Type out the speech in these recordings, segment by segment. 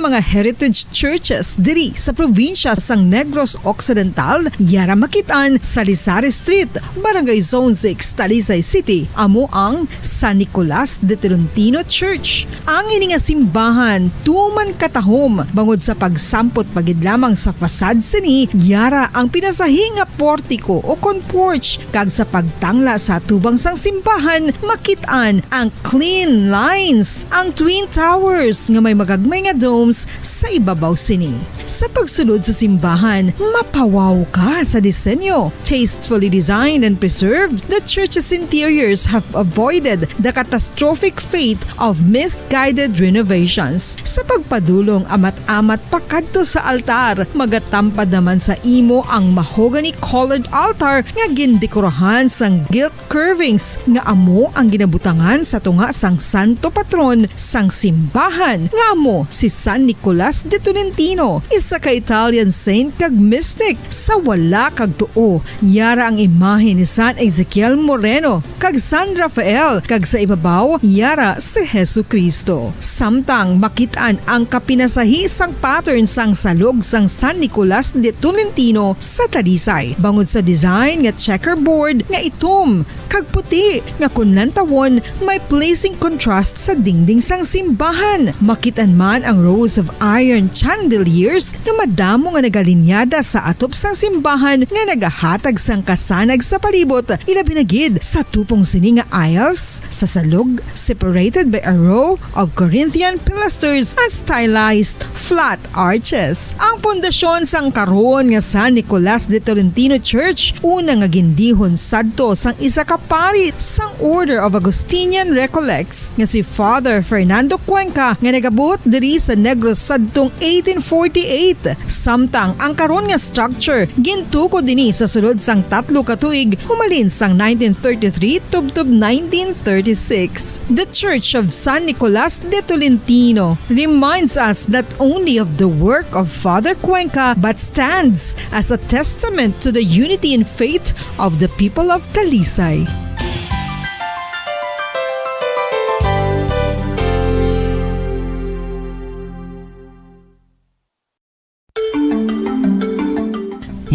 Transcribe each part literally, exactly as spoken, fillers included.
mga heritage churches diri sa probinsya sang Negros Occidental, yara makit-an sa Lisari Street, Barangay Zone six, Talisay City, amo ang San Nicolas de Tolentino Church. Ang ini nga simbahan tuman katahom bangod sa pagsampot pa gid lamang sa facade sini, yara ang pinasahi nga portiko o kon porch, kag sa pagtangla sa atubang sang simbahan, makit-an ang clean lines, ang twin towers nga may magagmay nga domes sa ibabaw sini. Sa pagsulod sa simbahan, mapawaw ka sa disenyo. Tastefully designed and preserved, the church's interiors have avoided the catastrophic fate of misguided renovations. Sa pagpadulong amat-amat pakadto sa altar, magatampad naman sa imo ang mahogany-colored altar nga gindekorahan sang gilt curvings nga amo ang ginabutangan sa tunga sang santo patron sang simbahan, nga amo si San Nicolas de Tolentino, isa ka Italian saint kag mystic. Sa wala kag tuo, yara ang imahe ni San Ezekiel Moreno kag San Rafael, kag sa ibabaw, yara si Jesu-Cristo. Samtang makit-an ang kapinasahi sang pattern sang salog sang San Nicolas de Tolentino sa Talisay, bangod sa design nga checkerboard nga itom kag puti nga kon lantawon may pleasing contrast sa dingding sang simbahan. Makit-an man ang rows of iron chandeliers nga madamo nga nagalinyada sa atop sang simbahan nga nagahatag sang kasanag sa palibot, ilabi na gid sa tupong sini nga aisles sa salog, separated by a row of Corinthian pilasters and stylized flat arches. Ang pundasyon sang karon nga San Nicolas de Tolentino Church, una nga gindihon sadto sang isa ka pari sang Order of Augustinian Recollects nga si Father Fernando Cuenca, nga nagabuot diri sa Negros sadtong eighteen forty-eight. Samtang ang karon nga structure gintukod ini sa sulod sang tatlo ka tuig, humalin sang nineteen thirty-three tubtob nineteen thirty-six. The Church of San Nicolas de Tolentino reminds us not only of the work of Father Cuenca but stands as a testament to the unity in faith of the people of Talisay.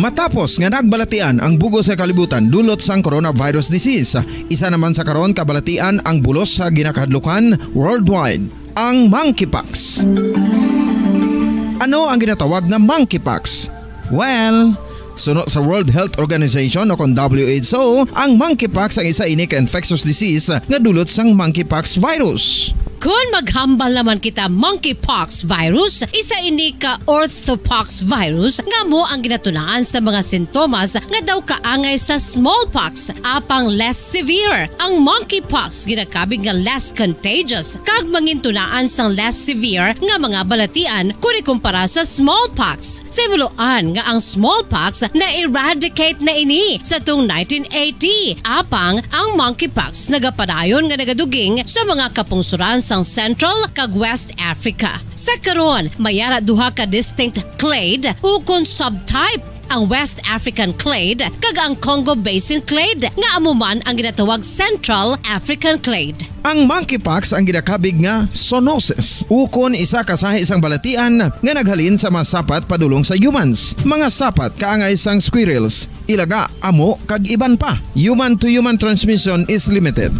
Matapos nga nagbalatian ang bug-os nga kalibutan dulot sang coronavirus disease, isa naman sa karon kabalatian ang bulos sa ginakahadlukan worldwide, ang monkeypox. Ano ang ginatawag nga monkeypox? Well, suno sa World Health Organization o kon W H O, ang monkeypox ang isa ini ka infectious disease nga dulot sang monkeypox virus. Kon maghambal naman kita monkeypox virus, isa ini ka orthopox virus nga amo ang ginatunaan sa mga sintomas nga daw kaangay sa smallpox, apang less severe. Ang monkeypox ginakabig nga less contagious kag mangintunaan sang less severe nga mga balatian kon ikumpara sa smallpox. Sa himuloan nga ang smallpox na-eradicate na ini sa tong nineteen eighty, apang ang monkeypox nagapadayon nga nagaduging sa mga kapungsoran sang Central kag West Africa. Sa karon, may ara duha ka distinct clade ukon subtype, ang West African clade kag ang Congo Basin clade, nga amo man ang ginatawag Central African clade. Ang monkeypox ang ginakabig nga zoonosis, ukon isa ka sahi sang balatian nga naghalin sa mga sapat padulong sa humans. Mga sapat kaangay sang squirrels, ilaga, amo, kag iban pa. Human to human transmission is limited.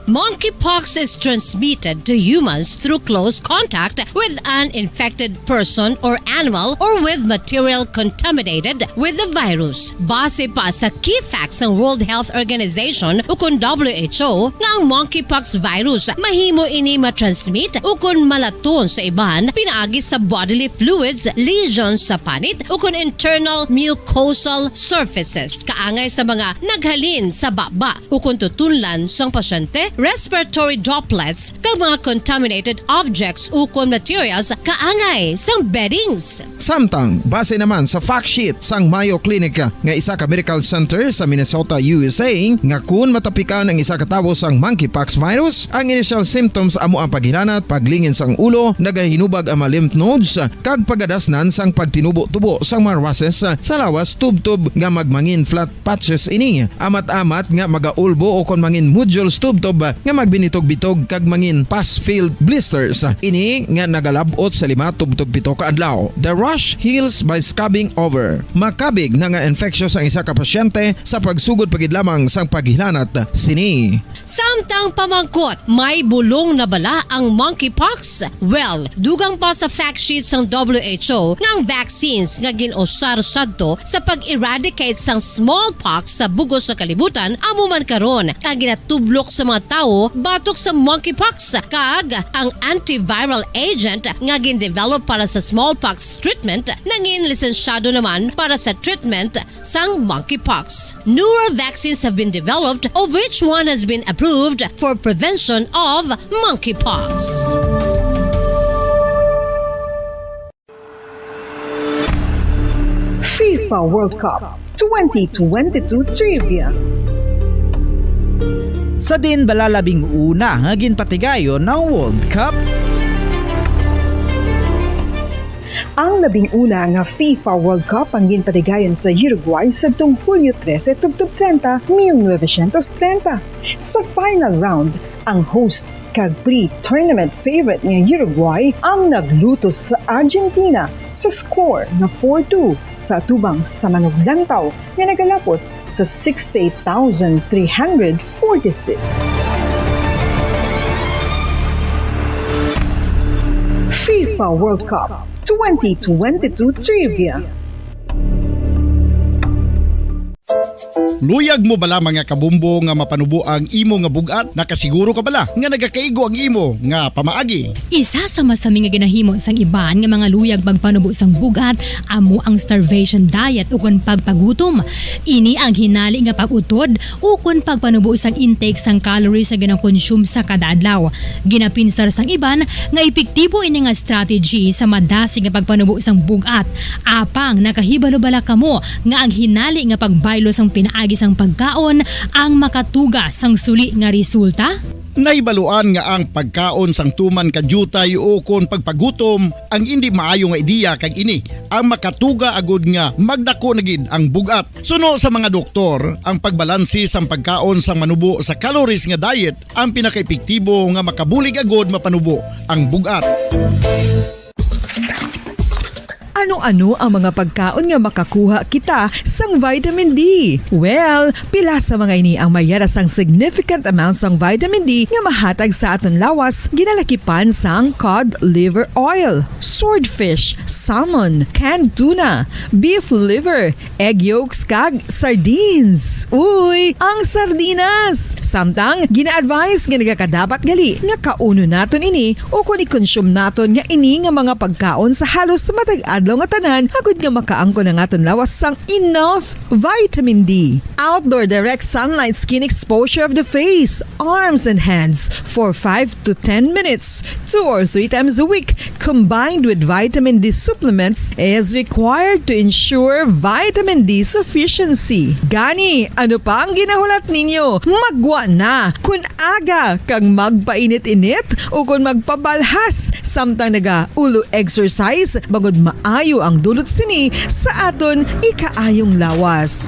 Monkeypox is transmitted to humans through close contact with an infected person or animal or with material contaminated with the virus. Base pa sa key facts sang World Health Organization ukon W H O nga ang monkeypox virus mahimo ini matransmit ukon malaton sa iban pinaagi sa bodily fluids, lesions sa panit ukon internal mucosal surfaces kaangay sa mga naghalin sa baba ukon tutunlan sang pasyente, respiratory droplets, kag mga contaminated objects ukon materials kaangay sang beddings. Samtang, base naman sa fact sheet sang Mayo Clinic nga isa ka medical center sa Minnesota, U S A, nga kun matapikan ang isa ka tawo sang monkeypox virus, ang initial symptoms amo ang paghilanat, paglingin sang ulo, nagahinubag ang mga lymph nodes, kag pagadasnan sang pagtinubo-tubo sang mga rushes sa lawas tubtob nga magmangin flat patches ini, amat-amat nga magaulbo o kon mangin nodules tubtob nga magbinitog-bitog kag mangin pus-filled blisters. Ini nga nagalab-ot sa lima tubtob pito ka adlaw. The rash heals by scrubbing over. Makabig na nga infectious ang isa ka pasyente sa pagsugod pa gid lamang sang paghilanat sini. Samtang pamangkot, may bulong na bala ang monkeypox? Well, dugang pa sa fact sheet sang W H O nga ang vaccines nga gin-usar sadto sa pag-eradicate sang smallpox sa bug-os nga kalibutan amo man karon ang ginatublok sa mga tawo batok sa monkeypox, kag ang antiviral agent nga gin-develop para sa smallpox treatment nangin lisensyado naman para sa treatment sang monkeypox. Newer vaccines have been developed, of which one has been approved for prevention of monkeypox. FIFA World Cup twenty twenty-two Trivia. Sa diin bala labing una nga ginpatigayon ang World Cup? Ang labing una nga FIFA World Cup ang ginpatigayon sa Uruguay sadtong Hulyo trese tubtob treinta, mil novecientos treinta. Sa final round, ang host kag pre-tournament favorite nga Uruguay ang naglutos sa Argentina sa score nga four two sa atubang sa manuglantaw nga nagalapot sa sixty-eight thousand three hundred forty-six. FIFA World Cup twenty twenty-two Trivia. Luyag mo bala, mga kabombo, nga mapanubo ang imo nga bug-at? Nakasiguro ka bala nga nagakaigo ang imo nga pamaagi? Isa sa masami nga ginahimo sang iban nga mga luyag pagpanubo sang bug-at amo ang starvation diet ukon pagpagutom. Ini ang hinali nga pag-utod ukon pagpanubo sang intake sang calories nga ginakonsume sa kada adlaw. Ginapinsar sang iban nga epektibo ini nga strategy sa madasig nga pagpanubo sang bug-at. Apang nakahibalo bala kamo nga ang hinali nga pagbaylo sang pinaagi sang pagkaon ang makatuga sang suli nga resulta? Nahibaluan nga ang pagkaon sang tuman ka diutay ukon pagpagutom ang indi maayo nga ideya, kag ini ang makatuga agud nga magdako na gid ang bug-at. Suno sa mga doktor, ang pagbalanse sang pagkaon sang manubo sa calories nga diet ang pinakaepektibo nga makabulig agud mapanubo ang bug-at. Ano-ano ang mga pagkaon nga makakuha kita sang vitamin D? Well, pila sa mga ini ang may yara sang significant amount sang vitamin D nga mahatag sa aton lawas, ginalakipan sang cod liver oil, swordfish, salmon, canned tuna, beef liver, egg yolks, kag sardines. Uy, ang sardinas! Samtang gina-advise nga nagakadapat gali nga kaunon naton ini ukon i-consume naton nga ini nga mga pagkaon sa halos matag adlaw nga tanan, agud nga makaangkon ang aton lawas sang enough vitamin D. Outdoor direct sunlight skin exposure of the face, arms, and hands for five to ten minutes, two or three times a week, combined with vitamin D supplements, is required to ensure vitamin D sufficiency. Gani, ano pa ang ginahulat ninyo? Magwa na! Kun aga kag magpainit-init ukon magpabalhas samtang naga-ulo exercise, bangod maayo ang dulot sini sa aton ikaayong lawas.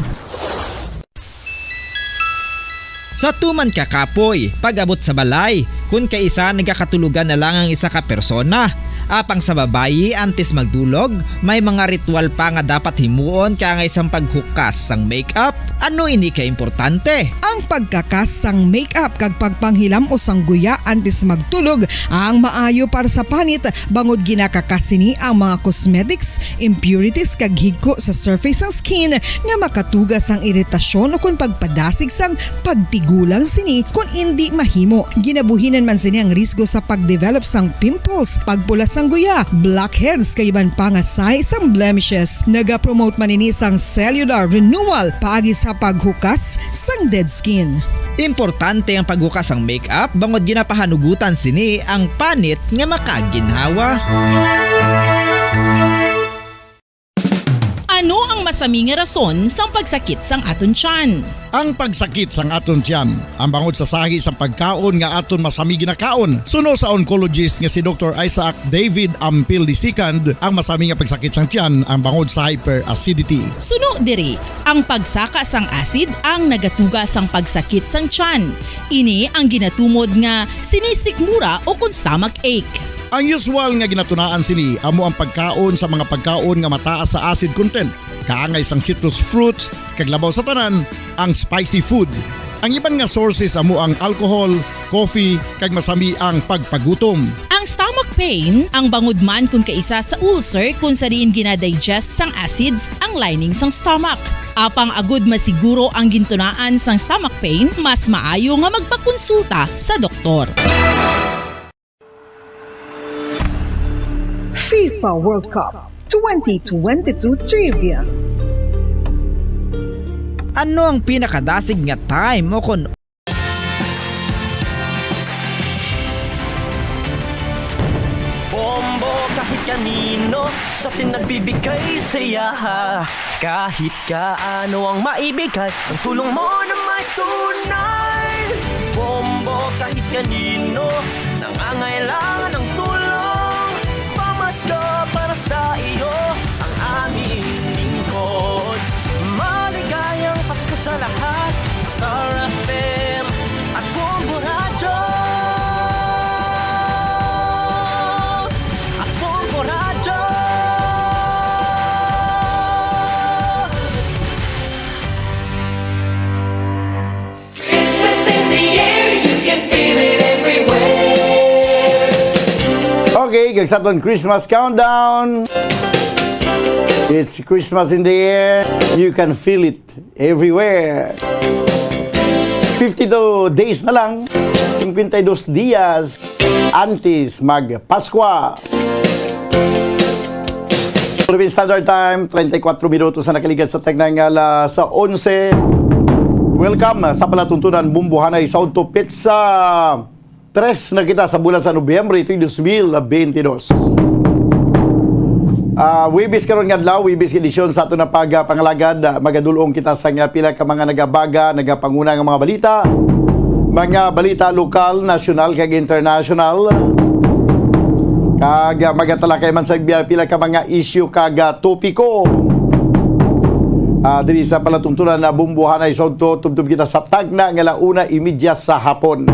Sa tuman ka kapoy, pag-abot sa balay, kun kaisa nagakatulogan na lang ang isa ka persona. Apang sa babayi, antes magdulog, may mga ritual pa nga dapat himuon kaangay sang paghukas sang makeup. Ano ini ka importante? Ang pagkakas sang makeup kag pagpanghilam-os sang guya antes magtulog ang maayo para sa panit, bangod ginakakas sini ang mga cosmetics, impurities, kag higko sa surface sang skin nga makatuga sang iritasyon ukon pagpadasig sang pagtigulang sini kon indi mahimo. Ginabuhinan man sini ang risgo sa pagdevelop sang pimples, pagpula sang guya, blackheads, kag iban pa nga sahi sang blemishes. Nagapromote man ini sang cellular renewal paagi sa paghukas sang dead skin. Importante ang paghukas sang makeup bangod ginapahanugutan sini ang panit nga makaginhawa. Ano ang mas Sami nga rason sang pagsakit sang aton tiyan. Ang pagsakit sang aton tiyan, ang bangod sa sahi sang pagkaon nga aton masami ginakaon. Suno sa oncologist nga si Doktor Isaac David Ampil the second, ang masami nga pagsakit sang tiyan ang bangod sa hyperacidity. Suno diri, ang pagsaka sang acid ang nagatuga sang pagsakit sang tiyan. Ini ang ginatumod nga sinisikmura o kon stomach ache. Ang usual nga ginatunaan sini amo ang pagkaon sa mga pagkaon nga mataas sa acid content, kaangay sang citrus fruits, kag labaw sa tanan, ang spicy food. Ang iban nga sources amo ang alcohol, coffee, kag masami ang pagpagutom. Ang stomach pain ang bangod man kon kaisa sa ulcer kon sa diin ginadigest sang acids ang lining sang stomach. Apang agud masiguro ang gintunaan sang stomach pain, mas maayo nga magpakonsulta sa doktor. FIFA World Cup twenty twenty-two Trivia. Ano ang pinakadasig nga time o kon Bombo kahit kanino sa atin nagbibigay saya. Kahit kaano ang maibigay, ang tulong mo na may tunay. Bombo kahit kanino nangangailangan ng tulong. Pamasko para sa iyo ang aming lingkod. Maligayang Pasko sa lahat. Star F M at Bombo Radyo. At Bombo Radyo. Christmas in the air, you can feel it everywhere. Okay, kag sa aton Christmas countdown. It's Christmas in the air. You can feel it everywhere. Fifty-two days na lang. Cincuenta y dos días antes mag-Paskwa. Philippine Standard Time, treinta y cuatro minutos na nakaligad sa tagnang alas onse. Welcome sa palatuntunan Bumbuhanay sa Udto Pizza. Tres na kita sa bulan sa Nobyembre, ito'y dos mil bentidós. Ah, Webes karon nga adlaw, Webes edisyon sa aton na pagpangalagad. Ah, magadulong kita sa nga pila ka mga nagabaga, nagapanguna nga mga balita. Mga balita lokal, nasyonal, kag international. Kag ah, magatalakay man sa biya pila ka mga isyu kag ah, topiko. Ah, diri sa palatuntunan na Bumbuhanay sa Udto, tubtob kita sa tagna nga launa imidya sa hapon.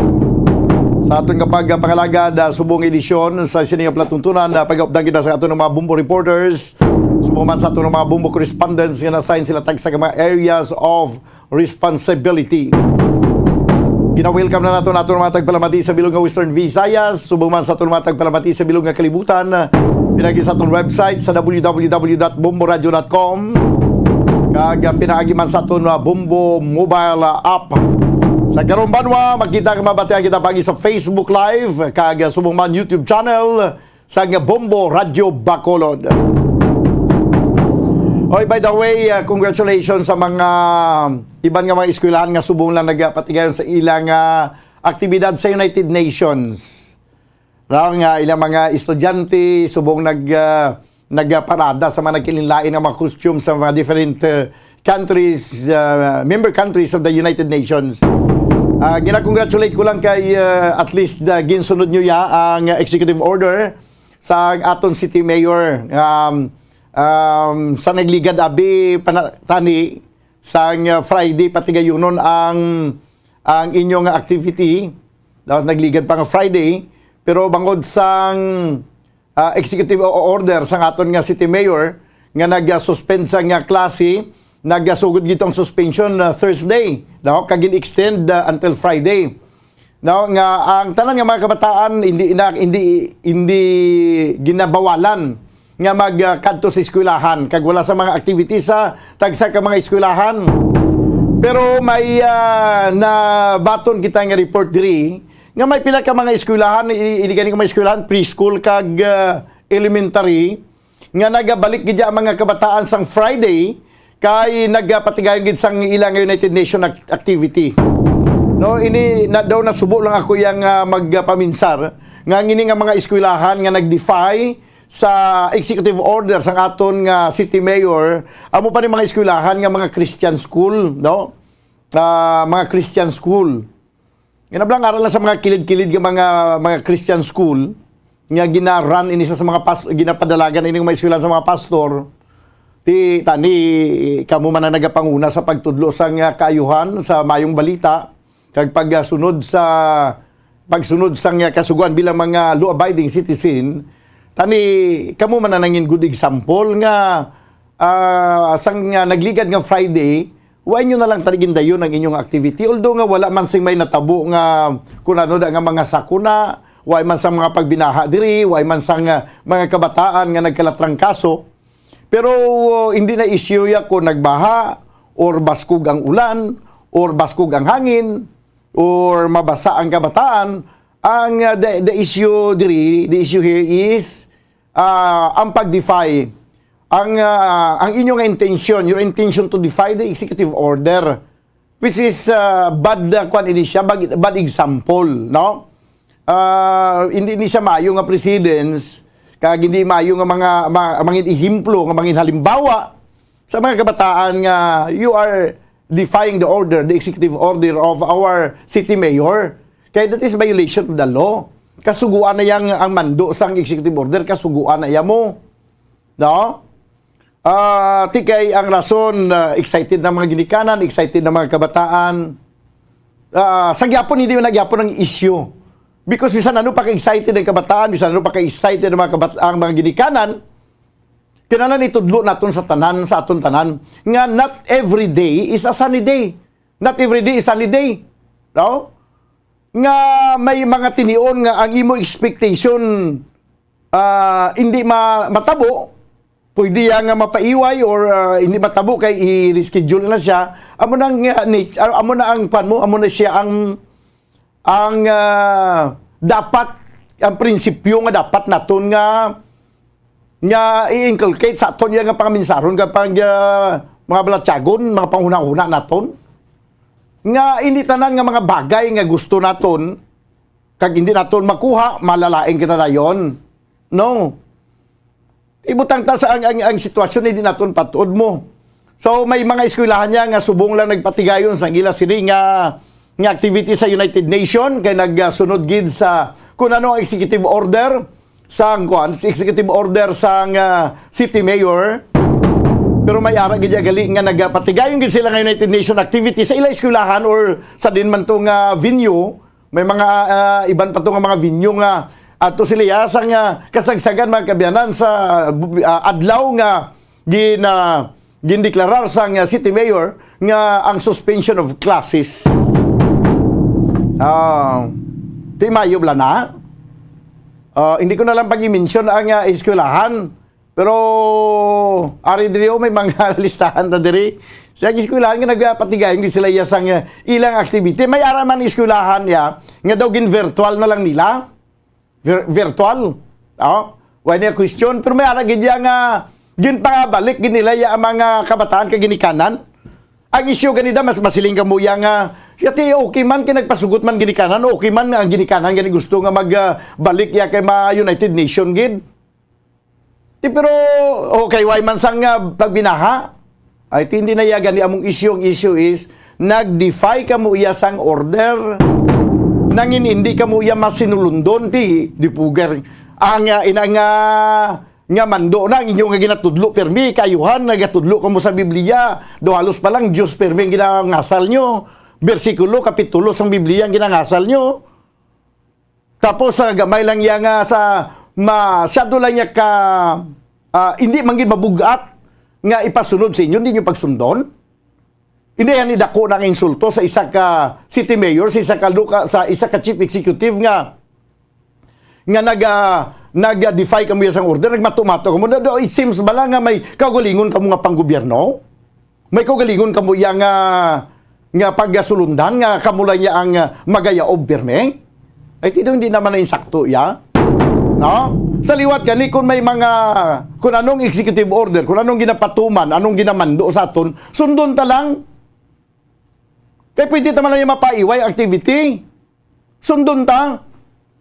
Sa aton nga pagpangalagad, ah, subong edisyon sa sini nga palatuntunan, ah, pagaupdan kita sa aton mga Bumbo reporters, subong man sa aton mga Bumbo correspondents nga na-assign sila tagsa ka mga areas of responsibility. Gina-welcome na nato nato mga tagpalamati sa bilog nga Western Visayas, subong man sa aton mga tagpalamati sa bilog nga kalibutan, pinagi sa aton website sa w w w dot bomboradio dot com, kag pinaagi man sa aton uh, Bombo mobile uh, app. Sa karong banwa, makita ka mabatian kita pagi sa Facebook Live, kag uh, subong man YouTube channel, sang Bombo Radyo Bacolod. Oy, by the way, uh, congratulations sa mga iban nga mga eskwelahan nga subong lang nagapatigayon sa ilang uh, aktibidad sa United Nations. Raw nga ilang mga estudyante subong nag uh, nagparada sa mga nagkilinlain nga mga costume sa mga different uh, countries, uh, member countries of the United Nations. Uh, gina-congratulate ko lang kay uh, at least uh, ginsunod nyo ya ang executive order sa aton city mayor um, um, sa nagligad abi panatani sang uh, Friday patigayunon ang ang inyong activity. Dapat nagligad pa nga Friday, pero bangod sang uh, executive order sang aton nga city mayor nga nag-suspend sa nga klase, nagasugod gito ang suspension uh, Thursday, no? Kag gin-extend uh, until Friday. No, nga ang tanan nga mga kabataan hindi na, hindi hindi ginabawalan nga magkadto sa eskwelahan kag wala sa mga activities sa tagsa ka mga eskwelahan. Pero may uh, nabaton kita nga report diri nga may pila ka mga eskwelahan, hindi gani ka mga eskwelahan, preschool kag uh, elementary, nga nagabalik gid ang mga kabataan sang Friday kay nagapatigayon gid sang ila nga United Nation activity. No, ini na daw nasubo lang ako yang uh, magpaminsar nga ngini nga mga eskwelahan nga nag-defy sa executive order sang aton nga city mayor, amo pa ni mga eskwelahan nga mga Christian school, no? Ah, mga Christian school. Ginablang aral lang sa mga kilid-kilid nga mga, mga Christian school nga gina-run ini sa, sa mga pas-, ginapadalagan ini nga mga eskwelahan sa mga pastor. Ti tani kamo man ang nagapanguna sa pagtudlo sang kaayuhan sa mayong balita kag pagsunod sa pagsunod sang kasugoan bilang mga law-abiding citizen. Tani kamo man ang nangin good example nga ah, sang, ah, nagligad nga Friday, wa inyo na lang tani gindayon ang inyong activity. Although nga wala man sing may natabo nga kun ano da nga mga sakuna, wa man sang mga pagbinaha diri, wa man sang, ah, mga kabataan nga nagkalatrangkaso. Pero, uh, hindi na issue ya kung nagbaha or baskog ang ulan or baskog ang hangin or mabasa ang kabataan. Ang, uh, the, the issue diri, the issue here is, ah, ang pag-defy, ang, ah, ang inyo nga intention, your intention to defy the executive order, which is, ah, bad, ah, kwan ini siya, bad, bad example, no? Ah, hindi ni siya maayo nga precedence, kag hindi maayo nga mga, ma-, mangin ehemplo, nga mangin halimbawa sa mga kabataan nga you are defying the order, the executive order of our city mayor. Kaya that is violation of the law. Kasuguan na yang ang mando sang executive order, kasuguan na iya mo. No? Ah, ti kay ang rason, ah, excited na mga ginikanan, excited na mga kabataan. Ah, sa gyapon, hindi man na gyapon ang issue. Because bisan ano pa ka-excited ang kabataan, bisan ano pa ka-excited ang mga kabat-, ang mga ginikanan, kinahanglan itudlo naton sa tanan, sa aton tanan, nga not every day is a sunny day. Not every day is sunny day. No? Nga may mga tinion nga ang imo expectation, ah, hindi ma-, matabo, pwede ya nga mapaiway or, ah, hindi matabo kay i-reschedule na siya. Amo na nga nat-, amo na ang kwan mo, amo na siya ang ang, ah, dapat, ang prinsipyo nga dapat naton nga, nga i-inculcate sa aton iya nga pangamensaron kag pag, ah, mga balatyagon, mga panghunahuna naton, nga hindi tanan nga mga bagay nga gusto naton kag hindi naton makuha, malalain kita dayon. No. Ibutang ta sa ang, ang, ang sitwasyon, hindi naton patuod mo. So, may mga eskwelahan niya nga subong lang nagpatigayon sa ila sini nga, nga activity sa United Nation, kay nagsunod gid sa kung ano ang executive order sa, ang kuan, sa executive order sa, ah, city mayor. Pero may ara gid gali nga nagpatigayon gid sila nga United Nation activity sa ila eskwelahan or sa din man to nga venue. May mga, ah, iban pa to nga mga venue nga ato sila ya sang, ah, kasagsagan, mga kaabyanan, sa, ah, adlaw nga gin-, ah, gindeklarar sang, ah, city mayor nga ang suspension of classes. Ah, ti mayo bala na. Ah, hindi ko na lang pag-i-mention ang, ah, eskwelahan. Pero ari diri, oh, may mga listahan ta diri. Sa eskwelahan nga nagpatigayon gid sila iya sang, eh, ilang activity. May ara man eskwelahan ya nga daw gin-virtual na lang nila. Vir-, virtual. Oh, wala niya question. Pero may ara gid ya nga ginpabalik gid nila ya ang mga kabataan kag ginikanan. Ang issue gani da, mas masiling kamo ya nga, yati, okay man kay nagpasugot man ginikanan, okay man ang ginikanan gani gusto nga mag, ah, balik ya kay ma United Nation gid. Ti, pero, okay, way man sang, ah, pagbinaha. Ay, ti, hindi na iya gani among issue. Ang issue is, nag-defy kamo iya sang order. Nangin hindi kamo iya masinulundon, ti, di pugar. Ang, ah, ina nga, nga mando na ang inyo nga ginatudlo, pirmi, kaayuhan, nagatudlo kamo sa Biblia. Do halos pa lang, Diyos pirmi ang ginangasal nyo. Bersikulo, kapitulo sang Biblia ang ginangasal nyo. Tapos, sa gamay lang iya nga sa masyado lang niya ka, ah, hindi man gid mabug-at nga ipasunod sa inyo, hindi niyo pagsundon. Hindi yan idako na nga insulto sa isa ka city mayor, sa isa ka loka-, sa isa ka chief executive nga, nga nag, ah, nag-defy kamo iya sang order, nagmato-mato kamo. No, no, it seems bala nga may kaugalingon kamo nga panggobyerno? May kaugalingon kamo iya nga, nga pagasulundan nga kamo lang iya ang, ah, magayaob pirmi? Ay, ti daw, hindi naman na insakto iya. No? Sa liwat gani, kung may mga, kung anong executive order, kung anong ginapatuman, anong ginamando sa aton, sundon ta lang. Kay pwede ta man lang iya mapaiway activity. Sundon ta.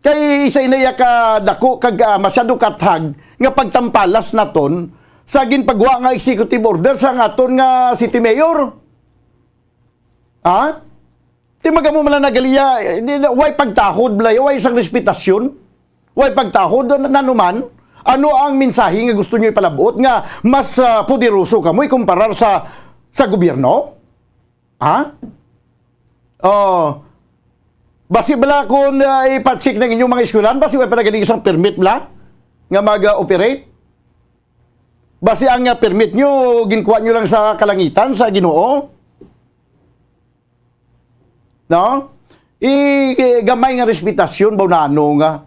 Kay isa ina iya ka dako kag, ah, masyado kathag nga pagtampalas naton sa ginpagwa nga executive order sa aton nga city mayor? Ha? Ti magamo man lang nagaliya, eh, di na, way pagtahod, Blay, way isang respetasyon, way pagtahod, na, nanuman? Ano ang mensahe nga gusto niyo ipalabot nga mas, ah, poderoso kamo ikumparar sa, sa gobyerno? Ha? Oh. Basi bala kung, ah, ipa-check ng inyong mga eskwelahan, basi way pa nagaling isang permit bala nga mag-operate? Basi ang, ah, permit nyo, ginkuha nyo lang sa kalangitan, sa Ginoo? No? I-, gamay nga respetasyon ba na ano nga?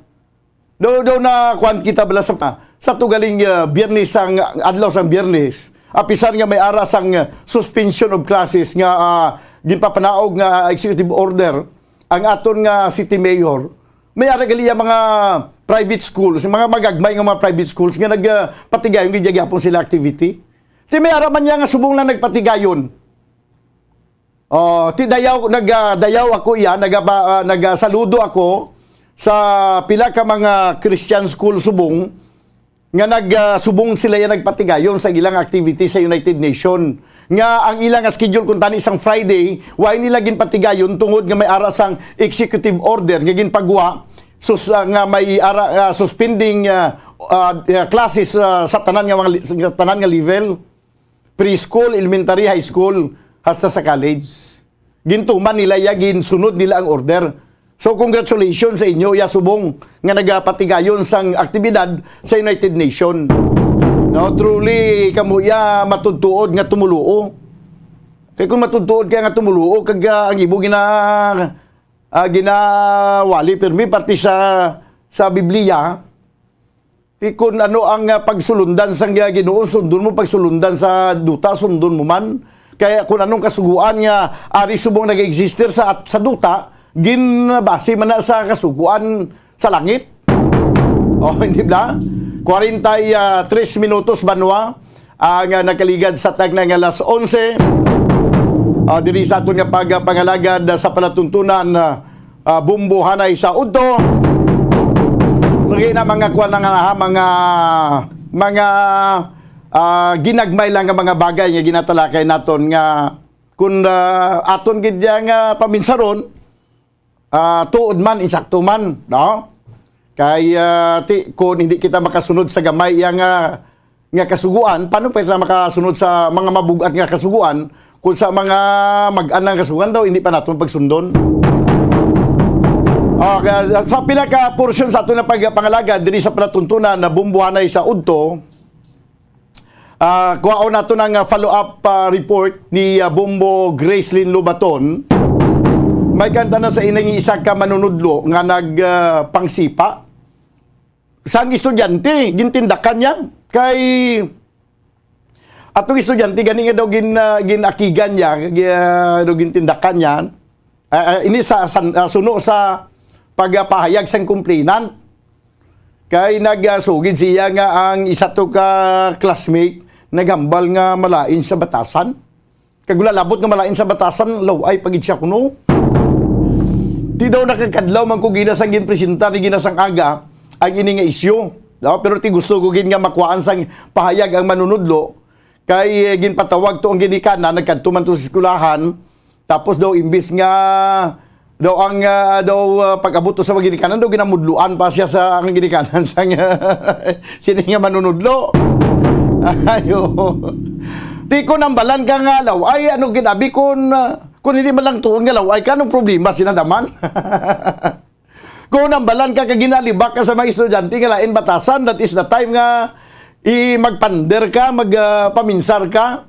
Daw, daw na kuwan kita bala sa, sa tugaling, ah, Biyernes, sang adlaw sang Biyernes. Apisan nga may ara sang, ah, suspension of classes nga, ah, ginpapanaog nga executive order ang aton nga city mayor. May ara gali ang mga private schools, mga magagmay nga mga private schools nga nag, ah, patigayon gid gyapon sila activity. Ti may ara man niya nga subong lang nagpatigayon. Oh, ti dayaw, nag, ah, dayaw ako iya, nagaba-, ah, nagasaludo ako sa pila ka mga Christian school subong nga nag, ah, subong sila ya nagpatigayon sa ilang activity sa United Nation. Nga ang ilang schedule kung tani sang Friday, wa nila ginpatigayon tungod nga may ara sang executive order nga ginpagwa sus-, ah, nga may ara, ah, suspending, ah, ah, ah, classes, ah, sa tanan nga mga li-, sa tanan nga level. Preschool, elementary, high school, hasta sa college. Gintuman nila ya, ginsunod nila ang order. So, congratulations sa inyo, ya subong nga nagapatigayon sang aktibidad sa United Nation. No, truly, kamo ya matudtuod nga tumuluo. Kay kung matudtuod ka nga tumuluo, kag, ah, ang imo gina-, ah, ginawali pirmi parte sa, sa Biblia, Ti kun ano ang, ah, pagsulundan sang, ah, Ginoo, sundon mo, pagsulundan sa duta, sundon mo man. Kaya kun anong kasugoan nga ari subong nag-existir sa, sa duta, ginbase man na sa kasugoan sa langit. Oh, hindi ba? Kwarenta y tres minutos, banwa, ang, ah, nakaligad sa tagna nga alas onse. Ah, diri sa aton nga pagpangalagad, ah, sa palatuntunan, ah, ah, bumbuhanay sa udto. Sige na, mga kuwan na nga, ha, mga, mga, ah, ginagmay lang nga mga bagay nga ginatalakay naton nga kun, ah, aton gid ya nga paminsaron, ah, tuod man, insakto man, no? Kay, ah, ti, kun hindi kita makasunod sa gamay iya nga nga kasugoan, paano pa kita makasunod sa mga mabug-at nga kasugoan kung sa mga mag-anang kasugoan daw hindi pa naton pagsundon? Ah, kaya sa pila ka porsyon sa aton nga pagpangalagad diri sa palatuntunan na bumbuhanay sa udto, ah, kuhaon nato ang, ah, follow-up, ah, report ni, ah, Bombo Gracelyn Lobaton. May kanta na sa ining isa ka manunudlo nga nag, ah, pangsipa sang estudyante, gintindakan niya. Kay atong estudyante gani nga daw gin-, ah, ginakigan niya, gi-, ah, daw gintindakan niya. Ah, ah, ini sa, sa, ah, suno sa pagpahayag sang complainant. Kay nagsugid siya nga ang isa to ka classmate naghambal nga malain sa batasan. Kag wala labot nga malain sa batasan, law-ay pa gid siya kuno. Di daw nakakadlaw man ko gina sang ginpresenta ni gina sang aga ang ini nga isyu. No? Pero ti gusto ko gid nga makuhaan sang pahayag ang manunudlo kay, eh, ginpatawag to ang ginikanan, nagkadto man to sa eskwelahan. Tapos daw imbis nga daw ang, ah, daw, ah, pag-abot to sa ginikanan, daw ginamudluan pa siya sa ang ginikanan sa nga, sini nga manunudlo. Ayo. Ti ko nambalan ka nga law-ay, ano ginabi kun, ah, kun hindi man lang tuon nga law-ay ka, anong problema sina daman? Kung nambalan ka, kag ginalibak ka sa mga estudyante nga lain batasan, that is the time nga i-, magpander ka, mag, ah, paminsar ka.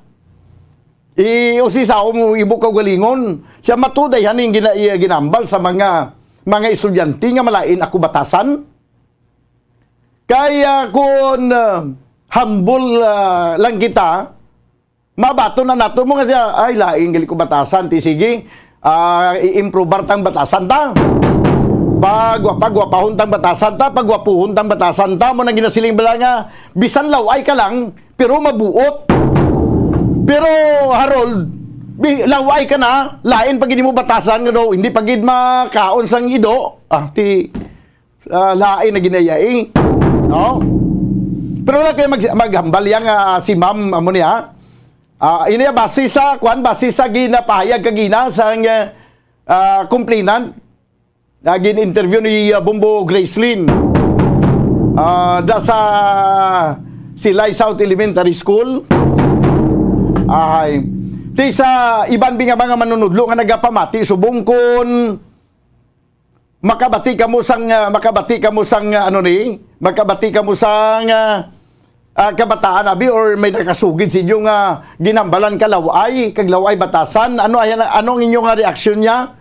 I-, usisaw mo ibo kaugalingon. Siya matuday haning gina-, iya ginambal sa mga, mga estudyante nga malain ako batasan. Kaya kung, ah, humble, ah, lang kita, mabaton na nato mo nga siya, "Ay, lain gali ko batasan, ti sige, ah, i-improbar tang batasan ta. Pagwa-, pagwapahon tang batasan ta, pagwapuhon tang batasan ta." Mo nang ginasiling bala nga, bisan law-ay ka lang, pero mabuot. Pero, Harold, bi-, law-ay ka na, lain pa gid mo batasan nga daw, hindi pa gid makaon sang ido. Ah, ti, ah, lain na ginayai. No? Pero wala kayo mag, maghambal yang, ah, si ma'am, amo niya. Ah, ini base sa, kwan, base sa ginapahayag kagina sang, ah, complainant. Ah, gin-interview ni, ah, Bombo Gracelyn. Ah, da sa Silay South Elementary School. Ay. Ti sa iban bi nga mga manunudlo nga nagapamati subong kon makabati kamo sang, ah, makabati kamo sang, ah, ano ni? Makabati kamo sang, ah, ah, kabataan, abi, or may nakasugid sa inyo nga ginhambalan ka law-ay, kag law-ay batasan? Ano ay, ano ang inyo nga reaksyon niya?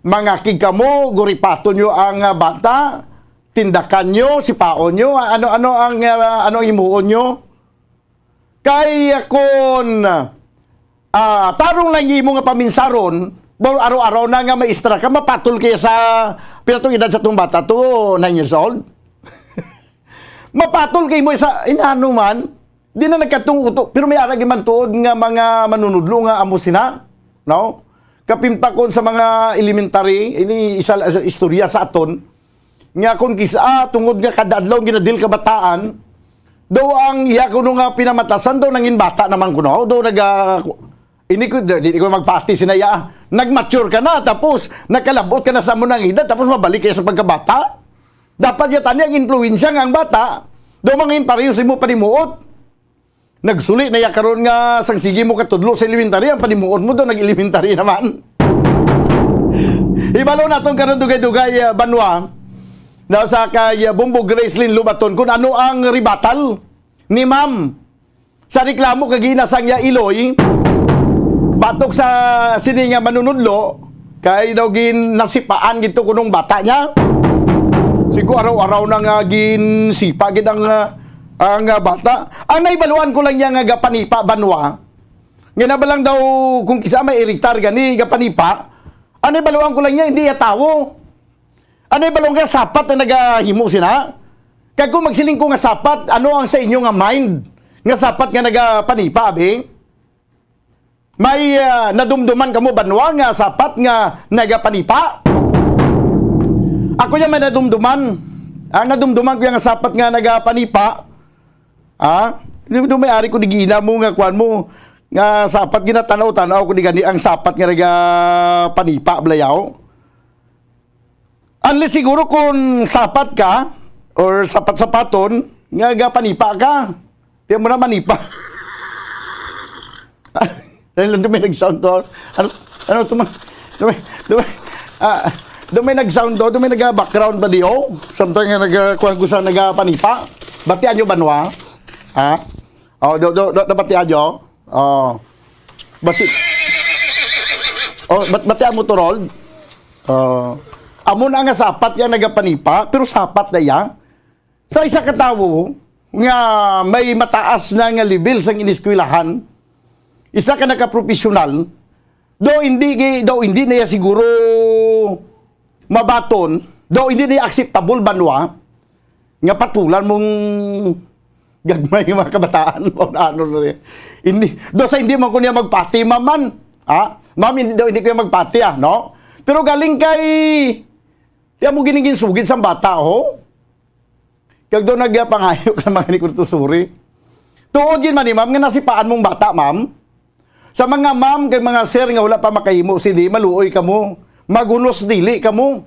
Mangakig kamo, guripaton nyo ang, ah, bata, tindakan nyo, sipaon nyo, ano, ano ang, ah, ano ang himuon nyo? Kay, ah, kun, ah, tarong lang imo nga paminsaron, bawal araw-araw na nga maestra ka, mapatol kaya sa, pila tong edad sa tong bata to, nine years old? Mapatol kay mo sa, inano man, di na nagkatong uto, pero may arag man tuod nga mga manunudlo nga amo sina, no? Kapin pa kon sa mga elementary, ini isa, isa istorya sa aton, nga kung kisa, tungod nga kada adlaw ginadil kabataan, daw ang iya kuno nga pinamatasan daw nangin bata naman kuno, daw naga, ini ko, di, di ko magpati sinaya, nag-mature ka na, tapos nakalabot ka na sa mo ng edad, tapos mabalik ka sa pagkabata. Dapat ya tani ang impluwensya nga ang bata, daw mangin pareho sa imo panimuot. Nagsuli na ya karon nga sang sige mo katudlo sa elementary, ang panimuot mo daw nag-elementary naman. Ibalo naton karon dugay-dugay, ah, banwa, na sa kay, ah, Bombo Gracelyn Lubaton kung ano ang ribatal ni ma'am sa reklamo kagina sang iya iloy batok sa sini nga manunudlo, kay daw gin nasipaan gito kunong bata niya. Sigo araw-araw na nga ginsipa gid ang, ah, ang, ah, bata. Ang naibaluan ko lang niya nga gapanipa banwa, nga na ba lang daw kung kisa may iritar gani gapanipa, ang naibaluan ko lang niya hindi iya tawo. Ano yung balong nga sapat na nagahimo sina? Kag kung magsiling ko nga sapat, ano ang sa inyo nga mind nga sapat nga nagapanipa, abi? May, ah, nadumduman kamo banwa nga sapat nga nagapanipa? Ako ya may nadumduman. Ang nadumduman ko ya nga sapat nga nagapanipa. Ah, di, di may ari ko di giina mo nga kuan mo nga sapat ginatanaw-tanaw ko di gani ang sapat nga nagapanipa, blayaw. Unless siguro kung sapat ka or sapat-sapaton, nga gapanipa ka. Tiyan mo na manipa. Dahil lang may nag-sound to. Ano, ano to ma-, to may, to may, ah, to may nag-sound to, to may nag-background ba di, oh? Sometimes nga nag-, kuwan ko sa nagapanipa. Batian nyo ba, Noah? Ha? Oh, do, do, do, nabatian nyo? Oh. Basi-, oh, bat-, batian mo to, Rol? Oh. Amo na nga sapat yang nagapanipa, pero sapat na iya. Sa isa ka tawo nga may mataas na nga level sang ineskwelahan, isa ka nakapropesyonal, do hindi gi-, do hindi na iya siguro mabaton, do hindi na iya acceptable banwa, nga patulan mong gagmay nga mga kabataan, o ano na rin. Hindi, do sa hindi man ko niya magpati, ma'am, man. Ha? Ma'am, hindi, do, hindi ko yan magpati, ah, no? Pero galing kay, tiyan mo gininginsugid sa bata, ho? Kag do nagpangayo ka mga ni Kurto, sorry. Tuod yun man ni ma'am, nga nasipaan mong bata, ma'am. Sa mga ma'am kag mga sir nga wala pa makahimo sini, maluoy kamo. Maghunos dili kamo.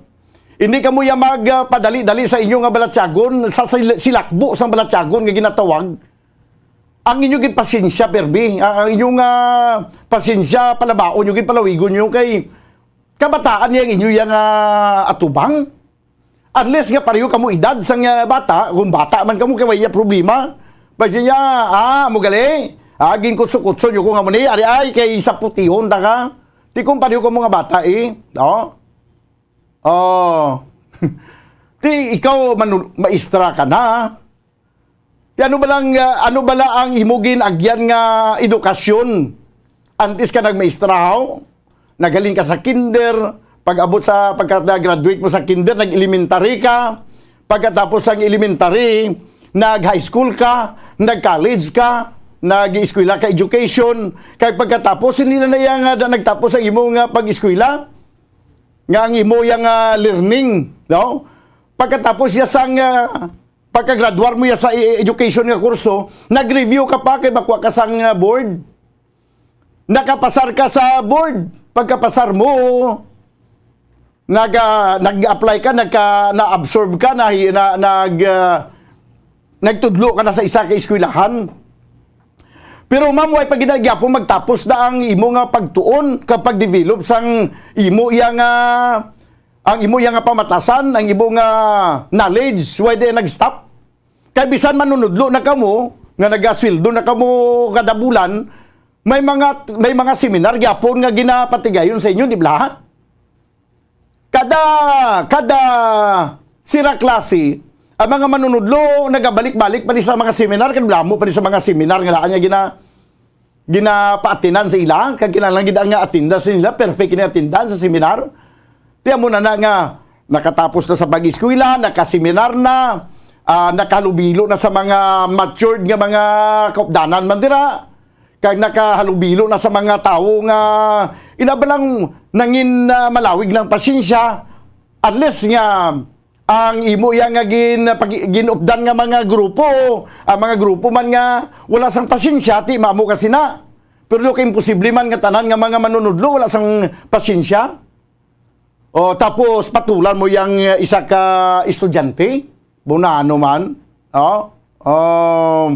Hindi kamo ya mag, ah, padali-dali sa inyo nga balatyagon, sa sil-, silakbo sang balatyagon nga ginatawag. Ang inyo gid pasensya, permi. Ah, ang inyo nga pasensya, palabaon nyo gid, palawigon nyo kay kabataan niya ang inyo yang, ah, atubang. Unless nga pareho kamo edad sang, ah, bata, kung bata man kamo, kay wala problema. Pag siya, ah, mo gali, ah, ginkutso-kutso nyo ko nga mo ni, ari ay, kay sa putihon ta ka. Ti kung pareho kamo nga bata, eh. Oh. Oh. Ti ikaw, manu-, maestra ka na. Ti ano ba lang, ah, ano bala ang imo gin-agyan nga edukasyon? Antes ka nagmaestra, haw? Nagaling ka sa kinder, pag-abot sa pagka-graduate mo sa kinder, nag-elementary ka. Pagkatapos sang elementary, nag-high school ka, nag-college ka, nag-eskwela ka education. Kay pagkatapos, hindi na na iya nga na-, nagtapos ang imo nga pag-eskwela. Nga ang imo yang, ah, learning, no? Pagkatapos siya sang, ah, pagka-graduar mo ya sa e-, education nga kurso, nag-review ka pa kay makuha ka sang, ah, board. Nakapasar ka sa board. Pagkapasar mo, nag, ah, nag-apply ka, nagka, na-absorb ka, na, na, nag, ah, nagtudlo ka na sa isa ka eskwelahan. Pero, ma'am, way pa gid na gyapon magtapos na ang imo nga pagtuon kag pag-develop sang imo iya nga, ang imo iya nga pamatasan, ang imo nga knowledge, way di nag-stop. Kay bisan manunudlo na kamo, nga nagasweldo na kamo kada bulan, may mga, may mga seminar gyapon nga ginapatigayon sa inyo, di ba? Kada, kada sira klase, ang mga manunudlo nagabalik-balik pa ni sa mga seminar, kay damo pa ni sa mga seminar nga daan niya gina-, ginapaatinan sa ila, kag kinahanglan gid ang nga atinda sa nila, perfect ni atindan sa seminar. Tiyan mo na, na nga nakatapos na sa pag-eskwela, nakaseminar na, ah, nakahalubilo na sa mga matured nga mga kaupdanan man dira, kag nakahalubilo na sa mga tawo nga ila ba lang nangin, ah, malawig ng pasensya, unless nga ang imo iya nga gin-, pag-, ginupdan nga mga grupo, ang mga grupo man nga wala sang pasensya, ti mamo kasi na. Pero di ka imposible man nga tanan nga mga manunudlo wala sang pasensya. O, tapos patulan mo yang, uh, isa ka estudyante, bunano man. O, um,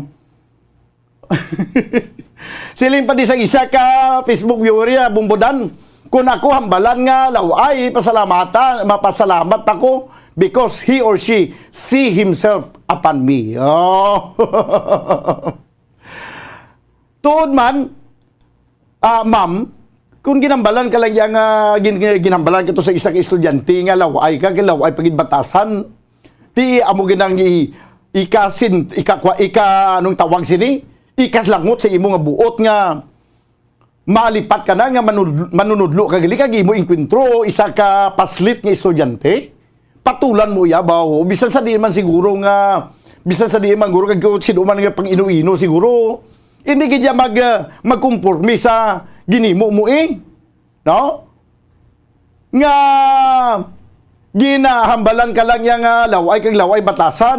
siling pa di sang isa ka Facebook viewer, ah, Bumbodan, "Kung ako hambalan nga laway, pasalamatan, mapasalamat ako because he or she see himself upon me." O. Tuod man, ah, ma'am, kung ginambalan ka lang yang, ah, gin-, ginambalan ka to sa isa ka estudyante nga laway ka, kay laway pa gid batasan. Ti amo gid ang i-, ikasin-, ikakwa-, ika-, anong tawag sini? Ikaslangot sa imo nga buot nga malipat ka na nga manud-, manunudlo ka gali kag imo inkwentro isa ka paslit nga estudyante. Patulan mo iya ba? O, bisan sa di man siguro nga, bisan sa di man siguro kag sino man nga pang-ino-ino siguro, hindi gid iya mag, ah, magkomporme sa ginimo mo, eh. No? Nga ginahambalan ka lang iya nga laway kag laway batasan.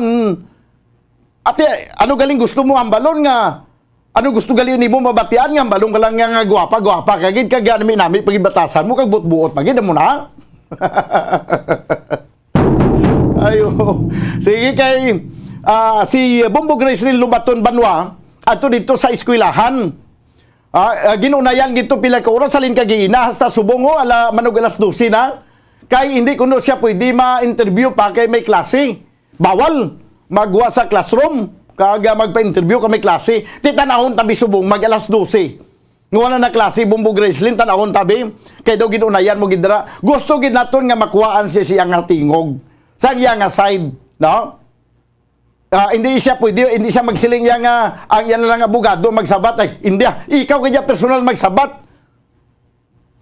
Ate, ano galing gusto mo hambalon nga, ano gusto gali nimo mabatian nga hambalon ka lang nga, nga gwapa, gwapa ka gid, kag nami-nami pa gid batasan mo, kag buot-buot pa gid, amo na? Ayo. Sige kay, ah, si Bombo Gracelyn Lubaton Banwa, ato dito sa eskwelahan. Ah, ah, ginunayan gid to pila ka oras, halin kagiina hasta subong, oh, ala, manog alas dose na. Kay hindi kuno siya pwede ma-interview pa kay may klase. Bawal magwa sa classroom kag, ah, magpa-interview kay may klase. Ti tan-awon tabi subong mag alas dose. Nga wala na klase, Bombo Gracelyn, tan-awon tabi. Kay daw ginunayan mo gid dira. Gusto gid naton nga makuhaan siya siya nga tingog. Sa iya nga side, no? Ah, hindi siya pwede, hindi siya magsiling iya nga ang iya na lang abogado magsabat. Ay, hindi ah. Ikaw kaya personal magsabat.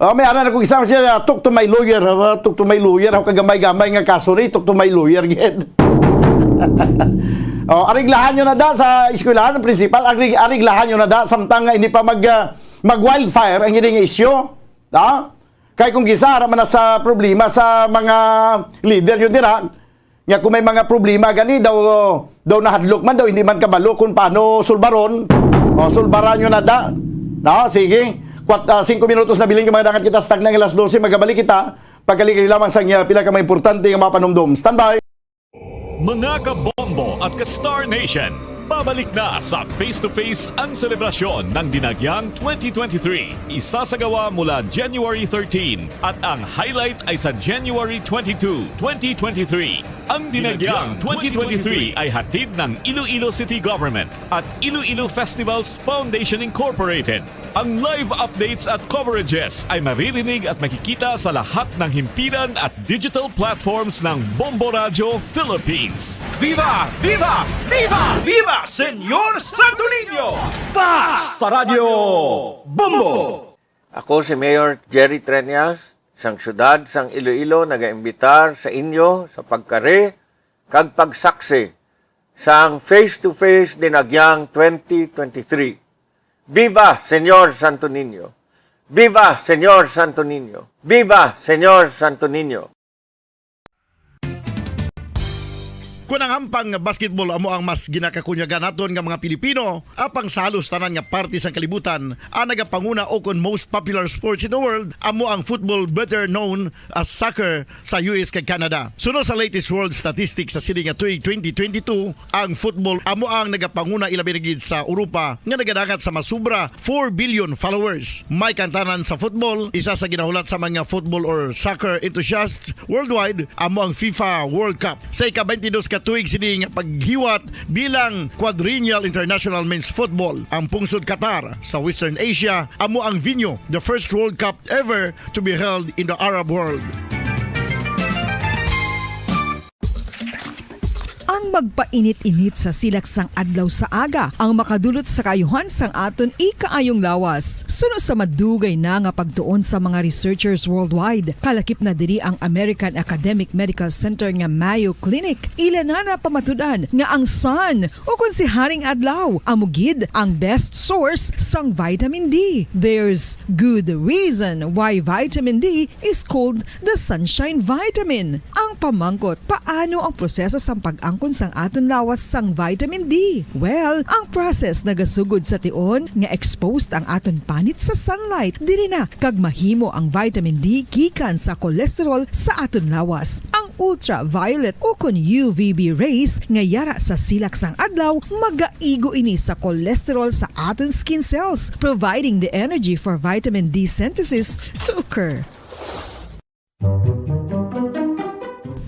Oh, may anan ako isa siya, "Talk to my lawyer." Ah, "Talk to my lawyer." Ako kagamay-gamay nga kaso ni, "Talk to my lawyer," gid. Oh, ariglahan nyo na da sa eskwelahan, ang principal, arig-, ariglahan nyo na da, samtang nga hindi pa mag, ah, mag-wildfire ang ining issue. Ha? Kay kung gisa, ara man na sa problema sa mga leader nyo dira, nga kung may mga problema gani, daw, daw nahadlok man, daw hindi man kabalo kung paano sulbaron. O, sulbaran nyo na da. No, sige. Kwat-, ah, singko minutos na bilin kay mga dangat kita sa tagna nga alas dose. Magabalik kita. Pagkalikat lamang sa nga pila ka mga importante nga mga panumdom. Standby. Mga kabombo at ka-Star Nation, pabalik na sa Face to Face ang selebrasyon ng Dinagyang twenty twenty-three. Isasagawa mula January thirteen at ang highlight ay sa January twenty-two, twenty twenty-three. Ang Dinagyang twenty twenty-three ay hatid ng Iloilo City Government at Iloilo Festivals Foundation Incorporated. Ang live updates at coverages ay maririnig at makikita sa lahat ng himpilan at digital platforms ng Bombo Radyo Philippines. Viva! Viva! Viva! Viva, Señor Santo Niño! Basta Radyo Bombo! Ako si Mayor Jerry Treñas, sang siyudad sang Iloilo, nagaimbitar sa inyo sa pagkari kag pagsaksi sang Face to Face Dinagyang twenty twenty-three. Viva Señor Santo Niño! Viva Señor Santo Niño! Viva Señor Santo Niño! Kon ang hampang nga basketball amo ang mas ginakakunyagan naton nga mga Pilipino, apang sa halos tanan nga parte sang kalibutan, ang nagapanguna o kon most popular sports in the world amo ang football, better known as soccer, sa U S kag Canada. Suno sa latest world statistics sa sini nga tuig twenty twenty-two, ang football amo ang nagapanguna, ilabi na gid sa Europa nga nagadangat sa masubra four billion followers. May kantanan sa football, isa sa ginahulat sa mga football or soccer enthusiasts worldwide amo ang FIFA World Cup. Sa ika-twenty-dos ka tuig sini nga paghiwat bilang Quadrennial International Men's Football, ang pungsod Qatar sa Western Asia amo ang venue, the first World Cup ever to be held in the Arab world. Ang magpainit-init sa silak sang adlaw sa aga ang makadulot sa kaayuhan sang aton ikaayong lawas. Suno sa madugay na nga pagtuon sa mga researchers worldwide, kalakip na diri ang American Academic Medical Center nga Mayo Clinic. Ila na napamatud-an nga ang sun, o kon si Haring Adlaw, amo gid ang best source sang vitamin D. There's good reason why vitamin D is called the sunshine vitamin. Ang pamangkot, paano ang proseso sang pag-angkon sang aton lawas sang vitamin D? Well, ang process nagasugod sa tion nga exposed ang aton panit sa sunlight. Diri na kag mahimo ang vitamin D gikan sa cholesterol sa aton lawas. Ang ultraviolet o kon U V B rays nga yara sa silak sang adlaw magaigo ini sa cholesterol sa aton skin cells, providing the energy for vitamin D synthesis to occur.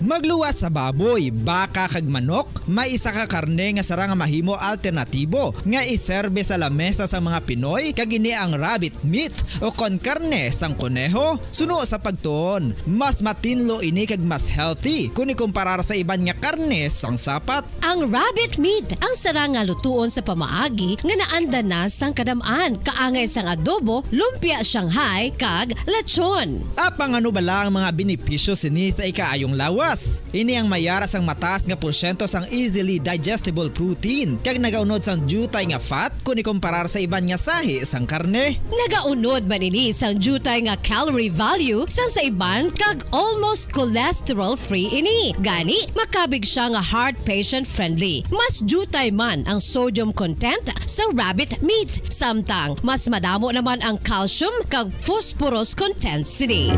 Magluwas sa baboy, baka, kag manok, may isa ka karne nga sarang nga mahimo alternatibo nga iserbe sa lamesa sang mga Pinoy, kag ini ang rabbit meat o kon karne sang koneho. Suno sa pagtuon, mas matinlo ini kag mas healthy kon ikumparar sa iban nga karne sang sapat. Ang rabbit meat ang sarang nga lutuon sa pamaagi nga naanda na sang kadam-an, kaangay sang adobo, lumpia Shanghai, kag lechon. Apang ano bala ang mga benepisyo sini sa ikaayong lawas? Ini ang mayara sang mataas nga porsyento sang easily digestible protein kag nagaunod sang diutay nga fat kon ikumparar sa iban nga sahi sang karne. Nagaunod man ini sang diutay nga calorie value sang sa iban kag almost cholesterol-free ini. Gani, makabig siya nga heart patient-friendly. Mas diutay man ang sodium content sa rabbit meat, samtang mas madamo naman ang calcium kag phosphorus content sini.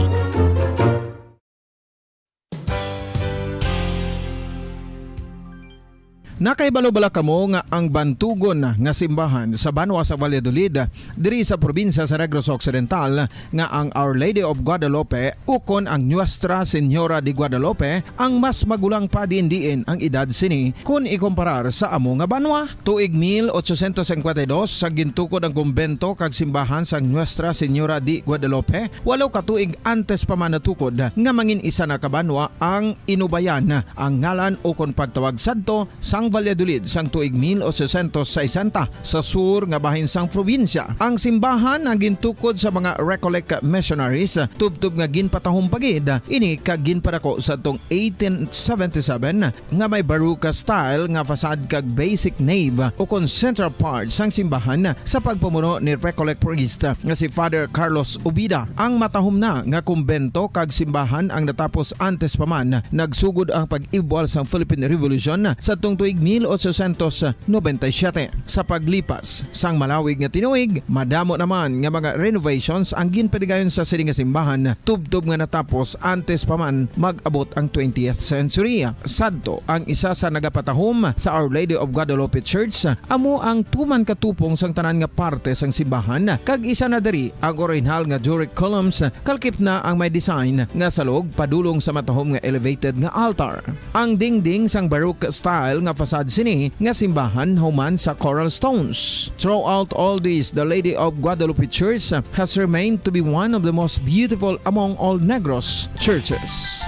Nakahibalo bala kamo nga ang bantugon nga simbahan sa banwa sa Valladolid, diri sa probinsya sa Negros Occidental, nga ang Our Lady of Guadalupe ukon ang Nuestra Señora de Guadalupe ang mas magulang pa diin-diin ang edad sini kon ikumparar sa amo nga banwa? Tuig mil ochocientos cincuenta y dos, sa gintukod ang kumbento kag simbahan sang Nuestra Señora de Guadalupe, walo ka tuig antes pa man natukod nga mangin isa na ka banwa ang Inubayan, ang ngalan ukon pagtawag sadto sang Valladolid sang tuig mil ochocientos sesenta, sa sur nga bahin sang probinsya. Ang simbahan ang gintukod sa mga Recollect missionaries, tubtob nga ginpatahom pa gid ini kag ginpadako sadtong eighteen seventy-seven, nga may Baroque style nga facade kag basic nave ukon central part sang simbahan sa pagpamuno ni Recollect priest nga si Father Carlos Ubida. Ang matahom na nga kumbento kag simbahan ang natapos antes pa man nagsugod ang pag-ibwal sang Philippine Revolution sadtong tuig mil ochocientos noventa y siete. Sa paglipas sang malawig nga tinuig, madamo naman nga mga renovations ang ginpatigayon sa sini nga simbahan, tubtob nga natapos antes pa man mag-abot ang twentieth century. Sadto, ang isa sa nagapatahom sa Our Lady of Guadalupe Church amo ang tuman ka tupong sang tanan nga parte sang simbahan, kag isa na diri ang orihinal nga Doric columns, kalakip na ang may design nga salog padulong sa matahom nga elevated nga altar. Ang dingding sang Baroque style nga facade sini nga simbahan human sa coral stones. Throughout all this, the Lady of Guadalupe Church has remained to be one of the most beautiful among all Negros churches.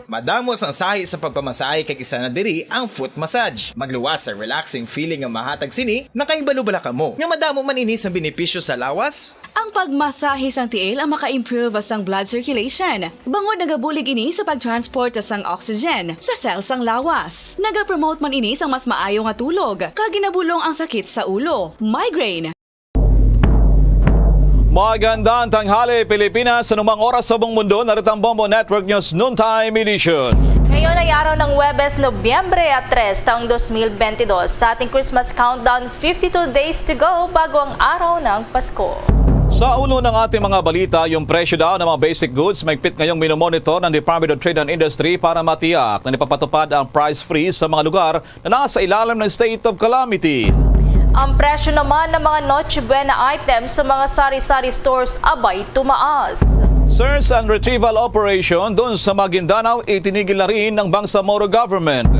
Madamo sang sahi sa pagpamasahe, kag isa na diri ang foot massage. Magluwas sa relaxing feeling nga mahatag sini. Nakahibalo bala kamo nga madamo man ini sang benepisyo sa lawas? Ang pagmasahe sang tiil ang maka-improve sang blood circulation, bangod nagabulig ini sa pagtransport sang oxygen sa cell sang lawas. Nagapromote man ini sang mas maayo nga tulog, kag ginabulong ang sakit sa ulo, migraine, Magandang tanghali, Pilipinas. Anumang oras sa buong mundo, narito ang Bombo Network News Noontime Edition. Ngayon ay araw ng Huwebes, Nobyembre tres, taong dos mil twenty-two. Sa ating Christmas countdown, fifty-two days to go bago ang araw ng Pasko. Sa ulo ng ating mga balita, yung presyo daw ng mga basic goods, mahigpit ngayong minomonitor ng Department of Trade and Industry para matiyak na napapatupad ang price freeze sa mga lugar na nasa ilalim ng state of calamity. Ang presyo naman ng mga Noche Buena items sa mga sari-sari stores abay tumaas. Search and retrieval operation doon sa Maguindanao itinigil na rin ng Bangsamoro government.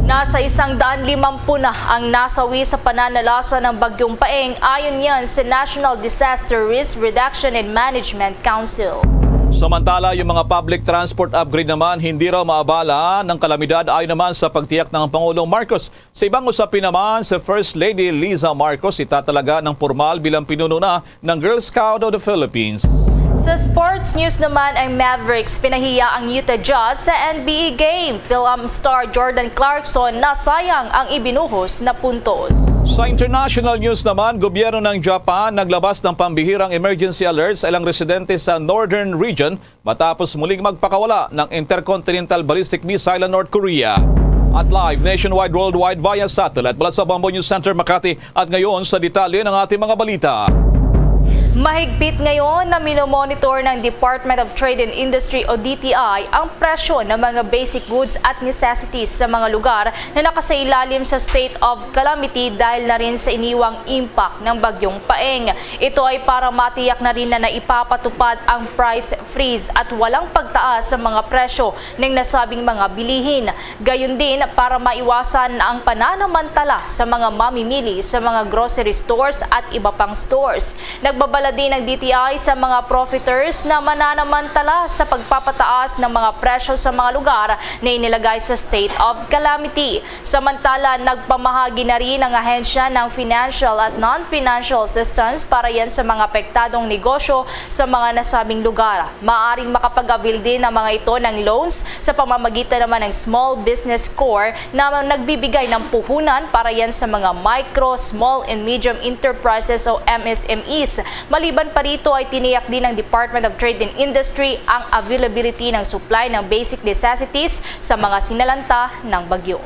Nasa isang daan limampu na ang nasawi sa pananalasa ng Bagyong Paeng, ayon yan sa National Disaster Risk Reduction and Management Council. Samantala, yung mga public transport upgrade naman hindi raw maabala ng kalamidad, ayon naman sa pagtiyak ng Pangulong Marcos. Sa ibang usapin naman, si First Lady Liza Marcos itatalaga ng pormal bilang pinuno na ng Girl Scout of the Philippines. Sa sports news naman, ang Mavericks pinahiya ang Utah Jazz sa N B A game. Phil-Am star Jordan Clarkson nasayang ang ibinuhos na puntos. Sa international news naman, gobyerno ng Japan naglabas ng pambihirang emergency alert sa ilang residente sa northern region matapos muling magpakawala ng intercontinental ballistic missile ang North Korea. At live nationwide, worldwide via satellite mula sa Bombo News Center Makati. At ngayon sa detalye ng ating mga balita. Mahigpit ngayon na minomonitor ng Department of Trade and Industry o D T I ang presyo ng mga basic goods at necessities sa mga lugar na nakasailalim sa state of calamity dahil na rin sa iniwang impact ng Bagyong Paeng. Ito ay para matiyak na rin na naipapatupad ang price freeze at walang pagtaas sa mga presyo ng nasabing mga bilihin. Gayon din, para maiwasan ang pananamantala sa mga mamimili sa mga grocery stores at iba pang stores, nagbabala din ang D T I sa mga profiteers na mananamantala sa pagpapataas ng mga presyo sa mga lugar na inilagay sa state of calamity. Samantala, nagpamahagi na rin ang ahensya ng financial at non-financial assistance para yan sa mga apektadong negosyo sa mga nasabing lugar. Maaring makapag-avail din ang mga ito ng loans sa pamamagitan naman ng Small Business Corps na nagbibigay ng puhunan para yan sa mga micro, small, and medium enterprises o M S M Es. Maliban pa rito ay tiniyak din ng Department of Trade and Industry ang availability ng supply ng basic necessities sa mga sinalanta ng bagyo.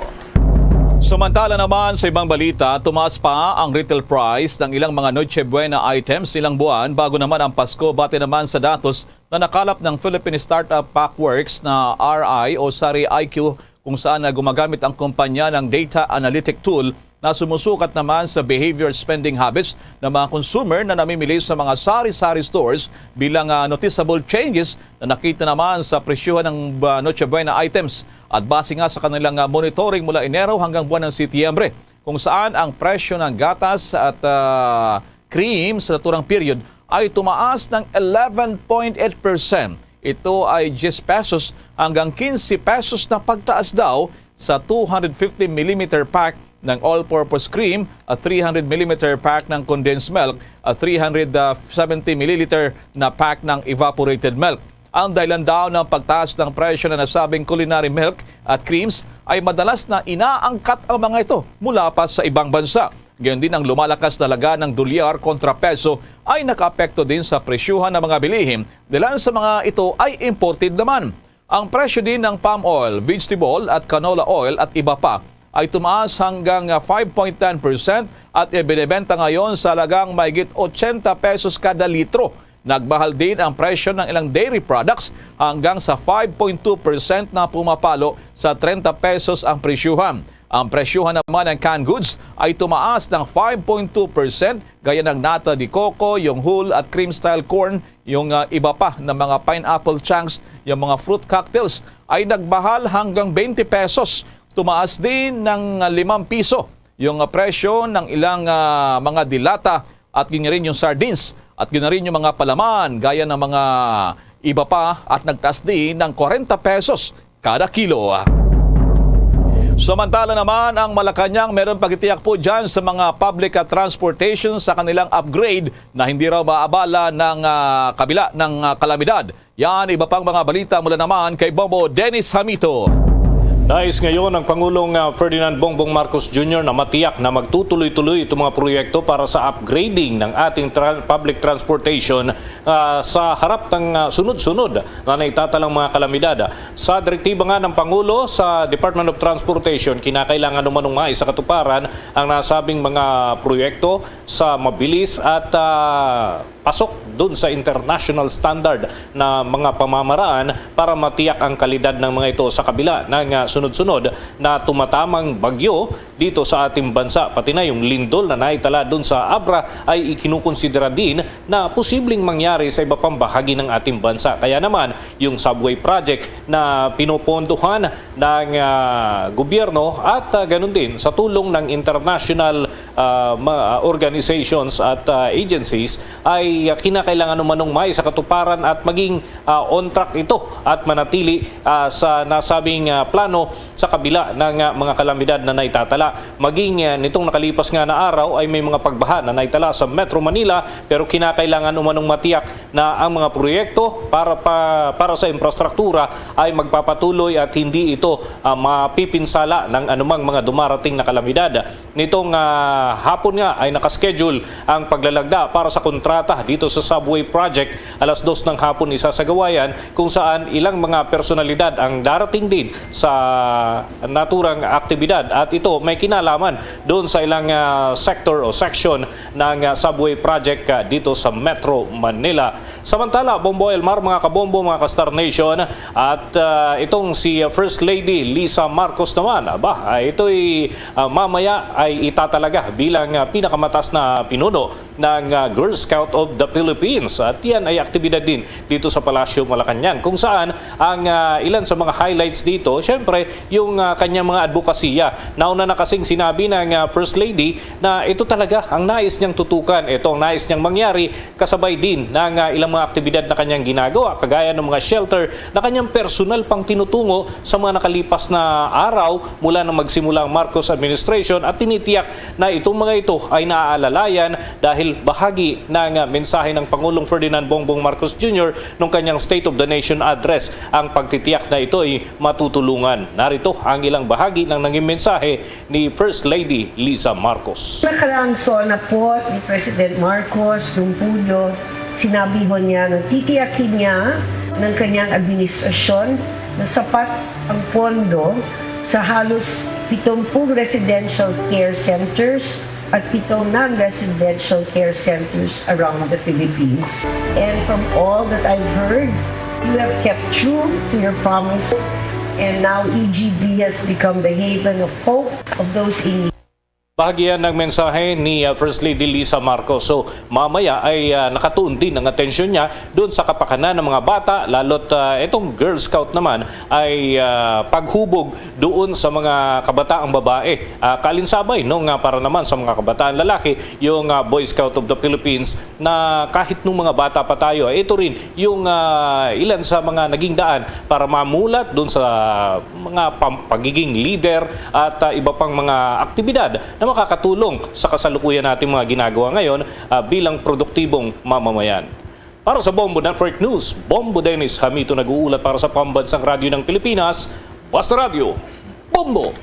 Samantala naman, sa ibang balita, tumaas pa ang retail price ng ilang mga Noche Buena items ilang buwan bago naman ang Pasko, base naman sa datos na nakalap ng Philippine Startup Packworks na R I o Sari I Q, kung saan na gumagamit ang kumpanya ng data analytic tool na sumusukat naman sa behavior, spending habits ng mga consumer na namimili sa mga sari-sari stores bilang, ah, noticeable changes na nakita naman sa presyohan ng, ah, Noche Buena items. At base nga sa kanilang, ah, monitoring mula Enero hanggang buwan ng Setyembre, kung saan ang presyo ng gatas at, ah, cream sa naturang period ay tumaas ng eleven point eight percent. Ito ay diyes pesos hanggang quince pesos na pagtaas daw sa two hundred fifty millimeter pack ng all-purpose cream at three hundred millimeter pack ng condensed milk at three hundred seventy milliliter na pack ng evaporated milk. Ang dahilan daw ng pagtaas ng presyo na nasabing culinary milk at creams ay madalas na inaangkat ang mga ito mula pa sa ibang bansa. Gayon din, ang lumalakas na laga ng dolyar kontra peso ay nakaapekto din sa presyuhan ng mga bilihin dahil sa mga ito ay imported naman. Ang presyo din ng palm oil, vegetable at canola oil at iba pa ay tumaas hanggang, ah, five point ten percent at ibinebenta ngayon sa halagang mahigit ochenta pesos kada litro. Nagmahal din ang presyo ng ilang dairy products hanggang sa five point two percent na pumapalo sa trenta pesos ang presyuhan. Ang presyuhan naman ng canned goods ay tumaas ng five point two percent, gaya ng nata de coco, yung hull at cream style corn, yung, ah, iba pa na mga pineapple chunks, yung mga fruit cocktails ay nagmahal hanggang twenty pesos. Tumaas din ng, ah, limang piso yung, ah, presyo ng ilang, ah, mga dilata at yun rin yung sardines, at yun rin yung mga palaman, gaya ng mga iba pa, at nagtaas din ng kwarenta pesos kada kilo. Samantala naman, ang Malacañang meron pagtitiyak po dyan sa mga public, ah, transportation sa kanilang upgrade na hindi raw maabala ng, ah, kabila ng, ah, kalamidad. Yan, iba pang mga balita mula naman kay Bombo Dennis Hamito. Nais ngayon ang Pangulong, ah, Ferdinand Bongbong Marcos Junior na matiyak na magtutuloy-tuloy itong mga proyekto para sa upgrading ng ating tra-, public transportation, ah, sa harap ng, ah, sunod-sunod na naitatalang mga kalamidad. Sa direktiba nga ng Pangulo sa Department of Transportation, kinakailangan umanong maisakatuparan ang nasabing mga proyekto sa mabilis at, ah, pasok dun sa international standard na mga pamamaraan para matiyak ang kalidad ng mga ito sa kabila ng, ah, sunod-sunod na tumatamang bagyo dito sa ating bansa. Pati na yung lindol na naitala dun sa Abra ay ikinukonsidera din na posibleng mangyari sa iba pang bahagi ng ating bansa. Kaya naman, yung subway project na pinopondohan ng, ah, gobyerno at, ah, ganun din sa tulong ng international, ah, ma-, ah, organizations at, ah, agencies ay, ah, kinakailangan umanong maisakatuparan at maging, ah, on track ito at manatili, ah, sa nasabing, ah, plano sa kabila ng, ah, mga kalamidad na naitatala. Maging, ah, nitong nakalipas nga na araw ay may mga pagbaha na naitala sa Metro Manila, pero kinakailangan umanong matiyak na ang mga proyekto para pa, para sa infrastruktura ay magpapatuloy at hindi ito, ah, mapipinsala ng anumang mga dumarating na kalamidad. Nitong, ah, hapon nga ay nakaschedule ang paglalagda para sa kontrata dito sa subway project. Alas dos ng hapon isasagawa yan, kung saan ilang mga personalidad ang darating din sa naturang aktibidad at ito may kinalaman doon sa ilang, ah, sector o section ng, ah, subway project, ah, dito sa Metro Manila. Samantala, Bombo Elmar, mga kabombo, mga ka-Star Nation, at, ah, itong si First Lady Lisa Marcos naman, aba, ah, ito'y, ah, mamaya ay itatalaga bilang, ah, pinakamataas na pinuno ng, ah, Girl Scout of the Philippines. At yan ay aktibidad din dito sa Palasyo Malacañang, kung saan ang, ah, ilan sa mga highlights dito, syempre, yung, ah, kanyang mga advokasya. Nauna na kasing sinabi ng, ah, First Lady na ito talaga ang nais niyang tutukan, ito ang nais niyang mangyari, kasabay din ng, ah, ilang mga aktibidad na kanyang ginagawa, kagaya ng mga shelter na kanyang personal pang tinutungo sa mga nakalipas na araw mula nang magsimula ang Marcos administration, at tinitiyak na itong mga ito ay naaalalayan dahil bahagi ng, ah, mensahe ng Pangulong Ferdinand Bongbong Marcos Junior nung kanyang State of the Nation Address ang pagtitiyak na ito ay matutulungan. Narito ang ilang bahagi ng nanging mensahe ni First Lady Lisa Marcos. Nakaraang SONA po ni President Marcos noong Hulyo, sinabi ho niya na titiyakin niya ng kanyang administrasyon na sapat ang pondo sa halos pitumpung residential care centers at pitong non-residential care centers around the Philippines. And from all that I've heard, you have kept true to your promise, and now E G B has become the haven of hope of those in need. Bahagi yan ng mensahe ni, uh, First Lady Lisa Marcos. So, mamaya ay, uh, nakatuon din ang atensyon niya doon sa kapakanan ng mga bata, lalo't, uh, itong Girl Scout naman ay, uh, paghubog doon sa mga kabataang babae. Uh, kaalinsabay, no, nga para naman sa mga kabataan lalaki, yung, uh, Boy Scout of the Philippines, na kahit nung mga bata pa tayo, ito rin yung, ah, ilan sa mga naging daan para mamulat dun sa mga pam-, pagiging leader at, ah, iba pang mga aktibidad na makakatulong sa kasalukuyan nating mga ginagawa ngayon, ah, bilang produktibong mamamayan. Para sa Bombo Network News, Bombo Dennis Hamito nag-uulat para sa Pambansang Radyo ng Pilipinas, Basta Radyo, Bombo!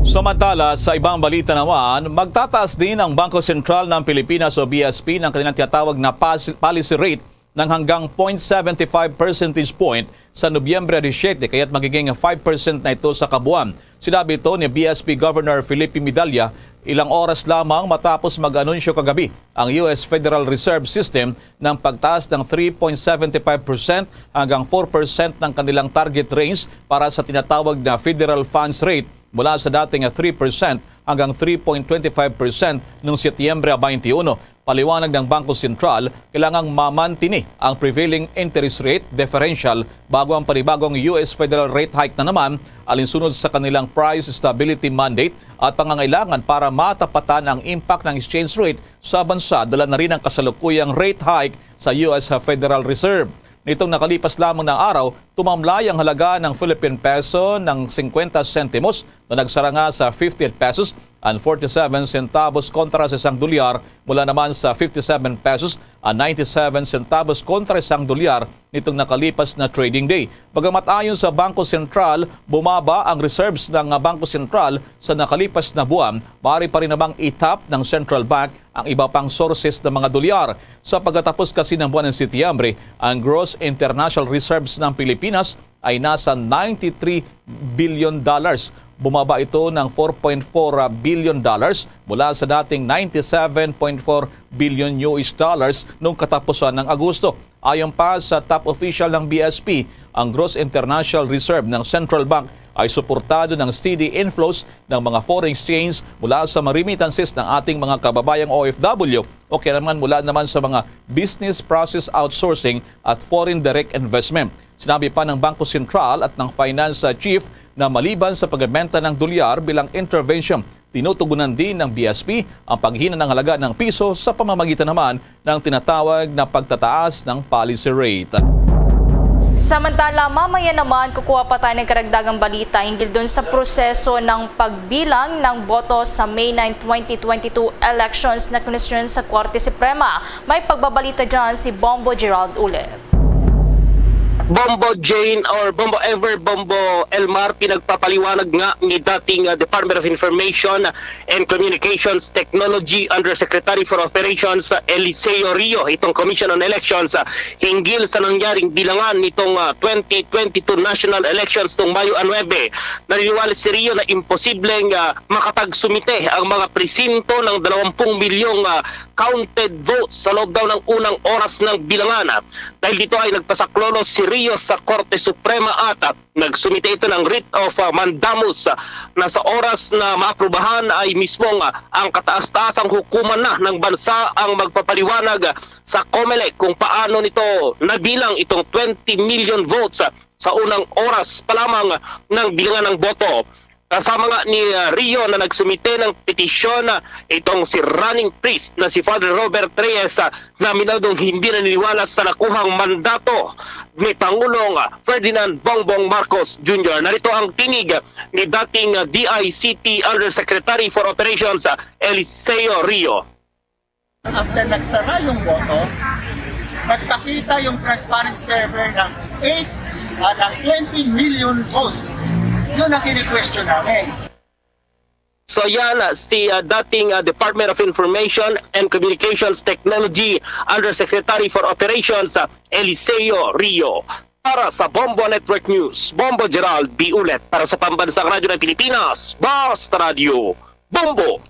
Samantala, sa ibang balita naman, magtataas din ang Bangko Sentral ng Pilipinas o B S P ng kanilang tinatawag na pas-, policy rate ng hanggang point seven five percentage point sa Nobyembre disisyete, kaya't magiging five percent na ito sa kabuuan. Sinabi ito ni B S P Governor Felipe Medalla ilang oras lamang matapos mag-anunsyo kagabi ang U S Federal Reserve System ng pagtaas ng three point seven five percent hanggang four percent ng kanilang target range para sa tinatawag na federal funds rate, mula sa dating three percent hanggang three point twenty five percent noong Setyembre twenty-one. Paliwanag ng Bangko Sentral, kailangang mamantini ang prevailing interest rate differential bago ang panibagong U S federal rate hike na naman, alinsunod sa kanilang price stability mandate at pangangailangan para matapatan ang impact ng exchange rate sa bansa, dala na rin ang kasalukuyang rate hike sa U S Federal Reserve. Nitong nakalipas lamang na araw, tumambling ang halaga ng Philippine peso ng singkwenta sentimos na nagsara nga sa fifty-eight pesos and forty-seven centavos kontra sa isang dolyar, mula naman sa fifty-seven pesos and ninety-seven centavos kontra isang dolyar nitong nakalipas na trading day. Bagamat ayon sa Bangko Sentral, bumaba ang reserves ng Bangko Sentral sa nakalipas na buwan, maaari pa rin namang itap ng Central Bank ang iba pang sources ng mga dolyar. Sa pagkatapos kasi ng buwan ng Setyembre, ang gross international reserves ng Pilipinas ay nasa ninety-three billion dollars. Bumaba ito ng four point four billion dollars mula sa dating ninety-seven point four billion U S dollars noong katapusan ng Agosto. Ayon pa sa top official ng B S P, ang gross international reserve ng Central Bank ay suportado ng steady inflows ng mga foreign exchange mula sa mga remittances ng ating mga kababayang O F W o kaya naman mula naman sa mga business process outsourcing at foreign direct investment. Sinabi pa ng Bangko Sentral at ng Finance Chief na maliban sa pagbenta ng dolyar bilang intervention, tinutugunan din ng B S P ang paghina ng halaga ng piso sa pamamagitan naman ng tinatawag na pagtataas ng policy rate. Samantala, mamaya naman kukuha pa tayo ng karagdagang balita hinggil dun sa proseso ng pagbilang ng boto sa May nine, twenty twenty-two elections na kinusunod sa Korte Suprema. May pagbabalita dyan si Bombo Gerald Ulep. Bombo Jane or Bombo Ever, Bombo Elmar, pinagpapaliwanag nga ni dating, uh, Department of Information and Communications Technology Undersecretary for Operations, uh, Eliseo Rio, itong Commission on Elections, uh, hinggil sa nangyaring bilangan nitong, uh, twenty twenty-two national elections tong Mayo nuebe. Naniniwala si Rio na imposibleng, uh, makapagsumite ang mga presinto ng dalawang pung milyong, uh, counted votes sa loob daw ng unang oras ng bilangan. Dahil dito ay nagpasaklolo si Rio sa Korte Suprema at, ah, nagsumite ito ng writ of, ah, mandamus, ah, na sa oras na maaprubahan ay mismong, ah, ang kataas-taasang hukuman na ng bansa ang magpapaliwanag, ah, sa COMELEC kung paano nito nabilang itong twenty million votes, ah, sa unang oras pa lamang ng bilangan ng boto. Kasama nga ni, ah, Rio na nagsumite ng petisyon, ah, itong si running priest na si Father Robert Reyes, ah, na minadong hindi naniniwala sa nakuhang mandato ni Pangulong, ah, Ferdinand Bongbong Marcos Junior. Narito ang tinig, ah, ni dating, ah, D I C T Undersecretary for Operations, ah, Eliseo Rio. After nagsara yung boto, nagpakita yung transparency server ng eight, ah, ng twenty million votes. Yun ang kini-question namin. So yan, ah, si, ah, dating, ah, Department of Information and Communications Technology Undersecretary for Operations, ah, Eliseo Rio. Para sa Bombo Network News, Bombo Gerald B. Ulet. Para sa Pambansang Radyo ng Pilipinas, Basta Radyo, Bombo.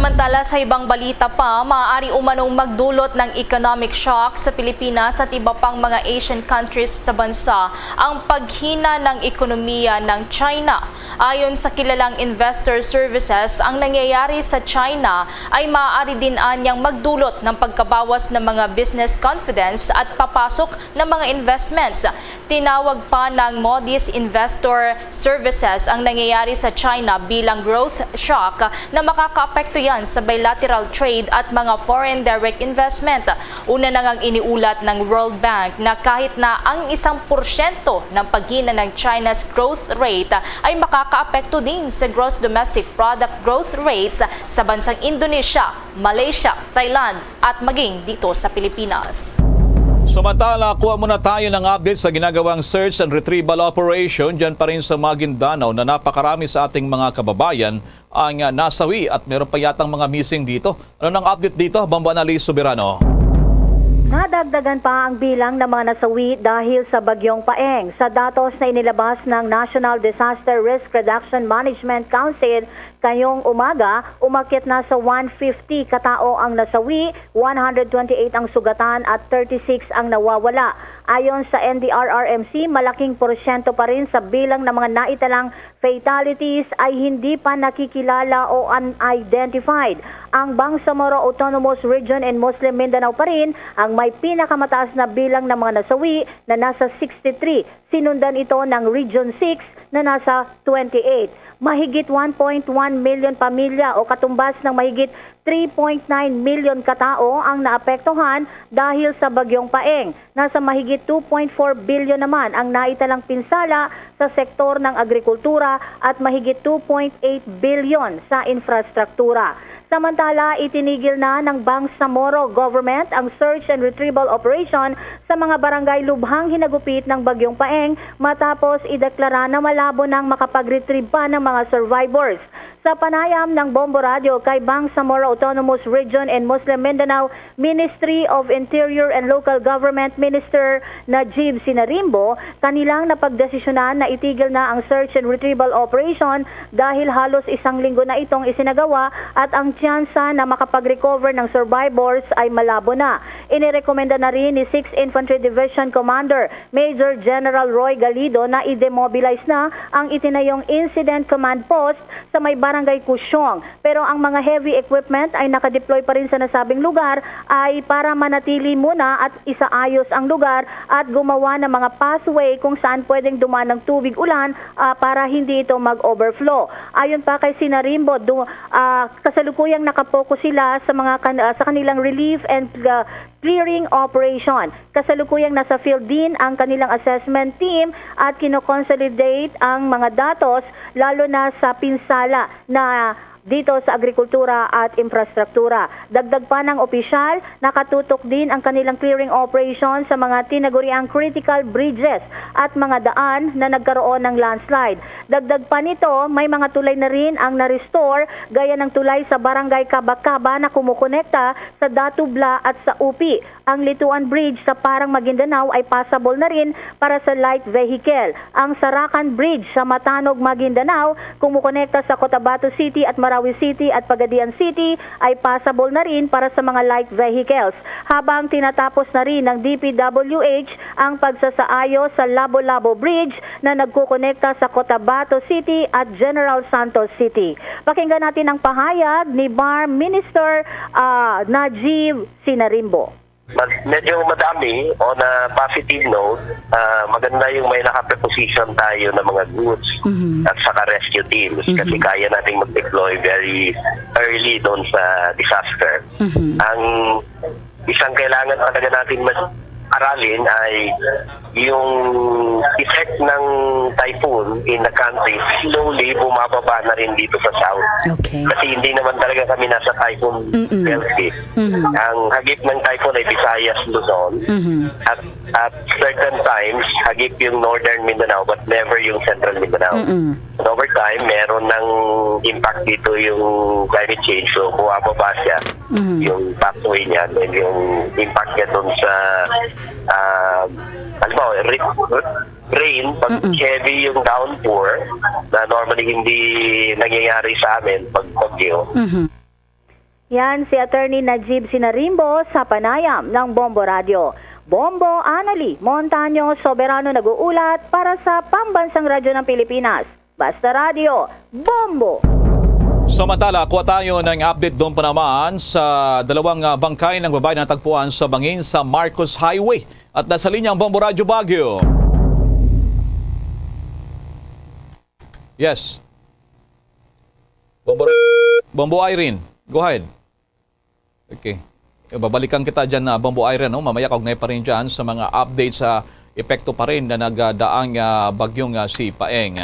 Samantala, sa ibang balita pa, maaari umanong magdulot ng economic shock sa Pilipinas at iba pang mga Asian countries sa bansa ang paghina ng ekonomiya ng China. Ayon sa kilalang investor services, ang nangyayari sa China ay maaari din anyang magdulot ng pagkabawas ng mga business confidence at papasok ng mga investments. Tinawag pa ng Moody's Investor Services ang nangyayari sa China bilang growth shock na makakaapekto yan sa bilateral trade at mga foreign direct investment. Una na ngang iniulat ng World Bank na kahit na ang isang porsyento ng paghina ng China's growth rate ay makakaapekto din sa gross domestic product growth rates sa bansang Indonesia, Malaysia, Thailand, at maging dito sa Pilipinas. Samantala, kuha muna tayo ng update sa ginagawang search and retrieval operation dyan pa rin sa Maguindanao na napakarami sa ating mga kababayan ang, ah, nasawi at meron pa yatang mga missing dito. Ano nang update dito, Bombo Annalise Soberano? Nadagdagan pa ang bilang ng mga nasawi dahil sa Bagyong Paeng. Sa datos na inilabas ng National Disaster Risk Reduction Management Council, kayong umaga, umakyat na sa one fifty ka tawo ang nasawi, one hundred twenty-eight ang sugatan at thirty-six ang nawawala. Ayon sa N D R R M C, malaking porsyento pa rin sa bilang ng mga naitalang fatalities ay hindi pa nakikilala o unidentified. Ang Bangsamoro Autonomous Region and Muslim Mindanao pa rin ang may pinakamataas na bilang ng mga nasawi, na nasa sixty-three. Sinundan ito ng Region six na nasa twenty-eight. Mahigit one point one million pamilya o katumbas ng mahigit three point nine million katao ang naapektuhan dahil sa Bagyong Paeng. Nasa mahigit two point four billion naman ang naitalang pinsala sa sektor ng agrikultura at mahigit two point eight billion sa infrastruktura. Samantala, itinigil na ng Bangsamoro government ang search and retrieval operation sa mga barangay lubhang hinagupit ng Bagyong Paeng matapos ideklara na malabo nang makapag-retrieve pa ng mga survivors. Sa panayam ng Bombo Radio kay Bangsamoro Autonomous Region and Muslim Mindanao Ministry of Interior and Local Government Minister Najib Sinarimbo, kanilang napagdesisyonan na itigil na ang search and retrieval operation dahil halos isang linggo na itong isinagawa at ang tsansa na makapag-recover ng survivors ay malabo na. Inirekomenda na rin ni Sixth Infantry Division Commander Major General Roy Galido na i-demobilize na ang itinayong Incident Command Post sa may Barangay Kusyong. Pero ang mga heavy equipment ay nakadeploy pa rin sa nasabing lugar ay para manatili muna at isaayos ang lugar at gumawa ng mga pathway kung saan pwedeng dumaan ng tubig ulan, ah, para hindi ito mag-overflow. Ayon pa kay Sinarimbo, du-, ah, kasalukuyang nakapokus sila sa mga kan-, ah, sa kanilang relief and, ah, clearing operation. Kasalukuyang nasa field din ang kanilang assessment team at kinoconsolidate ang mga datos, lalo na sa pinsala na dito sa agrikultura at infrastruktura. Dagdag pa ng opisyal, nakatutok din ang kanilang clearing operation sa mga tinaguriang critical bridges at mga daan na nagkaroon ng landslide. Dagdag pa nito, may mga tulay na rin ang na-restore, gaya ng tulay sa Barangay Kabakaba na kumukonekta sa Datubla at sa Upi. Ang Lituan Bridge sa Parang, Maguindanao ay passable na rin para sa light vehicle. Ang Sarakan Bridge sa Matanog, Maguindanao, kumukonekta sa Cotabato City at Marawi City at Pagadian City ay passable na rin para sa mga light vehicles. Habang tinatapos na rin ng D P W H ang pagsasaayos sa Labo-Labo Bridge na nagkukonekta sa Cotabato City at General Santos City. Pakinggan natin ang pahayag ni BARMM Minister, ah, Najib Sinarimbo. Mag-, medyo madami. On a positive note, ah, maganda yung may nakapreposition tayo ng mga goods Mhm. at saka rescue teams kasi Mhm. kaya nating mag-deploy very early doon sa disaster. Mhm. Ang isang kailangan talaga natin mag-, aralin ay yung effect ng typhoon in the country, slowly bumababa na rin dito sa south. Okay. Kasi hindi naman talaga kami nasa typhoon Mm-mm. belt eh. Mm-hmm. Ang hagip ng typhoon ay Visayas, Luzon. Mm-hmm. At, at certain times, hagip yung northern Mindanao but never yung central Mindanao. Mm-mm. And over time, meron ng impact dito yung climate change. So, bumababa siya, Mm-hmm. yung pathway niya, then yung impact niya dun sa, ah, halimbawa, re-, re-, rain, pag Mm-mm. heavy yung downpour, na normally hindi nangyayari sa amin pag bagyo. Mm-hmm. Yan si Attorney Najib Sinarimbo sa panayam ng Bombo Radio. Bombo, Annalie Montaño Soberano nag-uulat para sa Pambansang Radyo ng Pilipinas. Basta Radyo, Bombo! Samantala, kuha tayo ng update doon pa naman sa dalawang, ah, bangkay ng babae na natagpuan sa bangin sa Marcos Highway. At nasa linya ang Bombo Radyo Baguio. Yes. Bombo, Bombo Irene, go ahead. Okay. Eh, babalikan kita dyan na Bombo Irene, no? Mamaya kaugnay pa rin dyan sa mga updates sa epekto pa rin na nagdaang, ah, bagyong, ah, si Paeng.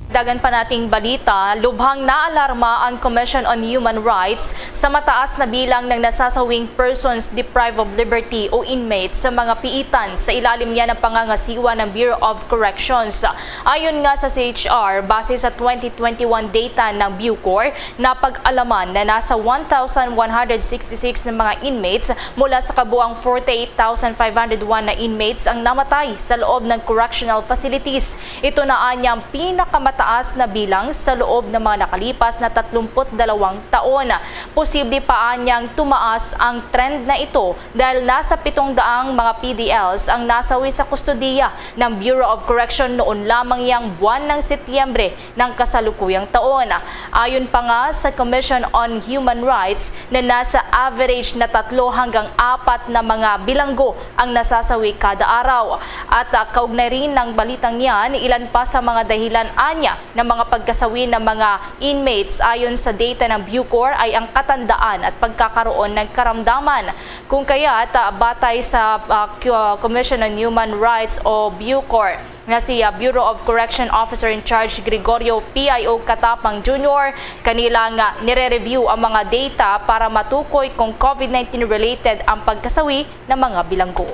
Dagan pa nating balita, lubhang naalarma ang Commission on Human Rights sa mataas na bilang ng nasasawing persons deprived of liberty o inmates sa mga piitan sa ilalim niya ng pangangasiwa ng Bureau of Corrections. Ayon nga sa C H R, base sa twenty twenty-one data ng BuCor, napag-alaman na nasa one thousand one hundred sixty-six na mga inmates mula sa kabuang forty-eight thousand five hundred one na inmates ang namatay sa loob ng correctional facilities. Ito na anya ang pinakamataas taas na bilang sa loob ng mga nakalipas na tatlumpu't dalawang taon. Posible pa anyang tumaas ang trend na ito dahil nasa pitong daang mga P D Ls ang nasawi sa kustodiya ng Bureau of Correction noon lamang yang buwan ng Setyembre ng kasalukuyang taon. Ayon pa nga sa Commission on Human Rights na nasa average na tatlo hanggang apat na mga bilanggo ang nasasawi kada araw. At, ah, kaugnay rin ng balitang yan, ilan pa sa mga dahilan anya ng mga pagkasawi ng mga inmates ayon sa data ng Bucor ay ang katandaan at pagkakaroon ng karamdaman. Kung kaya't, ah, batay sa, ah, Q-, ah, Commission on Human Rights o Bucor, nga si, ah, Bureau of Correction Officer in Charge Gregorio P I O Catapang Junior, kanila nga nire-review ang mga data para matukoy kung COVID nineteen related ang pagkasawi ng mga bilanggo.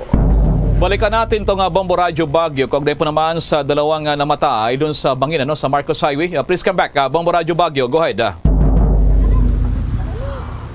Balikan natin to nga Bombo Radyo Baguio, kaugnay po naman sa dalawang, ah, namatay dun sa bangin, ano, sa Marcos Highway. Ah, please come back, ah, Bombo Radyo Baguio. Go ahead, ah.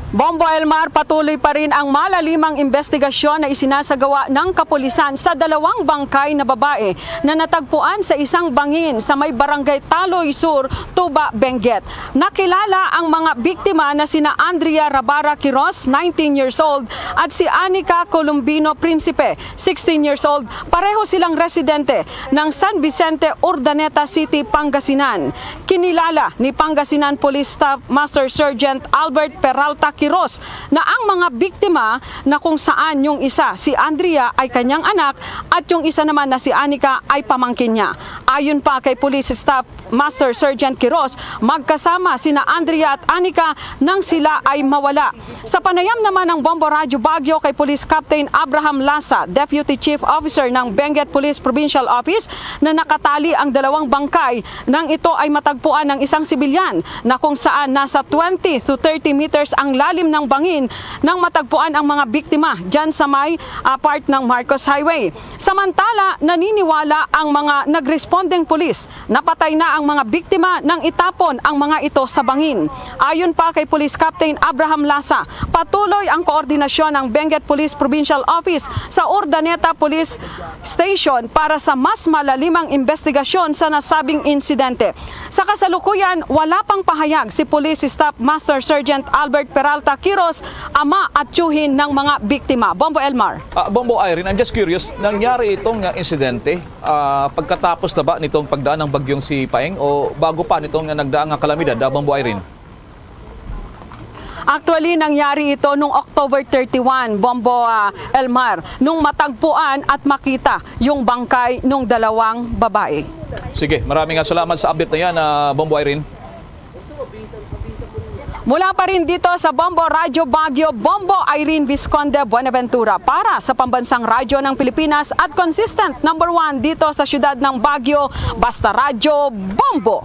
Bombo Elmar, patuloy pa rin ang malalimang investigasyon na isinasagawa ng kapulisan sa dalawang bangkay na babae na natagpuan sa isang bangin sa may barangay Taloy Sur, Tuba, Benguet. Nakilala ang mga biktima na sina Andrea Rabara Quiroz, nineteen years old, at si Anika Columbino Principe, sixteen years old. Pareho silang residente ng San Vicente, Urdaneta City, Pangasinan. Kinilala ni Pangasinan Police Staff Master Sergeant Albert Peralta Quiroz na ang mga biktima, na kung saan yung isa, si Andrea, ay kanyang anak at yung isa naman na si Anika ay pamangkin niya. Ayon pa kay Police Staff Master Sergeant Quiroz, magkasama sina Andrea at Anika nang sila ay mawala. Sa panayam naman ng Bombo Radyo Baguio kay Police Captain Abraham Lasa, Deputy Chief Officer ng Benguet Police Provincial Office, na nakatali ang dalawang bangkay nang ito ay matagpuan ng isang sibilyan, na kung saan nasa twenty to thirty meters ang lalim ng bangin nang matagpuan ang mga biktima dyan sa may, ah, part ng Marcos Highway. Samantala, naniniwala ang mga nagrespondeng pulis na patay na ang mga biktima nang itapon ang mga ito sa bangin. Ayon pa kay Police Captain Abraham Lasa, patuloy ang koordinasyon ng Benguet Police Provincial Office sa Urdaneta Police Station para sa mas malalimang investigasyon sa nasabing insidente. Sa kasalukuyan, wala pang pahayag si Police Staff Master Sergeant Albert Peralta Quiroz, ama at tiyuhin ng mga biktima. Bombo Elmar. Ah, Bombo Irene, I'm just curious, nangyari itong, ah, insidente, ah, pagkatapos na ba nitong pagdaan ng bagyong si Paeng o bago pa nitong, ah, nagdaang, ah, kalamidad, ah, Bombo Irene? Actually, nangyari ito nung October thirty-one, Bombo, ah, Elmar, nung matagpuan at makita yung bangkay nung dalawang babae. Sige, maraming, ah, salamat sa update na yan, ah, Bombo Irene. Mula pa rin dito sa Bombo Radyo Baguio, Bombo Irene Visconde Buenaventura para sa Pambansang Radyo ng Pilipinas at consistent number one dito sa siyudad ng Baguio, Basta Radyo Bombo.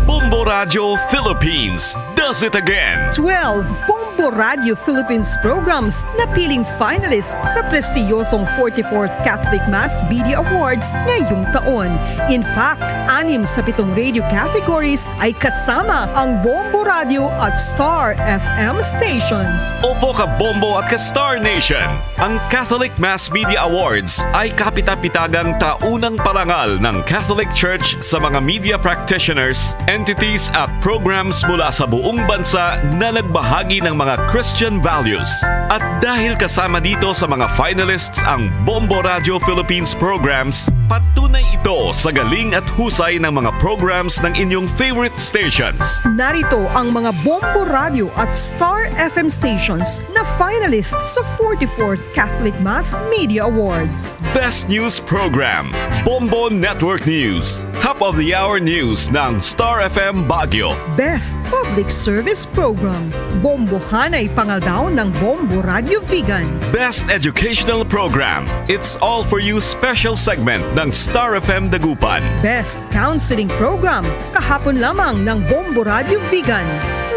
Bombo Radyo Philippines does it again. Twelve Bombo Radyo Philippines programs napiling finalist sa prestiyosong forty-fourth Catholic Mass Media Awards ngayong taon. In fact, anim sa pitong radio categories ay kasama ang Bombo Radio at Star F M stations. Opo, ka Bombo at ka Star Nation. Ang Catholic Mass Media Awards ay kapitapitagang taunang parangal ng Catholic Church sa mga media practitioners, entities at programs mula sa buong bansa na nagbahagi ng mga Christian values. At dahil kasama dito sa mga finalists ang Bombo Radio Philippines programs, patunay ito sa galing at husay ng mga programs ng inyong favorite stations. Narito ang mga Bombo Radio at Star F M stations na finalist sa forty-fourth Catholic Mass Media Awards. Best News Program, Bombo Network News. Top of the Hour News ng Star F M Baguio. Best Public Service Program, Bombohanay Pangaldaw ng Bombo Radio Vigan. Best Educational Program, It's All For You Special Segment ng Star F M Dagupan. Best Counseling Program, Kahapon Lamang ng Bombo Radio Vigan.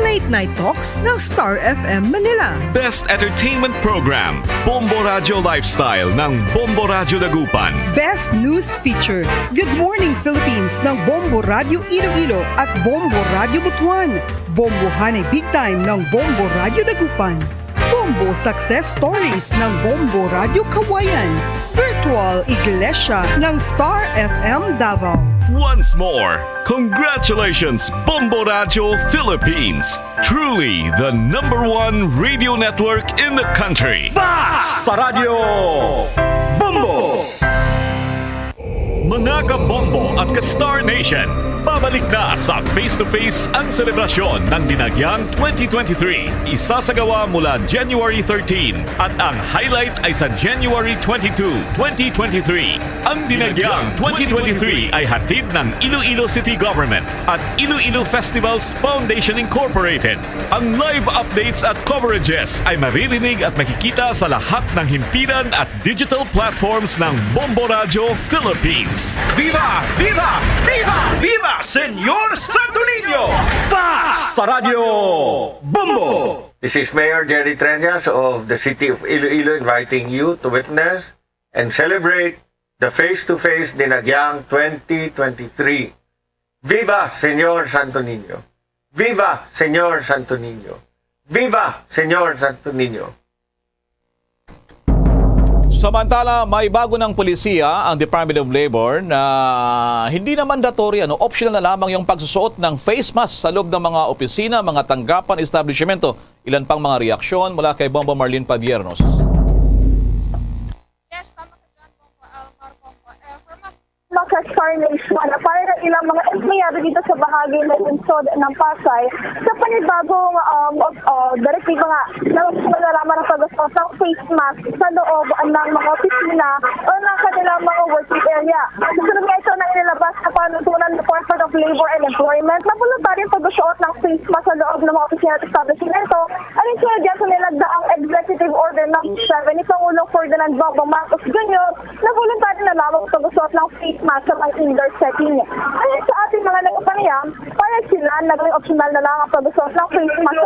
Late Night Talks ng Star F M Manila. Best Entertainment Program, Bombo Radio Lifestyle ng Bombo Radio Dagupan. Best News Feature, Good Morning Philippines ng Bombo Radio Iloilo at Bombo Radio Butuan. Bombohanay Big Time ng Bombo Radio Dagupan. Bombo Success Stories ng Bombo Radio Cauayan. Virtual Iglesia ng Star F M Davao. Once more, congratulations, Bombo Radio Philippines! Truly the number one radio network in the country. Basta Radio Bombo! Mga ka-Bombo at ka-Star Nation, pabalik na sa Face to Face ang selebrasyon ng Dinagyang twenty twenty-three. Isasagawa mula January thirteen at ang highlight ay sa January twenty-two, twenty twenty-three. Ang Dinagyang twenty twenty-three ay hatid ng Iloilo City Government at Iloilo Festivals Foundation Incorporated. Ang live updates at coverages ay maririnig at makikita sa lahat ng himpilan at digital platforms ng Bombo Radio Philippines. Viva! Viva! Viva! Viva, Senyor Santo Niño! Basta Radio Bombo! This is Mayor Jerry Treñas of the City of Iloilo inviting you to witness and celebrate the Face to Face Dinagyang twenty twenty-three. Viva, Senyor Santo Niño! Viva, Senyor Santo Niño! Viva, Senyor Santo Niño! Samantala, may bago ng polisiya ang Department of Labor na hindi na mandatory, ano, optional na lamang yung pagsusuot ng face mask sa loob ng mga opisina, mga tanggapan, establishmento. Ilan pang mga reaksyon mula kay Bombo Marlene Padiernos. Yes, tama ka dyan, Bombo Elmar, Bombo Efrem. Mga ka-Star Nation, para sa ilang mga empleyado dito sa bahagi ng lungsod ng Pasay, sa panibagong, um, of, uh, direktiba nga na optional na lamang ang pagsuot ng face mask sa loob ng mga opisina o ng kanilang mga working area. Kasunod nga ito ng inilabas sa panuntunan ng Department of Labor and Employment na voluntaryong pagsuot ng face mask sa loob ng mga opisina at establishmento, ayon sa nilagda ang Executive Order Number Seven ni Pangulong Ferdinand Bongbong Marcos Junior na voluntaryo na lamang ang pagsuot ng face mask sa mga indoor setting. Ayon sa ating mga nagpapanayam, payag sila na gawing optional na lang ang pagsuot ng face mask.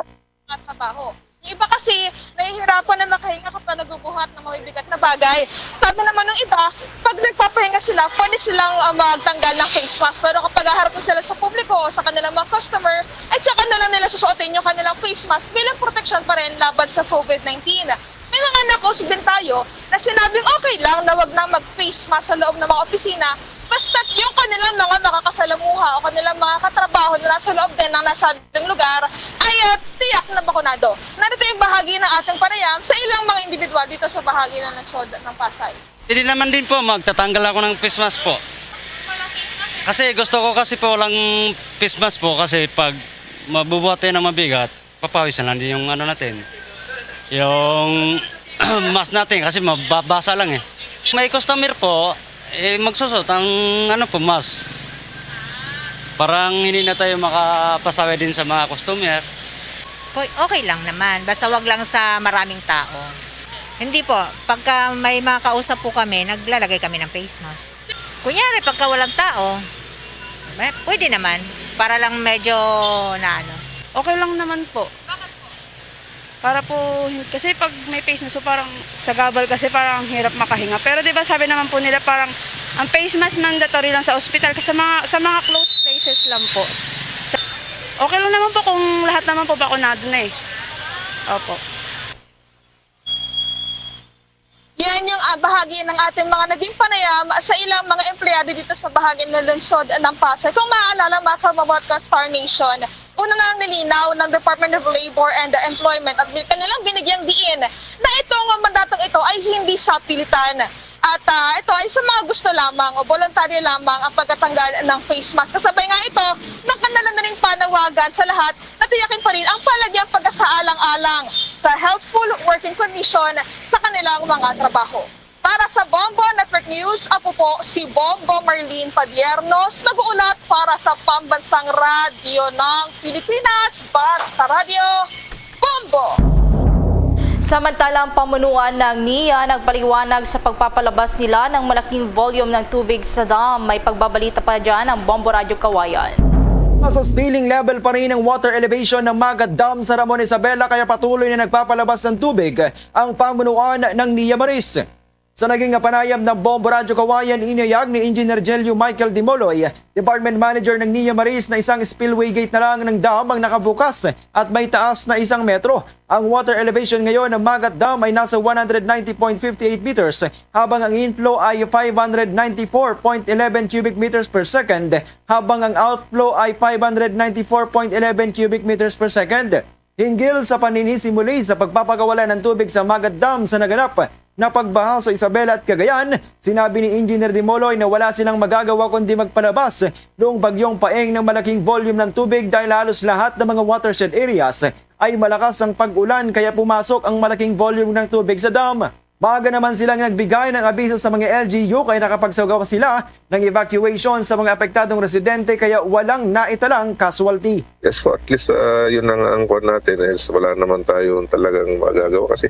Mga trabaho. Yung iba kasi, nahihirapan na makahinga kapag nagubuhat ng mabibigat na bagay. Sabi naman ng iba, pag nagpapahinga sila, pwede silang, ah, magtanggal ng face mask. Pero kapag haharapin sila sa publiko o sa kanilang mga customer, ay tsaka na lang nila susuotin yung kanilang face mask bilang proteksyon pa rin laban sa COVID nineteen. May mga nakausap din tayo na sinabing okay lang na wag nang mag-face mask sa loob ng mga opisina, basta't yung kanilang mga makakasalamuha o kanilang mga katrabaho na nasa loob din ng nasabing lugar ay, ah, tiyak na bakunado. Narito yung bahagi ng ating panayam sa ilang mga individual dito sa bahagi ng lungsod ng Pasay. Hindi naman din po, magtatanggal ako ng face mask po. Kasi gusto ko kasi po walang face mask po kasi pag mabubuhat tayo ng mabigat, papawis na lang din yung ano natin. Yung mask natin kasi mababasa lang eh. May customer po, eh, magsusot ang ano po, mask. Parang hindi na tayo makapasaway din sa mga customer. Po, okay lang naman, basta wag lang sa maraming tao. Hindi po, pagka may mga kausap po kami, naglalagay kami ng face mask. Kunyari, pagka walang tao, eh, pwede naman. Para lang medyo na ano. Okay lang naman po. Para po, kasi pag may face mask, so parang sagabal kasi parang ang hirap makahinga. Pero di ba sabi naman po nila parang ang face mask mandatory lang sa ospital kasi sa mga, sa mga closed places lang po. Sa, okay lang naman po kung lahat naman po bakunado na eh. Opo. Yan yung, ah, bahagi ng ating mga naging panayam sa ilang mga empleyado dito sa bahagi ng lungsod ng Pasay. Kung maaalala, mga kamamot ko, Star Nation, una na ang nilinaw ng Department of Labor and Employment at bin-, kanilang binigyang diin na itong mandatong ito ay hindi sapilitan. At, ah, ito ay sa mga gusto lamang o voluntaryo lamang ang pagkatanggal ng face mask. Kasabay nga ito ng kanilang na ring panawagan sa lahat na tiyakin pa rin ang palagiang pagkasaalang-alang sa healthful working condition sa kanilang mga trabaho. Para sa Bombo Network News, ako po si Bombo Marlene Padiernos, nag-uulat para sa Pambansang Radyo ng Pilipinas, Basta Radyo, Bombo! Samantala, ang pamunuan ng NIA nagpaliwanag sa pagpapalabas nila ng malaking volume ng tubig sa dam. May pagbabalita pa dyan ang Bombo Radyo Kawayan. Nasa spilling level pa rin ang water elevation ng Magat Dam sa Ramon Isabela, kaya patuloy na nagpapalabas ng tubig ang pamunuan ng NIA Maris. Sa naging panayam ng Bombo Radyo Kawayan, inihayag ni Engineer Jelio Michael Dimoloy, Department Manager ng NIA Maris, na isang spillway gate na lang ng dam ang nakabukas at may taas na isang metro. Ang water elevation ngayon ng Magat Dam ay nasa one hundred ninety point fifty eight meters, habang ang inflow ay five hundred ninety four point eleven cubic meters per second, habang ang outflow ay five hundred ninety four point eleven cubic meters per second. Hinggil sa paninisimuli sa pagpapakawala ng tubig sa Magat Dam sa naganap na pagbaha sa Isabela at Cagayan, sinabi ni Engineer Dimoloy na wala silang magagawa kundi magpalabas noong Bagyong Paeng ng malaking volume ng tubig dahil halos lahat ng mga watershed areas ay malakas ang pag-ulan, kaya pumasok ang malaking volume ng tubig sa dam. Maaga naman silang nagbigay ng abiso sa mga L G U, kaya nakapagsagawa sila ng evacuation sa mga apektadong residente, kaya walang naitalang casualty. Yes po, at least, ah, yun ang, ang kuwan natin is wala naman tayong talagang magagawa kasi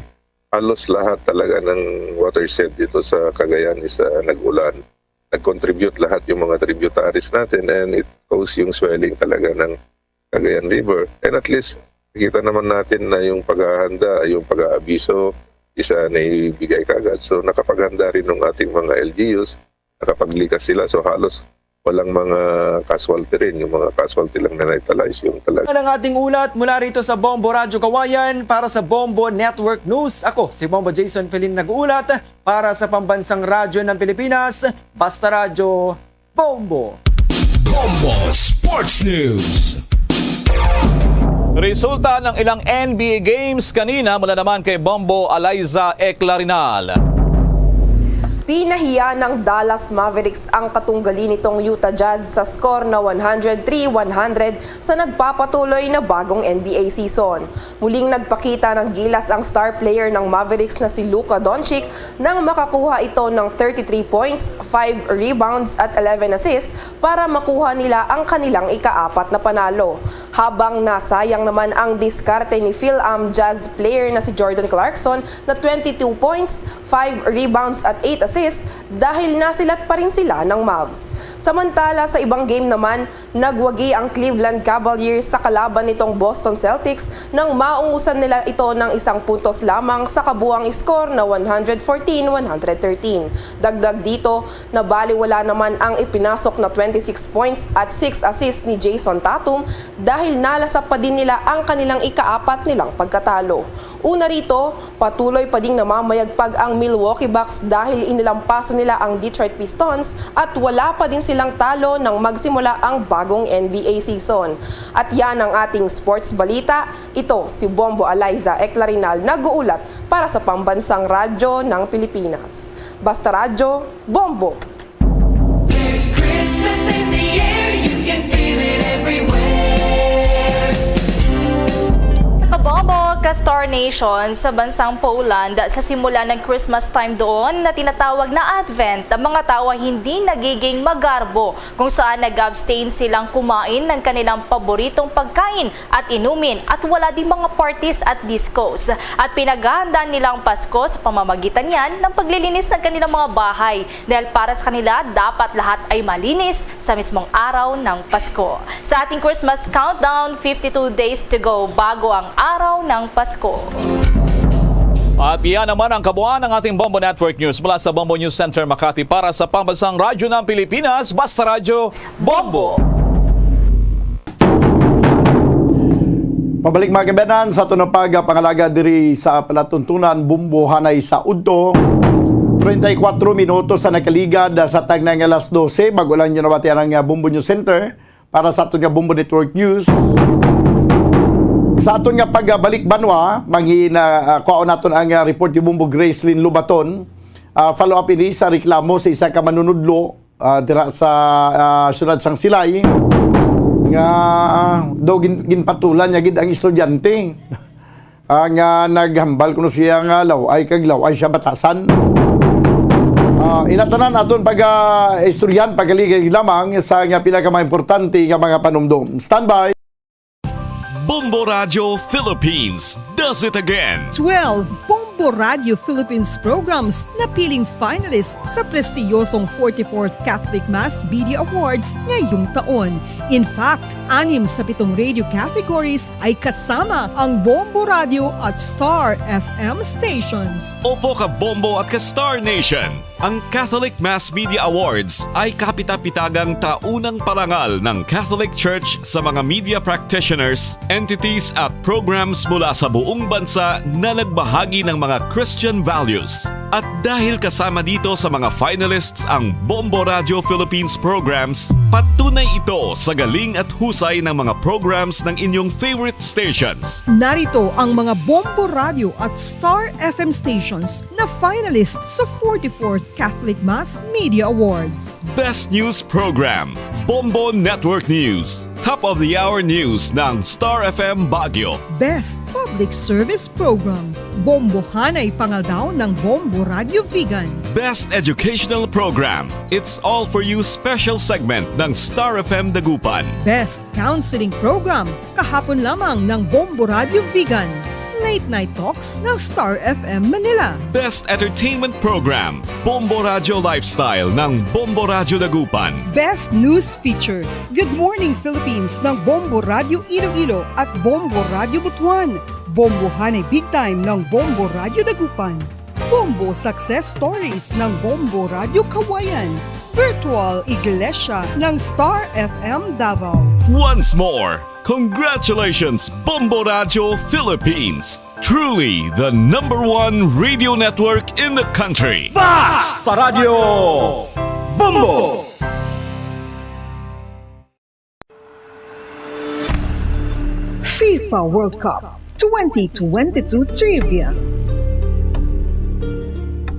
halos lahat talaga ng watershed dito sa Cagayan is, ah, nag-ulan. Nag-contribute lahat yung mga tributaries natin and it caused yung swelling talaga ng Cagayan River. And at least, nakita naman natin na yung paghahanda, yung pag-aabiso, isa na ibigay kagad. So, nakapaghanda rin ng ating mga L G Us, nakapaglikas sila. So, halos walang mga casualty rin. Yung mga casualty lang na naitala is yung talaga. Ang ating ulat mula rito sa Bombo Radyo Kawayan para sa Bombo Network News. Ako si Bombo Jason Felin nag-uulat para sa Pambansang Radyo ng Pilipinas, Basta Radyo, Bombo. Bombo Sports News. Resulta ng ilang N B A games kanina mula naman kay Bombo Eliza Eclarinal. Pinahiya ng Dallas Mavericks ang katunggali nitong Utah Jazz sa score na one hundred three one hundred sa nagpapatuloy na bagong N B A season. Muling nagpakita ng gilas ang star player ng Mavericks na si Luka Doncic nang makakuha ito ng thirty-three points, five rebounds at eleven assists para makuha nila ang kanilang ikaapat na panalo. Habang nasayang naman ang diskarte ni Fil-Am Jazz player na si Jordan Clarkson na twenty-two points, five rebounds at eight assists dahil nasilat pa rin sila ng Mavs. Samantala, sa ibang game naman, nagwagi ang Cleveland Cavaliers sa kalaban nitong Boston Celtics nang maungusan nila ito ng isang puntos lamang sa kabuang score na one hundred fourteen one hundred thirteen. Dagdag dito, nabaliwala naman ang ipinasok na twenty-six points at six assists ni Jayson Tatum dahil nalasap pa din nila ang kanilang ikaapat nilang pagkatalo. Una rito, patuloy pa ding namamayagpag ang Milwaukee Bucks dahil inilampaso nila ang Detroit Pistons at wala pa din silang talo nang magsimula ang bagong N B A season. At yan ang ating sports balita. Ito si Bombo Eliza Eclarinal nag-uulat para sa Pambansang Radyo ng Pilipinas. Basta Radyo, Bombo! There's Christmas in the air, you can feel it everywhere. Kabombo, ka-Star Nation, sa bansang Poland, sa simula ng Christmas time doon na tinatawag na Advent, ang mga tao ay hindi nagiging magarbo, kung saan nag-abstain silang kumain ng kanilang paboritong pagkain at inumin at wala ding mga parties at discos. At pinaghahanda nila ang Pasko sa pamamagitan niyan ng paglilinis ng kanilang mga bahay, dahil para sa kanila, dapat lahat ay malinis sa mismong araw ng Pasko. Sa ating Christmas countdown, fifty-two days to go bago ang araw ng Pasko. At iyan naman ang kabuuan ng ating Bombo Network News mula sa Bombo News Center Makati para sa Pambansang Radyo ng Pilipinas, Basta Radyo, Bombo! Pabalik, mga kabayan, sa aton nga pagpangalaga diri sa palatuntunan, Bombo, hanay sa udto. Treinta y cuatro minutos sa nakaligad sa tagnang alas dose. Bago lang nyo nabatian ang, ah, Bombo News Center para sa aton nga Bombo Network News. Sa aton nga pagbalik banwa, mangin, ah, ah, kuhaon naton ang, ah, report ni Bombo Gracelyn Lobaton. Ah, follow up ini sa reklamo sa isa ka manunudlo ah, dira sa, ah, siyudad sang Silay nga, ah, daw gin-, ginpatulan niya gid ang estudyante, ah, nga naghambal kuno siya nga law-ay kag law-ay siya batasan. Ah, inatanan aton pag, ah, istoryahan pagkaligay lamang sa nga pinakamaimportante nga mga panumdom. Standby. Bombo Radyo Philippines does it again. Twelve Bombo Bombo Radio Philippines programs napiling finalist sa prestiyosong forty-fourth Catholic Mass Media Awards ngayong taon. In fact, anim sa pitong radio categories ay kasama ang Bombo Radio at Star F M stations. Opo, ka Bombo at ka Star Nation. Ang Catholic Mass Media Awards ay kapita-pitagang taunang parangal ng Catholic Church sa mga media practitioners, entities at programs mula sa buong bansa na nagbahagi ng mga Christian values. At dahil kasama dito sa mga finalists ang Bombo Radio Philippines programs, patunay ito sa galing at husay ng mga programs ng inyong favorite stations. Narito ang mga Bombo Radio at Star F M stations na finalist sa forty-fourth Catholic Mass Media Awards. Best News Program, Bombo Network News. Top of the Hour News ng Star F M Baguio. Best Public Service Program, Bombohanay Pangaldaw ng Bombo Radio Vigan. Best Educational Program, It's All For You Special Segment ng Star F M Dagupan. Best Counseling Program, kahapon lamang ng Bombo Radio Vigan. Late Night Talks ng Star F M Manila. Best Entertainment Program, Bombo Radio Lifestyle ng Bombo Radio Dagupan. Best News Feature, Good Morning Philippines ng Bombo Radio Iloilo at Bombo Radio Butuan. Bombohanay Big Time ng Bombo Radio Dagupan. Bombo Success Stories ng Bombo Radio Kawayan. Virtual Iglesia ng Star F M Davao. Once more, congratulations, Bombo Radio Philippines. Truly the number one radio network in the country. Basta Radio Bombo! FIFA World Cup twenty twenty-two Trivia.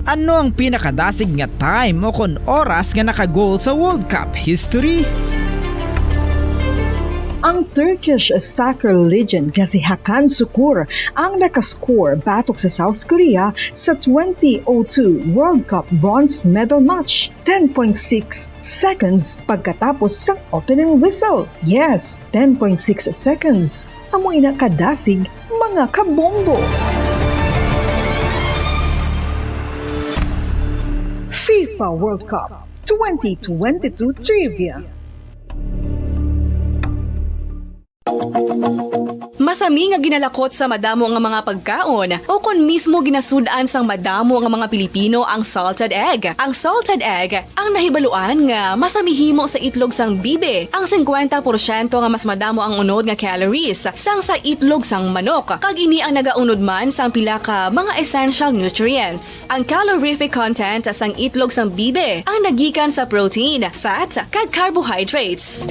Ano ang pinakadasig nga time o kon oras nga naka-goal sa World Cup history? Ang Turkish soccer legend nga si Hakan Sukur ang nakascore batok sa South Korea sa twenty oh two World Cup bronze medal match, ten point six seconds pagkatapos sang opening whistle. Yes, ten point six seconds. Amo ina kadasig, mga kabombo. FIFA World Cup twenty twenty-two Trivia. Masami nga ginalakot sa madamo nga mga pagkaon, o kon mismo ginasud-an sang madamo nga mga Pilipino ang salted egg. Ang salted egg ang nahibaluan nga masami himo sa itlog sang bibi, ang singkwenta porsyento nga mas madamo ang unod nga calories sang sa itlog sang manok, kag ini ang nagaunod man sang pila ka mga essential nutrients. Ang calorific content sang itlog sang bibi ang nagikan sa protein, fat, kag carbohydrates.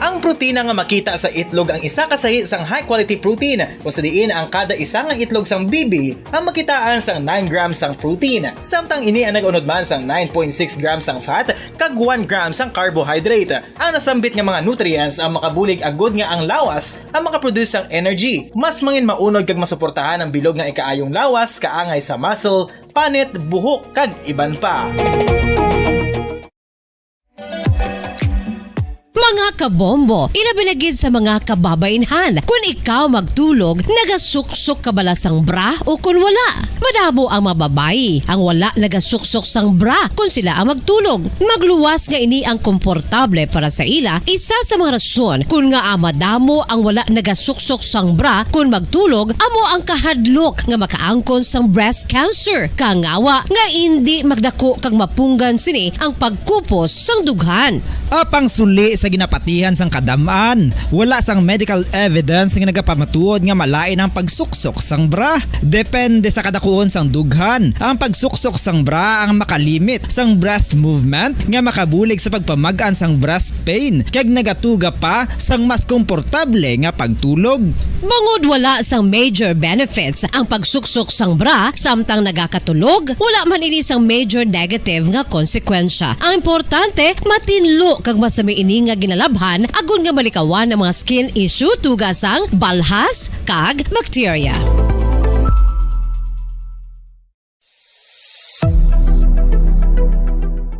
Ang protina nga makita sa itlog ang isa ka sahi sang high-quality protein, kung sa diin ang kada isa nga itlog sang bibi ang makitaan sang nine grams sang protein, samtang ini ang nag-unod man sang nine point six grams sang fat kag one gram sang carbohydrate. Ang nasambit nga mga nutrients ang makabulig agud nga ang lawas ang makaproduce sang energy. Mas mangin maunod kag masuportahan ang bilog nga ikaayong lawas, kaangay sa muscle, panit, buhok, kag iban pa. Mga kabombo, ilabi na gid sa mga kababainhan, kun ikaw magtulog, nagasuksok ka bala sang bra o kun wala? Madamo ang mga babayi ang wala nagasuksok sang bra kun sila ang magtulog. Magluwas nga ini ang komportable para sa ila, isa sa mga rason kun ngaa madamo ang wala nagasuksok sang bra kun magtulog amo ang kahadlok nga makaangkon sang breast cancer, kangawa nga indi magdako kag mapunggan sini ang pagkupos sang dughan. Apang suli sa ginapatihan sang kadam-an, wala sang medical evidence nga nagapamatuod nga malain ang pagsuksok sang bra. Depende sa kadakuon sang dughan. Ang pagsuksok sang bra ang makalimit sang breast movement nga makabulig sa pagpamag-an sang breast pain, kag nagatuga pa sang mas komportable nga pagtulog. Bangod wala sang major benefits ang pagsuksok sang bra samtang nagakatulog, wala man ini sang major negative nga konsekwensya. Ang importante, matinlo kag masami ini nga ginalabhan agod nga malikawan ang mga skin issue tuga sang balhas kag bakterya.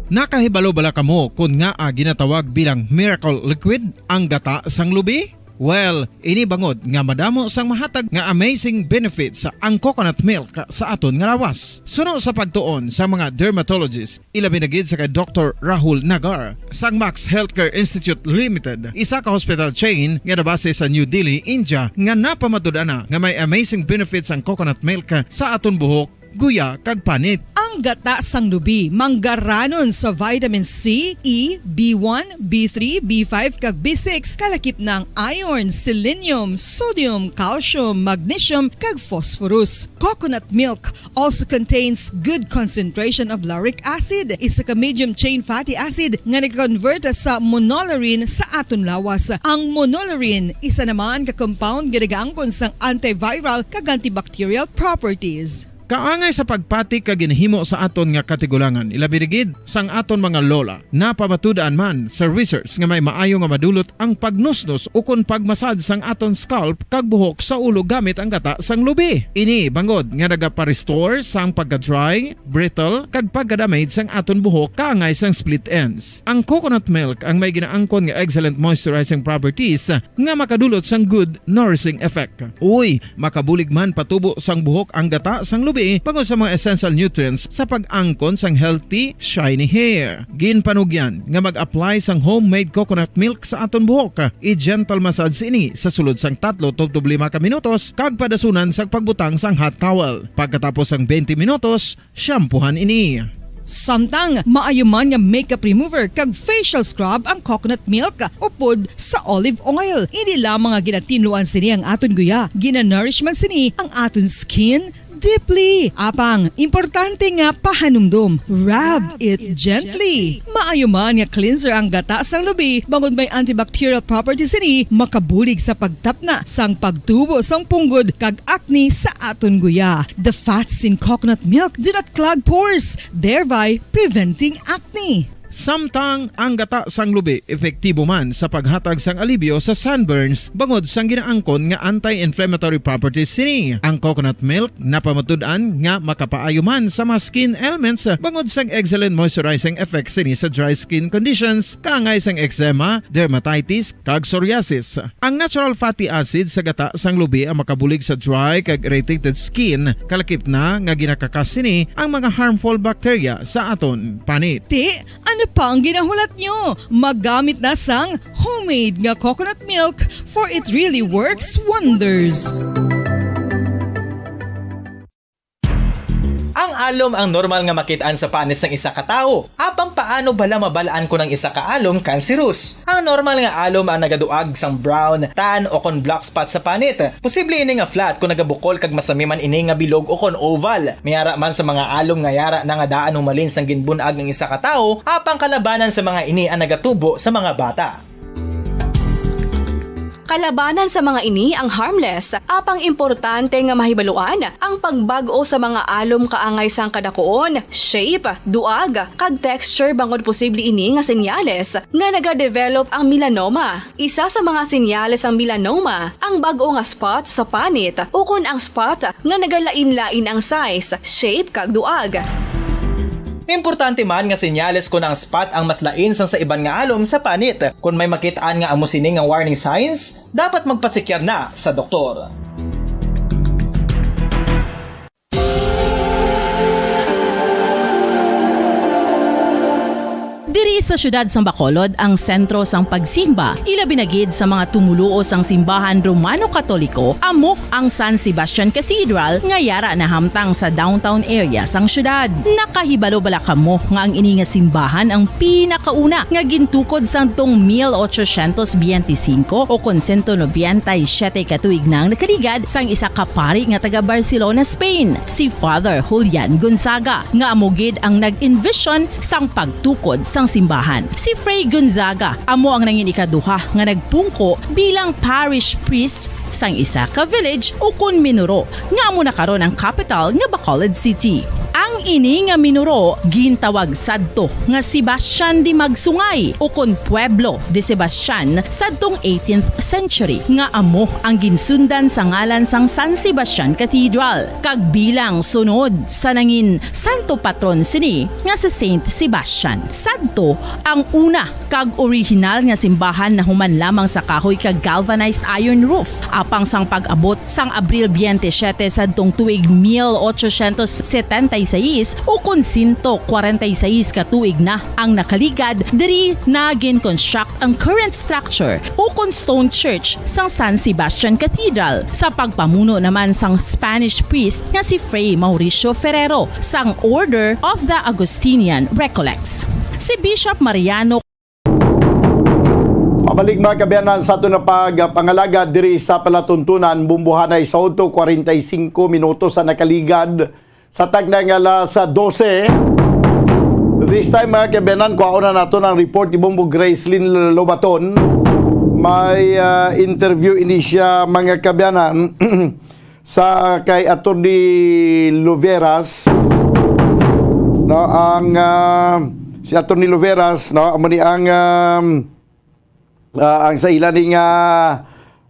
Nakahibalo bala kamo kon ngaa ginatawag bilang miracle liquid ang gata sang lubi? Well, ini bangod nga madamo sang mahatag nga amazing benefits ang coconut milk sa aton nga lawas. Suno sa pagtuon sa mga dermatologist, ilabi na gid sa kay Doktor Rahul Nagar sang Max Healthcare Institute Limited, isa ka hospital chain nga nabase sa New Delhi, India, nga napamatud-an na nga may amazing benefits ang coconut milk sa aton buhok, guya, kag panit. Ang gata sang lubi manggaranon sa vitamin C, E, B one, B three, B five, kag B six, kalakip na ang iron, selenium, sodium, calcium, magnesium, kag phosphorus. Coconut milk also contains good concentration of lauric acid, isa ka medium chain fatty acid nga nag-convert sa monolaurin sa aton lawas. Ang monolaurin isa naman ka compound nga nagaangkon sang antiviral kag antibacterial properties. Kaangay sa pagpati kag ginhimo sa aton nga katigulangan, ilabi na gid sang aton mga lola. Napamatud-an man sa research nga may maayo nga madulot ang pagnusnos ukon pagmasad sang aton scalp kag buhok sa ulo gamit ang gata sang lubi. Ini bangod nga nagapa-restore sang pagka-dry, brittle, kag pagka-damage sang aton buhok kaangay sang split ends. Ang coconut milk ang may ginaangkon nga excellent moisturizing properties nga makadulot sang good nourishing effect. Uy, makabulig man patubo sang buhok ang gata sang lubi bangod sa mga essential nutrients sa pag-angkon sang healthy, shiny hair. Ginpanugyan nga mag-apply sang homemade coconut milk sa aton buhok. I-gentle massage ini sa sulod sang tatlo tubtob lima ka minutos kag padasunan sang pagbutang sang hot towel. Pagkatapos sang twenty minutos, shampoohan ini. Samtang maayo man nga makeup remover kag facial scrub ang coconut milk upod sa olive oil. Hindi lamang nga ginatinluan sini ang aton guya, ginanourish man sini ang aton skin deeply. Apang, importante nga pahanumdom, rub it gently. Maayo man nga cleanser ang gata sang lubi, bangod may antibacterial properties sini, makabulig sa pagtapna sang pagtubo sang punggod kag acne sa aton guya. The fats in coconut milk do not clog pores, thereby preventing acne. Samtang ang gata sang lubi epektibo man sa paghatag sang alibyo sa sunburns bangod sang ginaangkon nga anti-inflammatory properties sini. Ang coconut milk napamatud-an nga makapaayo man sa mga skin ailments bangod sang excellent moisturizing effects sini sa dry skin conditions, kaangay sang eczema, dermatitis, kag psoriasis. Ang natural fatty acid sa gata sang lubi ang makabulig sa dry kag irritated skin, kalakip na nga ginakakas sini ang mga harmful bacteria sa aton panit. Ti, ano pa ang ginahulat nyo? Maggamit na sang homemade nga coconut milk, for it really works wonders. Ang alom ang normal nga makit-an sa panit sang isa ka tawo. Apang paano bala mabal-an kon ang isa ka alom cancerous? Ang normal nga alom ang nagaduag sang brown, tan, o kon black spot sa panit. Posible ini nga flat kon nagabukol kag masami man ini nga bilog o kon oval. May ara man sa mga alom nga yara na nga daan humalin sang ginbun-ag ang isa ka tawo, apang kalabanan sa mga ini ang nagatubo sa mga bata. Kalabanan sa mga ini ang harmless, apang importante nga mahibaluan ang pagbag-o sa mga alom kaangay sang kadakuon, shape, duag, kag texture, bangod posible ini nga senyales nga nagadevelop ang melanoma. Isa sa mga senyales sang melanoma ang bag-o nga spot sa panit ukon ang spot nga nagalain-lain ang size, shape, kag duag. Importante man nga senyales kon ang spot ang mas lain sang sa iban nga alom sa panit. Kon may makit-an nga amo sini nga warning signs, dapat magpatsikyar na sa doktor. Diri sa siyudad sang Bacolod ang sentro sang pagsimba, ilabi na gid sa mga tumoluo sang simbahan Romano-Katoliko, amo ang San Sebastian Cathedral nga yara nahamtang sa downtown area sang siyudad. Nakahibalo bala kamo nga ang ini nga simbahan ang pinakauna nga gintukod sadtong mil ochocientos biyente singko o kon sento nobenta y siyete ka tuig na ang nakaligad sang isa ka pari nga taga Barcelona, Spain, si Father Julian Gonzaga, nga amo gid ang nag-envision sang pagtukod sang simbahan. Si Fray Gonzaga amo ang nangin ikaduha nga nagpungko bilang parish priest sang isa ka village ukon minuro nga amo na karon ang kapital nga Bacolod City. Ang Ang ini nga minuro gintawag sadto nga Sebastian de Magsungay, ukon Pueblo de Sebastian, sadtong eighteenth century, nga amo ang ginsundan sa ngalan sang San Sebastian Cathedral, kag bilang sunod sa nangin santo patron sini nga si Saint Sebastian. Sadto ang una kag orihinal nga simbahan nahuman lamang sa kahoy kag galvanized iron roof, apang sang pag-abot sang Abril twenty-seven sadtong tuig mil ochocientos setenta y seis, ukon sento kwarenta y seis ka tuig na ang nakaligad, diri na gin-construct ang current structure, ukon stone church, sang San Sebastian Cathedral, sa pagpamuno naman sang Spanish priest nga si Fray Mauricio Ferrero sang Order of the Augustinian Recollects. Si Bishop Mariano Pabalik, mga kaabyanan, sa aton na pagpangalagad diri sa palatuntunan, bumbuhanay sa otso kwarenta y singko minutos sa nakaligad sa tagna nga alas dose. This time, mga kaabyanan, kuhaon na naton ang report ni Bombo Gracelyn Lobaton. May, ah, interview ini siya, mga kaabyanan, sa kay Attorney Luveras, no, ang, ah, si Attorney Luveras, no, amo ni ang, um, ah, ang sa ila ni nga,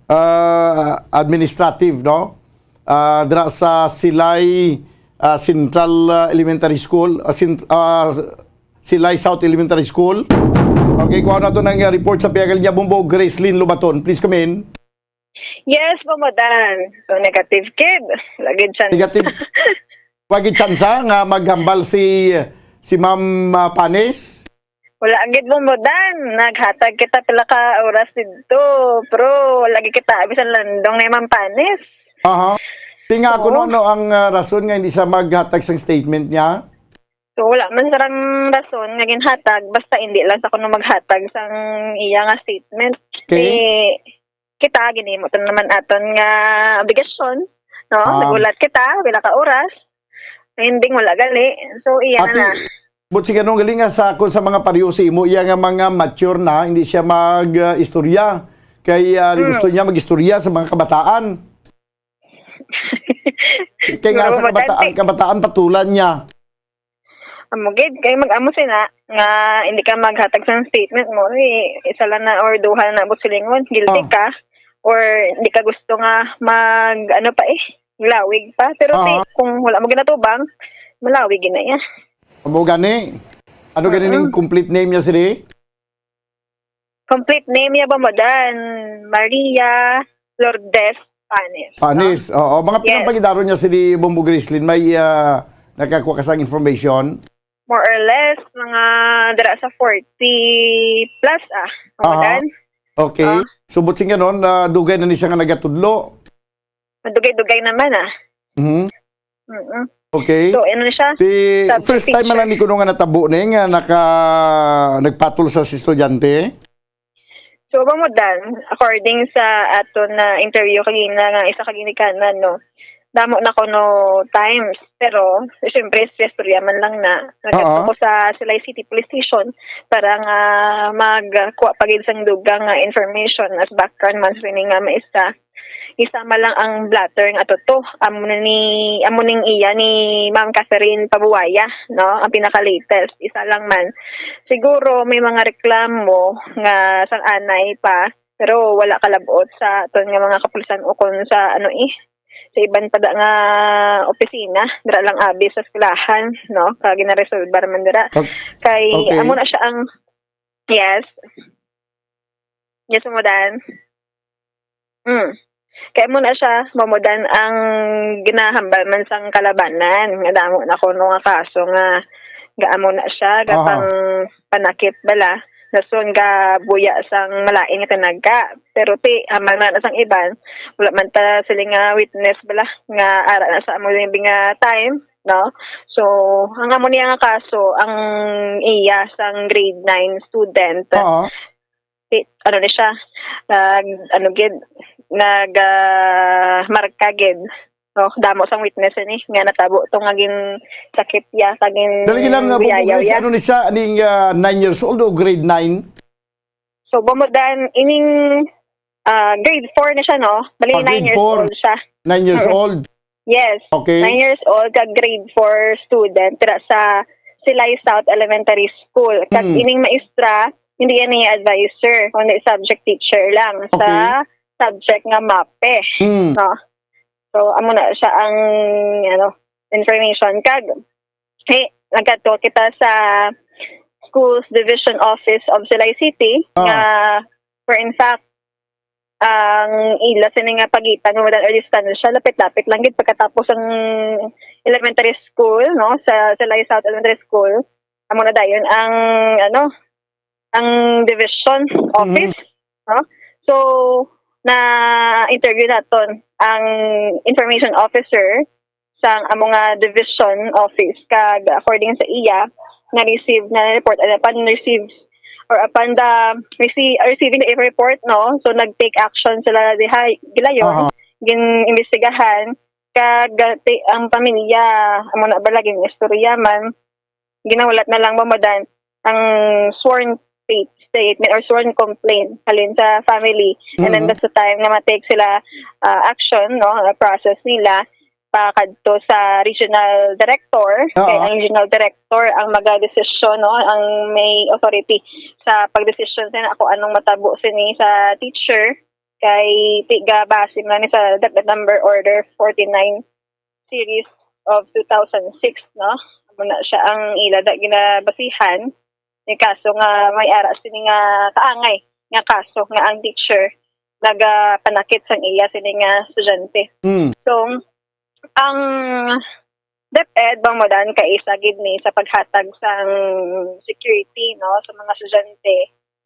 ah, administrative, no, ah, dira sa Silay, ah, Central, ah, Elementary School, ah, Cent-, ah, Silay South Elementary School. Okay, kuha na to ng, ah, report sa piyagal niya, Bombo Gracelyn Lubaton. Please come in. Yes, Bombo Dan. So, negative kid. Lagi chance. Negative. Wagi tsansa nga maghambal si, si Ma'am, ah, Panis? Wala gid, Bombo Dan. Naghatag kita pila ka oras dito. Pero wala gid kita bisan landong ni Ma'am Panis. Aha. Tinga ako Oo. no, no ang, ah, rason nga hindi siya maghatag sang statement niya? So, wala man sarang rason nga ginhatag, basta hindi lang sa kuno maghatag sang iya nga statement. Okay. Kay kita, ginimo to naman aton nga obligasyon, no? Ah. Nagulat kita, pila ka oras. Ending, wala gali. So, iya na Ate, na. But si ganong galing nga sa, kung sa mga pariyo sa imo, iya nga mga mature na, hindi siya mag, ah, istorya. Kay, ah, Hmm. gusto niya mag-istorya sa mga kabataan. Kay nga Siguro sa kabataan, madante. kabataan, patulan niya. Amo gid, kay mag-amo sina nga hindi ka maghatag sa statement mo, eh, isa lang na or duha na buot silingon, guilty Ah. ka, or hindi ka gusto nga mag, ano pa eh, lawig pa. Pero ti, Aha. kung wala mo ginatubang, malawig gid na iya. Amo gani? Ano gani Mm-mm. ning complete name niya, siri? Complete name niya, Bombo Dan? Maria Lourdes Panis, no? Panis, oo. Mga Yes. pinang pagidaro niya si di Bombo Gracelyn, may, ah, nakakuha ka sang information? More or less, mga dira sa forty plus, ah, Bombo Aha. Dan. Okay. Ah. So, buot silingon, ah, dugay na ni siya nga nagatudlo. Madugay-dugay naman, ah. Mhm. Mm-mm. Okay. So, ano siya? Ti, Subject first time man teacher. lang ni kuno nga natabo ni nga naka-, nagpatol sa si estudyante? So, Bombo Dan, according sa aton na interview kagina nga isa ka ginikanan, no, damo na kuno times. Pero, siyempre, istorya man lang na. Nag-adto Oo. ko sa Silay City Police Station para nga magkuha pa gid sang dugang nga information as background man sa ini nga maestra. Isa man lang ang blotter nga ato to. Amo na ni, amo ning iya ni Ma'am Catherine Pabuaya, no? Ang pinaka-latest. Isa lang man. Siguro may mga reklamo nga sang anay pa, pero wala kalab-ot sa aton nga mga kapulisan ukon sa ano eh, sa iban pa da nga opisina, dira lang abi sa eskwelahan, no? Kag ginaresolbar man dira. Pag-, Kay okay. amo na siya ang, yes. Yes, Bombo Dan. Mm. Kay amo na siya, Bombo Dan, ang ginahambal man sang kalabanan, nga damo na kuno nga kaso nga gaamo na siya, Aha. gapang panakit bala, dason gabuya sang malain nga tinagka. Pero ti, hambal man na sang iban, wala man ta sila nga witness bala, nga ara na sa amo nga time, no? So, ang amo niya nga kaso, ang iya sang grade nine student, Oo. ti-, ano ni siya, nag, ano gid, nag, ah, marka gid. No, damo sang witness ni nga natabo to nga gin sakit ya, kag gin Dali lang, ah, Bombo buyayaw Grace, ya. ano ni siya, aning, ah, nine years old o grade nine? So, Bombo Dan, ining, ah, grade four na siya, no? Bali, Ah, nine grade years four. old siya. Nine years Mm. old. Yes. Okay. Nine years old, kag grade four student, dira sa Silay South Elementary School. Kag Mm. ining maestra, hindi yan niya advisor, kundi subject teacher lang sa Okay. subject nga MAPEH. Mm. No? So, amo na siya ang, ano, information. Kag, hey, nagkadto kita sa Schools Division Office of Silay City, Ah. nga, where in fact, ang ila sini nga pagitan, mo dan, or distansya, lapit-lapit lang gid pagkatapos ang elementary school, no, sa Silay South Elementary School. Amo na dayon ang, ano, ang division office, no? So, na-interview naton ang information officer sang amo nga division office, kag according sa iya, na-receive na report, and upon receive, or upon the rece-, receiving the report, no? So, nag-take action sila diha, gilayon, Aha. gin-imbestigahan, kag, uh, ti-, ang pamilya, amo na bala, gin-istorya man, ginahulat na lang, Bambodan, ang sworn state-, statement or sworn complaint halin sa family. And then, Mhm. that's the time na ma-take sila, ah, action, no, ah, process nila pa kadto sa regional director. Oo. Kay ang regional director ang magadesisyon, no, ang may authority sa pagdesisyon sa kung anong matabo sini sa teacher. Kay tiga base man ni sa DepEd number order forty-nine series of two thousand six, no? Amo na siya ang ila da ginabasihan ni kaso nga may ara sini nga kaangay nga kaso nga ang teacher nagapanakit sang iya sini nga estudyante. Mm. So, ang DepEd, Bambodan, kay isa gid ni sa paghatag sang security, no, sa mga estudyante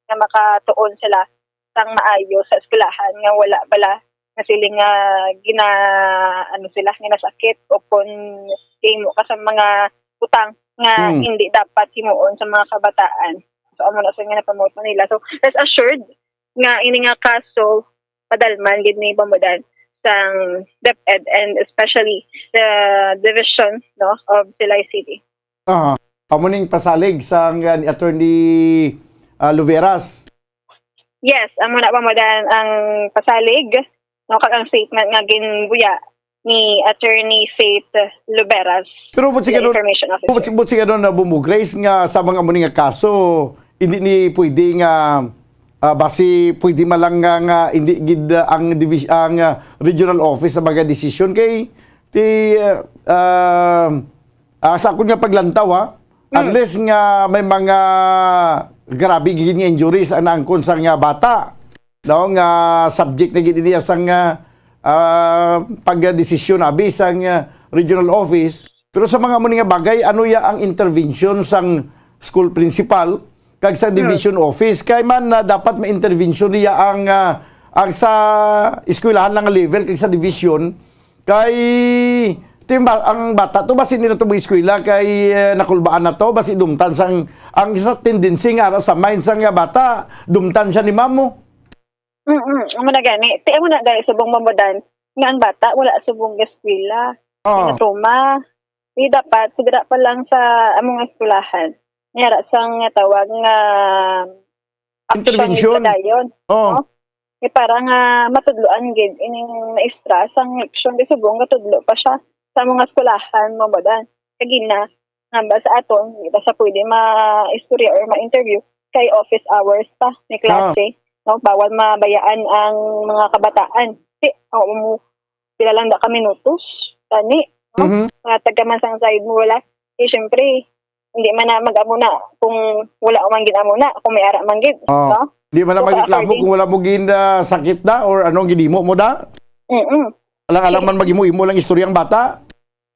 nga makatuon sila sang maayo sa eskwelahan, nga wala bala nga sila nga gina-, ano sila, ginasakit o kon himo ka sa mga butang nga Hmm. hindi dapat himuon sa mga kabataan. So, amo na sa nga napamoto nila. So, rest assured nga ini nga kaso padalman gid ni, Bambodan, sang DepEd and especially the division, no, of Silay City. Aha. Amo ning pasalig sang, uh, ni Attorney, uh, Luveras. Yes, amo na, Bambodan, ang pasalig, no, kag ang statement nga ginbuya ni Attorney Faith Luberas, Pero but the siya doon, information officer. But, but siya doon na, Bumbo Grace, nga sa mga muni nga kaso, hindi ni pwede nga, ah, basi pwede man lang nga, nga hindi gid, ah, ang divis-, ang, ah, regional office sa mga desisyon kay ti, ah, ah, ah, sa akon nga paglantaw, ha, Mm. unless nga may mga grabe gid nga injuries ang naangkon sa nga bata, no, nga subject na gid niya sang, ah, ah, pagdesisyon abi sang, ah, regional office. Pero sa mga muni nga bagay, ano ya ang intervention sang school principal kag sa Hmm. division office? Kay man na dapat ma-intervention niya ang, ah, ang sa eskwelahan lang nga level kag sa division. Kay, ti-, ba, ang bata to, basi hindi na to mag-eskwela, kay, eh, nakulbaan na to, basi dumtan sang, ang sa tendency nga ara sa mind sang nga bata, dumtan siya ni mamo. Mm-mm, amo na gani. Ti, amo na gani, subong, Bambodan, nga ang bata wala subong ga-eskwela. Oh. Nga tuma, di dapat, sidra pa lang sa among eskwelahan. Nga ara sang nga tawag nga action Intervention. Dayon. Oh. No? Kay para nga matudloan gid ining maestra sang leksyon, kay subong gatudlo pa siya sa mga eskwelahan, Bambodan. Kag ina, nga ba sa aton, di ba sa pwede ma-istorya or ma-interview kay office hours pa, may Ah. klase, no? Bawal mabayaan ang mga kabataan. Di, oo, mo, pila lang da ka minutos, tani, no? Mhm. Mga taga man sang side mo, wala. Eh, syempre, hindi man na mag-amo na kung wala man gid amo na, kung may ara man gid, Oh. no? Di man na So, magreklamo according kung wala mo gin, ah, sakit na or ano ang ginimo mo da. Mm-mm. Alang-alang man mag-imo-imo lang istorya ang bata.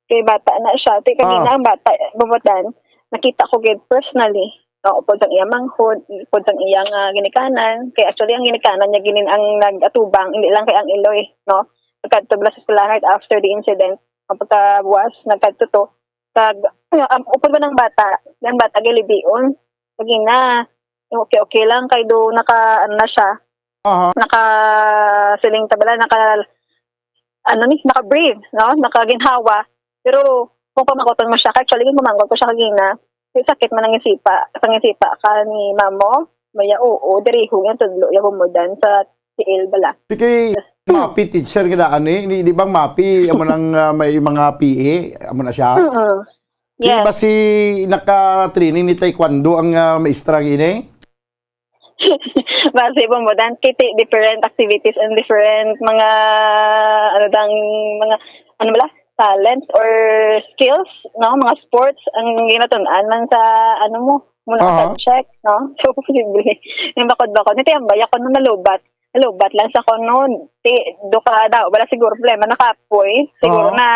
Kay bata na siya. Ti, kagina Ah. ang bata, Bambodan, nakita ko gid personally. No, upod sang iya manghod, upod sang iya nga ginikanan. Kay actually, ang ginikanan niya ginin ang nag-atubang, hindi lang kay ang iloy, no? Pagkadto bala sa eskwelahan right after the incident, ang pagkabuwas, nagkadto to. Kag, um, upod man ang bata, ang bata gilibion. Kagina, okay, okay lang, kay do naka, ano na siya, Aha. Naka, siling ta bala, naka, ano ni, naka-breathe, no? Nakaginhawa. Pero kung pamangkoton mo siya, actually, kung pamangkot ko siya kagina, may sakit man ang isipa, ang isipa ka ni mamo, maya, oo, diriho yan, tudlo, ya, Bambodan sa tiil bala. Sige, MAPEH teacher nga daan ni, di, di bang MAPEH, amo nang, ah, may mga P E, amo na siya? Mm. Di Yes. ba si naka-training ni taekwondo ang, ah, maestra nga ini? Base po mo, dan, kiti different activities and different mga, ano dang, mga, ano bala, talent or skills, no? Mga sports, ang ginatun-an man sa, ano mo, muna Aha. subject, no? So, posible. Yung bakod-bakod, niti ang baya ko nung nalubat. Nalubat lang sa kuno, ti, do ka daw, wala siguro problema, nakapoy. Siguro Oo. na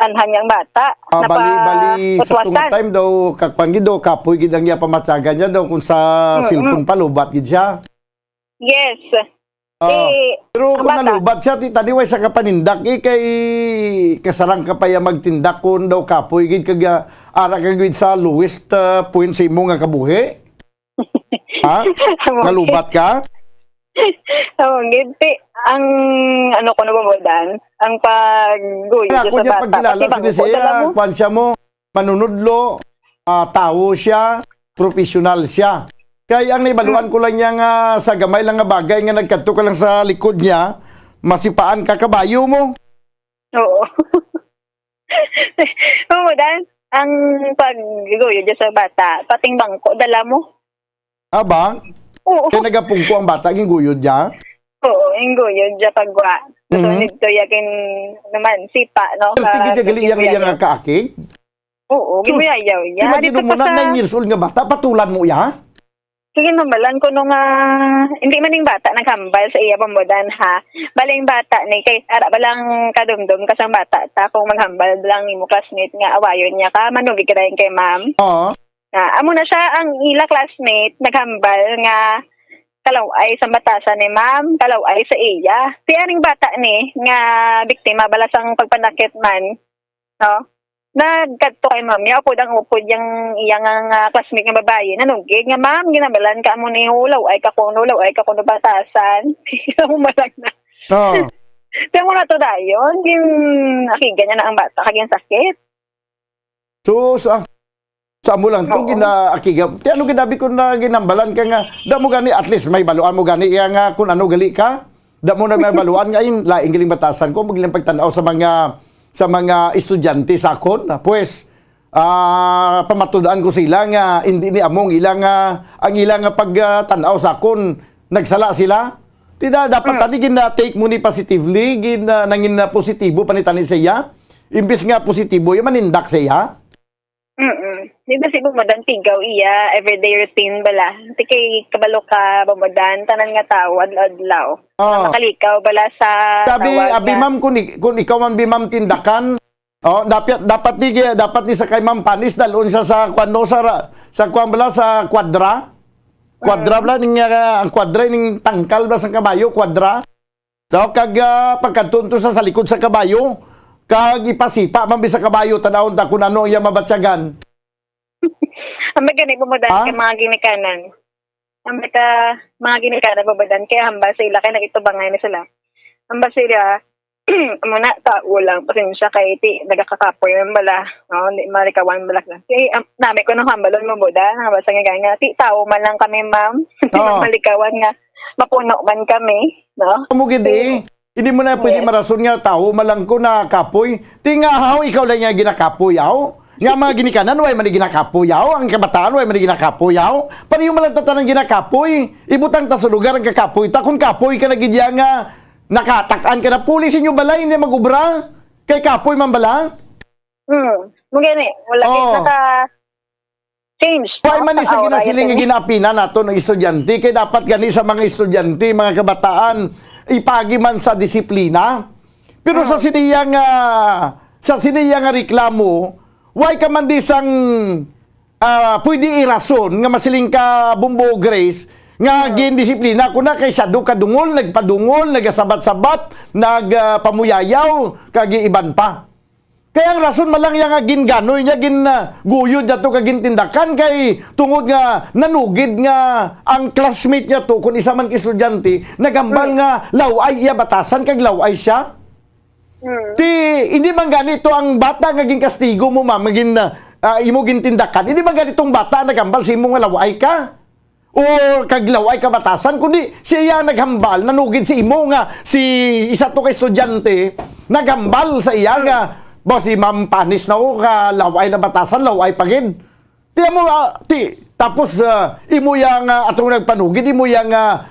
anhan yang bata, Ah, bali, bali, sa tong napakutwasan. time daw, kag panggid daw, kapoy gid ang iya pamatyagan niya daw kung sa Mm-mm. cellphone pa, lubat gid siya. Yes. Ah, Eh, pero ang kung bata nalubat siya, ti, tani way sa kapanindak, eh, kay kasarang ka pa iya magtindak kung daw kapoy gid kag, ah, ara ka gid sa lowest, ah, point sa imo nga kabuhi. Ha? Amo Nalubat ka? Amo gid, ti, ang ano ko nababadan, ang pagguyo Kaya sa ako niya bata. Pagkilala Kasi sa bangko siya, talaga mo. Kwan siya mo, manunudlo, ah, tawo siya, professional siya. Kay ang naibaluan Mm. ko lang niya nga sa gamay lang nga bagay nga nagkadto ka lang sa likod niya, masipaan ka kabayo mo. Oo. Oo, dan, ang pagguyo dyan sa bata, pating bangko, dala mo. Aba? Oo. Kaya nagapungko ang bata, ginguyod niya? Oo, ginguyod dyan pagwa. Gusto Mhm. nito yakin naman, sipa, no? Pero tigid Ka-, niya gali yang, yang kaakig? Oo, So, gimuyayaw iya. imagine Dito mo pa na, sa nine years old nga bata, patulan mo iya? Sige, nambalan ko nung, ah, hindi man yung bata naghambal sa iya pambudan, ha. Baling bata ni, kay ara ba lang kadumdum ka sang bata ta, kung maghambal lang imo classmate nga awayon niya ka, manugid ka dayon kay ma'am. Oo. Na, amo na siya ang ila classmate, naghambal nga kalaw-ay sa batasan ni ma'am, kalaw-ay sa iya. Ti aning bata ni, nga biktima bala sang pagpanakit man, no? Nagkadto kay ma'am niya, upod ang upod yang iya nga, nga classmate nga babayi, nanugid nga, "Ma'am, ginabalan ka amo ni, hulaw ay ka kuno, hulaw ay ka kuno batasan." Amo man lang na. Oo. Kaya mo na to dayon, gin-, akigan niya na ang bata, kag yung sakit. So, sa, sa amo lang to, Oo. gina-, akigan. Kaya ano ginabi ko na ginambalan ka nga, da mo gani, at least may baluan mo gani, iya nga kung ano gali ka. Da mo na may baluan nga, "Ay, lain galing batasan ko, mo galing pagtanaw sa mga, sa mga estudyante sa akon." Pues, ah, pamatud-an ko sila nga hindi ni among ilang, ah, ang ilang nga pag, ah, tan-aw sa akon, nagsala sila. Ti da-, dapat Mm. tani gina-take mo ni positively, gina-, nangin na positibo pa ni tani sa iya. Imbis nga positibo, yung manindak sa iya. Mm-mm. Di ba si Bumadan tigaw iya, everyday routine bala? Di kay kabalo ka, Bumadan, tanan nga tawo, adlaw-adlaw. Ah. Makalikaw bala sa Sabi, tawag abi, na ma'am, kung, i-, kung ikaw man, bi, ma'am, tindakan, oh, dapat, dapat ni, dapat ni sa kay Ma'am Panis, dalon siya sa, kwan, no, sa ra-, sa, kwan, bala, sa kwadra? Kwadra, Mm. bala, ning, ah, ang kwadra, ning tangkal, bala, sa kabayo, kwadra. So, kag, ah, pagkadto to sa, sa likod sa kabayo, kag ipasipa man bi sa kabayo, tan-awon ta kung ano ang iya mabatyagan. Ang may gani, Bumadan, Ha? kay mga ginikanan. Ang may ka, mga ginikanan, Bumadan, kaya hambal sa ila, kay nagitubangay na sila. Hambal sila, muna, tao lang, pasensya kay ti, nagakakapoy man bala, no? Hindi malikawan bala. Kay, am, nami ko nung hambalon mo, Buda, nga basta nga gani nga, ti, tao man lang kami, ma'am. Hindi Oo. man malikawan nga, mapuno man kami, no? Amo gid, eh. Hindi mo na pwede Yes. marason nga tao man lang ko na kapoy. Ti nga, haw, ikaw lang nga ginakapoy, haw? Nga mga ginikanan, way man ginakapoy, haw? Ang kabataan, way man ginakapoy, haw? Pareho man lang tatanan ginakapoy. Ibutang ta sa lugar ang kakapoy. Ta, kung kapoy ka na gid ya nga nakatak-an ka na, puli sa inyo balay, hindi mag-ubra. Kay kapoy man bala? Hmm. Mo gani, wala gid Oo. naka-change, Why no? man ni sa Ang aura ginasiling nga gani. Ginapina nato ng estudyante? Kay dapat gani sa mga estudyante, mga kabataan, ipagi man sa disiplina. Pero sa Hmm. siniya nga, sa siniya nga reklamo, why ka man di sang, ah, pwede irason nga masiling ka, Bumbo Grace, nga Hmm. gindisiplina ko na kay siya do kadungol, nagpadungol, nagasabat-sabat, nag, ah, pamuyayaw, kag iban pa. Kaya ang rason man lang iya nga ginganoy niya, gin, ah, guyod niya to kag gintindakan kay tungod nga nanugid nga ang classmate niya to, kung isa man ka estudyante, nagambal Hmm. nga law-ay iya batasan kag law-ay siya. Hmm. Ti, hindi man gani to ang bata nga ginkastigo mo, ma'am, nga gin, ah, imo gintindakan. Hindi man gani tong bata nagambal sa imo nga law-ay ka. o kag law-ay kabatasan, kundi siya ang naghambal, nanugid si imo nga si isa to ka estudyante naghambal sa iya nga, "Ba, si Ma'am Panis na ko, ka law-ay na batasan, law-ay pa gid." Ti amo, ah, ti, tapos, ah, imo yang, ah, atong nagpanugid, imo yang, ah,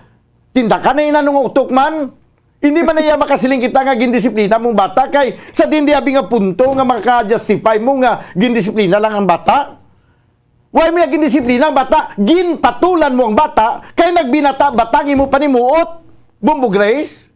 tindakan na inanong utok man. Hindi man na iya makasiling kita nga gindisiplina mong bata kay sa dindi abi nga punto nga maka-justify mo nga gindisiplina lang ang bata. Why mo gindisiplina ang bata? Ginpatulan mo ang bata kay nagbinata-bata ang imo panimuot. Bombo Grace?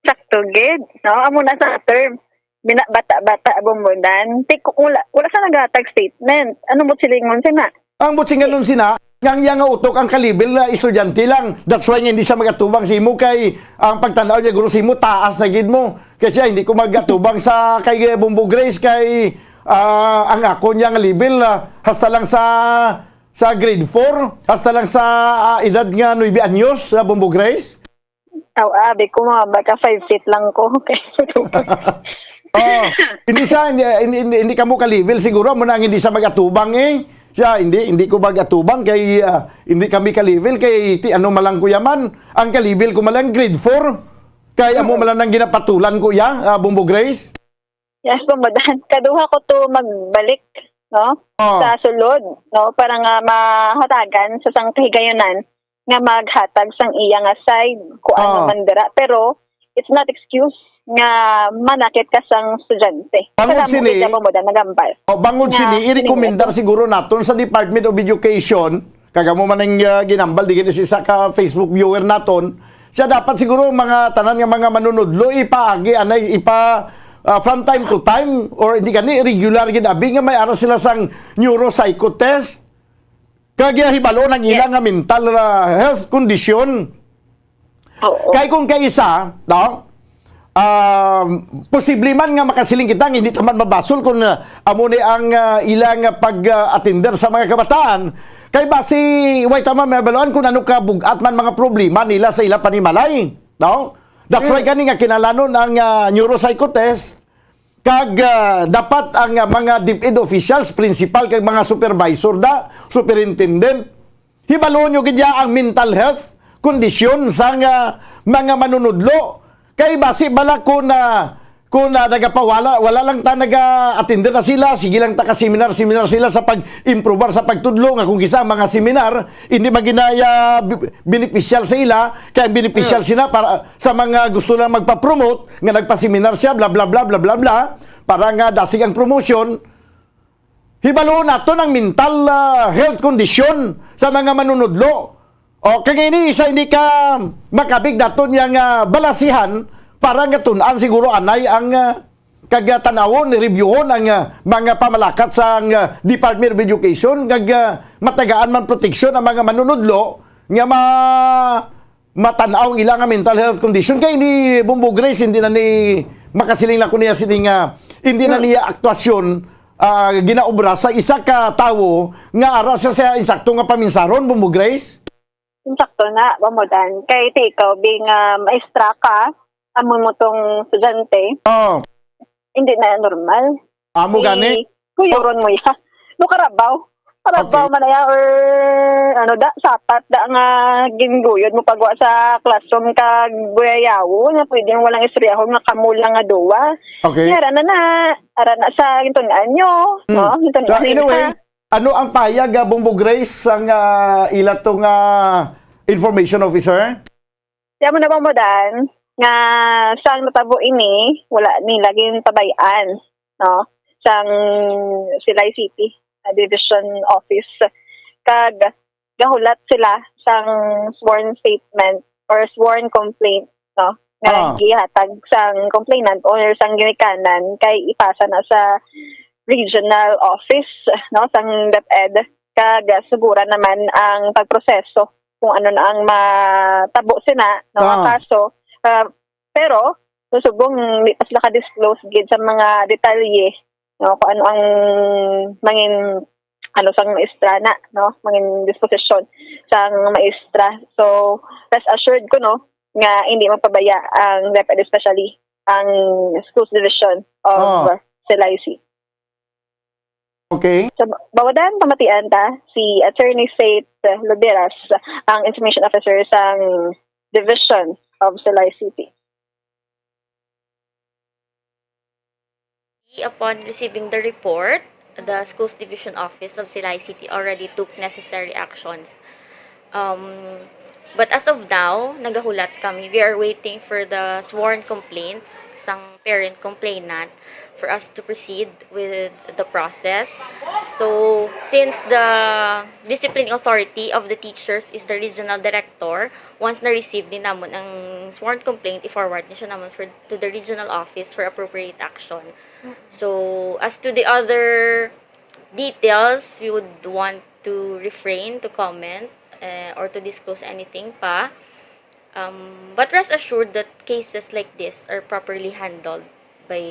Sakto gid, no? Amo na sa term. Bina-, bata-bata, bumudan. Ti, kung wala, wala sa naghatag statement. Ano mo silingon sina? Ang businganon sina, nga ang iya nga utok ang ka-level nga estudyante lang. That's why nga hindi siya mag-atubang sa imo kay ang pagtanaw niya guro sa imo taas na gid mo. Kay siya, hindi ko mag-atubang sa kay Bombo Grace kay, ah, ang ako niya nga level, ah, hasta lang sa sa grade four, hasta lang sa, ah, edad nga nuebe anyos, sa Bombo Grace. Aw, abi ko, mga baka five feet lang ko. Okay. Oh, hindi sa, hindi, hindi, hindi, hindi kamo ka-level siguro, mo na ang hindi sa mag-atubang eh. Siya, hindi, hindi ko mag-atubang kay, ah, hindi kami ka-level kay ti ano malang ko yaman. Ang ka-level ko malang grade four. Kay amo malang nang ginapatulan ko iya, ah, Bombo Grace. Yes, Bombo Dan. Kaduha ko to magbalik, no? Oh. Sa sulod, no? Para nga mahatagan sa sang kahigayunan nga maghatag sang iya nga side, kung ano Ah. man dira. Pero, it's not excuse nga manakit ka sang estudyante. Bangod Kasama sini, kita, Bombo Dan, nagambal. Oh, bangod Nga, sini, i-recommendar sining siguro naton sa Department of Education, kag amo man ang, ah, ginambal, di gid si isa ka Facebook viewer naton, siya dapat siguro mga tanan nga mga manunudlo, ipaagi, anay, ipa, ah, from time to time, or hindi gani, regular gid abi nga may ara sila sang neuropsychotest, kag, ah, hibalo ang ila Yes. nga mental, ah, health condition. Oo. Kay kung kaisa, no? Ah, posible man nga makasiling kita nga hindi ta man mabasol kung, ah, amo ni ang, ah, ila nga pag, ah, attender sa mga kabataan. Kay basi, way ta man mabaluan kung ano ka bug-at man mga problema nila sa ila panimalay, no? That's why Mm. gani nga kinahanglanon ang, ah, neuropsychotest. Kag, ah, dapat ang, ah, mga DepEd officials, principal, kag mga supervisor da, superintendent, hibalo nyo gid ya ang mental health condition sang, ah, mga manunudlo. Kay basi bala kung, ah, kung, ah, nagapawala, wala lang ta naga-attender na sila, sige lang ta ka seminar, seminar sila sa pag-improbar sa pagtudlo nga kung kisa ang mga seminar, hindi man gid na, ah, bi-, beneficial sa ila, kay ang beneficial Mm. sila para sa mga gusto lang magpa-promote, nga nagpa-seminar siya, bla, bla, bla, bla, bla, bla, para nga dasig ang promotion, hibalo naton ang mental, ah, health condition sa mga manunudlo. O, kag ini isa hindi ka makabig naton yang, ah, balasihan para nga tun-an siguro anay ang, ah, kag, ah, tan-awon, reviewon ang, ah, mga pamalakat sang, ah, Department of Education, kag, ah, matagaan man proteksyon ang mga manunudlo nga ma-, matan-aw ang ila nga mental health condition. Kay ni Bombo Grace, hindi na ni makasiling na ko niya sini nga, hindi na Hmm. niya aktuasyon, ah, ginaobra sa isa ka tawo nga ara sa, sa insakto nga paminsaron, Bombo Grace? Insakto na, Bombo Dan. Kay ti ikaw, being, ah, maestra ka, amo mo tong estudyante, Oh. hindi na normal. Amo gani? Kuyuron mo ya. No, karabaw. Karabaw Okay. man ya or ano da, sapat da nga ginguyod mo pagwa sa classroom kag buyayawo nga pwede mo walang istoryahon nga kamo lang nga duwa. Okay. Nga ara na na, ara na sa gintun-an nyo, Hmm. no? Gintun-an So, anyway, nila. Ano ang pahayag, ah, Bombo Grace, sang, ah, ila to nga information officer? Siya mo na ba mo, Dan, nga sang natabo ini, wala nila ginpabay-an, no? Sang Silay City, ah, Division Office. Kag gahulat sila sang sworn statement or sworn complaint, no? Nga Ah. gihatag sang complainant or sang ginikanan kay ipasa na sa regional office, no, sang DepEd. Kag suguran naman ang pagproseso kung ano na ang matabo sina, no, nga Ah. kaso. Ah, pero, subong, di pa sila ka-disclose gid sa mga detalye, no, kung ano ang mangin, ano, sang maestra na, no, mangin disposisyon sang maestra. So, rest assured ko, no, nga hindi magpabaya ang DepEd, especially ang Schools Division of Ah. Silay City. Okay. Sa Bawadan, pamatian ta si Attorney Faith Luberas, ang Information Officer sang Division of Silay City. Upon receiving the report, the Schools Division Office of Silay City already took necessary actions. Um, but as of now, nagahulat kami. We are waiting for the sworn complaint sang parent complainant for us to proceed with the process. So, since the discipline authority of the teachers is the regional director, once na-receive din namon ang sworn complaint, i-forward na siya namon for, to the regional office for appropriate action. So, as to the other details, we would want to refrain to comment, uh, or to disclose anything pa. Um, but rest assured that cases like this are properly handled by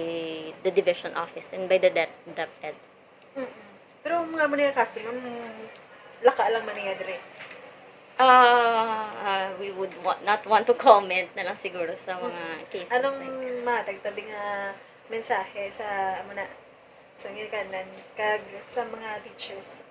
the division office and by the DepEd. Mm-mm. Pero mga mo nga kaso, ma'am, laka lang man niya dire. Ah, ah, we would wa-, not want to comment na lang siguro sa mga cases Anong like matagtabi nga mensahe sa, amo na, sa ginikanan kag sa mga teachers?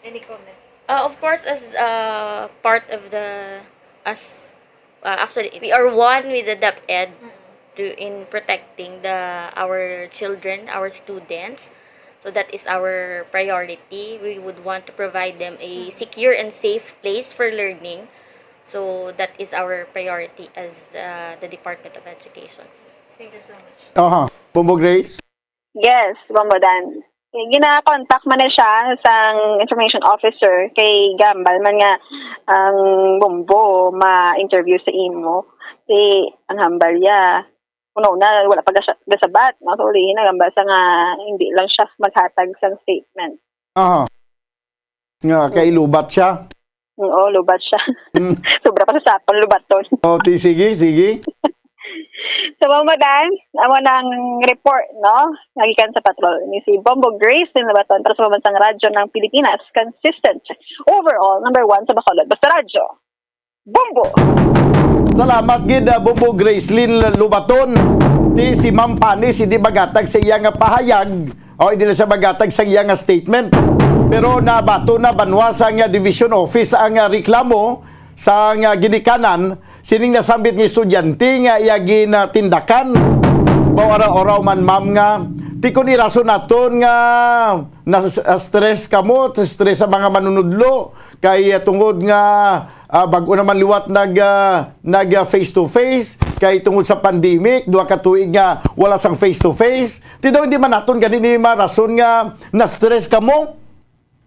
Any comment? Uh, of course, as, uh, part of the, as, uh, actually, we are one with the DepEd Mm-mm. to, in protecting the, our children, our students. So that is our priority. We would want to provide them a Mm-mm. secure and safe place for learning. So that is our priority as, uh, the Department of Education. Thank you so much. Aha. Bombo Grace? Yes, Bombo Dan. Eh, gina-contact man na siya sang information officer kay gahambal man nga ang Bombo ma-interview sa imo. Eh, ang hambal ya, una-una, wala pa gasya-, gasabat, no? So, uli na, gahambal sa nga hindi lang siya maghatag sang statement. Aha. Nga, kay lubat siya? Oo, lubat siya. Mm. Sobra pa sa sapon, lubaton. Oh, ti-, sige, sige. So, Bombo Dan, amo nang report, no? Nagikan sa patrol ni si Bombo Grace din Lubaton para sa Pambansang Radyo ng Pilipinas. Consistent. Overall, number one sa Bacolod. Basta Radyo. Bombo! Salamat gid, ah, Bombo Gracelyn Lubaton. Ti si Ma'am Panis, hindi magatag sa iya nga pahayag. O, hindi na siya magatag sa iya nga statement. Pero nabaton na banwa sa nga division office ang, ah, reklamo sa nga ginikanan sining nasambit nga estudyante nga iya ginatindakan. Mauraw-uraw man, ma'am, nga ti kon irason naton nga nas-, ah, stress kamo, stress sa mga manunudlo, kay, ah, tungod nga, ah, bag-o naman liwat nag, ah, nag, ah, face to face, kay tungod sa pandemic, duha ka tuig nga wala sang face to face. Ti daw hindi man naton gani ni marason nga na-stress kamo.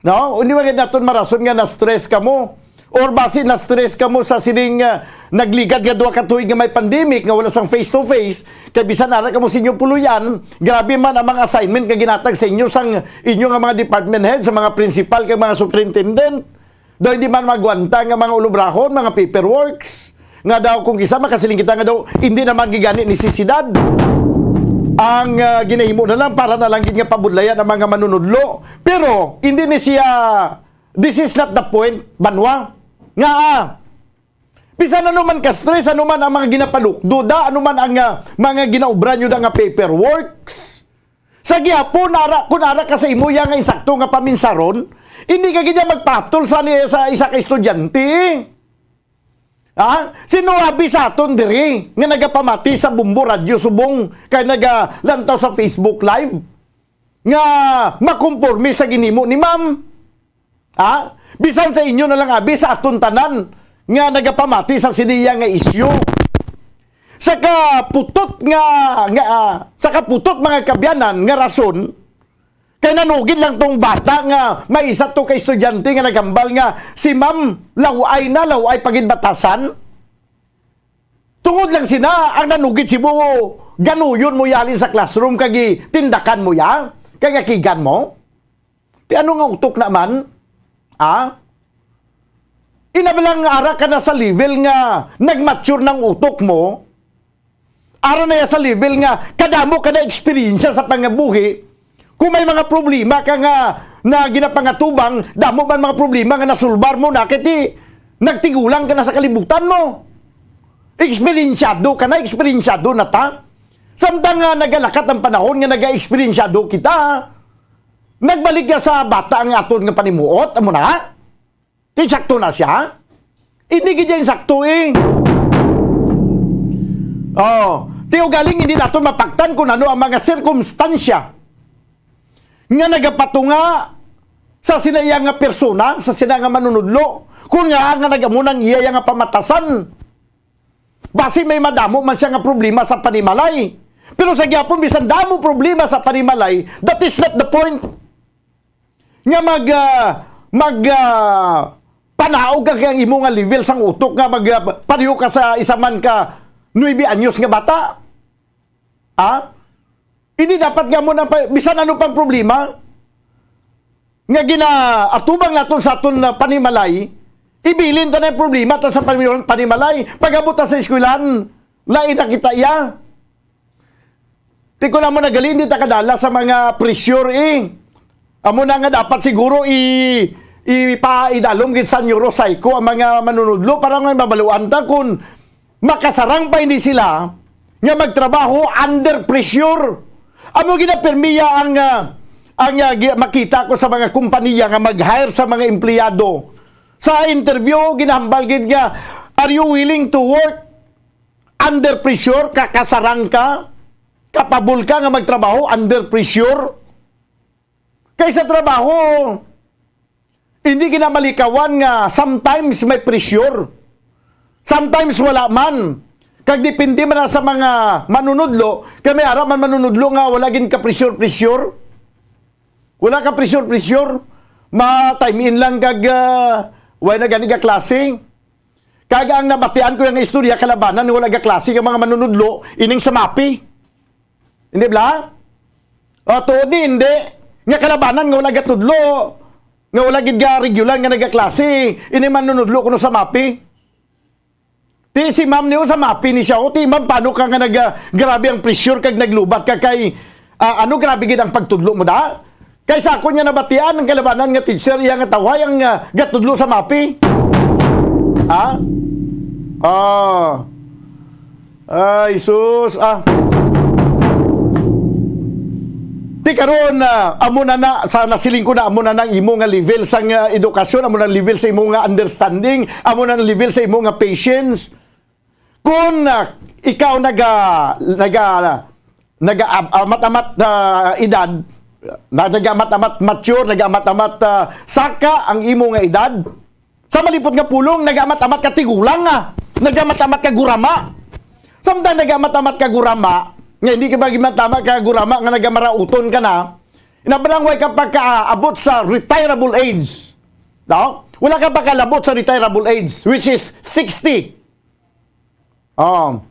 No? Hindi man gid naton marason nga na-stress kamo. Or basi na-stress kamo sa sining, ah, nagligad nga duha ka tuig nga may pandemic nga wala sang face to face, kay bisan ara kamo sa inyo puloy-an, grabe man ang mga assignment nga ginatag sa inyo sang inyo nga mga department head, sa mga principal kag mga superintendent. Daw hindi man magwanta nga mga ulubrahon, mga paperworks. Nga daw kung isa makasiling kita nga daw hindi naman gid gani nisisidad. Ang, ah, ginahimo na lang para na lang gid nga pabudlayan ang mga manunudlo. Pero hindi ni siya, this is not the point, banwa. Nga, ah, bisan ano man ka-stress, ano man ang mga ginapalukdo da, ano man ang, ah, mga ginaobra nyo da nga paperworks. Sa gihapon, ara, kung ara ka sa imo ya nga insakto nga paminsaron, hindi ka gid magpatol sa ni, sa isa ka estudyante. Ha? Sino abi sa aton diri nga nagapamati sa Bombo Radyo subong kay nagalantaw sa Facebook Live nga makumporme sa ginimo ni ma'am? Ha? Bisan sa inyo na lang abi, sa aton tanan nga nagapamati sa siniya nga isyu. Sa kaputot nga, nga, ah, sa kaputot, mga kaabyanan, nga rason, kay nanugid lang tong bata nga may isa to ka estudyante nga naghambal nga si ma'am laway na, laway pa gid batasan. Tungod lang sina ang nanugid si mo, ganuyon mo ya halin sa classroom kag tindakan mo ya, kag akigan mo. Ti ano nga utok na man? Ah? Ina ba lang ara ka na sa level nga nag-mature na ang utok mo? Ara na ya sa level nga kadamo ka na eksperyensya sa pangabuhi. Kung may mga problema ka nga na ginapangatubang, damo man mga problema nga nasulbar mo na, kay ti nagtigulang ka na sa kalibutan mo. Eksperyensyado ka na, eksperyensyado na ta. Samtang nga nagalakat ang panahon nga naga-eksperyensyado kita, Nagbalik niya sa bata ang aton nga panimuot, amo na? Ti sakto na siya? Hindi gid yan sakto eh. Oh, ti ugaling hindi naton mapaktan kung ano ang mga sirkumstansya nga nagapatunga sa sina iya nga persona, sa sina nga manunudlo, kung nga nga nagamunang iya nga pamatasan. Basi may madamo man siya nga problema sa panimalay. Pero sa gyapon, bisan damo problema sa panimalay, that is not the point. Nga mag, ah, mag, ah, panaog ka kay ang imo nga level sang utok nga mag, ah, pareho ka sa isa man ka nuebe anyos nga bata. Ha? Hindi dapat nga mo na pa, bisan ano pang problema nga ginaatubang naton sa aton na panimalay, ibilin ta na yung problema ta sa pami-, panimalay. Pag-abot ta sa eskwelahan, lain na kita iya. Ti ko na mo nagali, hindi ta kadala sa mga pressure eh. Amo na nga dapat siguro i, ipaidalom gid sa neuropsycho ang mga manunudlo para nga mabaluan ta kung makasarang pa hindi sila nga magtrabaho under pressure. Amo ginapirmiya ang, ah, ang, ah, gi-, makita ko sa mga kompanya nga mag-hire sa mga empleyado. Sa interview, ginahambal gid nga, "Are you willing to work under pressure?" Ka-, kasarang ka? Kapabol ka nga magtrabaho under pressure? Kaysa trabaho, hindi ginamalikawan nga sometimes may pressure. Sometimes wala man. Kag depende man na sa mga manunudlo, kay may ara man manunudlo nga wala gid ka pressure-pressure. Wala ka pressure-pressure. Ma-time in lang kag, ah, wala na gani ka klase. Kag ang nabatian ko nga istorya, kalabanan nga wala ga klase ang mga manunudlo, ining sa MAFE. Hindi bala? O, tuod ni, hindi. Nga kalabanan nga wala gatudlo, nga wala gid ga regular nga nagaklase, ini manunudlo kuno sa MAFE. Ti si ma'am niyo sa MAFE ni siya, o ti ma'am, paano ka nga naga-, grabe ang pressure kag naglubat ka kay, ah, ano, grabe gid ang pagtudlo mo da? Kay sa ako niya nabatian ang kalabanan nga teacher, iya nga tawhay ang, ah, gatudlo sa MAFE. Ha? Ah. Ay, sus, ah. Ti karon, ah, amo na na, sa nasiling ko na, amo na na ang imo nga level sa nga edukasyon, amo na ang level sa imo nga understanding, amo na ang level sa imo nga patience. Kung, ah, ikaw naga, naga, naga-, amat-amat, ah, edad, na, naga-amat-amat mature, naga-amat-amat, ah, saka ang imo nga edad, sa malipot nga pulong, naga-amat-amat ka tigulang, ah, naga-amat-amat ka gurama. Samtang naga-amat-amat ka gurama, nga hindi ka mag-amat-amat ka gurama nga nagamarauton ka na, inabalangway ka pagkaabot sa retirable age. No? Wala ka pa kalabot sa retirable age, which is sixty. Oh.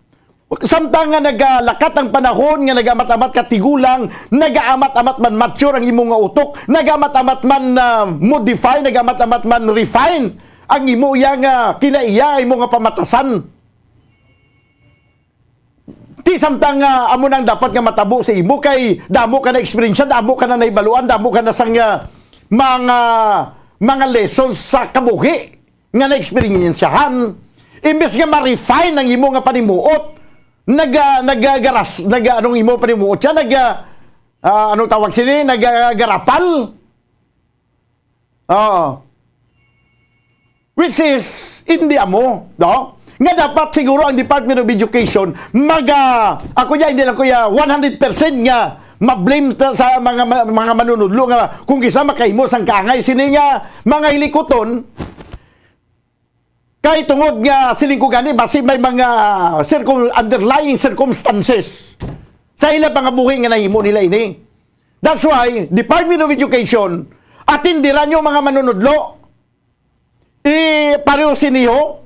Samtang nga nagalakat ang panahon, nga nagamat-amat ka tigulang, nagaamat-amat man mature ang imo nga utok, nagamat-amat man, ah, modify, nagamat-amat man refine ang imo iya nga kinaiya, imo nga pamatasan. Ti samtang nga amo nang dapat nga matabo sa imo, kay damo ka na eksperyensya, damo ka na nahibaluan, damo ka na sang, ah, mga, mga lessons sa kabuhi nga naeksperyensyahan. Imbes nga ma-refine ang imo nga panimuot, naga-, nagagaras-, naga-, anong imo panimuot siya? Naga-, ah, anong tawag sini? Nagagarapal. Oo. Which is, hindi amo, no? Nga dapat siguro ang Department of Education, maga-, ako niya, hindi lang ko ya one hundred percent nga ma-blame ta sa mga, mga manunudlo nga kung kisa makahimo sang kaangay sini nga mga hilikuton, kay tungod nga siling ko gani, basi may mga circum-, underlying circumstances sa ila pangabuhi nga nahimo nila ini. That's why, Department of Education, atindiran niyo mga manunudlo. I, pareho siniho,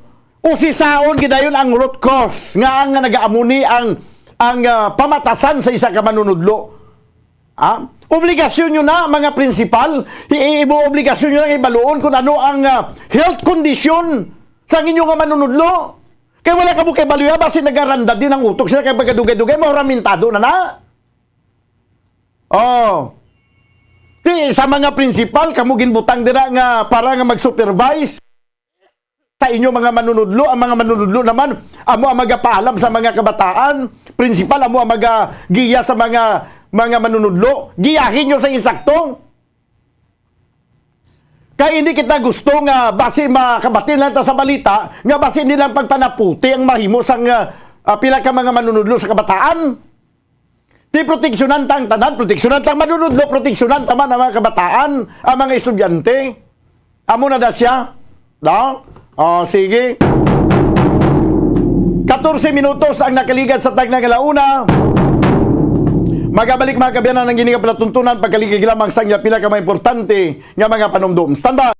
usisaon gidayon ang root cause nga ang, nga nagaamuni ang, ang, ah, pamatasan sa isa ka manunudlo. Ah, obligasyon nyo na, mga prinsipal, i-, i-, imo obligasyon nyo na ibaluon kung ano ang, ah, health condition sa inyo nga manunudlo. Kay wala ka mo kay baluya, basi nagaranda din ang utok sila kay pagkadugay-dugay, mauramentado na na. Oh. Ti, sa mga prinsipal, kamo ginbutang dira nga para nga mag-supervise sa inyo mga manunudlo. Ang mga manunudlo naman, amo ang magapaalam sa mga kabataan. Prinsipal, amo ang magagiya sa mga, mga manunudlo. Giyahin nyo sa insakto. Kay hindi kita gusto nga basi makabati lang ta sa balita nga basi nilang pagpanaputi ang mahimo sang, ah, ah, pila ka mga manunudlo sa kabataan. Ti proteksyonan ta ang tanan, proteksyonan ta ang manunudlo, proteksyonan ta man ang mga kabataan, ang mga estudyante. Amo na da siya. No? O, sige. Katorse minutos ang nakaligad sa tagna nga launa. Magabalik, mga kaabyanan, ang ining palatuntunan, pagkaligig lamang sa ila pila ka mga importante nga mga panumdom. Standby.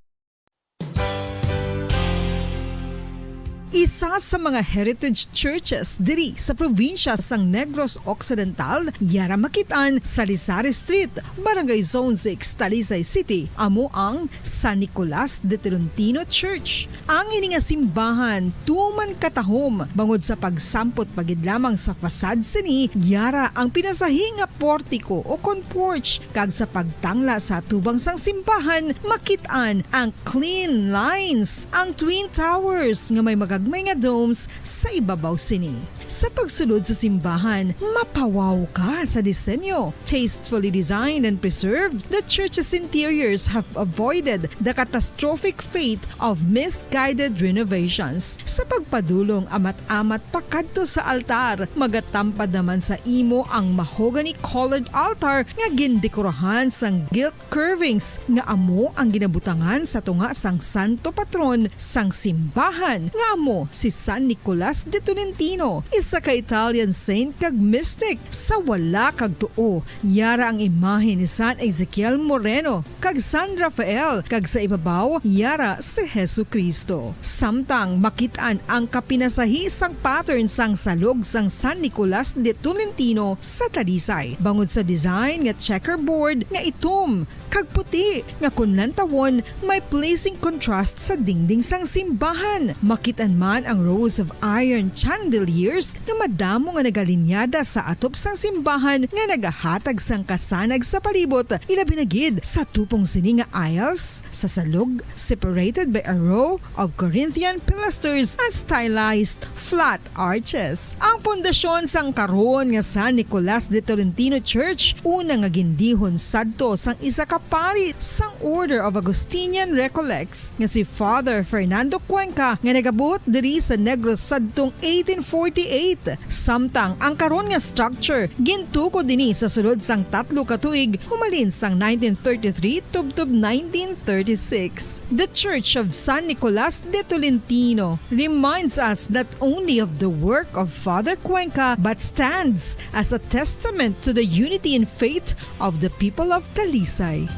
Isa sa mga heritage churches diri sa probinsya sang Negros Occidental, yara makit-an sa Lisari Street, Barangay Zone six, Talisay City, amo ang San Nicolas de Tolentino Church. Ang ini nga simbahan tuman katahom bangod sa pagsampot pa gid lamang sa facade sini, yara ang pinasahi nga portiko o kon porch, kag sa pagtangla sa atubang sang simbahan, makit-an ang clean lines, ang twin towers nga may magagmay nga domes sa ibabaw sini. Sa pagsulod sa simbahan, mapawaw ka sa disenyo. Tastefully designed and preserved, the church's interiors have avoided the catastrophic fate of misguided renovations. Sa pagpadulong amat-amat pakadto sa altar, magatampad naman sa imo ang mahogany-colored altar nga gindekorahan sang gilt curvings nga amo ang ginabutangan sa tunga sang santo patron sang simbahan, nga amo si San Nicolas de Tolentino, isa ka Italian saint kag mystic. Sa wala kag tuo, yara ang imahe ni San Ezekiel Moreno kag San Rafael, kag sa ibabaw, yara si Jesu-Cristo. Samtang makit-an ang kapinasahi sang pattern sang salog sang San Nicolas de Tolentino sa Talisay, bangod sa design nga checkerboard nga itom kag puti nga kon lantawon may pleasing contrast sa dingding sang simbahan. Makit-an man ang rows of iron chandeliers nga madamo nga nagalinyada sa atop sang simbahan nga nagahatag sang kasanag sa palibot, ilabi na gid sa tupong sini nga aisles sa salog, separated by a row of Corinthian pilasters and stylized flat arches. Ang pundasyon sang karon nga San Nicolas de Tolentino Church, una nga gindihon sadto sang isa ka pari sang Order of Augustinian Recollects, nga si Father Fernando Cuenca, nga nagabuot diri sa Negros sadtong eighteen forty-eight. Samtang ang karon nga structure gintukod ini sa sulod sang tatlo ka tuig, humalin sang nineteen thirty-three tubtob nineteen thirty-six. The Church of San Nicolas de Tolentino reminds us not only of the work of Father Cuenca, but stands as a testament to the unity in faith of the people of Talisay.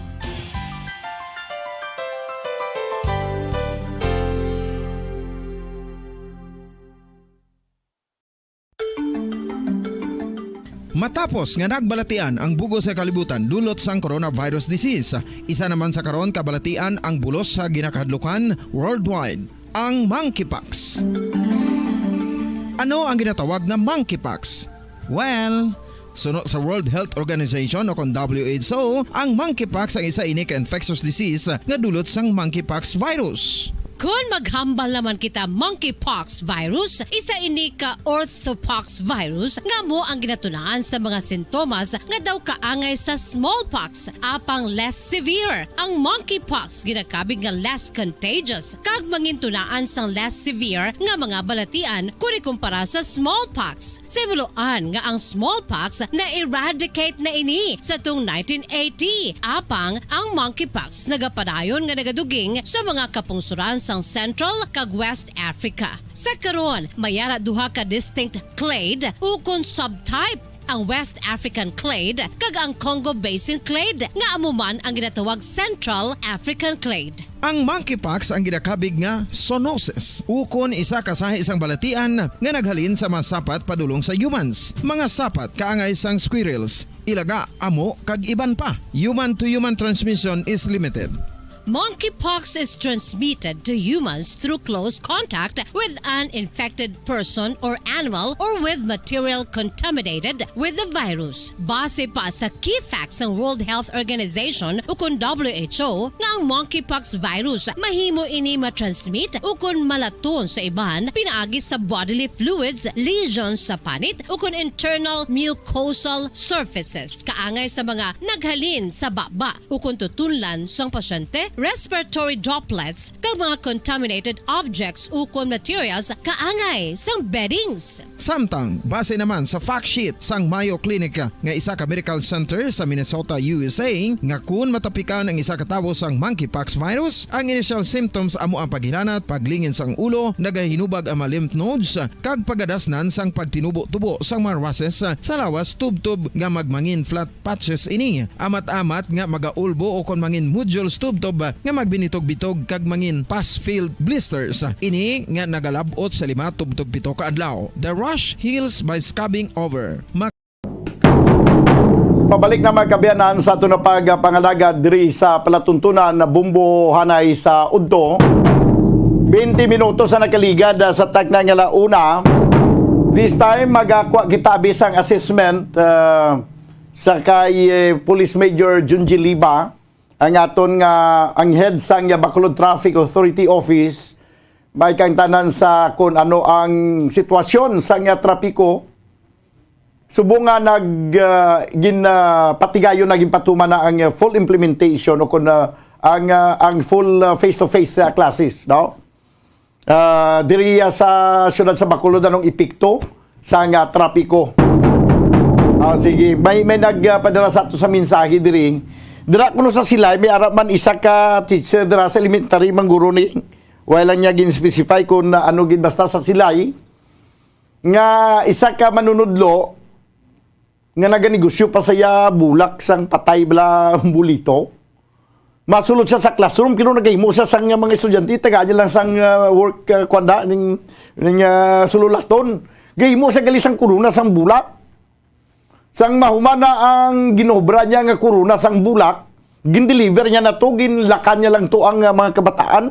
Matapos nga nagbalatian ang bug-os nga kalibutan dulot sang coronavirus disease, isa naman sa karon kabalatian ang bulos sa ginakahadlukan worldwide, ang monkeypox. Ano ang ginatawag nga monkeypox? Well, suno sa World Health Organization o kon W H O, ang monkeypox ang isa ini ka infectious disease nga dulot sang monkeypox virus. Kon maghambal naman kita, monkeypox virus, isa ini ka orthopox virus nga amo ang ginatunaan sa mga sintomas nga daw kaangay sa smallpox, apang less severe. Ang monkeypox ginakabig nga less contagious kag mangintunaan sang less severe nga mga balatian kon ikumpara sa smallpox. Sa himuloan nga ang smallpox na-eradicate na ini sa tong nineteen eighty, apang ang monkeypox nagapadayon nga nagaduging sa mga kapungsoran sang Central kag West Africa. Sa karon, may ara duha ka distinct clade ukon subtype, ang West African clade kag ang Congo Basin clade, nga amo man ang ginatawag Central African clade. Ang monkeypox ang ginakabig nga zoonosis, ukon isa ka sahi sang balatian nga naghalin sa mga sapat padulong sa humans, mga sapat kaangay sang squirrels, ilaga, amo, kag iban pa. Human-to-human transmission is limited. Monkeypox is transmitted to humans through close contact with an infected person or animal or with material contaminated with the virus. Base pa sa key facts sang World Health Organization ukon W H O, nga ang monkeypox virus mahimo ini matransmit ukon malaton sa iban pinaagi sa bodily fluids, lesions sa panit, ukon internal mucosal surfaces, kaangay sa mga naghalin sa baba ukon tutunlan sang pasyente respiratory droplets, kag mga contaminated objects ukon materials kaangay sang beddings. Samtang, base naman sa fact sheet sang Mayo Clinic nga isa ka medical center sa Minnesota, U S A, nga kun matapikan ang isa ka tawo sang monkeypox virus, ang initial symptoms amo ang paghilanat, paglingin sang ulo, nagahinubag ang mga lymph nodes, kag pagadasnan sang pagtinubo-tubo sang mga rushes sa lawas tubtob nga magmangin flat patches ini. Amat-amat nga magaulbo o kon mangin nodules tubtob nga magbinitog-bitog kag mangin pus-filled blisters. Ini nga nagalab-ot sa lima tubtob pito ka adlaw. The rash heals by scabbing over. Ma- Pabalik na, mga kaabyanan, sa aton nga pagpangalagad diri sa palatuntunan na Bumbo Hanay sa Udto. Twenty minutos ang nakaligad, ah, sa takna nga la una. This time, magakuha kita bisang assessment, ah, sa kay, eh, Police Major Junji Liba, ang aton nga, ang head sang, ah, Bacolod Traffic Authority Office, may kaangtanan sa kung ano ang sitwasyon sang, ah, trapiko. Subong nga nag, ah, gin, ah, patigayon na ginpatuman na ang, ah, full implementation o kung, ah, ang, ah, ang full, ah, face-to-face, ah, classes, no? Ah, diri, ah, sa siyudad sa Bacolod, anong epekto sa nga trapiko? Ah, sige, may, may nagpadala sa ato sa mensahe diri. Dira kuno sa Silay, may ara man isa ka teacher dira sa elementary, mangguro ni. Wala lang niya gin-specify kung, ah, ano gid, basta sa Silay nga isa ka manunudlo nga naganegosyo pa sa iya bulak sang patay bala bulito. Masulod siya sa classroom, pero nagahimo siya sang mga estudyante, tagaan niya lang sang, ah, work, ah, kuwan da, ning, ning, ah, sululaton. Gahimo siya gali sang korona sang bulak. Sang mahuman na ang ginobra niya nga korona sang bulak, gin-deliver niya na to, ginlakan niya lang to ang, ah, mga kabataan.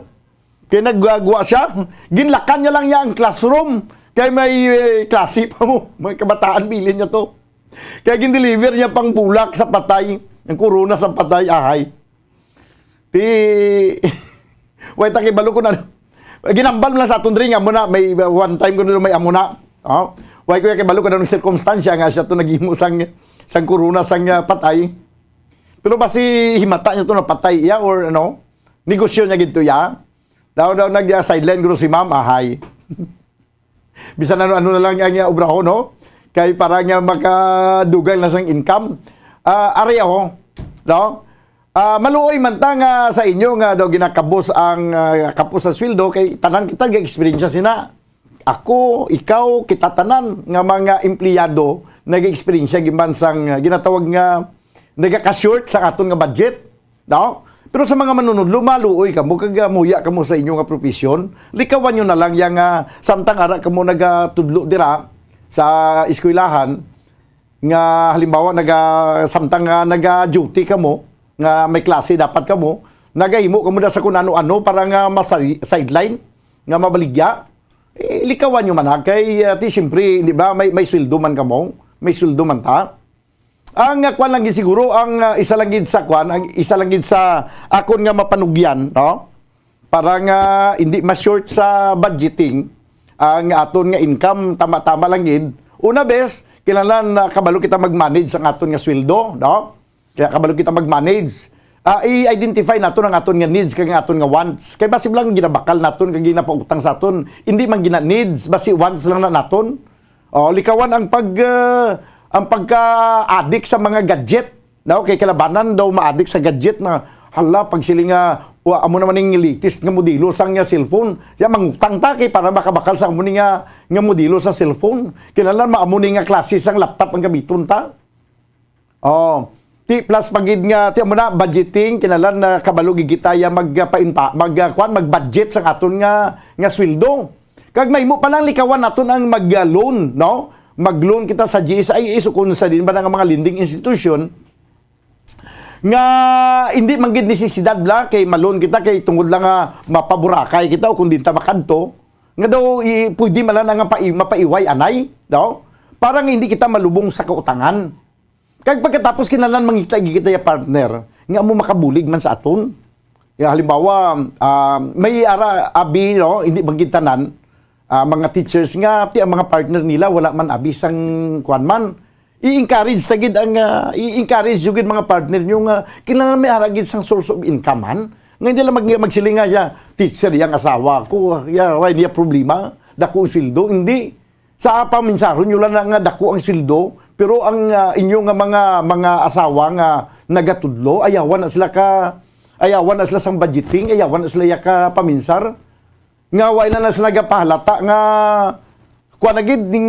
Kay nagwagwa siya, ginlakan niya lang niya ang classroom. Kay may, eh, klase pa mo, mga kabataan, bilin niya to. Kaya gin-deliver niya pang bulak sa patay, ang korona sa patay, ahay. Ti, way ta kay balo ko na. Ginambal lang sa aton diri nga amo na, may one time ko na may amo na. Oh, way ko kay balo ko na ng sirkumstansya nga siya to naghimo sang, sang korona sang, ah, patay. Pero basi himata niya to na patay iya or ano, negosyo niya gid to iya. Daw, daw nag, ah, sideline guro si ma'am, ahay. Bisan ano-ano na lang ang, ah, obrahon, no? Kay para nga makadugang na sang income. Ah, ari ako, no? Ah, maluoy man ta nga sa inyo nga daw ginakabos ang, ah, kapos sa sweldo kay tanan kita ga-eksperyensya sina. Ako, ikaw, kita tanan nga mga empleyado nag-eksperyensya giman sang, ah, ginatawag nga nagaka-short sa aton nga budget. No? Pero sa mga manunudlo, maluoy kamo kag, ah, muya kamo sa inyo nga profesyon. Likawan nyo na lang yang, ah, samtang ara kamo nagatudlo dira sa eskwelahan, nga halimbawa naga, samtang nga naga-duty kamo, nga may klase dapat kamo, nagahimo kamo da sa kun ano-ano para nga masari-, sideline, nga mabaligya. Eh, likawan nyo man ha, kay, ah, ti siyempre, di ba, may, may sweldo man kamo, may sweldo man ta. Ang, ah, kwan lang gid siguro, ang, ah, isa lang gid sa kwan, ang isa lang gid sa akon nga mapanugyan, no? Para nga hindi ma-short sa budgeting ang aton nga income, tama-tama lang gid. Una, bes, kinahanglan, ah, kabalo kita mag-manage ang aton nga sweldo, no? Kaya kabalo kita mag-manage. Ah, i-identify naton ang aton nga needs kag ang aton nga wants. Kay basi lang ginabakal naton kag ginapautang sa aton, hindi man gina-needs, basi wants lang na naton. Oh, likawan ang pag, ah, ang pagka-adik sa mga gadget. No? Kay kalabanan daw maadik sa gadget na, hala, pag sila nga, wa, amo naman ning latest nga modelo sang nga cellphone. Ya, mangutang ta kay para makabakal sa amo ni nga, nga modelo sa cellphone. Kinahanglan maamo ni nga klase sang laptop ang gamiton ta. Oh, ti plus pa gid nga, ti amo na, budgeting, kinahanglan na kabalo gid kita ya mag, ah, painpa-, mag, ah, kwan, mag-budget sang aton nga, nga sweldo. Kag mahimo pa lang likawan naton ang mag, ah, loan, no? Mag-loan kita sa G S I S o kung sa din ba nga mga lending institution nga hindi man gid nisisidad bala kay ma-loan kita kay tungod lang nga mapaburakay kita o kung di ta makadto, nga daw i-, pwede man lang nga pai-, mapaiway anay, no? Para nga hindi kita malubong sa kautangan. Kag pagkatapos, kinahanglan mangita gid kita ya partner nga amo makabulig man sa aton. Ya, halimbawa, ah, may ara abi, no, hindi man gid tanan, ah, mga teachers nga ti ang mga partner nila wala man abi sang kuan man. I-encourage ta gid ang, ah, i-encourage jud gid mga partner nyo nga kinahanglan may ara gid sang source of income man. Nga hindi lang mag-, magsiling nga siya, "Teacher, yang asawa ko, ya, way niya problema, dako ang sweldo." Hindi. Sa paminsaron nyo lang na nga dako ang sweldo, pero ang, ah, inyo nga mga, mga asawa nga nagatudlo, ayawan na sila ka, ayawan na sila sang budgeting, ayawan na sila ya ka paminsar. Nga way na na sila nagapahalata nga kuan na gid, ning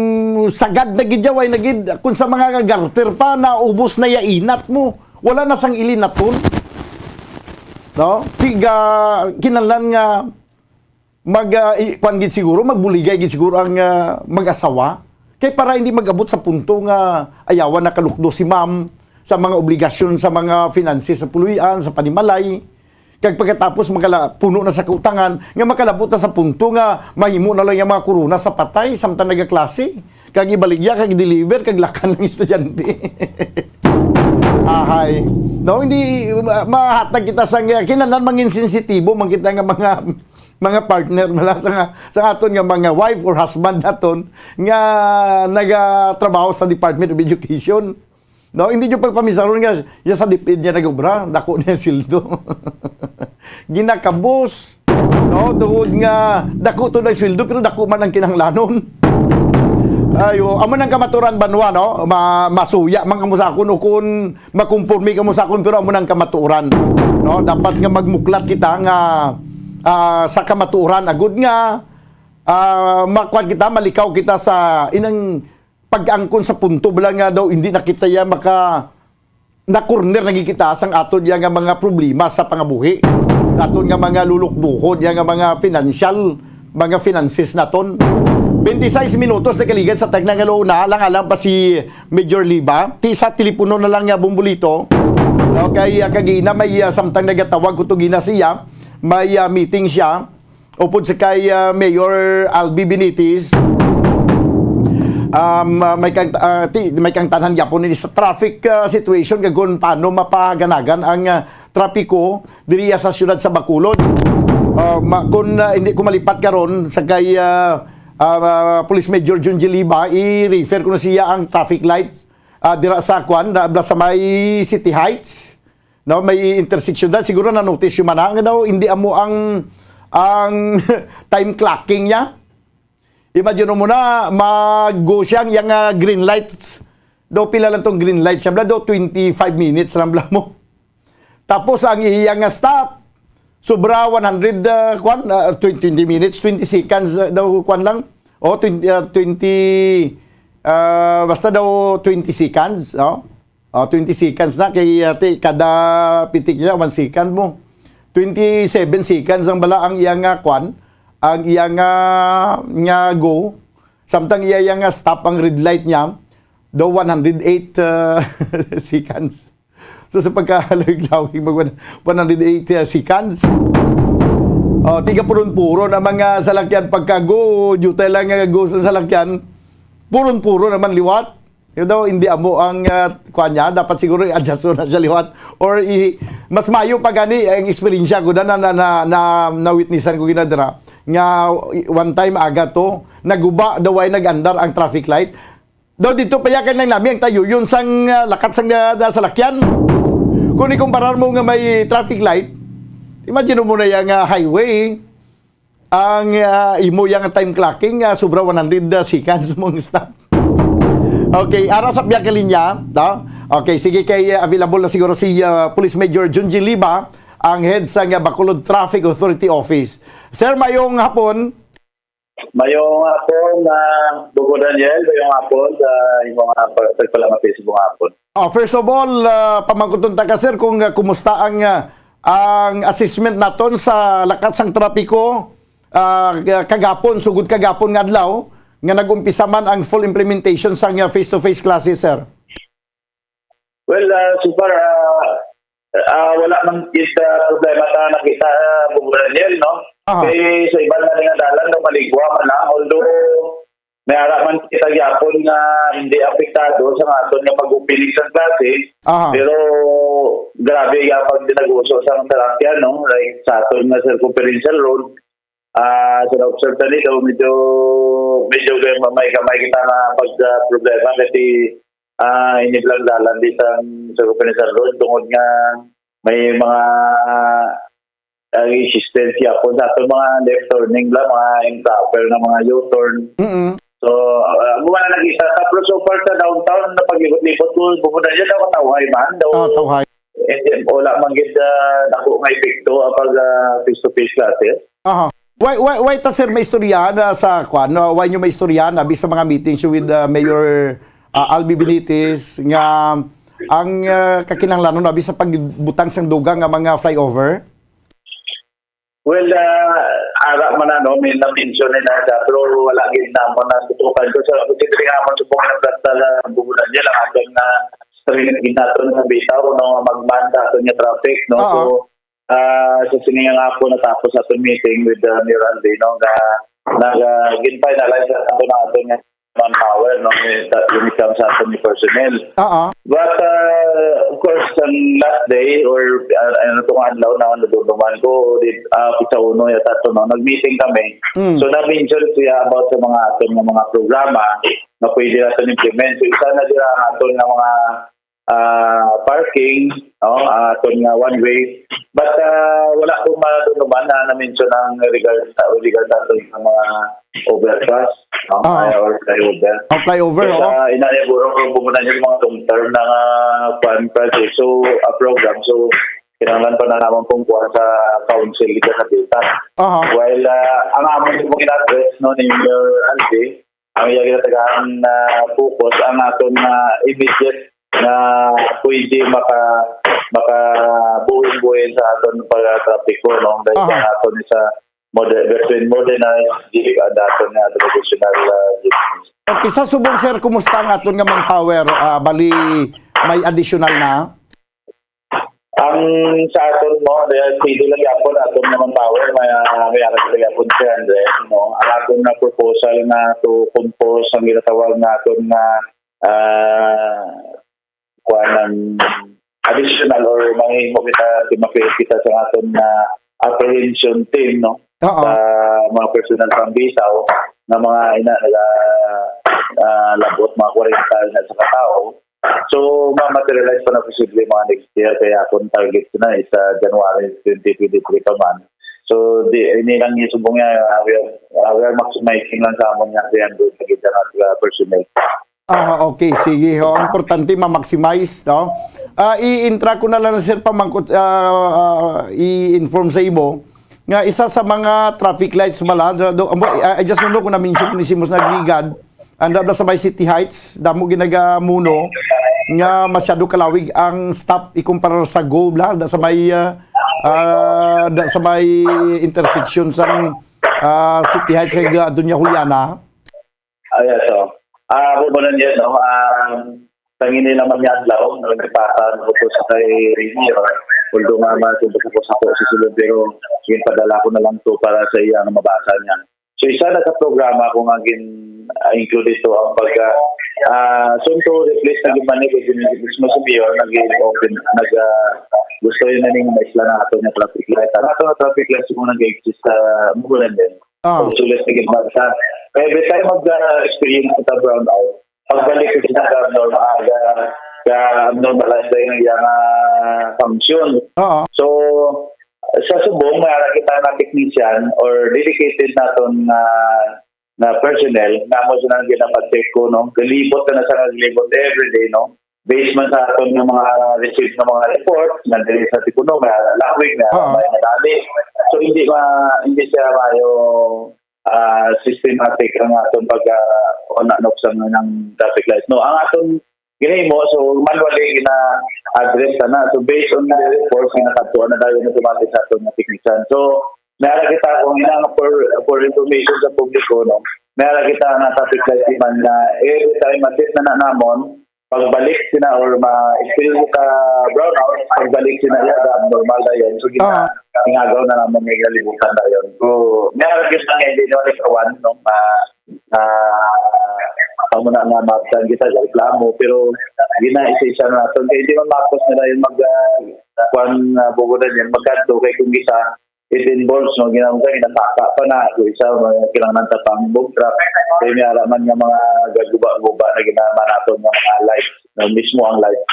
sagad na gid ya, way na gid. Kung sa mga garter pa, naubos na ya inat mo. Wala na sang ilinaton. No? Tiga, kinahanglan nga mag, ah, i-, kuan gid siguro, magbuligay gid siguro ang, ah, mag-asawa. Kay para hindi mag-abot sa punto nga ayawan na kalukdo si ma'am sa mga obligasyon, sa mga finances, sa puluy-an, sa panimalay. Kag pagkatapos makala-, puno na sa kautangan, nga makalabot na sa punto nga mahimo na lang ang mga korona sa patay, samtang nagaklase. Kag ibaligya, kag deliver, kag lakan ng estudyante. Ahay. No, hindi, ma-, mahatag kita sa nga, kinahanglan mangin sensitibo man kita nga mga, mga partner, mala sa nga, sa aton nga mga wife or husband naton nga nagatrabaho sa Department of Education. No, hindi nyo pagpamisaron nga, ya sa DepEd niya nag-obra, dako niya sweldo. Ginakabos. No, tungod nga dako to na sweldo, pero dako man ang kinahanglanon. Ayo, amo nang kamaturan banwa, no? Ma-, masuya man kamo sa akon o kun makumporme kamo sa akon, pero amo nang kamaturan, no? Dapat nga magmuklat kita nga, ah, sa kamaturan, agud nga, ah, makuan kita, malikaw kita sa inang pag-angkon sa punto bala nga daw hindi na kita ya maka na-corner na gid kita sang aton ya nga mga problema sa pangabuhi, aton nga mga lulukduhon ya nga mga financial, mga finances naton. Twenty-six minutos na kaligad sa tagna nga luna, lang alam pa si Major Liba. Ti sa telepono na lang nga Bombolito. Okay, ah, kagina may, ah, samtang nagatawag ko to gina siya, may, ah, meeting siya. Upod sa kay, ah, Mayor Albi Benitez, um, ah, may kang, ah, ti-, may kang tanhan gyapon ini sa traffic, ah, situation kag kung paano mapaganagan ang, ah, trapiko diriya sa siyudad sa Bacolod. Ah, ma-, kung, ah, hindi ko malipat karon sa kay, ah, ah, Police Major Junji Liba, i-refer ko na siya ang traffic lights, ah, dira sa kwan, na, sa may City Heights. No, may intersection na. Siguro na-notice yung mana nga daw, hindi amo ang, ang time clocking niya. Imagine mo na, mag-go siya, ang iyang, ah, green lights. Daw pila lang tong green light siya, bla, daw twenty-five minutes lang bla mo. Tapos ang iyang, ah, stop, sobra one hundred, ah, kwan, ah, twenty, twenty minutes, twenty seconds, ah, daw kwan lang. O, twenty, ah, twenty, ah, basta daw twenty seconds, no? O, twenty seconds na kay, ate, kada pitik niya, one second mo. Twenty-seven seconds ang bala ang iya nga kwan, ang iya nga, nga go. Samtang iya, iya nga stop ang red light niya, daw one hundred eight, ah, seconds. So, sa pagkalawig-lawig, mag one, one hundred eight, ah, seconds. O, tiga puron-puron ang mga salakyan pagka-go, dutay lang nga go sa salakyan. Puron-puron naman liwat. Yun daw, hindi amo ang, ah, kuha niya. Dapat siguro i-adjust na siya liwat. Or i-, mas mayo pa gani ang eksperyensya ko na, na, na, na, na, na-witnessan ko ginadra. Nga one time aga to, naguba daw ay nag-andar ang traffic light. Daw dito pa yakan lang nami ang tayuyon sang, ah, lakat sang, ah, salakyan. Kung ikumparar mo nga may traffic light, imagine mo na yung, ah, highway. Ang, ah, imo yang time clocking, ah, sobra one hundred seconds mong stop. Okay, ara sa biya ka linya, no? Okay, sige, kay, ah, available na siguro si, ah, Police Major Junji Liba, ang head sa nga Bacolod Traffic Authority Office. Sir, mayong hapon. Mayong hapon, ah, Bubo Daniel. Mayong hapon sa imong, ah, pag-, pagpalamati sa buong hapon. Oh, first of all, ah, pamangkuton ta ka, sir, kung, ah, kumusta ang, ah, ang assessment naton sa lakat sang trapiko, ah, kagapon, sugod kagapon nga adlaw, nga nag-umpisa man ang full implementation sang, ah, face-to-face classes, sir? Well, ah, so far, ah, ah, wala man gid, ah, problema ta nakita, ah, Bubo Daniel, no? Aha. Kay sa iban na nga dalan, no, maligwa man lang. Although, may ara man kita gyapon nga hindi apektado sa aton nga pag-opening sa klase. Aha. Pero grabe gyapon din nag-uso sa mga salakyan, no? Like, sa aton nga circumferential road, ah, sa na-observe ta nito, medyo, medyo may, may kamay kita nga pag, ah, problema kasi, ah, iniblang dalan di sa circumferential road tungod nga may mga ang existence gyapon sa aton mga left turning bala, mga improper nga mga U-turn. Mm-mm. So, ah, amo na nakita. Tapos, so far sa downtown, napag-libot-libot ko, bukod na yun, ako tawhay man. Daw, Ah, tawhay. Eh, wala man gid, ah, nako nga epekto ang pag, ah, face-to-face classes. Aha. Why, why, why ta, sir, may istorya na sa kwan? No? Why nyo may istorya na sa mga meetings with, ah, Mayor, ah, Albi Benitez nga ang, ah, kakinahanglanon na sa pagbutang sang dugang nga mga flyover? Well, ah, ara man, ano, may na-mention ni na siya, pero wala gid namon na tutukan ko sa, kasi diri nga mo subong na plasta na bubulan niya lang aton na sa rin ginaton nga bitaw, no, nga magmanda aton nga traffic, no? Oo. So, ah, sa sini nga hapon natapos aton meeting with, ah, Mayor Alvin, no, nga nag, ah, gin-finalize na aton ang aton nga manpower, no, when it comes sa aton ni personnel. Oo. But, uh, of course, ang last day or, uh, ano, tong adlaw na nadumduman ko, di, uh, pizza uno yata to, no, nag-meeting kami. Mm. So, na-mention siya about sa mga aton nga mga programa nga pwede naton implement. So, isa na dira ang aton nga mga ah, parking, no, ah, aton nga one way. But, ah, wala ko madunuman na na-mention ang regard sa, regard sa aton nga mga overpass, no, Ah. ay, or flyover. Ang flyover, Kaya, oo. ah, inaniburo ko, pumunta niyo mga long term na nga, kuwan, project. So, a program. So, kinahanglan pa na naman pong kuwan sa council dito sa Bintan. Aha. While, ah, ang amon pong in-address, no, ni Mayor Alvin, ang iya ginatagaan na focus ang aton nga immediate nga pwede maka-, makabuhin-buhin sa aton pagtrapiko, no? Dahil Aha. sa aton sa moder-, between modernized jeep and aton nga traditional, ah, jeep. Okay, sa subong, sir, kumusta ang aton nga manpower? Ah, bali, may additional na? Ang sa aton mo, the C D lang yapon, aton naman power, may, ah, may aras lang yapon three hundred, no? Ang aton na proposal na to compose ang ginatawag naton nga, ah, kuwan ng additional or manghimo kita, ma-create kita sa aton na apprehension team, no? Oo. Sa mga personal pang bitaw, na mga ina, naga, ah, labot, mga kwarenta na sa katao. So, ma-materialize pa na posible mga next year. Kaya akong target ko na is, ah, January twenty twenty-three pa man. So, di, ini lang yung subong niya, ah, we are, ah, we are maximizing lang sa amon nga three hundred na gid ang, ah, personnel. Ah, okay. Sige, ho. Ang importante, ma-maximize, no? Ah, i-intra ko na lang, sir, pamangkot, ah, ah, i-inform sa imo nga isa sa mga traffic lights bala, do, do, amo, I, I just don't know kung na-mention ko ni Simos Nagligad, ang da sa may City Heights, damo ginagamuno nga masyado kalawig ang stop ikumpara sa Go, bla, da sa may, ah, ah, da sa may intersection sa, ah, City Heights kay, ah, Doña Juliana. Ah, yeah, so, ah, ako po nun yun, no? Ah, tangin nila man yung adlaw, no? Nagpasa, no? Ito sa kay Remy, no? Although nga, mas, ito sa po, sa po, sa sulod, pero yung padala ko na lang to para sa iya, ang mabasa niya. So, isa na sa programa ko nga gin, ah, include ito ang pagka, ah, soon to replace na gid man ni, kay mismo si Mayor, nag-open, nag, ah, gusto yun na ning maisla na ato nga traffic light. Ang ato nga traffic light, kung nag-exist sa Mugulan din. Ah. Pag sulit sa gitna sa, every time mag, ah, experience kita brownout, pagbalik ko sa abnormal, ah, sa abnormalize na yung iyang, ah, function. Oo. So, sa subong, may ara kita nga technician or dedicated naton nga, nga personnel, nga mo siya nang ginapag-check ko, no? Galibot ka na sa galibot every day, no? Based man sa aton nga mga received nga mga report, nga diri sa Tipuno, may lawig, may Oo. may nadali. So, hindi ma-, hindi siya maayo, ah, systematic ang aton pag, ah, on and off sa mga traffic lights. No, ang aton ginahimo, so, manually gina-address na na. So, based on the reports, ginakadtuan na dayon automatic sa aton nga technician. So, may ara kita kung ina nga for, for information sa publiko, no? May ara kita nga traffic light man na every time ma-check na na namon, pagbalik sina or ma-experience ka brownout, pagbalik sina, yeah, abnormal na yun. So, gina-, Ah. ingagaw na naman yung kalibutan na yun. So, may ara kita nga hindi naman ikawan, no? Ma-, ah, amo na nga mabsan kita, reklamo, pero gina-isa-isa na nato. Kaya hindi man makos nila yung mag, ah, kwan, ah, bubunan yan, magkanto, kay kung isa, it involves, no, ginamang sa ginataka pa na, so isa, mga kinahanglan ta pang bomb trap, kaya may ara man nga mga gaguba-guba na ginaman nato nga mga lights, na mismo ang lights.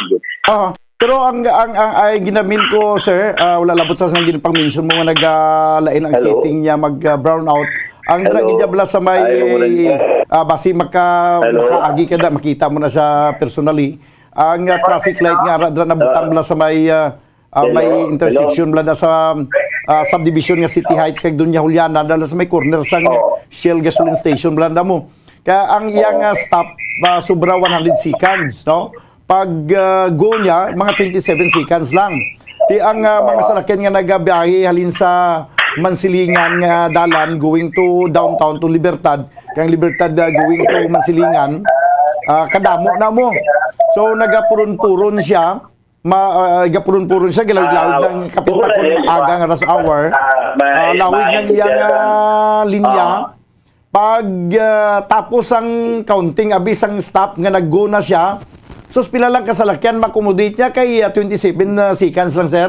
Ah, Pero ang, ang, ang, ay, ginamin ko, sir, ah, wala labot sa, sa ginpang-mention mo nga nagalain ang Hello? Setting niya mag, ah, brown out. Ang dira Hello? Gid bala sa may, Ay, wala niya. Ah, basi maka-, Hello? Makaagi ka na, makita mo na siya personally. Ang, ah, traffic light nga ara dira nabutang Ah. Bala sa may, ah, ah, may Hello? Intersection Hello? Bala na sa, ah, subdivision nga City Heights kag Doña Juliana, dala sa may corner sang Oh. Shell gasoline station bala na mo. Kaya ang iyang, Oh. Ah, stop, ah, sobra one hundred seconds, no? Pag, ah, go niya, mga twenty-seven seconds lang. Ti ang, ah, mga salakyan nga nagabiyahe halin sa Mansilingan nga dalan going to downtown to Libertad, kang Libertad, ah, going to Mansilingan, ah, kadamo na mo. So, nagapurun-purun siya, ma-, ah, nagapurun-purun siya, gilawid-lawid Ah, ng kapit pa kun maaga nga rush hour. Ah, may Ah, lawig may ng iyang, ah, linya. Ah. Pag, ah, tapos ang counting, abi sang stop nga nag-go na siya, sus, pila lang ka salakyan ma-accommodate niya kay, ah, twenty-seven, ah, seconds lang, sir?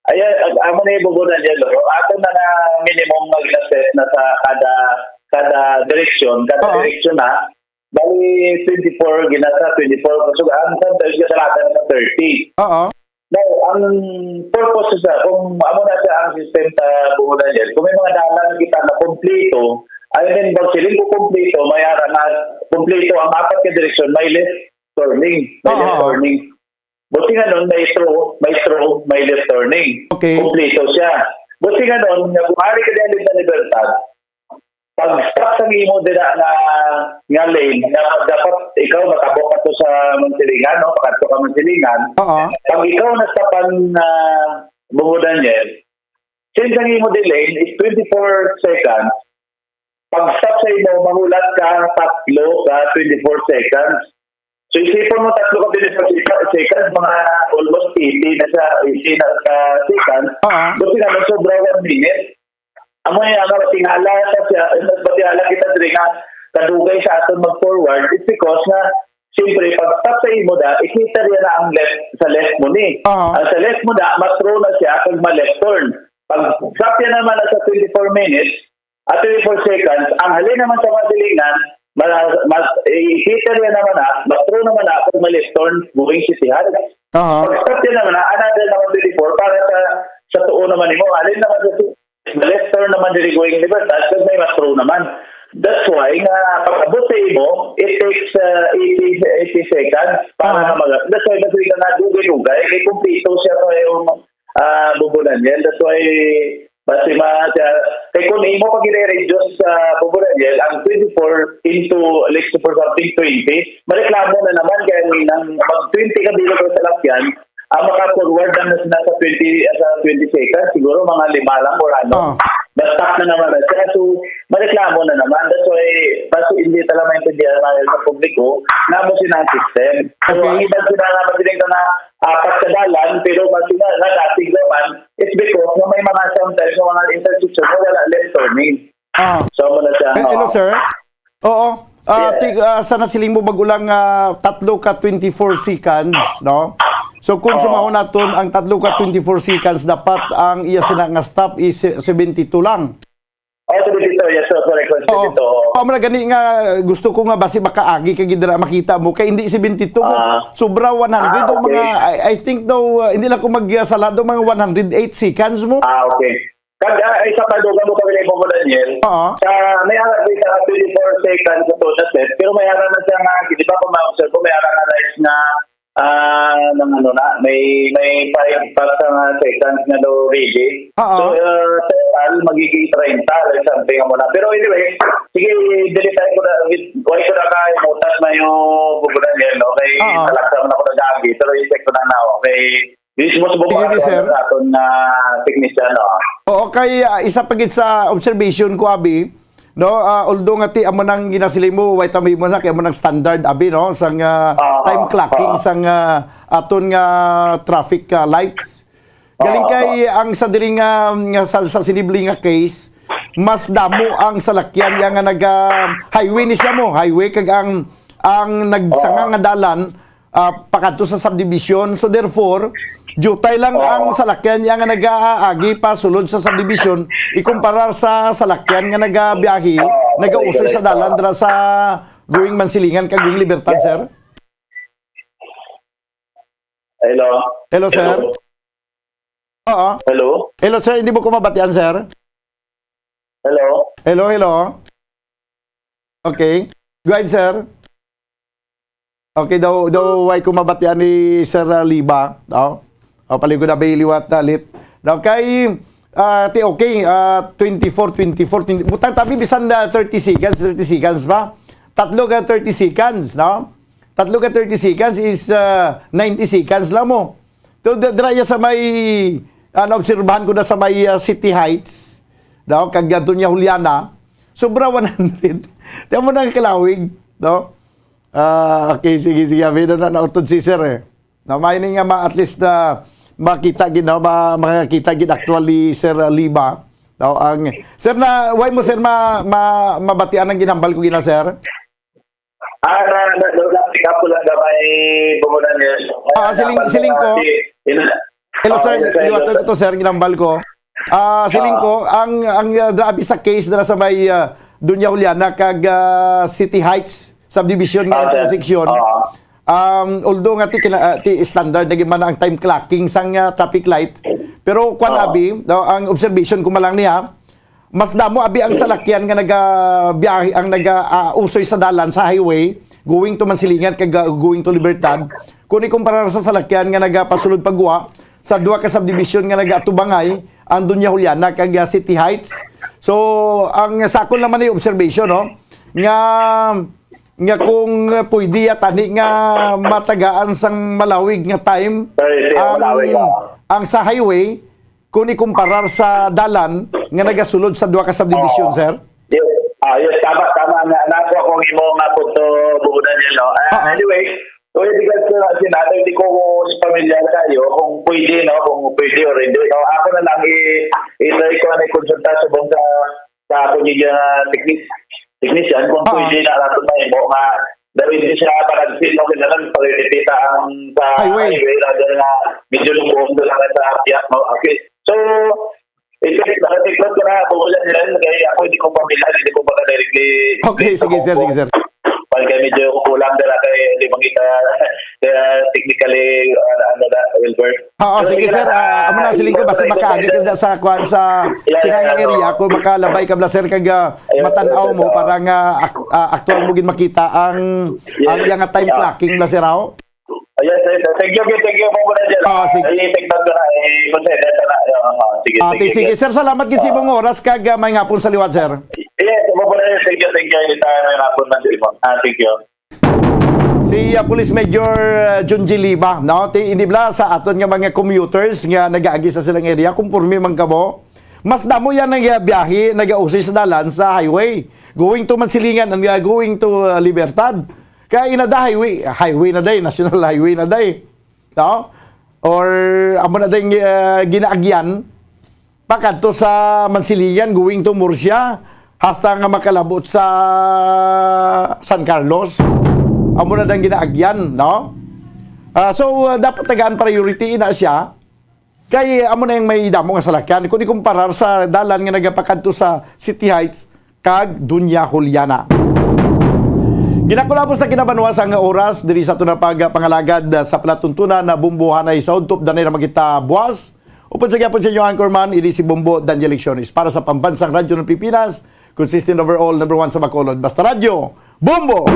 Ayan, ag-, amo na yung bubunan niya, Loro. Ato na nga minimum nga ginaset na sa kada, kada direksyon, kada Oo. direksyon na. Bali, twenty-four, ginasa, twenty-four. So, ang sometimes, ginasalatan na thirty. Oo. Now, ang purpose sa, kung amo na siya ang system sa Bungo Daniel, kung may mga dalan kita na kompleto, I mean, pag siling ko kompleto, may ara nga kompleto ang apat ka direksyon, may left turning, may left Oo. turning. Buti nga nun, may through, may through, may left turning. Okay. Kompleto siya. Buti nga nun, nga kung ari ka dali sa Libertad, pag-stop sang imo dira nga, nga lane, nga dapat ikaw matabok ka to sa Mansilingan, no? Pakadto ka Mansilingan. Oo. Pag ikaw na-stopan na Bungo Daniel, since ang imo di lane is twenty-four seconds, pag-stop sa imo, mahulat ka tatlo ka twenty-four seconds. So, isipon mo, tatlo ka twenty-four seconds, mga almost eighty na sa, eighty na ka seconds. Ah. Buti nga, nagsobra one minute. Amo nga, nga, matingala sa siya, matingala kita diri nga, kadugay sa aton mag-forward, it's because nga, siyempre, pag stop sa imo da, ikita niya na ang left, sa left mo ni. Ah. Ang sa left mo da, ma-through na siya, kag ma-left turn. Pag stop niya naman na sa twenty-four minutes, at twenty-four seconds, ang halin naman sa Mansilingan, ma-, ma-, ikita niya naman na, ma-through naman na, kag ma-left turn, going City Heights. Aha. Pag stop niya naman na, another naman twenty-four, para sa, sa tuo naman nimo, halin naman sa left turn naman diri going Libertad, kag may ma-through naman. That's why nga, pag-abot sa imo, it takes, uh, eighty, eighty seconds para Ah. na mag-, that's why, that's why nga dugay-dugay, kay kumpleto siya sa yung, uh, Bungo Daniel. That's why, basi ma-, siya, kay kung imo pag i-reduce sa Bungo Daniel, ang twenty-four into, like, for something, twenty, mareklamo na naman kay ang, ang mag twenty ka bilog sa salakyan, ang maka-forward lang na sila sa twenty, ah, sa twenty seconds, siguro mga lima lang or ano. Ah. Basta na naman na siya. So, mareklamo na naman. That's why, basta hindi talaga maintindihan namin sa publiko na mo silang system. So, Okay. ang iba sila nga madaling ka na apat ka dalan, pero mas sila nga dating naman, it's because nga may mga sometimes nga mga intersection na wala left turning. Ah. So, amo na siya, Eh, hello, oo. sir? Oo. Ah, Yes. ti-, ah, sa nasiling mo, bago lang, ah, tatlo ka twenty-four seconds, no? So, kung Oo. sumahon naton ang tatlo ka twenty-four seconds, dapat ang iya sina nga stop is se-, seventy-two lang. Oh, seventy-two, yes, sir. Correct, sir. Oo. Seventy-two, oo. Amo na gani nga gusto ko nga basi makaagi ka gid dira makita mo kay hindi seventy-two mo. Ah. Sobra one hundred Ah, o mga, okay. I, I think daw, uh, hindi lang ko magsala daw mga one hundred eight seconds mo. Ah, okay. Kag, ah, isa pa, dugang mo pa rin mo, Daniel. Oo. Sa, may ara kita nga twenty-four seconds sa total set, pero may ara na siya nga, di ba, kung ma-observe mo, may ara nga lights nga, ah, ng ano na, may, may five pa sa nga seconds nga daw ready. Oo. So, uh, total, magiging treinta, like something mo na. Pero anyway, sige, dili tayo ko na, why ko na kayo mutas na yung bubunan yan, no? Kay Oo. talaksa mo na ko nag-aagi, pero i-check ko na na, okay? Mismo sa Sige, bubunan sir. sa aton na technician, no? Oo, kay, ah, isa pa gid sa observation ko, abi, no? Ah, although nga ti amo nang ginasiling mo, wait, amo mo na, kay amo nang standard, abi, no? Sang, ah, Oo, time clocking, oo. sang, ah, aton nga traffic, ah, lights. Galing Oo, kay oo. ang sa diri nga, nga sa, sa sinibli nga case, mas damo ang salakyan ya nga naga highway ni siya mo, highway kag ang, ang nagsanga Oo. nga dalan, ah, pakadto sa subdivision. So therefore, jutay lang Oo. ang salakyan ya nga nagaagi pa sulod sa subdivision, ikumparar sa salakyan nga nagabiyahe, Oo, nagausoy correct, sa dalan correct. dira sa going Mansilingan kag going Libertad, Yeah. sir? Hello? Hello, sir. Hello? Oo. Hello? Hello, sir. Hindi mo ko mabatian, sir? Hello? Hello, hello. Okay. Go ahead, sir. Okay, daw, daw, why ko mabatian ni Sir, ah, Liba? No? O, paligod na ba yung liwat na lit? Daw kay, ah, ti, okay, ah, twenty-four, twenty-four, twenty, butang tabi bisan na thirty seconds, thirty seconds ba? Tatlo ka thirty seconds, no? Tatlo ka thirty seconds is, ah, ninety seconds lang mo. To, da-, dira iya sa may, ah, naobserbahan ko na sa may, ah, City Heights, daw, kag, ah, Doña Juliana, sobra one hundred. Tiyan mo na ang kalawig, no? Ah, okay, sige, sige. Abi na na nautod si sir, eh. Na may ni nga ma-, at least na makita gid, no? Ma-, makakita gid actually, Sir, ah, Liba. No, ang, sir, na, why mo, sir, ma-, ma-, mabatian ang ginambal ko gina, sir? Ah, na, na, na, na, pick up ko lang gamay, bumunan niya. Ah, siling, siling ko. Ina-, Hello, ah, sir. Hello, sir. Liwatan ko to, sir, ginambal ko. Ah, siling Ah. ko, ang, ang, ah, grabe sa case na sa may, ah, Doña Juliana kag, ah, City Heights subdivision nga Ah, sir. intersection. Ah. Um, although nga ti, kina-, ah, ti standard na gid man ang time clocking sang, ah, traffic light, pero kwan, Ah. abi, no, ang observation ko man lang niya, mas damo abi ang salakyan nga nagabiyahe, ang naga, ah, usoy sa dalan sa highway going to Mansilingan kag, ah, going to Libertad, kung ikumparar sa salakyan nga nagapasulod pagwa sa duha ka subdivision nga nagaatubangay, ang Doña Juliana kag, ah, City Heights. So, ang sa akon naman ay observation, no, nga, nga kung pwede ya tani nga matagaan sang malawig nga time Ay, siya, ang, malawig, ah. ang sa highway, kung ikumparar sa dalan nga nagasulod sa duha ka subdivision, Oo. sir? Yes. Ah, yes, tama, tama. Na, nakuha ko ang imo nga punto, Bubunan, yun, no? Ah, Ah, ah. anyway, so, hindi ka, sir, sinabi, hindi ko pamilyar kayo kung pwede, no? Kung pwede or hindi, no? Ako na lang i-, i-try ko ang konsulta subong sa, sa ako niya technique, technician, kung Ah, ah. pwede na natin mahimo nga dahil hindi siya parang sino, kailangan pagkikita ang sa Highway. highway, rather nga medyo lubuon ko lang sa akyat, no? Okay. So, i-take, naka-take note ko na, bukulan nila, kaya ako hindi ko pamilya, hindi ko baka directly Okay, sige, sir, sige, sir. Pag medyo kulang na lang, kaya hindi makita, kaya technically, ano, ano na, Wilbert. Oo, So, sige, sige sir. na, Ah, amo na, siling ko, basta ikaw, makaagi ka na sa, kwan, sa, Yeah, sa yeah, area, oo. kung makalabay ka, bla, sir, kag, ah, Ayun, matan-aw mo, oo. para nga, ak-, ah, aktual mo gid makita ang, Yeah. ang iyang time Yeah. clocking, bla, sir, aw? Ah, yes, yes, sir. Thank you, thank you po muna dyan. Ah, sige. Ay, take note ko na. Eh, consider ko na. Ah, ah, sige, Ah, sige, ti-, sige, sige. sir, salamat gid sa Ah. imong oras, kag, ah, may ngapon sa liwat, sir. Yes, po muna. Thank you, thank you. Anytime, may ngapon na, sir. Ah, thank you. Si, ah, Police Major, ah, Junji Liba, no? Ti-, hindi bala sa aton nga mga commuters nga nagaagi sa silang area, kumporme man kamo, mas damo yan ang, ah, biyahe, nagausoy sa dalan sa highway. Going to Mansilingan and, ah, going to, ah, Libertad. Kaya inada highway, highway na day, national highway na day. No? Or amo na day, ah, ginaagyan. Pakadto sa Mansilingan, going to Murcia, hasta nga makalabot sa San Carlos. Amo na dang ginaagyan, no? Ah, so, ah, dapat tagaan priority na siya. Kay amo na yung may damo nga salakyan. Kung ikumparar sa dalan nga nagapakadto sa City Heights, kag Dunya Juliana. Ginakulabos na kinabanwa sa nga oras, diri sa aton na pagpangalagad sa palatuntunan na Bumbo Hanay sa Udtop, danay na makita buwas. Upod sa gyapon sa inyo anchorman, ini si Bombo Daniel Lecciones para sa Pambansang Radyo ng Pilipinas, consistent overall, number one sa Bacolod. Basta Radyo, Bombo!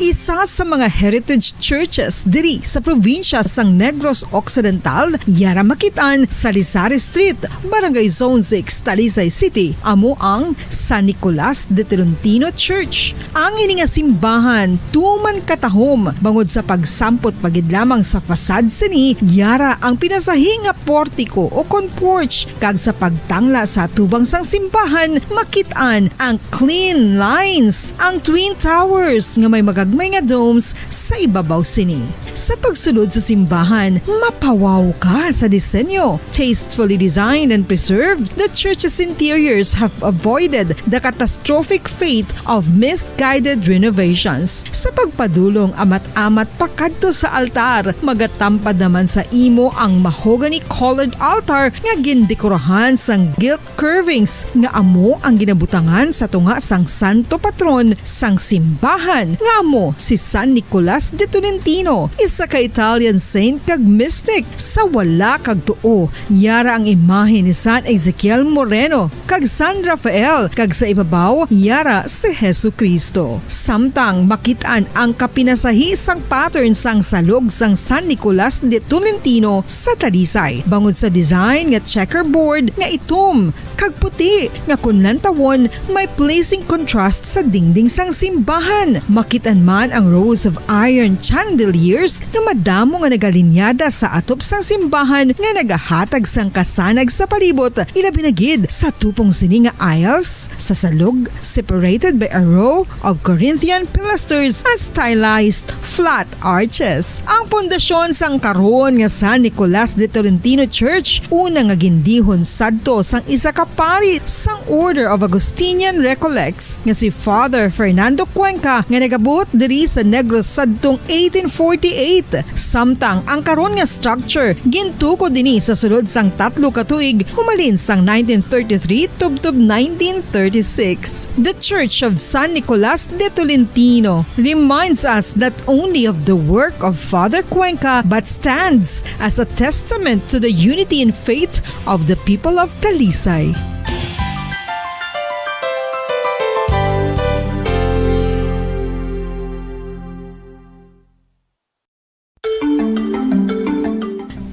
Isa sa mga heritage churches diri sa probinsya sang Negros Occidental, yara makit-an sa Lizares Street, Barangay Zone six, Talisay City, amo ang San Nicolas de Tolentino Church. Ang ini nga simbahan tuman katahom bangod sa pagsampot pa gid lamang sa facade sini, yara ang pinasahi nga portiko o kon porch, kag sa pagtangla sa atubang sang simbahan, makit-an ang clean lines, ang twin towers nga may magagmay nga domes sa ibabaw sini. Sa pagsulod sa simbahan, mapawaw ka sa disenyo. Tastefully designed and preserved, the church's interiors have avoided the catastrophic fate of misguided renovations. Sa pagpadulong amat-amat pakadto sa altar, magatampad naman sa imo ang mahogany-colored altar nga gindekorahan sang gilt curvings nga amo ang ginabutangan sa tunga sang santo patron sang simbahan, nga amo Si San Nicolas de Tolentino, isa ka Italian saint kag mystic. Sa wala kag tuo, yara ang imahe ni San Ezekiel Moreno kag San Rafael, kag sa ibabaw, yara si Jesu-Cristo. Samtang makit-an ang kapinasahi sang pattern sang salog sang San Nicolas de Tolentino sa Talisay, bangod sa design nga checkerboard nga itom kag puti nga kon lantawon may pleasing contrast sa dingding sang simbahan. Makit-an man ang rows of iron chandeliers nga madamo nga nagalinyada sa atop sang simbahan nga nagahatag sang kasanag sa palibot, ilabi na gid sa tupong sini nga aisles sa salog, separated by a row of Corinthian pilasters and stylized flat arches. Ang pundasyon sang karon nga San Nicolas de Tolentino Church, una nga gindihon sadto sang isa ka pari sang Order of Augustinian Recollects nga si Father Fernando Cuenca, nga nagabuot diri sa Negros sadtong eighteen forty-eight. Samtang ang karon nga structure gintukod ini sa sulod sang tatlo ka tuig, humalin sang nineteen thirty-three tubtob nineteen thirty-six. The Church of San Nicolas de Tolentino reminds us not only of the work of Father Cuenca, but stands as a testament to the unity in faith of the people of Talisay.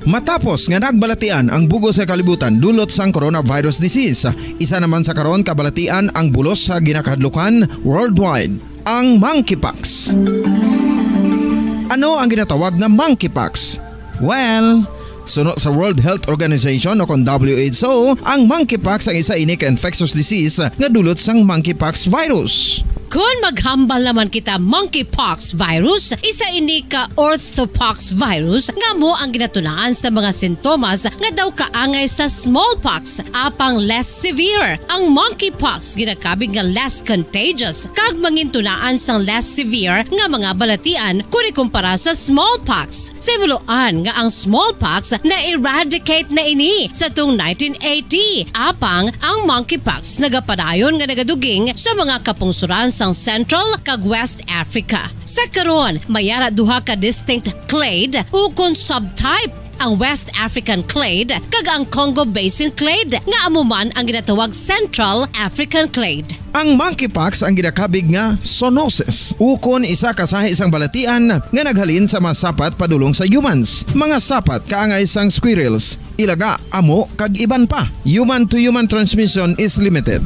Matapos nga nagbalatian ang bug-os nga kalibutan dulot sang coronavirus disease, isa naman sa karon kabalatian ang bulos sa ginakahadlukan worldwide, ang monkeypox. Ano ang ginatawag nga monkeypox? Well, suno sa World Health Organization o kon W H O, ang monkeypox ang isa ini ka infectious disease nga dulot sang monkeypox virus. Kon maghambal naman kita monkeypox virus, isa ini ka orthopox virus nga amo ang ginatunaan sa mga sintomas nga daw kaangay sa smallpox, apang less severe. Ang monkeypox ginakabig nga less contagious kag mangintunaan sang less severe nga mga balatian kon ikumpara sa smallpox. Sa himuloan nga ang smallpox na-eradicate na ini sa tung nineteen eighty, apang ang monkeypox nagapadayon nga nagaduging sa mga kapungsoran sang Central kag West Africa. Sa karon, may ara duha ka distinct clade ukon subtype, ang West African clade kag ang Congo Basin clade, nga amo man ang ginatawag Central African clade. Ang monkeypox ang ginakabig nga zoonosis, ukon isa ka sahi sang balatian nga naghalin sa mga sapat padulong sa humans. Mga sapat kaangay sang squirrels, ilaga, amo, kag iban pa. Human to human transmission is limited.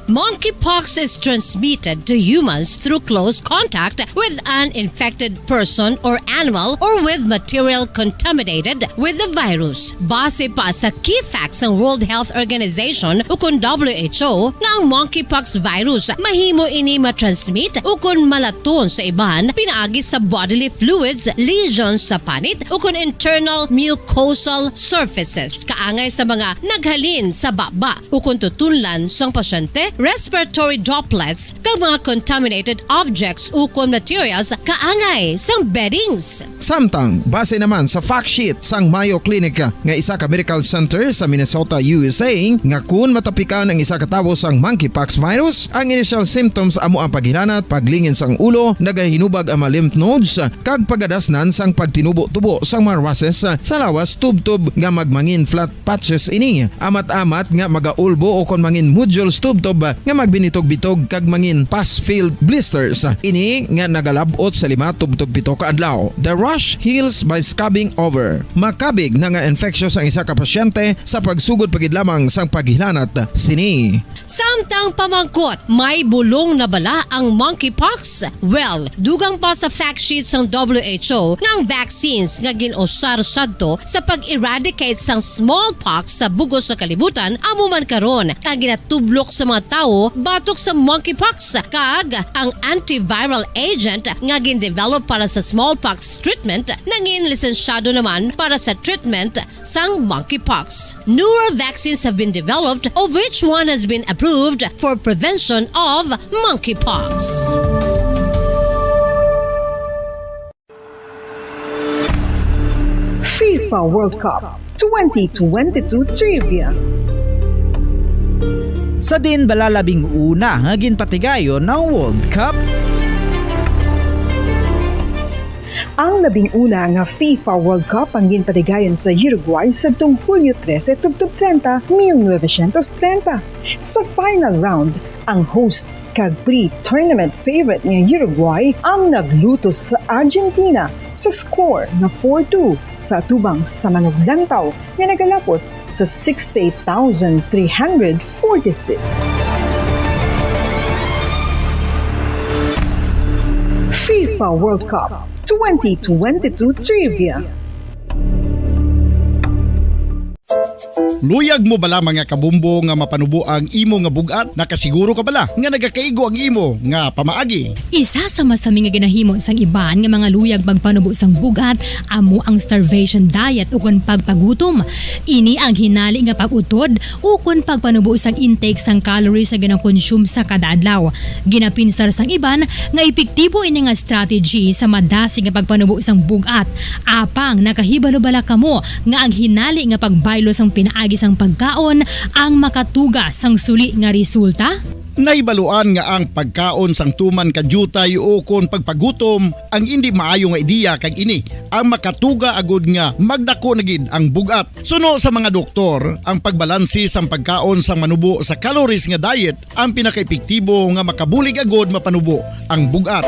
Monkeypox is transmitted to humans through close contact with an infected person or animal or with material contaminated with the virus. Base pa sa key facts sang World Health Organization ukon W H O nga ang monkeypox virus mahimo ini matransmit ukon malaton sa iban pinaagi sa bodily fluids, lesions sa panit ukon internal mucosal surfaces kaangay sa mga naghalin sa baba ukon tutunlan sang pasyente, respiratory droplets, kag mga contaminated objects ukon materials kaangay sang beddings. Samtang, base naman sa fact sheet sang Mayo Clinic nga isa ka medical center sa Minnesota, U S A, nga kun matapikan ang isa ka tawo sang monkeypox virus, ang initial symptoms amo ang paghilanat, paglingin sang ulo, nagahinubag ang mga lymph nodes, kag pagadasnan sang pagtinubo-tubo sang mga rashes sa lawas tubtob nga magmangin flat patches ini, amat-amat nga magaulbo o kon mangin nodules tubtob nga magbinitog-bitog kag mangin pus-filled blisters. Ini nga nagalab-ot sa lima tubtob pito ka adlaw. The rash heals by scabbing over. Makabig na nga infectious ang isa ka pasyente sa pagsugod pa gid lamang sang paghilanat sini. Samtang pamangkot, may bulong na bala ang monkeypox? Well, dugang pa sa fact sheet sang W H O nga ang vaccines nga gin-usar sadto sa pag-eradicate sang smallpox sa bug-os nga kalibutan, amo man karon ang ginatublok sa mga tawo batok sa monkeypox, kag ang antiviral agent nga gin-develop para sa smallpox treatment nangin lisensyado naman para sa treatment sang monkeypox. Newer vaccines have been developed, of which one has been approved for prevention of monkeypox. FIFA World Cup twenty twenty-two Trivia. Sa diin bala labing una nga ginpatigayon ang World Cup? Ang labing una nga FIFA World Cup ang ginpatigayon sa Uruguay sadtong Hulyo trese tubtob treinta, mil novecientos treinta. Sa final round, ang host kag pre-tournament favorite nga Uruguay ang naglutos sa Argentina sa score nga four two sa atubang sa manuglantaw nga nagalapot sa sixty-eight thousand three hundred forty-six. FIFA World Cup twenty twenty-two Trivia. Luyag mo bala, mga kabombo, nga mapanubo ang imo nga bug-at? Nakasiguro ka bala nga nagakaigo ang imo nga pamaagi? Isa sa masami nga ginahimo sang iban nga mga luyag magpanubo sang bug-at amo ang starvation diet ukon pagpagutom. Ini ang hinali nga pag-utod ukon pagpanubo sang intake sang calories nga ginakonsume sa kada adlaw. Ginapinsar sang iban nga epektibo ini nga strategy sa madasig nga pagpanubo sang bug-at. Apang nakahibalo bala kamo nga ang hinali nga pagbaylo sang pinaagi sang pagkaon ang makatuga sang suli nga resulta? Nahibaluan nga ang pagkaon sang tuman ka diutay ukon pagpagutom ang indi maayo nga ideya, kag ini ang makatuga agud nga magdako na gid ang bug-at. Suno sa mga doktor, ang pagbalanse sang pagkaon sang manubo sa calories nga diet ang pinakaepektibo nga makabulig agud mapanubo ang bug-at.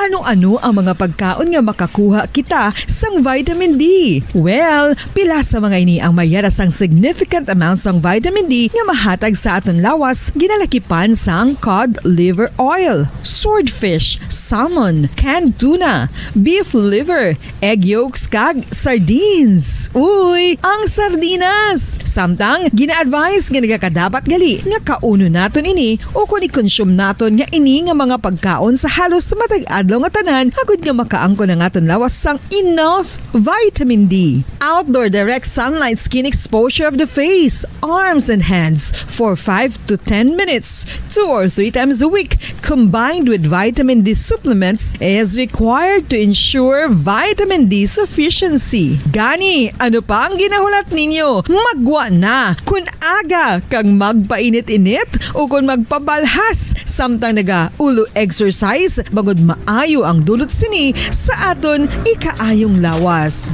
Ano-ano ang mga pagkaon nga makakuha kita sang vitamin D? Well, pila sa mga ini ang mayara sang significant amount sang vitamin D nga mahatag sa aton lawas, ginalakipan sang cod liver oil, swordfish, salmon, canned tuna, beef liver, egg yolks, kag sardines. Uy, ang sardinas! Samtang gina-advise nga nagakadapat gali nga kaunon naton ini ukon i-consume naton nga ini nga mga pagkaon sa halos matag adlaw nga tanan, agud nga makaangkon ang aton lawas sang enough vitamin D. Outdoor direct sunlight skin exposure of the face, arms, and hands for five to ten minutes, two or three times a week, combined with vitamin D supplements, is required to ensure vitamin D sufficiency. Gani, ano pa ang ginahulat ninyo? Maggwa na! Kon aga kag magpainit-init ukon magpabalhas samtang nagaulo exercise, bangod maayo ang dulot sini sa aton ikaayong lawas.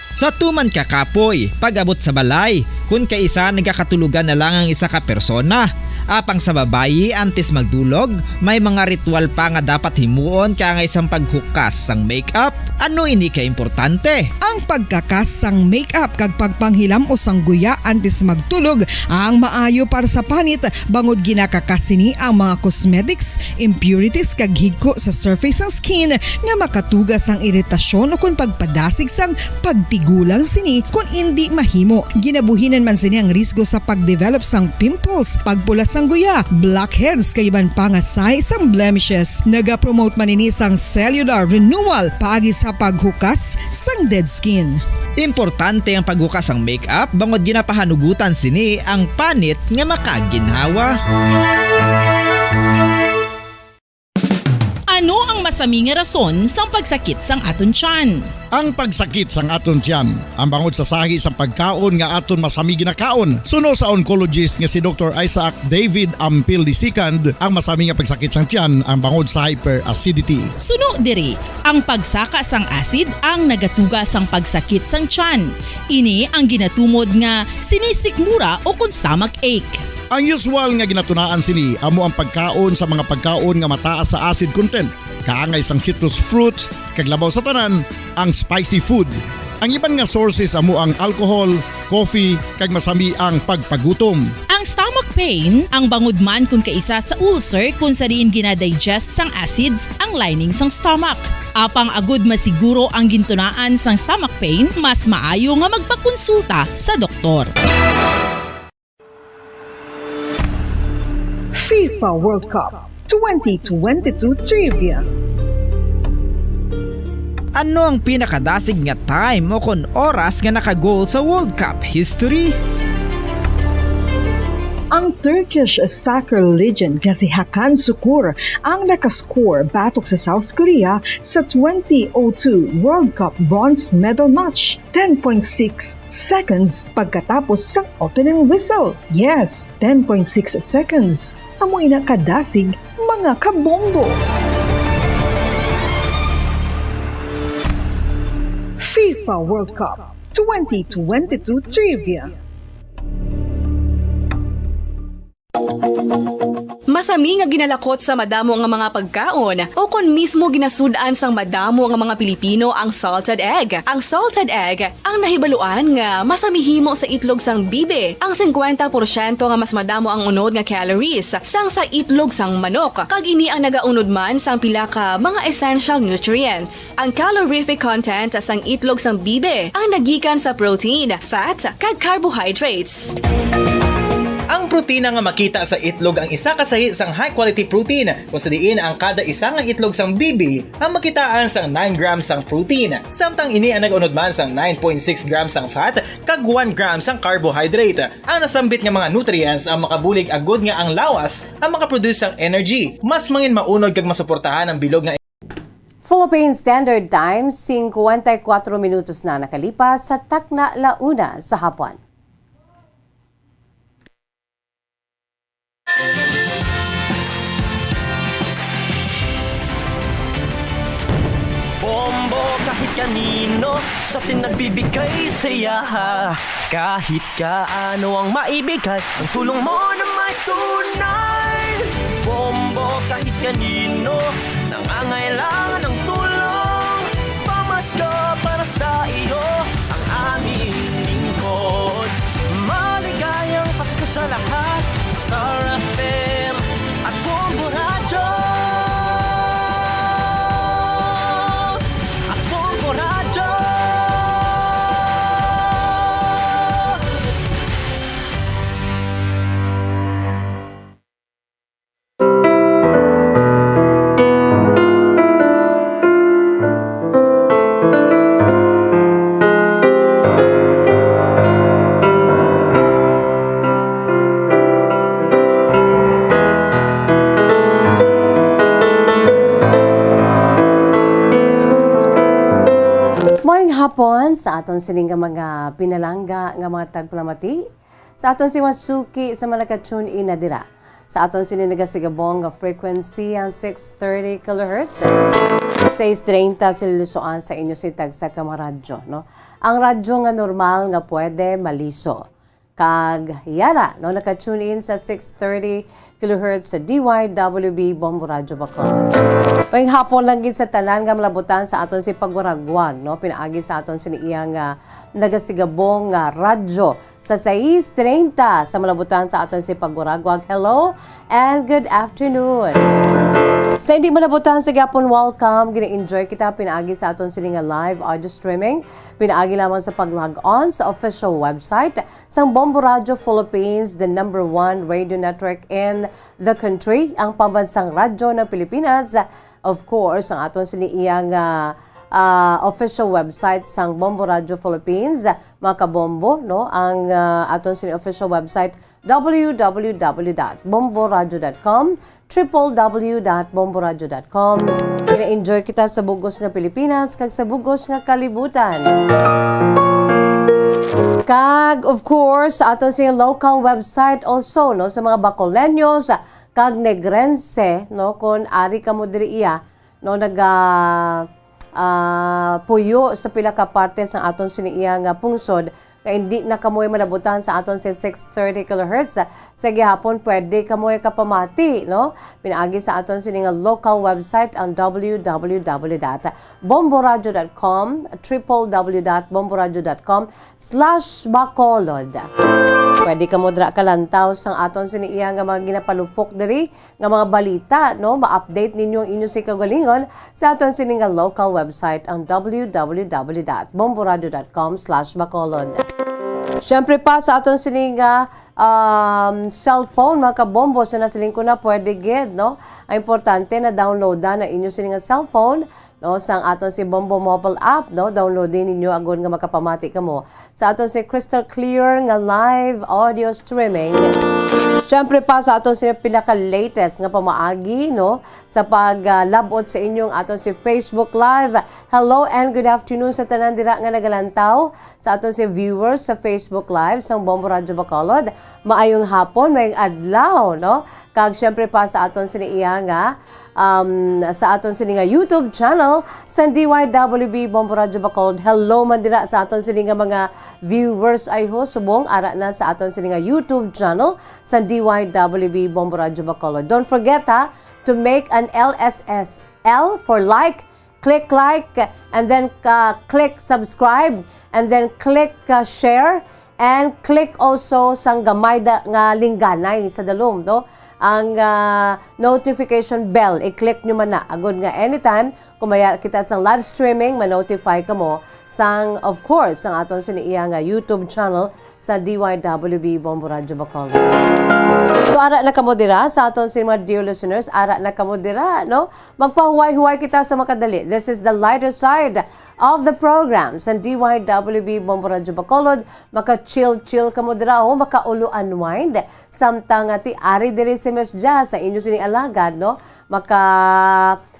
Sa tuman ka kapoy, pag-abot sa balay, kun kaisa nagakatulogan na lang ang isa ka persona. Apang sa babayi, antes magdulog, may mga ritual pa nga dapat himuon kaangay sang paghukas sang make-up. Ano ini ka importante? Ang pagkakas sang make-up kag pagpanghilam-os sang guya antes magtulog ang maayo para sa panit, bangod ginakakas sini ang mga cosmetics, impurities, kag higko sa surface sang skin nga makatuga sang iritasyon ukon pagpadasig sang pagtigulang sini kon indi mahimo. Ginabuhinan man sini ang risgo sa pag-develop sang pimples, pagpula sang guya, blackheads, kag iban pa nga sahi sang blemishes. Nagapromote man ini sang cellular renewal paagi sa paghukas sang dead skin. Importante ang paghukas sang make-up bangod ginapahanugutan sini ang panit nga makaginhawa. Ano ang masami nga rason sang pagsakit sang aton tiyan? Ang pagsakit sang aton tiyan, ang bangod sa sahi sang pagkaon nga aton masami ginakaon. Suno sa oncologist nga si Doktor Isaac David Ampil the second, ang masami nga pagsakit sang tiyan ang bangod sa hyperacidity. Suno diri, ang pagsaka sang acid ang nagatuga sang pagsakit sang tiyan. Ini ang ginatumod nga sinisikmura ukon stomach ache. Ang usual nga ginatunaan sini amo ang pagkaon sa mga pagkaon nga mataas sa acid content, kaangay sang citrus fruits, kag labaw sa tanan, ang spicy food. Ang iban nga sources amo ang alcohol, coffee, kag masami ang pagpagutom. Ang stomach pain, ang bangod man kon kaisa sa ulcer kon sa diin ginadigest sang acids ang lining sang stomach. Apang agud masiguro ang gintunaan sang stomach pain, mas maayo nga magpakonsulta sa doktor. FIFA World Cup twenty twenty-two Trivia. Ano ang pinakadasig nga time ukon oras nga naka-goal sa World Cup history? Ang Turkish soccer legend nga si Hakan Sukur ang nakascore batok sa South Korea sa twenty oh two World Cup bronze medal match, ten point six seconds pagkatapos sang opening whistle. Yes, ten point six seconds. Amo ina kadasig, mga kabombo. FIFA World Cup twenty twenty-two Trivia. Masami nga ginalakot sa madamo nga mga pagkaon o kon mismo ginasud-an sang madamo nga mga Pilipino ang salted egg. Ang salted egg ang nahibaluan nga masami himo sa itlog sang bibi. Ang singkwenta porsyento nga mas madamo ang unod nga calories sang sa itlog sang manok, kag ini ang nagaunod man sang pila ka mga essential nutrients. Ang calorific content sang itlog sang bibi ang nagikan sa protein, fat, kag carbohydrates. Ang protina nga makita sa itlog ang isa ka sahi sang high-quality protein, kung sa diin ang kada isa nga itlog sang bibi ang makitaan sang nine grams sang protein, samtang ini ang nag-unod man sang nine point six grams sang fat kag one gram sang carbohydrate. Ang nasambit nga mga nutrients ang makabulig agud nga ang lawas ang makaproduce sang energy, mas mangin maunod kag masuportahan ang bilog nga Philippine Standard Time, singkwenta y kuwatro minutos na nakalipas sa takna la una sa hapon. Bombo kahit kanino sa atin nagbibigay saya. Kahit kaano ang maibigay, ang tulong mo na may tunay. Bombo kahit kanino nangangailangan ng tulong. Pamasko para sa iyo ang aming lingkod. Maligayang Pasko sa lahat. Star F M at Bombo Radyo. At Bombo Radyo. Maayong hapon sa aton sining nga mga pinalangga nga mga tagpalamati, sa aton sing mga suki sa mga naka-tune in na dira sa aton sini nagasigabong nga frequency, ang six thirty kilohertz. Sais treinta sila lusoan sa inyo si tagsa ka mga radyo, no? Ang radyo nga normal nga pwede maliso. Kag yara, no, naka-tune in sa six thirty kilohertz sa D Y W B Bombo Radyo Bacolod. Maayong hapon lang gid sa tanan nga malabutan sa aton si pagwaragwag, no, pinaagi sa aton sini iyang, ah, nagasigabong nga radyo sa sais treinta sa malabutan sa aton si pagwaragwag. Hello and good afternoon. Sa hindi malabutan sa gyapon, welcome. Gina-enjoy kita pinaagi sa aton sini nga live audio streaming. Pinaagi lamang sa pag-log on sa official website sang Bombo Radyo Philippines, the number one radio network in the country, ang pambansang radyo ng Pilipinas. Of course, ang aton sini iyang, ah, ah, official website sang Bombo Radyo Philippines, mga kabombo, no? Ang, ah, aton sini official website, W W W dot bombo radyo dot com, triple W dot bombo radyo dot com. Gina-enjoy kita sa bugos nga Pilipinas kag sa bugos nga kalibutan. Kag, of course, sa aton sing local website also, no, sa mga Bacoleños kag Negrense, no, kon ari kamo diri iya, no, naga, ah, puyo sa pila ka parte sa aton sini iya nga pungsod, nga hindi na kamoy malabutan sa aton sa six thirty kilohertz. Sa gihapon, pwede kamoy kapamati, no? Pinaagi sa aton sini nga local website, ang W W W dot bombo radyo dot com, triple W dot bombo radyo dot com slash Bacolod. Pwede kamo dira kalantaw sang aton sini iya nga mga ginapalupok diri nga mga balita, no? Ma-update ninyo ang inyo si kaugalingon sa aton sini nga local website, ang W W W dot bombo radyo dot com slash Bacolod. Siyempre pa, sa aton sini nga, um, cellphone, mga kabombo, sa nasiling ko na, pwede gid, no? Ang importante, na-downloadan ang inyo sini nga cellphone no, sang aton si Bombo Mobile app, no? Download din ninyo agon nga makapamati kamo sa aton si crystal clear nga live audio streaming. Siyempre pa sa aton si pinaka-latest nga pamaagi, no, sa pag, ah, labot sa inyong aton si Facebook Live. Hello and good afternoon sa tanan dira nga nagalantaw, sa aton si viewers sa Facebook Live sang Bombo Radyo Bacolod. Maayong hapon, maayong adlaw, no? Kag siyempre pa sa aton sini iya nga, um, sa aton sini nga YouTube channel sa D Y W B Bombo Radyo Bacolod. Hello man dira sa aton sini nga mga viewers ay ho, subong ara na sa aton sini nga YouTube channel sa D Y W B Bombo Radyo Bacolod. Don't forget ha, to make an L S S L for like, click like, and then, uh, click subscribe, and then click, uh, share, and click also sang gamay da, nga lingganay sa dalom, no? Ang, ah, notification bell, i-click nyo man na. Agod nga anytime, kung may kita sang live streaming, ma-notify kamo sang, of course, ang aton sini iya nga YouTube channel sa D Y W B Bombo Radyo Bacolod. So, ara na kamo dira sa aton sini mga dear listeners, ara na kamo dira, no? Magpahuway-huway kita sa makadali. This is the lighter side of the program sa D Y W B Bombo Radyo Bacolod. Maka-chill-chill kamo dira, oh, makaulo-unwind. Samtang nga ti ari diri si Miss Jazz sa inyo sini alagad, no? Maka,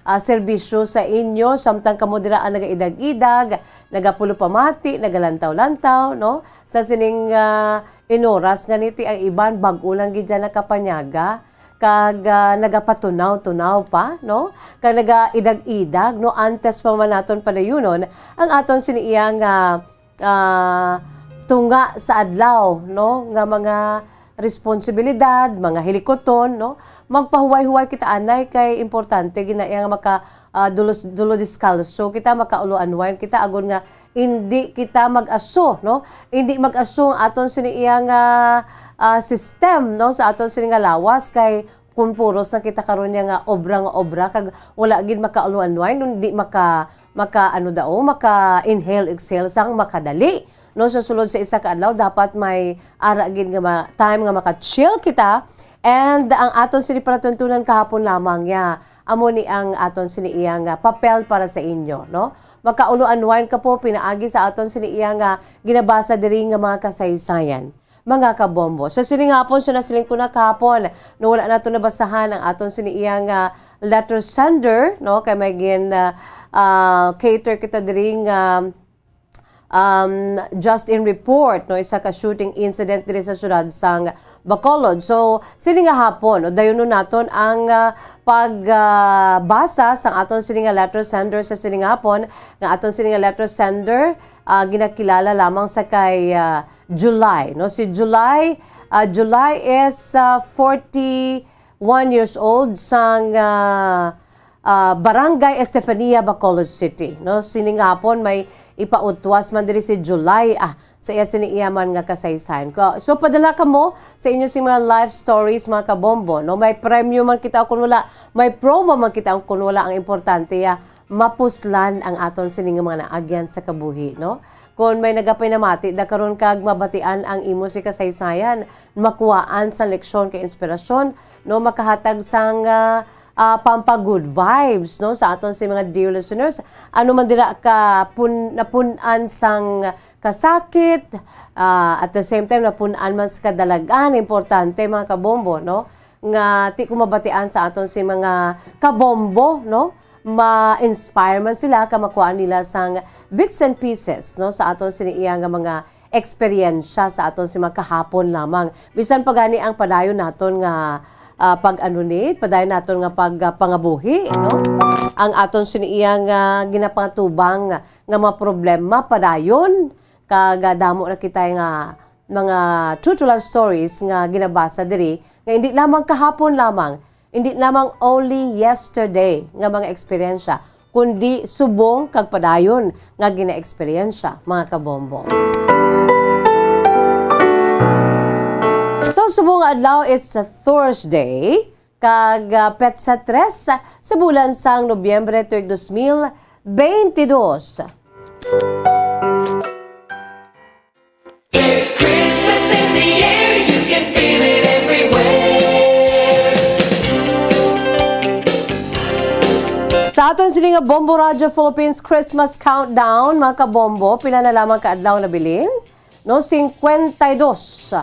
ah, serbisyo sa inyo, samtang kamo dira ang nagaidag-idag, nagapulupamati, nagalantaw-lantaw, no? Sa sining, ah, inoras nga niti ang iban, bag-o lang gid dyan nakapanyaga, kag, ah, nagapatunaw-tunaw pa, no? Kag nagaidag-idag, no? Antes pa man naton padayunon ang aton sini iya nga, ah, tunga sa adlaw, no? Nga mga responsibilidad, mga hilikuton, no? Magpahuway-huway kita anay kay importante gid na iya nga maka, ah, dulos-, dulo diskalso kita, makaulo-unwind kita, agod nga indi kita mag-aso, no? Indi mag-aso ang aton sini iya nga, ah, system, no? Sa aton sini nga lawas kay kung puros na kita karon niya nga obra nga obra kag wala gid makaulo-unwind, indi maka, maka ano daw, maka inhale, exhale sang makadali, no? Sa sulod sa isa ka adlaw dapat may ara gid nga ma-, time nga maka-chill kita. And ang aton sini palatuntunan kahapon lamang ya, amo ni ang aton sini iya nga papel para sa inyo, no? Makaulo-unwind ka po pinaagi sa aton sini iya nga ginabasa diri nga mga kasaysayan. Mga kabombo. Sa sining hapon, so nasiling ko na kahapon, no, wala nato nabasahan ang aton sini iya nga letter sender, no? Kay may gin, ah, ah, cater kita diri nga, um, just in report, no? Isa ka shooting incident diri sa syudad sang Bacolod. So, sini nga hapon, no, dayunon naton ang, ah, pag, ah, basa sang aton sini nga letter sender sa sini nga hapon, nga aton sini nga letter sender, ah, ginakilala lamang sa kay, ah, July, no? Si July, ah, July is, ah, forty-one years old sang, ah, ah, Barangay Estefania, Bacolod City, no? Sining hapon may ipautwas man diri si July, ah, sa iya sini iya man nga kasaysayan. Ko-, so, padala kamo sa inyo sing mga life stories, mga kabombo, no? May premyo man kita o kun wala, may promo man kita o kun wala, ang importante, ah, mapuslan ang aton sini nga mga naagyan sa kabuhi, no? Kon may nagapinamati da karon kag mabatian ang imo si kasaysayan, makuhaan sa leksyon kay inspirasyon, no, makahatag sang, ah, ah, pampa-good vibes, no, sa aton si mga dear listeners. Ano man dira ka pun-, napun-an sang kasakit, ah, at the same time napun-an man sa kadalagan, importante, mga kabombo, no, nga ti ko mabatian sa aton si mga kabombo, no, ma-inspire man sila ka makuha nila sang bits and pieces, no, sa aton sini iya nga mga eksperyensya sa aton si mga kahapon lamang. Bisan pa gani ang padayon naton nga, ah, pag-ano ni, padayon naton nga pag, ah, pangabuhi, no? Ang aton sini iya nga ginapangatubang nga mga problema padayon, kag, ah, damo na kita nga mga true to life stories nga ginabasa diri nga hindi lamang kahapon lamang, hindi lamang only yesterday nga mga eksperyensya, kundi subong kag padayon nga ginaeksperyensya, mga kabombo. So, subong nga adlaw is Thursday, kag, ah, petsa tres sa bulan sang Nobyembre tuig dos mil beintidos. There's Christmas in the air, you can feel it everywhere. Sa aton Ini nga Bombo Radyo Philippines Christmas Countdown, mga kabombo, pila na lamang ka adlaw na bilin? No, cincuenta y dos.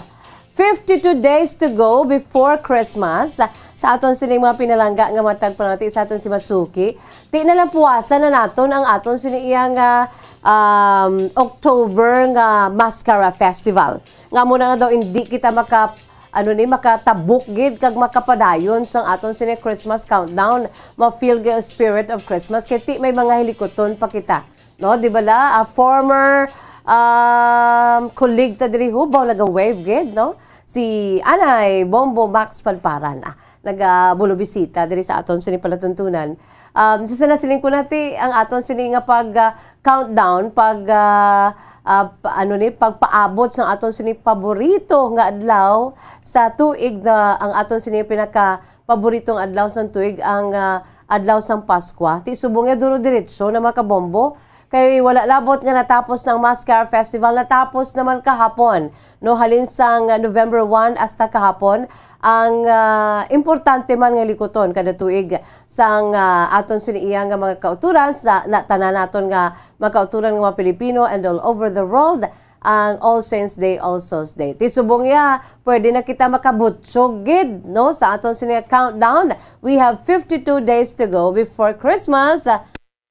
Fifty-two days to go before Christmas. Sa aton sining mga pinalangga nga matag panati sa aton si Masuki, ti na lang puwasan na naton ang aton sini iya nga, um, October nga Mascara Festival. Nga mo na nga daw, hindi kita maka, ano ni, makatabok gid kag makapadayon sang aton sini Christmas countdown. Ma-feel gid ang spirit of Christmas kay ti may mga hilikuton pa kita. No, di ba la? A former, um, colleague ta diri, hubaw, naga-wave gid, no? Si Anay Bombo Max Palparan, ah, nagabulobisita diri sa aton sini palatuntunan. Um, sa nasiling ko nati, ang aton sini nga pag, ah, countdown, pag, ah, ah, pa-, ano ni, pagpaabot sa aton sini paborito nga adlaw sa tuig, na ang aton sini pinaka paboritong adlaw sang tuig, ang, ah, adlaw sang Paskwa. Ti subong nga duro diretso na, mga kabombo. Kay wala labot nga natapos na ang Mascara Festival, natapos naman kahapon, no, halin sang, ah, November one hasta kahapon, ang, ah, importante man nga likuton kada tuig sang, ah, aton sini iya nga mga kauturan sa na, tanan naton nga mga kauturan nga mga Pilipino and all over the world, ang All Saints Day, All Souls Day. Ti subong ya, pwede na kita makabutsog gid, no, sa aton sini nga countdown. We have fifty-two days to go before Christmas.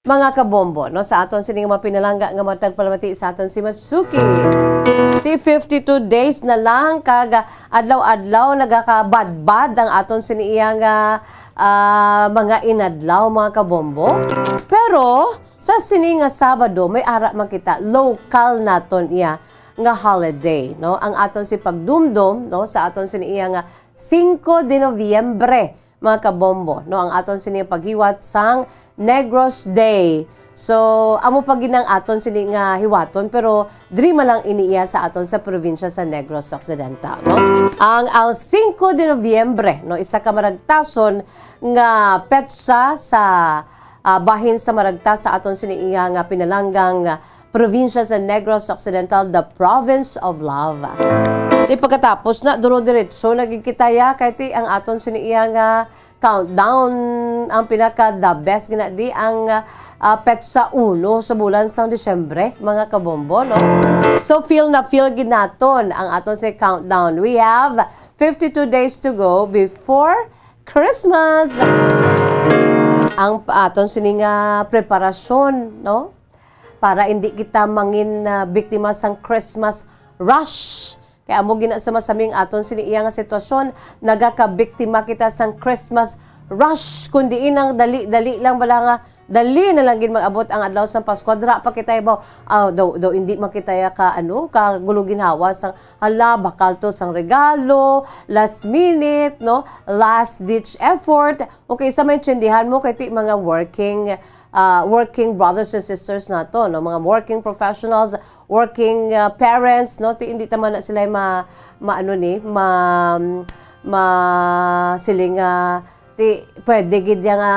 Mga kabombo, no, sa aton sining mga pinalangga nga matag palamati sa aton si Masuki. Ti fifty-two days na lang, kag adlaw-adlaw nagakabadbad ang aton sini iya nga, ah, mga inadlaw, mga kabombo. Pero sa sini nga Sabado, may ara man kita, lokal naton iya nga holiday, no? Ang aton si pagdumdom, no, sa aton sini iya nga singko de Nobyembre, mga kabombo, no, ang aton sini paghiwat sang Negros Day. So, amo pa gid ang aton sini nga hiwaton, pero diri man lang ini iya sa aton sa probinsya sa Negros Occidental, no? Ang al singko de Nobyembre, no, isa ka maragtason nga petsa sa, ah, bahin sa maragtas sa aton sini iya nga pinalanggang, ah, probinsya sa Negros Occidental, the province of love. Di pagkatapos na, duro diretso na gid kita ya, kay ti ang aton sini iya nga countdown, ang pinaka the best gina di ang, ah, petsa uno sa bulan sang Disyembre, mga kabombo, no? So, feel na feel gid naton ang aton sa countdown. We have fifty-two days to go before Christmas. Ang aton sini nga preparasyon, no? Para hindi kita mangin, ah, biktima sang Christmas rush. Kay amo gina sa masaming aton sini iya nga sitwasyon, nagakabiktima kita sang Christmas rush, kun diin ang dali-dali lang bala nga, dali na lang gid mag-abot ang adlaw sang Pasko, dira pa kita ibaw, ah, daw, daw hindi man kita ya ka, ano, ka gulo ginhawa sang, hala, bakal to sang regalo, last minute, no, last ditch effort. Okay, sa maintindihan mo, kay ti mga working, ah, working brothers and sisters nato, no, mga working professionals, working, ah, parents, no, ti hindi ta man na sila ma, ma, ano ni, ma, ma, siling, ah, ti pwede gid ya nga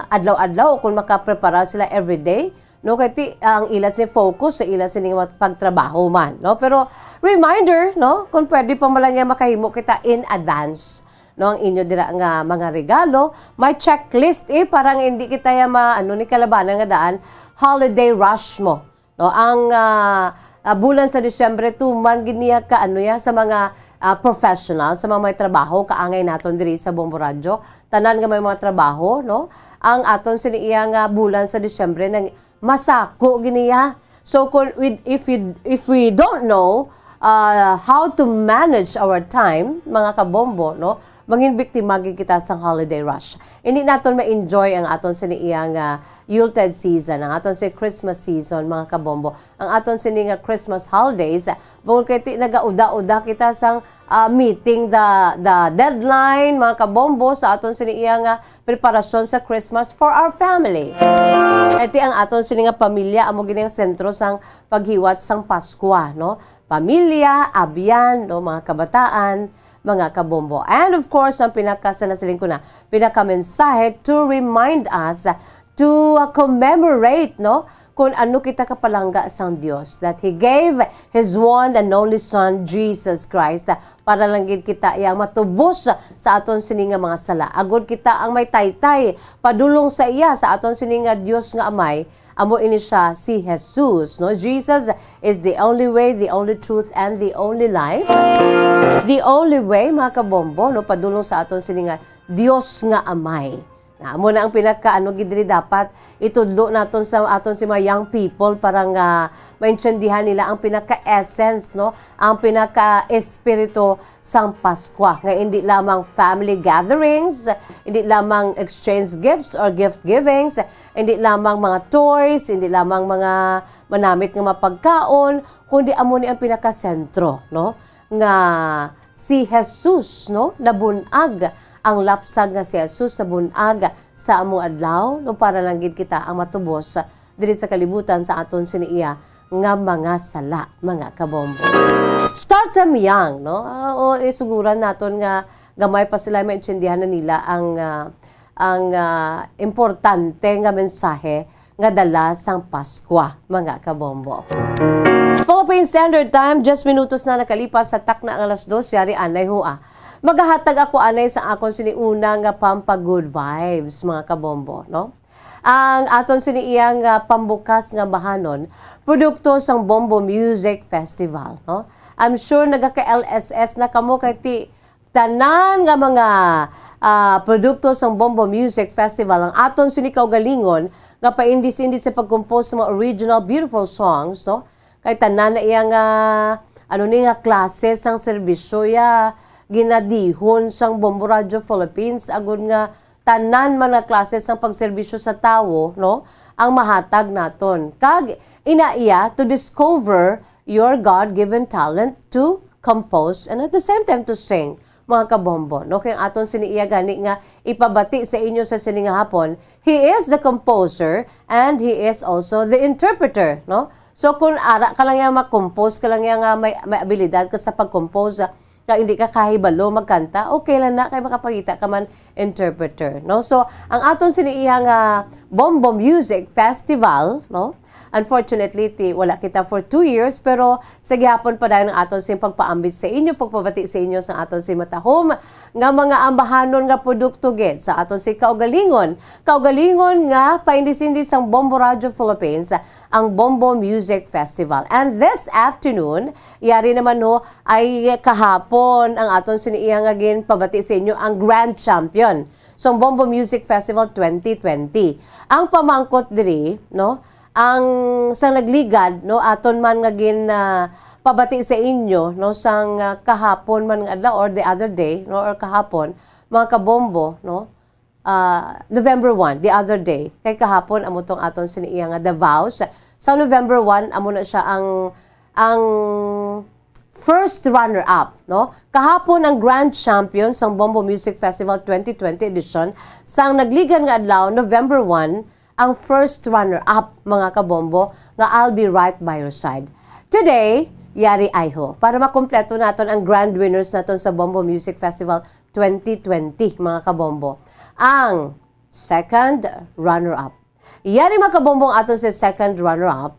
adlaw-adlaw kung makaprepara sila everyday, no, kay ti ang ila si focus sa ila sining mga pagtrabaho man, no. Pero reminder, no, kung pwede pa man lang ya makahimo kita in advance, no, ang inyo dira nga mga regalo, may checklist, eh, para nga hindi kita ya ma, ano ni, kalabanan nga daan holiday rush mo. No, ang, ah, ah, bulan sa Disyembre, tuman gid niya ka, ano ya, sa mga, ah, professional, sa mga may trabaho, kaangay naton diri sa Bombo Radyo, tanan nga may mga trabaho, no? Ang aton sini iya nga bulan sa Disyembre nang masako gid niya. So, kung we, if you, if we don't know, ah, how to manage our time, mga kabombo, no? Mangin biktima gid kita sang holiday rush. Hindi naton ma-enjoy ang aton sini iya nga Yuletide season, ang aton si Christmas season, mga kabombo, ang aton sini nga Christmas holidays, bungod kay ti nagauda-uda kita sang, ah, meeting the, the deadline, mga kabombo, sa aton sini iya nga preparasyon sa Christmas for our family. Kay ti ang aton sini nga pamilya amo gid ang sentro sang paghiwat sang Paskwa, no? Pamilya, abyan, no, mga kabataan, mga kabombo. And of course, ang pinaka, sa nasiling ko na, pinakamensahe to remind us to, uh, commemorate, no, kung ano kita kapalangga sang Dios, that He gave His one and only Son, Jesus Christ, uh, para lang gid kita iya matubos sa aton sini nga mga sala, agod kita ang may taytay padulong sa iya, sa aton sini nga Dios nga Amay. Amo ini siya si Jesus, no? Jesus is the only way, the only truth, and the only life. The only way, mga kabombo, no, padulong sa aton sini nga Dios nga Amay. Na, amo na ang pinaka, ano, gid diri dapat itudlo naton sa aton si mga young people para nga maintindihan nila ang pinaka-essence, no? Ang pinaka-espiritu sang Paskwa, nga hindi lamang family gatherings, hindi lamang exchange gifts or gift givings, hindi lamang mga toys, hindi lamang mga manamit nga mapagkaon, kundi amo ni ang pinakasentro, no? Nga si Jesus, no, nabun-ag, ang lapsag nga si Jesus nabun-ag sa among adlaw, no, para lang gid kita ang matubos diri sa kalibutan sa aton sini iya nga mga sala, mga kabombo. Start them young, no? Ah, o isuguran naton nga gamay pa sila, maintindihan na nila ang, ah, ang, ah, importante nga mensahe nga dala sang Paskwa, mga kabombo. Philippine Standard Time, diyes minutos na nakalipas sa takna nga alas dos, yari anay ho, ah. Magahatag ako anay sa akon sini una nga pampa-good vibes, mga kabombo, no? Ang aton sini iya nga pambukas nga bahanon, produkto sang Bombo Music Festival, no? I'm sure nagaka-L S S na kamo kay ti tanan nga mga, ah, produkto sang Bombo Music Festival ang aton sini kaugalingon nga paindis-indis sa pag-compose sa mga original beautiful songs, no? Kay tanan na iya nga, ano ni, nga klase sang serbisyo ya ginadihon sang Bombo Radio Philippines, agud nga tanan man nga klase sang pagserbisyo sa tawo, no, ang mahatag naton. Kag ina iya to discover your God-given talent to compose and at the same time to sing, mga kabombo, no? Kay ang aton sini iya gani nga ipabati sa inyo sa sini nga hapon, he is the composer and he is also the interpreter, no? So, kung ara ka lang yang mag-compose ka lang yang, ah, may, may abilidad ka sa pag-compose, ah, nga hindi ka kahibalo magkanta, okay lang na kay makapangita ka man interpreter, no? So, ang aton sini iya nga Bombo Music Festival, no? Unfortunately, ti, wala kita for two years, pero sa gihapon pa dayon ang aton sing pagpaambit sa inyo, pagpabati sa inyo sa aton sing matahom nga mga ambahanon nga produkto gid sa aton sing kaugalingon, kaugalingon nga paindis-indis sang Bombo Radio Philippines, ang Bombo Music Festival. And this afternoon, yari naman, no, ay kahapon ang aton sini iya nga ginpabati sa inyo ang grand champion sang Bombo Music Festival twenty twenty. Ang pamangkot diri, no, ang sang nagligad, no, aton man nga gin, ah, pabati sa inyo, no, sang, ah, kahapon man nga adlaw or the other day, no, or kahapon, mga kabombo, no, ah, November one, the other day. Kay kahapon, amo tong aton sini iya nga The Vows. Sa November one, amo na siya ang, ang first runner-up, no? Kahapon ang grand champion sang Bombo Music Festival twenty twenty edition, sang nagligad nga adlaw, November one, ang first runner-up, mga kabombo, nga I'll Be Right By Your Side. Today, yari ayho, para makompleto naton ang grand winners naton sa Bombo Music Festival twenty twenty, mga kabombo. Ang second runner-up. Yari, mga kabombo, ang aton si second runner-up,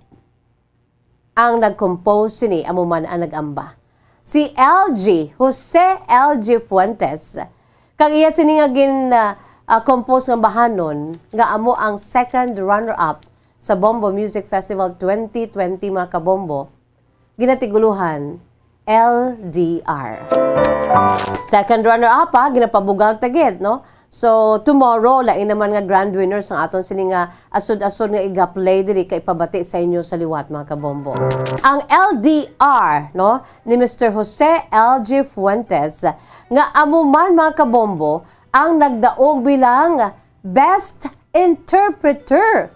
ang nag-compose sini, amo man ang nag-amba. Si L G, Jose L G Fuentes, kag iya sini nga gin, ah, ah, compose nga bahanon nga amo ang second runner-up sa Bombo Music Festival twenty twenty, mga kabombo, ginatigulohan L D R. Second runner-up, ha, ginapabugal ta gid, no? So, tomorrow, lain naman nga grand winners ang aton sini nga asod-asod nga iga-play diri kay ipabati sa inyo sa liwat, mga kabombo. Ang L D R, no, ni Mister Jose L G Fuentes, nga amo man, mga kabombo, ang nagdaog bilang Best Interpreter.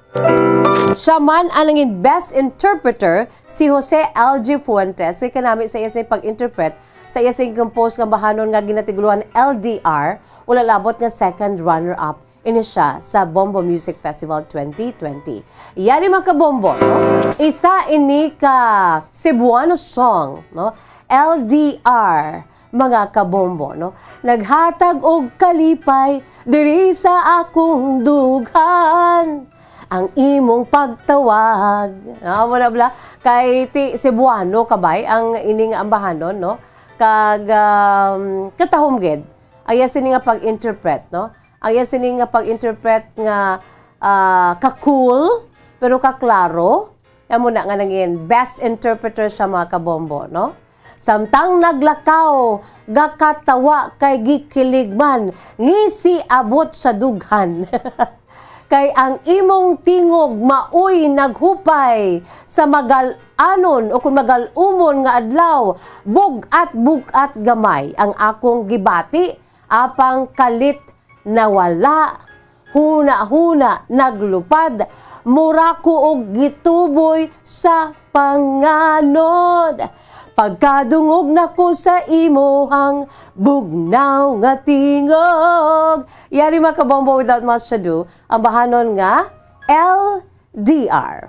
Siya man ang nangin Best Interpreter, si Jose L G Fuentes, kay kanami sa iya sing pag-interpret sa iya sing compose nga bahanon nga ginatiguluhan L D R, wala labot nga second runner-up ini siya sa Bombo Music Festival twenty twenty. Yan, mga kabombo, no? Isa ini ka Cebuano song, no? L D R, mga kabombo, no? Naghatag og kalipay diri sa akong dughan ang imong pagtawag. Amo na bala, kay ti Cebuano kabay ang ining ambahanon, no? Kag, um, katahom gid. Ang iya sini nga pag-interpret, no? Ang iya sini nga pag-interpret nga, ah, ka-cool, pero ka-klaro. Amo na nga nangin best interpreter siya, mga kabombo, no? Samtang naglakaw, gakatawa kay gikilig man, ngisi abot sa dughan. Kay ang imong tingog maoy naghupay sa magal-anon o kung magal-umon nga adlaw, bug-at-bug-at gamay ang akong gibati, apang kalit nawala. Huna-huna naglupad, mura ko og gituboy sa panganod. Pagkadungog nako sa imuhang bugnaw nga tingog. Yari, mga kabombo, without much ado, ang bahanon nga L D R.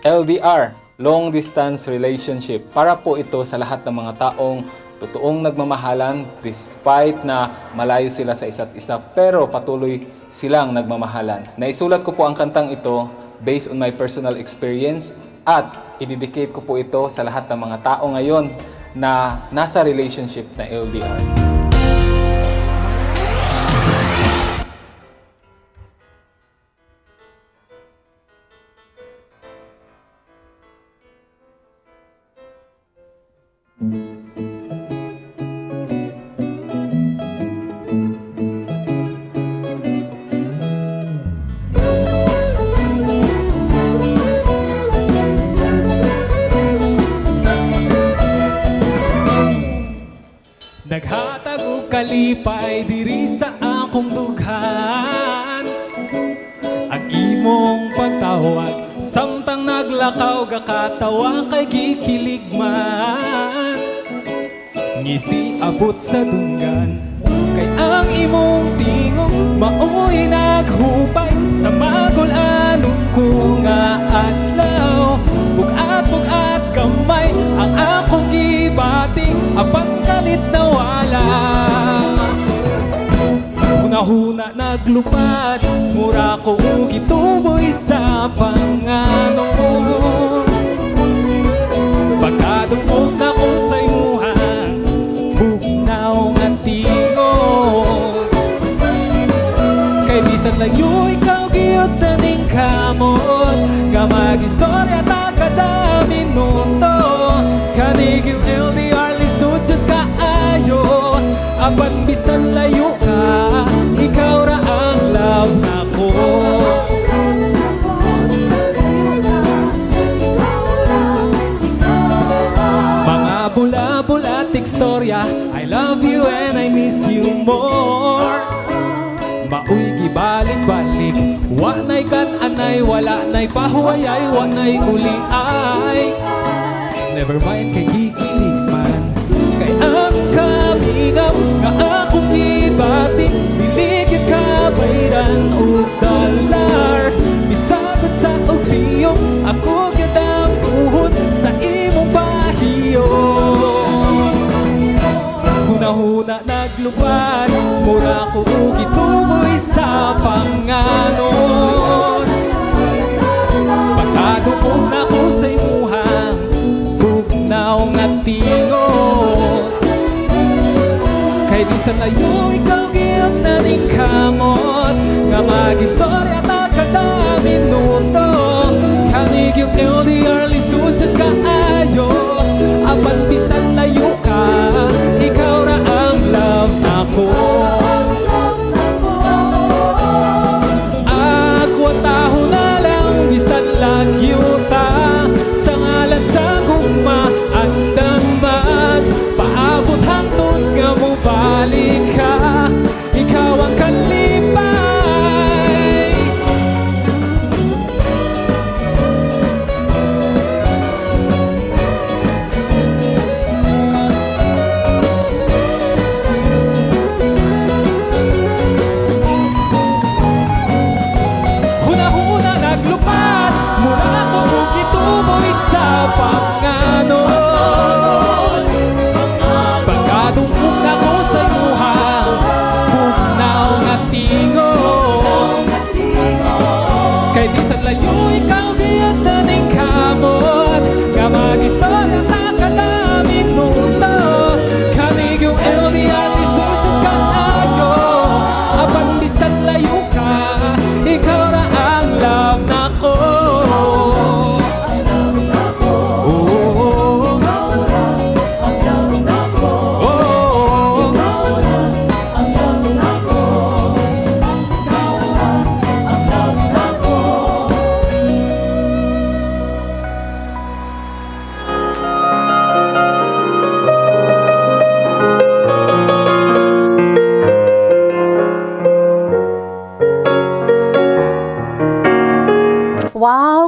L D R, long distance relationship. Para po ito sa lahat ng mga taong totoong nagmamahalan despite na malayo sila sa isa't isa, pero patuloy silang nagmamahalan. Naisulat ko po ang kantang ito based on my personal experience at idedicate ko po ito sa lahat ng mga tao ngayon na nasa relationship na L D R. Naghatag og kalipay diri sa akong dughan ang imong pagtawag, samtang naglakaw gakatawa kay gikilig man. Ngisi abot sa dunggan, kay ang imong tingog maoy naghupay sa magul-anon ko nga adlaw. Bug-at-bug-at gamay ang akong gibati, apan kalit nawala. Hunahuna naglupad, mura ko gituboy sa panganod. Pagkadungog nako sa imuhang bugnaw nga tingog, kay bisan layo ikaw, gihap na ning kamot nga mag-istorya ta kada minuto. Kani gyud L D R, lisod jud kaayo, apan bisan layo ka, ikaw ra ang love nako. Mga bula-bula tigstorya, I love you and I miss you more. Maoy gibalik-balik, wa na'y kan-anay, wala na'y pahuwayay, wa na'y uliay. Never mind kay gikilig man, kay ang kamingaw nga akong gibati, dili gyud kabayran og dollar. Bisag unsa og piyong, ako gyud ang buhot sa imong pahiyom. Hunahuna naglupad, mura ko gituboy sa panganod. Pagkadungog nako sa imuhang bugnaw nga tingog, kay bisan layo ikaw, gihap na ning kamot nga mag-istorya ta kada minuto. Kani gyud L D R, lisod jud kaayo, apan bisan layo ka, ikaw ra ang love nako. Agwantahon na lang, bisan lagyo ta, sa ngalan sa gugma, andam magpaabot hangtod nga mobalik ka.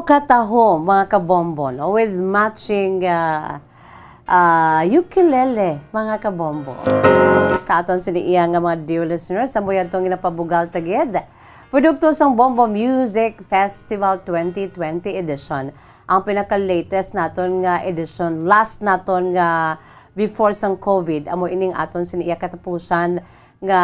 Katahom, mga kabombo, no? With matching, ah, ah, ukulele, mga kabombo. Sa aton sini iya nga mga dear listeners, amo yadtong ginapabugal ta gid. Produkto sang Bombo Music Festival twenty twenty edition. Ang pinaka-latest naton nga edition, last naton nga before sang COVID, amo ining aton sini iya katapusan nga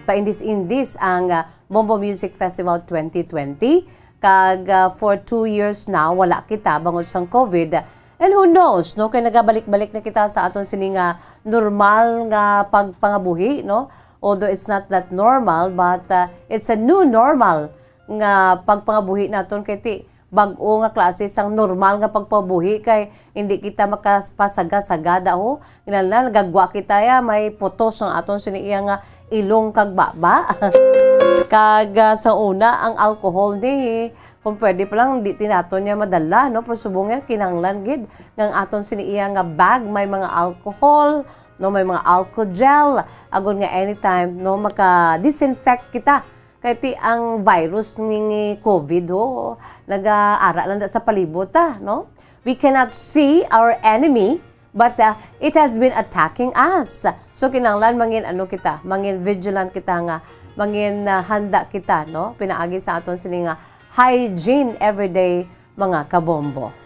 paindis-indis ang, ah, Bombo Music Festival twenty twenty. Kag, ah, for two years now, wala kita bangod sang COVID. And who knows, no? Kay nagabalik-balik na kita sa aton sini nga normal nga pagpangabuhi, no? Although it's not that normal, but, ah, it's a new normal nga pagpangabuhi naton kay ti bag-o nga klase sang normal nga pagpabuhi kay hindi kita makapasaga-sagada, ho. Kinahanglan nagagwa kita ya, may putos ang aton sini iya nga ilong kag baba. Kag, ah, sa una, ang alcohol ni, kung pwede pa lang, di ti naton niya madala, no? Pero subong nga, kinahanglan gid nga ang aton sini iya nga bag may mga alcohol, no? May mga alcohol gel, agod nga anytime, no? Maka-disinfect kita. Kay ti ang virus ni, ni COVID, ho, nagaara lang da sa palibot, ah, no? We cannot see our enemy, but, ah, it has been attacking us. So, kinahanglan mangin ano kita, mangin vigilant kita nga, mangin, ah, handa kita, no? Pinaagi sa aton sini nga hygiene everyday, mga kabombo.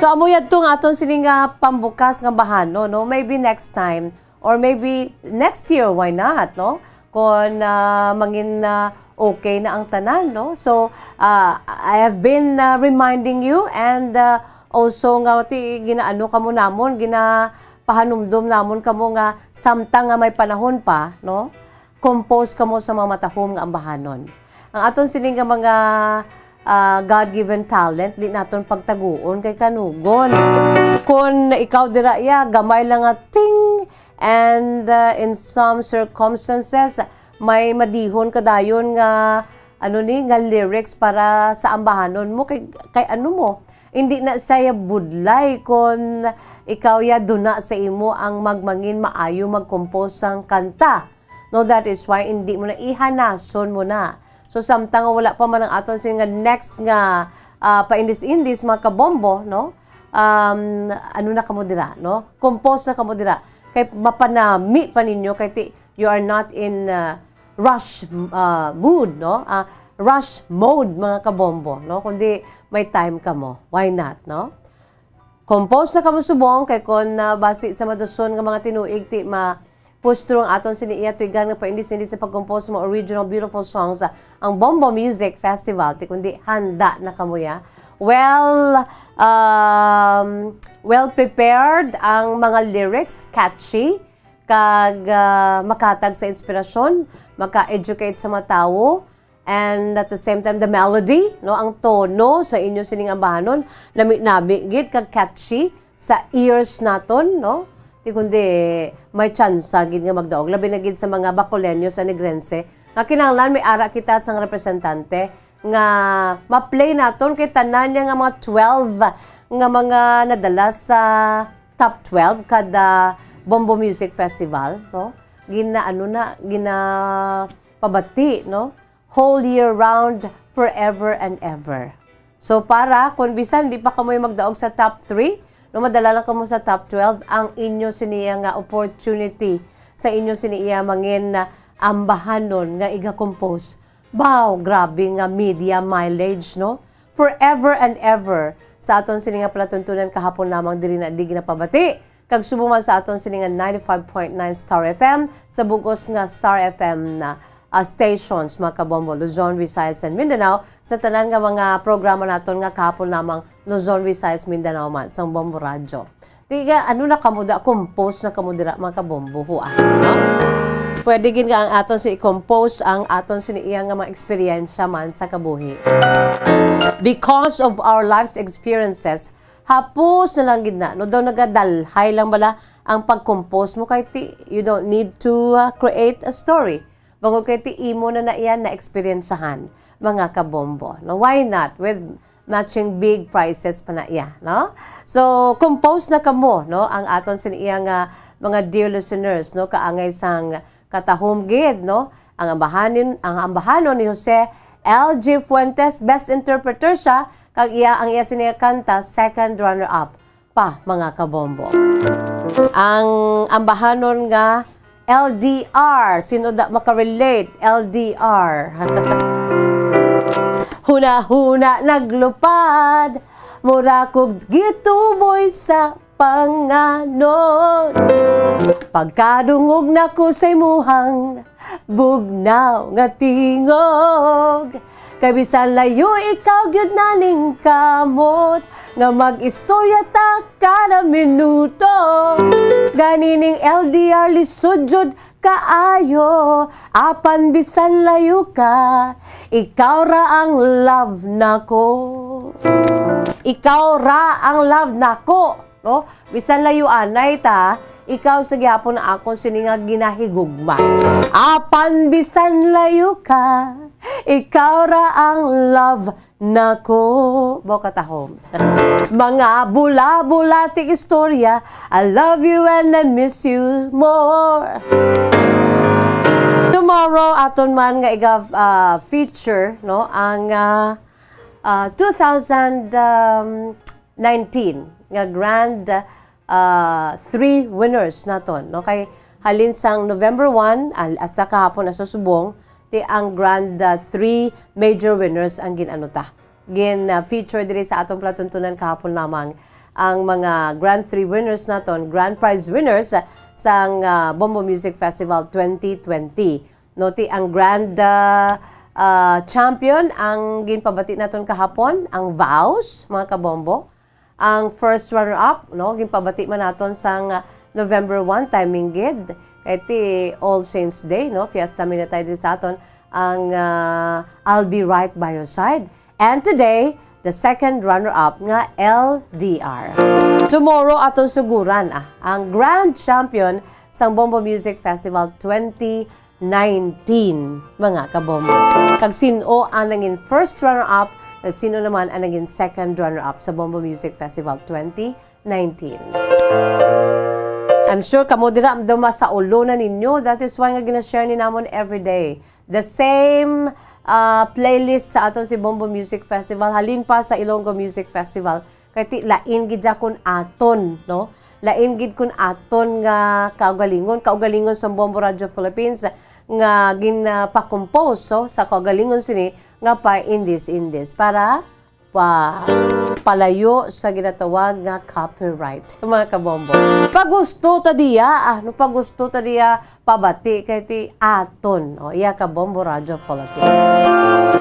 So, amo yadto nga aton sini nga pambukas nga bahanon, no? Maybe next time, or maybe next year, why not, no? Kon, ah, mangin, ah, okay na ang tanan, no? So, ah, I have been, ah, reminding you and, ah, also nga ti ginaano kamo namon, ginapahanumdom namon kamo nga samtang nga may panahon pa, no? Compose kamo sa mga matahom nga ambahanon. Ang aton sini nga mga, ah, God-given talent, di naton pagtaguon kay kanugon. Kon ikaw dira, ya, gamay lang nga ting, and, ah, in some circumstances, may madihon ka dayon nga, ano ni, nga lyrics para sa ambahanon mo. Kay, kay ano mo, hindi na siya budlay kon ikaw ya duna sa imo ang magmangin maayo mag-compose sang kanta. No, that is why hindi mo na ihanason mo na. So, samtang nga wala pa man ang aton sini nga next nga, ah, paindis-indis, mga kabombo, no? Um, ano na kamo dira, no? Compose na kamo dira. Kay mapanami pa ninyo, kay ti, you are not in, ah, rush, ah, mood, no? Ah, rush mode, mga kabombo, no? Kundi may time kamo. Why not, no? Compose na kamo subong, kay kon, ah, basi sa maduson nga mga tinuig, ti ma-, pustro ang aton sini iya tuigan nga paindis-indis sa pag-compose sa mga original beautiful songs, ah, ang Bombo Music Festival, ti kundi handa na kamo ya. Well, um, well prepared ang mga lyrics, catchy, kag, ah, makatag sa inspirasyon, maka-educate sa mga tawo, and at the same time, the melody, no, ang tono sa inyo sining ambahanon, nami-nami gid kag catchy sa ears naton, no? Ti kundi may tsansa gid nga magdaog, labi na gid sa mga Bacoleños, Anigrense, nga kinahanglan may ara kita sang representante nga ma-play naton kay tanan niya nga mga twelve nga mga nadala sa top twelve kada Bombo Music Festival, no? Gina-, ano na, ginapabati, no? Whole year round, forever and ever. So, para, kung bisan di pa kamoy magdaog sa top three, no, madala lang kamo sa top twelve, ang inyo siniya nga opportunity sa inyo siniya mangin na ambahanon nga iga-compose. Wow, grabe nga media mileage, no? Forever and ever. Sa aton sini nga palatuntunan kahapon lamang diri na di ginapabati. Kag subong man sa aton sini nga ninety-five point nine Star F M, sa bug-os nga Star F M na, ah, stations, mga kabombo, Luzon, Visayas, and Mindanao, sa tanan nga mga programa naton nga kahapon lamang Luzon, Visayas, Mindanao man, sang Bombo Radyo. Di ka, ano na kamo da, compose na kamo dira, mga kabombo, ho, ah, no? Pwede gid nga ang aton si i-compose ang aton sini iya nga mga eksperyensya man sa kabuhi. Because of our life's experiences, hapos na lang gid na, no? Daw nagadalhay lang bala ang pag-compose mo kay ti-, you don't need to, uh, create a story. Bangod kay ti imo na na iya na-eksperyensyahan, mga kabombo, no? Why not? With matching big prizes pa na iya, no? So, compose na kamo, no? Ang aton sin iya nga mga dear listeners, no? Kaangay sang katahom gid, no? Ang ambahanin, ang ambahanon ni Jose L G Fuentes, Best Interpreter siya, kag iya, ang iya sini nga kanta, second runner-up pa, mga kabombo. Ang ambahanon nga L D R, sino da makarelate? L D R. Hunahuna naglupad, mura kog gituboy sa panganod. Pagkadungog nako sa imuhang bugnaw nga tingog, kay bisan layo ikaw gyud naningkamot nga mag-istorya ta kada minuto. Gani ning L D R lisod jud kaayo, apan bisan layo ka, ikaw ra ang love nako. Ikaw ra ang love nako, no? Bisan layo anay ta, ikaw sa gihapon akon sini nga ginahigugma. Apan bisan layo ka, ikaw ra ang love nako. Bawal katahom. Mga bula-bula ti istorya, I love you and I miss you more. Tomorrow, aton man nga iga, ah, feature, no, ang, ah, ah, two thousand, um, nineteen nga Grand, ah, three winners naton, no? Kay halin sang November one, al-, hasta kahapon, hasta subong, ti ang Grand, ah, three major winners ang gin-ano ta. Gin, ah, feature diri sa atong palatuntunan kahapon lamang ang mga Grand three winners naton, Grand Prize winners, ah, sang, ah, Bombo Music Festival twenty twenty. No, ti ang Grand, ah, ah, Champion ang ginpabati naton kahapon, ang Vows, mga kabombo. Ang first runner-up, no, ginpabati man naton sang, ah, November one, timing gid. Kay ti All Saints Day, no, fiesta mi na tayo din sa aton, ang, ah, I'll Be Right by Your Side. And today, the second runner-up nga L D R. Tomorrow, aton suguran, ah, ang grand champion sang Bombo Music Festival twenty nineteen, mga kabombo. Kag sin-o ang nangin first runner-up, kag sino naman ang nangin second runner-up sa Bombo Music Festival twenty nineteen? I'm sure kamo dira daw masaulo na ninyo. That is why nga gina-share ni namon every day the same, ah, playlist sa aton si Bombo Music Festival, halin pa sa Ilonggo Music Festival. Kay ti, lain gid siya kun aton, no? Lain gid kun aton nga kaugalingon, kaugalingon sa Bombo Radio Philippines nga gin, ah, pa-compose, so, sa kaugalingon sini nga pa-indis-indis para pa, palayo sa ginatawag nga copyright, mga kabombo. Pagusto ta diya, ah, no, pagusto ta diya, pabati kay ti aton, o, iya ka Bombo Radio Philippines.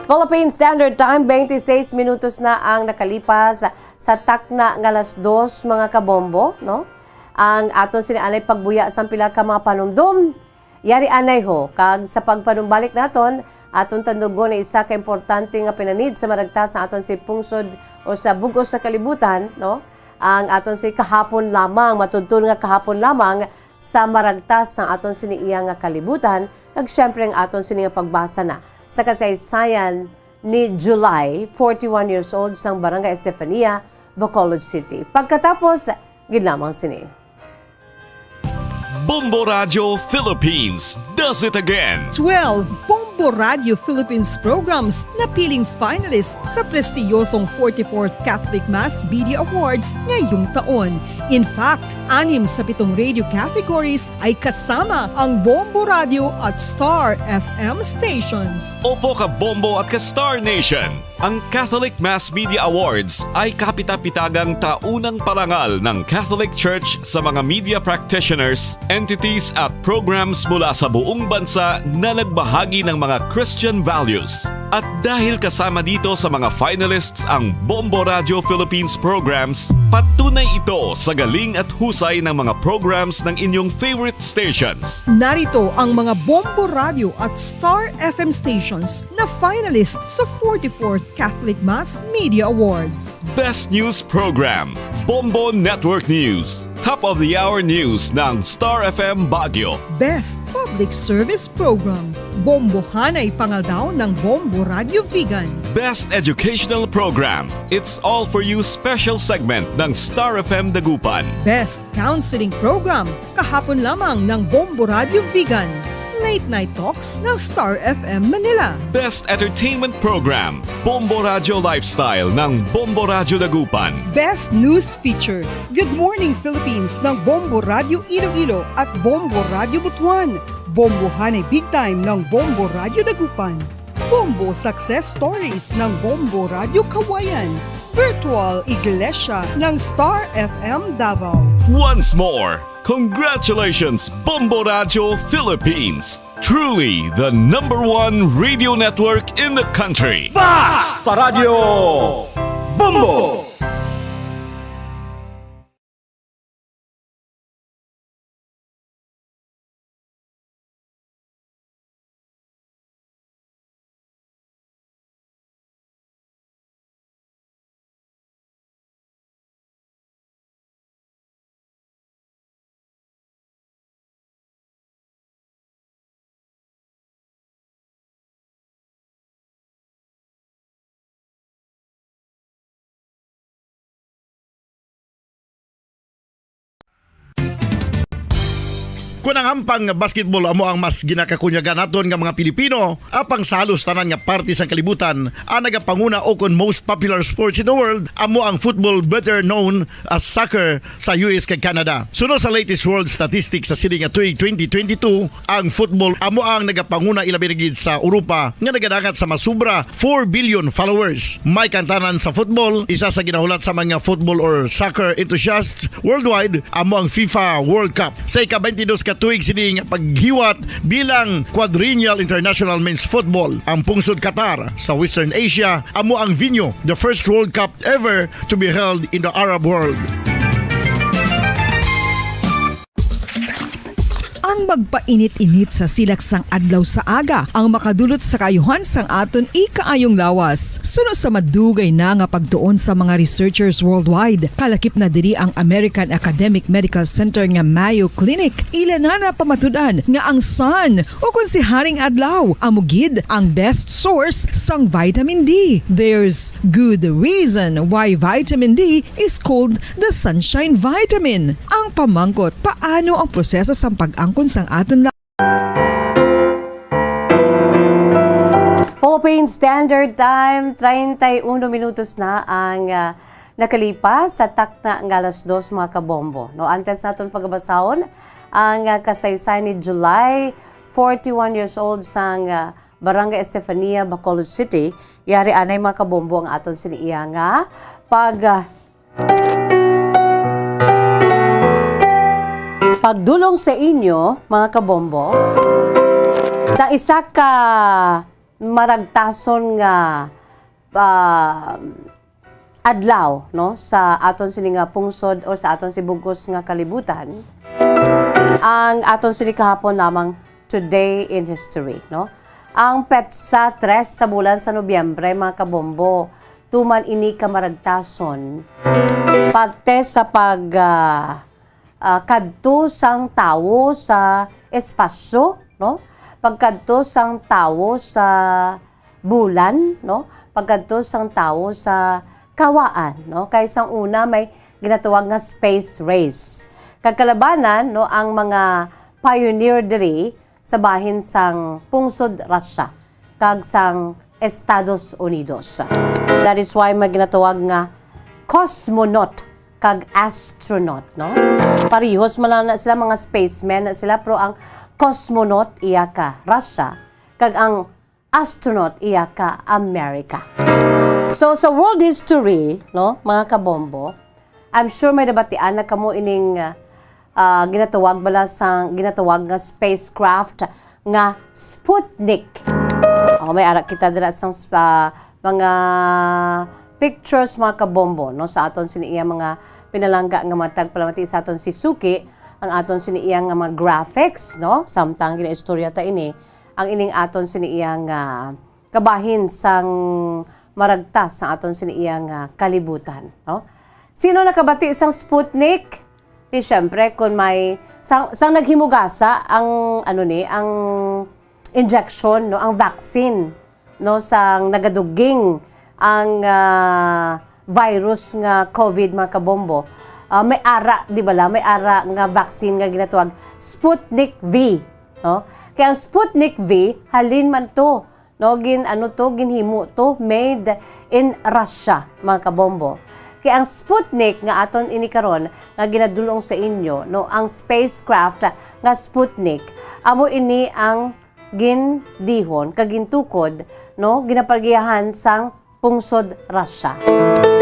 Philippine Standard Time, twenty-six minutos na ang nakalipas sa takna nga alas dos, mga kabombo, no? Ang aton sini anay pagbuya sang pila ka mga panumdom. Yari anay ho, kag sa pagpanumbalik naton, aton tandugon ang isa ka importante nga pinanid sa maragtas sa aton si pungsod o sa bug-os sa kalibutan, no? Ang aton si kahapon lamang, matudtod nga kahapon lamang, sa maragtas sang aton sini iya nga kalibutan, kag siyempre ang aton sini nga pagbasa na sa kasaysayan ni July, forty-one years old, sang Barangay Estefania, Bacolod City. Pagkatapos, gid lamang sini. Bombo Radio Philippines does it again. Twelve Bombo Radio Philippines programs napiling finalist sa prestiyosong forty-fourth Catholic Mass Media Awards ngayong taon. In fact, anim sa pitong radio categories ay kasama ang Bombo Radio at Star F M stations. Opo, ka Bombo at ka Star Nation. Ang Catholic Mass Media Awards ay kapitapitagang taunang parangal ng Catholic Church sa mga media practitioners, entities at programs mula sa buong bansa na nagbahagi ng mga Christian values. At dahil kasama dito sa mga finalists ang Bombo Radio Philippines programs, patunay ito sa galing at husay ng mga programs ng inyong favorite stations. Narito ang mga Bombo Radio at Star F M stations na finalist sa forty-fourth Catholic Mass Media Awards. Best News Program, Bombo Network News. Top of the Hour News ng Star F M Baguio. Best Public Service Program, Bombohanay Pangaldaw ng Bombo Radio Vigan. Best Educational Program, It's All For You Special Segment ng Star F M Dagupan. Best Counseling Program, kahapon lamang ng Bombo Radio Vigan. Late Night Talks ng Star F M Manila. Best Entertainment Program, Bombo Radyo Lifestyle ng Bombo Radyo Dagupan. Best News Feature, Good Morning Philippines ng Bombo Radyo Iloilo at Bombo Radyo Butuan. Bombohanay Big Time ng Bombo Radyo Dagupan. Bombo Success Stories ng Bombo Radyo Kawayan. Virtual Iglesia ng Star F M Davao. Once more, congratulations, Bombo Radyo Philippines! Truly the number one radio network in the country. Basta Radyo Bombo! Kon ang hampang nga basketball amo ang mas ginakakunyagan naton nga mga Pilipino, apang sa halos tanan nga parte sang kalibutan, ang nagapanguna o kon most popular sports in the world amo ang football, better known as soccer, sa U S kag Canada. Suno sa latest world statistics sa sini nga tuig twenty twenty-two, ang football amo ang nagapanguna, ilabi na gid sa Europa nga nagadangat sa masubra four billion followers. May kantanan sa football, isa sa ginahulat sa mga football or soccer enthusiasts worldwide, amo ang FIFA World Cup. Sa ika-twenty-dos ka tuig sini nga paghiwat bilang quadrennial international men's football, ang pungsod Qatar sa Western Asia amo ang venue, the first World Cup ever to be held in the Arab world. Ang magpainit-init sa silak sang adlaw sa aga ang makadulot sa kaayuhan sang aton ikaayong lawas. Suno sa madugay na nga pagtuon sa mga researchers worldwide, kalakip na diri ang American Academic Medical Center nga Mayo Clinic. Ila na napamatud-an nga ang sun, o kon si Haring Adlaw, amo gid ang best source sang vitamin D. There's good reason why vitamin D is called the sunshine vitamin. Ang pamangkot, paano ang proseso sang pag-angkon sang aton la- Philippine Standard Time, treinta y uno minutos na ang, ah, nakalipas sa takna nga alas dos, mga kabombo. No, antes naton pagabasahon ang, ah, kasaysayan ni July, forty-one years old, sang, ah, Barangay Estefania, Bacolod City. Yari anay, mga kabombo, ang aton sini iya nga pag, ah, pagdulong sa inyo, mga kabombo, sa isa ka maragtason nga, ah, adlaw, no, sa aton sini nga pungsod o sa aton si bugos nga kalibutan, ang aton sini kahapon lamang Today in History, no? Ang petsa tres sa bulan sa Nobyembre, mga kabombo, tuman ini ka maragtason parte sa pag, ah, ah, kadto sang tawo sa espasyo, no? Pagkadto sang tawo sa bulan, no? Pagkadto sang tawo sa kawaan, no? Kay sang una may ginatawag nga space race. Kag kalabanan, no, ang mga pioneer diri sa bahin sang pungsod Russia kag sang Estados Unidos. That is why may ginatawag nga cosmonaut kag astronaut, no? Parehos man lang na sila, mga spacemen na sila, pero ang cosmonaut iya ka Russia, kag ang astronaut iya ka America. So, sa world history, no, mga kabombo, I'm sure may nabatian na kamo ining, ah, ah, ginatawag bala sang, ginatawag nga spacecraft nga Sputnik. Oh, may ara kita dira sang spa-, mga pictures, mga kabombo, no, sa aton sini iya mga pinalangga nga matag palamati sa aton si Suki, ang aton sini iya nga mga graphics, no, samtang ginaistorya ta ini, ang ining aton sini iya nga kabahin sang maragtas sang aton sini iya nga kalibutan, no? Sino nakabati sang Sputnik? Di syempre, kung may, sang, sang naghimugasa ang, ano ni, ang injection, no, ang vaccine, no, sang nagaduging ang, ah, virus nga COVID, mga kabombo. Ah, may ara, di bala? May ara nga vaccine nga ginatawag Sputnik V. no? Kay ang Sputnik V, halin man to, no? Gin-, ano to, ginhimo to, made in Russia, mga kabombo. Kay ang Sputnik nga aton ini karon nga ginadulong sa inyo, no, ang spacecraft nga Sputnik, amo ini ang gindihon kag gintukod, no, ginapagiyahan sang pungsod Russia.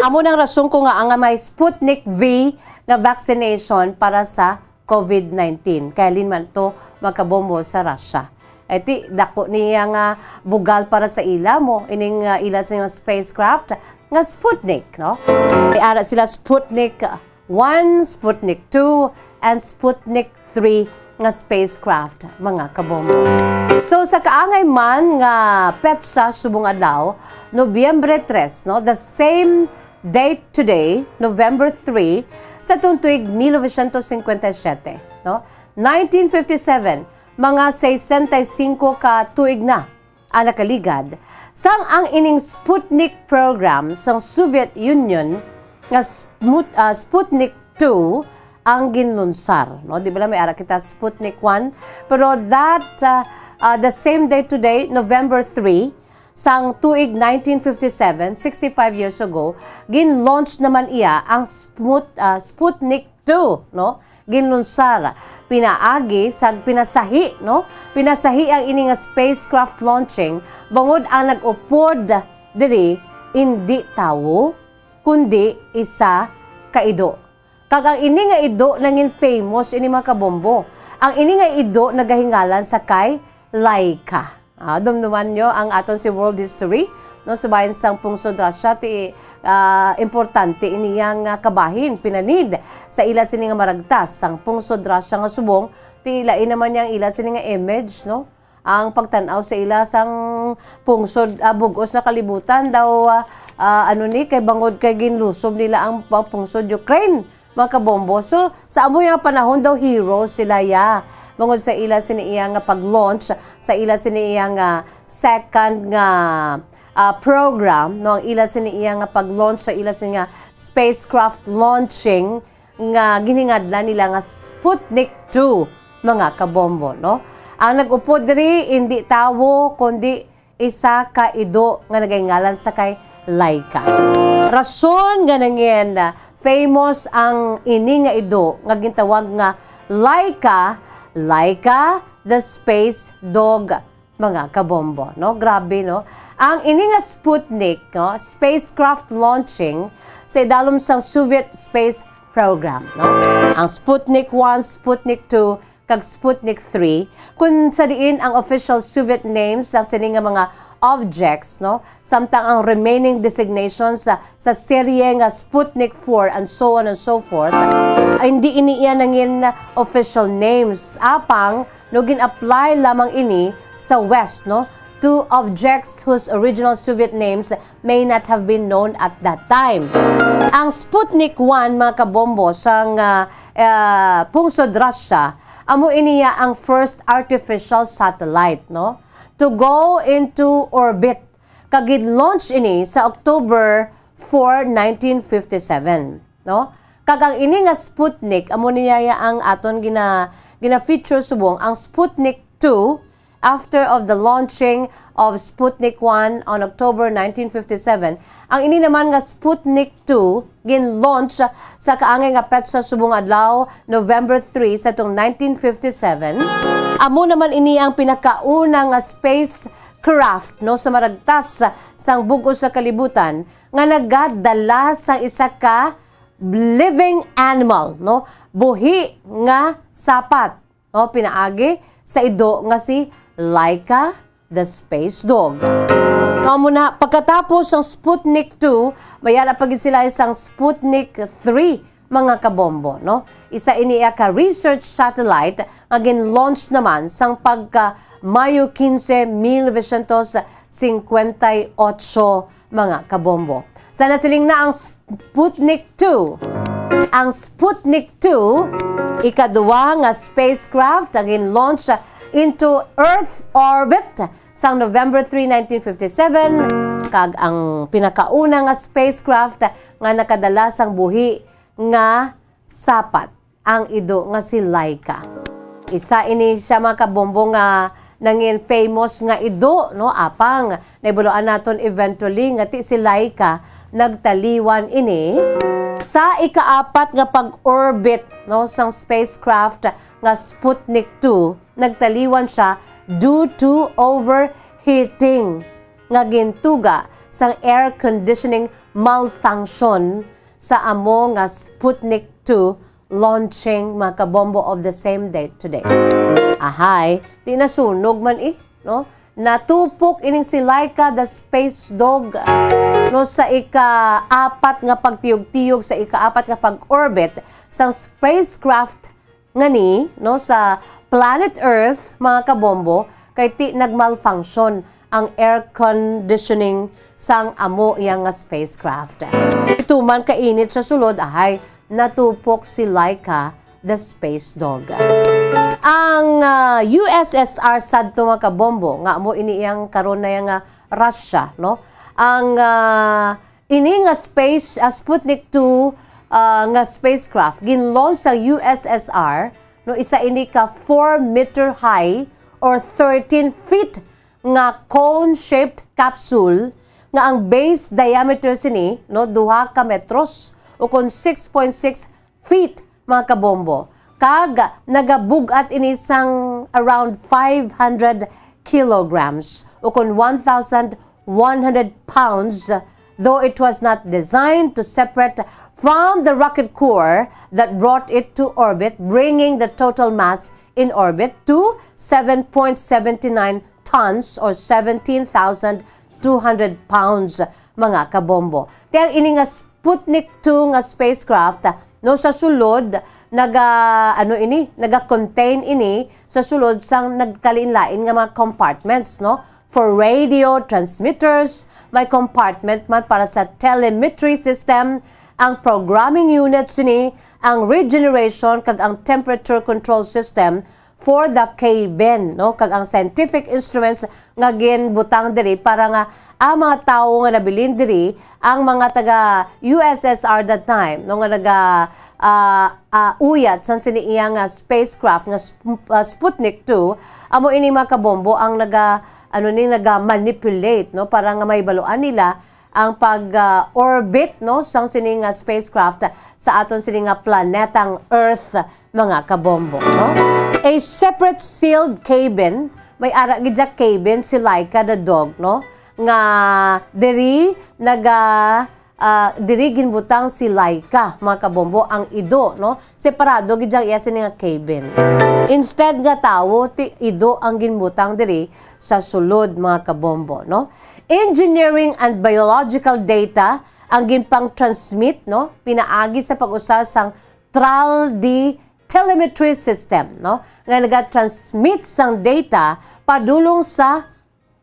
Amo nang rason ko nga ang may Sputnik V nga vaccination para sa COVID nineteen. Kay halin man to, mga kabombo, sa Russia. Eh, ti, dako niya nga bugal para sa ila mo, ining, ah, ila sa spacecraft nga Sputnik, no? May ara sila Sputnik one, Sputnik two, and Sputnik three nga spacecraft, mga kabombo. So, sa kaangay man nga petsa subong adlaw, Nobyembre tres, no, the same date today, November three, sa tuong tuig mil novecientos cincuenta y siete, no? Nineteen fifty-seven, mga sesenta y cinco ka tuig na ang nakaligad, sang ang ining Sputnik program sang Soviet Union nga Smut-, ah, Sputnik two ang ginlunsar, no? Di bala may ara kita Sputnik one, pero that, ah, ah, the same day today, November three, sang tuig nineteen fifty-seven, sixty-five years ago, gin-launch naman iya ang Sput-, ah, Sputnik two, no? Ginlunsar pinaagi sa pinasahi, no? Pinasahi ang ini nga spacecraft launching bangod ang nag-upod diri indi tawo, kundi isa ka ido. Kag ang ini nga ido nangin famous ini, mga kabombo. Ang ini nga ido nagahingalan sa kay Laika. Ah, dumduman nyo ang aton si World History, no, sa bahin sang pungsod Russia, ti, ah, importante ini yang, ah, kabahin, pinanid sa ila sini nga maragtas sang pungsod Russia nga subong, ti lain naman yang ila sini nga image, no? Ang pagtan-aw sa ila sang pungsod, ah, bug-os nga kalibutan daw, ah, ah, ano ni, kay bangod kay ginlusob nila ang pa-, pungsod Ukraine, mga kabombo. So, sa amo nga panahon daw, hero sila, ya. Bangod sa ila sini iya nga pag-launch, sa ila sini iya nga second nga, ah, program, no, ang ila sini iya nga pag-launch sa ila sini nga spacecraft launching nga giningadlan nila nga Sputnik two, mga kabombo, no? Ang nag-upod diri, indi tawo, kundi isa ka ido nga nagahingalan sa kay Laika. Rason nga nangin famous ang ini nga ido nga gintawag nga Laika, Laika the Space Dog, mga kabombo, no? Grabe, no? Ang ini nga Sputnik, no, spacecraft launching sa idalom sang Soviet space program, no? Ang Sputnik one, Sputnik two, kag Sputnik three, kung sa diin ang official Soviet names sang sini nga mga objects, no? Samtang ang remaining designations sa, sa serye nga Sputnik four and so on and so forth, ay hindi ini iya nangin official names. Apang, no, gin-apply lamang ini sa West, no, to objects whose original Soviet names may not have been known at that time. Ang Sputnik one, mga kabombo, sang, ah, ah, pungsod Russia, amo iniya ang first artificial satellite, no, to go into orbit. Kag gin-launch ini sa October four, nineteen fifty-seven, no? Kag ang ini nga Sputnik, amo niya ang aton gina-, gina-feature subong ang Sputnik two, after of the launching of Sputnik one on October nineteen fifty-seven. Ang ini naman nga Sputnik two gin-launch sa kaangay nga petsa subong adlaw, November three, sa tong nineteen fifty-seven. Amo naman ini ang pinakauna nga spacecraft, no, sa maragtas sang bug-os nga kalibutan nga nagadala sang isa ka living animal, no, buhi nga sapat, no, pinaagi sa ido nga si Laika the Space Dog. Amo na, pagkatapos sang Sputnik two, may ara pa gid sila sang Sputnik three, mga kabombo, no? Isa ini ka research satellite nga gin-launch naman sang pagka Mayo quince, mil novecientos cincuenta y ocho, mga kabombo. Sa nasiling na ang Sputnik two. Ang Sputnik two, ikaduwa nga spacecraft, ang gin-launch into Earth orbit sang November three, nineteen fifty-seven, kag ang pinakauna nga spacecraft nga nakadala sang buhi nga sapat, ang ido nga si Laika. Isa ini siya, mga kabombo, nga nangin famous nga ido, no? Apang nahibaluan naton eventually nga ti si Laika nagtaliwan ini. Sa ikaapat nga pag-orbit, no, sang spacecraft nga Sputnik two, nagtaliwan siya due to overheating nga gintuga sang air conditioning malfunction sa amo nga Sputnik two launching, mga kabombo, of the same date today. Ahay, di nasunog man eh, no? Natupok ining si Laika the Space Dog, no, sa ika-apat nga pagtiyog-tiyog, sa ika-apat nga pag-orbit sang spacecraft nga ni, no, sa planet Earth, mga kabombo, kay ti nagmalfunction ang air conditioning sang amo iya nga spacecraft. Ito man kainit sa sulod, ahay, natupok si Laika the Space Dog. Ang, ah, U S S R sadto, mga kabombo, nga amo ini iyang karon na iya nga Russia, no? Ang, ah, ini nga space, ah, Sputnik two, ah, nga spacecraft ginlaunch sa U S S R, no, isa ini ka four meter high or thirteen feet nga cone-shaped capsule nga ang base diameter sini, no, duha ka metros ukon six point six feet, mga kabombo. Kag nagabug-at ini sang around five hundred kilograms ukon one thousand one hundred pounds, though it was not designed to separate from the rocket core that brought it to orbit, bringing the total mass in orbit to seven point seven nine tons or seventeen thousand two hundred pounds, mga kabombo. Ti ang ini nga Sputnik two nga spacecraft, no, sa sulod, naga, ano ini, naga-contain ini sa sulod sang nagkalain-lain nga mga compartments, no? For radio transmitters, may compartment man para sa telemetry system, ang programming units ni, ang regeneration kag ang temperature control system for the cabin, no? Kag ang scientific instruments nga ginbutang diri para nga ang mga tawo nga nabilin diri, ang mga taga U S S R that time, no, nga naga, ah, ah, uyat sang sini iya nga spacecraft nga Sp-, ah, Sputnik two, amo ini, mga kabombo, ang naga, ano ni, naga-manipulate, no, para nga mahibaluan nila ang pag, ah, orbit, no, sang sini nga spacecraft sa aton sini nga planetang Earth, mga kabombo, no? A separate sealed cabin, may ara gid siya cabin si Laika the dog, no? Nga diri naga, ah, diri ginbutang si Laika, mga kabombo, ang ido, no? Separado gid siya iya sini nga cabin. Instead nga tawo, ti ido ang ginbutang diri sa sulod, mga kabombo, no? Engineering and biological data ang ginpang-transmit, no, pinaagi sa pag-usa sang tral D telemetry system, no, nga naga-transmit sang data padulong sa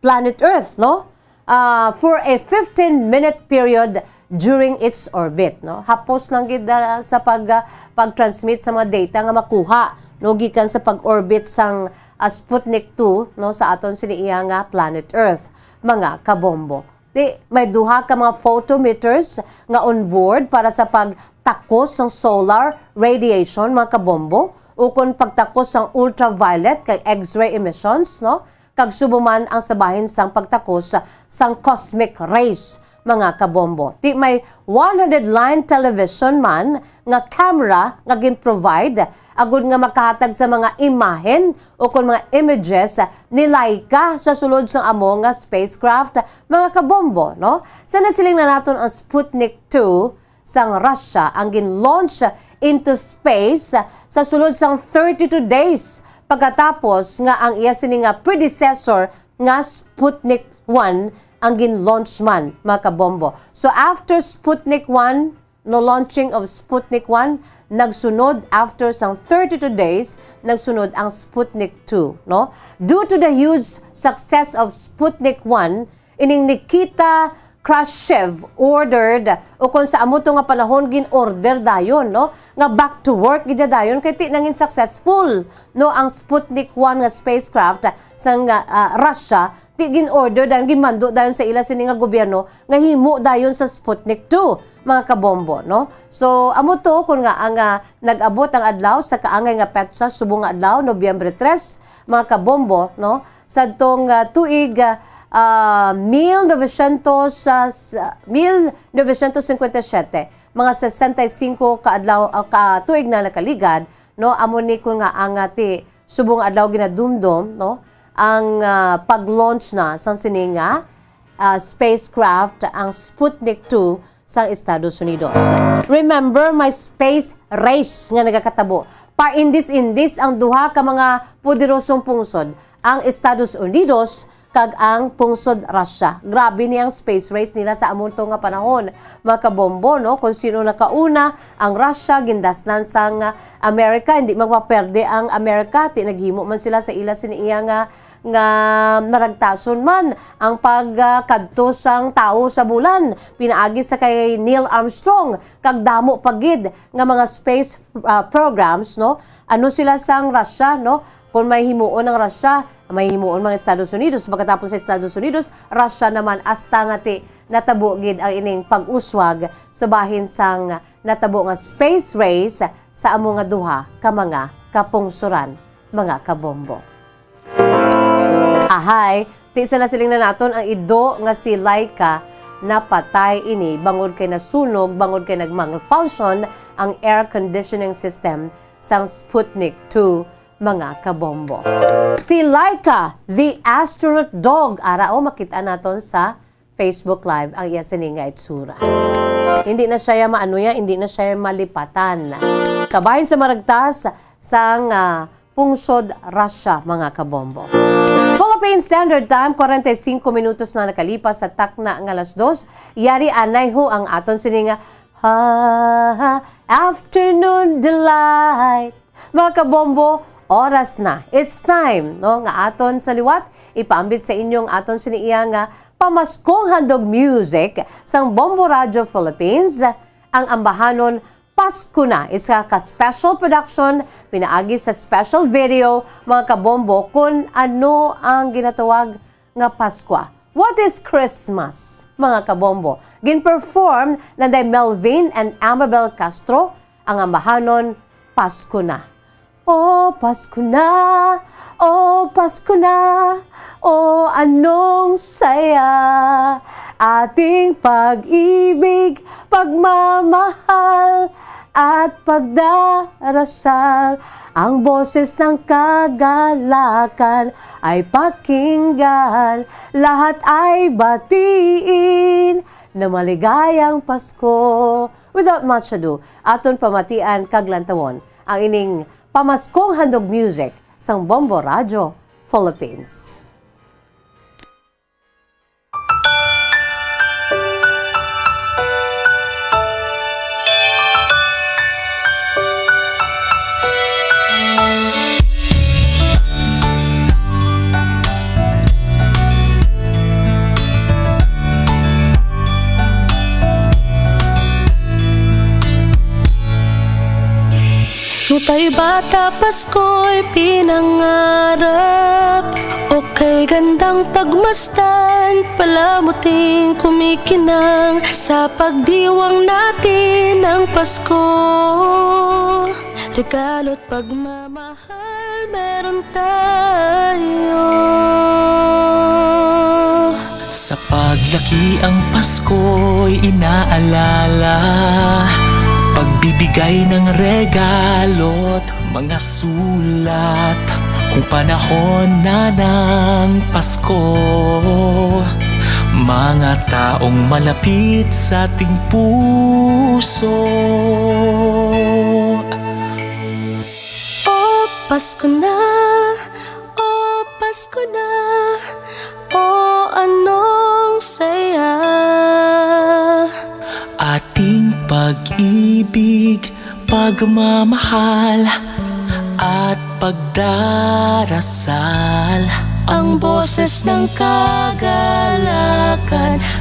planet Earth, no, ah, for a fifteen minute period during its orbit, no. Hapos lang gid, ah, sa pag, ah, pag-transmit sa mga data nga makuha, no, gikan sa pag-orbit sang, ah, Sputnik two, no, sa aton sini iya nga planet Earth, mga kabombo. Di, may duha ka mga photometers nga on board para sa pagtakos sang solar radiation, mga kabombo, ukon pagtakos sang ultraviolet kag X-ray emissions, no? Kag subong man ang sa bahin sang pagtakos sang cosmic rays, mga kabombo. Di, may one hundred line television man nga camera nga gin-provide agud nga makahatag sa mga imahen ukon mga images ni Laika sa sulod sang amo nga spacecraft, mga kabombo, no? Sa nasiling na naton ang Sputnik two sang Russia ang gin-launch into space sa sulod sang thirty-two days pagkatapos nga ang iya sini nga predecessor nga Sputnik one ang gin-launch man, mga kabombo. So after Sputnik one, no, launching of Sputnik one, nagsunod after sang thirty-two days, nagsunod ang Sputnik two, no? Due to the huge success of Sputnik one, ining Nikita Khrushchev ordered, o kung sa amo to nga panahon gin-order dayon, no, nga back to work gid dayon, kay ti nangin successful, no, ang Sputnik one nga spacecraft sang, ah, Russia, ti gin-order dayon, ginmando dayon sa ila sini nga gobyerno nga himo dayon sa Sputnik two, mga kabombo, no? So, amo to kun nga ang, ah, nag-abot ang adlaw sa kaangay nga petsa, subong nga adlaw, Nobyembre tres, mga kabombo, no? Sadtong, ah, tuig, ah, ah, mil novecientos, ah, s-, mil novecientos cincuenta y siete, mga sesenta y cinco ka adlaw, ah, ka tuig na nakaligad, no? Amo ni kun nga ang, ah, ti subong adlaw ginadumdom, no, ang, ah, pag-launch na sang sini nga, ah, spacecraft, ang Sputnik two sang Estados Unidos. Remember, may space race nga nagakatabo. Paindis-indis ang duha ka mga poderosong pungsod, ang Estados Unidos kag ang pungsod Russia. Grabe ni ang space race nila sa amonto nga panahon, mga kabombo, no? Kung sino nakauna, ang Russia, gindasnan sang America, hindi magpaperde ang America, ti naghimo man sila sa ila sini iya nga, nga maragtason man ang pagkadto sang tawo sa bulan, pinaagi sa kay Neil Armstrong, kag damo pa gid nga mga space, ah, programs, no? Ano sila sang Russia, no? Kung may himuon ang Russia, may himuon man ang Estados Unidos. Pagkatapos sa Estados Unidos, Russia naman, hasta nga ti natabo gid ang ining pag-uswag sa bahin sang natabo nga space race sa amo nga duha ka mga kapungsoran, mga kabombo. Ahay, ti sa nasiling na naton ang ido nga si Laika, napatay ini bangod kay nasunog, bangod kay nag-malfunction ang air conditioning system sang Sputnik two, mga kabombo. Si Laika, the astronaut dog, ara, o, makita naton sa Facebook Live ang iya sini nga itsura. Hindi na siya maano ya, hindi na siya malipatan. Kabahin sa maragtas sang, ah, pungsod Russia, mga kabombo. Philippine Standard Time, kwarenta y singko minutos na nakalipas sa takna nga alas dos. Yari anay ho ang aton sini nga, ha, ha, afternoon delight. Mga kabombo, oras na. It's time, no, nga aton sa liwat ipaambit sa inyo ang aton sini iya nga pamaskong handog music sang Bombo Radio Philippines, ang ambahanon Pasko Na, isa ka special production pinaagi sa special video, mga kabombo, kung ano ang ginatawag nga Paskwa. What is Christmas, mga kabombo? Gin-perform nanday Melvin and Amabel Castro ang ambahanon Pasko Na. O Pasko na, o Pasko na, o anong saya, ating pag-ibig, pagmamahal, at pagdarasal. Ang boses ng kagalakan ay pakinggan, lahat ay batiin na maligayang Pasko. Without much ado, aton pamatian kag lantawon ang ining pamaskong handog music sang Bombo Radyo Philippines. Nung tayo'y bata, Pasko'y pinangarap. O kay gandang pagmasdan, palamuting kumikinang. Sa pagdiwang natin ng Pasko, regalo't pagmamahal meron tayo. Sa paglaki ang Pasko'y inaalala, pagbibigay ng regalo't mga sulat. Kung panahon na ng Pasko, mga taong malapit sa ating puso. O Pasko na, o Pasko na, o anong saya. Ating pag-ibig, pagmamahal, at pagdarasal. Ang boses ng kagalakan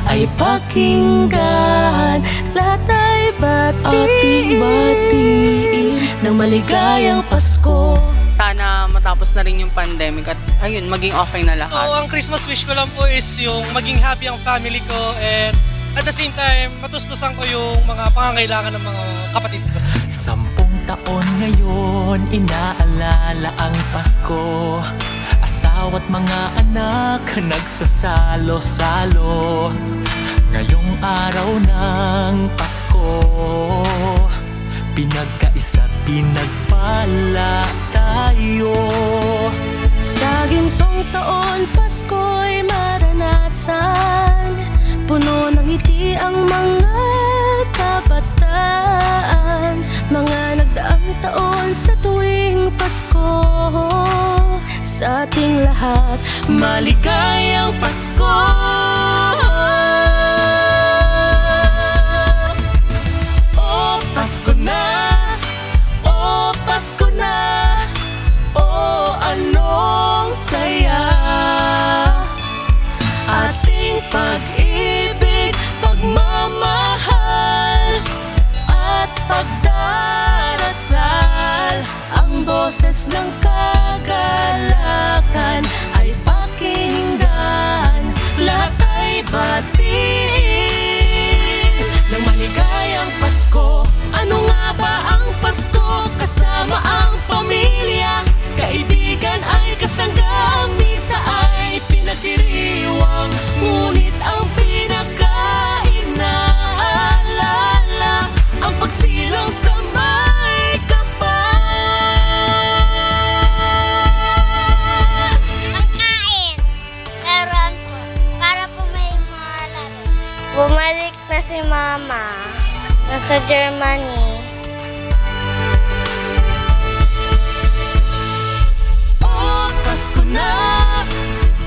ay pakinggan, lahat ay batiin. Ating batiin ng maligayang Pasko. Sana matapos na rin yung pandemic at, ayun, maging okay na lahat. So, ang Christmas wish ko lang po is yung maging happy ang family ko and at the same time, matustusan ko yung mga pangangailangan ng mga kapatid ko. Sampung taon ngayon, inaalala ang Pasko. Asawa't mga anak, nagsasalo-salo. Ngayong araw ng Pasko, pinagkaisa't pinagpala tayo. Sa gintong taon, Pasko'y maranasan. Puno ng ngiti ang mga kabataan. Mga nagdaang taon sa tuwing Pasko. Sa ating lahat, maligayang Pasko. O Pasko na, o Pasko na, o anong saya. Ating pag-ibig, pagmamahal, at pagdarasal. Ang boses ng kagalakan ay pakinggan, lahat ay batiin ng maligayang Pasko. Ano nga ba ang Pasko? Kasama ang pamilya, kaibigan ay kasangga, ang misa ay pinagdiriwang, ngunit ang pinakainaalala ang pagsilang sa may kapal. Pagkain. Laruan po. Para po may mga laro. Bumalik na si Mama. Nasa Germany. O Pasko na,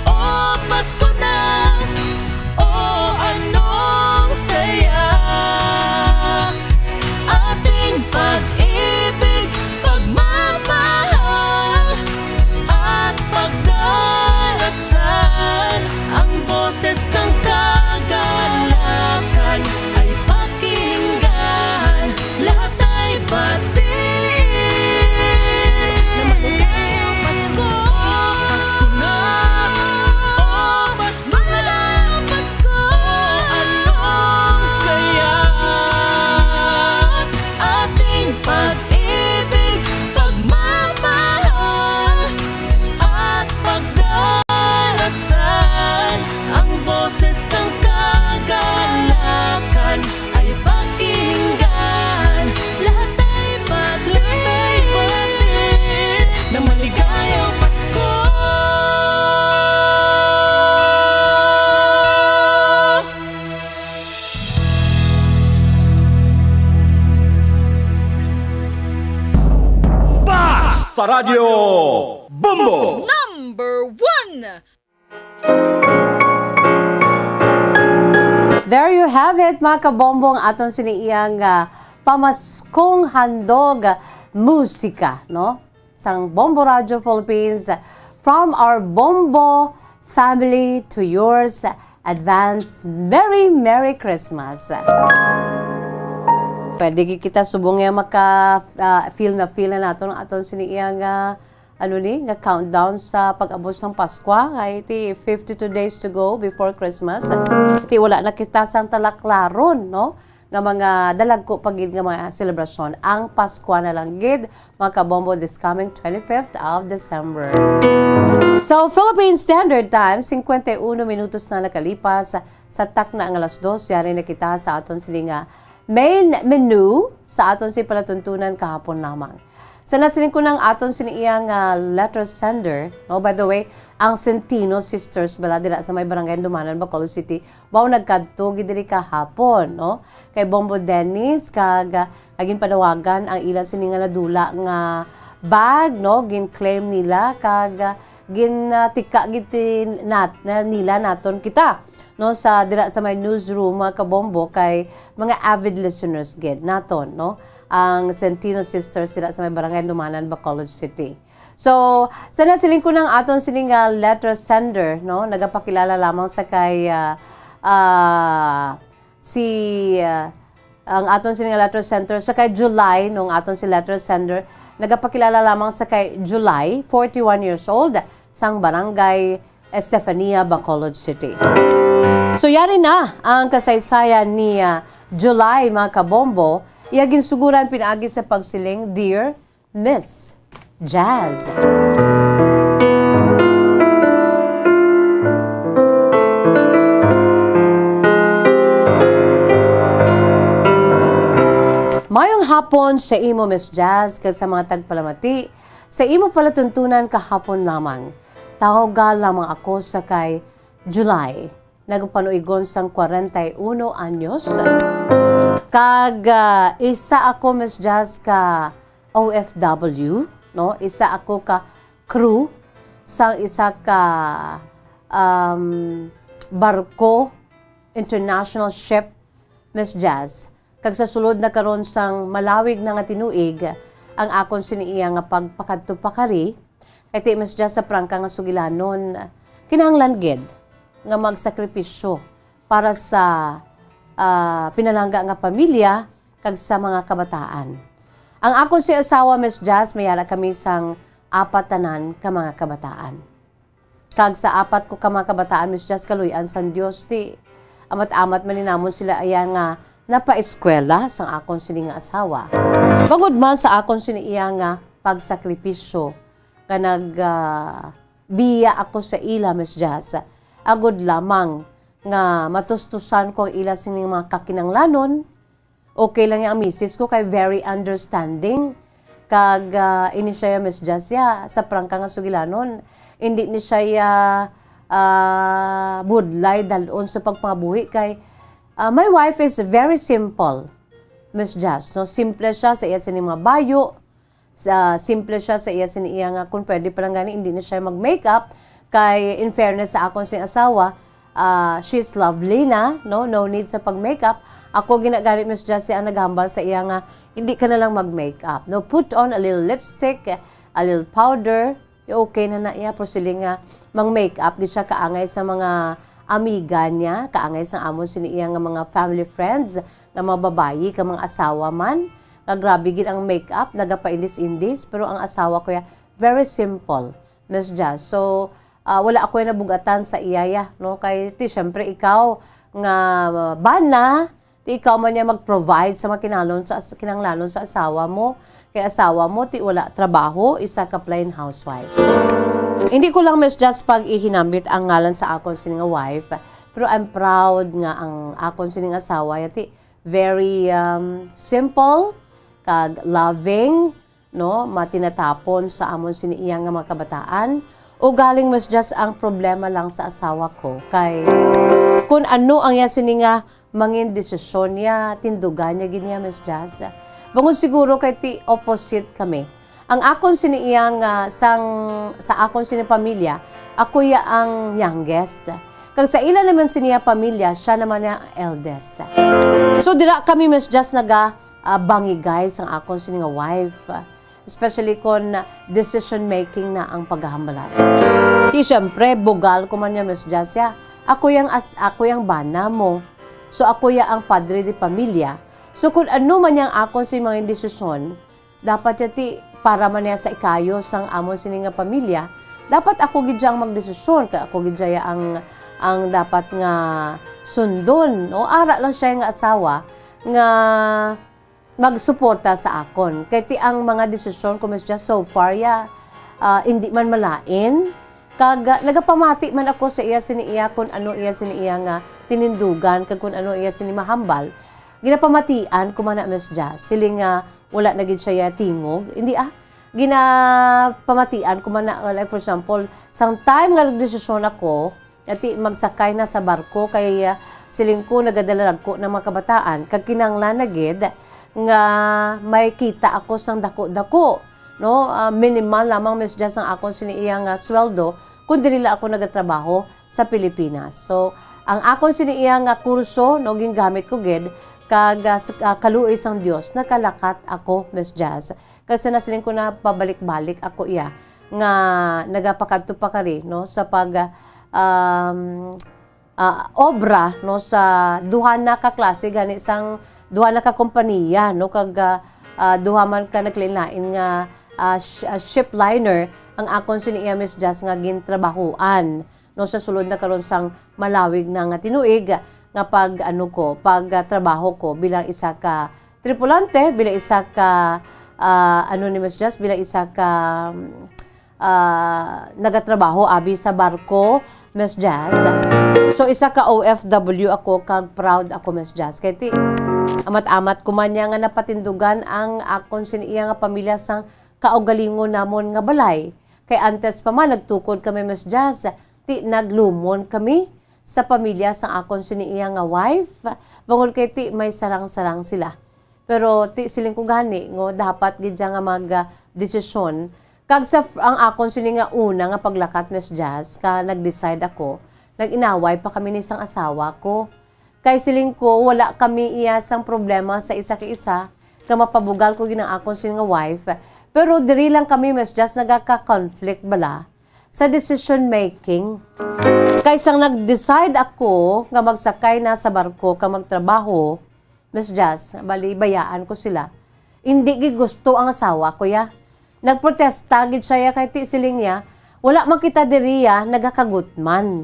o Pasko na, o anong saya. Ating pag-ibig, pagmamahal, at pagdarasal. Ang boses ng kagalakan ay pakinggan, lahat ay batiin. Na maligayang Pasko. Pasko na. O Pasko na. Maligayang Pasko. Anong saya. Ating pag-ibig, pagmamahal, at pagdarasal. Ang boses ng kagalakan ay pakinggan, lahat ay batiin na maligayang Pasko. Basta Radyo Bombo! Number one! There you have it, mga kabombo, ang aton sini iyang, ah, pamaskong handog, musika, no? Sang Bombo Radio Philippines, from our Bombo family to yours, advance Merry, Merry Christmas. Pwede gid kita subong nga maka, ah, feel na feel na naton ang aton sini iyang, ah, ano ni, nga countdown sa pag-abot sang Paskwa, kay ti fifty-two days to go before Christmas. Ti wala na kita sang talaklaron, no? Nga mga dalagko pa gid nga mga selebrasyon. Ang Paskwa na lang gid, mga kabombo, this coming twenty-fifth of December. So, Philippine Standard Time, cincuenta y uno minutos na nakalipas sa takna nga alas dos, yari na kita sa aton sini nga main menu sa aton si palatuntunan kahapon lamang. Sa nasiling ko ng aton sini iya nga letter sender, no? By the way, ang Centino Sisters bala dira sa may barangay Dumanan, Bacolod City, wow, nagkadto gid diri kahapon, no? Kay Bombo Dennis kag, ah, ginpanawagan ang ila sini nga nadula nga bag, no? Gin-claim nila kag, ah, gin, ah, tika gid tin-, nat-, na nila naton kita, no, sa dira sa may newsroom, mga kabombo, kay mga avid listeners gid naton, no, ang Centino Sisters dira sa may Barangay Dumanan, Bacolod City. So, sa nasiling ko ng aton sini nga letter sender, no, nagapakilala lamang sa kay, ah, ah, si, ah, ang aton sini nga letter sender sa kay July, nung aton si letter sender, nagapakilala lamang sa kay July, forty-one years old, sang barangay Estefania, Bacolod City. So, yari na ang kasaysayan ni, ah, July, mga kabombo. Iya ginsuguran pinaagi sa pagsiling, "Dear Miss Jazz." Mayong hapon sa imo, Miss Jazz, kag sa mga tagpalamati sa imo palatuntunan kahapon lamang. Tawaga lamang ako sa kay July, nagapanuigon sang kwarenta y uno anyos. Kag, ah, isa ako, Miss Jazz, ka O F W, no? Isa ako ka crew sang isa ka, um, barko, international ship, Miss Jazz. Kag sa sulod na karon sang malawig na nga tinuig, ang akon sini iya nga pagpakadto pakari, kay ti, Miss Jazz, sa prangka nga sugilanon, kinahanglan gid nga magsakripisyo para sa, ah, pinalangga nga pamilya kag sa mga kabataan. Ang akon si asawa, Miss Jazz, may ara kami sang apat tanan ka mga kabataan. Kag sa apat ko ka mga kabataan, Miss Jazz, kaluy-an sang Dios, ti amat-amat man ni namon sila iya nga napaeskwela sang akon sini nga asawa. Bangod man sa akon sini iya nga pagsakripisyo, nga nag, ah, biya ako sa ila, Miss Jazz, agod lamang nga matustusan ko ang ila sining mga kakinanglanon. Okay lang ya ang misis ko kay very understanding. Kag, ah, ini siya ya, Miss Jazz, ya, sa prangka nga sugilanon, indi ni siya ya, ah, budlay dal-on sa pagpangabuhi kay, ah, my wife is very simple, Miss Jazz, no? Simple siya sa iya sining mga bayo, sa, simple siya sa iya sini iya nga kung pwede pa lang gani, hindi na siya mag-makeup. Kay, in fairness sa akon sing asawa, ah, she's lovely na, no? No need sa pag-makeup. Ako gina gani, Miss Jessie, ang naghambal sa iya nga, "Hindi ka na lang mag-makeup, no? Put on a little lipstick, a little powder." Okay na na iya, pero siling nga mang-makeup gid siya, kaangay sa mga amiga niya, kaangay sa amon sini iya nga mga family friends nga mga babayi kag mga asawa man, nga grabe gid ang makeup, nagapailis-indis, pero ang asawa ko ya, very simple, Miss Jazz. So, ah, wala ako ya nabugatan sa iya ya, no? Kay ti, syempre, ikaw nga bana, ti ikaw man ya mag-provide sa mga kinahanglan sa as-, kinahanglanon sa asawa mo. Kay asawa mo, ti wala trabaho, isa ka plain housewife. Hindi ko lang, Miss Jazz, pag-ihinambit ang ngalan sa akon sini nga wife, pero I'm proud nga ang akon sining asawa ya, ti very, um, simple, kag loving, no, matinatapon sa amon sini iya nga mga kabataan. Ugaling, Miss Jazz, ang problema lang sa asawa ko kay kun ano ang iya sini nga mangin desisyon niya, tindugan niya gid niya, Miss Jazz. Bangod siguro kay ti opposite kami. Ang akon sini iya nga sang, sa akon sini pamilya, ako ya ang youngest. Kag sa ila naman sini iya pamilya, siya naman ang eldest. So, dira kami, Miss Jazz, naga, ah, bangigay sang akon sini nga wife. Especially kon decision making na ang paghahambalan. Ti, syempre, bugal ko man niya, Miss Jazz, ya. Ako yang as-, ako yang bana mo. So, ako ya ang padre de pamilya. So, kun ano man yang akon si mga desisyon, dapat ya ti para man niya sa ikayo sang amon sini nga pamilya, dapat ako gid siya ang magdesisyon, kay ako gid siya ang, ang dapat nga sundon. O, ara lang siya nga asawa nga magsuporta sa akon. Kay ti ang mga desisyon ko, Miss Jazz, so far, ya, ah, indi man malain. Kag, ah, nagapamati man ako sa iya sini iya kun ano iya sini iya nga tinindugan kag kun ano iya sini mahambal. Ginapamatian ko man na, Miss Jazz. Siling nga wala na gid siya ya tingog. Hindi, ah. Ginapamatian ko man na, like, for example, sang time nga nagdesisyon ako, ati magsakay na sa barko kay, ah, siling ko nagadala lang ko ng mga kabataan kag kinahanglan na gid nga may kita ako sang dako-dako, no? Ah, minimal lamang, Miss Jazz, ang akon sini iya nga sweldo kun diri lang ako nagatrabaho sa Pilipinas. So, ang akon sini iya nga kurso, no, gingamit ko gid kag, ah, sa, ah, kaluoy sang Dios nakalakat ako, Miss Jazz. Kasi nasiling ko na pabalik-balik ako iya nga nagapakadto pa kari, no, sa pag, um, ah, obra, no, sa duha na ka klase gani sang duha na ka kompanya, no, kag, ah, ah, duha man ka naglain-lain nga, ah, sh-, ah, ship liner ang akon sini iya, Miss Jazz, nga gintrabahoan, no, sa sulod na karon sang malawig na nga tinuig nga pag, ano ko, pag, ah, trabaho ko bilang isa ka tripulante, bilang isa ka, ah, ano ni Miss Jazz, bilang isa ka, ah, nagatrabaho abi sa barko, Miss Jazz. So, isa ka O F W ako, kag proud ako, Miss Jazz. Kay ti, amat-amat ko man niya nga napatindugan ang akon sini iya nga pamilya sang kaugalingon namon nga balay. Kay antes pa man, nagtukod kami, Miss Jazz, ti naglumon kami sa pamilya sang akon sini iya nga wife, bangod kay ti may sarang-sarang sila. Pero ti siling ko gani nga dapat gid siya nga mag, ah, desisyon. Kag sa f-, ang akon sini nga una nga paglakat, Miss Jazz, ka nag-decide ako, nag-inaway pa kami ni sang asawa ko. Kay siling ko, wala kami iya sang problema sa isa ka isa, ka mapabugal ko gid ang akon sini nga wife. Pero diri lang kami, Miss Jazz, nagaka-conflict bala sa decision making. Kay sang nag-decide ako nga magsakay na sa barko ka magtrabaho, Miss Jazz, bali, bayaan ko sila. Indi gid gusto ang asawa ko, ya. Nagprotesta gid siya, ya, kay ti siling niya, "Wala man kita diri, ya, nagakagutman."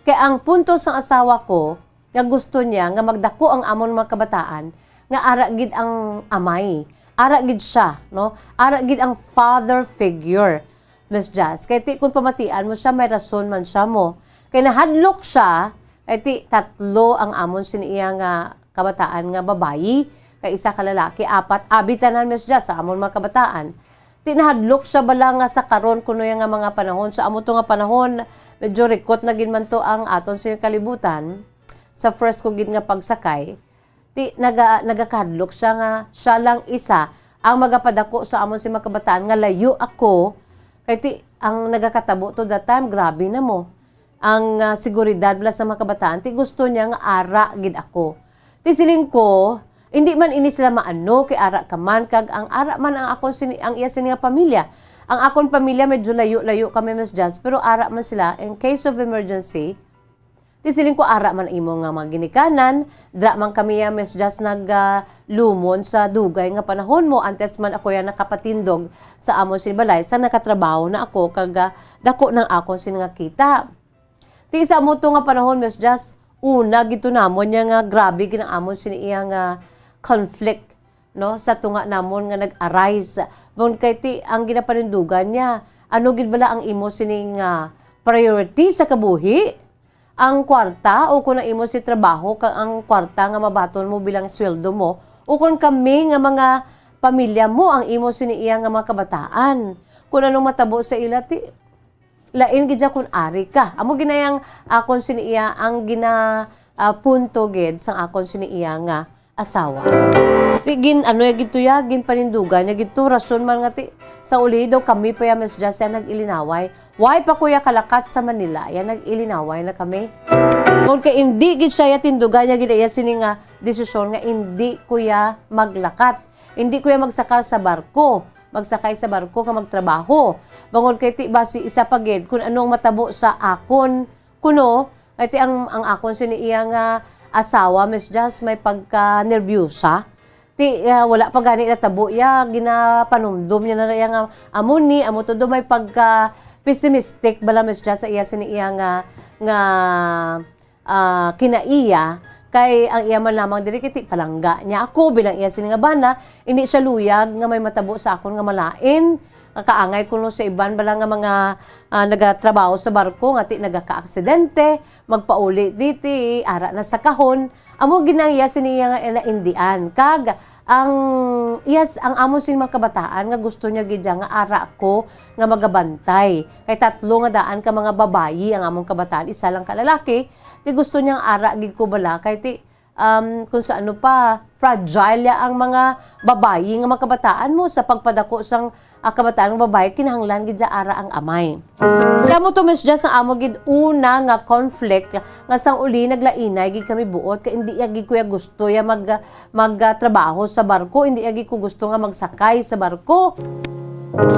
Kay ang punto sang asawa ko, nga gusto niya nga magdako ang amon mga kabataan, nga ara gid ang amay, ara gid siya, no? Ara gid ang father figure. Miss Jazz. Kay ti, kung pamatian mo siya, may rason man siya mo. Kay nahadlok siya, kay ti, tatlo ang amon sini iya nga kabataan nga babayi, kay isa ka lalaki, apat, abi tanan, Miss Jazz, sa amon mga kabataan. Ti, nahadlok siya bala nga sa karon, kuno ya nga mga panahon, sa amo to nga panahon, medyo rikot na gid man to ang aton sini kalibutan. Sa first ko gid nga pagsakay, ti, naga-, nagakahadlok siya nga siya lang isa ang magapadako sa amon si mga kabataan nga layo ako. Kay ti, ang nagakatabo to that time, grabe na mo. Ang, ah, seguridad bala sa mga kabataan, ti gusto niya nga ara gid ako. Ti siling ko, hindi man ini sila maano, kay ara ka man, kag ang ara man ang akon sini, ang iya sini nga pamilya. Ang akon pamilya, medyo layo-layo kami, Miss Jazz, pero ara man sila, in case of emergency, Ti siling ko, ara man imo nga mga ginikanan, dira man kami, ah, Miss Jazz, nag, ah, lumon sa dugay nga panahon mo, antes man ako ya nakapatindog sa amon sini balay, sa nakatrabaho na ako, kag, ah, dako nang akon sini nga kita. Ti sa amo to nga panahon, Miss Jazz, una gid to namon niya nga grabe gid ang amon sini iya nga conflict, no, sa tunga namon nga nag-arise. Bangod kay ti ang ginapanindugan niya, ano gid bala ang imo sining, ah, priority sa kabuhi? Ang kwarta, o kon ang imo si trabaho kag ang kwarta nga mabaton mo bilang sweldo mo, o kon kami nga mga pamilya mo ang imo sini iya nga mga kabataan? Kon anong matabo sa ila, ti, lain gid siya kon ari ka. Amo ginayang akon sini iya ang gina, ah, punto gid sang akon sini iya nga asawa. Ti gin, ano ya gid to ya, ginpanindugan niya gid to, rason man nga ti, sa uli daw kami pa ya, Miss Jazz, ya nag-ilinaway. Why pa ko ya kalakat sa Manila, ya nag-ilinaway na kami. Kung kay indi gid siya ya tindugan niya gid iya sini nga desisyon nga indi ko ya maglakat. Indi ko ya magsakay sa barko, magsakay sa barko ka magtrabaho. Bangod kay ti basi isa pa gid kung ano ang matabo sa akon kuno, kay ti ang, ang akon sini iya nga asawa, Miss Jazz, may pagka-nervyosa. Ti, ah, wala pa gani natabo iya, ginapanumdom niya na iya nga, amo ni, amo to do, may pagka-pessimistic bala, Miss Jazz, sa iya sini iya nga, nga, ah, kinaiya, kay ang iya man lamang diri kay ti palangga niya ako bilang iya sini nga bana, indi siya luyag nga may matabo sa akon nga malain. Ang kaangay kuno sa iban bala nga mga, ah, nagatrabaho sa barko nga ti nagakaaksidente, magpauli diti, ara na sa kahon. Amo gid ang iya sini iya nga naindian. Kag ang, yes, ang amon sini mga kabataan nga gusto niya gid siya nga ara ko nga magabantay. Kay tatlo nga daan ka mga babayi ang amon kabataan, isa lang ka lalaki. Ti gusto niya nga ara gid ko bala kay ti um, kung sa ano pa, fragile ya ang mga babayi nga mga kabataan mo sa pagpadako sang, ah, kabataan nga babayi, kinahanglan gid ya ara ang amay. Kamo to, Miss Jazz, ang amo gid una nga conflict nga sang uli naglainay gid kami buot kay hindi ya gid ko ya gusto ya mag, mag, ah, trabaho sa barko, hindi ya gid ko gusto nga magsakay sa barko.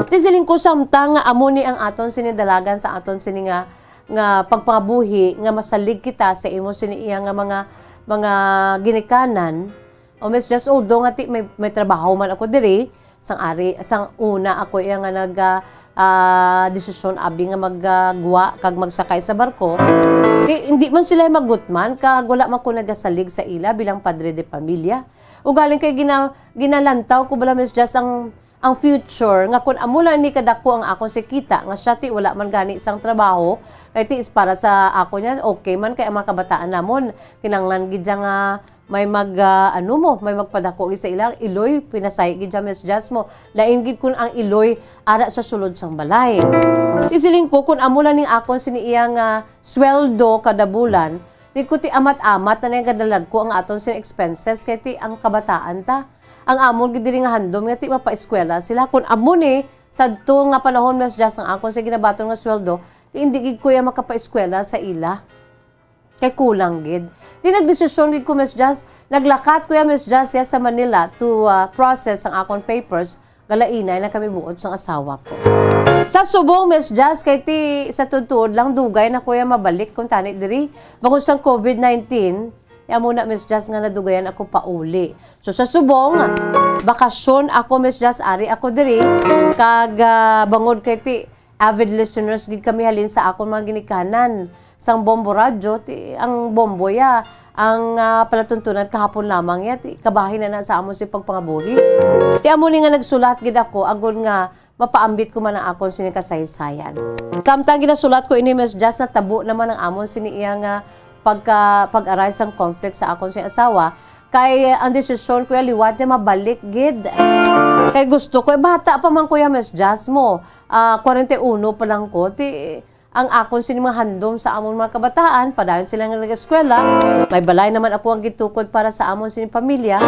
Ti siling ko, samtang nga amo ni ang aton sini dalagan sa aton sini nga, nga pagpangabuhi, nga masalig kita sa imo sini iya nga mga, mga ginikanan. O Miss Jess, although nga ti may, may trabaho man ako diri, sang ari, sang una ako iya nga nag, ah, ah, desisyon abi nga maggwa kag magsakay sa barko. Ti, hindi man sila magutman kag wala man ko nagasalig sa ila bilang padre de pamilya. Ugaling kay gina-, ginalantaw ko bala, Miss Jess, ang, ang future nga kun amo lang ni kadako ang akon si kita, nga siya ti wala man gani sang trabaho, kay ti is para sa ako niya, okay man kay ang mga kabataan namon kinahanglan gid siya nga may mag, ah, ano mo, may magpadako gid sa ilang iloy, pinasay gid siya, Miss Jess mo. Lain gid kun ang iloy ara sa sulod sang balay. Ti siling ko, kun amo lang ning akon sini iya nga sweldo kada bulan, di ko ti amat-amat na niya gadalag ko ang aton sini expenses kay ti ang kabataan ta. Ang amon gid diri nga handom nga ti mapaeskwela sila. Kun amo ni sadto nga panahon, Miss Jess, ang akon sa ginabaton nga sweldo, ti hindi gid ko ya makapaeskwela sa ila. Kay kulang gid. Di nagdesisyon gid ko, Miss Jess. Naglakat ko ya, Miss Jess, ya sa Manila to, ah, process ang akon papers. Galainay na kami buot sang asawa ko. Sa subong, Miss Jess, kay ti sa tuod-tuod lang dugay na ko ya mabalik kuntani diri. Bangod sang covid nineteen, ya mo na, Miss Jess, nga nadugayan ako pauli. So sa subong, bakasyon ako, Miss Jess, ari ako diri. Kag, ah, bangod kay ti avid listeners gid kami halin sa akon mga ginikanan sang Bombo Radyo, ti ang Bombo ya, ang, ah, palatuntunan kahapon lamang ya, ti kabahin na na sa amon si pagpangabuhi. Ti amo ni nga nagsulat gid ako agod nga mapaambit ko man ang akon sini kasaysayan. Samtang ginasulat ko ini, Miss Jess, natabo naman ang amon sini iya nga pagka, pag-arise sang conflict sa akon si asawa, kay ang desisyon ko ya liwat niya mabalik gid. Kay gusto ko, eh, bata pa man ko ya, Miss Jess mo. Ah, kwarenta y uno pa lang ko, ti ang akon sini mga handom sa amon mga kabataan, padayon sila nga nag-eskwela. May balay naman ako ang gitukod para sa amon sini pamilya.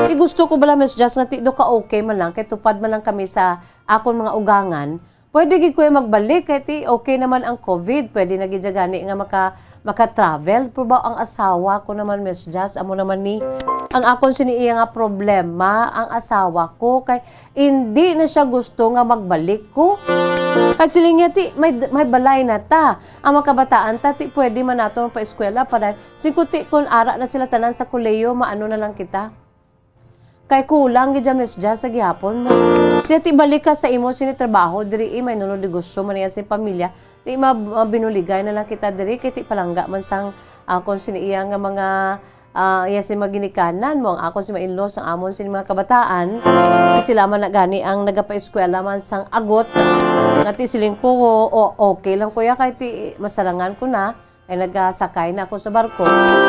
Ti gusto ko bala, Miss Jess, nga ti do ka okay man lang, kay tupad man lang kami sa akon mga ugangan. Pwede gid ko ya magbalik, kay ti okay naman ang covid. Pwede na gid ya gani nga maka-, maka-travel. Pero ba ang asawa ko naman, Miss Jess, amo naman ni ang akon sini iya nga problema, ang asawa ko, kay indi na siya gusto nga magbalik ko. Kay siling niya, ti, may, may balay na ta. Ang mga kabataan ta, ti, pwede man nato pa-eskwela para singkuti kun ara na sila tanan sa kolehiyo, maano na lang kita. Kay kulang gid ya, Miss Jess, sa gihapon mo. Siya, ti, balik ka sa imo sini trabaho, diri, eh, may nuno negosyo man niya sa pamilya. Ti, ma-, mabinuligay na lang kita diri, kay ti, palangga man sang akon sini iya nga mga ah, iya si mga ginikanan mo, ang akon si ma-in-laws, ang amon sini mga kabataan, sila man na gani ang nagapaeskwela man sang agot. Nga ti siling ko, o, okay lang ko ya, kay ti masarangan ko na, ay nagasakay na ako sa barko.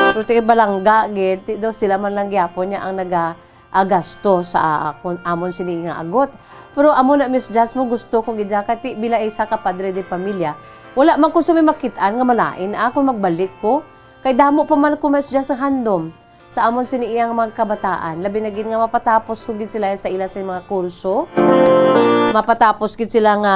Pero ti balangga gid, ti do sila man lang gyapon niya ang naga-, ah, gasto sa akon, amon sini nga agot. Pero amo na, Miss Jess mo, gusto ko gid ya, kay ti bilang isa ka padre de pamilya, wala man ko sa may makit-an nga malain, ah, kung magbalik ko. Kay damo pa man ko, Miss Jess, ang handom sa amon sini iyang mga kabataan, labi na gid nga mapatapos ko gid sila sa ila sa mga kurso. Mapatapos gid sila nga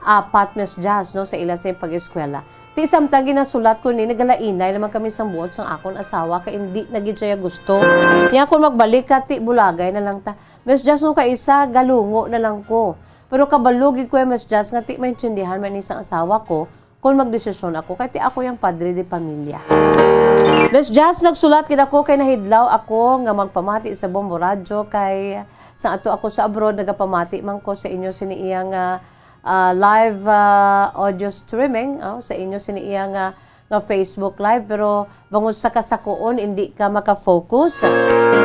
apat, Miss Jess, no, sa ila sa pag-eskwela. Ti samtang ginasulat ko ni, nagalainay naman kami sang buot sang akon asawa, kay hindi na gid siya gusto. Niya, kung magbalik ka, ti bulagay na lang ta. Miss Jess, no, kay isa, galungo na lang ko. Pero kabalo gid ko, Miss Jess, nga ti maintindihan man ni sang asawa ko, kung magdesisyon ako, kay ti ako yang padre de pamilya. Miss Jess, nagsulat gid ako kay nahidlaw ako nga magpamati sa Bombo Radyo, kay sa ato ako sa abroad, nagapamati man ko sa inyo sini iya nga, ah, live, ah, audio streaming, oh, sa inyo sini iya nga, nga Facebook Live, pero bangod sa kasakuon, hindi ka makafocus.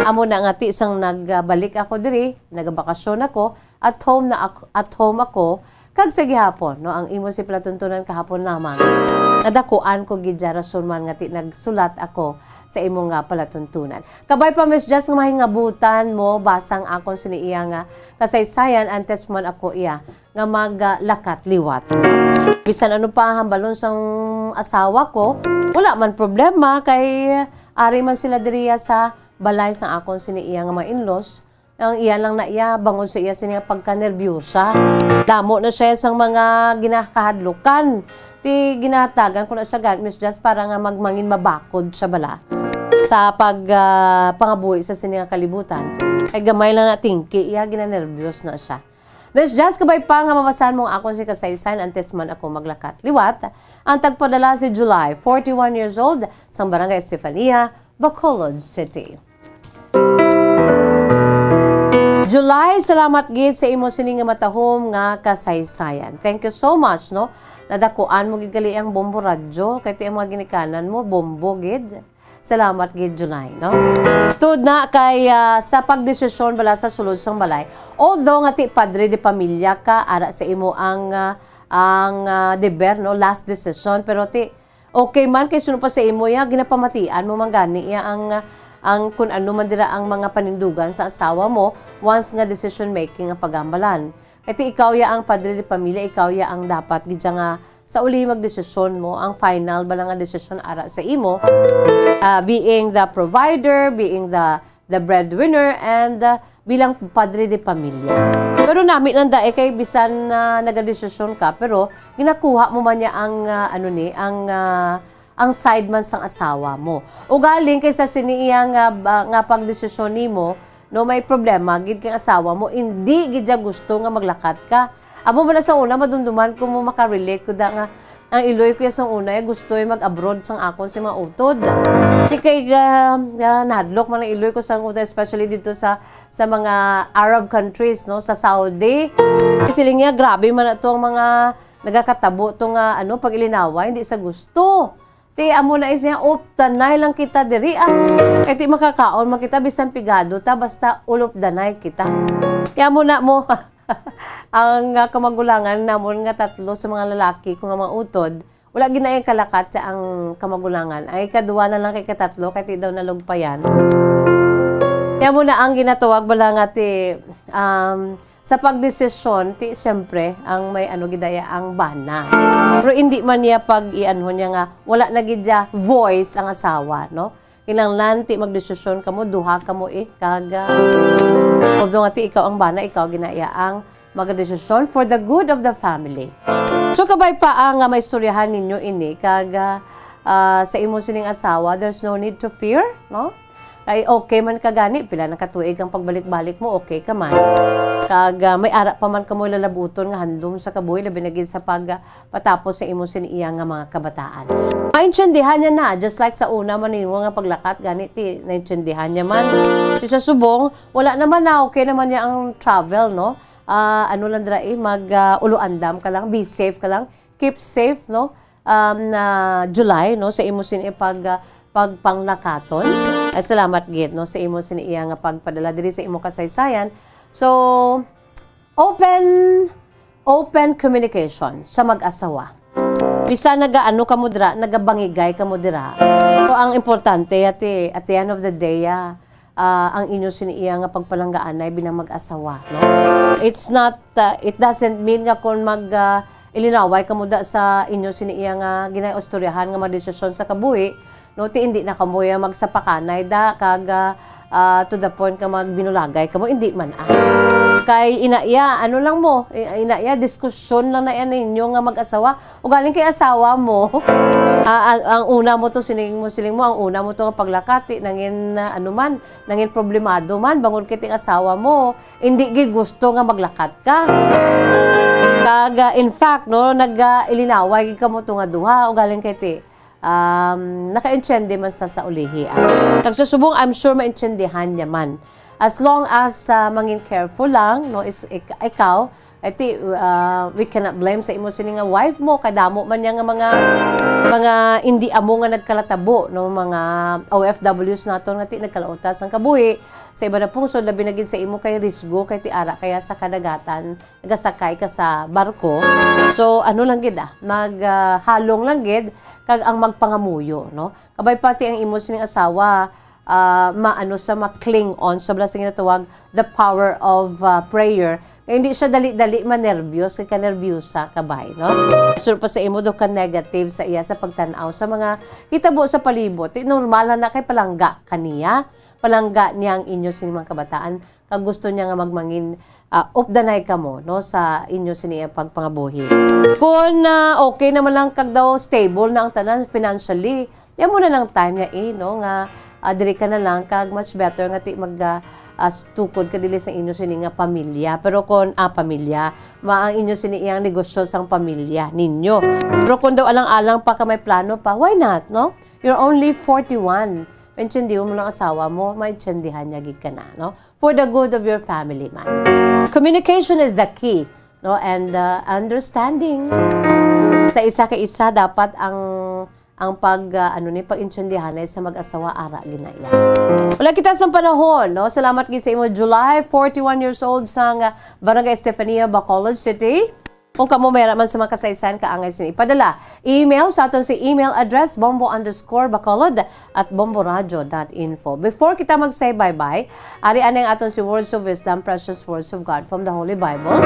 Amo na nga ti sang nagbalik ako diri, nagabakasyon ako, at home na ak-, at home ako, kag sa gihapon, no, ang imo si palatuntunan kahapon lamang. Nadakuan ko gid ya rason man nga ti nagsulat ako sa imo nga palatuntunan. Kabay pa, Miss Jess, nga mahingabutan mo, basa ang akon sini iya nga kasaysayan, antes man ako iya nga maglakat liwat. Bisan ano pa hambalon sang asawa ko, wala man problema, kay ari man sila diriya sa balay sang akon sini iya nga mga in-laws. Ang iya lang na iya, bangod sa iya sini nga pagkanerbyosa. Damo na siya sang mga ginakahadlukan. Ti ginatagan ko na siya, gan-, Miss Jess, para nga magmangin mabakod siya bala sa pag, ah, pangabuhi sa sini nga kalibutan. Kay gamay lang na tingki iya, ginanerbiyos na siya. Miss Jazz, kabay pa nga mabasahan mo ang akon si kasaysayan antes man ako maglakat liwat. Ang tagpadala si July, forty-one years old, sang Barangay Estefania, Bacolod City. July, salamat gid sa imo sini nga matahom nga kasaysayan. Thank you so much, no? Nadakuan mo gid gali ang Bombo Radyo, kay ti ang mga ginikanan mo, bombo gid. Salamat gid, July, no? Tud na kay, ah, sa pagdesisyon bala sa sulod sang balay, although nga ti padre de pamilya ka, ara sa imo ang, ah, ang, ah, deber, no? Last decision, pero ti okay man kay suno pa sa imo ya, ginapamatian mo man gani ya ang, ah, ang kun ano man dira ang mga panindugan sa asawa mo once nga decision making ang pagambalan. Kay ti ikaw ya ang padre de pamilya, ikaw ya ang dapat gid siya nga sa uli magdesisyon mo, ang final bala nga desisyon ara sa imo, ah, being the provider, being the, the breadwinner, and, ah, bilang padre de pamilya. Pero nami lang da, eh, kay bisan, ah, nagadesisyon ka, pero ginakuha mo man niya ang, ah, ano ni, ang, ah, ang side man sang asawa mo. Ugaling kay sa sini iya nga ba, nga pagdesisyon nimo, no, may problema gid kay asawa mo, indi gid siya gusto nga maglakat ka. Amo man na sa una, madumduman ko mo makarelate ko da nga ang iloy ko ya sang una, eh, gusto, eh, mag-abroad sang akon si mga utod. Di kay, ah, ah, nahadlok man ang iloy ko sang una, especially dito sa, sa mga Arab countries, no, sa Saudi. Siling niya, grabe man na to ang mga nagakatabo to nga, ano, pag-ilinaway, hindi sa gusto. Ti amo na is niya, "Updanay lang kita diri, ah. Kay ti makakaon man kita, bisan pigado ta, basta ulupdanay kita." Ti amo na mo, ang, ah, kamagulangan namon nga tatlo sa mga lalaki ko nga mga utod, wala gid na yung kalakat sa ang kamagulangan. Ang ikaduha na lang kay katatlo, kay ti daw nalugpayan. Ti amo na ang ginatawag bala nga ti, um, sa pagdesisyon, ti, siyempre, ang may ano gid daya ang bana. Pero hindi man niya pag-ianho niya nga wala na gid niya voice ang asawa, no? Kinahanglan ti magdesisyon kamo, duha kamo, eh, kag, ah, although nga ti ikaw ang bana, ikaw ginaya ang magdesisyon for the good of the family. So, kabay pa ang, ah, maistoryahan ninyo ini, kag, ah, ah, sa imo sining asawa, there's no need to fear, no? Kay okay man ka gani, pila na ka tuig ang pagbalik-balik mo, okay ka man. Kag, ah, may ara pa man kamo lalabuton nga handom sa kabuhi, labi na gid sa pag, ah, patapos sa imo sin iya nga mga kabataan. Maintindihan niya na, just like sa una man nimo nga paglakat gani, ti naintindihan niya man. Ti sa subong, wala naman na, okay naman niya ang travel, no? Ah, ano lang dira, eh, mag, ah, ulo andam ka lang, be safe ka lang, keep safe, no? Um, na July, no, sa imo sin ipag, ah, pagpanglakaton. Ah, salamat gid, no, sa imo sin iya nga pagpadala diri sa imo kasaysayan. So, open, open communication sa mag-asawa. Bisan nagaano kamo dira, nagabangigay kamo dira. Pero ang importante, at the, at the end of the day, ah, ah, ang inyo sin iya nga pagpalanggaanay bilang mag-asawa, no? It's not, ah, it doesn't mean nga kung mag, ah, ilinaway kamo da sa inyo sin iya nga ginaistoryahan nga mga desisyon sa kabuhi, no? Ti hindi na kamo ya magsapakanay da, kag, ah, ah, to the point nga magbinulagay kamo, hindi man, ah. Kay ina iya, ano lang mo, i-, ina iya, diskusyon lang na yan ninyo nga mag-asawa. Ugaling kay asawa mo, ah, ang, ang una mo to, siling mo, siling mo, ang una mo to nga paglakati, nangin, ah, ano man, nangin problemado man, bangod kay ting asawa mo, hindi gid gusto nga maglakat ka. Kag, ah, in fact, no, nag, ah, ilinaway gid kamo to nga duha, ugaling kay ti, um, nakaintindi man sa, sa ulihi, ah. Kag sa subong, I'm sure maintindihan niya man. As long as, ah, mangin careful lang, no, is, ik-, ikaw, I think, uh, we cannot blame sa imo sini nga wife mo, kay damo man niya nga mga, mga indi amo nga nagkalatabo, no, mga O F Ws naton nga ti nagkalautas ang kabuhi sa iba na pungsod, labi na gid sa imo kay risgo, kay ti ara kaya sa kadagatan, nagasakay ka sa barko. So, ano lang gid, ah, mag, ah, halong lang gid, kag ang magpangamuyo, no? Kabay pati ang imo sining asawa, ah, maano sa ma-cling on sa bala sa ginatawag the power of, ah, prayer. Nga hindi siya dali-dali manerbyos, kay kanerbyusa ka bay, no? Sure pa sa imo do ka negative sa iya sa pagtan-aw sa mga hitabo sa palibot. Ti normal na kay palangga ka niya, palangga niya ang inyo sining mga kabataan, kag gusto niya nga magmangin, ah, updanay kamo, no, sa inyo sini nga pagpangabuhi. Kung, ah, okay naman lang kag daw stable na ang tanan financially, yan mo na lang time niya, eh, no, nga, ah, diri ka na lang, kag much better nga ti mag, ah, ah, tukod ka dili sa inyo sini nga pamilya. Pero kon, ah, pamilya, ma-, ang inyo sini iyang negosyo sang pamilya ninyo. Pero kung daw alang-alang pa ka may plano pa, why not, no? You're only forty-one. Maintindihan mo lang asawa mo, maintindihan niya gid ka na, no? For the good of your family man. Communication is the key, no? And, uh, understanding. Sa isa ka isa, dapat ang, ang pag, uh, ano ni, pag-intindihanay sa mag-asawa, ara ginaya. Wala kita sa panahon, no? Salamat gid sa imo, July, forty-one years old, sang, uh, Barangay Estefania, Bacolod City. Kung kamo may man sa mga kasaysayan, kaangay sini ipadala. Email sa aton si email address, bombo underscore bacolod at bomboradio dot info. Before kita mag-say bye-bye, ari anay ang aton si Words of Wisdom, Precious Words of God from the Holy Bible.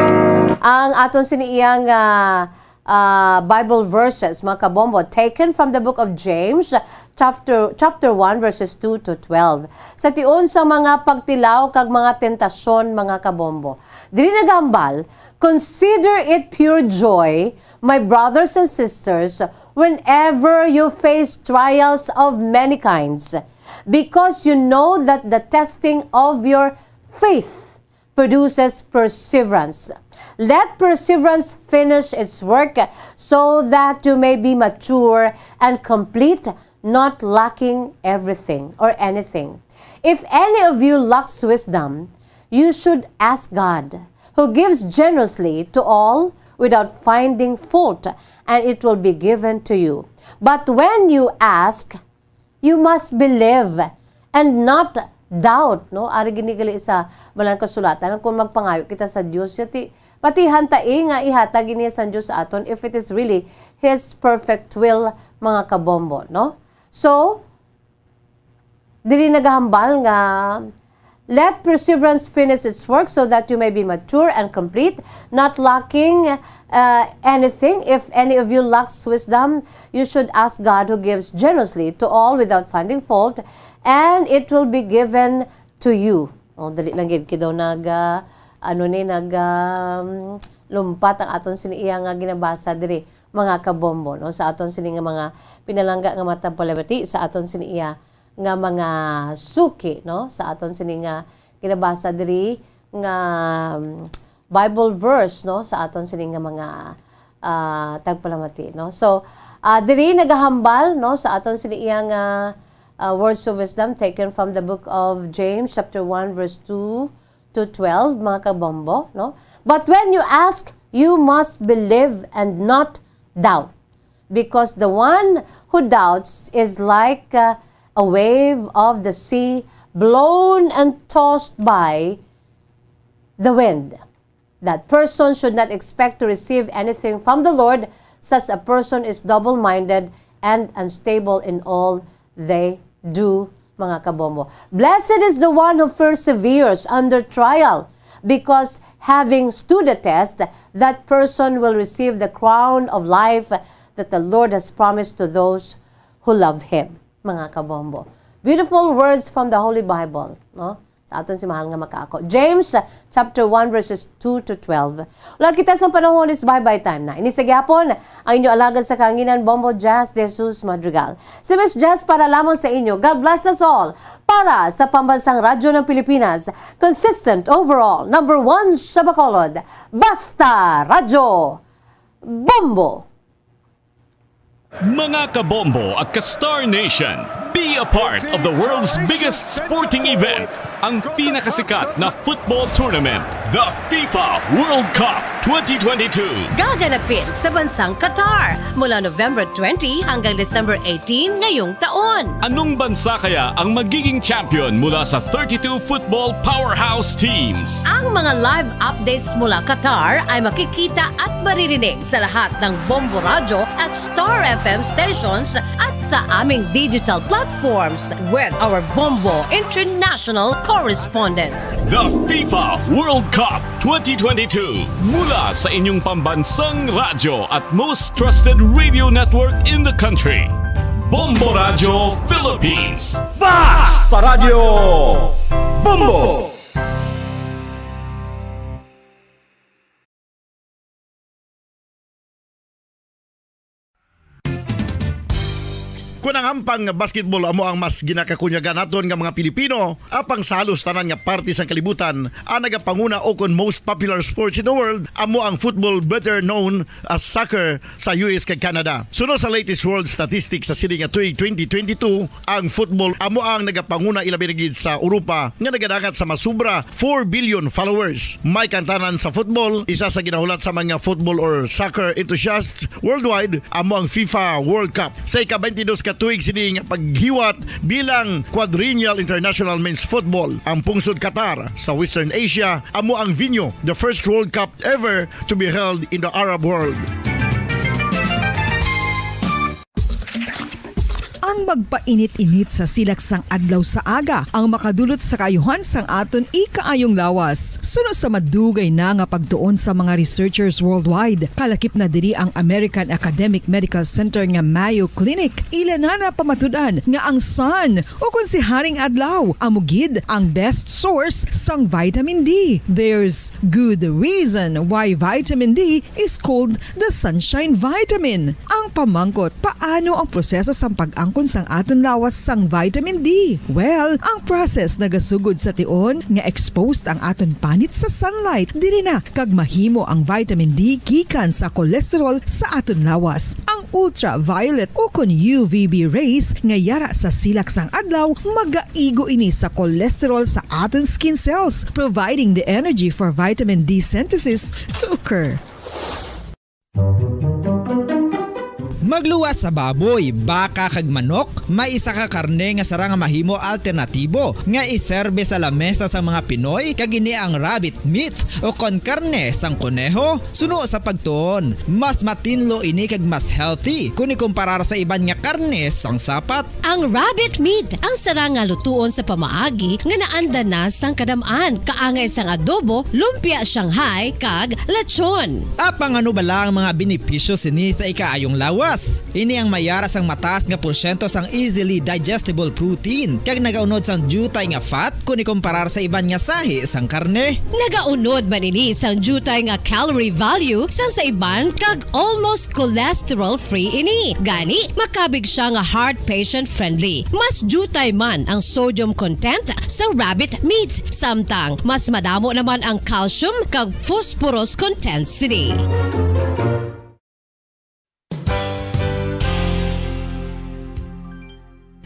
Ang aton sini iyang, ah, ah, Bible verses, mga kabombo, taken from the book of James, chapter, chapter one, verses two to twelve. Sa tion sa mga pagtilaw kag mga tentasyon, mga kabombo. Diri nagahambal, "Consider it pure joy, my brothers and sisters, whenever you face trials of many kinds, because you know that the testing of your faith produces perseverance. Let perseverance finish its work, so that you may be mature and complete, not lacking everything or anything. If any of you lacks wisdom, you should ask God, who gives generously to all without finding fault, and it will be given to you. But when you ask, you must believe and not doubt," no? Ari gini gali sa Balang Kasulatan, kung magpangayo kita sa Dios, yati, patihan ta, eh, nga ihatag ini sang Dios sa aton if it is really His perfect will, mga kabombo, no? So, diri nagahambal nga, "Let perseverance finish its work, so that you may be mature and complete, not lacking, uh, anything. If any of you lacks wisdom, you should ask God, who gives generously to all without finding fault, and it will be given to you." Oh, dali lang gid kidaw nag, ah, ano ni, nag, um, lumpat ang aton sini iya nga ginabasa diri, mga kabombo, no? Sa aton sini nga mga pinalangga nga matagpalamati, sa aton sini iya nga mga suki, no? Sa aton sini nga ginabasa diri nga, um, Bible verse, no? Sa aton sini nga mga, ah, tagpalamati, no? So, ah, diri nagahambal, no, sa aton sini iya nga, ah, words of wisdom taken from the book of James, chapter one, verse two to twelve, mga kabombo, no? But when you ask, you must believe and not doubt, because the one who doubts is like, uh, a wave of the sea blown and tossed by the wind. That person should not expect to receive anything from the Lord. Such a person is double-minded and unstable in all they do, mga kabombo. Blessed is the one who perseveres under trial, because having stood the test, that person will receive the crown of life that the Lord has promised to those who love Him, mga kabombo. Beautiful words from the Holy Bible, no? Sa aton si mahal nga makaako. James, uh, chapter one, verses two to twelve. Wala kita sa panahon, is bye-bye time na. Ini sa gihapon, ang inyo alagad sa kahanginan, Bombo Jazz de Jesus Madrigal. Si Miss Jazz para lamang sa inyo. God bless us all. Para sa Pambansang Radyo ng Pilipinas, consistent overall, number one sa Bacolod. Basta Radyo, Bombo! Mga kabombo at ka-Star Nation, be a part of the world's biggest sporting event, ang pinakasikat na football tournament, the FIFA World Cup twenty twenty-two. Gaganapin sa bansang Qatar mula November twenty hanggang December eighteen ngayong taon. Anong bansa kaya ang magiging champion mula sa thirty-two football powerhouse teams? Ang mga live updates mula Qatar ay makikita at maririnig sa lahat ng Bombo Radyo at Star F M stations at sa aming digital platforms with our Bombo International correspondents. The FIFA World Cup twenty twenty-two, mula sa inyong pambansang radyo at most trusted radio network in the country. Bombo Radyo Philippines. Basta Radyo Bombo! Kon ang ampang nga basketball amo ang mas ginakakunyagan naton nga mga Pilipino, apang sa halos tanan nga parte sang kalibutan, ang nagapanguna o kon most popular sports in the world amo ang football, better known as soccer, sa U S kag Canada. Suno sa latest world statistics sa sini nga tuig twenty twenty-two, ang football amo ang nagapanguna, ilabi na gid sa Europa, nga nagadangat sa masubra four billion followers. May kantanan sa football, isa sa ginahulat sa mga football or soccer enthusiasts worldwide amo ang FIFA World Cup. Sa ika-twenty-dos ka tuig sini nga paghiwat bilang Quadrennial International Men's Football, ang pungsod Qatar sa Western Asia amo ang venue, the first World Cup ever to be held in the Arab world. Ang magpainit-init sa silak sang adlaw sa aga ang makadulot sa kaayuhan sang aton ikaayong lawas. Suno sa madugay na nga pagtuon sa mga researchers worldwide, kalakip na diri ang American Academic Medical Center nga Mayo Clinic. Ila na napamatud-an nga ang sun, o kon si Haring Adlaw, amo gid ang best source sang vitamin D. There's good reason why vitamin D is called the sunshine vitamin. Ang pamangkot, paano ang proseso sang pag-angkon sang aton lawas sang vitamin D? Well, ang process nagasugod sa tion nga exposed ang aton panit sa sunlight. Diri na kag mahimo ang vitamin D gikan sa cholesterol sa aton lawas. Ang ultraviolet o kon U V B rays nga yara sa silak sang adlaw magaigo ini sa cholesterol sa aton skin cells, providing the energy for vitamin D synthesis to occur. Magluwas sa baboy, baka kag manok, may isa ka karne nga sarang nga mahimo alternatibo nga iserbe sa lamesa sang mga Pinoy, kag ini ang rabbit meat o kon karne sang koneho. Suno sa pagtuon, mas matinlo ini kag mas healthy kon ikumparar sa iban nga karne sang sapat. Ang rabbit meat ang sarang nga lutuon sa pamaagi nga naanda na sang kadam-an, kaangay sang adobo, lumpia Shanghai, kag lechon. Apang ano bala ang mga benepisyo sini sa ikaayong lawas? Ini ang mayara sang mataas nga porsyento sang easily digestible protein kag nagaunod sang diutay nga fat kon ikumparar sa iban nga sahi sang karne. Nagaunod man ini sang diutay nga calorie value sang sa iban kag almost cholesterol-free ini. Gani, makabig siya nga heart patient-friendly. Mas diutay man ang sodium content sa rabbit meat, samtang mas madamo naman ang calcium kag phosphorus content sini.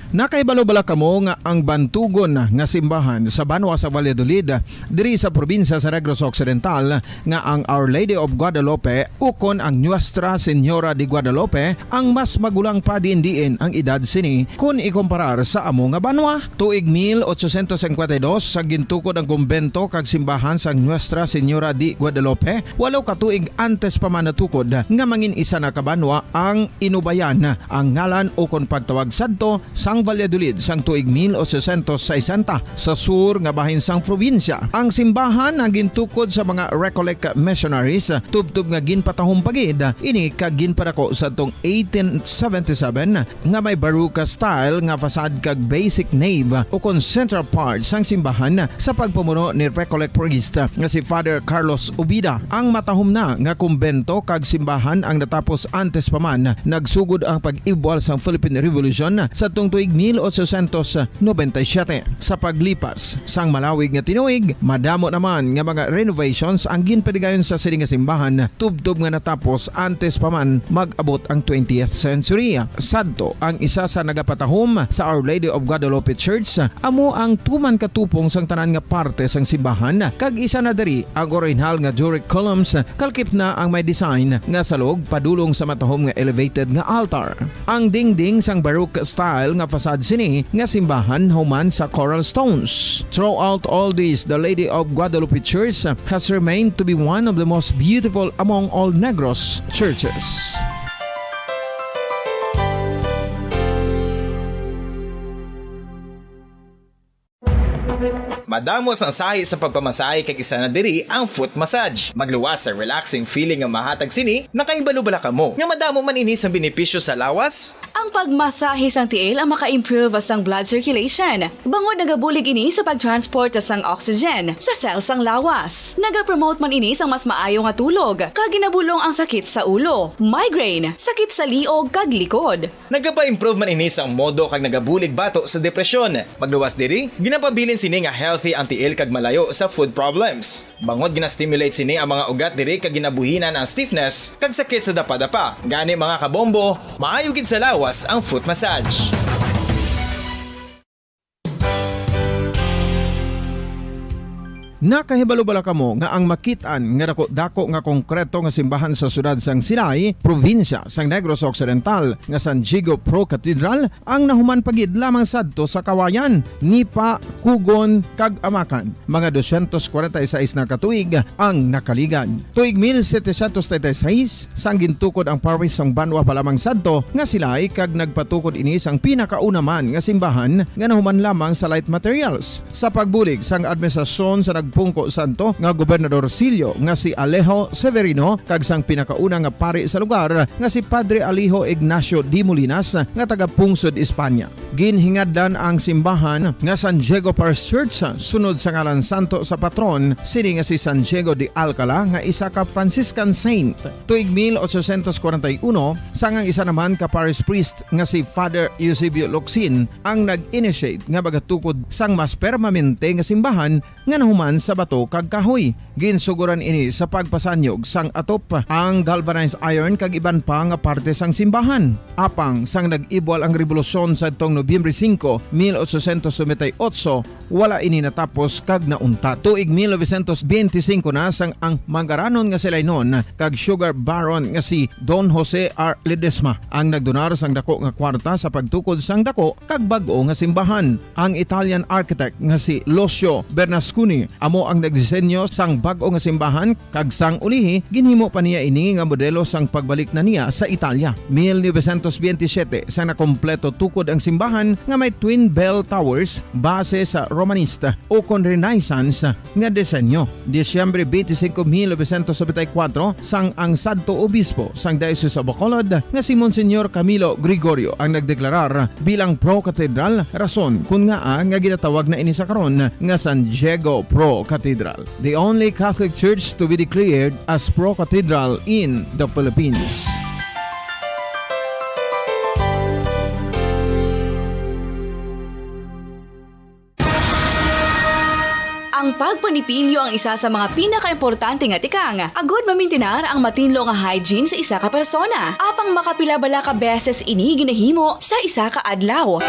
Nakahibalo bala kamo nga ang bantugon nga simbahan sa banwa sa Valladolid, diri sa probinsya sa Negros Occidental, nga ang Our Lady of Guadalupe ukon ang Nuestra Señora de Guadalupe ang mas magulang pa diin-diin ang edad sini kon ikumparar sa amo nga banwa? Tuig mil ochocientos cincuenta y dos sa gintukod ang kumbento kag simbahan sang Nuestra Señora de Guadalupe, walo ka tuig antes pa man natukod nga mangin isa na ka banwa ang Inubayan, ang ngalan ukon pagtawag sadto sang Valladolid sang tuig mil ochocientos sesenta sa sur nga bahin sang probinsya. Ang simbahan ang gintukod sa mga Recollect missionaries, tubtob nga ginpatahom pa gid ini kag ginpadako sadtong eighteen seventy-seven nga may Baroque style nga facade kag basic nave ukon central part sang simbahan sa pagpamuno ni Recollect priest nga si Father Carlos Ubida. Ang matahom na nga kumbento kag simbahan ang natapos antes pa man nagsugod ang pag-ibwal sang Philippine Revolution sadtong tuig mil ochocientos noventa y siete. Sa paglipas sang malawig nga tinuig, madamo naman nga mga renovations ang ginpadigayon sa sini nga simbahan, tubtob nga natapos antes pa man mag-abot ang twentieth century. Sadto, ang isa sa nagapatahom sa Our Lady of Guadalupe Church amo ang tuman ka tupong sang tanan nga parte sang simbahan, kag isa na diri ang orihinal nga Doric columns, kalakip na ang may design nga salog padulong sa matahom nga elevated nga altar. Ang dingding sang Baroque style nga facade sini nga simbahan human sa coral stones. Throughout all this, the Lady of Guadalupe Church has remained to be one of the most beautiful among all Negros churches. Madamo sang sahi sa pagpamasahe kag isa na diri ang foot massage. Magluwas sa relaxing feeling nga mahatag sini, nakahibalo bala kamo nga madamo man ini sang benepisyo sa lawas? Ang pagmasahe sang tiil ang maka-improve sang blood circulation, bangod nagabulig ini sa pag-transport sang oxygen sa cell sang lawas. Nagapromote man ini sang mas maayo nga tulog, kag ginabulong ang sakit sa ulo, migraine, sakit sa liog, kag likod. Nagapa-improve man ini sang modo kag nagabulig bato sa depresyon. Pagluwas diri, ginapabilin sini nga healthy ang tiil kag malayo sa foot problems. Bangod gina-stimulate sini ang mga ugat diri kag ginabuhinan ang stiffness kag sakit sa dapadapa. Gani, mga kabombo, maayo gid sa lawas ang foot massage. Nakahibalo bala kamo nga ang makit-an nga dako-dako nga konkreto nga simbahan sa siyudad sang Silay, probinsya sang Negros Occidental, nga San Diego Pro Cathedral, ang nahuman pa gid lamang sadto sa kawayan, nipa, kugon, kag amakan. Mga dosyentos kwarenta y seis na ka tuig ang nakaligad. Tuig mil setecientos treinta y seis, sang gintukod ang parish sang banwa pa lamang sadto nga Silay, kag nagpatukod ini sang pinakauna man nga simbahan nga nahuman lamang sa light materials. Sa pagbulig sang administrasyon sa nagpungko sadto nga gobernadorsilyo nga si Alejo Severino kag sang pinakauna nga pari sa lugar nga si Padre Alejo Ignacio de Molinas nga taga-pungsod Espanya. Ginhingadlan ang simbahan nga San Diego Parish Church sunod sa ngalan santo sa patron sini nga si San Diego de Alcala, nga isa ka Franciscan saint. Tuig mil ochocientos kwarenta y uno, sang ang isa naman ka parish priest nga si Father Eusebio Locsin ang nag-initiate nga magatukod sang mas permanente nga simbahan nga nahuman sa bato kag kahoy. Ginsugoran ini sa pagpasanyog sang atop, ang galvanized iron kag iban pa nga parte sang simbahan. Apang sang nag-ibwal ang rebolusyon sadtong Nobyembre singko, mil ochocientos noventa y ocho, wala ini natapos kag nauntat. Tuig mil novecientos benti singko na, sang ang mangaranon nga Silaynon kag sugar baron nga si Don Jose R. Ledesma ang nagdonar sang dako nga kwarta sa pagtukod sang dako kag bag-o nga simbahan. Ang Italian architect nga si Lucio Bernasconi amo ang nagdisenyo sang bag-o nga simbahan, kag sang ulihi, ginhimo pa niya ini nga modelo sang pagbalik na niya sa Italia. Mil novecientos benti siyete, sang nakompleto tukod ang simbahan nga may twin bell towers base sa Romanista ukon Renaissance nga disenyo. Disyembre benti singko, mil novecientos nobenta y kuwatro, sang ang sadto obispo sang Diocese of Bacolod nga si Monsignor Camilo Gregorio ang nagdeklarar bilang pro-cathedral, rason kon ngaa nga ginatawag na ini sa karon nga San Diego Pro Cathedral, the only Catholic church to be declared as pro-cathedral in the Philippines. Ang pagpanipilyo ang isa sa mga pinakaimportante nga tikang agud mamintinar ang matinlo nga hygiene sa isa ka persona. Apang makapila bala ka beses ini ginahimo sa isa ka adlaw?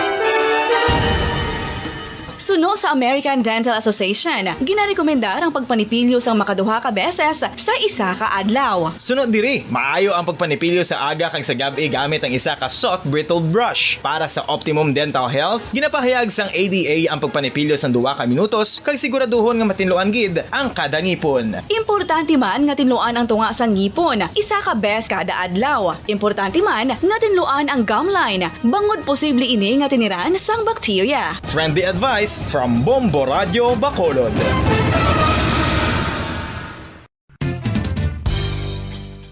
Suno sa American Dental Association, ginarekomendar ang pagpanipilyo sang makaduha ka beses sa isa ka adlaw. Suno diri, maayo ang pagpanipilyo sa aga kag sa gab-i gamit ang isa ka soft bristled brush. Para sa optimum dental health, ginapahayag sang A D A ang pagpanipilyo sang duha ka minutos kag siguraduhon nga matinluan gid ang kada ngipon. Importante man nga tinluan ang tunga sang ngipon isa ka bes kada adlaw. Importante man nga tinluan ang gum line, bangod posible ini nga tiniran sang bakterya. Friendly advice from Bombo Radyo Bacolod.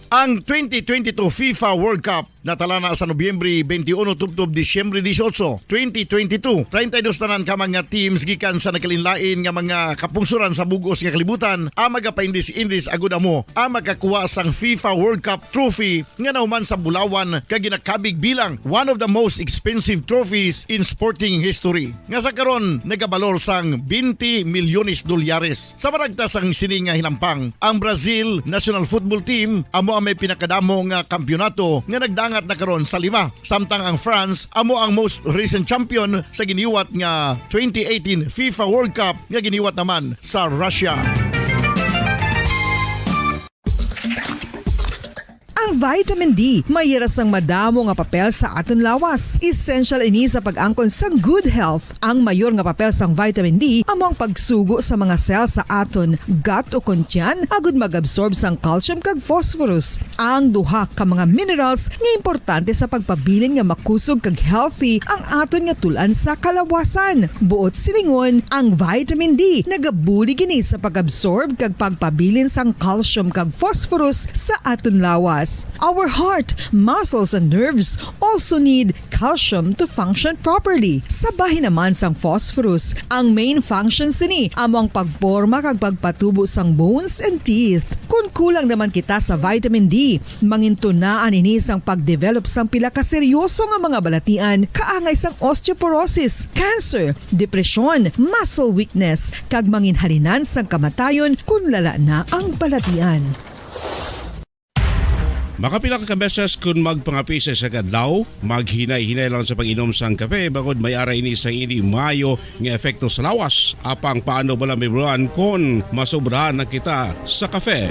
Ang twenty twenty-two FIFA World Cup natala na sa Nobyembre twenty-one tubtob Disyembre dieciocho, twenty twenty-two. Treinta y dos tanan ka mga teams gikan sa nagkalainlain nga mga kapungsoran sa bug-os nga kalibutan ang magapaindis-indis agud amo ang makakuha sang FIFA World Cup trophy nga nahuman sa bulawan kag ginakabig bilang one of the most expensive trophies in sporting history, nga sa karon nagabalor sang twenty milyones dolyares. Sa maragtas sang sini nga hinampang, ang Brazil national football team amo ang may pinakadamo nga kampiyonato nga nagdangat na karon sa lima, samtang ang France amo ang most recent champion sa giniwat nga twenty eighteen FIFA World Cup nga giniwat naman sa Russia. Ang vitamin D may hira sang madamo nga papel sa aton lawas. Essential ini sa pag-angkon sang good health. Ang mayor nga papel sang vitamin D amo ang pagsugo sa mga cell sa aton gut ukon tiyan agud mag-absorb sang calcium kag phosphorus, ang duha ka mga minerals nga importante sa pagpabilin nga makusog kag healthy ang aton nga tul-an sa kalawasan. Buot silingon, ang vitamin D nagabulig ini sa pag-absorb kag pagpabilin sang calcium kag phosphorus sa aton lawas. Our heart, muscles, and nerves also need calcium to function properly. Sa bahin naman sang phosphorus, ang main function sini amo ang pagporma kag pagpatubo sang bones and teeth. Kon kulang naman kita sa vitamin D, mangintunaan ini sang pagdevelop sang pila ka seryoso nga mga balatian kaangay sang osteoporosis, cancer, depresyon, muscle weakness, kag manginhalinan sang kamatayon kon lala na ang balatian. Makapila ka beses kon magpangape sa isa ka adlaw, maghinay-hinay lang sa pag-inom sang kape, bangod may ara ini sang indi maayo nga epekto sa lawas. Apang paano bala mahibaluan kon masobrahan na kita sa kape?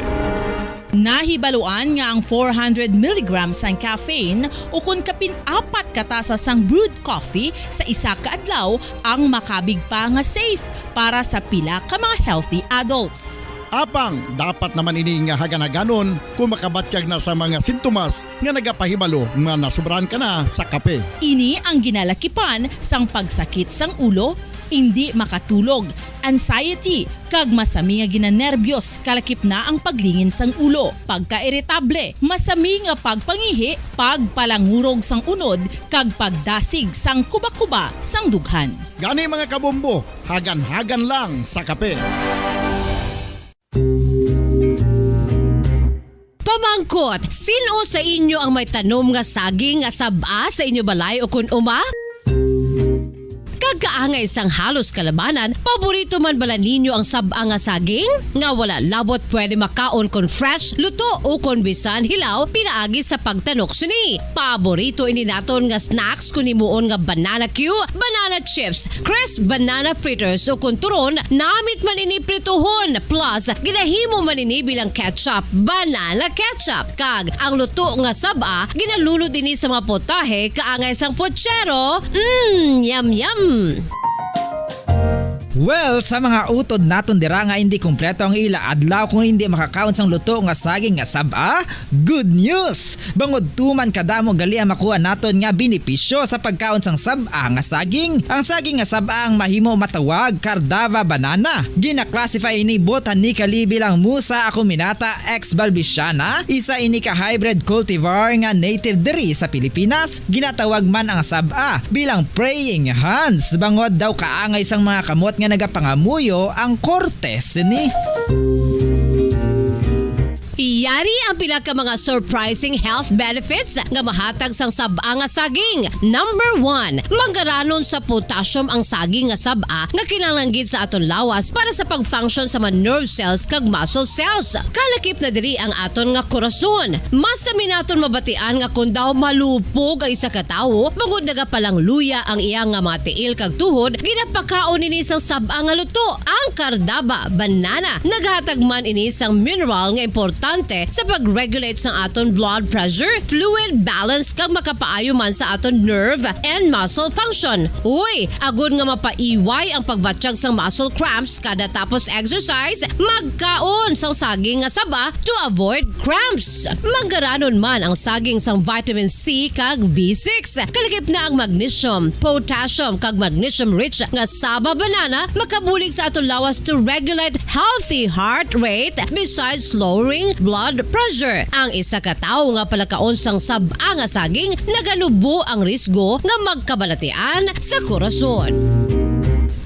Nahibaluan nga ang four hundred milligrams sang caffeine, ukon kapin apat ka tasa sang brewed coffee sa isa ka adlaw, ang makabig pa nga safe para sa pila ka mga healthy adults. Apang dapat naman ini nga hagan-haganon kung makabatyag na sa mga sintomas nga nagapahibalo nga nasobrahan ka na sa kape. Ini ang ginalakipan sang pagsakit sang ulo, indi makatulog, anxiety, kag masami nga ginanerbiyos, kalakip na ang paglingin sang ulo, pagkairitable, masami nga pagpangihi, pagpalangurog sang unod, kag pagdasig sang kubakuba sang dughan. Gani, mga kabombo, hagan-hagan lang sa kape. Pamangkot, sin-o sa inyo ang may tanom nga saging nga sab-a sa inyo balay ukon uma? Kag kaangay sang halos kalabanan, paborito man bala ninyo ang sab-a nga saging? Nga wala labot pwede makaon kon fresh, luto, ukon bisan hilaw pinaagi sa pagtanok sini. Paborito ini naton nga snacks kon himuon nga banana cue, banana chips, crisp banana fritters, ukon turon, namit man ini prituhon, plus ginahimo man ini bilang ketchup, banana ketchup. Kag ang luto nga sab-a, ginalunod ini sa mga potahe kaangay sang pochero. Mm, yum, yum! Well, sa mga utod naton dira nga indi kompleto ang ila adlaw kung indi makakaon sang luto nga saging nga sab-a, good news! Bangod tuman kadamo gali ang makuha naton nga benepisyo sa pagkaon sang sab-a nga saging. Ang saging nga sab-a ang mahimo matawag Cardava banana. Gina-classify ini botanically bilang Musa acuminata ex balbisiana, isa ini ka hybrid cultivar nga native diri sa Pilipinas. Ginatawag man ang sab-a bilang praying hands, bangod daw kaangay sang mga kamot nga nagapangamuyo ang korte sini. Yari ang pila ka mga surprising health benefits nga mahatag sang sab-a nga saging. Number one, manggaranon sa potassium ang saging nga sab-a nga kinahanglan gid sa aton lawas para sa pag-function sa mga nerve cells kag muscle cells. Kalakip na diri ang aton nga korason. Masami naton mabatian nga kon daw malupog ang isa ka tawo, bangod nagapalangluya ang iya nga mga tiil kag tuhod, ginapakaon ini sang sab-a nga luto, ang Cardaba banana. Naghatag man ini sang mineral nga importante sa pag-regulate sang aton blood pressure, fluid balance, kag makapaayo man sa aton nerve and muscle function. Uy, agod nga mapaiway ang pagbatyag sang muscle cramps kada tapos exercise, magkaon sang saging nga saba to avoid cramps. Manggaranon man ang saging sang vitamin C kag B six. Kalakip na ang magnesium, potassium, kag magnesium-rich nga saba banana makabulig sa aton lawas to regulate healthy heart rate besides lowering blood pressure. Ang isa ka tawo nga palakaon sang sab-a nga saging naganubo ang risgo nga magkabalatian sa korason.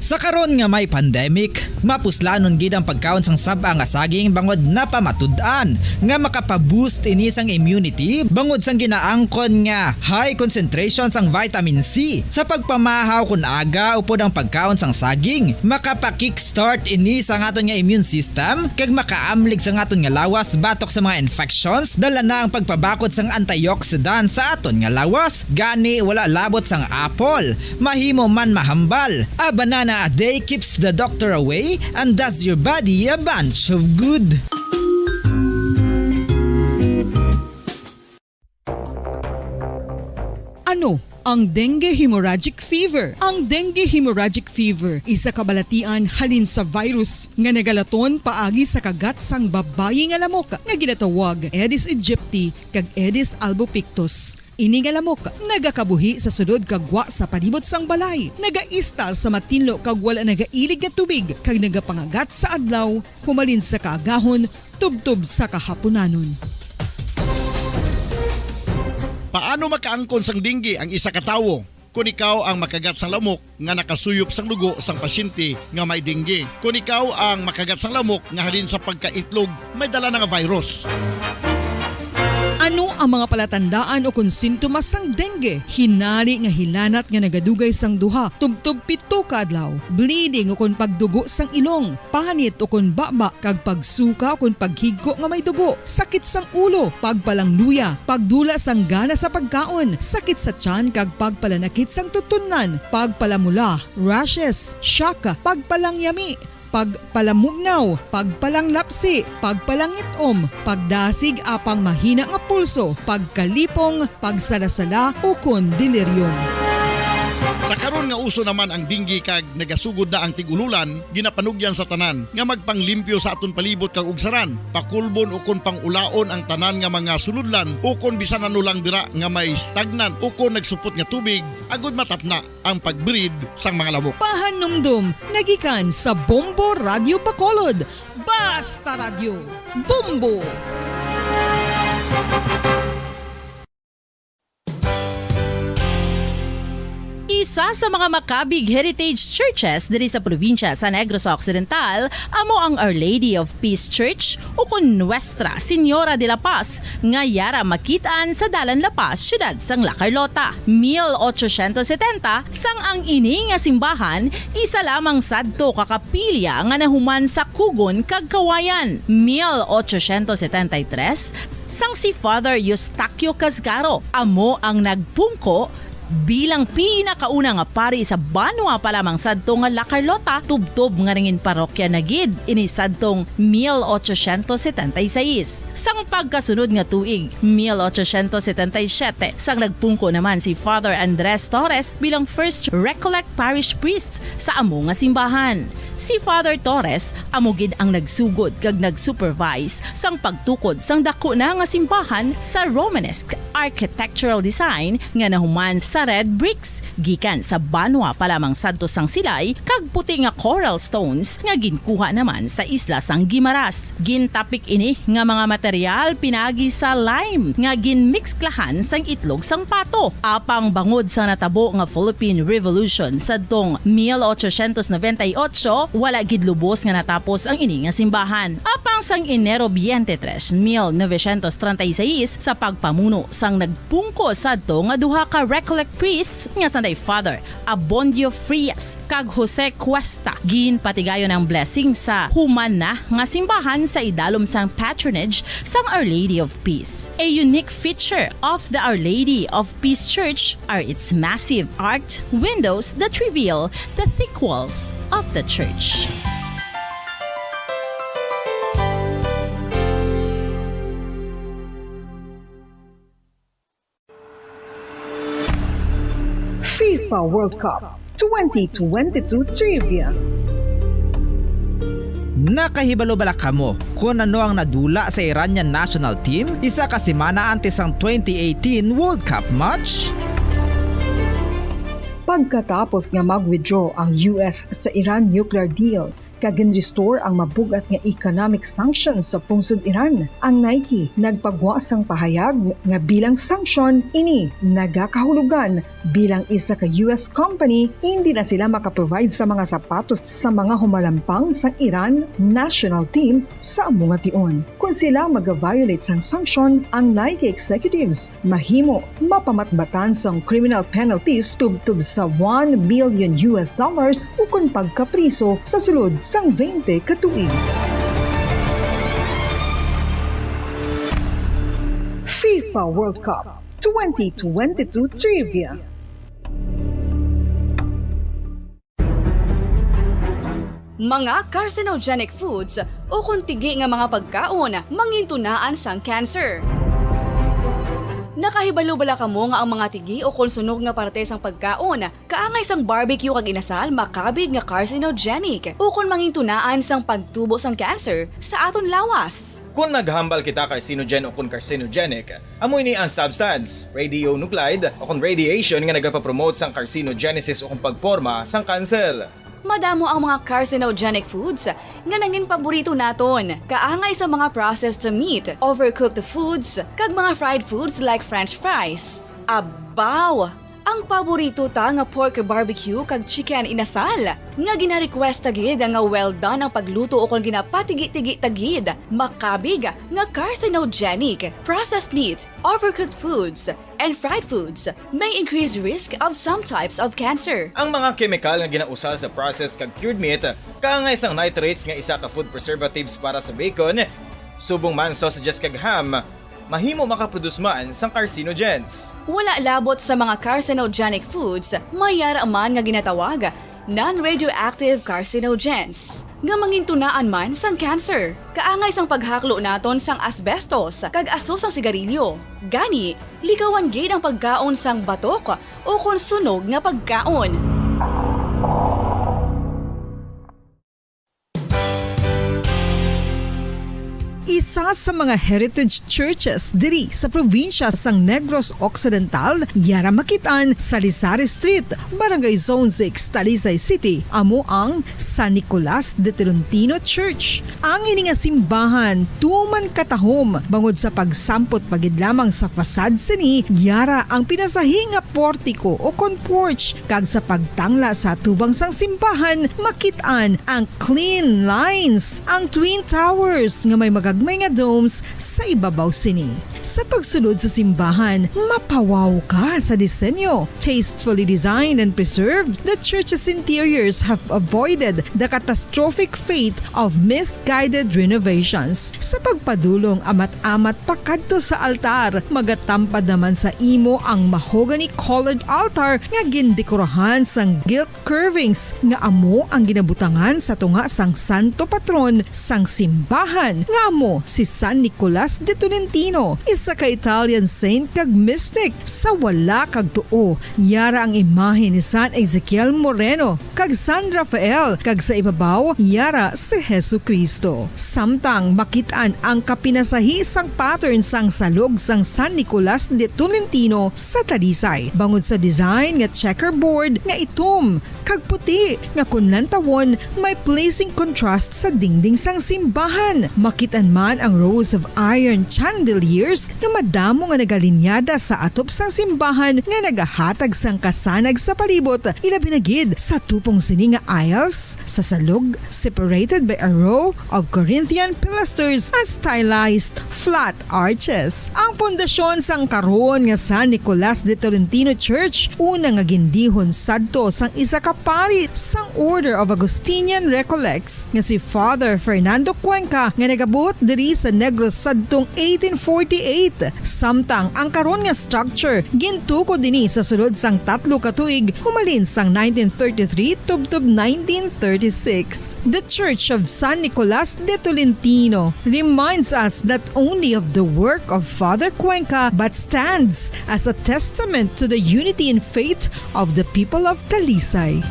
Sa karon nga may pandemic, mapuslanon gid ang pagkaon sang sab-a nga saging bangod napamatud-an nga makapa-boost ini sang immunity bangod sang ginaangkon nga high concentration sang vitamin C. Sa pagpamahaw kon aga upod ang pagkaon sang saging, makapa-kickstart ini sang aton nga immune system kag makaamlig sang aton nga lawas batok sa mga infections, dala na ang pagpabakod sang antioxidant sa aton nga lawas. Gani, wala labot sang apple, mahimo man mahambal. A banana a day keeps the doctor away and does your body a bunch of good. Ano ang dengue hemorrhagic fever? Ang dengue hemorrhagic fever, isa ka balatian halin sa virus nga nagalaton paagi sa kagat sang babayi nga lamok nga ginatawag Aedes aegypti kag Aedes albopictus. Ini nga lamok nagakabuhi sa sulod kag gwa sa palibot sang balay, nagaistar sa matinlo kag wala nagailig nga tubig, kag nagapangagat sa adlaw, humalin sa kaagahon tubtob sa kahapunanon. Paano makaangkon sang dengue ang isa ka tawo? Kon ikaw ang makagat sang lamok nga nakasuyop sang dugo sang pasyente nga may dengue, kon ikaw ang makagat sang lamok nga halin sa pagkaitlog may dala na nga virus. Ano ang mga palatandaan o kon sintomas sang dengue? Hinari nga hilanat nga nagadugay sang duha, tubtob pito ka adlaw, bleeding o kon pagdugo sang ilong, panit o kon baba, kag pagsuka o kon paghigko nga may dugo, sakit sang ulo, pagpalangluya, pagdula sang gana sa pagkaon, sakit sa tiyan kag pagpalanakit sang tutunlan, pagpalamula, rashes, shock, pagpalangyami, pagpalamugnaw, pagpalanglapsi, pagpalangit-om, pagdasig apang mahina nga pulso, pagkalipong, pagsalasala, ukon delirium. Sa karon nga uso naman ang dengue kag nagasugod na ang tig-ululan, ginapanugyan sa tanan nga magpanglimpyo sa aton palibot kag ugsaran, pakulbon ukon pangulaon ang tanan nga mga sulodlan ukon bisan ano lang dira nga may stagnant ukon nagsupot nga tubig, agud matapna ang pag-breed sang mga lamok. Pahanumdom nagikan sa Bombo Radyo Bacolod. Basta Radyo, Bombo! Isa sa mga makabig heritage churches diri sa probinsya sa Negros Occidental amo ang Our Lady of Peace Church, ukon Nuestra Señora de la Paz, nga yara makit-an sa Dalan La Paz, siyudad sang La Carlota. Mil ochocientos setenta, sang ang ini nga simbahan isa lamang sadto ka kapilya nga nahuman sa kugon kag kawayan. Mil ochocientos setenta y tres, sang si Father Eustaquio Casgaro amo ang nagpungko bilang pinakauna nga pari sa banwa pa lamang sadto nga La Carlota, tubtob nga nangin parokya na gid ini sadtong mil ochocientos setenta y seis. Sang pagkasunod nga tuig, mil ochocientos setenta y siete, sang nagpungko naman si Father Andres Torres bilang First Recollect Parish Priest sa amo nga simbahan. Si Father Torres amo gid ang nagsugod kag nag-supervise sang pagtukod sang daku na nga simbahan sa Romanesque architectural design nga nahuman sa red bricks, gikan sa banwa pa lamang sadto sang silay kag puti nga coral stones nga ginkuha naman sa isla sang Guimaras. Gintapik ini nga mga material pinagi sa lime nga ginmiksklahan sang itlog sang pato. Apang bangod sa natabo nga Philippine Revolution sadtong mil ochocientos noventa y ocho, wala gid lubos nga natapos ang ini nga simbahan. Apang sang Enero twenty-three, mil novecientos treinta y seis, sa pagpamuno sang nagpungko sadto nga duha ka Recollect priests nga sanday Father Abondio Frias kag Jose Cuesta, ginpatigayon ang blessing sa human na nga simbahan sa idalom sang patronage sang Our Lady of Peace. A unique feature of the Our Lady of Peace Church are its massive arched windows that reveal the thick walls of the church. FIFA World Cup twenty twenty-two Trivia. Nakahibalo bala kamo kon ano ang nadula sa Iranian national team isa ka semana antes sang twenty eighteen World Cup match? Pagkatapos nga mag-withdraw ang U S sa Iran nuclear deal, kag gin-restore ang mabug-at nga economic sanctions sa pungsod Iran. Ang Nike nagpagwa sang pahayag nga bilang sanction ini nagakahulugan bilang isa ka U S company, hindi na sila makaprovide sa mga sapatos sa mga humalampang sang Iran national team sa amo nga tion. Kon sila mag-violate sang sanction, ang Nike executives mahimo mapamatbatan sang criminal penalties tubtob sa one million U S dollars ukon pagkapriso sa sulod sang twenty ka tuig. FIFA World Cup twenty twenty-two Trivia. Mga carcinogenic foods ukon tigi nga mga pagkaon mangintunaan sang cancer. Nakahibalo bala kamo nga ang mga tigi ukon sunog nga parte sang pagkaon, kaangay sang barbecue kag inasal, makabig nga carcinogenic ukon mangintunaan sang pagtubo sang cancer sa aton lawas? Kon naghambal kita carcinogen ukon carcinogenic, amo ini ang substance, radionuclide ukon radiation, nga nagapapromote sang carcinogenesis ukon pagporma sang cancer. Madamo ang mga carcinogenic foods nga nangin paborito naton, kaangay sa mga processed meat, overcooked foods, kag mga fried foods like French fries. Abaw! Ang paborito ta nga pork barbecue kag chicken inasal, nga gina-request ta gid nga well done ang pagluto ukon ginapatigi-tigi ta gid, makabig nga carcinogenic. Processed meat, overcooked foods, and fried foods may increase risk of some types of cancer. Ang mga kemikal nga ginausal sa processed kag cured meat, kaangay sang nitrates nga isa ka food preservatives para sa bacon, subong man sausages kag ham, mahimo makaproduce man sang carcinogens. Wala labot sa mga carcinogenic foods, may yara man nga ginatawag non-radioactive carcinogens, nga mangintunaan man sang cancer. Kaangay sang paghaklo naton sang asbestos kag aso sang sigarilyo. Gani, likawan gid ang pagkaon sang batok ukon sunog nga pagkaon. Isa sa mga heritage churches diri sa probinsya sang Negros Occidental, yara makit-an sa Lisari Street, Barangay Zone six, Talisay City, amo ang San Nicolas de Tolentino Church. Ang ini nga simbahan tuman katahom bangod sa pagsampot pa gid lamang sa facade sini, yara ang pinasahi nga portiko ukon porch, kag sa pagtangla sa atubang sang simbahan makit-an ang clean lines, ang twin towers nga may magagmay nga domes sa ibabaw sini. Sa pagsulod sa simbahan, mapawaw ka sa disenyo. Tastefully designed and preserved, the church's interiors have avoided the catastrophic fate of misguided renovations. Sa pagpadulong amat-amat pakadto sa altar, magatampad naman sa imo ang mahogany-colored altar nga gindekorahan sang gilt curvings nga amo ang ginabutangan sa tunga sang santo patron sang simbahan, nga amo si San Nicolas de Tolentino, isa ka Italian saint kag mystic. Sa wala kag tuo, yara ang imahe ni San Ezekiel Moreno kag San Rafael, kag sa ibabaw, yara si Jesu-Cristo. Samtang makit-an ang kapinasahi sang pattern sang salog sang San Nicolas de Tolentino sa Talisay, bangod sa design nga checkerboard nga itom kag puti, nga kon lantawon, may pleasing contrast sa dingding sang simbahan. Makit-an man ang rows of iron chandeliers nga madamo nga nagalinyada sa atop sang simbahan nga nagahatag sang kasanag sa palibot, ilabi na gid sa tupong sini nga aisles sa salog, separated by a row of Corinthian pilasters and stylized flat arches. Ang pundasyon sang karon nga San Nicolas de Tolentino Church, una nga gindihon sadto sang isa ka pari sang Order of Augustinian Recollects nga si Father Fernando Cuenca, nga nagabuot diri sa Negros sadtong eighteen forty-eight. Samtang ang karon nga structure gintukod ini sa sulod sang tatlo ka tuig, humalin sang nineteen thirty-three tubtob nineteen thirty-six. The Church of San Nicolas de Tolentino reminds us not only of the work of Father Cuenca, but stands as a testament to the unity in faith of the people of Talisay.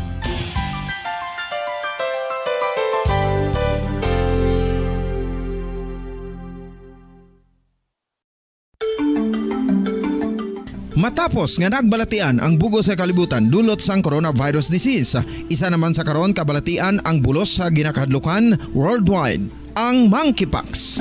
Matapos nga nagbalatian ang bug-os nga kalibutan dulot sang coronavirus disease, isa naman sa karon kabalatian ang bulos sa ginakahadlukan worldwide, ang monkeypox.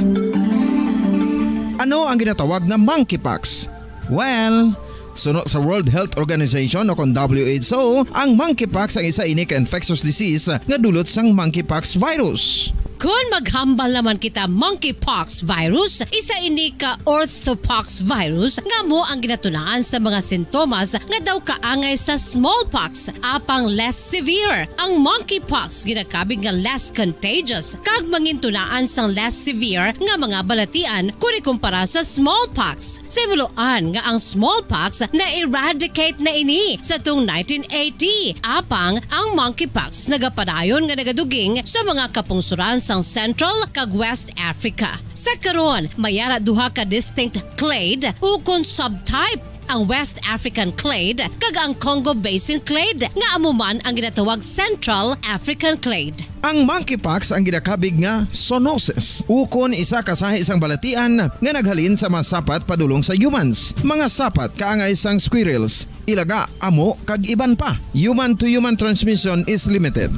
Ano ang ginatawag nga monkeypox? Well, suno sa World Health Organization o kon W H O, ang monkeypox ang isa ini ka infectious disease nga dulot sang monkeypox virus. Kon maghambal naman kita monkeypox virus, isa ini ka orthopox virus nga amo ang ginatunaan sa mga sintomas nga daw kaangay sa smallpox, apang less severe. Ang monkeypox ginakabig nga less contagious kag mangintunaan sang less severe nga mga balatian kon ikumpara sa smallpox. Sa himuloan nga ang smallpox na-eradicate na ini sa tung nineteen eighty, apang ang monkeypox nagapadayon nga nagaduging sa mga kapungsoran sang Central kag West Africa. Sa karon, may ara duha ka distinct clade ukon subtype, ang West African clade kag ang Congo Basin clade, nga amo man ang ginatawag Central African clade. Ang monkeypox ang ginakabig nga zoonosis, ukon isa ka sahi sang balatian nga naghalin sa mga sapat padulong sa humans, mga sapat kaangay sang squirrels, ilaga, amo, kag iban pa. Human to human transmission is limited.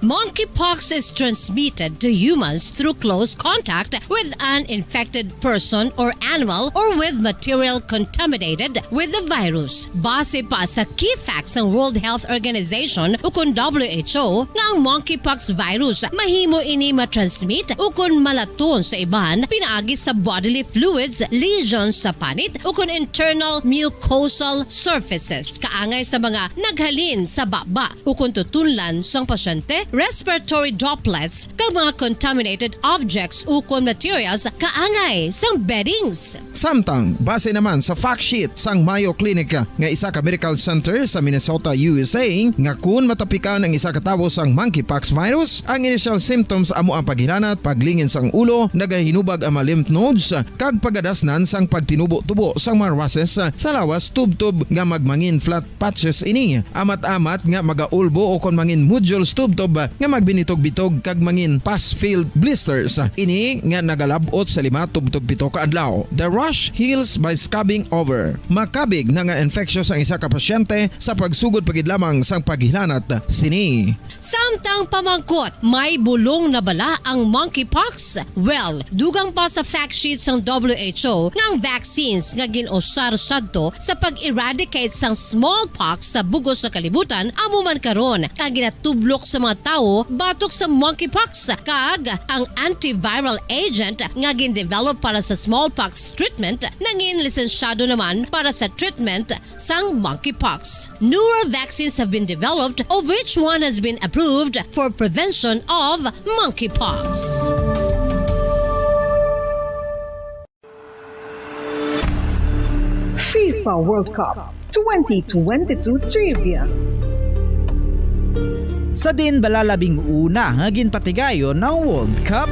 Monkeypox is transmitted to humans through close contact with an infected person or animal or with material contaminated with the virus. Base pa sa key facts sang World Health Organization ukon W H O nga ang monkeypox virus mahimo ini matransmit ukon malaton sa iban pinaagi sa bodily fluids, lesions sa panit ukon internal mucosal surfaces kaangay sa mga naghalin sa baba ukon tutunlan sang pasyente, respiratory droplets, kag mga contaminated objects ukon materials kaangay sang beddings. Samtang, base naman sa fact sheet sang Mayo Clinic nga isa ka medical center sa Minnesota, U S A, nga kun matapikan ang isa ka tawo sang monkeypox virus, ang initial symptoms amo ang paghilanat, paglingin sang ulo, nagahinubag ang mga lymph nodes, kag pagadasnan sang pagtinubo-tubo sang mga rushes sa lawas tubtob nga magmangin flat patches ini. Amat-amat nga magaulbo o kon mangin nodules tubtob nga magbinitog-bitog kag mangin pus-filled blisters. Ini nga nagalab-ot sa lima tubtob pito ka adlaw. The rash heals by scabbing over. Makabig na nga infectious ang isa ka pasyente sa pagsugod pa gid lamang sang paghilanat sini. Samtang pamangkot, may bulong na bala ang monkeypox? Well, dugang pa sa fact sheet sang W H O nga ang vaccines nga gin-usar sadto sa pag-eradicate sang smallpox sa bug-os nga kalibutan amo man karon ang ginatublok sa mga tawo batok sa monkeypox, kag ang antiviral agent nga gin-develop para sa smallpox treatment nangin lisensyado naman para sa treatment sang monkeypox. Newer vaccines have been developed, of which one has been approved for prevention of monkeypox. FIFA World Cup twenty twenty-two Trivia. Sa din bala labing una nga ginpatigayon ang World Cup?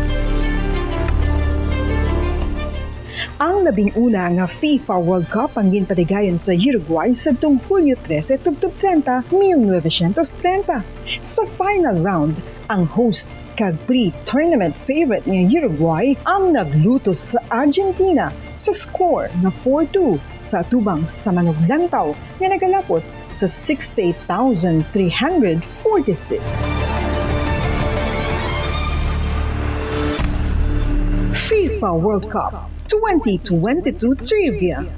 Ang labing una nga FIFA World Cup ang ginpatigayon sa Uruguay sadtong Hulyo trese tubtob treinta, mil novecientos treinta. Sa final round, ang host kag pre-tournament favorite nga Uruguay ang naglutos sa Argentina sa score nga four two sa atubang sa manuglantaw nga nagalapot sa sixty-eight thousand three hundred forty-six. FIFA World Cup twenty twenty-two Trivia.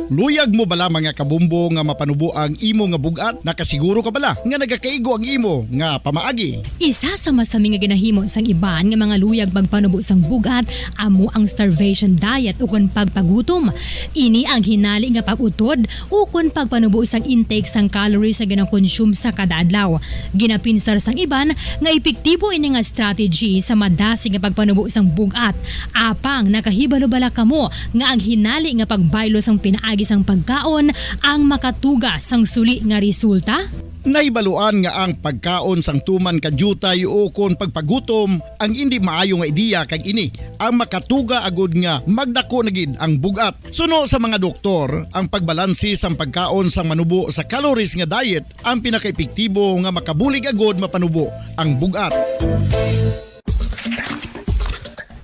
Luyag mo bala, mga kabombo, nga mapanubo ang imo nga bug-at? Nakasiguro ka bala nga nagakaigo ang imo nga pamaagi? Isa sa masami nga ginahimo sang iban nga mga luyag pagpanubo sang bug-at amo ang starvation diet ukon pagpagutom. Ini ang hinali nga pag-utod ukon pagpanubo sang intake sang calories nga ginakonsume sa kada adlaw. Ginapinsar sang iban nga epektibo ini nga strategy sa madasig nga pagpanubo sang bug-at. Apang nakahibalo bala kamo nga ang hinali nga pagbaylo sang pinaagi sang pagkaon ang makatuga sang suli nga resulta? Nahibaluan nga ang pagkaon sang tuman ka diutay ukon pagpagutom ang indi maayo nga ideya, kag ini ang makatuga agud nga magdako na gid ang bug-at. Suno sa mga doktor, ang pagbalanse sang pagkaon sang manubo sa calories nga diet ang pinakaepektibo nga makabulig agud mapanubo ang bug-at.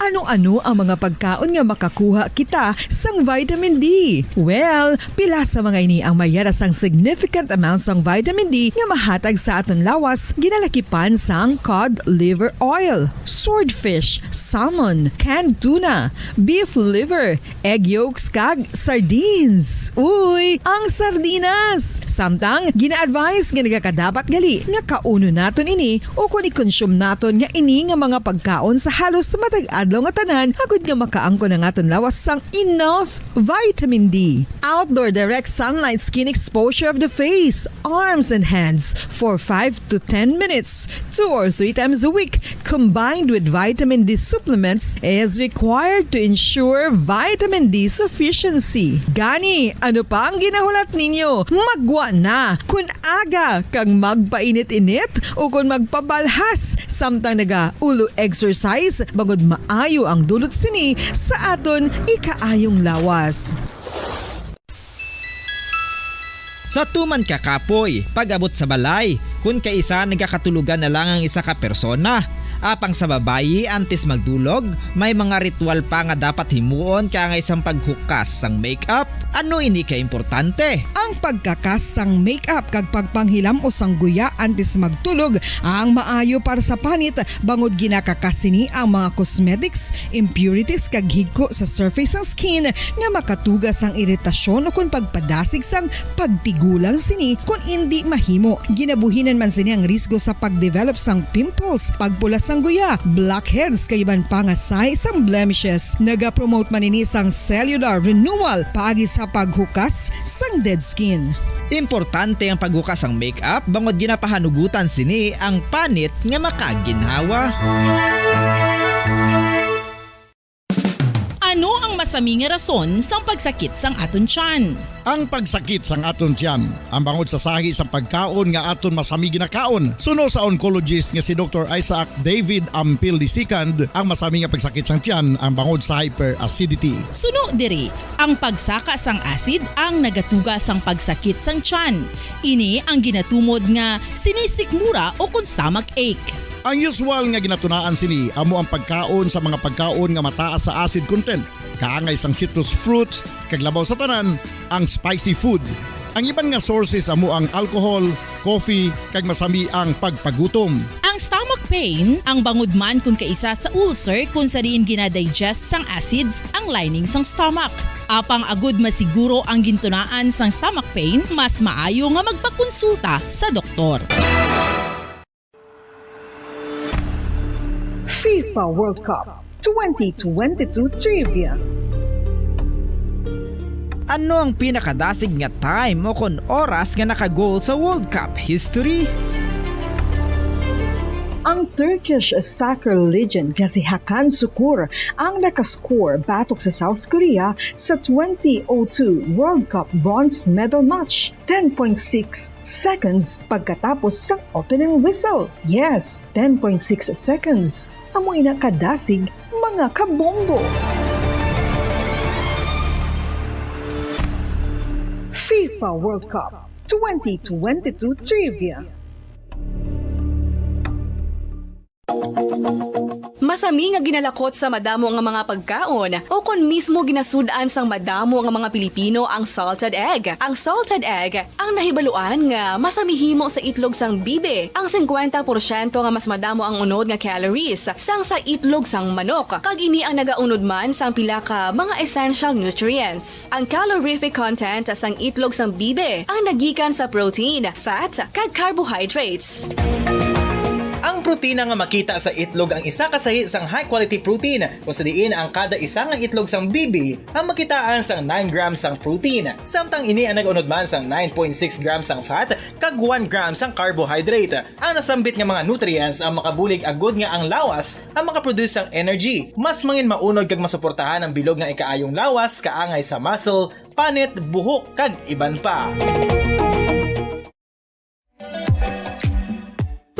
Ano-ano ang mga pagkaon nga makakuha kita sang vitamin D? Well, pila sa mga ini ang may yara sang significant amount sang vitamin D nga mahatag sa aton lawas, ginalakipan sang cod liver oil, swordfish, salmon, canned tuna, beef liver, egg yolks, kag sardines. Uy, ang sardinas! Samtang, gina-advise nga nagakadapat gali nga kaunon naton ini ukon i-consume naton nga ini nga mga pagkaon sa halos matag adlaw nga tanan, agud nga makaangkon ang aton lawas sang enough vitamin D. Outdoor direct sunlight skin exposure of the face, arms, and hands for five to ten minutes, two or three times a week, combined with vitamin D supplements, is required to ensure vitamin D sufficiency. Gani, ano pa ang ginahulat ninyo? Magwa na! Kun aga kag magpainit-init ukon magpabalhas samtang naga-ulo exercise, bangod maayo ang dulot sini sa aton ikaayong lawas. Sa tuman ka kapoy, pag-abot sa balay, kun kaisa nagakatulogan na lang ang isa ka persona. Apang sa babayi, antes magdulog, may mga ritual pa nga dapat himuon kaangay sang paghukas sang makeup, Ano ini ka importante? Ang pagkakas sang makeup kag pagpanghilam-os sang guya antes magtulog ang maayo para sa panit, bangod ginakakas sini ang mga cosmetics, impurities kag higko sa surface sang skin nga makatuga sang iritasyon ukon pagpadasig sang pagtigulang sini kon indi mahimo. Ginabuhinan man sini ang risgo sa pagdevelop sang pimples, pagpula sang guya, blackheads kag iban pa nga sahi sang blemishes. Nagapromote man ini sang cellular renewal paagi sa paghukas sang dead skin. Importante ang paghukas sang makeup bangod ginapahanugutan sini ang panit nga makaginhawa. Ano ang masami nga rason sang pagsakit sang aton tiyan? Ang pagsakit sang aton tiyan, ang bangod sa sahi sang pagkaon nga aton masami ginakaon. Suno sa oncologist nga si Doktor Isaac David Ampil the second, ang masami nga pagsakit sang tiyan ang bangod sa hyperacidity. Suno diri, ang pagsaka sang acid ang nagatuga sang pagsakit sang tiyan. Ini ang ginatumod nga sinisikmura ukon stomach ache. Ang usual nga ginatunaan sini amo ang pagkaon sa mga pagkaon nga mataas sa acid content, kaangay sang citrus fruits, kag labaw sa tanan, ang spicy food. Ang iban nga sources amo ang alcohol, coffee, kag masami ang pagpagutom. Ang stomach pain, ang bangod man kon kaisa sa ulcer kon sa diin ginadigest sang acids ang lining sang stomach. Apang agud masiguro ang gintunaan sang stomach pain, mas maayo nga magpakonsulta sa doktor. FIFA World Cup twenty twenty-two Trivia. Ano ang pinakadasig nga time o kon oras nga naka-goal sa World Cup history? Ang Turkish soccer legend nga si Hakan Sukur ang nakascore batok sa South Korea sa twenty oh two World Cup bronze medal match, ten point six seconds pagkatapos sang opening whistle. Yes, ten point six seconds. Amo ina kadasig, mga kabombo. FIFA World Cup twenty twenty-two Trivia. Masami nga ginalakot sa madamo nga mga pagkaon, o kon mismo ginasud-an sang madamo nga mga Pilipino ang salted egg. Ang salted egg ang nahibaluan nga masami himo sa itlog sang bibi. Ang singkwenta porsyento nga mas madamo ang unod nga calories sang sa itlog sang manok, kag ini ang nagaunod man sang pila ka mga essential nutrients. Ang calorific content sang itlog sang bibi ang nagikan sa protein, fat, kag carbohydrates. Ang protina nga makita sa itlog ang isa ka sahi sang high-quality protein, kung sa diin ang kada isa nga itlog sang bibi ang makitaan sang nine grams sang protein, samtang ini ang nag-unod man sang nine point six grams sang fat kag one gram sang carbohydrate. Ang nasambit nga mga nutrients ang makabulig agud nga ang lawas ang makaproduce sang energy, mas mangin maunod kag masuportahan ang bilog nga ikaayong lawas kaangay sa muscle, panit, buhok, kag iban pa.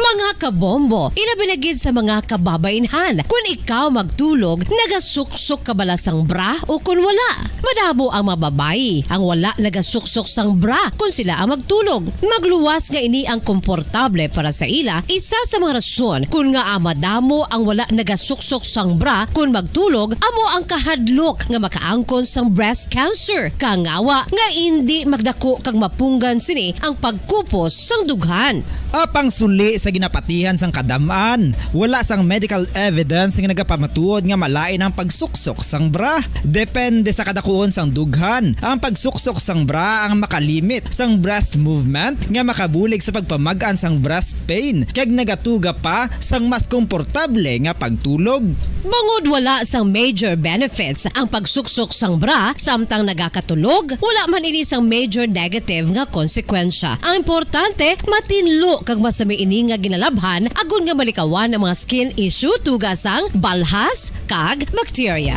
Mga kabombo, ilabi na gid sa mga kababainhan, kun ikaw magtulog, nagasuksok ka bala sang bra o kun wala? Madamo ang mga babayi ang wala nagasuksok sang bra kun sila ang magtulog. Magluwas nga ini ang komportable para sa ila, isa sa mga rason kun ngaa madamo ang wala nagasuksok sang bra kun magtulog amo ang kahadlok nga makaangkon sang breast cancer. Kangawa nga indi magdako kag mapunggan sini ang pagkupos sang dughan. Apang suli sa ginapatihan sang kadam-an, wala sang medical evidence nga nagapamatuod nga malain ang pagsuksok sang bra. Depende sa kadakuon sang dughan, ang pagsuksok sang bra ang makalimit sang breast movement nga makabulig sa pagpamag-an sang breast pain kag nagatuga pa sang mas komportable nga pagtulog. Bangod wala sang major benefits ang pagsuksok sang bra samtang nagakatulog, wala man ini sang major negative nga konsekwensya. Ang importante, matinlo kag masami ini nga ginalabhan agod nga malikawan ang mga skin issue tuga sang balhas kag bakterya.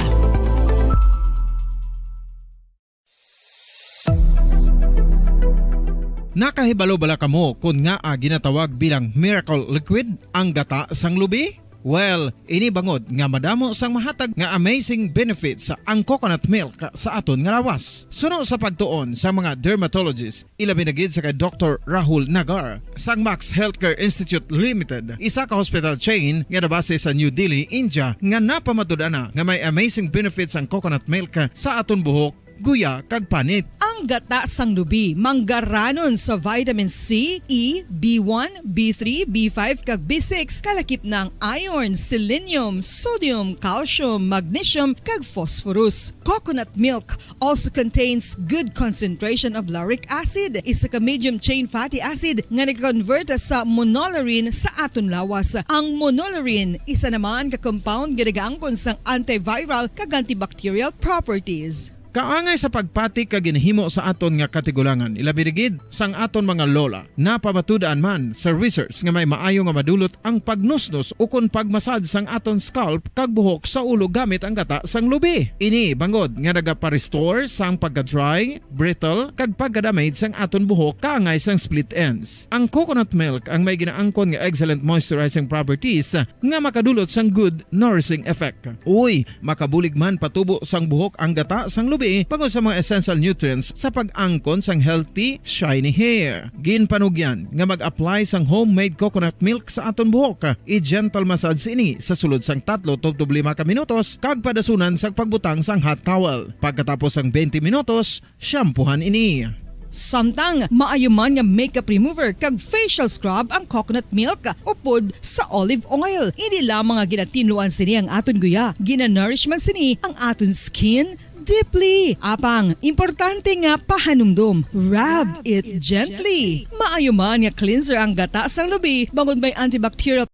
Nakahibalo bala kamo kon ngaa ginatawag bilang miracle liquid ang gata sang lubi? Well, ini bangod nga madamo sang mahatag nga amazing benefits ang coconut milk sa aton nga lawas. Suno sa pagtuon sa mga dermatologist, ilabi na gid sa kay Doktor Rahul Nagar sang Max Healthcare Institute Limited, isa ka hospital chain nga nabase sa New Delhi, India, nga napamatud-an na nga may amazing benefits ang coconut milk sa aton buhok guya, kag panit. Ang gata sang lubi manggaranon sa vitamin C, E, B one, B three, B five, kag B six, kalakip na ang iron, selenium, sodium, calcium, magnesium, kag phosphorus. Coconut milk also contains good concentration of lauric acid, isa ka medium chain fatty acid nga nag-convert sa monolaurin sa aton lawas. Ang monolaurin, isa naman ka compound nga nagaangkon sang antiviral kag antibacterial properties. Kaangay sa pagpati kag ginahimo sa aton nga katigulangan, ilabi na gid sang aton mga lola. Napamatud-an man sa research nga may maayo nga madulot ang pagnusnos ukon pagmasad sang aton scalp kag buhok sa ulo gamit ang gata sang lubi. Ini bangod nga nagapa-restore sang pagka-dry, brittle, kag pagka-damage sang aton buhok kaangay sang split ends. Ang coconut milk ang may ginaangkon nga excellent moisturizing properties nga makadulot sang good nourishing effect. Uy, makabulig man patubo sang buhok ang gata sang lubi bangod sa mga essential nutrients sa pag-angkon sang healthy, shiny hair. Ginpanugyan nga mag-apply sang homemade coconut milk sa aton buhok. I-gentle massage ini sa sulod sang tatlo tubtob lima ka minutos kag padasunan sang pagbutang sang hot towel. Pagkatapos sang twenty minutos, shampoohan ini. Samtang maayo man nga makeup remover kag facial scrub ang coconut milk upod sa olive oil. Hindi lamang nga ginatinluan sini ang aton guya, ginanourish man sini ang aton skin deeply. Apang, importante nga pahanumdom, rub it gently. Maayo man nga cleanser ang gata sang lubi bangod may antibacterial.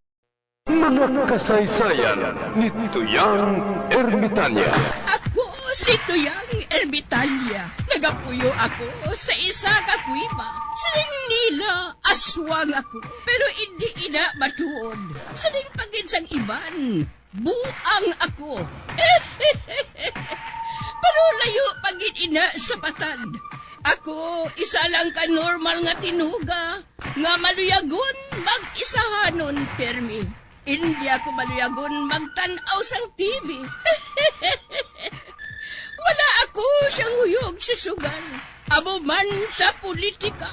Mga kasaysayan ni Tuyang Ermitanya. Ako si Tuyang Ermitanya. Nagapuyo ako sa isa ka kuweba. Siling nila, aswang ako. Pero indi ina matuod. Siling pa gid sang iban, buang ako. Pero layo pa gid ina sa patad. Ako, isa lang ka normal nga tinuga nga maluyagon mag-isahanon pirmi. Indi ako maluyagon magtan-aw sang T V. Wala ako siyang huyog sa sugal, amo man sa politika.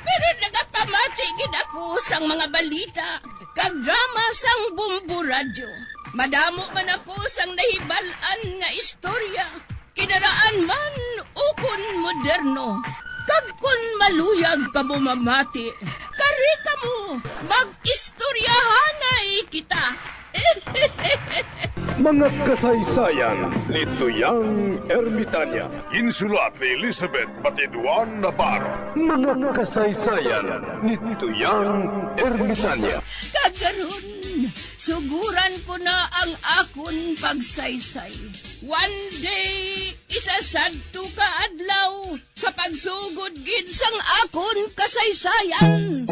Pero nagapamati gid ako sang mga balita kag drama sang Bombo Radyo. Madamo man ako sang nahibal-an nga istorya, kinaraan man ukon moderno. Kag kon maluyag kamo mamati, kari kamo, mag-istoryahanay kita. Mga kasaysayan ni Tuyang Ermitanya. Ginsulat ni Elizabeth Batiduan Navarro. Mga kasaysayan ni Tuyang Ermitanya. Kag karon, suguran ko na ang akon pagsaysay. One day, isa sadto ka adlaw, sa pagsugod gid sang akon kasaysayan.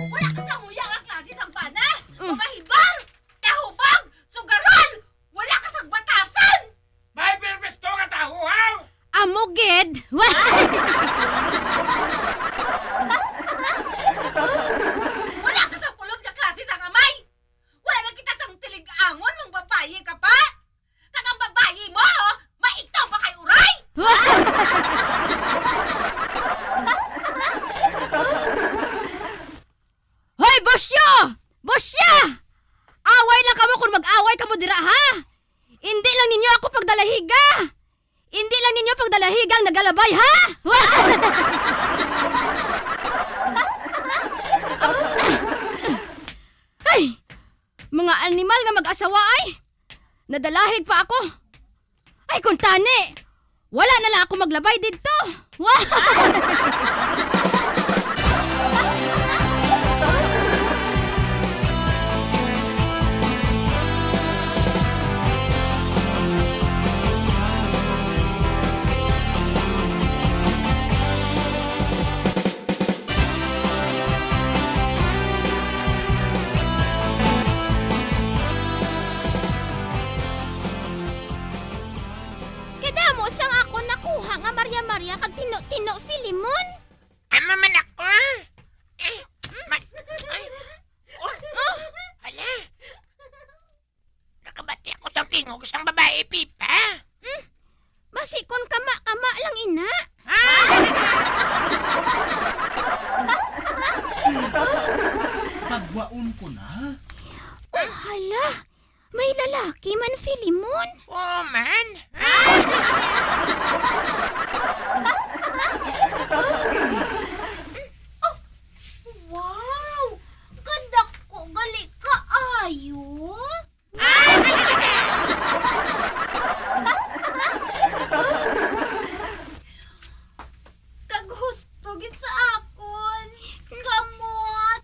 Wala ka sa muya nga klase sang bana! Mm. Mamahibar! Tahubag! Sugaron! Wala ka sa batasan! May perpekto nga tahuhaw! Amo gid! Wala ka sa pulos nga klase sang amay! Wala na kita sang tilig-angon, mangbabayi ka pa! Kag ang babayi mo, maitaw pa kay uray! Hoy, Bosyo! Bosya! Away lang kamo kung mag-away kamo dira, ha? Indi lang ninyo ako pagdalahiga! Indi lang ninyo pagdalahiga ang nagalabay, ha? Ay! Mga animal nga mag-asawa, ay! Nadalahig pa ako! Ay, kung tani, wala na lang ako maglabay didto. Kadamo sang akon nakuha nga Maria Maria kag Tino-Tino Filemon. Amo man ako. Eh, ma-, ay, oh, oh, hala. Nakabati ako sang tingog sang babayi, Pipa. Hmm? Basi kon kama-kama lang ina. Ah! Waon ko na. Oh, hala! May lalaki man, Filimon. Oh, man. Oh, wow! Kadako gali kaayo. Kag husto gid sa akon. Kamot.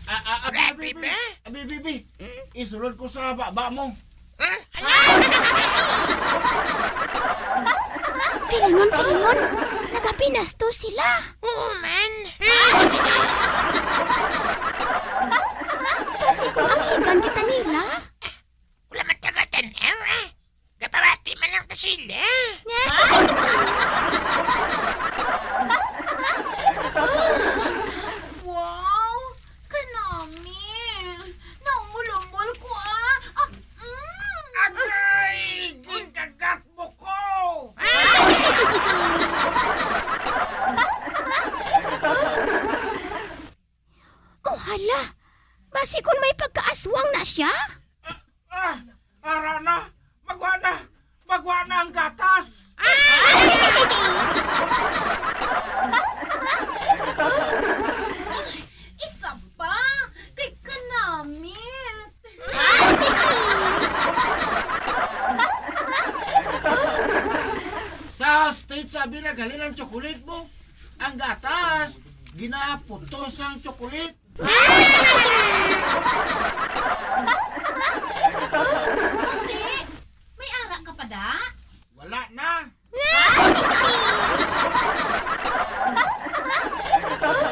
Ah, ah, abi, abi, abi, abi, abi. Hmm? Isulod ko sa baba mo. Hmm? Ala! Filimon, Filimon, nagapinastos sila. Oo, man. Basi kung anghigan kita nila. Wala man taga tanaw, ah. Gapawati man lang to sila. Wow! Kanami! Naumol-umol ko, ah! Ah, mm. Agay! Ginkagat mo ko! Oh, hala! Basi kun may pagkaaswang na sia? Ah, ah, ara na! Magwa na! Magwa na ang gatas! Isa pa! Kay kanamit! Sa States, abi, naghalin ang chocolate mo. Ang gatas, ginaputos ang chocolate. Puti, may ara ka pa da? Wala na.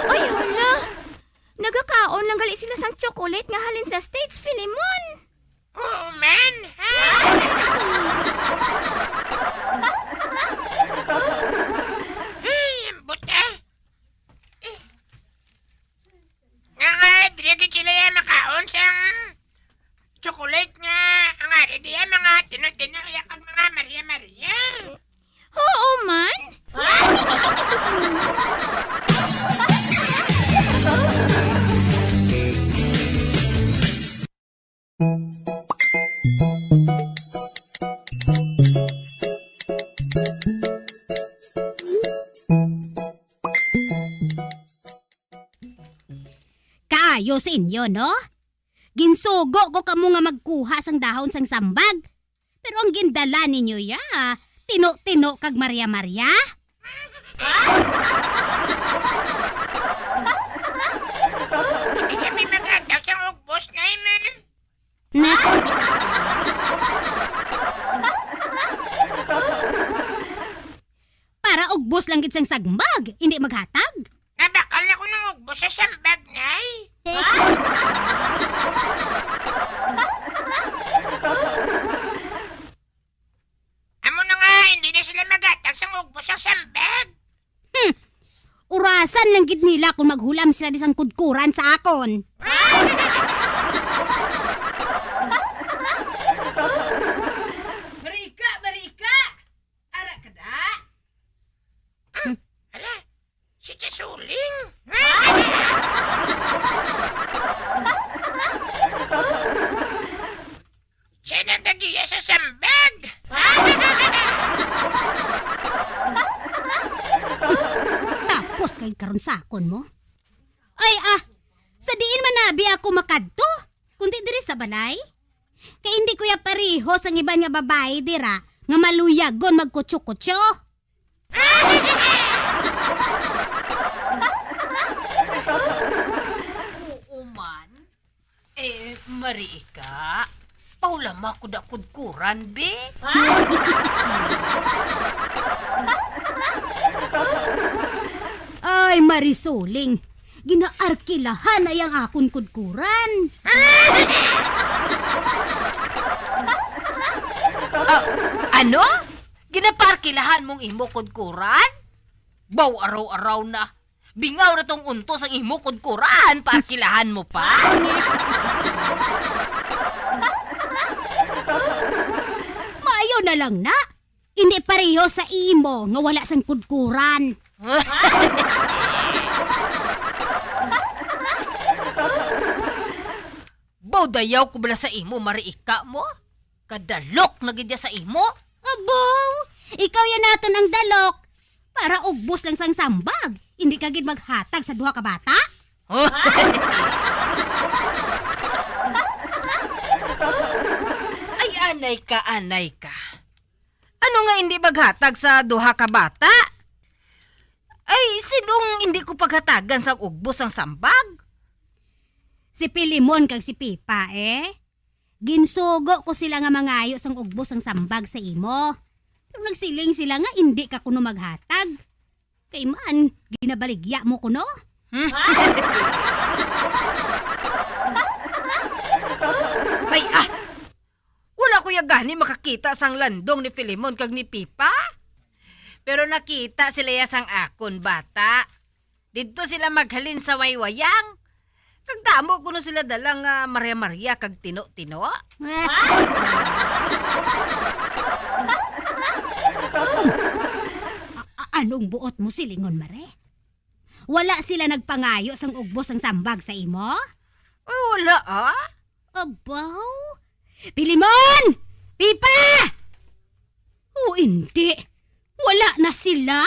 Ay, hala. Nagakaon lang gali sila sang chocolate nga halin sa States, Filimon. Oh, man. Ay, ambot, ah. Nga, nga, diri gid sila ya makaon sang chocolate nga ang ari diya, mga tino-tino ya kag mga Maria-Maria. Oo man. Kaayo sa inyo, no? Ginsugo ko kamo nga magkuha sang dahon sang sambag. Pero ang gindala ninyo ya, tino-tino kag Maria-Maria? Hindi kami maghatag sang ugbos, Nay, ma. Na? Para ugbos lang gid sang sambag, hindi maghatag? Nabakal na ko ng ugbos sa sambag, Nay. Amo na nga, hindi na sila maghatag sang ugbos sa sambag. Hmm. Urasan lang gid nila kung maghulam sila di sang kudkuran sa akon. Marika, Marika! Ara ka da? Hmm. Hala, si Tiyasuling. Siya nang tagiya sa sambag. Tapos kay karon sakon mo. Ay, ah, sa diin man abi ako makadto, kundi diri sa balay? Kay hindi ko ya pareho sang iban nga babayi dira nga maluyagon magkutso-kutso. Oo man. Eh, Marika, pahulama ko da kudkuran, be. Ay, Marisuling, ginaarkilahan na yang akon kudkuran. Ah, ano? Ginaparkilahan mong imo kudkuran? Baw, araw-araw na. Bingaw na tong untos ang imo kudkuran, parkilahan mo pa? Maayo na lang na. Hindi pareho sa imo nga wala sang kudkuran. Baw dayaw ko bala sa imo, Mare Ika mo? Kadalok na gid ya sa imo. Abaw, ikaw yan naton ang dalok. Para ugbos lang sang sambag, hindi ka gid maghatag sa duha ka bata? Ay, anay ka, anay ka. Ano nga hindi maghatag sa duha ka bata? Ay, sinong hindi ko paghatagan sang ugbos sang sambag? Si Pilimon kag si Pipa, eh. Ginsugo ko sila nga mangayo sang ugbos sang sambag sa imo. Pero nagsiling sila nga indi ka kuno maghatag. Kay man, ginabaligya mo kuno? Hmm? Ay, ah! Wala ko ya gani makakita sang landong ni Filemon kag ni Pipa. Pero nakita sila ya sang akon bata. Didto sila maghalin sa waywayang. Kag damo kuno sila dala nga Maria-Maria kag Tino-Tino. A-, a-, anong buot mo silingon, Mare? Wala sila nagpangayo sang ugbos sang sambag sa imo? Ay, wala, ah. Abaw! Pilimon! Pipa! O, hindi. Wala na sila?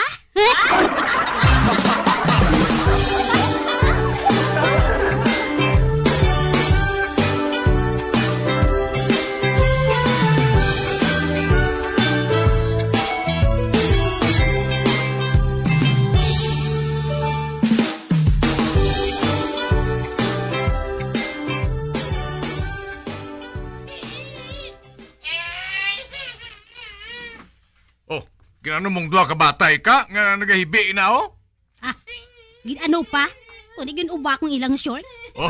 Oh, ginano mong duha ka bata, Ika, nga nagahibi na, oh? Ah, gin-ano pa? Kundi gin-uba kong ilang short. Oh.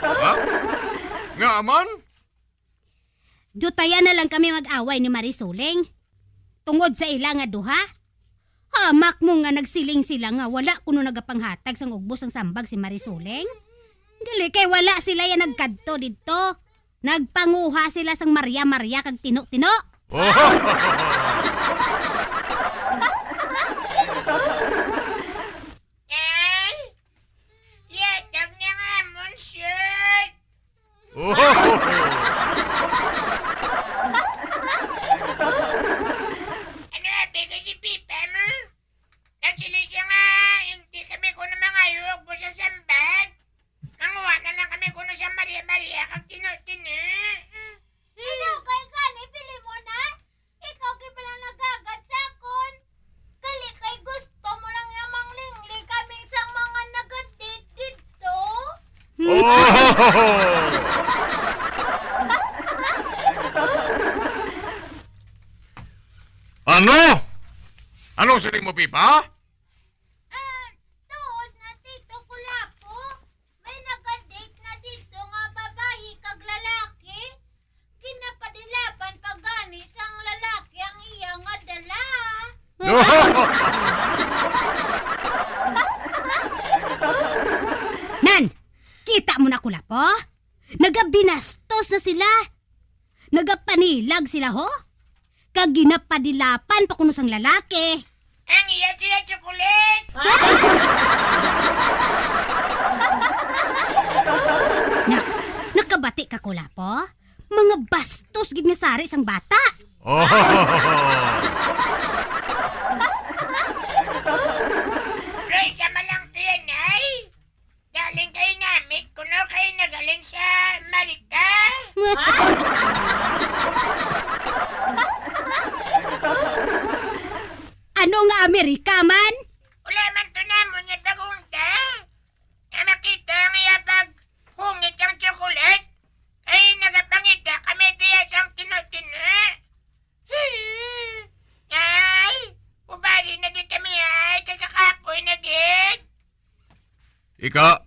Ha? Nga man? Dutayan na lang kami mag-away ni Marisuling. Tungod sa ila nga duha. Hamak mo nga nagsiling sila nga wala kuno nagapanghatag sang ugbos sang sambag si Marisuling. Gali kay wala sila ya nagkadto didto. Nagpanguha sila sang Maria-Maria kag Tino-Tino. Ay! Yatag niya nga amon, shit! Ano abi ko si Pipa mo? Nagsiling siya nga hindi kami kuno mangayo og busa sambag. Manguha na lang kami kuno sa Maria-Maria kag Tino-Tino. Ano kay gani, Filemon, ha? Ikaw gid pala nagagad sa akon. Gali kay gusto mo lang nga manglingli kami sa mga naga-date didto. Oh! Ano? Anong siling mo, Pipa? Ah, tuod na, Tito Kulapo. May naga-date na didto nga babayi kag lalaki. Ginapadilapan pa gani sang lalaki ang iya nga dala. Nan, kita mo na, Kulapo? Nagabinastos na sila. Nagapanilag sila, ho? Kag ginapadilapan pa kuno sang lalaki. Ang iya siya chocolate! Na, nakabati ka, Kulapo? Mga bastos gid nga sari sang bata. Oh. Ray, sama lang to yan, ay! Galing kay namit kuno kay nagaling sa Amerika. Ano nga Amerika man? Wala man to namon niya pag-unda. Nga makita ang iya pag hungit ang chocolate. Kay nagapangita kami diya sang Tino-Tino. Ay, ubali na gid kami, ay, kay kakapoy na gid. Ika,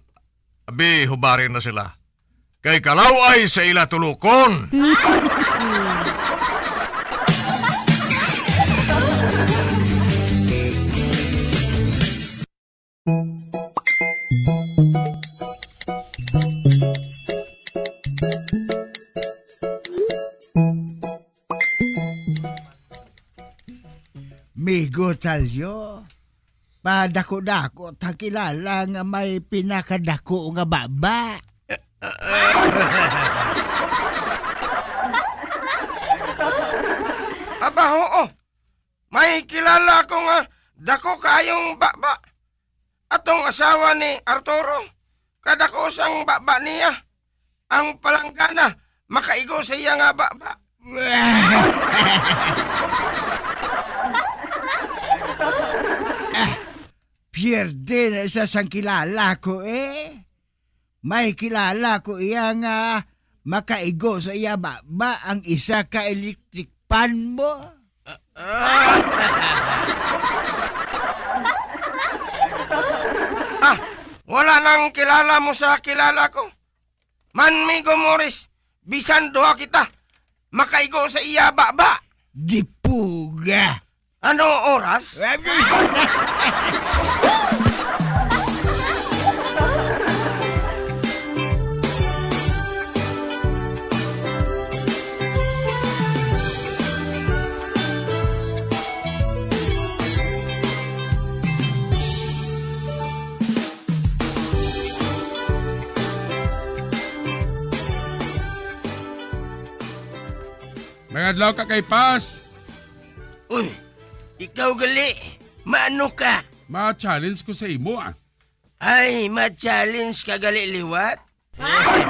abi, hubari na sila. Kay kalaw-ay sa ila tulukon. Amigo Talyo, padako-dako ta kilala nga may pinakadako nga baba. Aba, oo. May kilala ko nga dako kaayong baba. Atong asawa ni Arturo, kadako sang baba niya. Ang palanggana makaigo sa iya nga baba. Ah, pierde na siya sang kilala ko, eh. May kilala ko iya nga makaigo sa iya baba ang isa ka electric fan mo. Ah, wala nang kilala mo sa kilala ko. Man, Migo Morris, bisan duha kita, makaigo sa iya baba. Dipuga. Ano oras? Maayong adlaw, Kakay Pas. Uy, ikaw gali, maano ka? Ma-challenge ko sa imo, ah. Ay, ma-challenge ka gali liwat? Ay,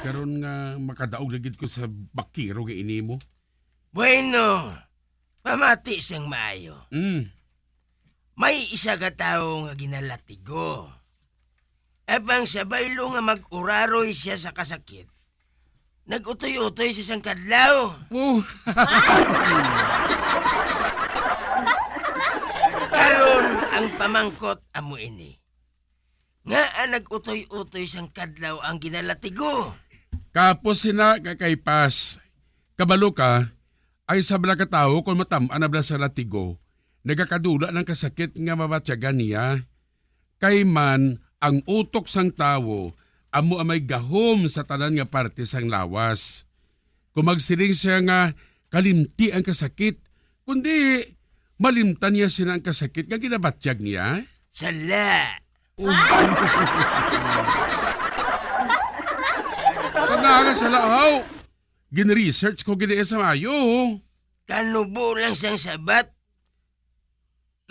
karon nga makadaog na gid ko sa bakiro nga ini mo. Bueno, pamati sing maayo. Mm. May isa ka tawo nga ginalatigo. Apang sa baylo nga mag-uraroy siya sa kasakit, nag-utoy-utoy siya sang kadlaw. Oh. Karon, ang pamangkot amo ini. Ngaa nag-utoy-utoy sang kadlaw ang ginalatigo? Kapos sina, Kakay Pas. Kabalo ka, ay sa bala ka tawo, kon matam-an na bala sa latigo, nagakadula ng kasakit nga mabatyagan niya. Kay man, ang utok sang tawo amo ang may gahom sa tanan nga parte sang lawas. Kung magsiling siya nga kalimti ang kasakit, kundi malimtan niya sina ang kasakit nga ginabatyag niya. Sala. Oh. Panganga sala, haw. Gin-research ko gid sa maayo. Kanubo lang sang sabat.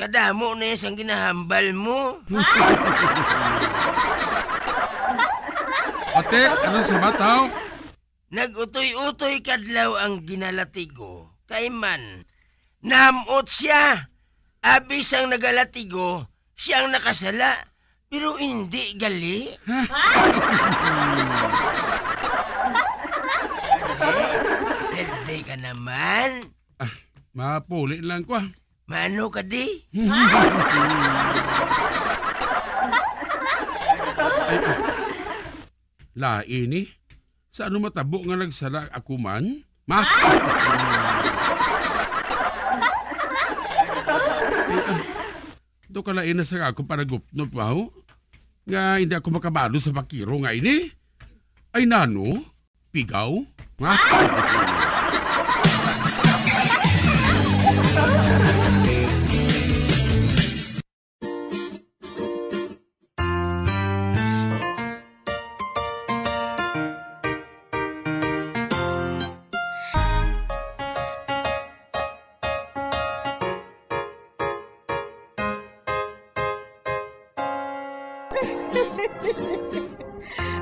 Kadamo na sang ginahambal mo. Ate, anong sabat, haw? Nag-utoy-utoy kadlaw ang ginalatigo, kay man, nahamot siya. Abi sang nagalatigo, siya ang nakasala, pero hindi gali. Eh, perde ka naman. Ah, mapuli lang ko, ah. Mano ka di? Ay, ah. Lain ni. Sa ano matabo nga nagsala ako man? Ma? Ay, ah. Do ka lain na sa ako panagupnop, wow? Nga hindi ako makabalo sa bakiro nga ini? Ay, nano? Pigaw? Ha?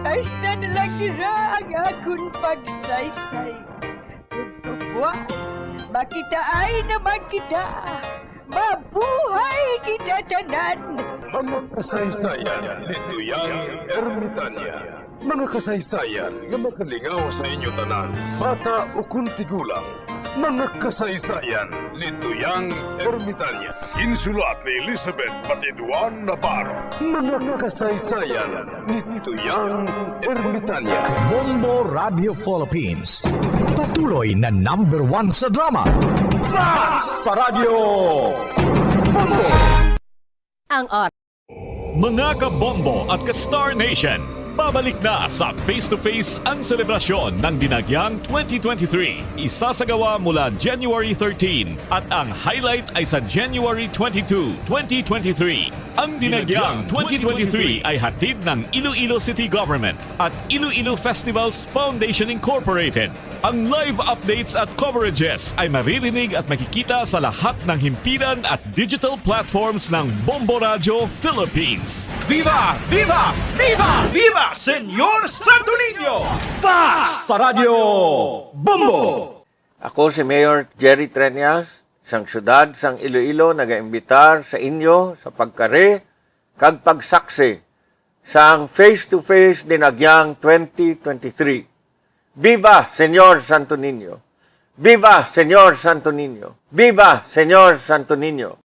Hasta na lang dira ang akon pagsaysay. Tugtuguan, makitaay naman kita. Mabuhay kita tanan! Mga kasaysayan ni Tuyang Ermitanya. Mga kasaysayan nga makalingaw sa inyo tanan, bata ukon tigulang. Mga kasaysayan ni Tuyang Ermitanya. Insulat ni Elizabeth Patiduan Navarro. Mga kasaysayan ni Tuyang Ermitanya. Bombo Radio Philippines. Patuloy na number one sa drama. Fast Paradyo Bombo! Ang or- Mga kabombo at ka-Star Nation, Pabalik na sa Face to Face ang selebrasyon ng Dinagyang twenty twenty-three. Isasagawa mula January thirteen at ang highlight ay sa January twenty-two, twenty twenty-three. Ang Dinagyang twenty twenty-three ay hatid ng Iloilo City Government at Iloilo Festivals Foundation Incorporated. Ang live updates at coverages ay maririnig at makikita sa lahat ng himpilan at digital platforms ng Bombo Radyo Philippines. Viva! Viva! Viva! Viva Señor Santo Niño! Basta Radyo Bombo! Ako si Mayor Jerry Treñas, sang siyudad sang Iloilo, nagaimbitar sa inyo sa pagkari kag pagsaksi sang Face to Face Dinagyang twenty twenty-three. Viva Señor Santo Niño! Viva Señor Santo Niño! Viva Señor Santo Niño!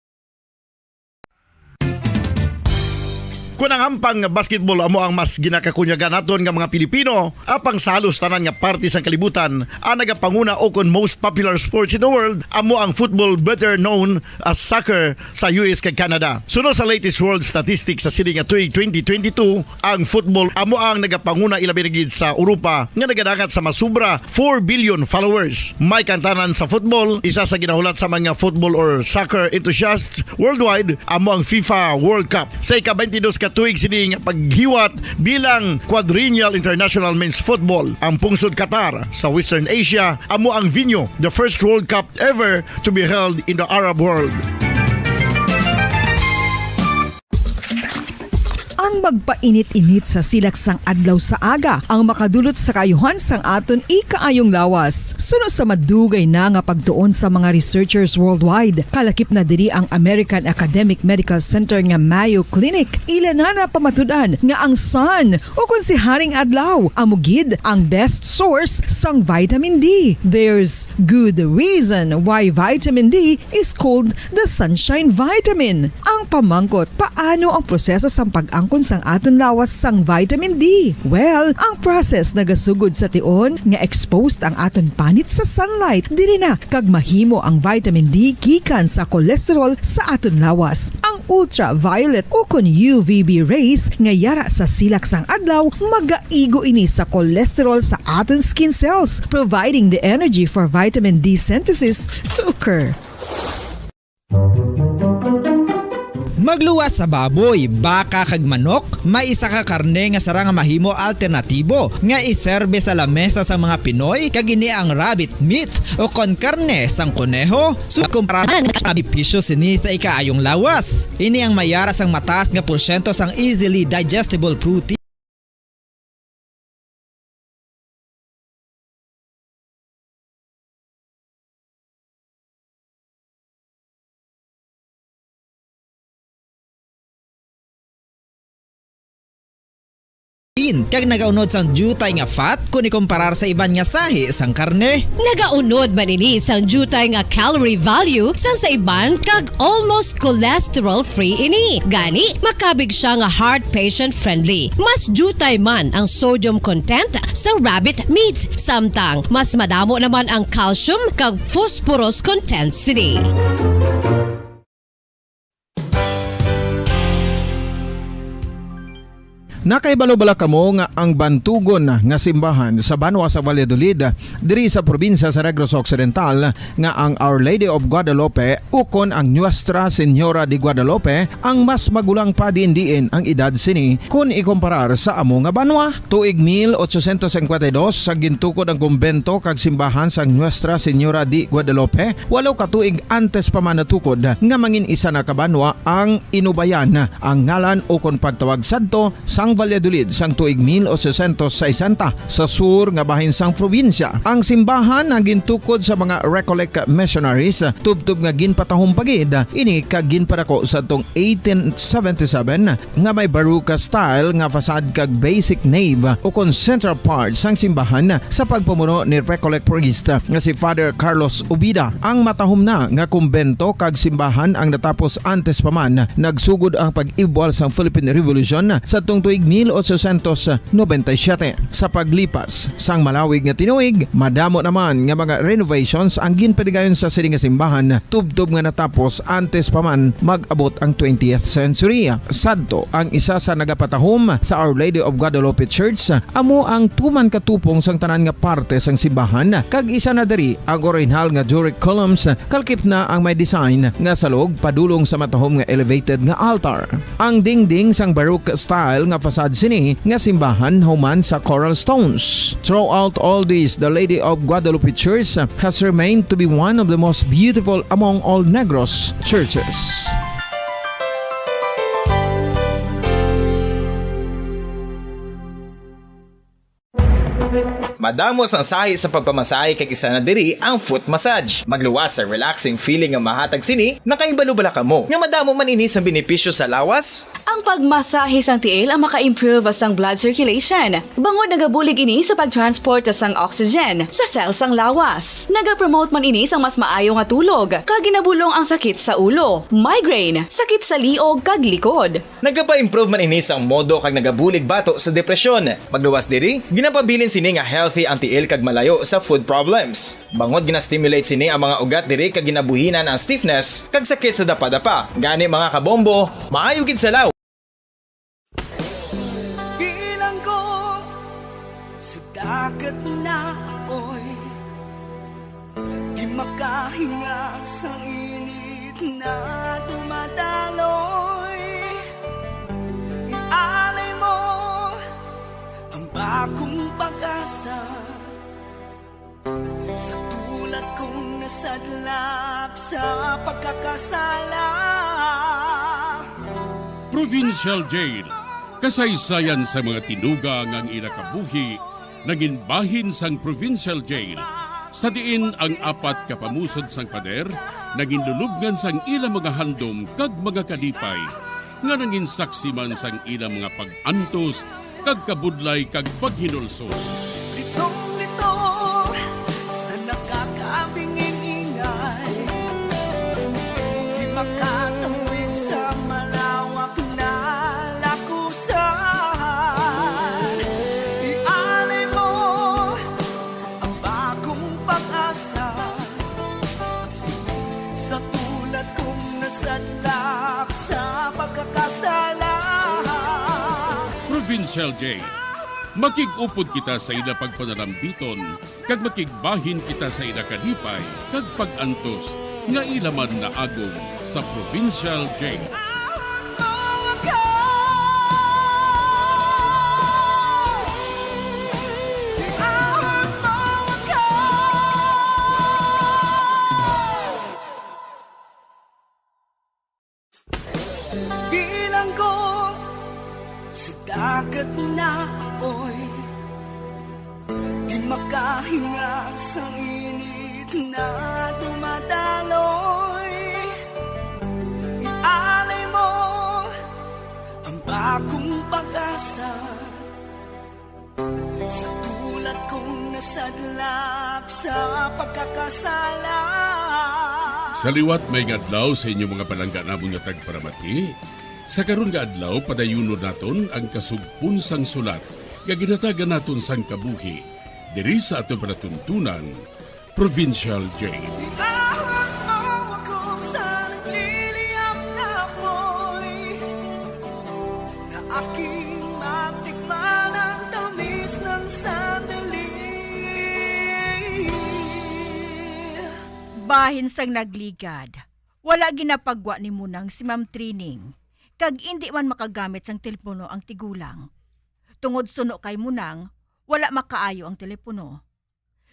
Kon ang hampang nga basketball amo ang mas ginakakunyagan naton nga mga Pilipino, apang sa halos tanan nga parte sang kalibutan, ang nagapanguna o kon most popular sports in the world amo ang football, better known as soccer sa U S kag Canada. Suno sa latest world statistics sa sini nga tuig twenty twenty-two, ang football amo ang nagapanguna, ilabi na gid sa Europa nga nagadangat sa masubra four billion followers. May kantanan sa football, isa sa ginahulat sa mga football or soccer enthusiasts worldwide amo ang FIFA World Cup. Sa ika-twenty-dos ka tuig sini nga paghiwat bilang Quadrennial International Men's Football, ang pungsod Qatar sa Western Asia amo ang venue, the first World Cup ever to be held in the Arab world. Ang magpainit-init sa silak sang adlaw sa aga ang makadulot sa kaayuhan sang aton ikaayong lawas. Suno sa madugay na nga pagtuon sa mga researchers worldwide, kalakip na diri ang American Academic Medical Center nga Mayo Clinic. Ila na napamatud-an nga ang sun, o kon si Haring Adlaw, amo gid ang best source sang vitamin D. There's good reason why vitamin D is called the sunshine vitamin. Ang pamangkot, paano ang proseso sang pag-angkon sang aton lawas sang vitamin D? Well, ang process nagasugod sa tion nga exposed ang aton panit sa sunlight, diri na kag mahimo ang vitamin D gikan sa cholesterol sa aton lawas. Ang ultraviolet o kon U V B rays nga yara sa silak sang adlaw magaigo ini sa cholesterol sa aton skin cells, providing the energy for vitamin D synthesis to occur. Magluwas sa baboy, baka, kag manok, may isa ka karne nga sarang nga mahimo alternatibo nga iserbe sa lamesa sang mga Pinoy, kag ini ang rabbit meat o kon karne sang koneho. So, kumpara ang benepisyo sini sa ikaayong lawas. Ini ang may yara sang mataas nga porsyento sang easily digestible protein. Kag nagaunod sang diutay nga fat kon ikumparar sa iban nga sahi sang karne. Nagaunod man ini sang diutay nga calorie value sang sa iban kag almost cholesterol-free ini. Gani, makabig sia nga heart patient-friendly. Mas diutay man ang sodium content sa rabbit meat, samtang mas madamo naman ang calcium kag phosphorus content sini. Nakahibalo bala kamo nga ang bantugon nga simbahan sa banwa sa Valladolid, diri sa probinsya sa Negros Occidental, nga ang Our Lady of Guadalupe ukon ang Nuestra Señora de Guadalupe ang mas magulang pa diin-diin ang edad sini kon ikumparar sa amo nga banwa? Tuig mil ochocientos cincuenta y dos sa gintukod ang kumbento kag simbahan sang Nuestra Señora de Guadalupe, walo ka tuig antes pa man natukod nga mangin isa na ka banwa ang Inubayan ang ngalan ukon pagtawag sadto sang Valladolid sang tuig mil ochocientos sesenta sa sur nga bahin sang probinsya. Ang simbahan ang gintukod sa mga Recollect missionaries, tubtob nga ginpatahom pa gid ini kag ginpadako sadtong eighteen seventy-seven nga may Baroque style nga facade kag basic nave ukon central part sang simbahan sa pagpamuno ni Recollect priest nga si Father Carlos Ubida. Ang matahom na nga kumbento kag simbahan ang natapos antes pa man nagsugod ang pag-ibwal sang Philippine Revolution sadtong tuig mil ochocientos noventa y siete. Sa paglipas sang malawig nga tinuig, madamo naman nga mga renovations ang ginpadigayon sa sini nga simbahan, tubtob nga natapos antes pa man mag-abot ang twentieth century. Sadto, ang isa sa nagapatahom sa Our Lady of Guadalupe Church amo ang tuman katupong sang tanan nga parte sang simbahan, kag isa na diri ang orihinal nga Doric columns, kalkip na ang may design nga salog padulong sa matahom nga elevated nga altar. Ang dingding sang Baroque style nga facade sini nga simbahan human sa coral stones. Throughout all this, the Lady of Guadalupe Church has remained to be one of the most beautiful among all Negros churches. Madamo sang sahi sa pagpamasahe, kag isa na diri ang foot massage. Magluwas sa relaxing feeling nga mahatag sini. Nakahibalo bala kamo nga madamo man ini sang benepisyo sa lawas? Ang pagmasahe sang tiil ang maka-improve sang blood circulation, bangod nagabulig ini sa pag-transport sang oxygen sa cell sang lawas. Nagapromote man ini sang mas maayo nga tulog, kag ginabulong ang sakit sa ulo, migraine, sakit sa liog, kag likod. Nagapa-improve man ini sang modo kag nagabulig bato sa depresyon. Magluwas diri, ginapabilin sini nga healthy ang tiil kag malayo sa foot problems. Bangod gina-stimulate sini ang mga ugat diri kag ginabuhinan ang stiffness kag sakit sa dapadapa. Gani, mga kabombo, maayo gid sa law. Bilanggo sa dagat na apoy. Di makahinga sang init na dumadaloy. Ialay mo ang bagong pag-asa. Sa tulad kong nasadlak sa pagkakasala. Provincial Jail. Kasaysayan sa mga tinuga nga ang ila kabuhi nangin bahin sang provincial jail, sa diin ang apat ka pamusod sang pader nangin lulubngan sang ila mga handom kag mga kalipay, nga nangin saksi man sang ila mga pag-antos kag kabudlay kag paghinulsol. Litong-lito sa nakakabinging ingay, di makatawid sa malawak na lakusan. Ialay mo ang bagong pag-asa. Sa tulad kong nasadlak sa pagkakasala. Provincial Jail. Makig-upod kita sa ila pagpanalambiton, kag makigbahin kita sa ila kalipay kag pag-antos nga ila man naagom sa Provincial Jail. Bilanggo sa dagat na apoy, di makahinga sang init na dumadaloy. Ialay mo ang bagong pag-asa. Sa tulad kong nasadlak sa pagkakasala. Sa liwat, maayong adlaw sa inyo, mga palangga namon nga tagparamati. Sa karon nga adlaw, padayunon naton ang kasugpon sang sulat nga ginhatagan naton sang kabuhi diri sa aton palatuntunan, Provincial Jail. Iahon mo ako sa nagliliyab na apoy, na aking matikman ang tamis ng sandali. Bahin sang nagligad, wala ginapagwa ni Munang si Ma'am Trining, kag indi man makagamit sang telepono ang tigulang. Tungod suno kay Munang, wala makaayo ang telepono.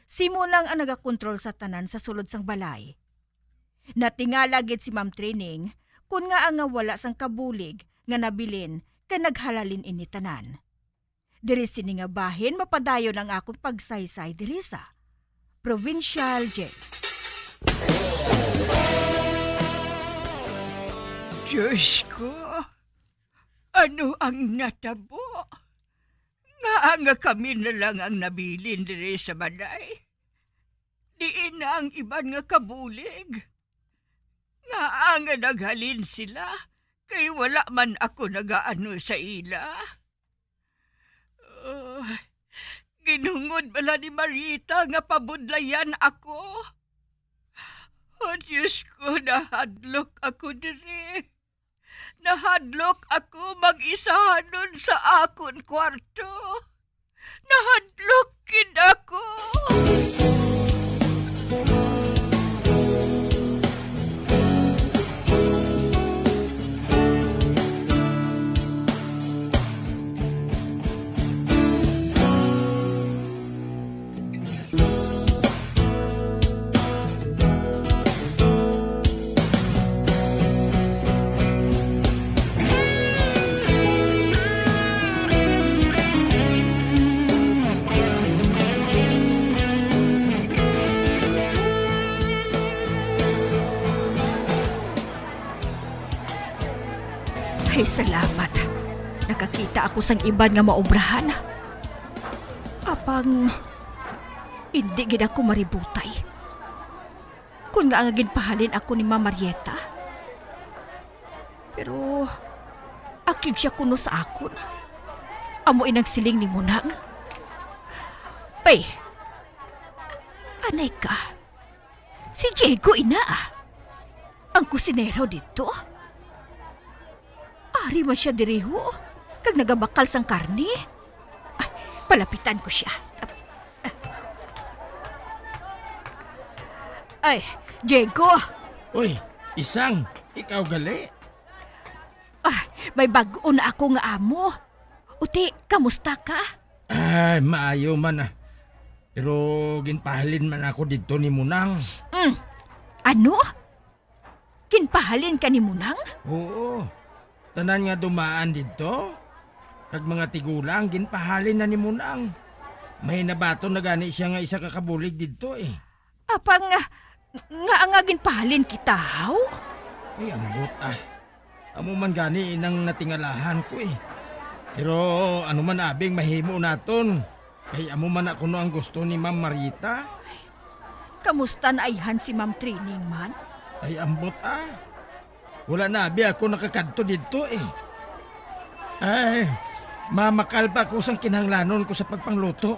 Si Munang ang nagakontrol sa tanan sa sulod sang balay. Natingala gid si Ma'am Trining kon ngaa nga wala sang kabulig nga nabilin kay naghalalin ini tanan. Diri sini nga bahin mapadayon ang akon pagsaysay diri sa Provincial Jail. Diyos ko, ano ang natabo? Ngaa nga kami na lang ang nabilin diri sa balay? Diin na ang iban nga kabulig? Ngaa nga naghalin sila, kay wala man ako nagaano sa ila? Gud bala ni Marita nga pabudlayan ako? O Diyos ko, nahadlok ako diri. Nahadlok ako mag-isahanon sa akon kwarto. Nahadlok gid ako. Ay, salamat. Nakakita ako sang iban nga maobrahan. Apang, indi gid ako maributay. Kun nga nga ginpahalin ako ni Ma'am Marieta. Pero, akig siya kuno sa akon. Amo inang siling ni Munang. Ay, anay ka. Si Diego ina, ah. Ang kusinero dito. Ari man siya diri, ho, kag nagabakal sang karne. Ah, palapitan ko siya. Ay, Diego! Uy, Isang, ikaw gali? Ah, may bag-o na ako nga amo. Uti, kamusta ka? Ay, maayo man, ah. Pero ginpahalin man ako didto ni Munang. Mm. Ano? Ginpahalin ka ni Munang? Oo. Tanan nga dumaan didto, kag mga tigulang, ginpahalin na ni Munang. May nabaton na gani siya nga isa ka kabulig didto, eh. Apang, ah, nga, nga ginpahalin kita, haw? Ay, ambot, ah. Amo man gani inang natingalahan ko, eh. Pero ano man abing mahimo naton? Kay amo man na kuno ang gusto ni Ma'am Marita. Kamusta na ayhan si Ma'am Trining man? Ay, ambot, ah. Wala na abi ako nakakadto didto, eh. Ay, mamakal pa ako sang kinahanglanon ko sa pagpangluto.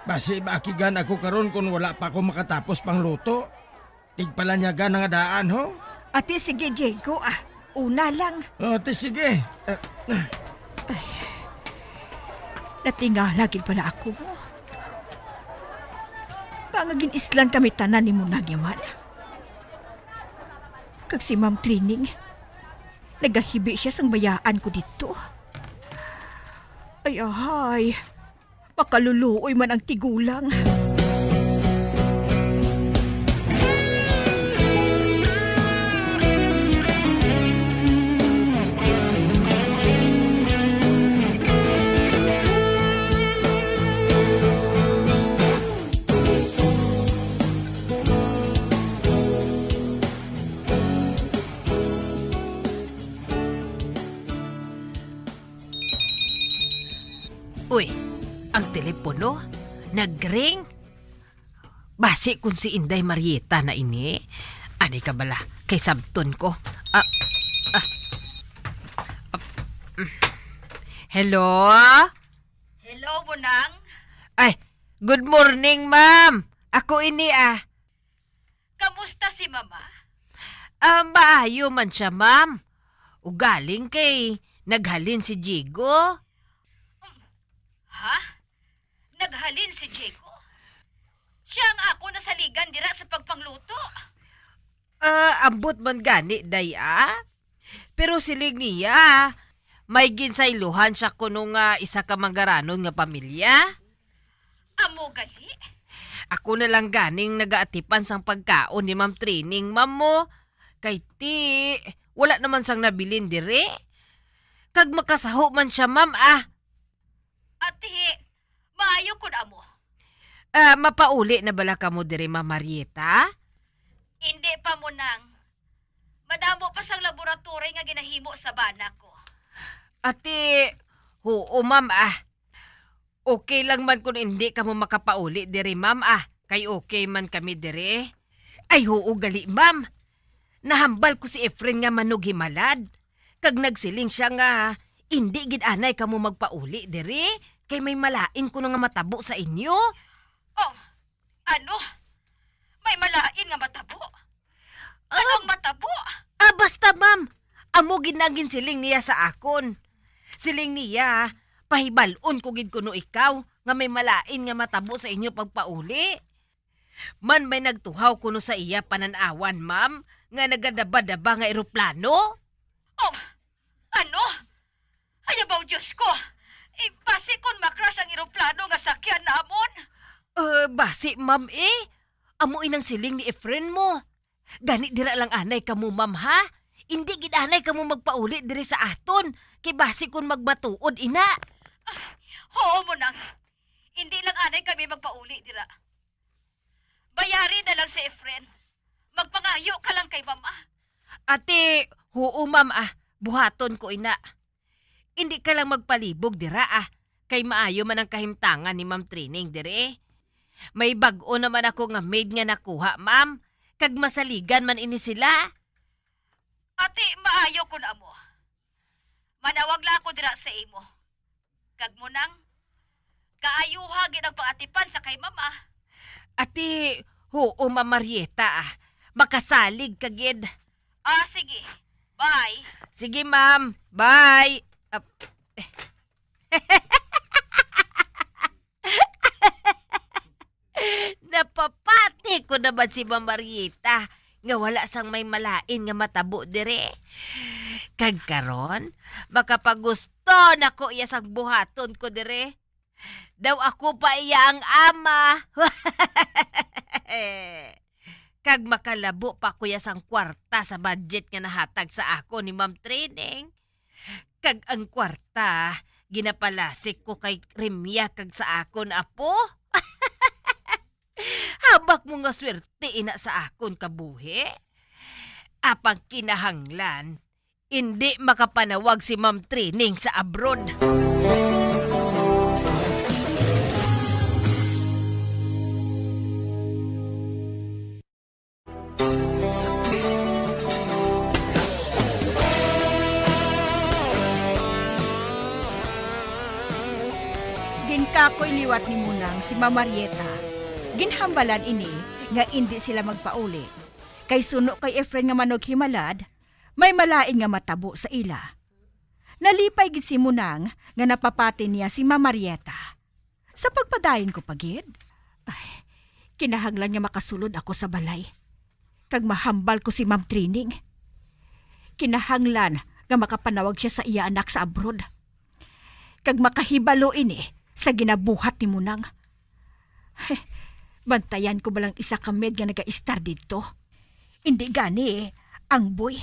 Basi maakigan ako karon kon wala pa ako makatapos pangluto. Tigpalanyaga na nga daan, ho? Ati, sige, Diego, ah. Una lang. O, ti, sige. Ah, ah. Ay, natingala gid pala ako mo. Nga nga gin-islan kami tanan ni Munang yaman. Kag si Ma'am Trining, nagahibi siya sang bayaan ko didto. Ay, ahay. Makaluluoy man ang tigulang. Uy, ang telepono nagring. Basi kun si Inday Marieta na ini. Ani ka bala, kay sabton ko. Ah, ah, ah, mm. Hello? Hello, Bunang. Ay, good morning, ma'am. Ako ini, ah. Kamusta si Mama? Ah, maayo man siya, ma'am. Ugaling kay naghalin si Jigo. Ha? Naghalin si Jigo? Siya ang ako nasaligan dira sa pagpangluto. Ah, ambot man gani, day, ah. Pero siling niya, may ginsaylohan siya kuno nga isa ka manggaranon nga pamilya. Amo gali? Ako na lang ganing nagaatipan sang pagkaon ni Ma'am Trining, ma'am mo. Kay ti, wala naman sang nabilin diri. Kag makasaho man siya, ma'am, ah. Ati, maayo kun amo. Ah, mapauli na bala kamo diri, Ma'am Marieta? Indi pa, Munang. Madamo pa sang laboratory nga ginahimo sa bana ko. Ati, huo, ma'am, ah. Okay lang man kun indi kamo makapauli diri, ma'am, ah. Kay okay man kami diri. Ay, huo gali, ma'am. Nahambal ko si Efren nga manughimalad. Kag nagsiling siya nga indi gid anay kamo magpauli diri, kay may malain kuno nga matabo sa inyo. Oh, ano? May malain nga matabo? Ano ang matabo? Ah, basta, ma'am. Amo gid na ang ginsiling niya sa akon. Siling niya, pahibal-on ko gid kuno ikaw nga may malain nga matabo sa inyo pagpauli. Man may nagtuhaw kuno sa iya panan-awan, ma'am, nga nagadaba-daba nga eroplano? Oh, ano? Ay, abaw, Diyos ko! Eh, basi kon ma-crash ang eroplano nga sakyan namon? Eh, basi, ma'am, eh. Amo inang siling ni Efren mo. Gani dira lang anay kamo, ma'am, ha? Indi gid anay kamo magpauli diri sa aton, kay basi kon magmatuod ina. Ah, oo mo nang. Indi lang anay kami magpauli dira. Bayari na lang si Efren. Magpangayo ka lang kay mama. Ate, huo, ma'am, ah. Buhaton ko ina. Indi ka lang magpalibog dira, ah, kay maayo man ang kahimtangan ni Ma'am Trining diri. May bag-o naman ako nga maid nga nakuha, ma'am, kag masaligan man ini sila. Ati, maayo kon amo. Manawag lang ako dira sa imo. Kag mo nang kaayuha gid ang pangatipan sa kay mama. Ati, huo, Ma'am Marieta, ah. Makasalig ka gid. Ah, sige. Bye. Sige, ma'am. Bye. Ah, napapati ko naman si Ma'am Marieta nga wala sang may malain nga matabo dire. Kag karon, makapagusto na ko iya sang buhaton ko dire. Daw ako pa iya ang ama. Kag makalabo pa ko iya sang kwarta sa budget nga nahatag sa ako ni Ma'am Trining. Kag ang kwarta, ginapalasik ko kay Remia kag sa akon apo. Hamak mo nga swerte ina sa akon kabuhi. Apang kinahanglan, indi makapanawag si Ma'am Trining sa abroad. Ginkakoy liwat ni Munang si Ma'am Marieta. Ginhambalan ini nga indi sila magpauli, kay suno kay Efren nga manughimalad, may malain nga matabo sa ila. Nalipay gid si Munang nga napapati niya si Ma'am Marieta. Sa pagpadayon ko pa gid, ay, kinahanglan nga makasulod ako sa balay kag mahambal ko si Ma'am Trining. Kinahanglan nga makapanawag sia sa iya anak sa abroad kag makahibalo ini sa ginabuhat ni Munang. Bantayan ko ba lang isa ka maid nga nagaistar didto? Indi gani, ang boy.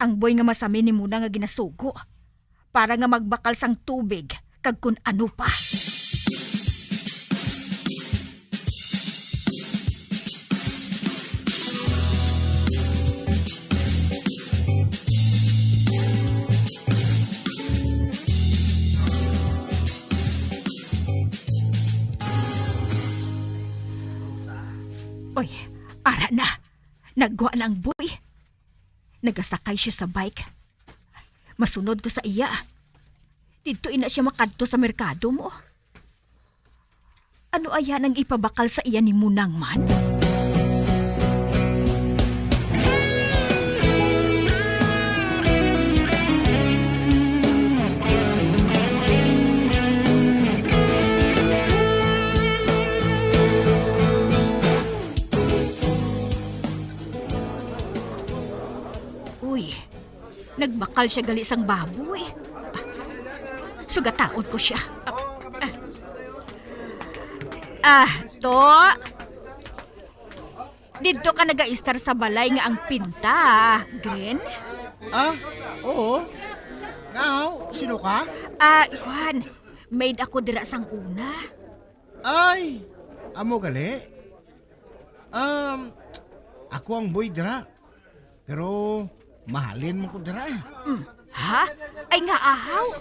Ang boy nga masami ni Munang nga ginasugo para nga magbakal sang tubig kag kun ano pa. Oy, ara na. Naggwa na ang boy. Nagasakay siya sa bike. Masunod ko sa iya. Didto ina siya makadto sa merkado mo. Ano aya nang ipabakal sa iya ni Munang man? Uy, nagbakal siya gali sang baboy. Ah, sugataon ko siya. Ah, ah, to. Didto ka nagaistar sa balay nga ang pinta, Glenn? Ah, oo. Ngaw, sino ka? Ah, kuan, maid ako dira sang una. Ay, amo gali. Um, ako ang boy dira. Pero mahalin man ko dira, eh. Mm. Ha? Ay nga ahaw.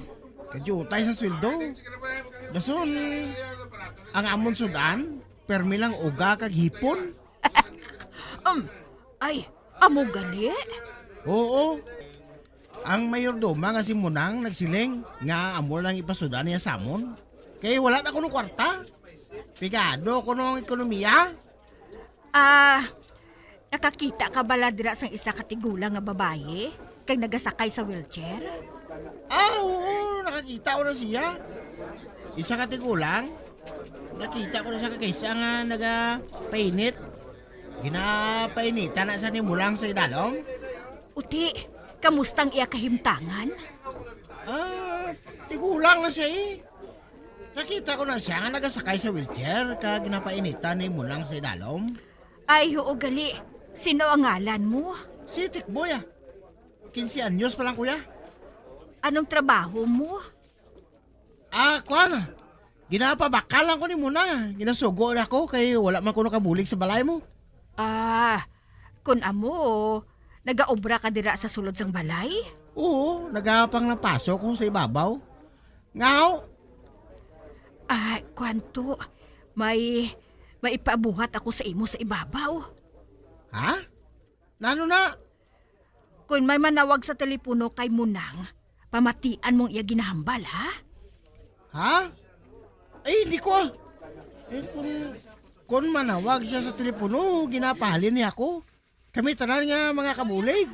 Kadiutay sa sweldo. Dason, ang amon sudan, permi lang uga kag hipon. Um, ay, amo gali? Oo. Ang mayordoma nga si Munang nagsiling nga amo lang ipasuda niya sa amon. Kay wala na kuno kwarta. Pigado kuno ang ekonomiya. Ah, nakakita ka bala dira sang isa ka tigulang nga babayi kag nagasakay sa wheelchair? Ah, oo, nakakita ko na siya. Isa ka tigulang, nakita ko na siya kag isa nga nagapainit. Ginapainitan na sa ni Munang sa idalom. Uti, kamusta ang iya kahimtangan? Ah, tigulang na siya eh. Nakita ko na siya nga nagasakay sa wheelchair kag ginapainitan ni Munang sa idalom. Ay, oo, gali. Sino ang ngalan mo? Si Tikboy, ah. Quince anyos pa lang, kuya. Anong trabaho mo? Ah, kuwan. Ginapabakal lang ko ni Munang. Ginasugo na ako kay wala man ko nakabulig sa balay mo. Ah, kun amo, nagaobra ka dira sa sulod sang balay? Oo, nagapanglapaso ko sa ibabaw. Ngaw? Ah, kwanto, may, may ipaabuhat ako sa imo sa ibabaw. Ha? Nano na? Kung may manawag sa telepono kay Munang, pamatian mong iya ginahambal, ha? Ha? Ay, hindi ko, ah. Eh, kung, kung manawag siya sa telepono, ginapahalin niya ako. Kami tanan nga mga kabulig.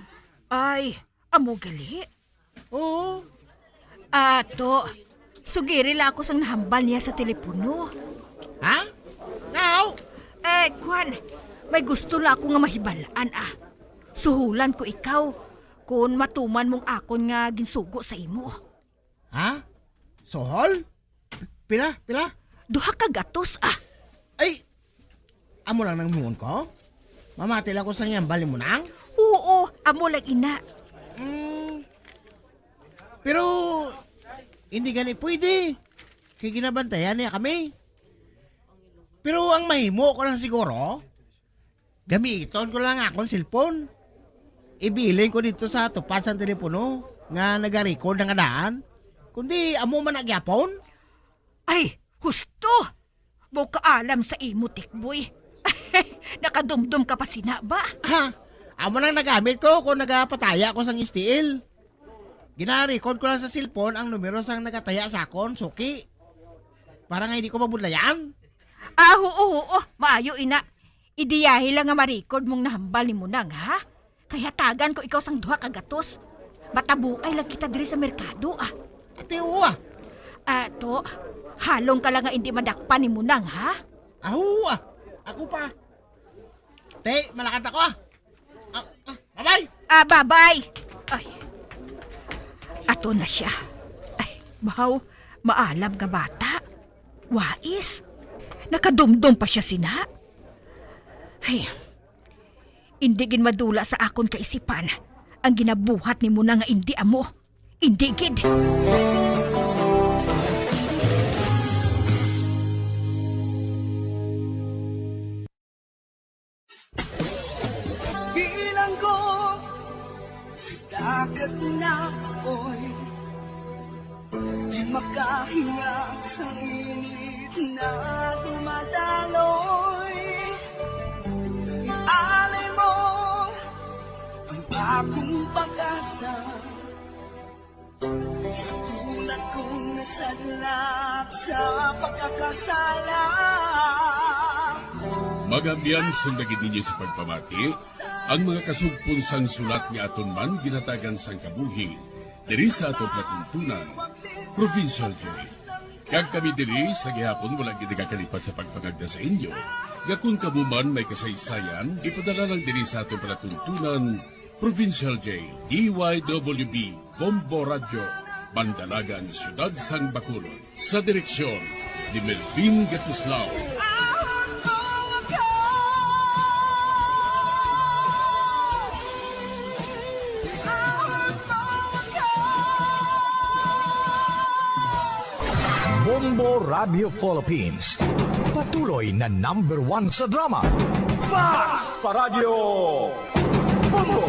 Ay, amo gali? Oo. Ato, sugiri lang ako sang nahambal niya sa telepono. Ha? Ngaw? Eh, kwan, may gusto lang ako nga mahibalaan, ah. Suhulan ko ikaw, kun matuman mong akon nga ginsugo sa imo. Ha? Suhol? Pila? Pila? Duha ka gatos, ah. Ay, amo lang nang muon ko? Mamati lang ko sa iyang bali mo nang? Oo, amo lang ina. Mm, pero, hindi gani pwede. Kay ginabantayan niya kami. Pero ang mahimo ko lang siguro, gamiton ko lang akong cellphone. Ibilin ko dito sa tupad sang telepono nga nagarecord na nga daan. Kundi amo man na gyapon. Ay, husto! Mo kaalam sa imo, Tikboy. Nakadumdom ka pa sina ba? Ha? Amo nang nagamit ko kung nagapataya ko sang S T L. Ginarecord ko lang sa cellphone ang numero sang nagataya sa akon, suki. Para nga hindi ko mabudlayan. Ah, oo, oo. Maayo ina. Idiyahi lang nga ma-record mong nahambal ni Munang, ha? Kay hatagan ko ikaw sang duha ka gatos. Matabuay lang kita diri sa merkado, ah. Ate, uwa. Ato, halong ka lang nga hindi madakpan ni Munang, ha? Ah, uwa. Ako pa. Te, malakat ako, ah. Ah, ah, bye-bye. Ah, bye-bye. Ay. Ato na siya. Ay, bahaw, maalam nga bata. Wais. Nakadumdom pa siya sina. Ay, indi gid madula sa akon kaisipan ang ginabuhat ni Munang nga indi amo. Indi gid. Bilang ko sa dagat na apoy, di makahinga sa init na dumadaloy. Ialay mo ang bagong pag-asa sa tulad kong nasadlak sa pagkakasala. Mga abyan, sunda gid ninyo sa pagpamati ang mga kasugpon sang sulat nga aton man ginhatagan sang kabuhi diri sa aton palatuntunan, Provincial Joy. Kag kami diri sa gihapon wala gid nagakalipat sa pagpangagda sa inyo nga kon kamo man may kasaysayan, ipadala lang diri sa aton palatuntunan, Provincial Jail, D Y W B, Bombo Radyo, Bandalagan, Siyudad sang Bacolod. Sa direksyon ni Melvin Gatuslao. Bombo Radio Philippines. Patuloy na number one sa drama. Fast pa Radyo. Bombo!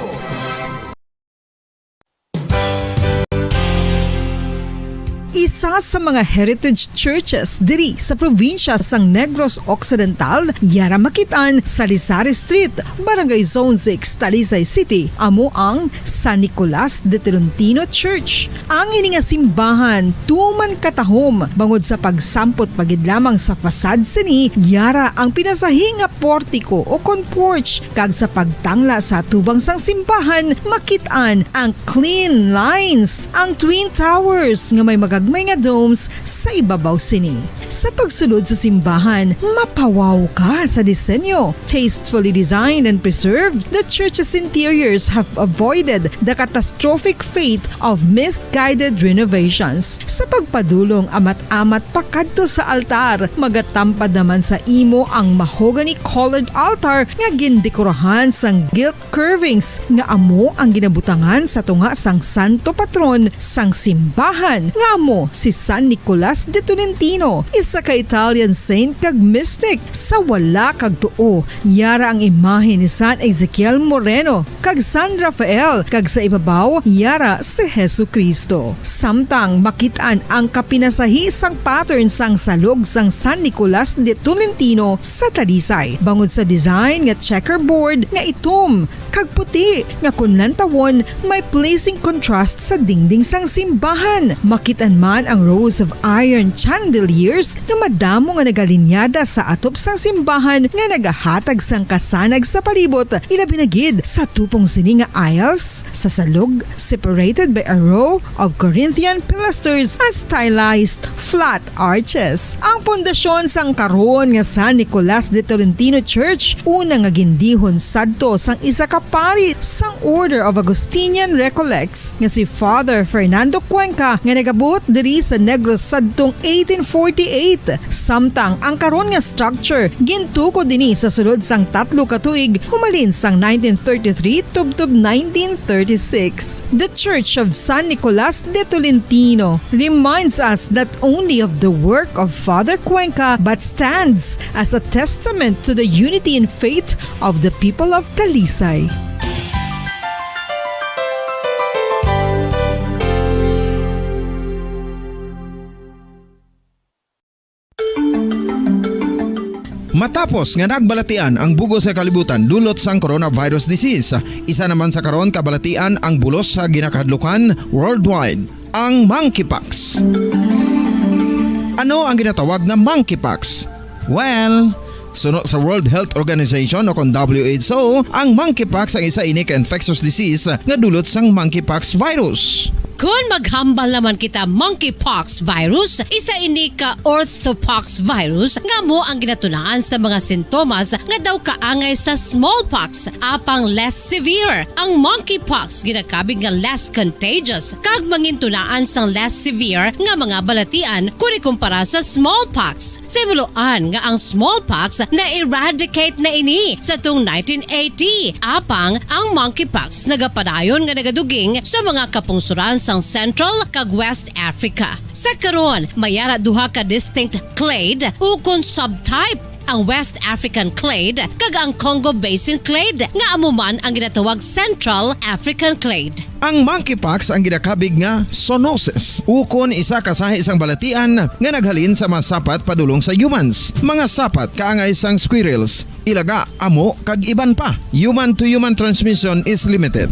Isa sa mga heritage churches diri sa probinsya sang Negros Occidental, yara makit-an sa Lisari Street, Barangay Zone six, Talisay City, amo ang San Nicolas de Tolentino Church. Ang ini nga simbahan tuman katahom bangod sa pagsampot pa gid lamang sa facade sini, yara ang pinasahi nga portiko o kon porch, kag sa pagtangla sa atubang sang simbahan, makit-an ang clean lines, ang twin towers nga may magagmay nga domes sa ibabaw sini. Sa pagsulod sa simbahan, mapawaw ka sa disenyo. Tastefully designed and preserved, the church's interiors have avoided the catastrophic fate of misguided renovations. Sa pagpadulong amat-amat pakadto sa altar, magatampad naman sa imo ang mahogany-colored altar nga gindekorahan sang gilt curvings nga amo ang ginabutangan sa tunga sang santo patron sang simbahan, nga amo si San Nicolas de Tolentino, isa ka Italian saint kag mystic. Sa wala kag tuo, yara ang imahe ni San Ezekiel Moreno kag San Rafael, kag sa ibabaw, yara si Jesu-Cristo. Samtang makit-an ang kapinasahi sang pattern sang salog sang San Nicolas de Tolentino sa Talisay, bangod sa design nga checkerboard nga itom kag puti nga kon lantawon may pleasing contrast sa dingding sang simbahan. Makit-an man ang rows of iron chandeliers nga madamo nga nagalinyada sa atop sang simbahan nga nagahatag sang kasanag sa palibot, ilabi na gid sa tupong sini nga aisles sa salog, separated by a row of Corinthian pilasters and stylized flat arches. Ang pundasyon sang karon nga San Nicolas de Tolentino Church, una nga gindihon sadto sang isa ka pari sang Order of Augustinian Recollects nga si Father Fernando Cuenca, nga nagabuot diri sa Negros sadtong eighteen forty-eight. Samtang ang karon nga structure gintukod ini sa sulod sang tatlo ka tuig, humalin sang nineteen thirty-three tubtob nineteen thirty-six. The Church of San Nicolas de Tolentino reminds us not only of the work of Father Cuenca, but stands as a testament to the unity in faith of the people of Talisay. Matapos nga nagbalatian ang bug-os nga kalibutan dulot sang coronavirus disease, isa naman sa karon kabalatian ang bulos sa ginakahadlukan worldwide, ang monkeypox. Ano ang ginatawag nga monkeypox? Well, suno sa World Health Organization o kon W H O, ang monkeypox ang isa ini ka infectious disease nga dulot sang monkeypox virus. Kon maghambal naman kita monkeypox virus, isa ini ka orthopox virus nga amo ang ginatunaan sa mga sintomas nga daw kaangay sa smallpox, apang less severe. Ang monkeypox ginakabig nga less contagious kag mangintunaan sang less severe nga mga balatian kon ikumpara sa smallpox. Sa himuloan nga ang smallpox na-eradicate na ini sa tung nineteen eighty, apang ang monkeypox nagapadayon nga nagaduging sa mga kapungsoran sang Central kag West Africa. Sa karon, may ara duha ka distinct clade ukon subtype, ang West African clade kag ang Congo Basin clade, nga amo man ang ginatawag Central African clade. Ang monkeypox ang ginakabig nga zoonosis, ukon isa ka sahi sang balatian nga naghalin sa mga sapat padulong sa humans. Mga sapat kaangay sang squirrels, ilaga, amo, kag iban pa. Human to human transmission is limited.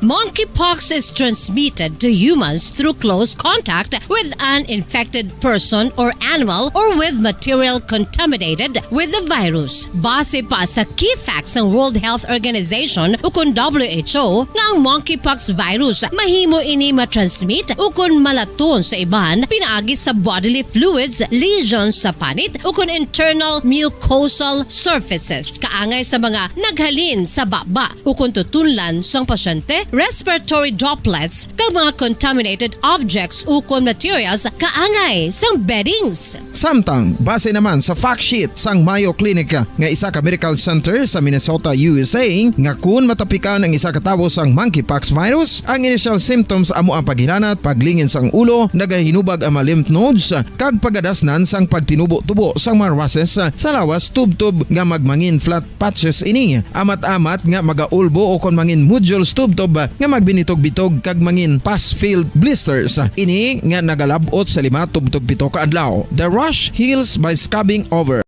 Monkeypox is transmitted to humans through close contact with an infected person or animal or with material contaminated with the virus. Base pa sa key facts sang World Health Organization ukon W H O nga ang monkeypox virus mahimo ini matransmit ukon malaton sa iban pinaagi sa bodily fluids, lesions sa panit ukon internal mucosal surfaces kaangay sa mga naghalin sa baba ukon tutunlan sang pasyente, respiratory droplets, kag mga contaminated objects ukon materials kaangay sang beddings. Samtang, base naman sa fact sheet sang Mayo Clinic nga isa ka medical center sa Minnesota, U S A, nga kun matapikan ang isa ka tawo sang monkeypox virus, ang initial symptoms amo ang paghilanat, paglingin sang ulo, nagahinubag ang mga lymph nodes, kag pagadasnan sang pagtinubo-tubo sang mga rashes sa lawas tubtob nga magmangin flat patches ini. Amat-amat nga magaulbo o kon mangin nodules tubtob nga magbinitog-bitog kag mangin pus-filled blisters. Ini nga nagalab-ot sa lima tubtob pito ka adlaw. The rash heals by scabbing over.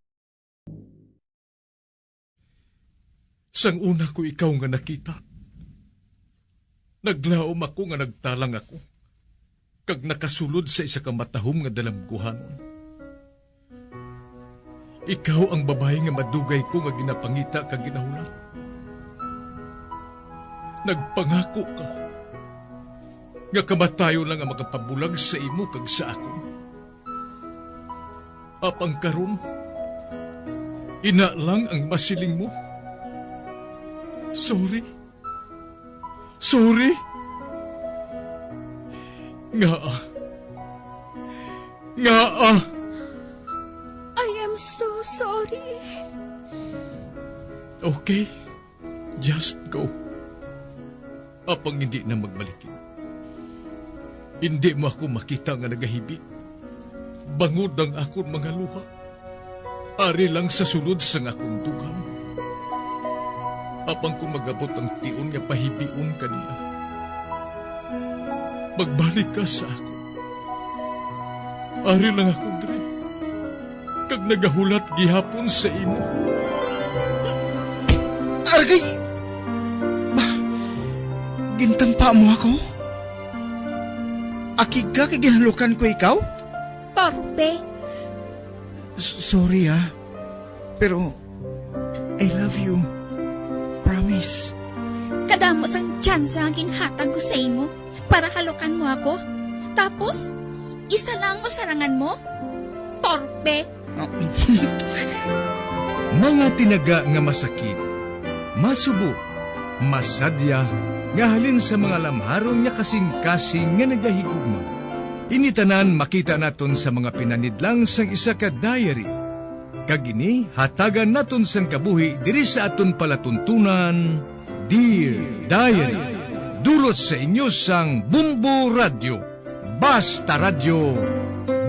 Sang una ko ikaw nga nakita, naglaom ako nga nagtalang ako kag nakasulod sa isa ka matahom nga dalamguhanon. Ikaw ang babayi nga madugay ko nga ginapangita kag ginahulat. Nagpangako ka nga kamatayon lang ang makapabulag sa imo kag sa akon. Apang karon, ina lang ang masiling mo. Sorry. Sorry. Ngaa? Ngaa? I am so sorry. Okay. Just go. Apang hindi na magbalikid. Hindi mo ako makita nga nagahibi. Bangod ang akon mga luha. Ari lang sa sulod sang akon dughan. Apang kung magabot ang tion nga pahibion ka niya, magbalik ka sa akon. Ari lang ako diri, kag nagahulat gihapon sa imo. Argay! Ba, gintampa mo ako? Akig ka kay ginhalukan ko ikaw? Torpe. S-, sorry, ah. Pero I love you. Promise. Kadamo sang tsansa ang ginhatag ko sa imo para halukan mo ako. Tapos, isa lang mo sarangan mo? Torpe! Mga tinaga nga masakit, masubo, masadya, nga halin sa mga lamharon nga kasing-kasing nga nagahigugma. Ini tanan makita naton sa mga pinanidlang sang isa ka diary. Kag ini hatagan naton sang kabuhi diri sa aton palatuntunan, Dear Diary. Dulot sa inyo sang Bumbo Radyo. Basta Radyo,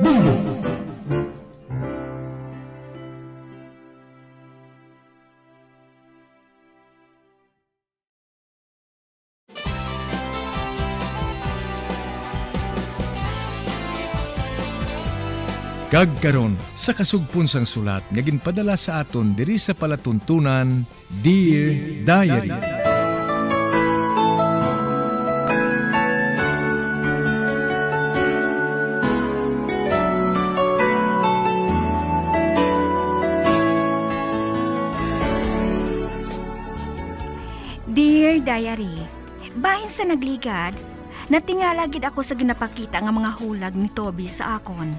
Bumbo. Kag karon, sa kasugpon sang sulat nga ginpadala sa aton diri sa palatuntunan, Dear Diary. Dear Diary, bahin sa nagligad, natingala gid ako sa ginapakita nga mga hulag ni Toby sa akon.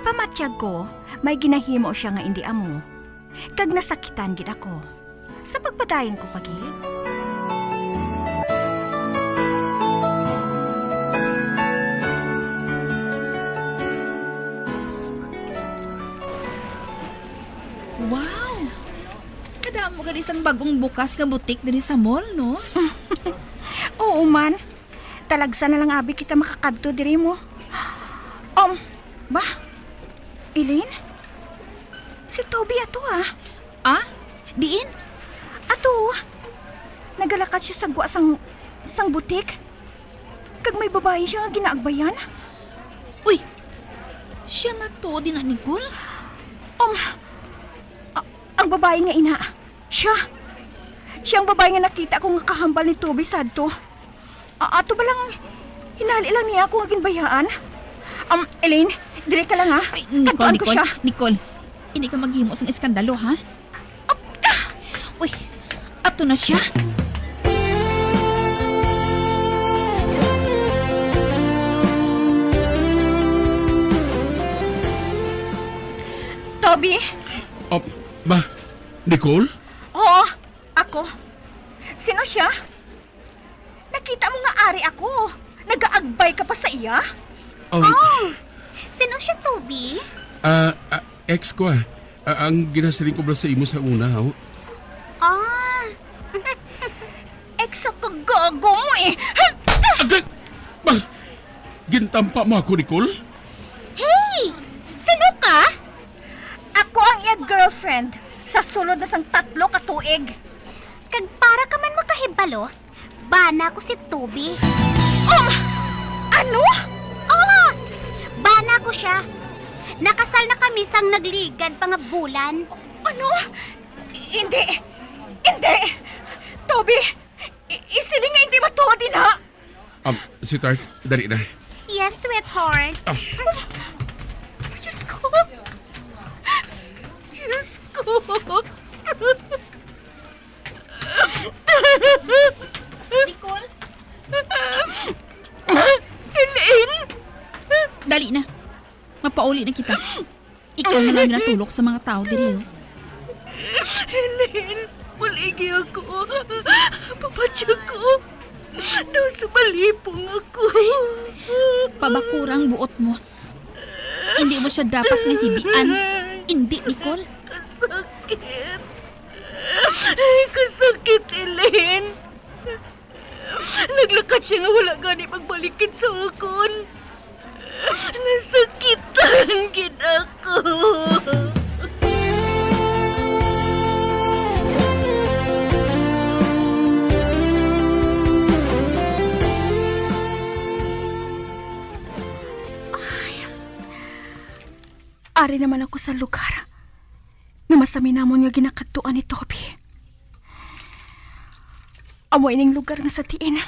Pamatyag ko, may ginahimo sia nga indi amo, kag nasakitan gid ako. Sa pagpadayon ko pa gid. Wow! Kadamo gani sang bagong bukas nga butik diri sa mall, no? Oo man. Talagsa na lang abi kita makakadto diri mo. Um, ba? Elaine? Si Toby ato, ah. Ah? Diin? Ato. Nagalakat sia sa gwa sang, sang butik. Kag may babayi sia nga ginaagbayan. Uy! Sia na to, di na, Nicole? Um, a-, ang babayi nga ina. Sia. Sia ang babayi nga nakita ko nga kahambal ni Toby sadto. A-, ato ba lang, hinali lang niya ako nga ginbayaan? Um, Elaine, diri ka lang, ha? Ay, Nicole, Kadtuan ko Nicole, siya. Nicole, hindi ka maghimo sang eskandalo, ha? Uy, ato na siya. Toby? Oh, ba, Nicole? Oo, ako. Sino siya? Nakita mo nga ari ako. Nagaagbay ka pa sa iya? Oh. Oh, sino siya, Toby? Ah, ah, ex ko, ah. Ah, ang ginasiling ko bala sa imo sa una, oh. Ah. Ex sa kagago mo, eh. Agay! Ba, gintampa mo ako, Nicole? Hey! Sino ka? Ako ang iya girlfriend sa sulod na sang tatlo ka tuig. Kag para ka man makahibalo, Bana ko si Toby. Um, ano? Oh, bana ko siya. Nakasal na kami sang nagligad pa nga bulan. Ano? Hindi. Hindi. Toby, i-, isiling nga hindi matuod ina. Um, sweetheart, dali na. Yes, sweetheart. Ah. Diyos ko. Diyos ko. Nicole? Elaine? Dali na. Mapauli na kita. Ikaw na lang ginatulok sa mga tao diri, oh. Elaine, buligi ako. Papatsya ko. Daw sa malipong ako. Pabakura ang buot mo. Hindi mo siya dapat nga hibian. Hindi, Nicole. Kasakit. Ay, kasakit, Elaine. Naglakat siya nga wala gani magbalikid sa akon. Nasakitan gid ako. Ari naman ako sa lugar nga masaminamon nga ginakadtuan ni Toby. Amo ining lugar nga sa diin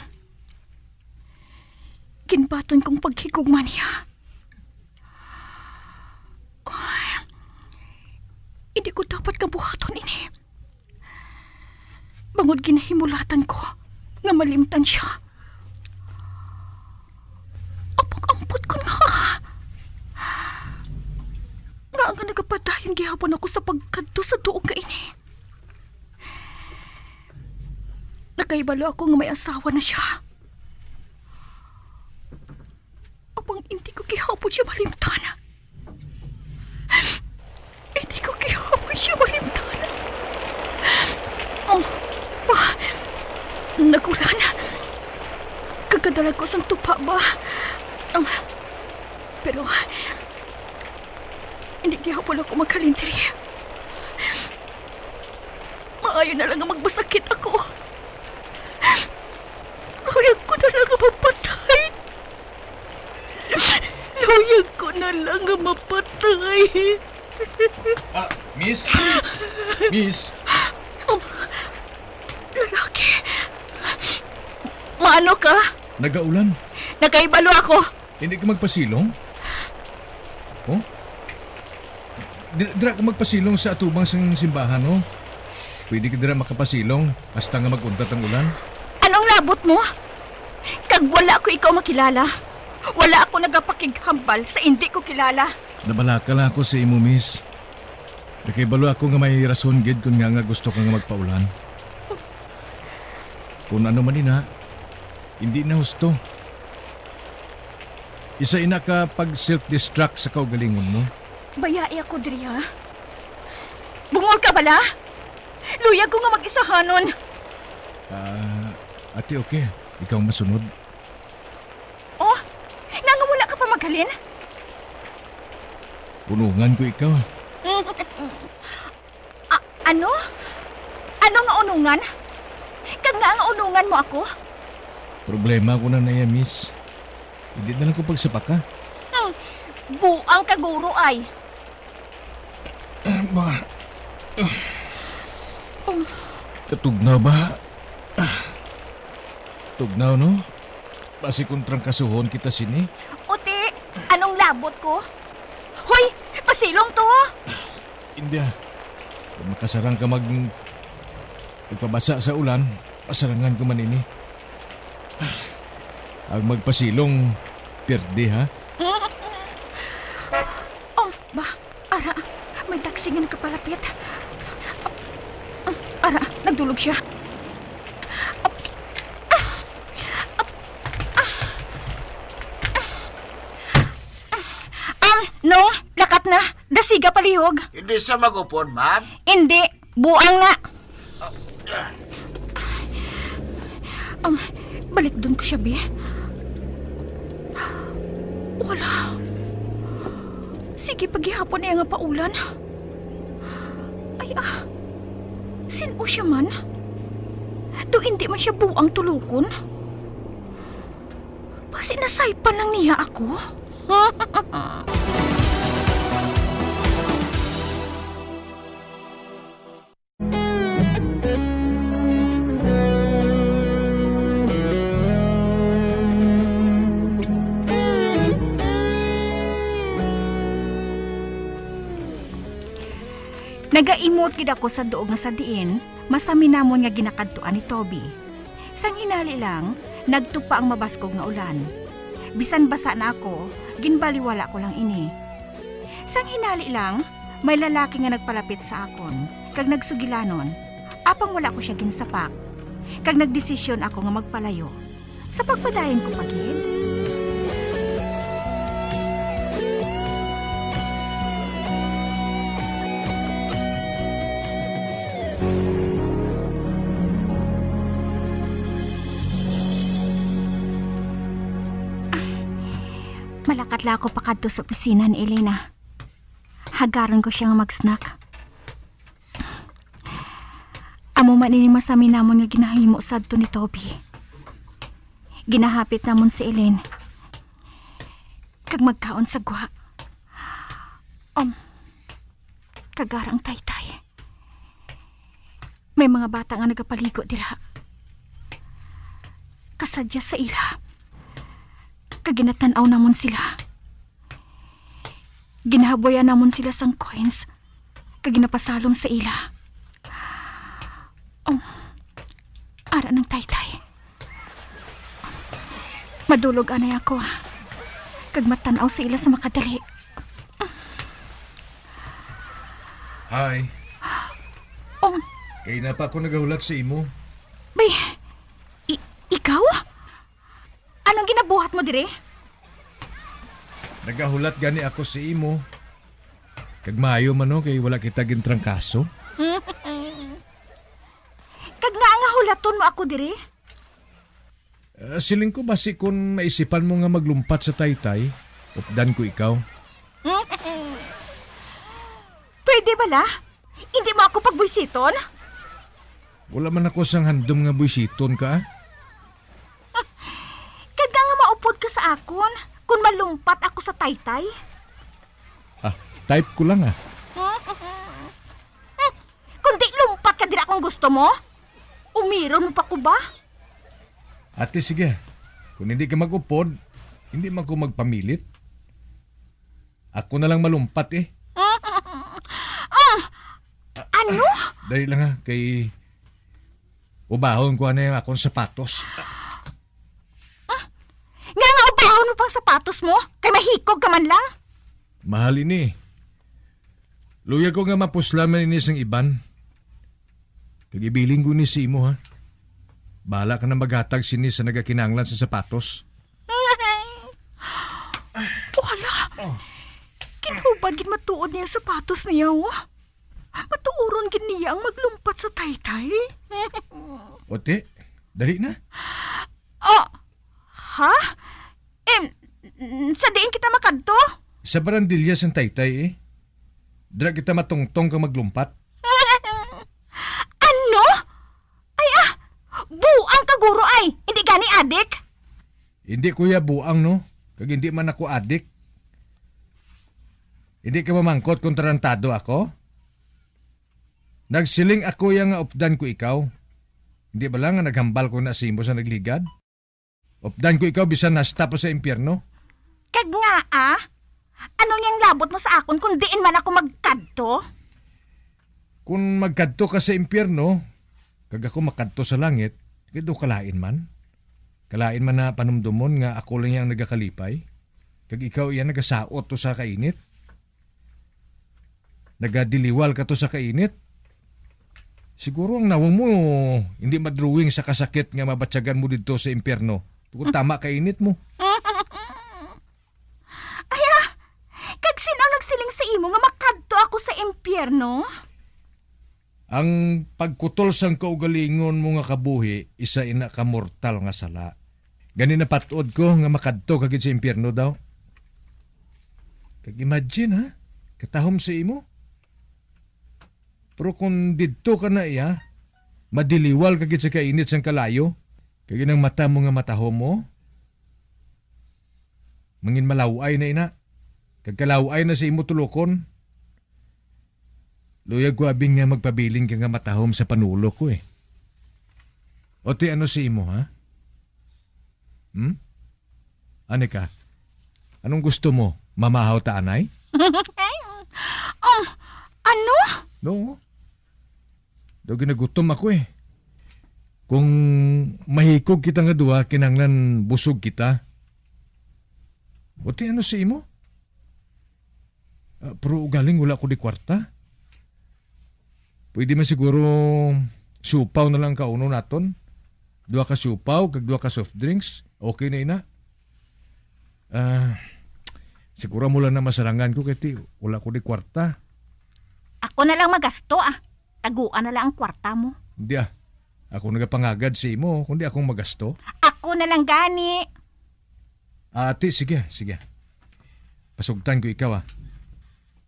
ginbaton kong paghigugma niya. Ay, hindi ko dapat nga buhaton ini. Bangod ginahimulatan ko nga malimtan siya. Apang ampot ko nga. Nga nga nagapadayon gihapon ako sa pagkadto sa duog nga ini. Nakahibalo ako nga may asawa na siya. Apang hindi ko gihapon siya malimtan. Hindi ko gihapon siya malimtan. Um, pa, nag-ulan. Kagkadalag ko sang tupa ba? Um, pero, hindi gihapon ako maghalin diri. Maayo na lang nga magmasakit ako. Luyag ko na lang nga mapatay. Luyag ko na lang nga mapatay. Ah, miss? Miss? Um, lalaki. Maano ka? Nagaulan. Nakahibalo ako. Hindi ka magpasilong? Oh? Di-, dira ka magpasilong sa atubang sang simbahan, oh. Pwede ka dira makapasilong hasta nga mag-untat ang ulan. Anong labot mo? Kag wala ko ikaw makilala. Wala ako nagapakighambal sa indi ko kilala. Nabalaka lang ako sa imo, miss. Nakahibalo ako nga may rason gid kon ngaa nga gusto ka nga magpaulan. Kon ano man ina, hindi na husto. Isa ina ka pag self-destruct sa kaugalingon mo. Bayai ako diri, ha? Bungol ka bala? Luyag ko nga mag-isahanon. Ah, ate, okay. Ikaw ang masunod. Oh, ngaa nga wala ka pa maghalin? Unungan ko ikaw. A-, ano? Ano nga unungan? Kag ngaa nga unungan mo ako? Problema ko na na iya, miss. Hindi na lang ko pagsapaka. Hmm, buang ka, guro, ay. Ah, ba? Um. Katugnaw ba? Ah. Tugnaw, no? Basi kung trangkasuhon kita sini. Uti, anong labot ko? Hoy, pasilong to! India, kung makasarang ka mag-, magpabasa sa ulan, pasarangan ko man ini. Ang magpasilong, pirdi, ha? Oh, ba, ara, may taxi nga nagapalapit. Ara, nagdulog siya. Um, no, lakat na. Dasiga palihog. Hindi siya mag-upod, ma'am? Hindi. Buang na. Um, balikdon ko siya, bi. Wala. Sige pa gihapon iya nga paulan. Ay, ah. Sin-o siya man? Daw indi man siya buang tulokon. Basi nasaypan lang niya ako. Nagaimot gid ako sa duog nga sa diin masaminamon nga ginakadtuan ni Toby. Sang hinali lang, nagtupa ang mabaskog nga ulan. Bisan basa na ako, ginbaliwala ko lang ini. Sang hinali lang, may lalaki nga nagpalapit sa akon, kag nagsugilanon, apang wala ko sia ginsapak, kag nagdesisyon ako nga magpalayo. Sa pagpadayon ko pa gid. Malakat lang ako pakadto sa opisina ni Elena. Hagaron ko siya nga mag-snack. Amo man ini masaminamon nga ginahimo sadto ni Toby. Ginahapit namon si Elaine. Kag magkaon sa gwa. Um, kag ara ang taytay. May mga bata nga nagapaligo dira. Kasadya sa ila. Kag ginatan-aw namon sila. Ginahaboyan namon sila sang coins kag ginapasalom sa ila. Um, ara nang taytay. Madulog anay ako, ah. Kag matan-aw sa ila sa makadali. Hi. Um, Kay na pa ako nagahulat sa imo. Bay, i- ikaw? Anong ginabuhat mo diri? Nagahulat gani ako sa imo. Kag maayo man, no, kay wala kita gintrangkaso. Kag ngaa nga hulaton mo ako diri? Ah, siling ko, basi kun maisipan mo nga maglumpat sa taytay, updan ko ikaw. Pwede bala? Hindi mo ako pagbuysiton? Wala man ako sang handom nga buysiton ka. Kag nga maupod ka sa akon kun malumpat ako sa taytay? Ah, type ko lang, ah. Kung di lumpat ka dira kung gusto mo, umiron mo pa ko ba? Ate, sige. Kung hindi ka mag-upod, hindi man ko magpamilit. Ako na lang malumpat, eh. Ah, ano? Dali lang, ha, kay ubahon ko na yung akong sapatos. Nga nga ubahon mo pang sapatos mo? Kay mahikog ka man lang. Mahal ini. Luya ko nga mapuslan man ini sang iban. Kag ibilin ko ni sa imo, ha? Bahala ka na maghatag sini sa nagakinahanglan sa sapatos. Wala. Oh. Kinahubad gid matuod niya ang sapatos niya, oh. Matuoron gid niya ang maglumpat sa taytay. Ote, dali na. Oh, ha? Em, sa diin kita makadto? Sa barandilya sang taytay, eh. Dira kita matungtong kag maglumpat. Ano? Ay, ah, buang ka, guro, ay. Hindi gani adik? Hindi ko ya buang, no? Kag hindi man ako adik. Hindi ka mamangkot kung tarantado ako? Nagsiling ako ya nga updan ko ikaw. Hindi ba lang nga naghambal ko na sa imo sa nagligad? Updan ko ikaw bisan hasta pa sa impyerno. Kag ngaa? Ano niyang labot mo sa akon kung diin man ako magkadto? Kung magkadto ka sa impyerno, kag ako makadto sa langit, kay daw kalain man. Kalain man na panumdomon nga ako lang yang nagakalipay, kag ikaw iya nagasaot to sa kainit. Nagadiliwal ka to sa kainit. Siguro ang nawong mo hindi madrawing sa kasakit nga mabatyagan mo didto sa impyerno. Tungod tama ka init mo. Ay, ah! Kag sin-o nagsiling sa imo nga makadto ako sa impyerno? Ang pagkutol sang kaugalingon mo nga kabuhi, isa ina ka mortal nga sala. Gani napat-od ko nga makadto ka gid sa impyerno daw. Kag imagine, ha? Katahom sa imo. Pero kung didto ka na iya, Madiliwal ka gid sa kainit sang kalayo, kag inang mata mo nga matahom mo, mangin malaw-ay na ina, kag kalaw-ay na sa imo tulokon. Luyag ko, abi, nga magpabilin ka nga matahom sa panulok ko, eh. O ti, ano sa imo, ha? Hmm? Ani ka? Anong gusto mo? Mamahaw ta anay? Um, ano? No. Daw ginagutom ako, eh. Kung mahikog kita nga duha, kinahanglan busog kita. O ti, ano sa imo? Ah, pero ugaling wala ko di kwarta. Pwede man siguro siupaw na lang kaunon naton. Duha ka siupaw kag duha ka soft drinks. Okay na ina. Ah, siguro mo lang na masarangan ko kay ti wala ko di kwarta. Ako na lang magasto, ah. Taguan na lang ang kwarta mo. Hindi, ah. Ako nagapangagad sa imo, kundi akong magasto. Ako na lang gani. Ate, sige, sige. Pasugtan ko ikaw, ah.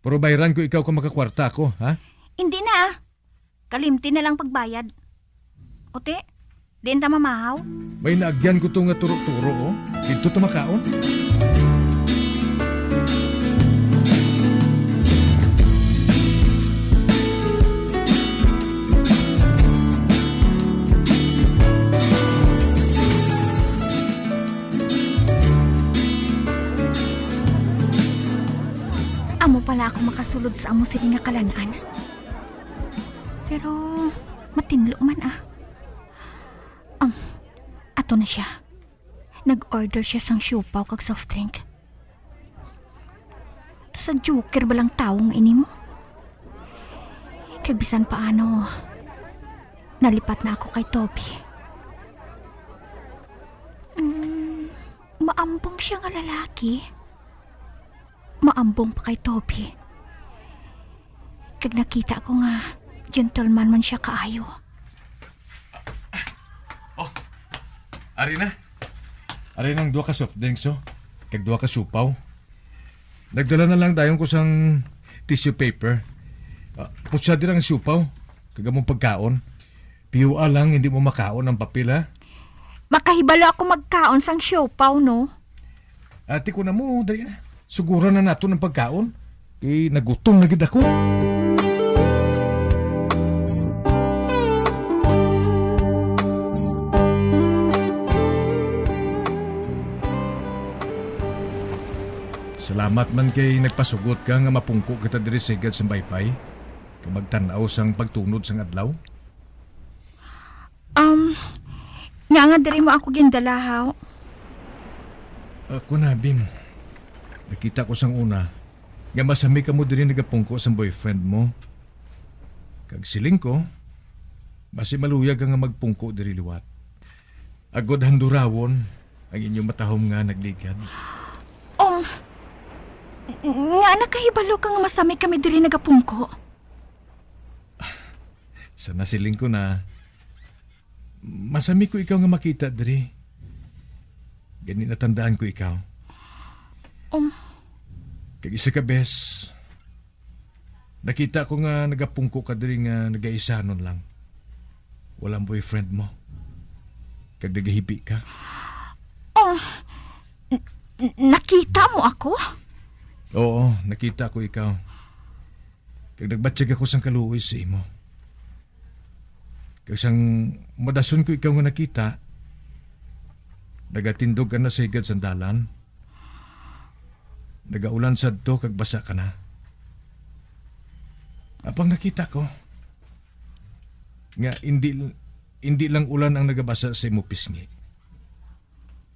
Pero bayran ko ikaw kung makakwarta ako, ha? Hindi na, ah. Kalimti na lang pagbayad. Ote, diin ta mamahaw? May naagyan ko to nga turo-turo, oh. Dito ta makaon. Amo pala ako makasulod sa amo sini nga kalan-an. Pero matinlo man, ah. Um, ato na siya. Nag-order siya sang siupaw kag soft drink. Sa joker ba lang tawo nga ini mo? Kag bisan paano, nalipat na ako kay Toby. Mm, maambong siya nga lalaki. Maambong pa kay Toby. Kag nakita ko nga gentleman man siya kaayo. Oh, ari na. Ari nang duha ka soft drinks, oh. Kag duha ka siupaw. Nagdala na lang dayon ko sang tissue paper. Ah, putsa dira ang siupaw. Kag among pagkaon. Piyua lang, hindi mo makaon ang papel, ha? Makahibalo ako magkaon sang siupaw, no? Ate ko na mo, dali na. Suguran na nato ng pagkaon. Eh, nagutom na gid ako. Salamat man kay nagpasugot ka nga mapungko kita diri sa higad sang baypay, kag magtan-aw sang pagtunod sang adlaw. Um, nga nga diri mo ako gindala, haw? Ako na, Bim. Nakita ko sang una nga masami kamo diri nagapungko sang boyfriend mo. Kag siling ko, basi maluyag ka nga magpungko diri liwat. Agod handurawon ang inyo matahom nga nagligad. Um, nga nakahibalo ka nga masami kami diri nagapungko. Sa nasiling ko na, masami ko ikaw nga makita diri. Gani natandaan ko ikaw. Um. Kag isa ka bes, nakita ko nga nagapungko ka diri nga nagaisanon lang. Walang boyfriend mo. Kag nagahibi ka. Um, n- n- nakita mo ako? Oo, nakita ko ikaw. Kag nagbatyag ako sang kaluoy sa imo. Kag sang madason ko ikaw nga nakita, nagatindog ka na sa higad sang dalan. Nagaulan sadto kag basa ka na. Apang nakita ko nga indi, indi lang ulan ang nagabasa sa imo pisngi,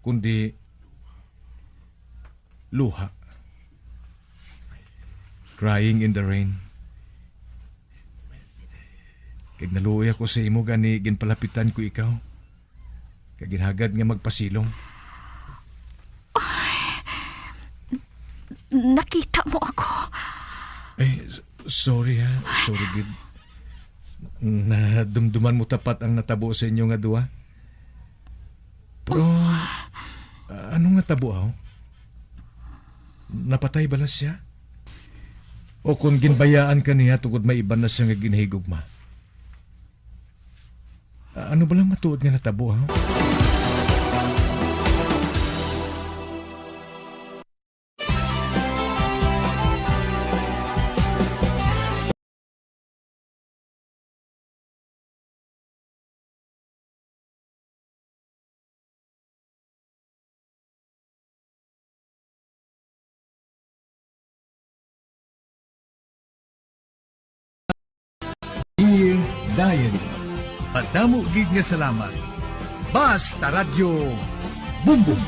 kundi luha. Crying in the rain. Kag naluoy ako sa imo, gani ginpalapitan ko ikaw. Kag ginhagad nga magpasilong. Nakita mo ako. Ay, s- sorry ha. Sorry gid. Nadumduman mo tapat ang natabo sa inyo nga duha. Pero, ah, ano nga tabo, aw? Napatay bala siya? O kung ginbayaan ka niya tungod may iban na siya nga ginahigugma? Ah, ano ba lang matuod nga natabo, ha? Dear Diary. Madamo gid nga salamat. Basta Radyo Bumbong.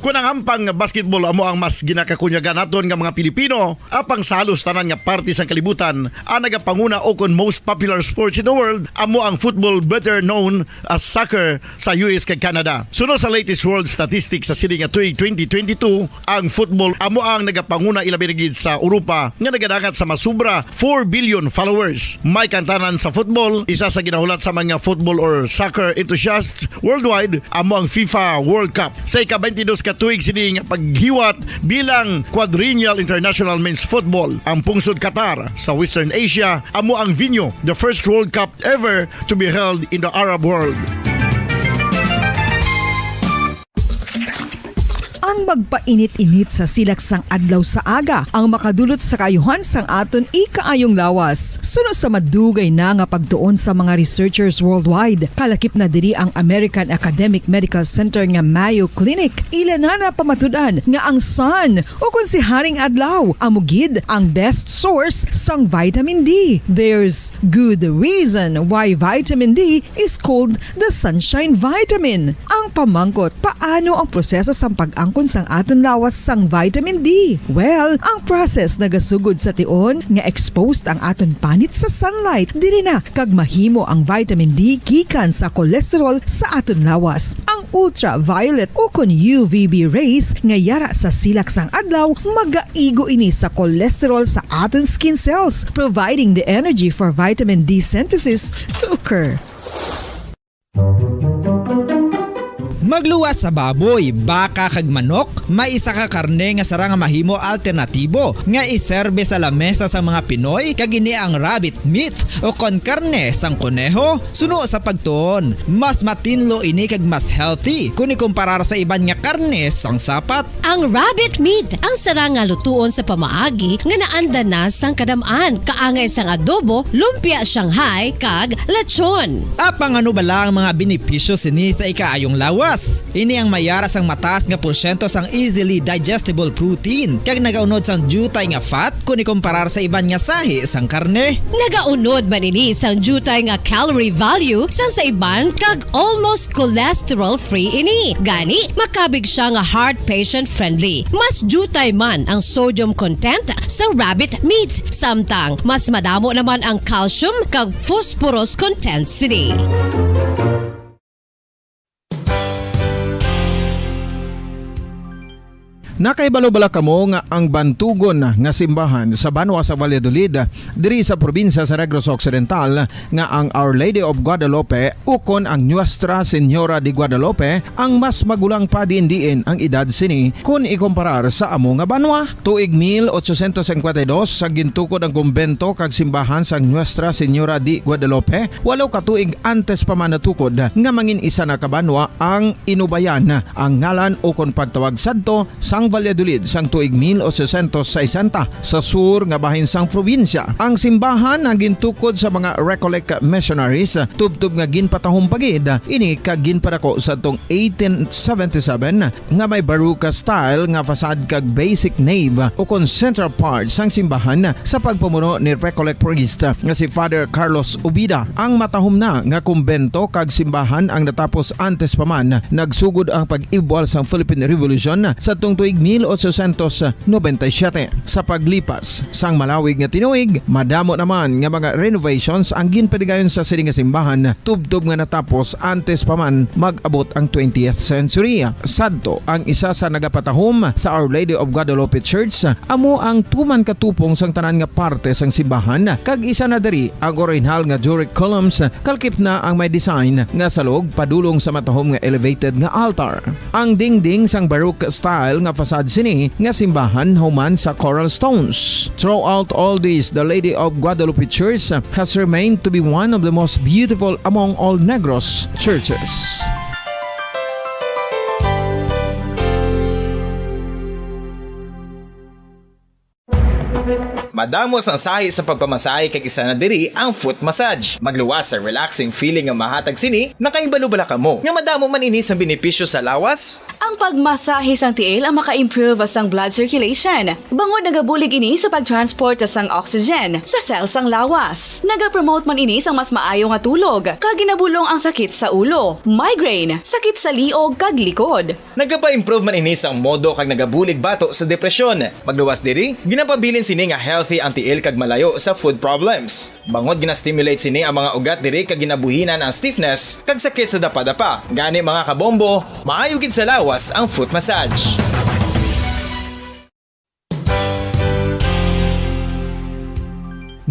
Kon ang hampang nga basketball amo ang mas ginakakunyagan naton nga mga Pilipino, apang sa halos tanan nga parte sang kalibutan, ang nagapanguna o kon most popular sports in the world amo ang football, better known as soccer, sa U S kag Canada. Suno sa latest world statistics sa sini nga tuig twenty twenty-two, ang football amo ang nagapanguna, ilabi na gid sa Europa, nga nagadangat sa masubra four billion followers. May kantanan sa football, isa sa ginahulat sa mga football or soccer enthusiasts worldwide amo ang FIFA World Cup. Sa ika-twenty-dos ka tuig sini nga paghiwat bilang Quadrennial International Men's Football, ang pungsod Qatar sa Western Asia amo ang venue. The first World Cup ever to be held in the Arab world. Ang magpainit-init sa silak sang adlaw sa aga ang makadulot sa kaayuhan sang aton ikaayong lawas. Suno sa madugay na nga pagtuon sa mga researchers worldwide, kalakip na diri ang American Academic Medical Center nga Mayo Clinic. Ila na napamatud-an nga ang sun, o kon si Haring Adlaw, amo gid ang best source sang vitamin D. There's good reason why vitamin D is called the sunshine vitamin. Ang pamangkot, paano ang proseso sang pag-angkon sang aton lawas sang vitamin D? Well, ang process nagasugod sa tion nga exposed ang aton panit sa sunlight. Diri na kag mahimo ang vitamin D gikan sa cholesterol sa aton lawas. Ang ultraviolet o kon U V B rays nga yara sa silak sang adlaw magaigo ini sa cholesterol sa aton skin cells, providing the energy for vitamin D synthesis to occur. Magluwas sa baboy, baka kag manok, may isa ka karne nga sarang nga mahimo alternatibo nga iserbe sa lamesa sang mga Pinoy, kag ini ang rabbit meat o kon karne sang koneho. Suno sa pagtuon, mas matinlo ini kag mas healthy kon ikumparar sa iban nga karne sang sapat. Ang rabbit meat ang sarang nga lutuon sa pamaagi nga naanda na sang kadam-an, kaangay sang adobo, lumpia Shanghai, kag lechon. Apang ano bala ang mga benepisyo sini sa ikaayong lawas? Ini ang mayara sang mataas nga porsyento sang easily digestible protein kag nagaunod sang diutay nga fat kon ikumparar sa iban nga sahi sang karne. Nagaunod man ini sang diutay nga calorie value sang sa iban kag almost cholesterol-free ini. Gani, makabig siya nga heart patient-friendly. Mas diutay man ang sodium content sa rabbit meat, samtang mas madamo naman ang calcium kag phosphorus content sini. Nakahibalo bala kamo nga ang bantugon nga simbahan sa banwa sa Valladolid, diri sa probinsya sa Negros Occidental, nga ang Our Lady of Guadalupe ukon ang Nuestra Señora de Guadalupe ang mas magulang pa diin-diin ang edad sini kon ikumparar sa amo nga banwa? Tuig mil ochocientos cincuenta y dos sa gintukod ang kumbento kag simbahan sang Nuestra Señora de Guadalupe, walo ka tuig antes pa man natukod nga mangin isa na ka banwa ang Inubayan, ang ngalan ukon pagtawag sadto sang Valladolid sang tuig mil ochocientos sesenta, sa sur nga bahin sang probinsya. Ang simbahan ang gintukod sa mga Recollect missionaries, tubtob nga ginpatahom pa gid ini kag ginpadako sadtong eighteen seventy-seven, nga may Baroque style nga facade kag basic nave ukon central part sang simbahan sa pagpamuno ni Recollect priest nga si Father Carlos Ubida. Ang matahom na nga kumbento kag simbahan ang natapos antes pa man nagsugod ang pag-ibwal sang Philippine Revolution sadtong tuig mil ochocientos noventa y siete. Sa paglipas sang malawig nga tinuig, madamo naman nga mga renovations ang ginpadigayon sa sini nga simbahan, tubtob nga natapos antes pa man mag-abot ang twentieth century. Sadto ang isa sa nagapatahom sa Our Lady of Guadalupe Church, amo ang tuman katupong sang tanan nga parte sang simbahan, kag isa na diri ang orihinal nga Doric columns, kalkip na ang may design nga salog padulong sa matahom nga elevated nga altar. Ang dingding sang Baroque style nga facade sini nga simbahan human sa coral stones. Throughout all this, the Lady of Guadalupe Church has remained to be one of the most beautiful among all Negros churches. Madamo sang sahi sa pagpamasahe, kag isa na diri ang foot massage. Magluwas sa relaxing feeling nga mahatag sini. Nakahibalo bala kamo nga madamo man ini sang benepisyo sa lawas? Ang pagmasahe sang tiil ang maka-improve sang blood circulation, bangod nagabulig ini sa pag-transport sang oxygen sa cell sang lawas. Nagapromote man ini sang mas maayo nga tulog, kag ginabulong ang sakit sa ulo, migraine, sakit sa liog, kag likod. Nagapa-improve man ini sang modo kag nagabulig bato sa depresyon. Magluwas diri, ginapabilin sini nga healthy ang tiil kag malayo sa foot problems. Bangod gina-stimulate sini ang mga ugat diri kag ginabuhinan ang stiffness kag sakit sa dapadapa. Gani, mga kabombo, maayo gid sa lawas ang foot massage.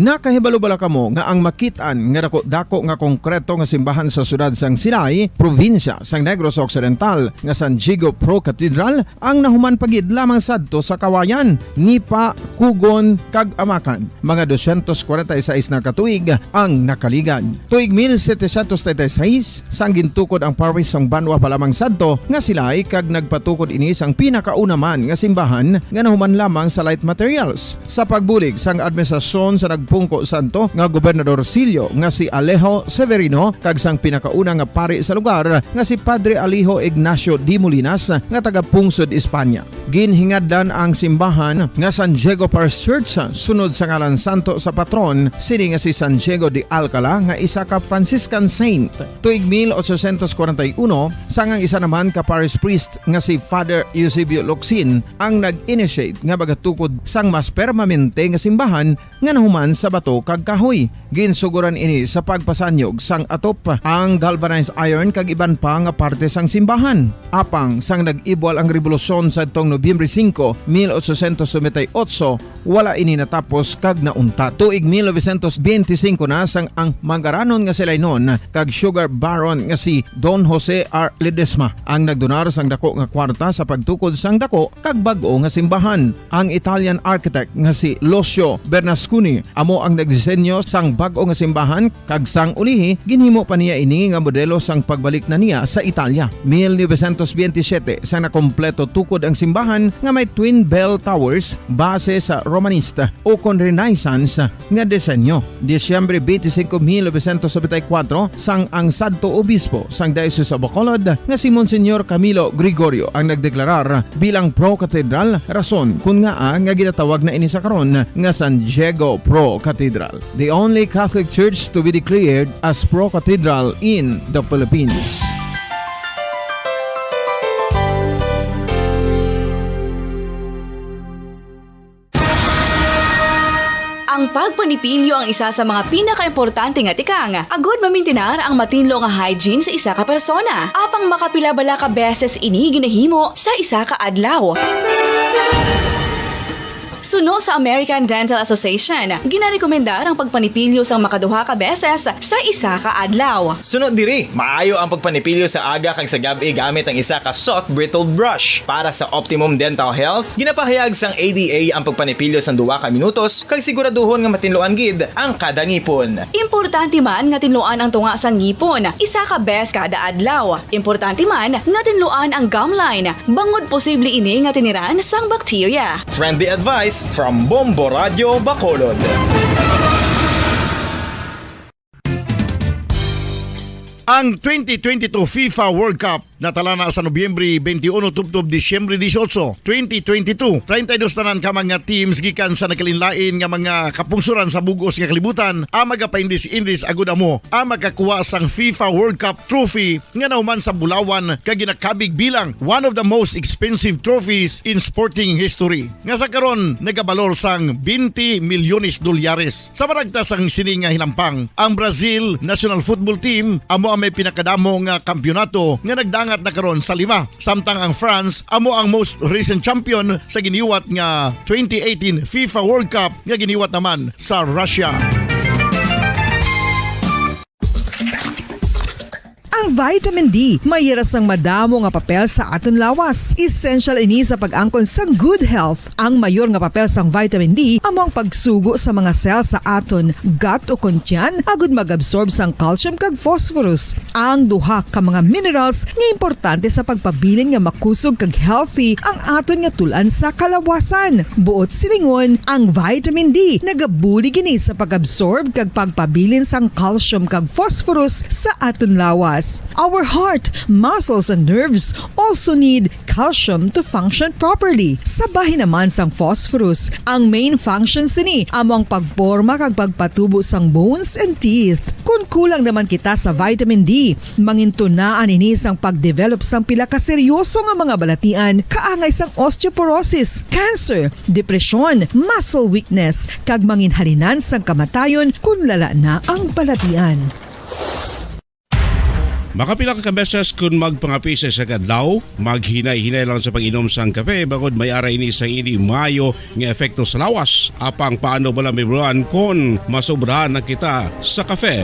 Nakahibalo bala kamo nga ang makit-an nga dako-dako nga konkreto nga simbahan sa siyudad sang Silay, probinsya sang Negros Occidental, nga San Diego Pro Cathedral ang nahuman pa gid lamang sadto sa Kawayan, Nipa, Cogon, kag Amacan? Mga dosyentos kwarenta y seis na ka tuig ang nakaligad. Tuig mil setecientos treinta y seis, sang gintukod ang parish sang banwa pa lamang sadto nga Silay, kag nagpatukod ini sang pinakauna man nga simbahan nga nahuman lamang sa light materials. Sa pagbulig sang administrasyon sa nagpungko sadto nga Gobernador Sillo nga si Alejo Severino kag sang pinakauna nga pari sa lugar nga si Padre Alejo Ignacio de Molinas nga taga-pungsod Espanya. Ginhingadlan ang simbahan nga San Diego Parish Church sunod sa ngalan santo sa patron sini nga si San Diego de Alcala nga isa ka Franciscan saint. Tuig mil ochocientos kwarenta y uno, sang ang isa naman ka parish priest nga si Father Eusebio Locsin ang nag-initiate nga magatukod sang mas permanente nga simbahan nga nahuman sa bato kag kahoy. Ginsuguran ini sa pagpasanyog sang atop, ang galvanized iron kag iban pa nga parte sang simbahan. Apang sang nag-ibwal ang rebolusyon sadtong Nobyembre singko, mil ochocientos noventa y ocho, wala ini natapos kag nauntat. Tuig mil novecientos benti singko na sang ang mangaranon nga Silaynon kag sugar baron nga si Don Jose R. Ledesma ang nagdonar sang dako nga kwarta sa pagtukod sang dako kag bag-o nga simbahan. Ang Italian architect nga si Lucio Bernasconi amo ang nagdisenyo sang bag-o nga simbahan, kag sang ulihi ginhimo pa niya ini nga modelo sang pagbalik na niya sa Italia. Mil novecientos benti siyete, sang nakompleto tukod ang simbahan nga may twin bell towers base sa Romanista ukon Renaissance nga disenyo. Disyembre benti singko, mil novecientos nobenta y kuwatro, sang ang sadto obispo sang Diocese of Bacolod nga si Monsignor Camilo Gregorio ang nagdeklarar bilang pro-cathedral, rason kon ngaa nga ginatawag na ini sa karon nga San Diego Pro Cathedral, the only Catholic church to be declared as pro-cathedral in the Philippines. Ang pagpanipilyo ang isa sa mga pinakaimportante nga tikang agud mamintinar ang matinlo nga hygiene sa isa ka persona. Apang makapila bala ka beses ini ginahimo sa isa ka adlaw? Suno sa American Dental Association, ginarekomendar ang pagpanipilyo sang makaduha ka beses sa isa ka adlaw. Suno diri, maayo ang pagpanipilyo sa aga kag sa gab-i gamit ang isa ka soft bristled brush. Para sa optimum dental health, ginapahayag sang A D A ang pagpanipilyo sang duha ka minutos kag siguraduhon nga matinluan gid ang kada ngipon. Importante man nga tinluan ang tunga sang ngipon isa ka bes kada adlaw. Importante man nga tinluan ang gum line, bangod posible ini nga tiniran sang bakterya. Friendly advice from Bombo Radio Bacolod. Ang twenty twenty-two FIFA World Cup Natala na sa Nobyembre twenty-one tubtob Disyembre dieciocho, twenty twenty-two. Treinta y dos tanan ka mga teams gikan sa nagkalainlain nga mga kapungsoran sa bug-os nga kalibutan ang magapaindis-indis agud amo ang makakuha sang FIFA World Cup trophy nga nahuman sa bulawan kag ginakabig bilang one of the most expensive trophies in sporting history, nga sa karon nagabalor sang twenty milyones dolyares. Sa maragta sang sini nga hinampang, ang Brazil national football team amo ang may pinakadamo nga kampiyonato nga nagdangat na karon sa lima, samtang ang France amo ang most recent champion sa giniwat nga twenty eighteen FIFA World Cup nga giniwat naman sa Russia. Ang vitamin D may ira sang madamo nga papel sa aton lawas. Essential ini sa pag-angkon sang good health. Ang mayor nga papel sang vitamin D amo ang pagsugo sa mga cell sa aton gut o kon tiyan agud mag-absorb sang calcium kag phosphorus, ang duha ka mga minerals nga importante sa pagpabilin nga makusog kag healthy ang aton nga tul-an sa kalawasan. Buot silingon, ang vitamin D nagabulig ini sa pag-absorb kag pagpabilin sang calcium kag phosphorus sa aton lawas. Our heart, muscles, and nerves also need calcium to function properly. Sa bahin naman sang phosphorus, ang main function sini amo ang pagporma kag pagpatubo sang bones and teeth. Kon kulang naman kita sa vitamin D, mangintunaan ini sang pagdevelop sang pila ka seryoso nga mga balatian, kaangay sang osteoporosis, cancer, depresyon, muscle weakness, kag manginhalinan sang kamatayon kon lala na ang balatian. Makapila ka beses kon magpangape sa isa ka adlaw, maghinay-hinay lang sa pag-inom sang kape, bangod may ara ini sa ini maayo nga epekto sa lawas. Apang paano bala, Ma'am Ron, kon masobrahan na kita sa kape?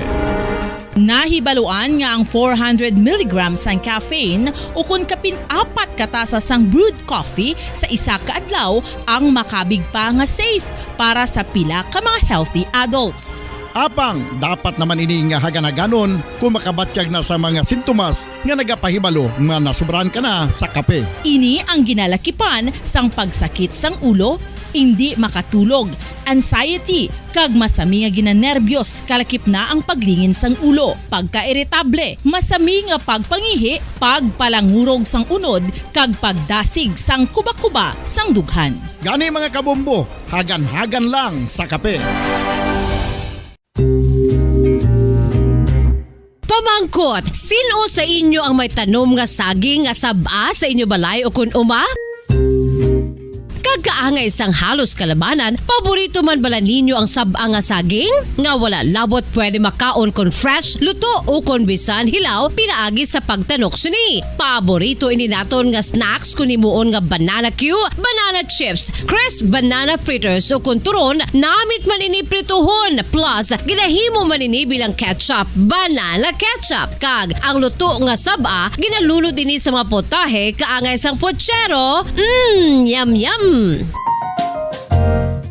Nahibaluan nga ang four hundred milligrams sang caffeine, o kon kapin apat ka tasa sang brewed coffee sa isa ka adlaw, ang makabig pa nga safe para sa pila ka mga healthy adults. Apang dapat naman ini nga hagan-haganon kung makabatyag na sa mga sintomas nga nagapahibalo nga nasobrahan ka na sa kape. Ini ang ginalakipan sang pagsakit sang ulo, indi makatulog, anxiety, kag masami nga ginanerbyos, kalakip na ang paglingin sang ulo, pagkairitable, masami nga pagpangihi, pagpalangurog sang unod, kag pagdasig sang kuba-kuba sang dughan. Gani, mga kabombo, hagan-hagan lang sa kape. Pamangkot, sin-o sa inyo ang may tanom nga saging nga sab-a sa inyo balay o kon uma? Kag kaangay sang halos kalabanan, paborito man bala ninyo ang sab-a nga saging? Nga wala labot pwede makaon kon fresh, luto, o kon bisan hilaw pinaagi sa pagtanok sini. Paborito ini naton nga snacks kon himuon nga banana cue, banana chips, crisp banana fritters, o kon turon, namit man ini prituhon, plus ginahimo man ini bilang ketchup, banana ketchup. Kag ang luto nga sab-a ginalunod ini sa mga potahe kaangay sang puchero. Mm, yum, yum.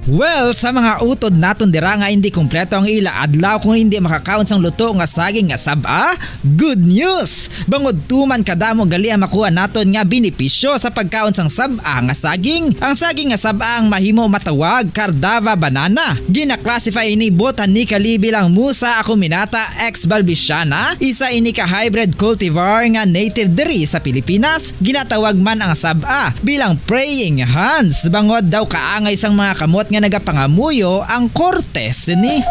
Well, sa mga utod naton dira nga hindi kompleto ang ila adlaw kung hindi makakaon sang luto nga saging nga sab-a, good news! Bangod tuman kadamo gali ang makuha naton nga benepisyo sa pagkaon sang sab-a nga saging. Ang saging nga sab-a ang mahimo matawag Cardava banana. Gina-classify ini botanically bilang Musa acuminata ex balbisiana, isa ini ka hybrid cultivar nga native diri sa Pilipinas. Ginatawag man ang sab-a bilang praying hands, bangod daw kaangay sang mga kamot nga nagapangamuyo ang korte sini.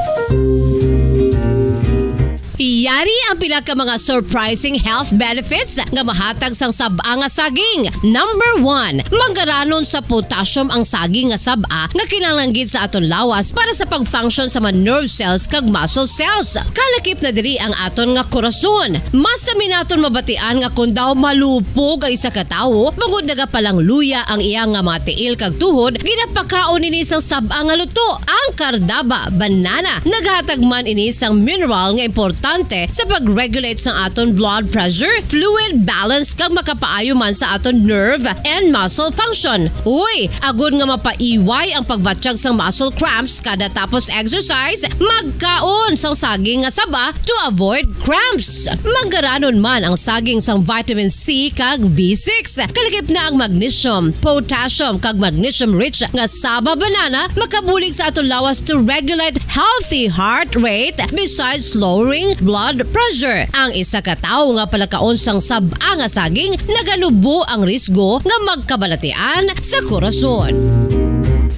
Yari ang pila ka mga surprising health benefits nga mahatag sang sab-a nga saging. Number one, manggaranon sa potassium ang saging nga sab-a nga kinahanglan gid sa aton lawas para sa pag-function sa mga nerve cells kag muscle cells. Kalakip na diri ang aton nga korason. Masami naton mabatian nga kon daw malupog ang isa ka tawo, bangod nagapalangluya ang iya nga mga tiil kag tuhod, ginapakaon ini sang sab-a nga luto, ang Cardava banana. Naghatag man ini sang mineral nga importante sa pag-regulate sang aton blood pressure, fluid balance, kag makapaayo man sa aton nerve and muscle function. Uy, agod nga mapaiway ang pagbatyag sang muscle cramps kada tapos exercise, magkaon sang saging nga saba to avoid cramps. Manggaranon man ang saging sang vitamin C kag B six. Kalakip na ang magnesium, potassium, kag magnesium-rich nga saba banana makabulig sa aton lawas to regulate healthy heart rate, besides lowering blood pressure. Ang isa ka tawo nga palakaon sang sab-a nga saging nagalubo ang risgo nga magkabalatian sa korason.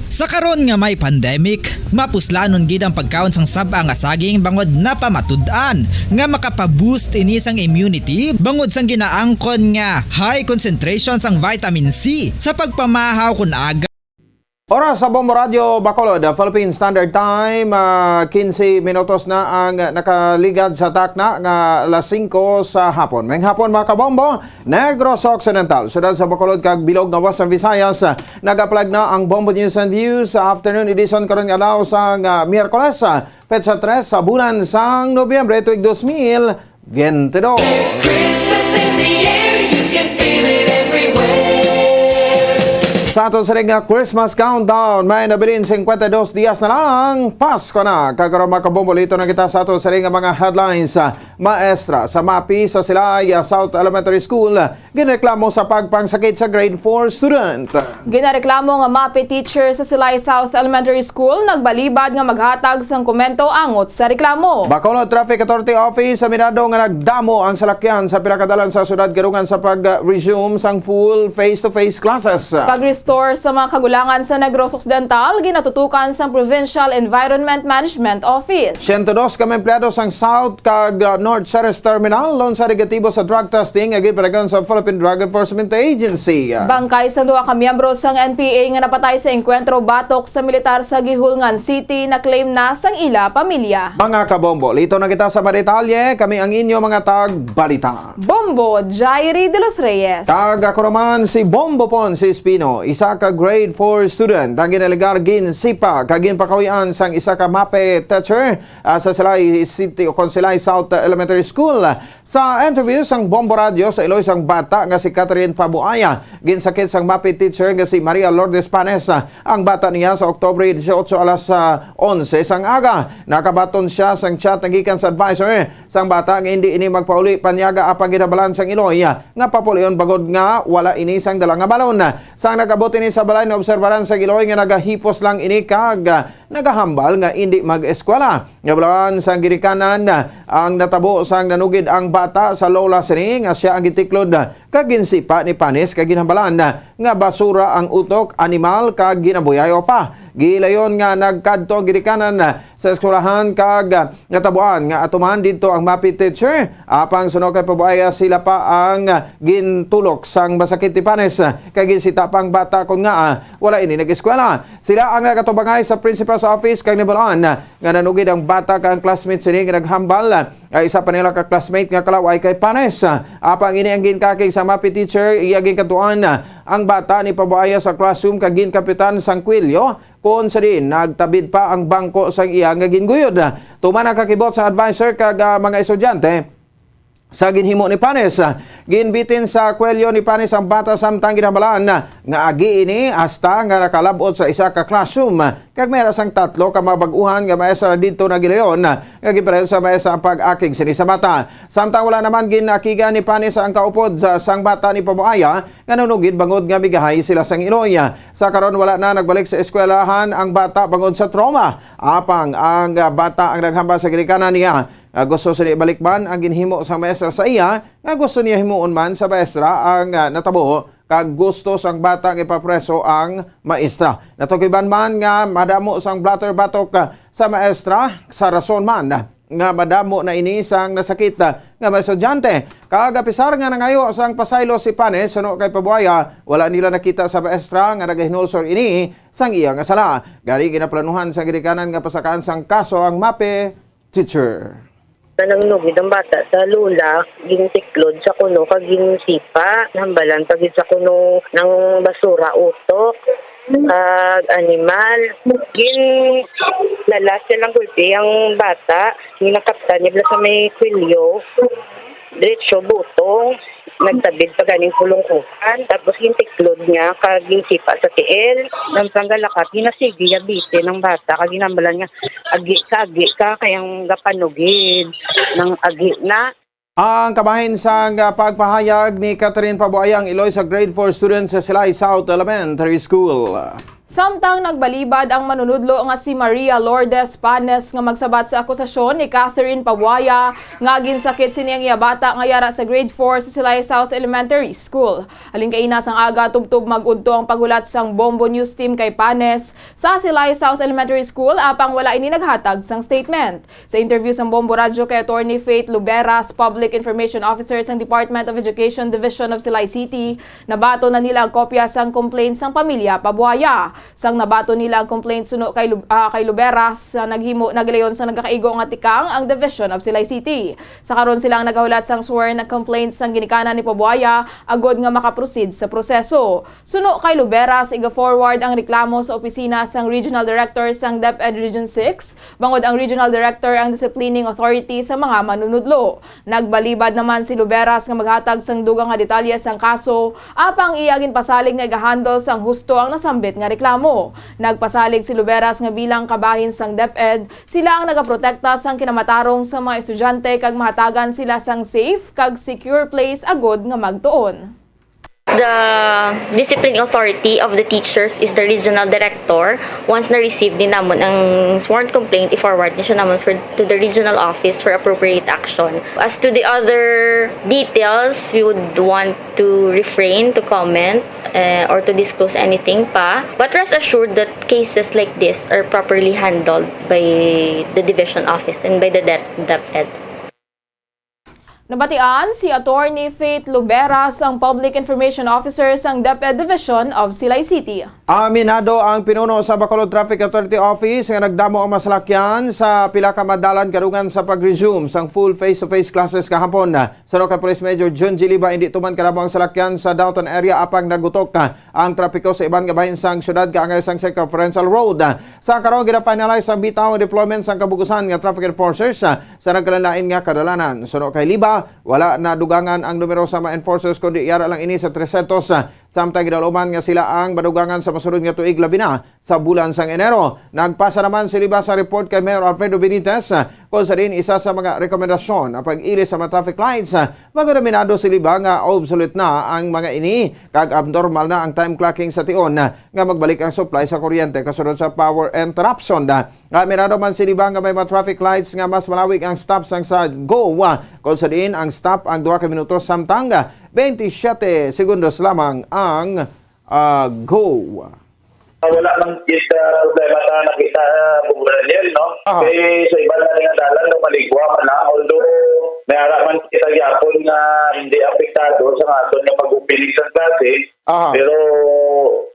Sa karon nga may pandemic, mapuslanon gid ang pagkaon sang sab-a nga saging bangod napamatud-an nga makapaboost ini sang immunity bangod sang ginaangkon nga high concentration sang vitamin C sa pagpamahaw kon aga. Oras sa Bombo Radio Bacolod, Philippine Standard Time, ah, quince minutos na ang nakaligad sa takna nga alas singko sa hapon. Maayong hapon, mga kabombo. Negros Occidental, siyudad sa Bacolod kag bilog nga Western Visayas, nag-aplag na ang Bombo News and Views afternoon edition karon nga adlaw sang, ah, Miyerkules, ah, petsa tres sa bulan sang Nobyembre tuig dos mil biyente dos. There's Christmas in the air, you can feel it everywhere. Sa aton sining nga Christmas countdown, may nabilin singkwenta y dos dias na lang, Pasko na. Kag karon, mga kabombo, lito na kita sa aton sining nga mga headlines. Maestra sa MAPEH sa Silay South Elementary School ginreklamo sa pagpangsakit sa grade four student. Ginareklamo nga MAPEH teacher sa Silay South Elementary School nagbalibad nga maghatag sang komento angot sa reklamo. Bacolod Traffic Authority Office aminado nga nagdamo ang salakyan sa pila ka dalan sa siyudad karungan sa pag-resume sang full face-to-face classes. Pag-restore sa mga kagulangan sa Negros Occidental ginatutukan sang Provincial Environment Management Office. Siyento dos ka mga empleyado sang South kag, ah, North Ceres Terminal, lunsad negatibo sa drug testing nga ginpadayon sa Philippine Drug Enforcement Agency. Bangkay sang duha ka miyembro sang N P A nga napatay sa engkwentro batok sa militar sa Guihulngan City na-claim na sang ila pamilya. Mga kabombo, lito na kita sa mga detalye. Kami ang inyo mga tagbalita. Bombo, Jairi de los Reyes. Kag ako naman si Bombo Pon, si Espino, isa ka grade four student ang ginalegar ginsipa kag ginpakahuy-an sang isa ka MAPEH teacher, ah, sa Silay City o kon Silay South Elementary School. Sa interview sang Bombo Radio sa iloy sang bata nga si Catherine Pabuaya, ginsakit sang MAPEH teacher nga si Maria Lourdes Panes, ah, ang bata niya sa Oktubre dieciocho alas, ah, onse sang aga. Nakabaton siya sang chat nga gikan sa adviser sang bata nga hindi ini magpauli pa niya, apang ginhambalan sang iloy nga papulion bangod nga wala ini sang dala nga balon. Sang nag-abot ini sa balay, naobserbaran sang iloy nga nagahipos lang ini kag nagahambal nga indi mag-eskwela. Nabal-an sang ginikanan ang natabo sang nanugid ang bata sa lola sini nga sia ang gitiklod kag ginsipa ni Panes kag ginhambalan nga basura ang utok, animal kag ginabuyayaw pa. Gilayon nga nagkadto ang ginikanan sa eskwelahan kag natabuan nga atuman didto ang MAPEH teacher. Apang suno kay Pabuaya, sila pa ang gintulok sang masakit ni Panes kag ginsita pa ang bata kon ngaa wala ini nag-eskwela. Sila ang nagatubangay sa principal's office kag nabal-an nga nanugid ang bata kag ang classmate sini nga naghambal. Ay, isa pa nila ka classmate nga kalaway kay Panes. Apang ini ang ginkakig sa MAPEH teacher, iya ginkadtuan ang bata ni Pabuaya sa classroom kag ginkapitan sang kwelyo, kon sa diin nagtabid pa ang bangko sang iya nga ginguyod. Tuman ang kakibot sa adviser kag, ah, mga estudyante, sa ginhimo ni Panes, ginbitin sa kwelyo ni Panes ang bata samtang ginhambalan nga agi ini hasta nga nakalab-ot sa isa ka classroom, kag may ra sang tatlo ka mga bag-uhan nga maestra didto na gilayon nga ginpadayon sa maestra ang pag-akig sini sa bata. Samtang wala naman ginakigan ni Panes ang kaupod sa, sang bata ni Pabuaya nga nanugid bangod nga migahay sila sang iloy. Sa karon, wala na nagbalik sa eskwelahan ang bata bangod sa trauma. Apang ang, ah, bata ang naghambal sa ginikanan niya nga gusto sini ibalikban ang ginhimo sang maestra sa iya, nga gusto niya himuon man sa maestra ang, ah, natabo, kag gusto sang bata nga ipapreso ang maestra. Natukiban man nga madamo sang blotter batok, ah, sa maestra, sa rason man nga madamo na ini sang nasakit, ah, nga mga estudyante. Kag apisar nga nangayo sang pasaylo si Panes suno kay Pabuaya, wala nila nakita sa maestra nga nagahinulsol ini sang iya nga sala. Gani, ginaplanuhan sang ginikanan nga pasakaan sang kaso ang MAPEH teacher. Nanugid ang bata sa lola, gintiklod sa kuno kag ginsipa. Nahambalan pa gid sa kuno ng basura, utok, kag animal. Ginlalas niya lang gulpi ang bata. Ginakaptan niya bala sa may kwelyo. Diretso butong. Nagtabid pa ganing kulungkuhan, tapos gintiklod niya kag ginsipa sa tiil. Samtang galakat, ginasigi niya bitin ang bata kag ginhambalan nga, "Agi ka, agi ka, kay ang gapanugid nang agi na." Ang kabahin sang, ah, pagpahayag ni Catherine Pabuaya, ang iloy sa grade four student sa Silay South Elementary School. Samtang nagbalibad ang manunudlo nga si Maria Lourdes Panes nga magsabat sa akusasyon ni Catherine Pabuaya nga ginsakit sini ang iya bata nga yara sa grade four sa Silay South Elementary School. Halin kaina sang aga, tubtob mag-udto ang paghulat sang Bombo News Team kay Panes sa Silay South Elementary School, apang wala ini naghatag sang statement. Sa interview sang Bombo Radyo kay Attorney Faith Luberas, Public Information Officer sang Department of Education Division of Silay City, nabaton na nila ang kopya sang complaint sang pamilya Pabuaya. Sang nabaton nila ang complaint suno kay Lu-, ah, kay Luberas, sa naghimo na gilayon sang nagakaigo nga tikang ang Division of Silay City. Sa karon, sila ang nagahulat sang sworn complaint sang ginikanan ni Pabuaya agod nga makaproceed sa proseso. Suno kay Luberas, iga-forward ang reklamo sa opisina sang Regional Director sang DepEd Region six, bangod ang Regional Director ang disciplining authority sa mga manunudlo. Nagbalibad naman si Luberas nga maghatag sang dugang nga detalye sang kaso, apang iya ginpasalig nga iga-handle sang husto ang nasambit nga reklamo. Nagpasalig si Luberas nga bilang kabahin sang DepEd, sila ang nagaprotekta sang kinamatarong sa mga estudyante kag mahatagan sila sang safe kag secure place agod nga magtuon. The discipline authority of the teachers is the regional director. Once na-receive din namon ang sworn complaint, i-forward ni siya namon for, to the regional office for appropriate action. As to the other details, we would want to refrain to comment uh, or to disclose anything pa. But rest assured that cases like this are properly handled by the division office and by the DepEd. Nabatian si Attorney Faith Luberas, ang Public Information Officer sang DepEd Division of Silay City. Aminado ang pinuno sa Bacolod Traffic Authority Office nga nagdamo ang masalakyan sa pila ka madalan kadungan sa pag-resume sang full face-to-face classes kahapon. Suno kay Police Major Jun G. Liba, hindi tuman kadamo ang salakyan sa downtown area apang nagutok ang trapiko sa iban nga bahin sang syudad kaangay sang Circumferential Road. Sa karon, gina-finalize ang bitaw ang deployment sang kabugusan nga traffic enforcers sa nagkalain-lain nga kadalanan. Suno kay Liba, wala na dugangan ang numero sa mga enforcers, kundi yara lang ini sa three hundred, samtang ginaluman nga sila ang madugangan sa masunod nga tuig, labi na sa bulan sang Enero. Nagpasa naman si Liba sa report kay Mayor Alfredo Benitez, kung sa diin isa sa mga rekomendasyon ang pag-ilis sa mga traffic lights. Magdenominado si Liba nga obsolete na ang mga ini kag abnormal na ang time clocking sa tion nga magbalik ang supply sa kuryente kasunod sa power interruption. Aminado man si Liba nga may mga traffic lights nga mas malawig ang stop sang sa GO, kung sa diin ang stop ang duha ka minutos samtang twenty-seven segundos lamang ang ah, GO. Wala man gid sa problema sa nakita, ah, Bong Daniel, no? Aha. Kay sa iba na nga dalan, no, maligwa man na. Although may ara man kita gyapon nga hindi apektado sa aton nga pag-opening sa klase, Aha. pero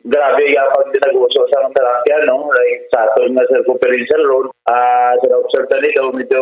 grabe gyapon din nag-uso sa mga salakyan, no? Like sa aton nga circumferential road, ah, sa observe ta nito, medyo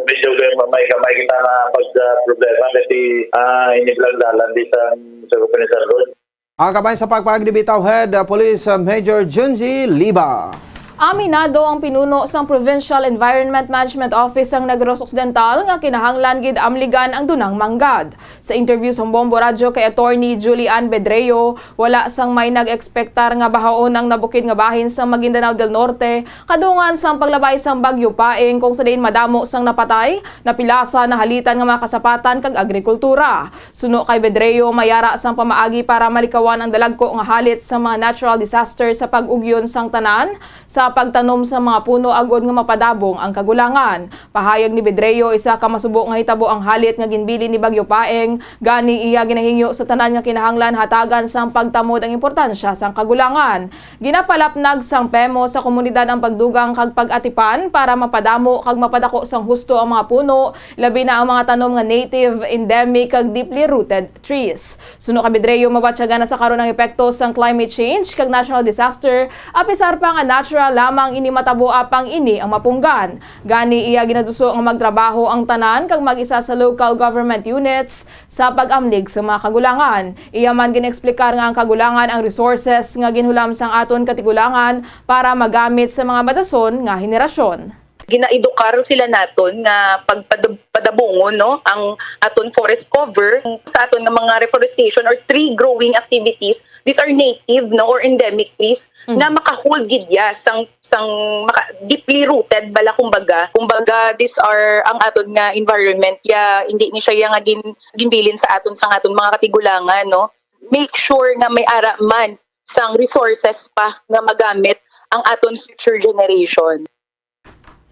medyo may gamay kita nga pag ah, problema kasi ah, hindi lang dalan di sa circumferential road. Ang kamay sa pagpaagihan ni Bitaw Head, uh, Police uh, Major Junji Liba. Aminado ang pinuno sang Provincial Environment Management Office sang Negros Occidental nga kinahanglan gid amligan ang dunang manggad. Sa interview sa Bombo Radyo kay Attorney Julie Ann Bedreo, wala sang may nag-ekspektar nga bahaon ang nabukid nga bahin sa Maguindanao del Norte kadungan sang paglabay sang Bagyo Paeng, kung sa diin madamo sang napatay, napilasa, nahalitan nga mga kasapatan kag agrikultura. Suno kay Bedreo, may ara sang pamaagi para malikawan ang dalagko nga halit sa mga natural disaster sa pag-ugyon sang tanan sa pagtanom sa mga puno agod nga mapadabong ang kagulangan. Pahayag ni Bedreo, isa ka masubo nga hitabo ang halit nga ginbilin ni Bagyo Paeng, gani iya ginahingyo sa tanan nga kinahanglan hatagan sang pagtamod ang importansya sang kagulangan. Ginapalapnag sang PEMO sa komunidad ang pagdugang kag pag-atipan para mapadamo kag mapadako sang husto ang mga puno, labi na ang mga tanom nga native, endemic, kag deeply rooted trees. Suno kay Bedreo, mabatyagan na sa karon ang epekto sang climate change kag natural disaster, apisar pa nga natural lamang ini matabo apang ini ang mapunggan. Gani, iya ginaduso nga magtrabaho ang tanan kag mag-isa sa local government units sa pag-amlig sa mga kagulangan. Iya man gin-eksplikar nga ang kagulangan ang resources nga ginhulam sang aton katigulangan para magamit sa mga madason nga henerasyon. Ginaedukar sila naton nga pagpadab-, padabungon, no, ang aton forest cover sa aton nga mga reforestation or tree growing activities. These are native, no, or endemic trees nga maka-hold gid ya sang sang maka, deeply rooted bala, kumbaga. Kumbaga, these are ang aton nga environment ya, hindi ni siya ya nga gin, ginbilin sa aton sang aton mga katigulangan, no. Make sure nga may ara man sang resources pa nga magamit ang aton future generation.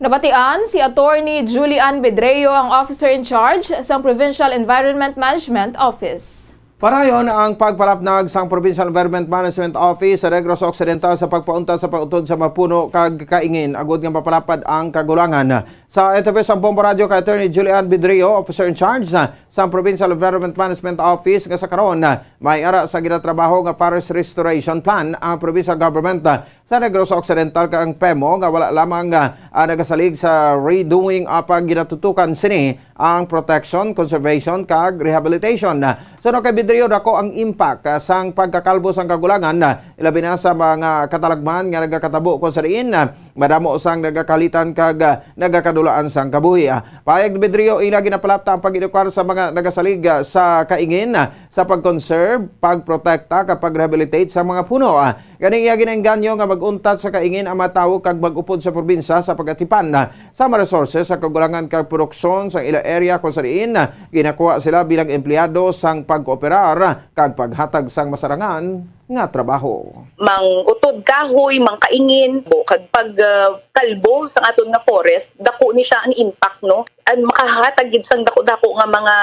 Nabatian si Attorney Julie Ann Bedreo, ang officer in charge sang Provincial Environment Management Office. Parayon ang pagpalapnag sang Provincial Environment Management Office sa Negros Occidental sa pagpauntat sa pag-utod sa mga puno kag kaingin agud nga mapalapad ang kagulangan. Sa interview sa Bombo Radio kay Attorney Julie Ann Bedreo, officer in charge sa, sa Provincial Environment Management Office, nga sa karon may ara sa ginatrabaho nga forest restoration plan ang provincial government sa Negros Occidental kag ang PEMO nga wala lamang, ah, ah, nagasalig sa redoing apan ginatutukan sini ang protection, conservation kag rehabilitation. Suno kay Bedreo, dako ang impact, ah, sang pagkakalbo sang kagulangan, ah, ilabi na sa mga katalagman nga nagakatabo kon sa diin, ah, madamo sang nagakalitan kag, ah, nagakadulaan sang kabuhi. Ah, pahayag ni Bedreo, ila ginapalapta ang pag-edukar sa mga nagasalig, ah, sa kaingin, ah, sa pag-conserve, pagprotekta kag pag-rehabilitate sa mga puno. Ah, Gani iya ginaengganyo nga mag-untat sa kaingin ang mga tawo kag mag-upod sa probinsya sa pag-atipan sa mga resources sa kagulangan kag produksyon sa ila area kung sa diin ginakuha sila bilang empleyado sang pagkooperar kag paghatag sang masarangan nga trabaho. Mangutod kahoy, mangkaingin, bo, kag pag, ah, kalbo sang aton nga forest, dako ni siya ang impact, no? Ang makahatag gid sang dako-dako nga mga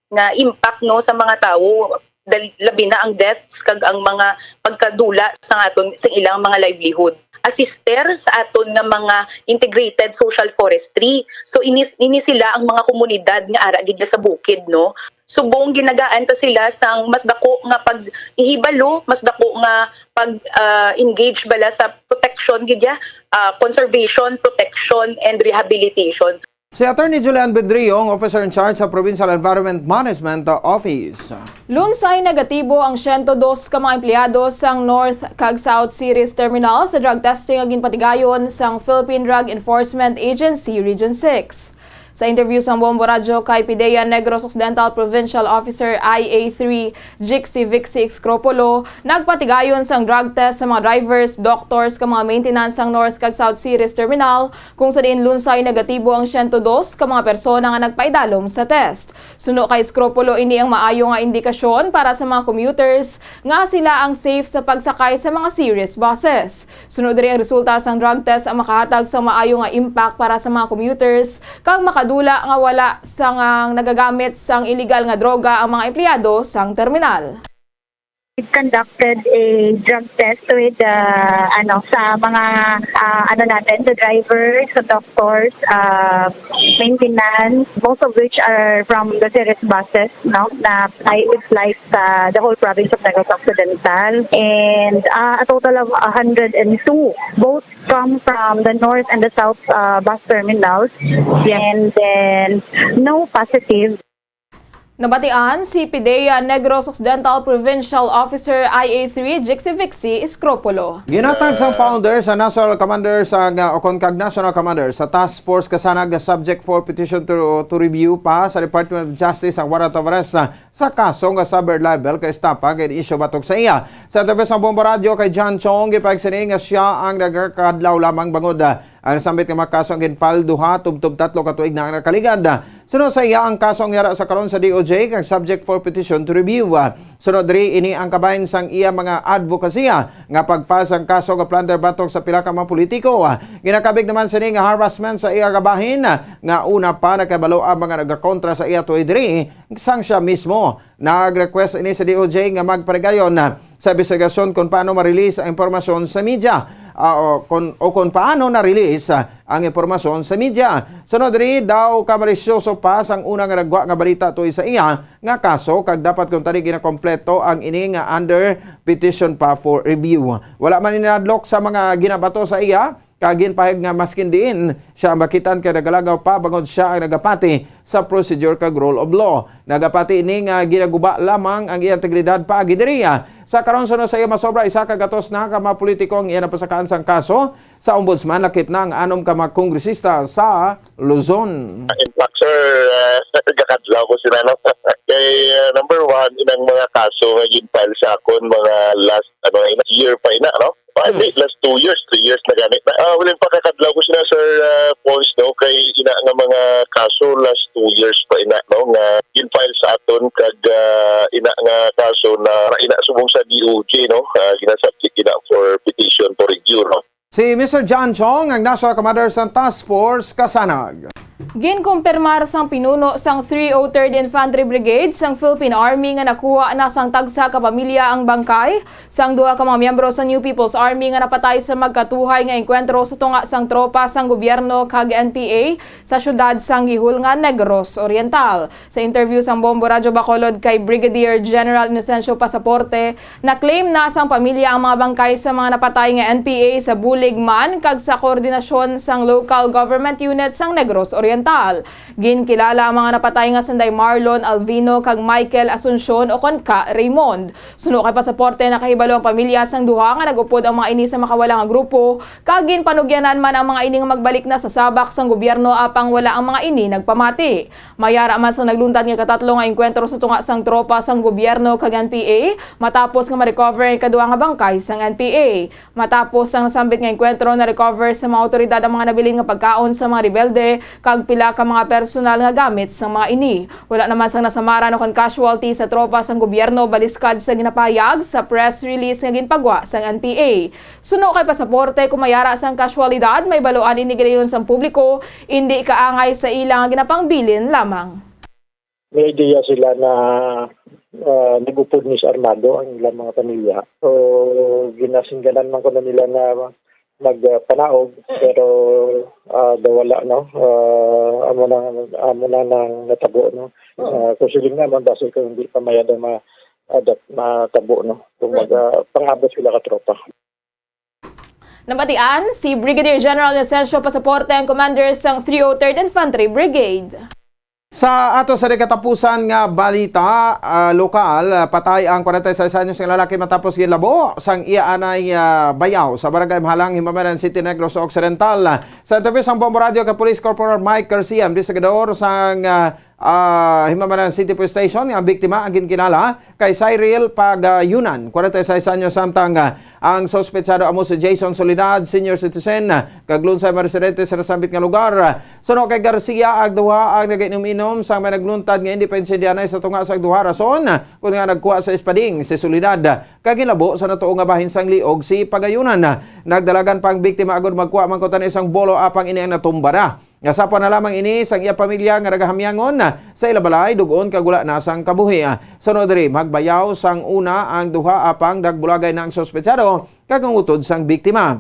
nga impact, no, sa mga tawo, dal-, labi na ang deaths kag ang mga pagkadula sa aton, sa ilang mga livelihood. Asister sa aton nga mga integrated social forestry. So, ini, ini sila ang mga komunidad nga ara gid sa bukid, no? Subong ginagaan ta sila sang mas dako nga pag-ihibalo, mas dako nga pag, ah, engage bala sa protection gid ya, ah, conservation, protection, and rehabilitation. Si Attorney Julie Ann Bedreo, ang officer in charge sa Provincial Environment Management Office. Lunsay negatibo ang siyento dos ka mga empleyado sang North kag South Series Terminal sa drug testing nga ginpatigayon sang Philippine Drug Enforcement Agency Region six. Sa interview sang Bombo Radyo kay PDEA Negros Occidental Provincial Officer I A three Jixi Vixi Excropulo, nagpatigayon sang drug test sa mga drivers, doctors, kag mga maintenance sang North kag South Series Terminal, kung sa diin lunsay negatibo ang siyento dos ka mga persona nga nagpaidalom sa test. Suno kay Scropulo, ini ang maayo nga indikasyon para sa mga commuters nga sila ang safe sa pagsakay sa mga series buses. Suno diri, ang resulta sang drug test ang makahatag sa maayo nga impact para sa mga commuters kag makadula nga wala sang nagagamit sang illegal nga droga ang mga empleyado sang terminal. We've conducted a drug test with, uh, ano, sa mga, uh, ano natin, the drivers, the doctors, uh, maintenance, most of which are from the series buses, no, na ply, would ply sa the whole province of Negros Occidental. And, uh, a total of a hundred and two, both come from the north and the south, uh, bus terminals. Yeah. And then, no positive. Nabatian si PDEA Negros Occidental Provincial Officer I A three Jixi Vixi Scropulo. Ginhatag sang founder sa National Commander sa nga, o kon kag National Commander sa Task Force Kasanag nga subject for petition to, to review pa sa Department of Justice ang warrant of arrest sa, sa kaso nga cyber libel kag estafa nga in-issue batok sa iya. Sa interview sa Bombo Radyo kay John Chong, gipahayag sini nga sia ang nagakadlaw lamang bangod, ah, ang nasambit nga mga kaso ang gin-file duha tubtob tatlo ka tuig na ang nakaligad. Suno sa iya, ang kaso ang yara sa karon sa D O J kag subject for petition to review. Suno diri, ini ang kabahin sang iya mga advokasya nga pag-file sang kaso nga plunder batok sa pila ka mga politiko. Ginakabig naman sini nga harassment sa iya kabahin nga una pa nakabalo ang mga nagakontra sa iya tuod diri sang siya mismo. Nag-request ini sa D O J nga magparigayon sa investigasyon kung paano ma-release ang impormasyon sa media, ah, o kung, o kung paano na-release, ah, ang impormasyon sa media. Sunod diri, daw ka malisyoso pa sang una nga nagwa nga balita tuod sa iya nga kaso, kag dapat kuntani ginakompleto ang ini nga under petition pa for review. Wala man ini nahadlok sa mga ginabato sa iya, kag ginpahayag nga maskin diin siya ang bakitan kay nagalagaw pa bangod siya ang nagapati sa procedure kag rule of law. Nagapati ini nga ginaguba lamang ang iyang integridad paagi diri. Sa karon, suno sa iya masobra isa ka gatos na ka mga politiko ang iya napasakaan sang kaso sa ombudsman, lakip na ang anom ka mga kongresista sa Luzon. In fact, sir, uh, gakad-, Kadlaw ko sila, no? Kay, ah, number one, inang mga kaso nga gin-file sa akon, mga last, ano, ina, year pa ina, no? Pa, hindi, last two years, three years na gani. Na, ah, wala pa, kakadlaw ko sila, Sir, ah, Pons, no? Kay ina nga mga kaso last two years pa ina, no? Nga gin-file sa aton kag, ah, ina nga kaso na ina subong sa D O J, no? Ah, ginasubject ina for petition for review, no? Si Mister John Chong ang National Commander sang Task Force Kasanag. Ginkumpirmar sang pinuno sang three oh third Infantry Brigade sang Philippine Army nga nakuha na sang tagsa ka pamilya ang bangkay sang duha ka mga miyembro sang New People's Army nga napatay sa magkatuhay nga engkwentro sa tunga sang tropa sang gobyerno kag N P A sa siyudad sang gihulngan Negros Oriental. Sa interview sang Bombo Radyo Bacolod kay Brigadier General Inocencio Pasaporte, na-claim na sang pamilya ang mga bangkay sa mga napatay nga N P A sa bulig man kag sa koordinasyon sang local government unit sang Negros Oriental. Ginkilala ang mga napatay nga sanday Marlon Alvino kag Michael Asuncion, ukon Ka Raymond. Suno kay Pasaporte, nakahibalo ang pamilya sang duha nga nag-upod ang mga ini sa makawala nga grupo, kag ginpanugyanan man ang mga ini nga magbalik na sa sabak sang gobyerno, apang wala ang mga ini nagpamati. May ara man sang nagluntad nga ikatatlo nga engkwentro sa tunga sang tropa sang gobyerno kag N P A, matapos nga ma-recover ang ikaduha nga bangkay sang N P A. Matapos ang nasambit nga engkwentro, na-recover sa mga awtoridad ang mga nabilin nga pagkaon sa mga rebelde kag pila ka mga personal nga gamit sang mga ini. Wala naman sang nasamaran o kon casualty sa tropa sang gobyerno, baliskad sa ginapahayag sa press release nga ginpagwa sang N P A. Suno kay Pasaporte, kung may ara sang casualidad, may baluan ini gidayon sang publiko, indi kaangay sa ila nga ginapangbilin lamang. May idea sila na, ah, nag-upod ni sa armado ang ilang mga pamilya. So, ginasingganan man kuno nila na magpanaog, pero, ah, daw wala, no? Ah, amo na, amo na nang natabo, no? Ah, kung siling naman, basi kung hindi pa mayad ang ma-, ah, dat-, matabo, no? Kung mag-, ah, pang-abot sila ka tropa. Nabatian si Brigadier General Inocencio Pasaporte, ang commander sang three oh third Infantry Brigade. Sa ato sa di katapusan nga balita, ah, lokal, ah, patay ang kwarenta y seis anyos nga lalaki matapos ginlabo sang iya anay, ah, bayaw sa Barangay Mahalang, Jimameran City, Negros Occidental. Sa interview sang Bombo Radio kay Police Corporal Mike Garcia, investigador sang, ah, ah, Jimameran City Police Station, nga ang biktima ang ginkilala kay Cyril Pagayunan, kwarenta y seis anyos, samtang, ah, ang suspetsado amo si Jason Soledad, senior citizen, ah, kag lunsay mga residente sa nasambit nga lugar. Suno kay Garcia, ang duha ang nagainom-inom sang may nagluntad nga indi pa insindyahanay sa tunga sang duha rason, ah, kun nga nagkuha sa espading si Soledad, ah, kag ginlabo sa natuo nga bahin sang liog si Pagayunan. Ah, nagdalagan pa ang biktima agud magkuha man kuno sang bolo, apang ini ang natumba na. Nga sapwan na lamang ini sang iya pamilya nga nagahamyangon sa ila balay, dug-on kag wala na sang kabuhi. Sunod diri, magbayaw sang una ang duha, apang nagbulagay na ang suspetsado kag ang utod sang biktima.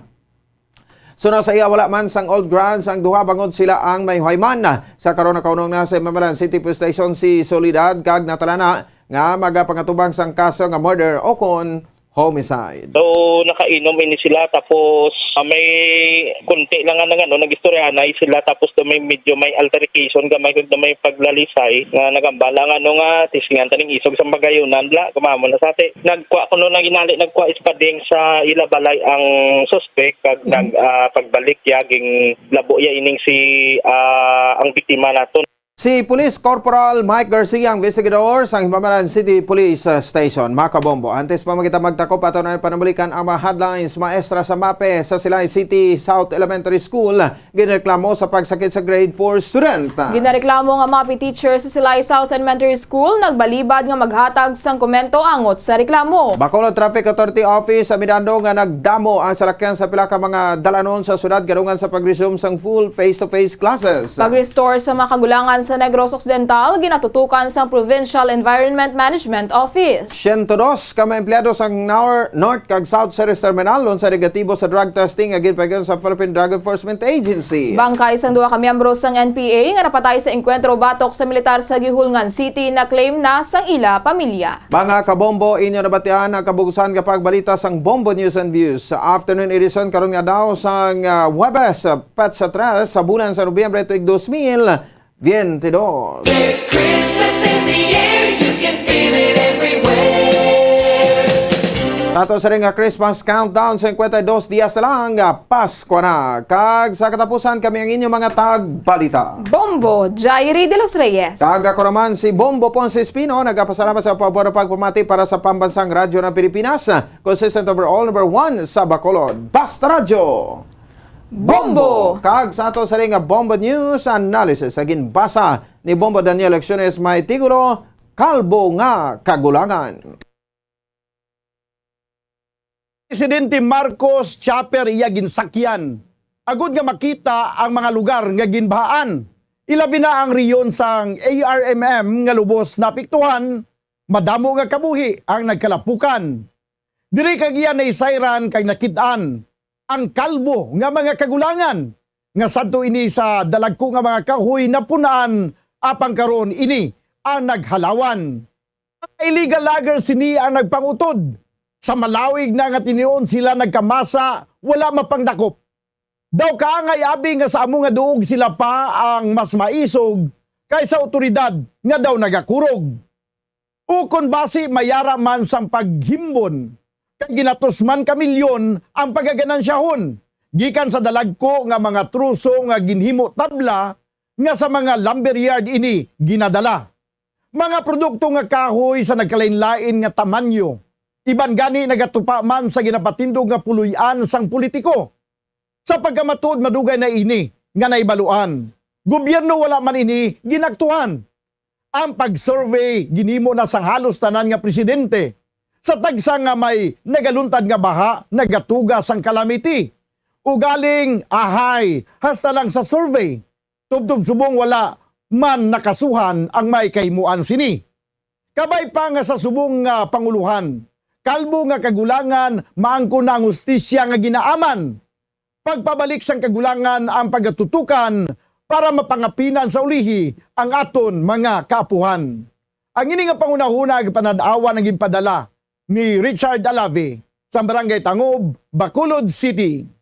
Suno sa iya, wala man sang old grudge ang duha bangod sila ang may huwayman. Sa karon, nakaunong na sa Jimameran City Police Station si Soledad kag natalana nga magapangatubang sang kaso nga murder o kon homicide. So, nakainom ini sila, tapos, ah, may konti lang nga nang, ano, nag-istoryahanay sila, tapos daw may medyo may altercation, gamay, daw may paglalisay, nga nagambala nga, ano, nga tisingan taning isog sa Pagayunan, bla, kumamo na sa ati. Nagkuha kuno na ginali, nagkuha espading sa ila balay ang suspek, kag nag, ah, pagbalik ya, ginlabo ya ining si, ah, ang biktima naton. Si Police Corporal Mike Garcia, ang investigador sang Jimameran City Police, uh, Station. Mga kabombo, antes pa man kita magtakop, aton na panamulikan ang mga headlines. Maestra sa MAPEH sa Silay City South Elementary School ginreklamo sa pagsakit sa grade four student. Ginareklamo nga MAPEH teacher sa Silay South Elementary School nagbalibad nga maghatag sang komento angot sa reklamo. Bacolod Traffic Authority Office aminando nga nagdamo ang salakyan sa pila ka mga dalanon sa syudad kadungan sa pag-resume sang full face-to-face classes. Pag-restore sa mga kagulangan sa Negros Occidental, ginatutukan sang Provincial Environment Management Office. Siyento dos ka mga empleyado sa Nor-, North kag South Ceres Terminal lunsay negatibo sa drug testing nga ginpahigayunan sa Philippine Drug Enforcement Agency. Bangkay sang duha ka miyembro sang N P A nga napatay sa engkwentro batok sa militar sa Guihulngan City na-claim na sang ila pamilya. Mga kabombo, inyo nabatian ang kabug-usan nga pagbalita sang Bombo News and Views sa afternoon edition karon nga adlaw sang, ah, Huwebes, ah, petsa tres sa bulan sa Nobyembre tuig dos mil biyente dos. There's Christmas in the air, you can feel it everywhere. Sa ato sa ring nga Christmas countdown, cincuenta y dos dias na lang, ah, Pasko na. Kag sa katapusan, kami ang inyong mga tagbalita. Bombo, Jairi de los Reyes. Kag ako naman, si Bombo Ponce Espino, nagapasalamat sa pabor pagpamati para sa Pambansang Radyo ng Pilipinas, consistent overall number one sa Bacolod. Basta Radyo! Bombo! Kag sa ato sa ring nga Bombo News Analysis, sa ginbasa ni Bombo Daniel Acciones, may titulo, Kalbo nga Kagulangan. Presidente Marcos chopper iya ginsakyan, agud nga makita ang mga lugar nga ginbahaan, ilabi na ang rehiyon sang A R M M nga lubos naapektuhan, madamo nga kabuhi ang nagkalapukan. Diri kag iya naisayran kag nakit-an ang kalbo nga mga kagulangan, nga sadto ini sa dalagko nga mga kahoy napun-an, apang karon ini ang naghalawan. Mga illegal loggers sini ang nagpangutod. Sa malawig na nga tinion sila nagkamasa, wala mapangdakop. Daw kaangay abi nga sa amo nga duog sila pa ang mas maisog kaysa awtoridad nga daw nagakurog. Ukon basi may ara man sang paghimbon, kay ginatos man ka milyon ang pagaganansyahon gikan sa dalagko nga mga troso nga ginhimo tabla nga sa mga lumberyard ini ginadala. Mga produkto nga kahoy sa nagkalainlain nga tamanyo, iban gani nagatupa man sa ginapatindog nga puloy-an sang politiko. Sa pagkamatuod, madugay na ini nga nahibaluan. Gobyerno wala man ini ginaktuhan. Ang pag-survey ginhimo na sang halos tanan nga presidente. Sa tagsa nga may nagaluntad nga baha, nagatuga sang calamity. Ugaling ahay, hasta lang sa survey. Tubtob subong wala man nakasuhan ang may kahimuan sini. Kabay pa nga sa subong nga pangulohan, kalbo nga kagulangan, maangkon na ang hustisya nga ginaaman. Pagpabalik sang kagulangan ang pagatutukan para mapangapinan sa ulihi ang aton mga kaapuhan. Ang ini nga panghunahuna nga panad-awan ang ginpadala ni Richard Alavi sa Barangay Tangob, Bacolod City.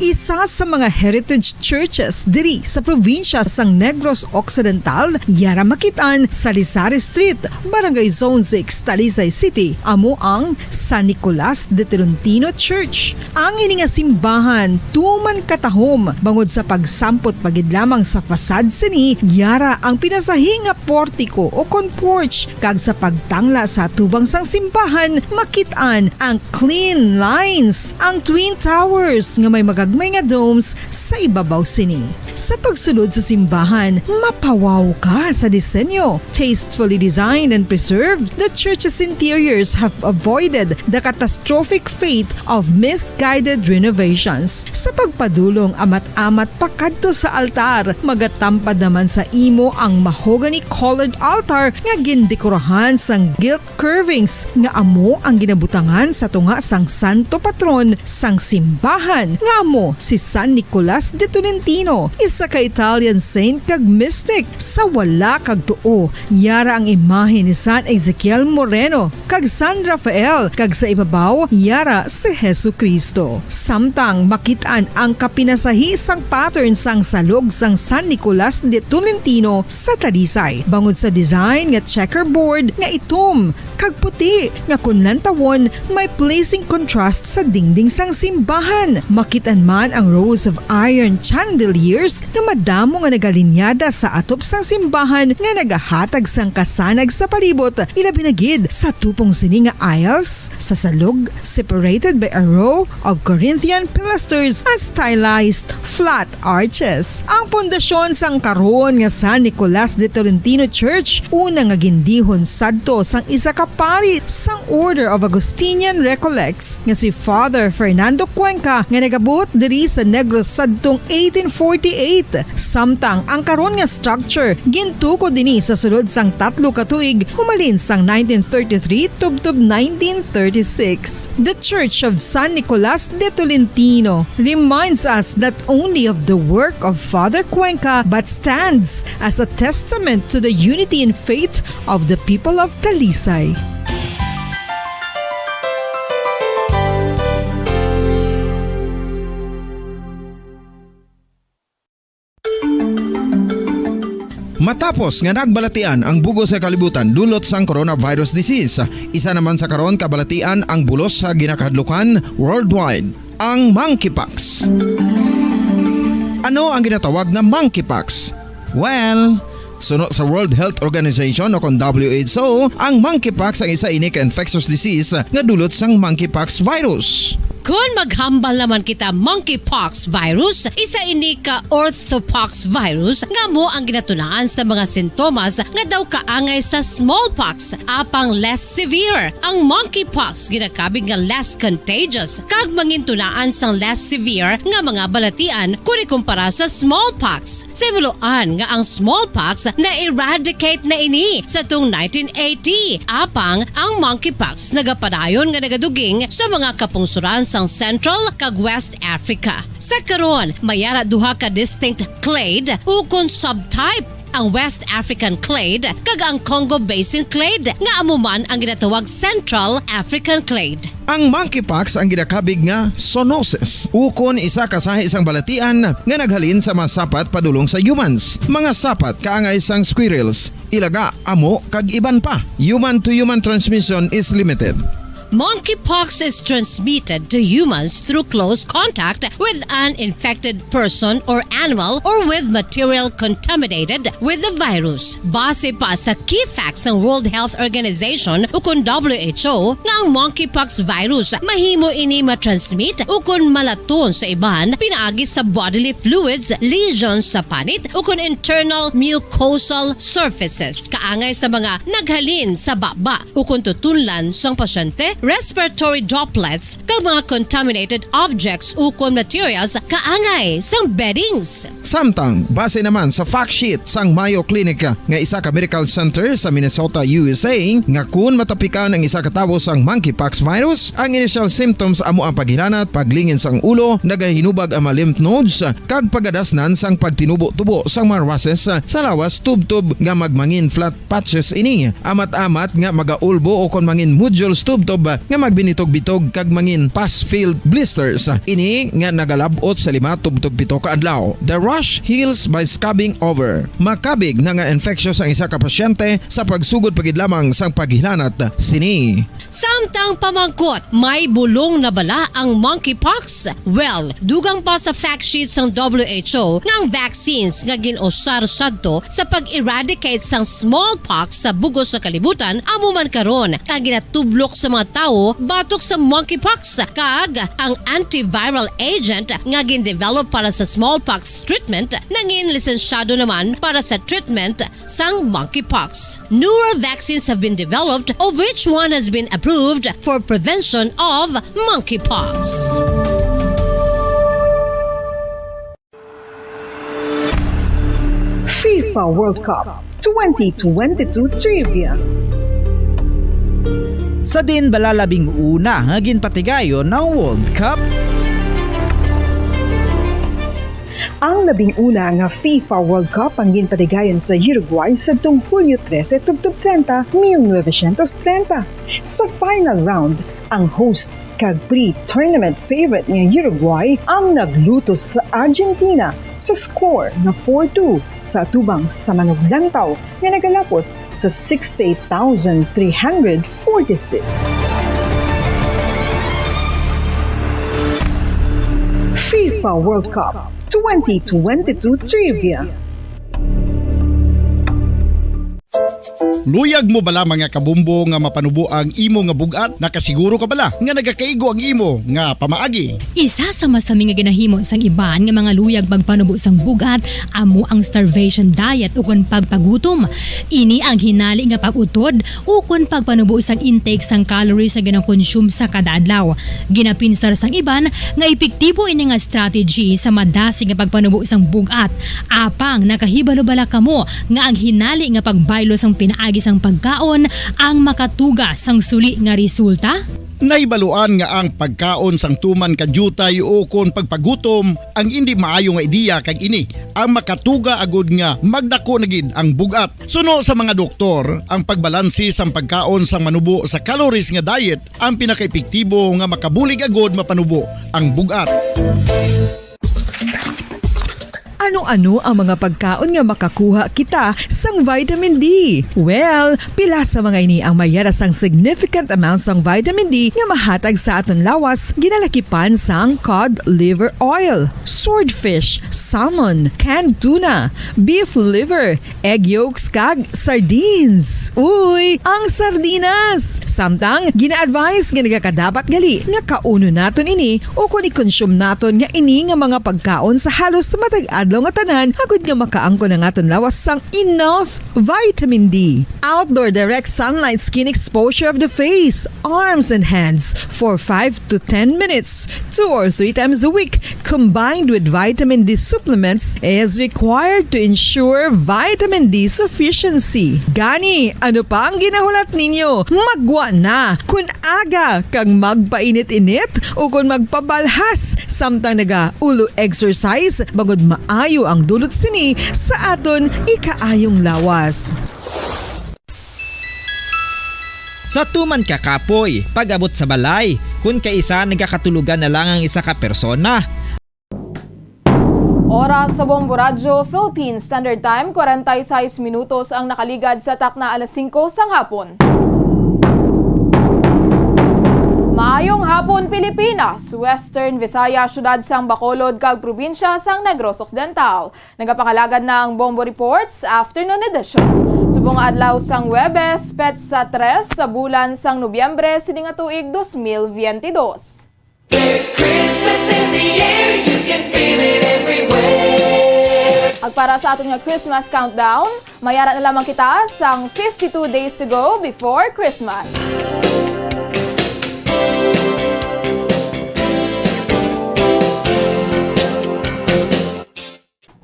Isa sa mga heritage churches diri sa probinsya sang Negros Occidental, yara makit-an sa Lisari Street, Barangay Zone six, Talisay City, amo ang San Nicolas de Tolentino Church. Ang ini nga simbahan tuman katahom bangod sa pagsampot pa gid lamang sa fasad sini, yara ang pinasahi nga portiko o kon porch, kag sa pagtangla sa atubang sang simbahan, makit-an ang clean lines, ang twin towers nga may magagmay nga domes sa ibabaw sini. Sa pagsulod sa simbahan, mapawaw ka sa disenyo. Tastefully designed and preserved, the church's interiors have avoided the catastrophic fate of misguided renovations. Sa pagpadulong amat-amat pakadto sa altar, magatampad naman sa imo ang mahogany-colored altar nga gindekorahan sang gilt curvings nga amo ang ginabutangan sa tunga sang santo patron sang simbahan, nga amo si San Nicolas de Tolentino, isa ka Italian saint kag mystic. Sa wala kag tuo, yara ang imahe ni San Ezekiel Moreno kag San Rafael, kag sa ibabaw, yara si Jesu-Cristo. Samtang makit-an ang kapinasahi sang pattern sang salog sang San Nicolas de Tolentino sa Talisay, bangod sa design nga checkerboard nga itom kag puti nga kon lantawon may pleasing contrast sa dingding sang simbahan. Makit-an man ang rows of iron chandeliers nga madamo nga nagalinyada sa atop sang simbahan nga nagahatag sang kasanag sa palibot, ilabi na gid sa tupong sini nga aisles sa salog, separated by a row of Corinthian pilasters and stylized flat arches. Ang pundasyon sang karon nga San Nicolas de Tolentino Church, una nga gindihon sadto sang isa ka pari sang Order of Augustinian Recollects nga si Father Fernando Cuenca, nga nagabuot diri sa Negros sadtong eighteen forty-eight. Samtang ang karon nga structure gintukod ini sa sulod sang tatlo ka tuig humalin sang nineteen thirty-three tubtob nineteen thirty-six. The Church of San Nicolas de Tolentino reminds us not only of the work of Father Cuenca but stands as a testament to the unity in faith of the people of Talisay. Matapos nga nagbalatian ang bug-os nga kalibutan dulot sang coronavirus disease, isa naman sa karon kabalatian ang bulos sa ginakahadlukan worldwide, ang monkeypox. Ano ang ginatawag nga monkeypox? Well, suno sa World Health Organization o kon W H O, ang monkeypox ang isa ini ka infectious disease nga dulot sang monkeypox virus. Kon maghambal naman kita monkeypox virus, isa ini ka orthopox virus nga amo ang ginatunaan sa mga sintomas nga daw kaangay sa smallpox, apang less severe. Ang monkeypox ginakabig nga less contagious kag mangintunaan sang less severe nga mga balatian kon ikumpara sa smallpox. Sa himuloan nga ang smallpox na-eradicate na ini sa tung nineteen eighty, apang ang monkeypox nagapadayon nga nagaduging sa mga kapungsoran sang Central kag West Africa. Sa karon, may ara duha ka distinct clade ukon subtype, ang West African clade kag ang Congo Basin clade, nga amo man ang ginatawag Central African clade. Ang monkeypox ang ginakabig nga zoonosis, ukon isa ka sahi sang balatian nga naghalin sa mga sapat padulong sa humans, mga sapat kaangay sang squirrels, ilaga, amo, kag iban pa. Human to human transmission is limited. Monkeypox is transmitted to humans through close contact with an infected person or animal or with material contaminated with the virus. Base pa sa key facts sang World Health Organization ukon W H O, nga ang monkeypox virus mahimo ini matransmit ukon malaton sa iban pinaagi sa bodily fluids, lesions sa panit, ukon internal mucosal surfaces, kaangay sa mga naghalin sa baba ukon tutunlan sang pasyente, respiratory droplets, kag mga contaminated objects ukon materials kaangay sang beddings. Samtang, base naman sa fact sheet sang Mayo Clinic nga isa ka medical center sa Minnesota, U S A, nga kun matapikan ang isa ka tawo sang monkeypox virus, ang initial symptoms amo ang paghilanat, paglingin sang ulo, nagahinubag ang mga lymph nodes, kag pagadasnan sang pagtinubo-tubo sang mga rushes sa lawas tubtob nga magmangin flat patches ini. Amat-amat nga magaulbo o kon mangin nodules tubtob nga magbinitog-bitog kag mangin pus-filled blisters. Ini nga nagalab-ot sa lima tubtob pito ka adlaw. The rash heals by scabbing over. Makabig na nga infectious ang isa ka pasyente sa pagsugod pa gid lamang sang paghilanat sini. Samtang pamangkot, may bulong na bala ang monkeypox? Well, dugang pa sa fact sheet sang W H O nga ang vaccines nga gin-usar sadto sa pag-eradicate sang smallpox sa bug-os nga kalibutan amo man karon ang ginatublok sa mga tawo batok sa monkeypox, kag ang antiviral agent nga gin-develop para sa smallpox treatment nangin lisensyado naman para sa treatment sang monkeypox. Newer vaccines have been developed, of which one has been approved for prevention of monkeypox. FIFA World Cup twenty twenty-two Trivia. Sa diin bala labing una nga ginpatigayon ang World Cup? Ang labing una nga FIFA World Cup ang ginpatigayon sa Uruguay sadtong Hulyo trese tubtob treinta, mil novecientos treinta. Sa final round, ang host kag pre-tournament favorite nga Uruguay ang naglutos sa Argentina sa score nga four two sa atubang sa manuglantaw nga nagalapot sa sixty-eight thousand three hundred forty-six. FIFA World Cup twenty twenty-two Trivia. Luyag mo bala, mga kabombo, nga mapanubo ang imo nga bug-at? Nakasiguro ka bala nga nagakaigo ang imo nga pamaagi? Isa sa masami nga ginahimo sang iban nga mga luyag pagpanubo sang bug-at amo ang starvation diet ukon pagpagutom. Ini ang hinali nga pag-utod ukon pagpanubo sang intake sang calories nga ginakonsume sa kada adlaw. Ginapinsar sang iban nga epektibo ini nga strategy sa madasig nga pagpanubo sang bug-at. Apang nakahibalo bala kamo nga ang hinali nga pagbaylo sang pinaagi sang pagkaon ang makatuga sang suli nga resulta? Nahibaluan nga ang pagkaon sang tuman ka diutay ukon pagpagutom ang indi maayo nga ideya, kag ini ang makatuga agud nga magdako na gid ang bug-at. Suno sa mga doktor, ang pagbalanse sang pagkaon sang manubo sa calories nga diet ang pinakaepektibo nga makabulig agud mapanubo ang bug-at. Ano-ano ang mga pagkaon nga makakuha kita sang vitamin D? Well, pila sa mga ini ang mayara sang significant amount sang vitamin D nga mahatag sa aton lawas, ginalakipan sang cod liver oil, swordfish, salmon, canned tuna, beef liver, egg yolks, kag sardines. Uy, ang sardinas! Samtang, gina-advise nga nagakadapat gali nga kaunon naton ini ukon i-consume naton nga ini nga mga pagkaon sa halos matag adlaw nga tanan, agud nga makaangkon ang aton lawas sang enough vitamin D. Outdoor direct sunlight skin exposure of the face, arms, and hands for five to ten minutes, two or three times a week, combined with vitamin D supplements, is required to ensure vitamin D sufficiency. Gani, ano pa ang ginahulat ninyo? Magwa na! Kun aga kag magpainit-init o kun magpabalhas samtang naga-ulo exercise, bangod maayo ang dulot sini sa aton ikaayong lawas. Sa tuman ka kapoy, pag-abot sa balay, kun kaisa nagakatulogan na lang ang isa ka persona. Oras sa Bombo Radyo, Philippine Standard Time, kwarenta y seis minutos ang nakaligad sa takna alas singko sang hapon. Maayong hapon, Pilipinas, Western Visayas, siyudad sang Bacolod, kag probinsya sang Negros Occidental. Nagapangalagad na ang Bombo Reports Afternoon Edition. Subong nga adlaw sang Huwebes, petsa tres sa bulan sang Nobyembre sini nga tuig dos mil biyente dos. There's Christmas in the air, you can feel it everywhere. Ag para sa aton nga Christmas countdown, mayara na lamang kita sang fifty-two days to go before Christmas.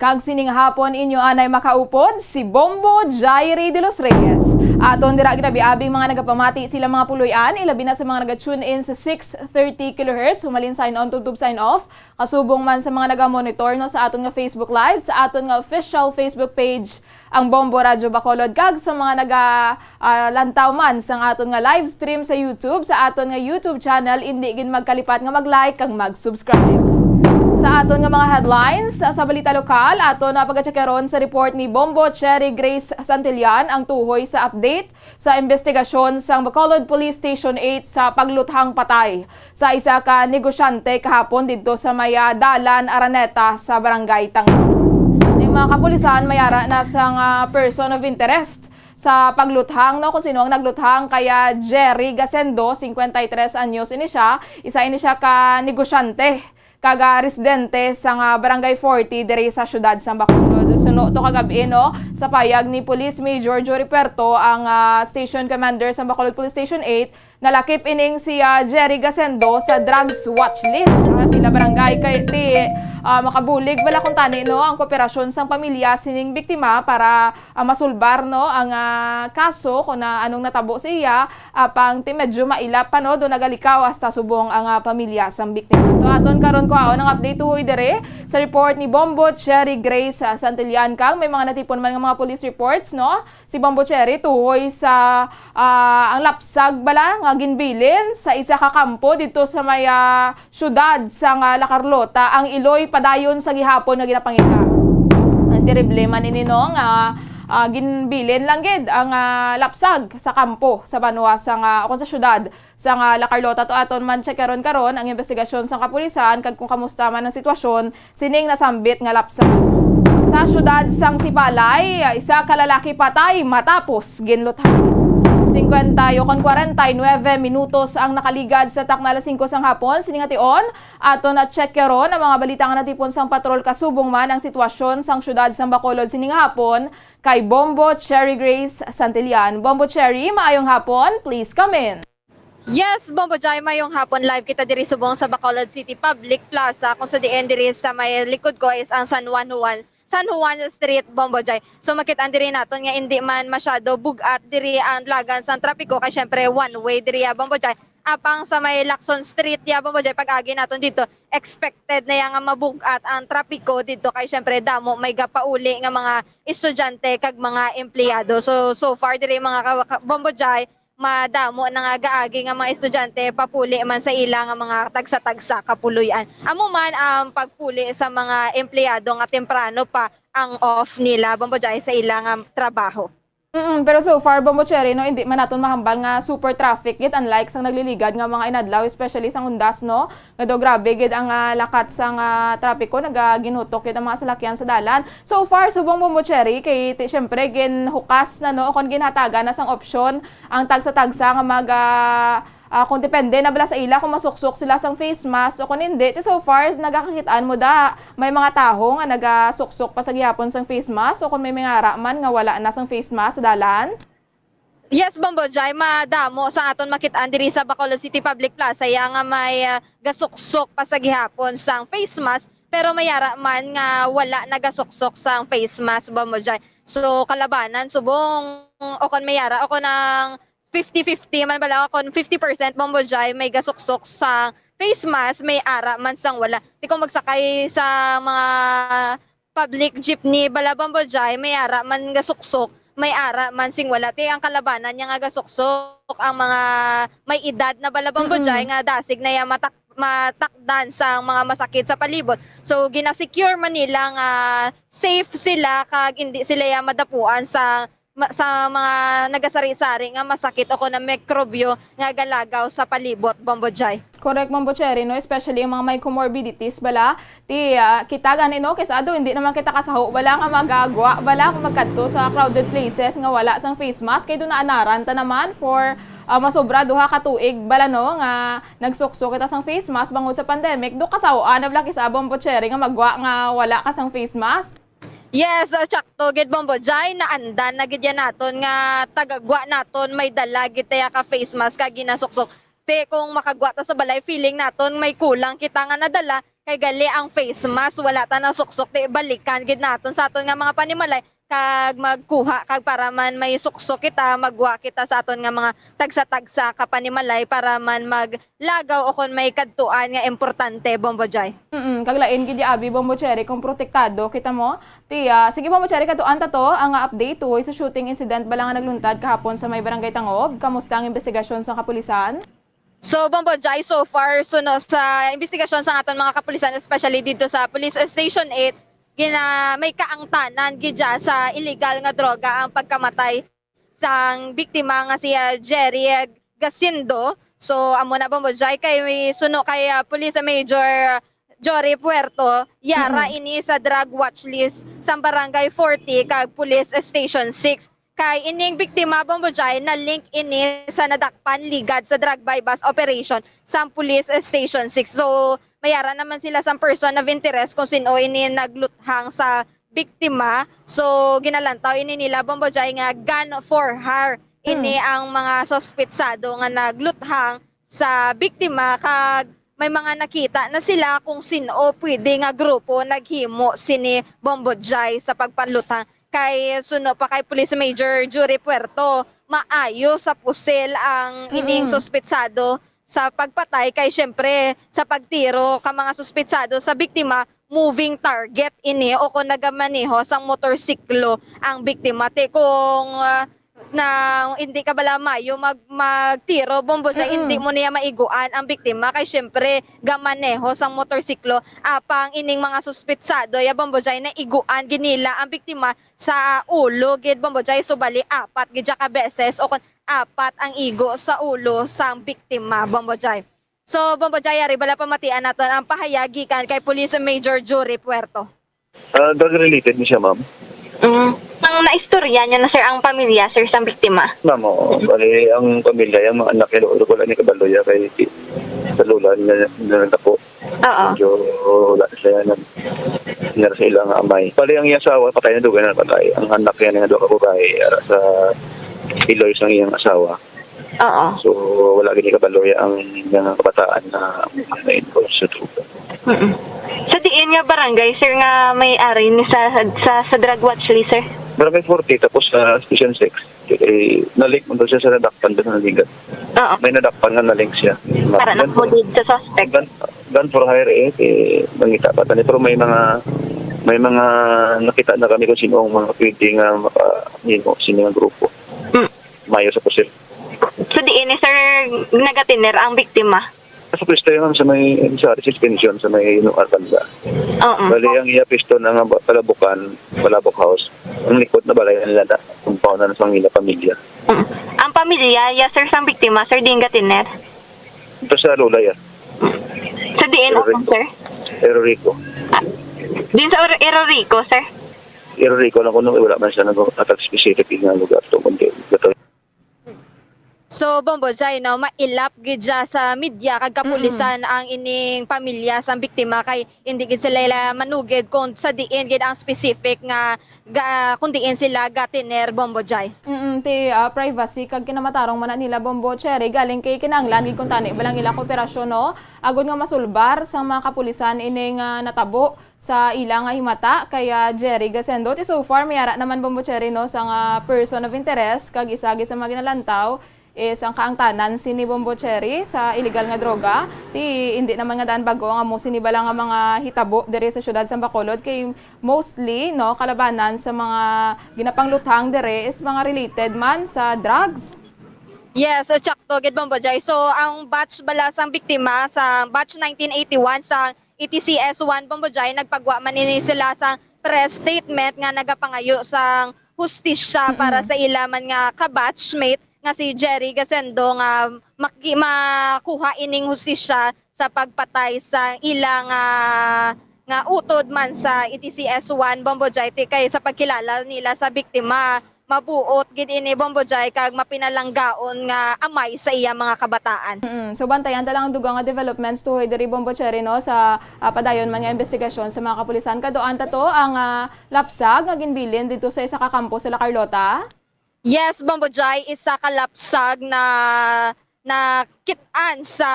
Kag sining hapon inyo anay makaupod si Bombo Jairi de los Reyes. Aton dira ginabi-abi mga nagapamati sila mga puloy-an, ilabi na sa mga naga-tune in sa six thirty kilohertz, humalin sign on tubtob sign off. Kasubong man sa mga naga-monitor no sa aton nga Facebook Live, sa aton nga official Facebook page, ang Bombo Radyo Bacolod, kag sa mga naga ah, lantaw man sang aton nga live stream sa YouTube, sa aton nga YouTube channel, indi gid magkalipat nga mag-like kag mag-subscribe. Sa aton nga mga headlines, sa balita lokal, aton na pagachekaron sa report ni Bombo Cherry Grace Santillan ang tuhoy sa update sa investigasyon sang Bacolod Police Station eight sa pagluthang patay sa isa ka negosyante kahapon didto sa may, ah, Dalan Araneta sa Barangay Tanggaw. Ang mga kapulisan mayara na sang, ah, person of interest sa pagluthang, no, kung sino ang nagluthang kay, ah, Jerry Gasendo, cincuenta y tres anyos ini siya, isa ini siya ka negosyante kag, ah, residente sang, ah, Barangay forty diri sa siyudad sang Bacolod. Suno to kagab-i, no, sa payag ni Police Major Jory Puerto, ang, ah, Station Commander sa Bacolod Police Station eight, nalakip ining si, ah, Jerry Gasendo sa drugs watch list. Ah, sila barangay kay di, ah, makabulig bala kuntani, no, ang kooperasyon sang pamilya sining biktima para, ah, masulbar, no, ang, ah, kaso kung na anong natabo sa iya, apang ti medyo mailap pa, no, do nagalikaw hasta subong ang, ah, pamilya sang biktima. So aton karon kuhaon ang update tuhoy diri sa report ni Bombo Cherry Grace, ah, Santillan, kag may mga natipon man nga mga police reports, no, si Bombo Cherry tuhoy sa, ah, ang lapsag bala nga ginbilin sa isa ka kampo didto sa may, ah, siyudad sang, ah, La Carlota ang iloy padayon sa gihapon nga ginapangita. Ang terrible man ini, no, nga, ah, ginbilin lang gid ang, ah, lapsag sa kampo sa banwa sang, ah, o kon sa siyudad sang, ah, La Carlota. To aton man check karon karon ang investigasyon sang kapulisan kag kung kamusta man ang sitwasyon sining nasambit nga lapsag. Sa siyudad sang Sipalay, isa ka lalaki patay matapos ginluthang. Cincuenta o kon kwarenta y nuebe minutos ang nakaligad sa takna alas singko sang hapon sining nga tion. Aton na-check karon ang mga balita nga natipon sang patrol kasubong man ang sitwasyon sang siyudad sang Bacolod sining hapon kay Bombo Cherry Grace Santillan. Bombo Cherry, maayong hapon. Please come in. Yes, Bombo Jai, mayong hapon. Live kita diri subong sa Bacolod City Public Plaza, kung sa diin diri sa may likod ko is ang San Juan Juan, San Juan Street, Bombo Jai. So makit-an diri naton nga indi man masyado bug-at diri ang dalagan sang trapiko kay syempre one way diri, ah, Bombo Jai. Apang sa may Lacson Street, ya, Bombo Jai, pag-agi naton dito, expected na ya nga mabug-at ang trapiko dito kay syempre damo may gapauli nga mga estudyante kag mga empleyado. So, so far diri mga ka-, ka-, Bombo Jai, madamo na nga gaagi nga mga estudyante papuli man sa ila nga mga tagsa-tagsa ka puloy-an. Amo man ang pagpuli sa mga empleyado nga temprano pa ang off nila, Bombo Jai, sa ila nga trabaho. Mm, pero so far, Bombo Cherry, no, hindi man naton mahambal nga super traffic gid, unlike sang nagliligad nga mga inadlaw, especially sang Undas, no, nga daw grabe gid ang, ah, lakat sang, ah, trapiko, nagaginutok gid ang mga salakyan sa dalan. So far, subong, Bombo Cherry, kay ti-, syempre, ginhukas na, no, o kon ginhatagan na sang opsyon ang tagsa-tagsa nga mag, ah, ah, kung depende na bala sa ila kung masuksok sila sang face mask o kung hindi. Ti so far, nagakakit-an mo da, may mga tawo nga nagasuksok pa sa gihapon sang face mask o kung may mga ara man nga wala na sang face mask sa dalan? Yes, Bombo Jai, madamo sa aton makit-an diri sa Bacolod City Public Plaza ya nga may, ah, gasuksok pa sa gihapon sang face mask, pero may ara man nga wala nagasuksok sang face mask, Bombo Jai. So, kalabanan, subong, o kon may ara, o kon ang fifty fifty man bala, kon fifty percent, Bombo Jai, may gasuksok sa face mask, may ara man sang wala. Ti kung magsakay sa mga public jeepney bala, Bombo Jai, may ara man gasuksok, may ara man sing wala. Ti ang kalabanan niya nga gasuksok ang mga may edad na bala, Bombo Mm-mm. Jai, nga dasig na ya matak-, matakdan sa mga masakit sa palibot. So, ginasecure man nila nga safe sila kag hindi sila ya madapuan sa ma-, sa mga nagasari-sari nga masakit o kon ang mikrobyo nga galagaw sa palibot, Bombo Jai. Correct, Bombo Cherry, no? Especially yung mga may comorbidities bala. Ti, ah, kita gani, no? Kay sa ado, hindi naman kita kasaho bala nga magagwa bala kung magkadto sa crowded places nga wala sang face mask. Kay doon naanaran ta naman for, ah, masobra duha ka tuig bala, no? Nga nagsuksok kita sang face mask bangod sa pandemic. Do kasahoan na bala kisa, Bombo Cherry, nga magwa nga wala ka sang face mask? Yes, uh, sakto gid, Bombo Jai, naandan na gid yan naton nga tagagwa naton may dala gid taya ka face mask ka ginasuksok. Te, kung makagwa ta sa balay, feeling naton may kulang kita nga nadala, kay gali ang face mask wala ta nasuksok. Te, balikan gid naton sa aton nga mga panimalay kag magkuha kag para man may suksok kita, magwa kita sa aton nga mga tagsa-tagsa ka panimalay para man maglagaw o kon may kadtuan nga importante, Bombo Jai. Mm, kag lain gid ya abi, Bombo Cherry, kung protektado kita mo. Tiya, sige, Bombo Cherry, kadtuan ta to ang, ah, update tuhoy sa shooting incident bala nga nagluntad kahapon sa may Barangay Tangob. Kamusta ang investigasyon sa kapulisan? So, Bombo Jai, so far, suno sa investigasyon sa aton mga kapulisan, especially dito sa Police Station eight, gina-, may kaangtanan gid dya sa iligal nga droga ang pagkamatay sang biktima nga si, ah, Jerry Gasindo. So, amo na, Bombo Jai, kay may suno kay, ah, Police Major Jory Puerto, yara Mm. ini sa drug watch list sang Barangay forty kag Police Station six. Kay ining biktima, Bombo Jai, na-link ini sa nadakpan ligad sa drug buy-bust operation sang Police Station six. So, mayara naman sila sang person of interest kung sin-o ini nagluthang sa biktima. So, ginalantaw ini nila, Bombo Jai, nga gun for hire ini Mm. ang mga suspetsado nga nagluthang sa biktima, kag may mga nakita na sila kung sin-o pwede nga grupo naghimo sini, Bombo Jai, sa pagpanluthang. Kay suno pa kay Police Major Jury Puerto, maayo sa pusil ang ining Mm. suspetsado sa pagpatay, kay siyempre sa pagtiro ka mga suspetsado sa biktima, moving target ini o kung nagamaneho sang motorsiklo ang biktima. Ti kung, ah, na hindi ka bala mayo mag-, magtiro, Bombo Jai, Mm-mm. hindi mo niya maiguan ang biktima kay siyempre gamaneho sang motorsiklo. Apang ining mga suspetsado ya, Bombo Jai, na iguan gid nila ang biktima sa ulo gid, Bombo Jai, subali apat gid siya ka beses o kung apat ang igo sa ulo sang biktima, Bombo Jai. So, Bombo Jai, ari bala pamatian naton ang pahayag gikan kay Police Major Jury Puerto. Ah, drug-related ni siya, ma'am? Mm. Ang naistorya niya na, sir, ang pamilya, sir, sang biktima? Ma'am, oo. Bali, ang pamilya, yung mga anak niya, wala ni kabalo ya kay sa lula niya, niya nagtapo. Oo. Medyo wala na siya nag-, nira sa ilang amay. Bali, ang iyang asawa, patay na, dugay na patay. Ang anak niya nga duha ka babae, ara sa iloy sang iyang asawa. Oo. So, wala gid kabalo ya ang mga kabataan na, na involved sa droga. Mm-mm. Sa diin nga barangay, sir, nga may ari ni sa, sa, sa drug watch list, sir? Barangay forty, tapos sa Station six. Kay nalink man daw siya sa nadakpan doon sa naligat. Oo. May nadakpan nga nalink siya. Para Gun for, nakapulid sa suspect. Gun, gun for hire, eh, kay nangita pa tani. Pero may mga, may mga nakita na kami kung sino ang mga pwede nga makahimo sa mga grupo. Mm. Mayo sa pusil. So, Ini, sir, nagatiner ang biktima. Sa pwesto yun, sa may, sa suspension, sa may Noar Bansa. Oo. Bali, ang iya pwesto na nga ba-, Palabukan, Palabok House, ang likod na balay nila na, compound na sa ila pamilya. Mm. Ang pamilya, ya, sir, sang biktima, sir, diin gatiner? Ito sa Lulay, ah. Sa diin, Erorico. Sir? Erorico. Ah, din sa Ero-, Erorico, sir? Erorico lang kuno, wala man siya nag-attack specific nga lugar to, kundi ito. So, Bombo Jay, no, mailap gid siya sa media kag kapulisan ang ining pamilya sang biktima kay hindi gid sila ila manugid kung sa diin gid ang specific nga ga-, kung diin sila gatiner, Bombo Jay. Mm, ti, ah, privacy kag kinamatarong man na nila, Bombo Cherry, galing kay kinahanglan gid kuntani balang ila kooperasyon, no, agod nga masulbar sang mga kapulisan ini nga natabo sa ila nga himata kay, ah, Jerry Gasendo. Ti so far, may ara naman, Bombo Cherry, no, sang, ah, person of interest, kag isa gid sa mga ginalantaw is ang kaangtanan sini, Bombo Cherry, sa illegal nga droga. Ti hindi naman nga daan bag-o ang amo sini bala nga mga hitabo diri sa siyudad sang Bacolod, kay mostly, no, kalabanan sa mga ginapangluthang diri is mga related man sa drugs. Yes, uh, tsakto gid, Bombo Jay. So, ang batch bala sang biktima sa batch nineteen eighty-one sa E T C S one, Bombo Jay, nagpagwa man ini sila sang press statement nga nagapangayo sang hustisya para sa ila man nga ka-batchmate nga si Jerry Gasendo nga maki-, makuha ining hustisya sa pagpatay sa ila nga, nga utod man sa E T C S one, Bombo Jay, ti-, kay sa pagkilala nila sa biktima, mabuot gid ini, Bombo Jay, kag mapinalanggaon nga amay sa iya mga kabataan. Mm. So, bantayan ta lang ang dugang nga developments tuhoy diri, Bombo Cherry, no, sa, ah, padayon man nga investigasyon sa mga kapulisan. Kaduan ta to ang, ah, lapsag nga ginbilin dito sa isa ka kampo sa La Carlota. Yes, Bombo Jay, isa ka lapsag na nakit-an sa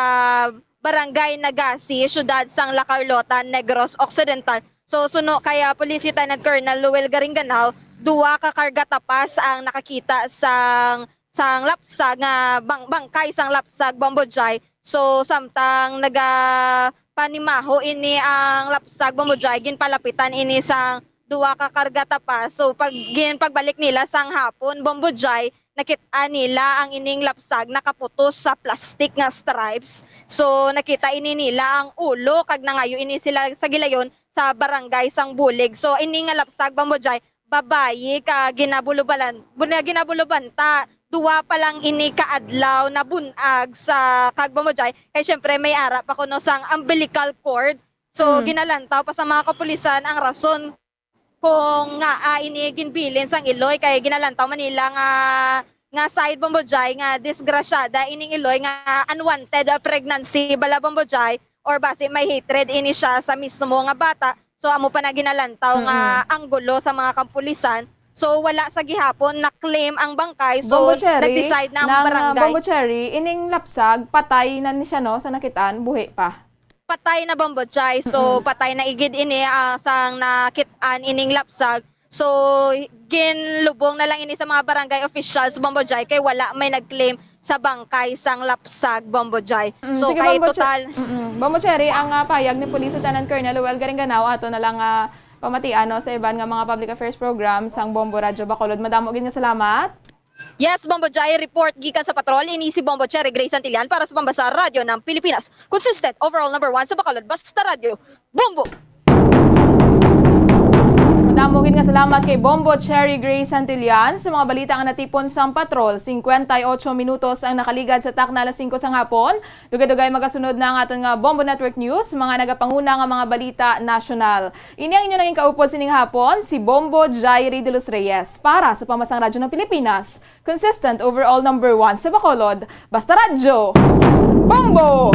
Barangay Nagasi, siyudad sang La Carlota, Negros Occidental. So, suno kay, ah, Police Lieutenant Colonel Luel Garinganao, duwa ka karga tapas ang nakakita sang, sang lapsag nga bang-, bangkay sang lapsag, Bombo Jay. So, samtang nagapanimaho ini ang lapsag, Bombo Jay, ginpalapitan ini sang duwa ka karga tapas. So, pag, gin-, pagbalik nila sang hapon, Bombo Jay, nakit-an nila ang ining lapsag nakaputos sa plastic nga stripes. So, nakita ini nila ang ulo kag nangayo ini sila sa gilayon sa barangay sang bulig. So, ini nga lapsag, Bombo Jay, babayi ka ginabulubalan-, bu-, na ginabulubanta. Duwa pa lang ini ka adlaw na bun-ag sa kag, Bombo Jay, kay syempre may ara pa kuno sang umbilical cord. So, ginalantaw pa sa mga kapulisan ang rason kung ngaa ini ginbilin sang iloy, kay ginalantaw man nila nga, nga side, Bombo Jay, nga disgrasyada ining iloy nga unwanted, ah, pregnancy bala, Bombo Jay, or basi may hatred ini siya sa mismo nga bata. So, amo pa na ginalantaw nga anggulo sa mga kapulisan. So, wala sa gihapon na-claim ang bangkay. So, Bombo Cherry, nag-decide na ang nang, ah, barangay. Bombo Cherry, ining lapsag, patay na ni siya, no, sa nakitaan, buhi pa? Patay na, Bombo Jay. So, patay na igid ini, ah, sang nakit-an ining lapsag. So, ginlubong na lang ini sa mga barangay officials, Bombo Jay, kay wala may nag-claim sa bangkay sang lapsag, Bombo Jay. Mm, so, sige, kay Bombo Che-, total mm-mm. Bombo Cherry, ang, ah, payag ni Police Lieutenant Colonel Luel Garinganao ato na lang, ah, pamatian, no, sa iban nga mga public affairs program sang Bombo Radyo Bacolod. Madamo gid nga salamat. Yes, Bombo Jai, report gikan sa patrol. Ini si Bombo Cherry Grace Santillan para sa Pambasa Radyo ng Pilipinas. Consistent, overall number one sa Bacolod, basta radyo. Bombo! Madamo gid nga salamat kay Bombo Cherry Grace Santillan sa mga balita nga natipon sang patrol. Singkwenta y ocho minutos ang nakaligad sa takna alas singko sang hapon. Dugay-dugay magasunod na ang aton nga Bombo Network News, mga nagapanguna nga mga balita nasyonal. Ini ang inyo naging kaupod sining hapon, si Bombo Jairi de los Reyes para sa Pambasang Radyo ng Pilipinas. Consistent, overall number one sa Bacolod. Basta Radyo, Bombo!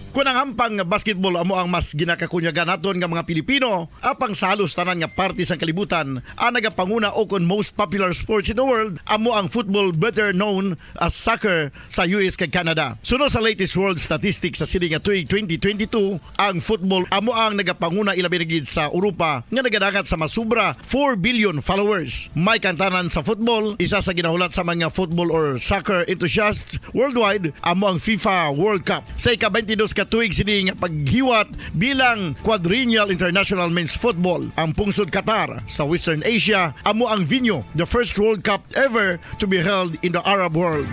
Kon ang hampang nga basketball amo ang mas ginakakunyagan naton nga mga Pilipino, apang sa halos tanan nga parte sang kalibutan, ang nagapanguna o kon most popular sports in the world amo ang football, better known as soccer, sa U S kag Canada. Suno sa latest world statistics sa sini nga tuig twenty twenty-two, ang football amo ang nagapanguna, ilabi na gid sa Europa, nga nagadangat sa mas sobra four billion followers. May kaangtanan sa football, isa sa ginahulat sa mga football or soccer enthusiasts worldwide amo ang FIFA World Cup. Sa ika-twenty-dos ka Tuig sini nga paghiwat bilang Quadrennial International Men's Football, ang pungsod Qatar sa Western Asia amo ang venue the first World Cup ever to be held in the Arab world.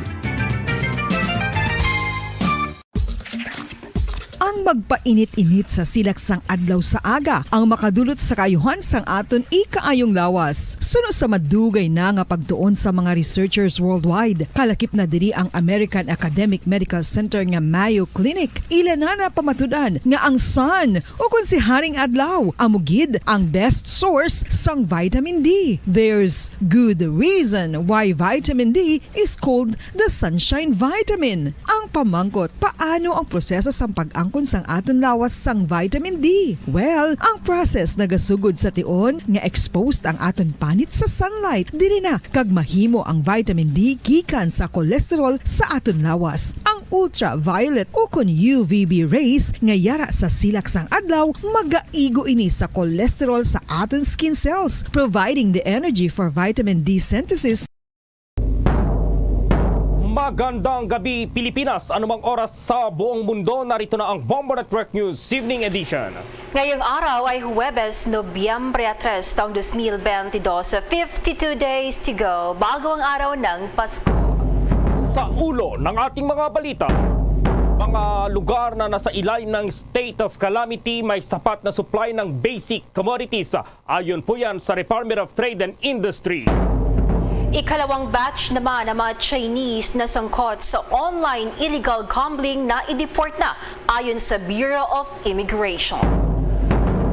Ang magpainit-init sa silak sang adlaw sa aga ang makadulot sa kaayuhan sang aton ikaayong lawas. Suno sa madugay na nga pagtuon sa mga researchers worldwide, kalakip na diri ang American Academic Medical Center nga Mayo Clinic. Ila na napamatud-an nga ang sun, ukon si Haring Adlaw, amo gid ang best source sang vitamin D. There's good reason why vitamin D is called the sunshine vitamin. Ang pamangkot, paano ang proseso sang pag-angkon sang aton lawas sang vitamin D? Well, ang process nagasugod sa tion nga exposed ang aton panit sa sunlight. Diri na kag mahimo ang vitamin D gikan sa cholesterol sa aton lawas. Ang ultraviolet ukon U V B rays nga yara sa silak sang adlaw magaigo ini sa cholesterol sa aton skin cells, providing the energy for vitamin D synthesis. Magandang gabi, Pilipinas. Anumang oras sa buong mundo, narito na ang Bombo Network News Evening Edition. Ngayong araw ay Huwebes, Nobyembre tres, taong dos mil benti dos. Fifty-two days to go bago ang araw ng Pasko. Sa ulo ng ating mga balita, mga lugar na nasa ilalim ng state of calamity may sapat na supply ng basic commodities. Ayon po yan sa Department of Trade and Industry. Ikalawang batch naman ang mga Chinese na sangkot sa online illegal gambling na i-deport na ayon sa Bureau of Immigration.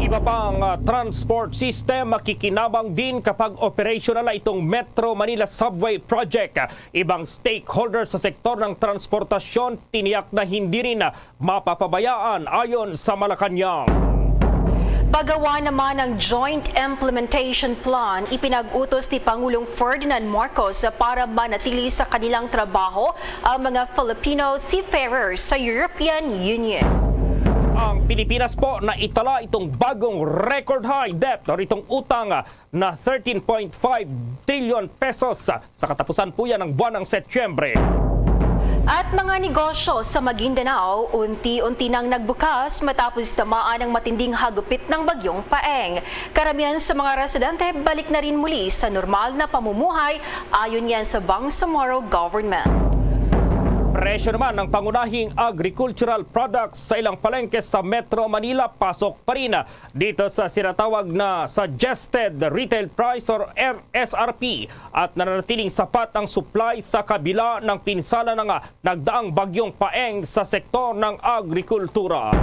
Iba pang ah, transport system makikinabang din kapag operational na itong Metro Manila Subway Project. Ibang stakeholder sa sektor ng transportasyon tiniyak na hindi rin ah, mapapabayaan ayon sa Malacañang. Paggawa naman ng Joint Implementation Plan, ipinag-utos ni Pangulong Ferdinand Marcos para manatili sa kanilang trabaho ang mga Filipino seafarers sa European Union. Ang Pilipinas po na itala itong bagong record high debt o itong utang na thirteen point five trillion pesos sa katapusan po yan ng buwan ng Setyembre. At mga negosyo sa Maguindanao, unti-unti nang nagbukas matapos tamaan ng matinding hagupit ng Bagyong Paeng. Karamihan sa mga residente balik na rin muli sa normal na pamumuhay, ayon yan sa Bangsamoro Government. Presyo naman ng pangunahing agricultural products sa ilang palengke sa Metro Manila pasok pa rin dito sa sinatawag na suggested retail price or S R P at nananatiling sapat ang supply sa kabila ng pinsala ng nagdaang bagyong paeng sa sektor ng agrikultura.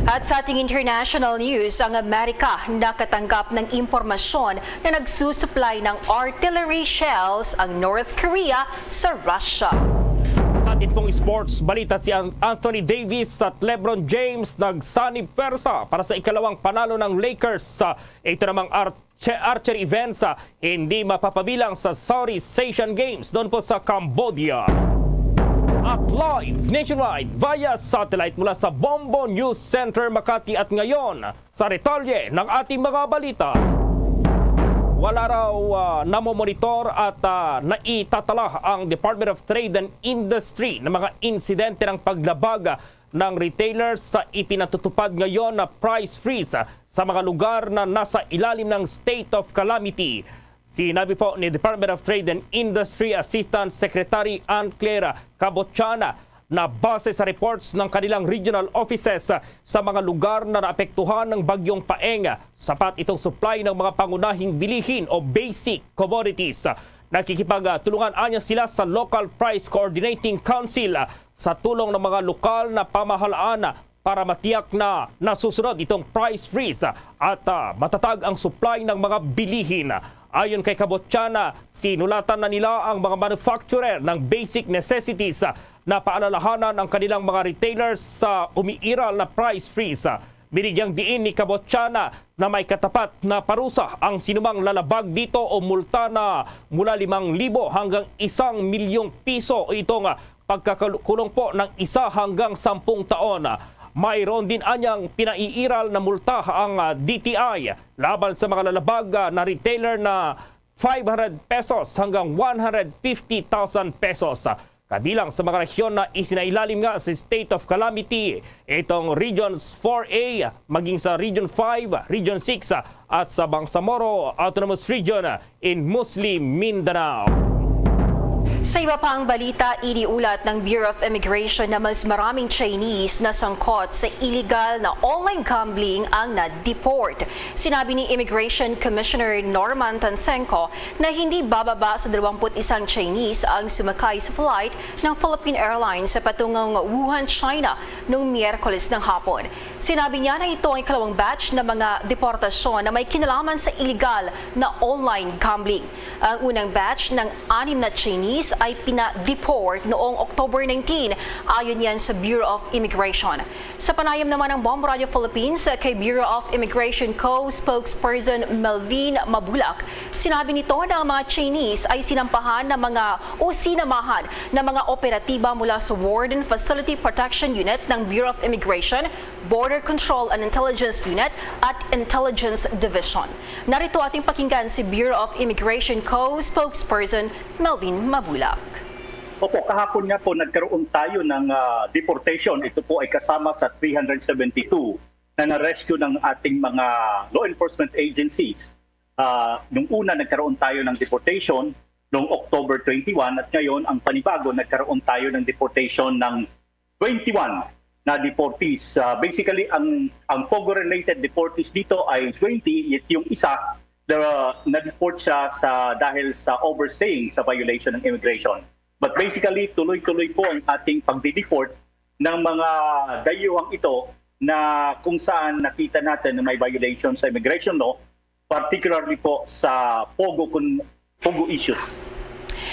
At sa ating international news, ang Amerika nakatanggap ng impormasyon na nagsusupply ng artillery shells ang North Korea sa Russia. Sa atin pong sports balita, si Anthony Davis at LeBron James nagsanib pwersa para sa ikalawang panalo ng Lakers. Ito namang archery events hindi mapapabilang sa Southeast Asian Games doon po sa Cambodia. At live nationwide via satellite mula sa Bombo News Center Makati at ngayon sa detalye ng ating mga balita. Wala raw uh, namomonitor at uh, naitatala ang Department of Trade and Industry ng mga insidente ng paglabag ng retailers sa ipinatutupad ngayon na price freeze sa mga lugar na nasa ilalim ng state of calamity. Sinabi po ni Department of Trade and Industry Assistant Secretary Ann Claire Cabociana na base sa reports ng kanilang regional offices sa mga lugar na naapektuhan ng Bagyong Paeng, sapat itong supply ng mga pangunahing bilihin o basic commodities. Nakikipagtulungan anya sila sa Local Price Coordinating Council sa tulong ng mga lokal na pamahalaan para matiyak na nasusunod itong price freeze at uh, matatag ang supply ng mga bilihin. Ayon kay Kabotchana, sinulatan na nila ang mga manufacturer ng basic necessities na paalalahanan ang kanilang mga retailers sa umiiral na price freeze. Binigyang diin ni Kabotchana na may katapat na parusa ang sinumang lalabag dito o multa na mula limang libo hanggang isang milyong piso itong pagkakulong po ng isa hanggang sampung taon. Mayroon din anyang pinaiiral na multa ang D T I laban sa mga lalabag na retailer na five hundred pesos hanggang one hundred fifty thousand pesos. Kabilang sa mga rehiyon na isinailalim nga sa state of calamity itong Regions four A, maging sa Region five, Region six, at sa Bangsamoro Autonomous Region in Muslim Mindanao. Sa iba pang balita, iniulat ng Bureau of Immigration na mas maraming Chinese na sangkot sa illegal na online gambling ang na-deport. Sinabi ni Immigration Commissioner Norman Tansenko na hindi bababa sa dalawampu't isang Chinese ang sumakay sa flight ng Philippine Airlines sa patungang Wuhan, China, noong Miyerkules ng hapon. Sinabi niya na ito ang ikalawang batch ng mga deportasyon na may kinalaman sa iligal na online gambling. Ang unang batch ng anim na Chinese ay pina-deport noong October nineteen, ayon yan sa Bureau of Immigration. Sa panayam naman ng Bombo Radio Philippines kay Bureau of Immigration Co-spokesperson Melvin Mabulak, sinabi nito na ang mga Chinese ay sinampahan ng mga o sinamahan ng mga operatiba mula sa Warden Facility Protection Unit ng Bureau of Immigration, Border Control and Intelligence Unit at Intelligence Division. Narito ating pakinggan si Bureau of Immigration Co-spokesperson Melvin Mabulak. Opo, kahapon nga po nagkaroon tayo ng, ah, deportation. Ito po ay kasama sa three hundred seventy-two na na-rescue ng ating mga law enforcement agencies. Ah, nung una, nagkaroon tayo ng deportation noong October twenty-one, at ngayon, ang panibago, nagkaroon tayo ng deportation ng twenty-one na deportees. Ah, basically, ang, ang POGO-related deportees dito ay twenty, yet yung isa, the, na-deport siya sa, dahil sa overstaying sa violation ng immigration. But basically, tuloy-tuloy po ang ating pagdi-deport ng mga dayuhang ito na kung saan nakita natin na may violation sa immigration law, particularly po sa POGO, kun, POGO issues.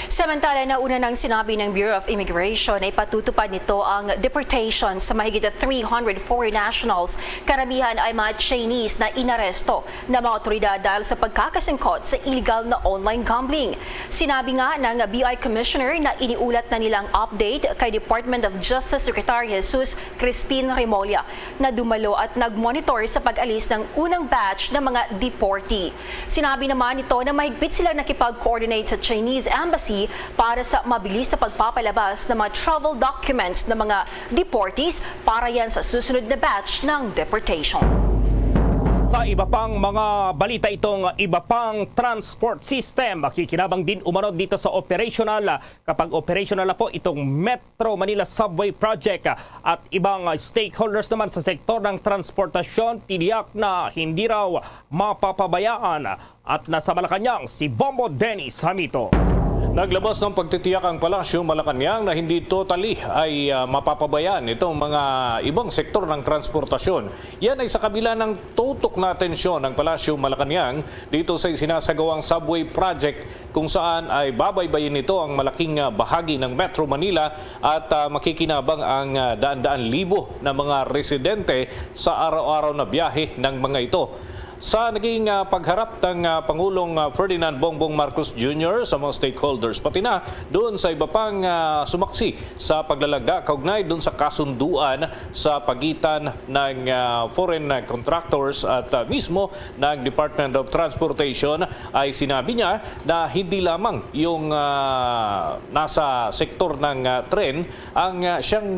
Samantala, nauna nang sinabi ng Bureau of Immigration na ipatutupad nito ang deportation sa mahigit three hundred foreign nationals. Karamihan ay mga Chinese na inaresto ng mga otoridad dahil sa pagkakasangkot sa illegal na online gambling. Sinabi nga ng B I Commissioner na iniulat na nilang update kay Department of Justice Secretary Jesus Crispin Remulla na dumalo at nagmonitor sa pag-alis ng unang batch ng mga deportee. Sinabi naman nito na mahigpit silang nakipag-coordinate sa Chinese Embassy para sa mabilis na pagpapalabas ng mga travel documents ng mga deportees para yan sa susunod na batch ng deportation. Sa iba pang mga balita, itong iba pang transport system makikinabang din umano dito sa operational, kapag operational na po itong Metro Manila Subway Project, at ibang stakeholders naman sa sektor ng transportasyon tiniyak na hindi raw mapapabayaan. At nasa Malacañang si Bombo Dennis Hamito. Naglabas ng pagtitiyak ang Palasyo Malacañang na hindi totally ay, ah, mapapabayaan itong mga ibang sektor ng transportasyon. Yan ay sa kabila ng tutok na atensyon ng Palasyo Malacañang dito sa isinasagawang subway project, kung saan ay babaybayin nito ang malaking, ah, bahagi ng Metro Manila at, ah, makikinabang ang, ah, daan-daan libo na mga residente sa araw-araw na biyahe ng mga ito. Sa naging, ah, pagharap ng, ah, Pangulong, ah, Ferdinand Bongbong Marcos Junior sa mga stakeholders, pati na doon sa iba pang, ah, sumaksi sa paglalagda kaugnay doon sa kasunduan sa pagitan ng, ah, foreign contractors at, ah, mismo ng Department of Transportation, ay sinabi niya na hindi lamang yung, ah, nasa sektor ng, ah, tren ang, ah, siyang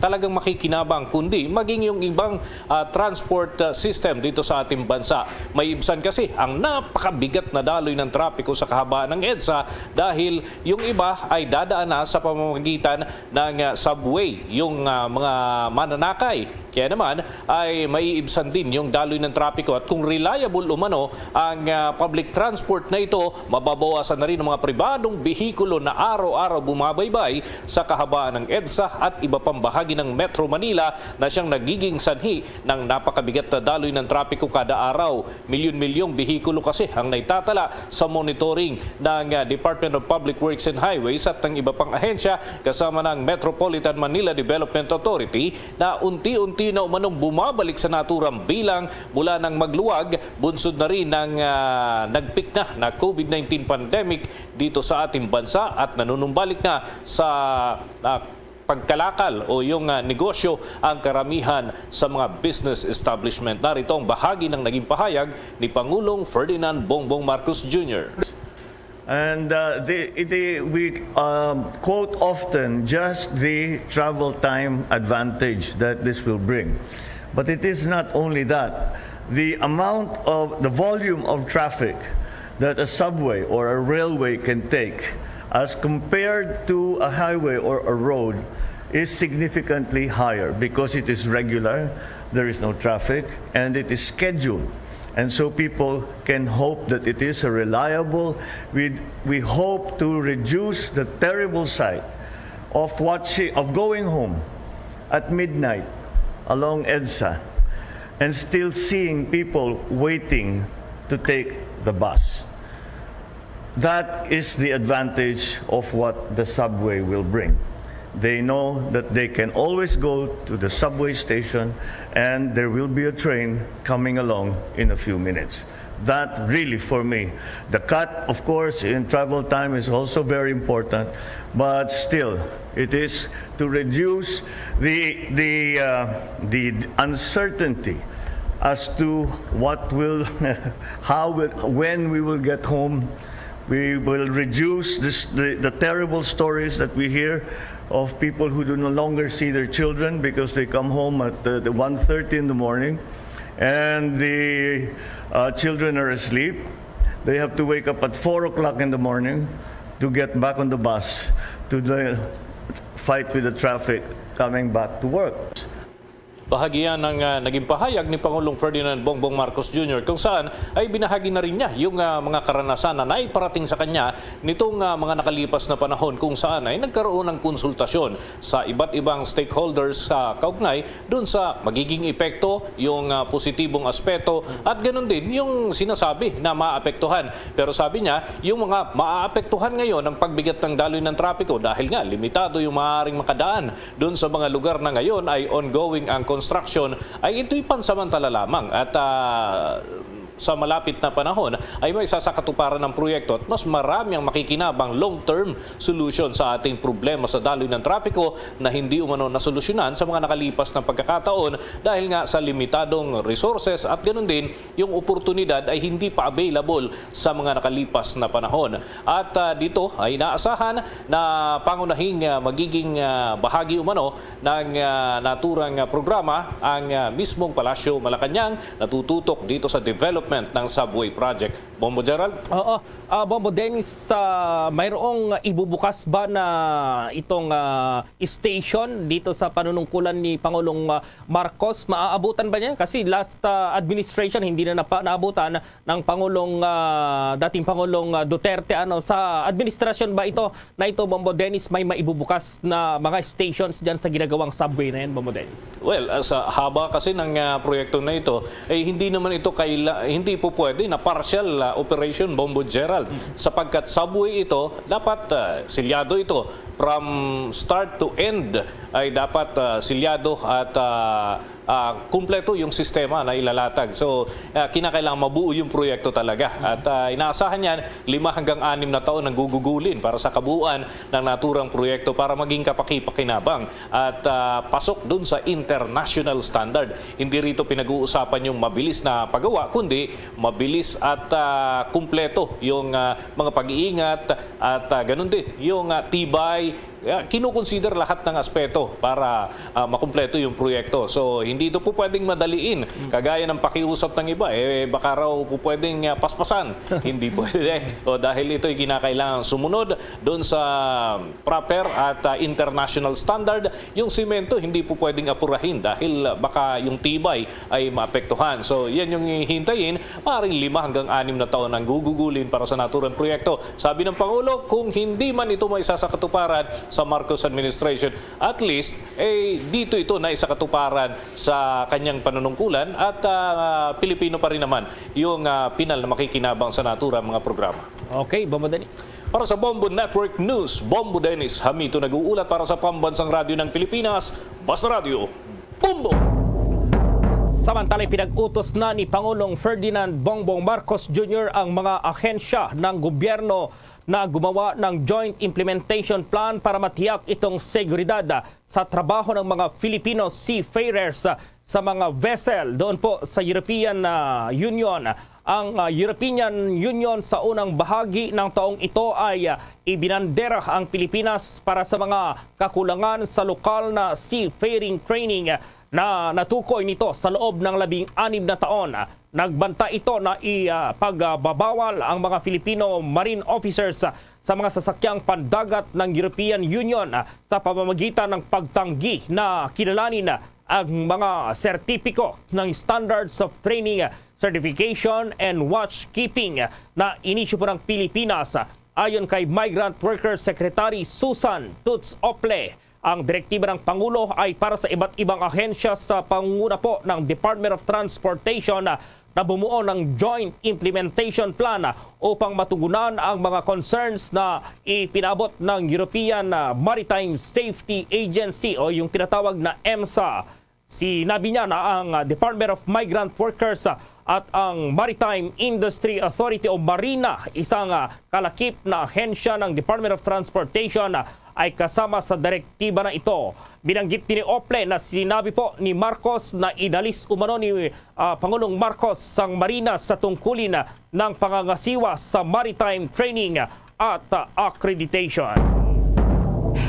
talagang makikinabang, kundi maging yung ibang, ah, transport, ah, system dito sa ating bansa. May ibsan kasi ang napakabigat na daloy ng trapiko sa kahabaan ng EDSA dahil yung iba ay dadaan na sa pamamagitan ng, ah, subway, yung, ah, mga mananakay. Kaya naman ay maiibsan din yung daloy ng trapiko, at kung reliable umano ang, ah, public transport na ito, mababawasan na rin ang mga pribadong behikulo na araw-araw bumabaybay sa kahabaan ng EDSA at iba pang bahagi ng Metro Manila na siyang nagiging sanhi ng napakabigat na daloy ng trapiko kada araw. Milyon-milyong behikulo kasi ang naitatala sa monitoring ng, ah, Department of Public Works and Highways at ng iba pang ahensya, kasama ng Metropolitan Manila Development Authority, na unti-unti na umanong bumabalik sa naturang bilang mula nang magluwag, bunsod na rin ng, ah, nagpik na na COVID nineteen pandemic dito sa ating bansa at nanunumbalik na sa, ah, pagkalakal o yung, ah, negosyo ang karamihan sa mga business establishment. Narito ang bahagi ng naging pahayag ni Pangulong Ferdinand Bongbong Marcos Junior. And uh, the, the, we um, quote often just the travel time advantage that this will bring. But it is not only that. The amount of, the volume of traffic that a subway or a railway can take as compared to a highway or a road is significantly higher because it is regular, there is no traffic, and it is scheduled. And so people can hope that it is a reliable. We, we hope to reduce the terrible sight of watching, of going home at midnight along EDSA and still seeing people waiting to take the bus. That is the advantage of what the subway will bring. They know that they can always go to the subway station and there will be a train coming along in a few minutes. That really, for me, the cut, of course, in travel time is also very important, but still, it is to reduce the, the, uh, the uncertainty as to what will, how will, when we will get home. We will reduce this, the, the terrible stories that we hear of people who do no longer see their children because they come home at the, the one thirty in the morning and the uh, children are asleep. They have to wake up at four o'clock in the morning to get back on the bus to the fight with the traffic coming back to work. Bahagian ng ah, naging pahayag ni Pangulong Ferdinand Bongbong Marcos Junior kung saan ay binahagi na rin niya yung ah, mga karanasan na naiparating sa kanya nitong ah, mga nakalipas na panahon kung saan ay nagkaroon ng konsultasyon sa iba't ibang stakeholders sa kaugnay dun sa magiging epekto, yung ah, positibong aspeto at ganun din yung sinasabi na maapektuhan. Pero sabi niya, yung mga maapektuhan ngayon ang pagbigat ng daloy ng trapiko dahil nga limitado yung maaaring makadaan doon sa mga lugar na ngayon ay ongoing ang construction, ay ito'y pansamantala lamang at ah, sa malapit na panahon ay may sasakatuparan ng proyekto at mas marami ang makikinabang long-term solution sa ating problema sa daloy ng trapiko na hindi umano nasolusyonan sa mga nakalipas na pagkakataon dahil nga sa limitadong resources at ganun din yung oportunidad ay hindi pa available sa mga nakalipas na panahon. At ah, dito ay inaasahan na pangunahing ah, magiging ah, bahagi umano ng ah, naturang ah, programa ang ah, mismong Palasyo Malacañang natututok dito sa development ng subway project. Bombo Gerald? Oo. Ah, Bombo Dennis, ah, mayroong ibubukas ba na itong ah, station dito sa panunungkulan ni Pangulong ah, Marcos? Maaabutan ba niya? Kasi last ah, administration, hindi na napa, naabutan ng Pangulong, ah, dating Pangulong ah, Duterte. Ano, sa administrasyon ba ito na ito, Bombo Dennis, may maibubukas na mga stations dyan sa ginagawang subway na yan, Bombo Dennis? Well, ah, sa haba kasi ng ah, proyekto na ito, eh, hindi naman ito kaila, hindi po pwede na partial ah, operation, Bombo Gerald, sapagkat subway ito, dapat ah, silyado ito from start to end, ay dapat ah, silyado at ah, ah, kumpleto yung sistema na ilalatag. So, ah, kinakailangan mabuo yung proyekto talaga. At ah, inaasahan yan, lima hanggang anim na taon ang gugugulin para sa kabuuan ng naturang proyekto para maging kapakipakinabang at ah, pasok dun sa international standard. Hindi rito pinag-uusapan yung mabilis na paggawa, kundi mabilis at ah, kumpleto yung ah, mga pag-iingat at ah, ganun din yung ah, tibay. Ah, kinukonsider lahat ng aspeto para ah, makumpleto yung proyekto. So, hindi ito po pwedeng madaliin. Kagaya ng pakiusap ng iba, eh, baka raw po pwedeng ah, paspasan. Hindi pwede. O, dahil ito'y kinakailangan sumunod doon sa proper at ah, international standard. Yung simento, hindi po pwedeng apurahin dahil ah, baka yung tibay ay maapektuhan. So, yan yung hihintayin. Maaaring lima hanggang anim na taon ang gugugulin para sa naturang proyekto. Sabi ng Pangulo, kung hindi man ito maisasakatuparan sa Marcos administration, at least, eh, dito ito na isakatuparan sa kanyang panunungkulan at ah, Pilipino pa rin naman yung ah, pinal na makikinabang sa naturang mga programa. Okay, Bombo Dennis. Para sa Bombo Network News, Bombo Dennis Hamito nag-uulat para sa Pambansang Radyo ng Pilipinas, Basta Radyo, Bombo! Samantala, ipinag-utos na ni Pangulong Ferdinand Bongbong Marcos Junior ang mga ahensya ng gobyerno na gumawa ng Joint Implementation Plan para matiyak itong seguridad sa trabaho ng mga Filipino seafarers sa mga vessel doon po sa European ah, Union. Ang, ah, European Union sa unang bahagi ng taong ito ay, ah, ibinandera ang Pilipinas para sa mga kakulangan sa lokal na seafaring training na natukoy nito sa loob ng labing anim na taon. Nagbanta ito na ipagbabawal ang mga Filipino marine officers sa mga sasakyang pandagat ng European Union sa pamamagitan ng pagtanggi na kilalanin ang mga sertipiko ng Standards of Training, Certification, and Watchkeeping na inisyu po ng Pilipinas. Ayon kay Migrant Workers Secretary Susan Toots Ople, ang direktiba ng Pangulo ay para sa iba't ibang ahensya sa pangunguna po ng Department of Transportation na bumuo ng Joint Implementation Plan upang matugunan ang mga concerns na ipinabot ng European, ah, Maritime Safety Agency o yung tinatawag na EMSA. Sinabi niya na ang, ah, Department of Migrant Workers, ah, at ang Maritime Industry Authority o MARINA, isang, ah, kalakip na ahensya ng Department of Transportation, ah, ay kasama sa direktiba na ito. Binanggit ni Ople na sinabi po ni Marcos na inalis umano ni, ah, Pangulong Marcos sang MARINA sa tungkulin, ah, ng pangangasiwa sa maritime training at, ah, accreditation.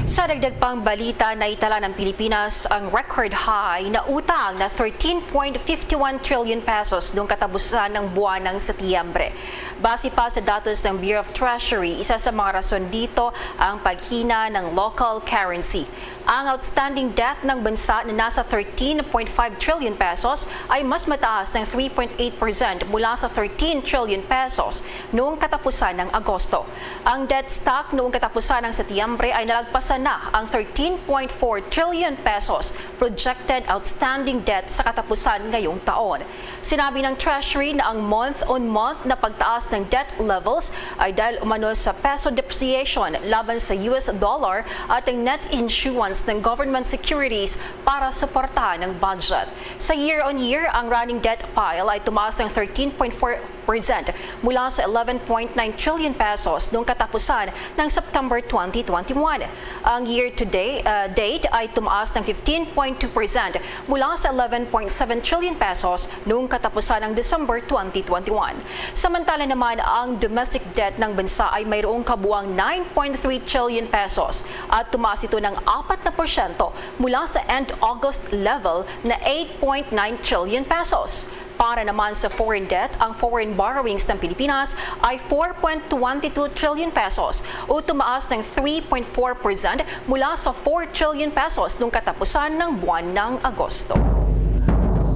Sa dagdag pang balita, naitala ng Pilipinas ang record high na utang na thirteen point fifty one trillion pesos noong katapusan ng buwan ng Setyembre. Base pa sa datos ng Bureau of Treasury, isa sa mga rason dito ang paghina ng local currency. Ang outstanding debt ng bansa na nasa thirteen point five trillion pesos ay mas mataas ng three point eight percent mula sa thirteen trillion pesos noong katapusan ng Agosto. Ang debt stock noong katapusan ng Setyembre ay nalagpasan na ang thirteen point four trillion pesos projected outstanding debt sa katapusan ngayong taon. Sinabi ng Treasury na ang month-on-month na pagtaas ng debt levels ay dahil umano sa peso depreciation laban sa U S dollar at ang net issuance ng government securities para suportahan ang budget. Sa year-on-year, ang running debt pile ay tumaas ng thirteen point four percent mula sa eleven point nine trillion pesos noong katapusan ng September twenty twenty-one. Ang year-to-date, uh, date ay tumaas ng fifteen point two percent mula sa eleven point seven trillion pesos noong katapusan ng December twenty twenty-one. Samantala naman, ang domestic debt ng bansa ay mayroong kabuang nine point three trillion pesos at tumaas ito ng apat na porsyento mula sa end August level na eight point nine trillion pesos. Para naman sa foreign debt, ang foreign borrowings ng Pilipinas ay four point twenty two trillion pesos o tumaas ng three point four percent mula sa four trillion pesos noong katapusan ng buwan ng Agosto.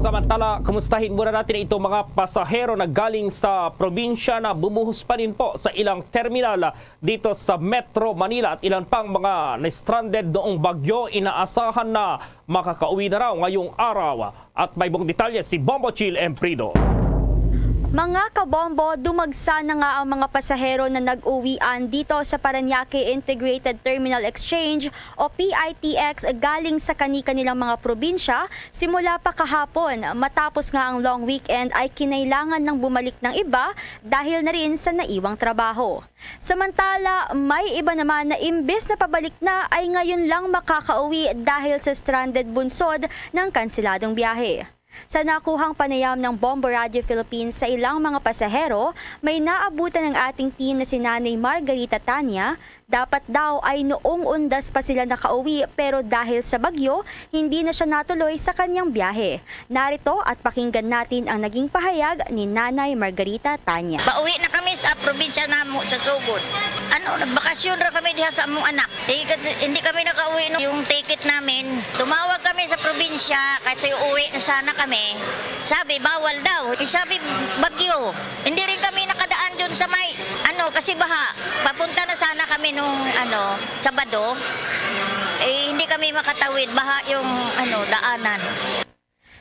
Samantala, kumustahin muna natin itong mga pasahero na galing sa probinsya na bumuhos pa rin po sa ilang terminal dito sa Metro Manila at ilan pang mga na-stranded noong bagyo. Inaasahan na makakauwi na raw ngayong araw. At may buong detalye si Bombo Chill Emprido. Mga kabombo, dumagsa na nga ang mga pasahero na nag-uwian dito sa Parañaque Integrated Terminal Exchange o P I T X galing sa kani-kanilang mga probinsya simula pa kahapon. Matapos nga ang long weekend ay kinailangan ng bumalik ng iba dahil na rin sa naiwang trabaho. Samantala, may iba naman na imbes na pabalik na ay ngayon lang makakauwi dahil sa stranded bunsod ng kanseladong biyahe. Sa nakuhang panayam ng Bombo Radio Philippines sa ilang mga pasahero, may naabutan ng ating team na si Nanay Margarita Tanya. Dapat daw ay noong Undas pa sila nakauwi, pero dahil sa bagyo, hindi na siya natuloy sa kanyang biyahe. Narito at pakinggan natin ang naging pahayag ni Nanay Margarita Tanya. Pauwi na kami sa probinsya namo sa Sugod. Ano, nagbakasyon ra kami diha sa among anak. Eh, kasi hindi kami nakauwi, no. Yung ticket namin, tumawag kami sa probinsya kasi uuwi na sana kami. Sabi, bawal daw. Eh, sabi, bagyo. Hindi rin kami nakadaan dun sa may, ano, kasi baha. Papunta na sana kami nung, ano, Sabado. Eh, hindi kami makatawid. Baha yung, ano, daanan.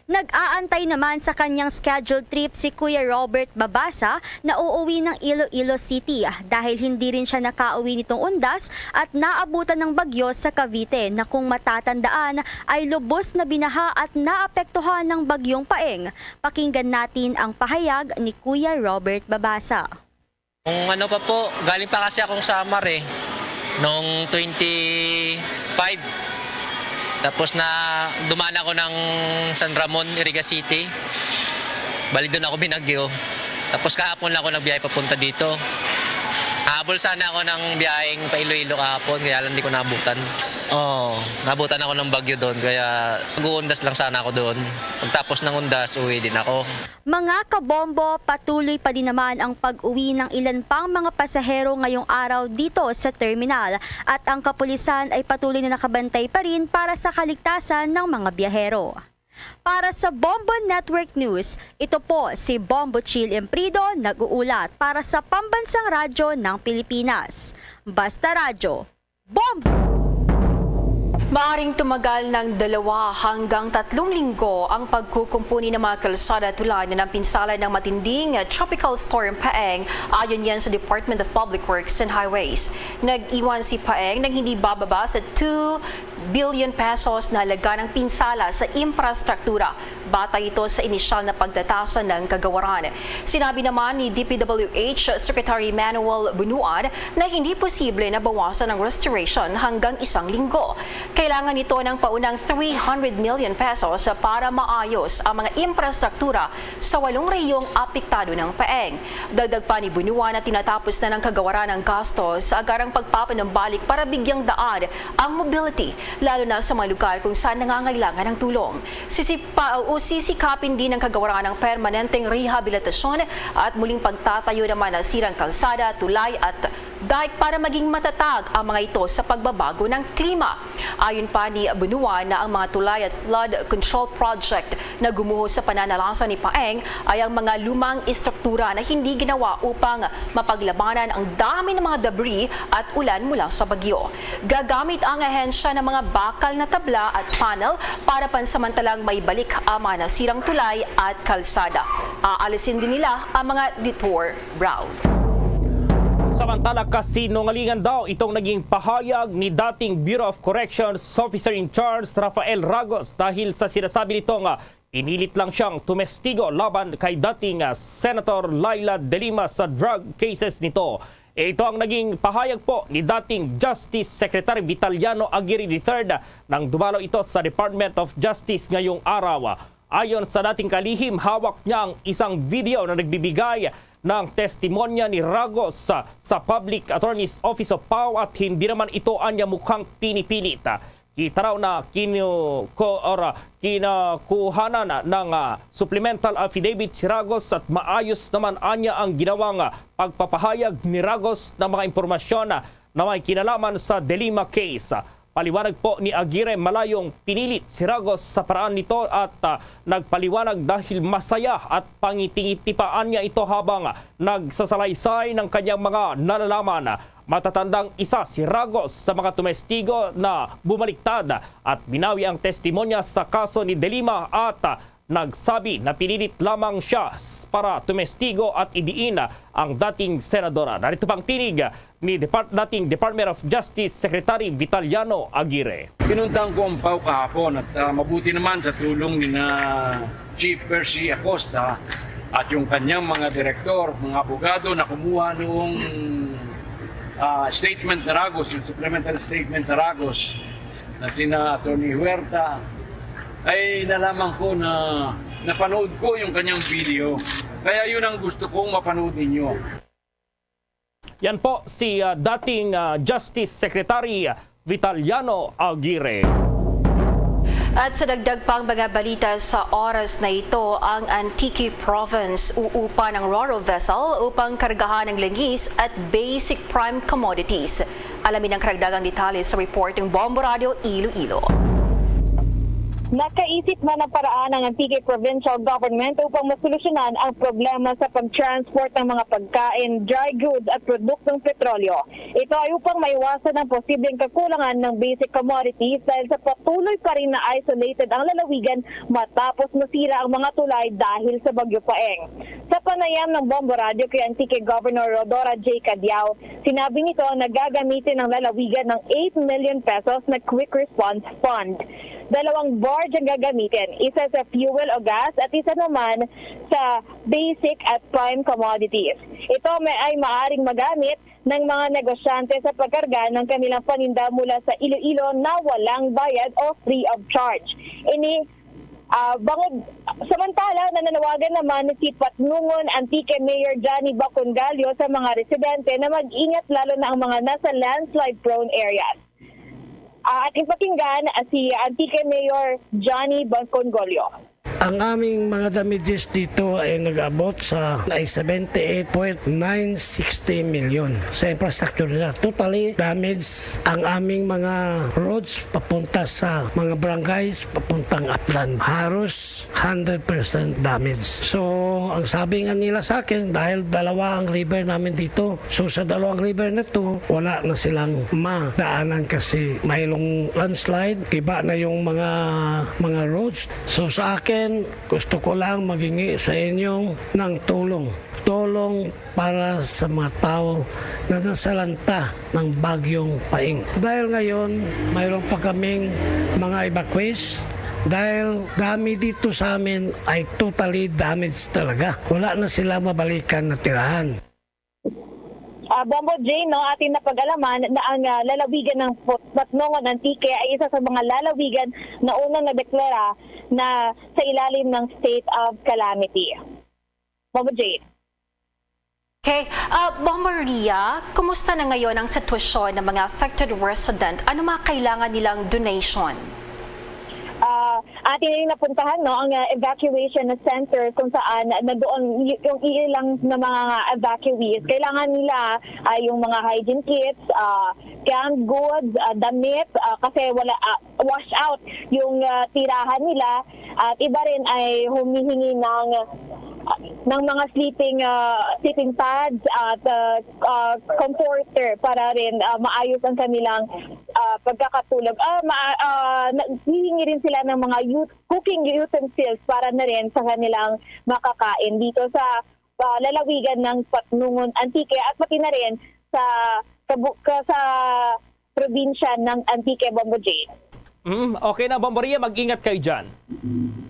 Nag-aantay naman sa kanyang scheduled trip si Kuya Robert Babasa na uuwi ng Iloilo City dahil hindi rin siya nakauwi nitong Undas at naabutan ng bagyo sa Cavite na kung matatandaan ay lubos na binaha at naapektuhan ng Bagyong Paeng. Pakinggan natin ang pahayag ni Kuya Robert Babasa. Kung ano pa po, galing pa kasi akong Samar eh, noong twenty-five. Tapos na dumaan ako ng San Ramon, Iriga City. Bali doon ako binagyo. Tapos kahapon lang ako nagbiyahe papunta dito. Habol sana ako ng biyaheng pa Iloilo kahapon, kaya lang di ko naabutan. Oo, naabutan ako ng bagyo doon, kaya mag-uundas lang sana ako doon. Pagtapos ng undas, uwi din ako. Mga kabombo, patuloy pa din naman ang pag-uwi ng ilan pang mga pasahero ngayong araw dito sa terminal, at ang kapulisan ay patuloy na nakabantay pa rin para sa kaligtasan ng mga biyahero. Para sa Bombo Network News, ito po si Bombo Chill Imprido, nag-uulat para sa Pambansang Radyo ng Pilipinas. Basta Radyo, Bombo! Maaring tumagal ng dalawa hanggang tatlong linggo ang pagkukumpuni ng mga kalsada at tulay na napinsala ng matinding Tropical Storm Paeng, ayon yan sa Department of Public Works and Highways. Nag-iwan si Paeng ng hindi bababa sa two billion pesos na halaga ng pinsala sa infrastruktura, batay ito sa inisyal na pagtatasa ng kagawaran. Sinabi naman ni D P W H Secretary Manuel Bunuan na hindi posible na bawasan ang restoration hanggang isang linggo. Kailangan ito ng paunang three hundred million pesos para maayos ang mga infrastruktura sa walong rehiyong apektado ng Paeng. Dagdag pa ni Bunuan na tinatapos na ng kagawaran ang gastos sa agarang pagpapanumbalik para bigyang daan ang mobility, lalo na sa mga lugar kung saan nangangailangan ng tulong. Sisipa-, o sisikapin din ng kagawaran ang permanenteng rehabilitasyon at muling pagtatayo naman ng sirang kalsada, tulay at dike para maging matatag ang mga ito sa pagbabago ng klima. Ayon pa ni Bunuan na ang mga tulay at flood control project na gumuho sa pananalasan ni Paeng ay ang mga lumang istruktura na hindi ginawa upang mapaglabanan ang dami ng mga debris at ulan mula sa bagyo. Gagamit ang ahensya ng mga bakal na tabla at panel para pansamantalang maibalik ang mga nasirang tulay at kalsada. Aalisin din nila ang mga detour route. Samantala, kasinungalingan daw itong naging pahayag ni dating Bureau of Corrections Officer in Charge Rafael Ragos dahil sa sinasabi nitong, ah, pinilit lang siyang tumestigo laban kay dating, ah, Senator Leila de Lima sa drug cases nito. Ito ang naging pahayag po ni dating Justice Secretary Vitaliano Aguirre the third nang dumalo ito sa Department of Justice ngayong araw. Ayon sa dating kalihim, hawak niya ang isang video na nagbibigay ng testimonya ni Ragos sa, sa Public Attorney's Office of Pau at hindi naman ito anya mukhang pinipilit. Kita raw na kinu-, ko-, or, ah, kinakuhanan ng, ah, supplemental affidavit si Ragos at maayos naman anya ang ginawang, ah, pagpapahayag ni Ragos ng mga impormasyon, ah, na may kinalaman sa De Lima case. Paliwanag po ni Aguirre, malayong pinilit si Ragos sa paraan nito at, ah, nagpaliwanag dahil masaya at pangitingitipa anya ito habang nagsasalaysay ng kanyang mga nalalaman. Matatandang isa si Ragos sa mga tumestigo na bumaliktad at binawi ang testimonya sa kaso ni De Lima at nagsabi na pinilit lamang siya s-, para tumestigo at idiin ang dating senadora. Narito pang tinig ni Depart-, dating Department of Justice Secretary Vitaliano Aguirre. Pinuntahan ko ang Pau kahapon at, ah, mabuti naman sa tulong ni na Chief Percy Acosta at yung kanyang mga direktor, mga abogado na kumuha noong, ah, statement ni Ragos, yung supplemental statement ni Ragos na sina Attorney Huerta, ay nalaman ko na napanood ko yung kanyang video. Kaya yun ang gusto kong mapanood ninyo. Yan po si, ah, dating, ah, Justice Secretary Vitaliano Aguirre. At sa dagdag pang mga balita sa oras na ito, ang Antique Province uupa ng Ro-Ro vessel upang kargahan ang langis at basic prime commodities. Alamin ang karagdagang detalye sa report ng Bombo Radio Iloilo. Nakaisip na ng paraan ang Antique Provincial Government upang masolusyonan ang problema sa pag-transport ng mga pagkain, dry goods at produktong petrolyo. Ito ay upang maiwasan ang posibleng kakulangan ng basic commodities dahil sa patuloy pa rin na isolated ang lalawigan matapos masira ang mga tulay dahil sa Bagyo Paeng. Sa panayam ng Bombo Radio kay Antique Governor Rhodora J. Cadiao, sinabi nito na gagamitin ng lalawigan ng eight million pesos na Quick Response Fund. Dalawang barge ang gagamitin, isa sa fuel o gas at isa naman sa basic at prime commodities. Ito may, ay maaring magamit ng mga negosyante sa pagkarga ng kanilang paninda mula sa Iloilo na walang bayad o free of charge. Ini, ah, bangod, Samantala, nananawagan naman si Patnongon, Antique Mayor Johnny Bacongalio sa mga residente na mag-ingat, lalo na ang mga nasa landslide-prone areas. Ah, ating pakinggan, ah, si Antique Mayor Johnny Bacongalio. Ang aming mga damages dito ay nag-abot sa, ay seventy-eight point nine sixty million sa infrastructure nila. Totally damage ang aming mga roads papunta sa mga barangays, papuntang Aplan. Haros hundred percent damage. So, ang sabi nga nila sa akin, dahil dalawa ang river namin dito, so sa dalawang river na to, wala na silang madaanan kasi mayroong landslide, kiba na yung mga, mga roads. So, sa akin, gusto ko lang maghingi sa inyo ng tulong. Tulong para sa mga tao na nasalanta ng Bagyong Paeng. Dahil ngayon, mayroon pa kaming mga evacuees dahil dami dito sa amin ay totally damaged talaga. Wala na sila mabalikan na tirahan. Ah, Bombo Jane, no, atin na pag-alaman na ang, ah, lalawigan ng Put-, Patnongon, Antique ay isa sa mga lalawigan na unang nadeklara na sa ilalim ng state of calamity. Bombo Jane. Okay. Ah, Bombo Ria, kumusta na ngayon ang sitwasyon ng mga affected resident? Ano mga kailangan nilang donation? Ah, atin rin napuntahan, no, ang, ah, evacuation center kung saan na doon y-, yung ilang na mga evacuees. Kailangan nila, ah, yung mga hygiene kits, ah, canned goods, ah, damit, ah, kasi wala, ah, wash out yung, ah, tirahan nila. At iba rin ay humihingi ng, ah, ng mga sleeping, ah, sleeping pads at, ah, ah, comforter para rin, ah, maayos ang kanilang, ah, pagkakatulog. Ah, ma-, ah, naghihingi rin sila ng mga ut-, cooking utensils para na rin sa kanilang makakain dito sa, ah, lalawigan ng Patnongon, Antique, at pati na rin sa kabu-, ka-, sa probinsya ng Antique, Bombo Jane. Mm, okay na, Bombo Ria, mag-ingat kayo dyan.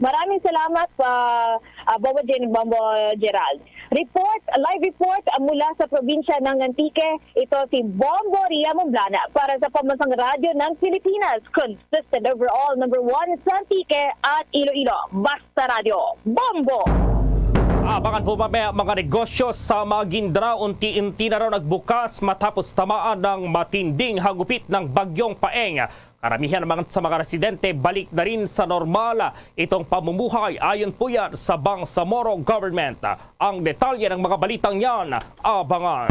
Maraming salamat, ah, ah, Bombo Jane, Bombo Gerald. Report, live report, ah, mula sa probinsya ng Antique. Ito si Bombo Ria Mumblana para sa Pambansang Radyo ng Pilipinas, consistent overall number one sa Antique at Iloilo. Basta Radyo, Bombo! Abangan po mamaya, mga negosyo sa Maguindanao, unti-unti na raw nagbukas matapos tamaan ng matinding hagupit ng Bagyong Paeng. Karamihan naman sa mga residente balik na rin sa normal itong pamumuhay, ayon po yan sa Bangsamoro government. Ang detalye ng mga balitang yan, abangan.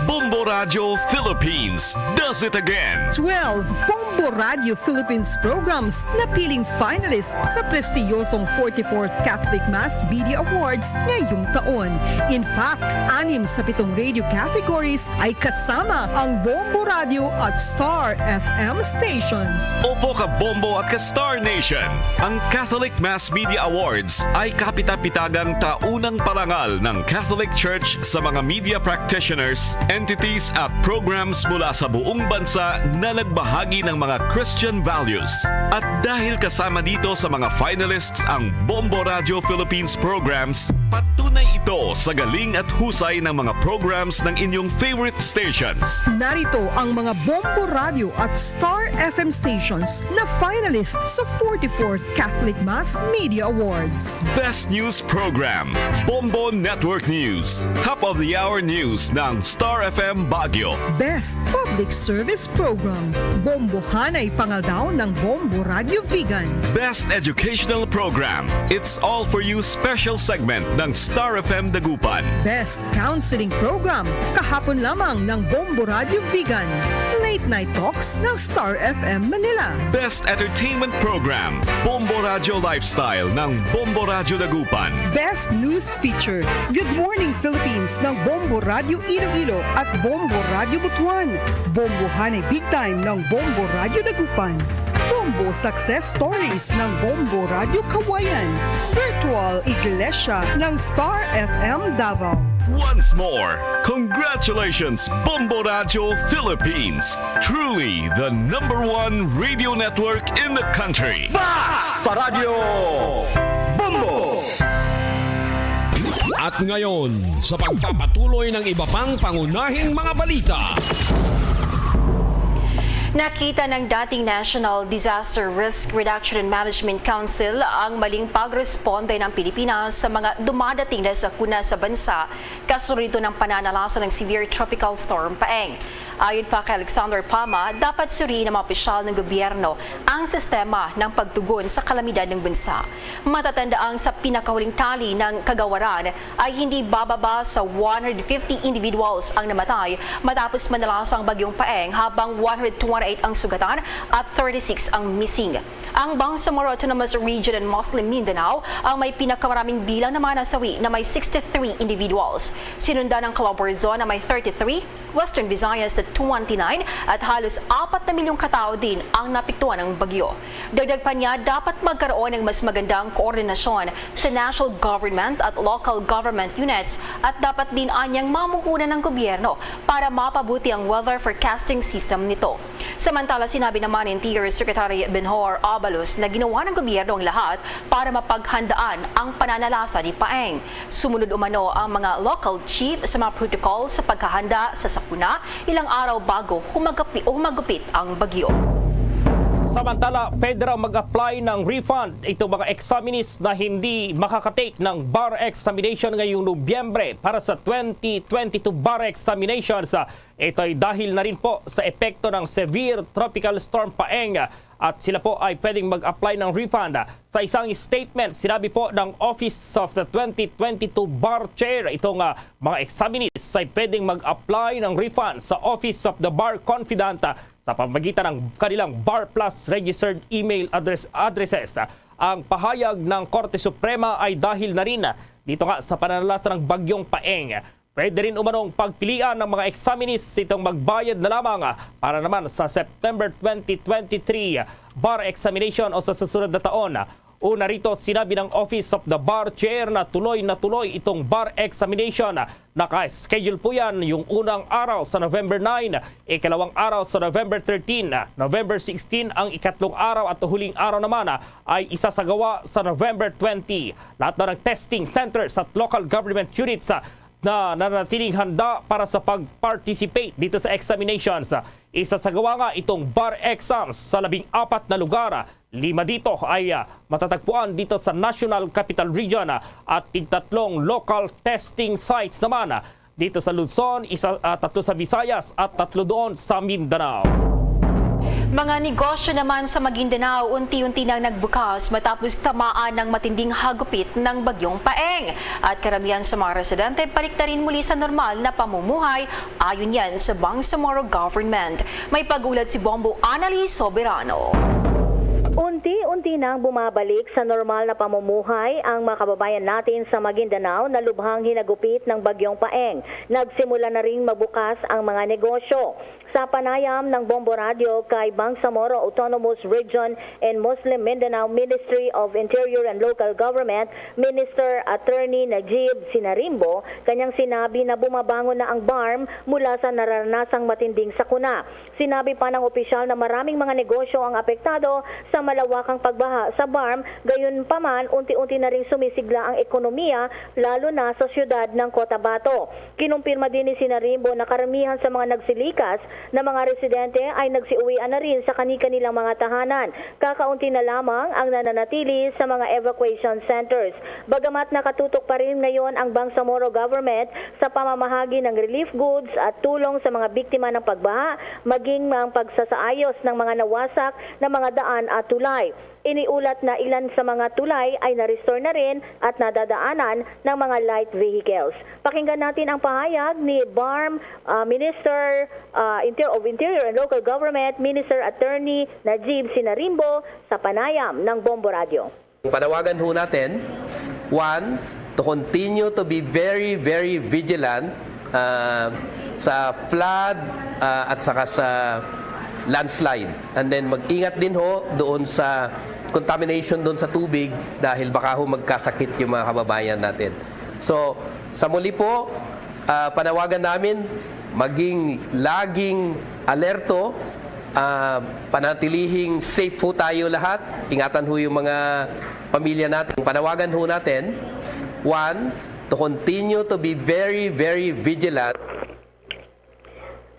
Bombo Radio Philippines does it again. Twelve Bombo Radio Philippines programs napiling finalists sa prestiyosong forty-fourth Catholic Mass Media Awards ngayong taon. In fact, anim sa pitong radio categories ay kasama ang Bombo Radio at Star F M stations. Opo, ka Bombo at ka Star Nation. Ang Catholic Mass Media Awards ay kapita-pitagang taunang parangal ng Catholic Church sa mga media practitioners, entities at programs mula sa buong bansa na nagbahagi ng mga Christian values. At dahil kasama dito sa mga finalists ang Bombo Radio Philippines programs, patunay ito sa galing at husay ng mga programs ng inyong favorite stations. Narito ang mga Bombo Radio at Star F M stations na finalist sa forty-fourth Catholic Mass Media Awards. Best News Program, Bombo Network News. Top of the Hour News ng Star F M Baguio. Best Public Service Program, Bombohanay Pangaldaw ng Bombo Radio Vigan. Best Educational Program, It's All For You Special Segment ng Star F M Dagupan. Best Counseling Program, kahapon lamang ng Bombo Radio Vigan. Late Night Talks ng Star F M Manila. Best Entertainment Program, Bombo Radio Lifestyle ng Bombo Radio Dagupan. Best News Feature, Good Morning Philippines ng Bombo Radio Iloilo at Bombo Radio Butuan. Bombohanay Big Time ng Bombo Radio Dagupan. Bombo Success Stories ng Bombo Radio Kawayan. Virtual Iglesia ng Star F M Davao. Once more, congratulations, Bombo Radio Philippines. Truly the number one radio network in the country. Basta Radyo Bombo! At ngayon, sa pagpapatuloy ng iba pang pangunahing mga balita. Nakita ng dating National Disaster Risk Reduction and Management Council ang maling pagresponde ng Pilipinas sa mga dumadating na sakuna sa bansa kasunod nito ng pananalasa ng severe tropical storm Paeng. Ayon pa kay Alexander Pama, dapat suriin ng mga opisyal ng gobyerno ang sistema ng pagtugon sa kalamidad ng bansa. Matatandaang sa pinakahuling tali ng kagawaran ay hindi bababa sa one hundred fifty individuals ang namatay matapos manalasa ang Bagyong Paeng, habang one hundred twenty-eight ang sugatan at thirty-six ang missing. Ang Bangsamoro Autonomous Region and Muslim Mindanao ang may pinakamaraming bilang ng mga nasawi na may sixty-three individuals. Sinundan ng Calabarzon na may thirty-three, Western Visayas na twenty-nine, at halos apat na milyong katao din ang napiktuhan ng bagyo. Dagdag pa niya, dapat magkaroon ng mas magandang koordinasyon sa national government at local government units, at dapat din anyang mamuhunan ng gobyerno para mapabuti ang weather forecasting system nito. Samantala, sinabi naman ni Interior Secretary Benhur Abalos na ginawa ng gobyerno ang lahat para mapaghandaan ang pananalasa ni Paeng. Sumunod umano ang mga local chief sa mga protocol sa paghahanda sa sakuna ilang araw bago humagupi-, humagupit ang bagyo. Samantala, pwede raw mag-apply ng refund itong mga examinees na hindi makakatake ng bar examination ngayong Nobyembre para sa twenty twenty-two bar examinations. Ito ay dahil na rin po sa epekto ng severe tropical storm Paeng, at sila po ay pwedeng mag-apply ng refund. Sa isang statement, sinabi po ng Office of the twenty twenty-two Bar Chair, itong ah, mga examinees ay pwedeng mag-apply ng refund sa Office of the Bar Confidant, ah, sa pamagitan ng kanilang Bar Plus registered email address, addresses. Ang pahayag ng Korte Suprema ay dahil na rin dito nga sa pananalasa ng Bagyong Paeng. Pwede rin umanong pagpilian ng mga examinees itong magbayad na lamang para naman sa September twenty twenty-three bar examination o sa susunod na taon. Una rito, sinabi ng Office of the Bar Chair na tuloy na tuloy itong bar examination. Naka-schedule po yan yung unang araw sa November nine, ikalawang araw sa November thirteen, November sixteen ang ikatlong araw, at huling araw naman ay isasagawa sa November twenty. Lahat daw ng testing centers at local government units na nanatiling handa para sa pag-participate dito sa examinations. Isasagawa nga itong bar exams sa labing apat na lugar. Lima dito ay ah, matatagpuan dito sa National Capital Region, ah, at tigtatlong local testing sites naman, ah, dito sa Luzon, isa, ah, tatlo sa Visayas at tatlo doon sa Mindanao. Mga negosyo naman sa Maguindanao unti-unti nang nagbukas matapos tamaan ng matinding hagupit ng Bagyong Paeng. At karamihan sa mga residente balik na rin muli sa normal na pamumuhay, ayon yan sa Bangsamoro government. May pag-ulat si Bombo Annalise Soberano. Unti-unti nang bumabalik sa normal na pamumuhay ang mga kababayan natin sa Maguindanao na lubhang hinagupit ng Bagyong Paeng. Nagsimula na ring magbukas ang mga negosyo. Sa panayam ng Bombo Radio kay Bangsamoro Autonomous Region and Muslim Mindanao Ministry of Interior and Local Government Minister Attorney Najib Sinarimbo, kanyang sinabi na bumabangon na ang BARMM mula sa nararanasang matinding sakuna. Sinabi pa ng opisyal na maraming mga negosyo ang apektado sa malawakang pagbaha sa BARMM, gayunpaman unti-unti na ring sumisigla ang ekonomiya, lalo na sa siyudad ng Cotabato. Kinumpirma din ni Sinarimbo na karamihan sa mga nagsilikas na mga residente ay nagsiuwian na rin sa kani-kanilang mga tahanan. Kakaunti na lamang ang nananatili sa mga evacuation centers. Bagamat nakatutok pa rin ngayon ang Bangsamoro government sa pamamahagi ng relief goods at tulong sa mga biktima ng pagbaha, maging ang pagsasaayos ng mga nawasak na mga daan at tulay. Iniulat na ilan sa mga tulay ay na-restore na rin at nadadaanan ng mga light vehicles. Pakinggan natin ang pahayag ni BARMM, ah, Minister, ah, Inter-, of Interior and Local Government, Minister Attorney Najib Sinarimbo sa panayam ng Bombo Radio. Ang panawagan ho natin, one, to continue to be very, very vigilant ah, sa flood ah, at saka sa landslide. And then mag-ingat din ho doon sa contamination doon sa tubig dahil baka ho magkasakit yung mga kababayan natin. So, sa muli po, ah, panawagan namin, maging laging alerto, ah, panatilihing safe ho tayo lahat. Ingatan ho yung mga pamilya natin. Panawagan ho natin, one, to continue to be very, very vigilant.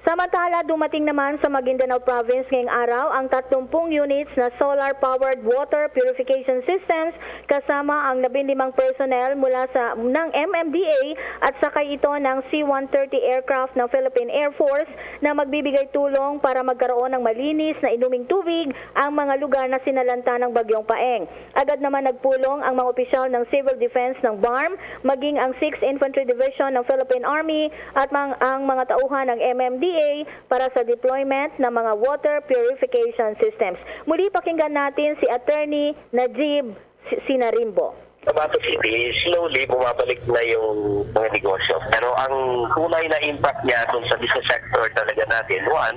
Samantala, dumating naman sa Maguindanao Province ngayong araw ang tatlumpung units na solar-powered water purification systems kasama ang labinlimang personnel mula sa, ng M M D A at sakay ito ng C one thirty aircraft ng Philippine Air Force na magbibigay tulong para magkaroon ng malinis na inuming tubig ang mga lugar na sinalanta ng Bagyong Paeng. Agad naman nagpulong ang mga opisyal ng Civil Defense ng BARMM, maging ang Sixth Infantry Division ng Philippine Army at mang-, ang mga tauhan ng M M D A para sa deployment ng mga water purification systems. Muli, pakinggan natin si Attorney Najib Si-, Sinarimbo. Tabato City, slowly bumabalik na yung mga negosyo. Pero ang tunay na impact niya dun sa business sector talaga natin, one,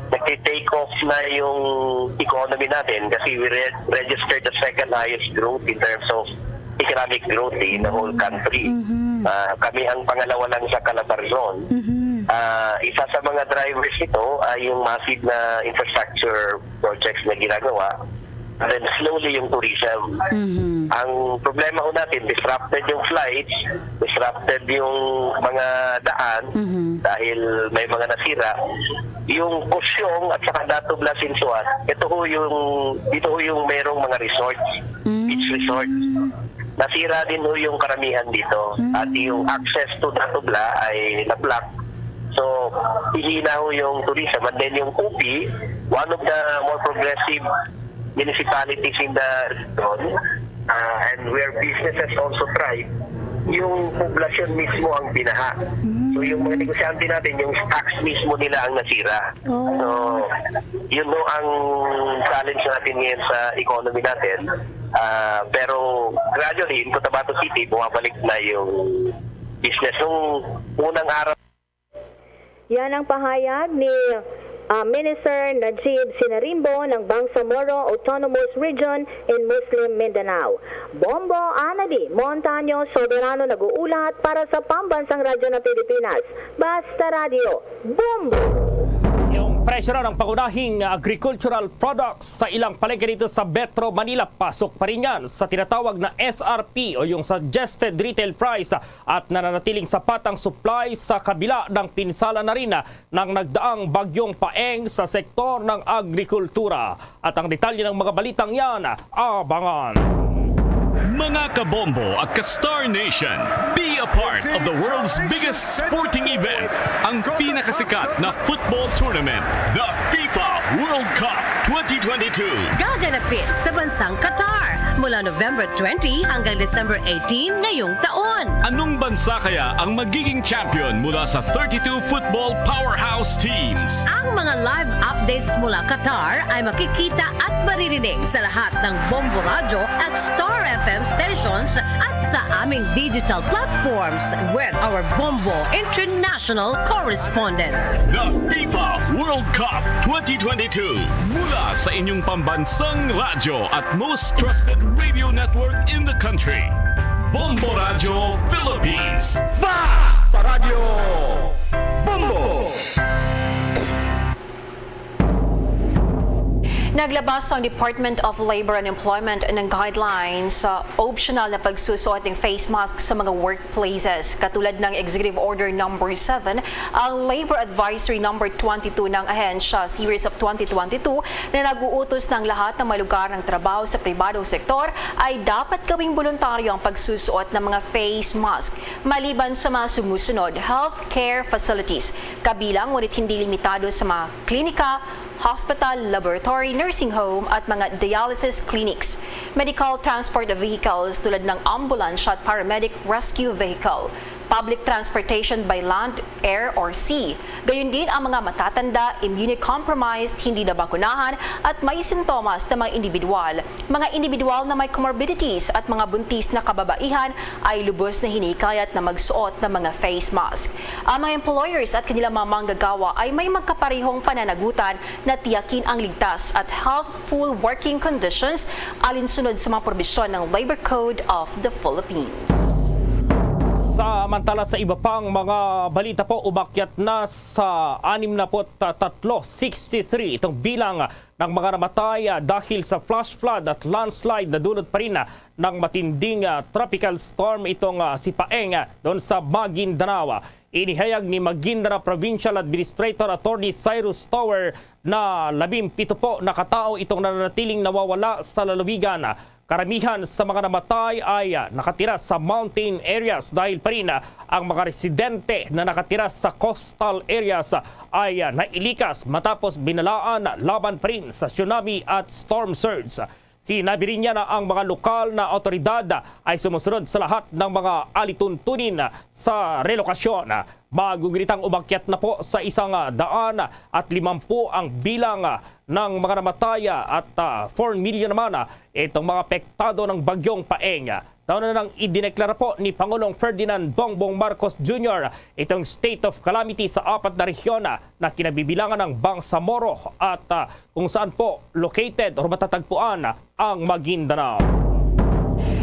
nagti-take off na yung economy natin kasi we re-, registered the second highest growth in terms of economic growth in the whole country. Mhm. Ah, kami ang pangalawa lang sa Calabarzon. Mhm. Ah, isa sa mga drivers nito ay yung massive na infrastructure projects na ginagawa. And then slowly yung tourism. Mhm. Ang problema ho natin, disrupted yung flights, disrupted yung mga daan Mhm. dahil may mga nasira. Yung Kusyong at saka Dato Blas in Suat, ito ho yung, dito ho yung merong mga resorts, beach Mm. resorts. Nasira din ho yung karamihan dito. Mm. At yung access to Dato Bla ay na-block. So, hihina ho yung tourism. And then yung Kupi, one of the more progressive municipalities in the region, uh, and where businesses also thrive, yung poblasyon mismo ang binaha. Mm. So, yung mga negosyante natin, yung stocks mismo nila ang nasira. Oh. So, yun ho ang challenge natin ngayon sa economy natin. Ah, pero gradually, in Cotabato City, bumabalik na yung business. Nung unang araw, Yan ang pahayag ni, ah, Minister Najib Sinarimbo ng Bangsamoro Autonomous Region in Muslim Mindanao. Bombo Anadi Montaño Soberano nag-uulat para sa Pambansang Radyo ng Pilipinas. Basta Radyo, Bombo! Yung presyo raw ng pangunahing agricultural products sa ilang palengke dito sa Metro Manila, pasok pa rin yan sa tinatawag na S R P o yung suggested retail price at nananatiling sapat ang supply sa kabila ng pinsala na rin ng nagdaang Bagyong Paeng sa sektor ng agrikultura. At ang detalye ng mga balitang yan, abangan. Mga kabombo at ka-Star Nation, be a part of the world's biggest sporting event, ang pinakasikat na football tournament, the FIFA World Cup twenty twenty-two. Gaganapin sa bansang Qatar mula November twenty hanggang December eighteen ngayong taon. Anong bansa kaya ang magiging champion mula sa thirty-two football powerhouse teams? Ang mga live updates mula Qatar ay makikita at maririnig sa lahat ng Bombo Radyo at Star F M stations at sa aming digital platforms with our Bombo International correspondents. The FIFA World Cup twenty twenty-two. Mula sa inyong pambansang radyo at most trusted radio network in the country, Bombo Radyo Philippines. Basta Radyo Bombo! Naglabas ang Department of Labor and Employment ng guidelines sa optional na pagsusuot ng face mask sa mga workplaces. Katulad ng Executive Order Number Seven, ang Labor Advisory Number Twenty-two ng ahensya, Series of twenty twenty-two, na nag-uutos ng lahat ng mga lugar ng trabaho sa pribadong sektor ay dapat gawing boluntaryo ang pagsusuot ng mga face mask, maliban sa mga sumusunod healthcare facilities, kabilang ngunit hindi limitado sa mga klinika, hospital, laboratory, nursing home, at mga dialysis clinics, medical transport vehicles tulad ng ambulansya at paramedic rescue vehicle, public transportation by land, air, or sea. Gayon din ang mga matatanda, immunocompromised, hindi nabakunahan, at may sintomas na mga individual. Mga individual na may comorbidities at mga buntis na kababaihan ay lubos na hinihikayat na magsuot ng mga face mask. Ang mga employers at kanilang mga manggagawa ay may magkaparehong pananagutan na tiyakin ang ligtas at healthful working conditions alinsunod sa mga probisyon ng Labor Code of the Philippines. Samantala, sa iba pang mga balita po, umakyat na sa anim na put tatlo, sixty-three, itong bilang ng mga namatay, ah, dahil sa flash flood at landslide na dulot pa rin, ah, ng matinding, ah, tropical storm itong, ah, si Paeng, ah, doon sa Maguindanao. Inihayag ni Maguindanao Provincial Administrator Attorney Cyrus Tower na labing pito po na katao itong nananatiling nawawala sa lalawigan. Karamihan sa mga namatay ay, ah, nakatira sa mountain areas, dahil pa rin, ah, ang mga residente na nakatira sa coastal areas, ah, ay, ah, nailikas matapos binalaan laban pa rin sa tsunami at storm surge. Sinabi rin niya na ang mga lokal na awtoridad ay sumusunod sa lahat ng mga alituntunin sa relokasyon. Maguguritang umakyat na po sa isang, ah, daan at limampu ang bilang, ah, ng mga namatay, ah, at, ah, four million naman, ah, itong mga apektado ng Bagyong Paeng. Taon na nang idineklara po ni Pangulong Ferdinand Bongbong Marcos Junior itong state of calamity sa apat na rehiyon, ah, na kinabibilangan ng Bangsamoro at, ah, kung saan po located o matatagpuan ang Maguindanao.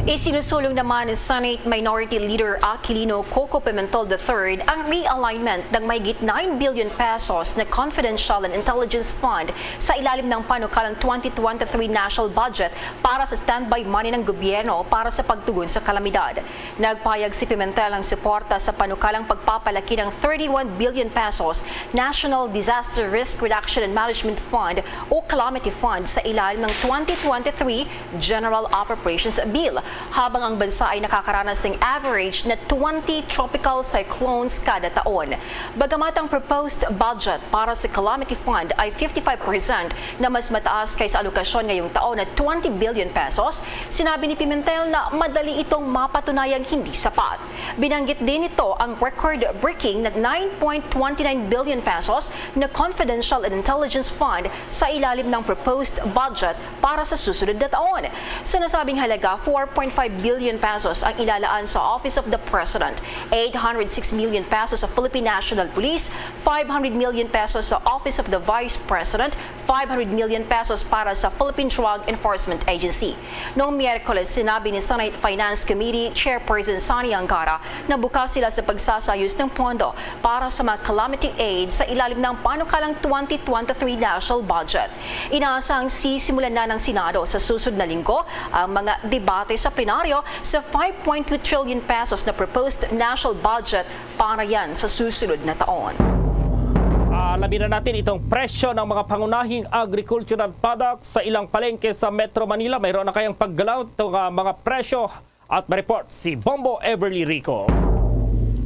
Isinusulong naman ni Senate Minority Leader Aquilino Coco Pimentel the third ang realignment ng mahigit nine billion pesos na confidential and intelligence fund sa ilalim ng panukalang twenty twenty-three national budget para sa standby money ng gobyerno para sa pagtugon sa kalamidad. Nagpahayag si Pimentel ng suporta sa panukalang pagpapalaki ng thirty-one billion pesos National Disaster Risk Reduction and Management Fund o Calamity Fund sa ilalim ng twenty twenty-three General Appropriations Bill, habang ang bansa ay nakakaranas ng average na twenty tropical cyclones kada taon. Bagamat ang proposed budget para sa Calamity Fund ay fifty-five percent na mas mataas kaysa alokasyon ngayong taon na twenty billion pesos, sinabi ni Pimentel na madali itong mapatunayang hindi sapat. Binanggit din nito ang record-breaking na nine point twenty nine billion pesos na confidential and intelligence fund sa ilalim ng proposed budget para sa susunod na taon. Sa nasabing halaga, four point five billion pesos ang ilalaan sa Office of the President, eight hundred six million pesos sa Philippine National Police, five hundred million pesos sa Office of the Vice President, five hundred million pesos para sa Philippine Drug Enforcement Agency. Noong Miyerkules, sinabi ni Senate Finance Committee Chairperson Sonny Angara na bukas sila sa pagsasayos ng pondo para sa mga calamity aid sa ilalim ng panukalang twenty twenty-three national budget. Inaasahang sisimulan na ng Senado sa susunod na linggo ang mga debate sa plenaryo sa five point two trillion pesos na proposed national budget para yan sa susunod na taon. Alamin na natin itong presyo ng mga pangunahing agricultural products sa ilang palengke sa Metro Manila. Mayroon na kayang paggalaw itong, ah, mga presyo at ma-report si Bombo Everly Rico.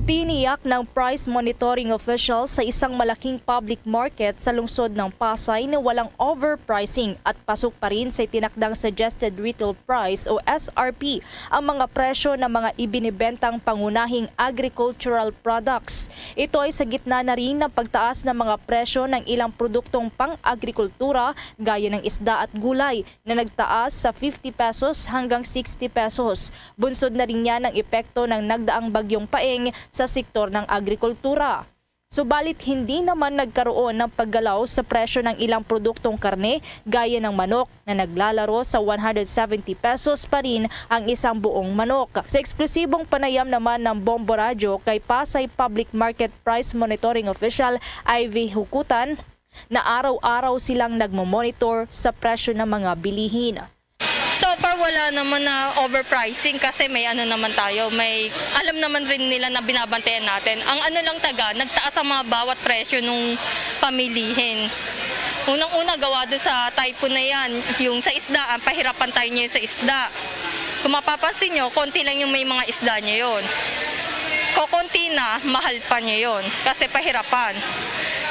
Tiniyak ng price monitoring official sa isang malaking public market sa lungsod ng Pasay na walang overpricing at pasok pa rin sa itinakdang suggested retail price o S R P ang mga presyo ng mga ibinibentang pangunahing agricultural products. Ito ay sa gitna na rin ng pagtaas ng mga presyo ng ilang produktong pang-agrikultura gaya ng isda at gulay na nagtaas sa fifty pesos hanggang sixty pesos. Bunsod na rin yan ang epekto ng nagdaang Bagyong Paeng sa sektor ng agrikultura. Subalit hindi naman nagkaroon ng paggalaw sa presyo ng ilang produktong karne gaya ng manok na naglalaro sa one hundred seventy pesos pa rin ang isang buong manok. Sa eksklusibong panayam naman ng Bombo Radyo kay Pasay Public Market Price Monitoring Official Ivy Hukutan, na araw-araw silang nagmo-monitor sa presyo ng mga bilihin. So far, wala naman na overpricing kasi may ano naman tayo, may alam naman rin nila na binabantayan natin. Ang ano lang taga, nagtaas ang mga bawat presyo nung pamilihin. Unang-una, gawa doon sa typhoon na yan, yung sa isda, ang pahirapan tayo niya sa isda. Kung mapapansin nyo, konti lang yung may mga isda niya yon. Kokonti na, mahal pa niya yon kasi pahirapan.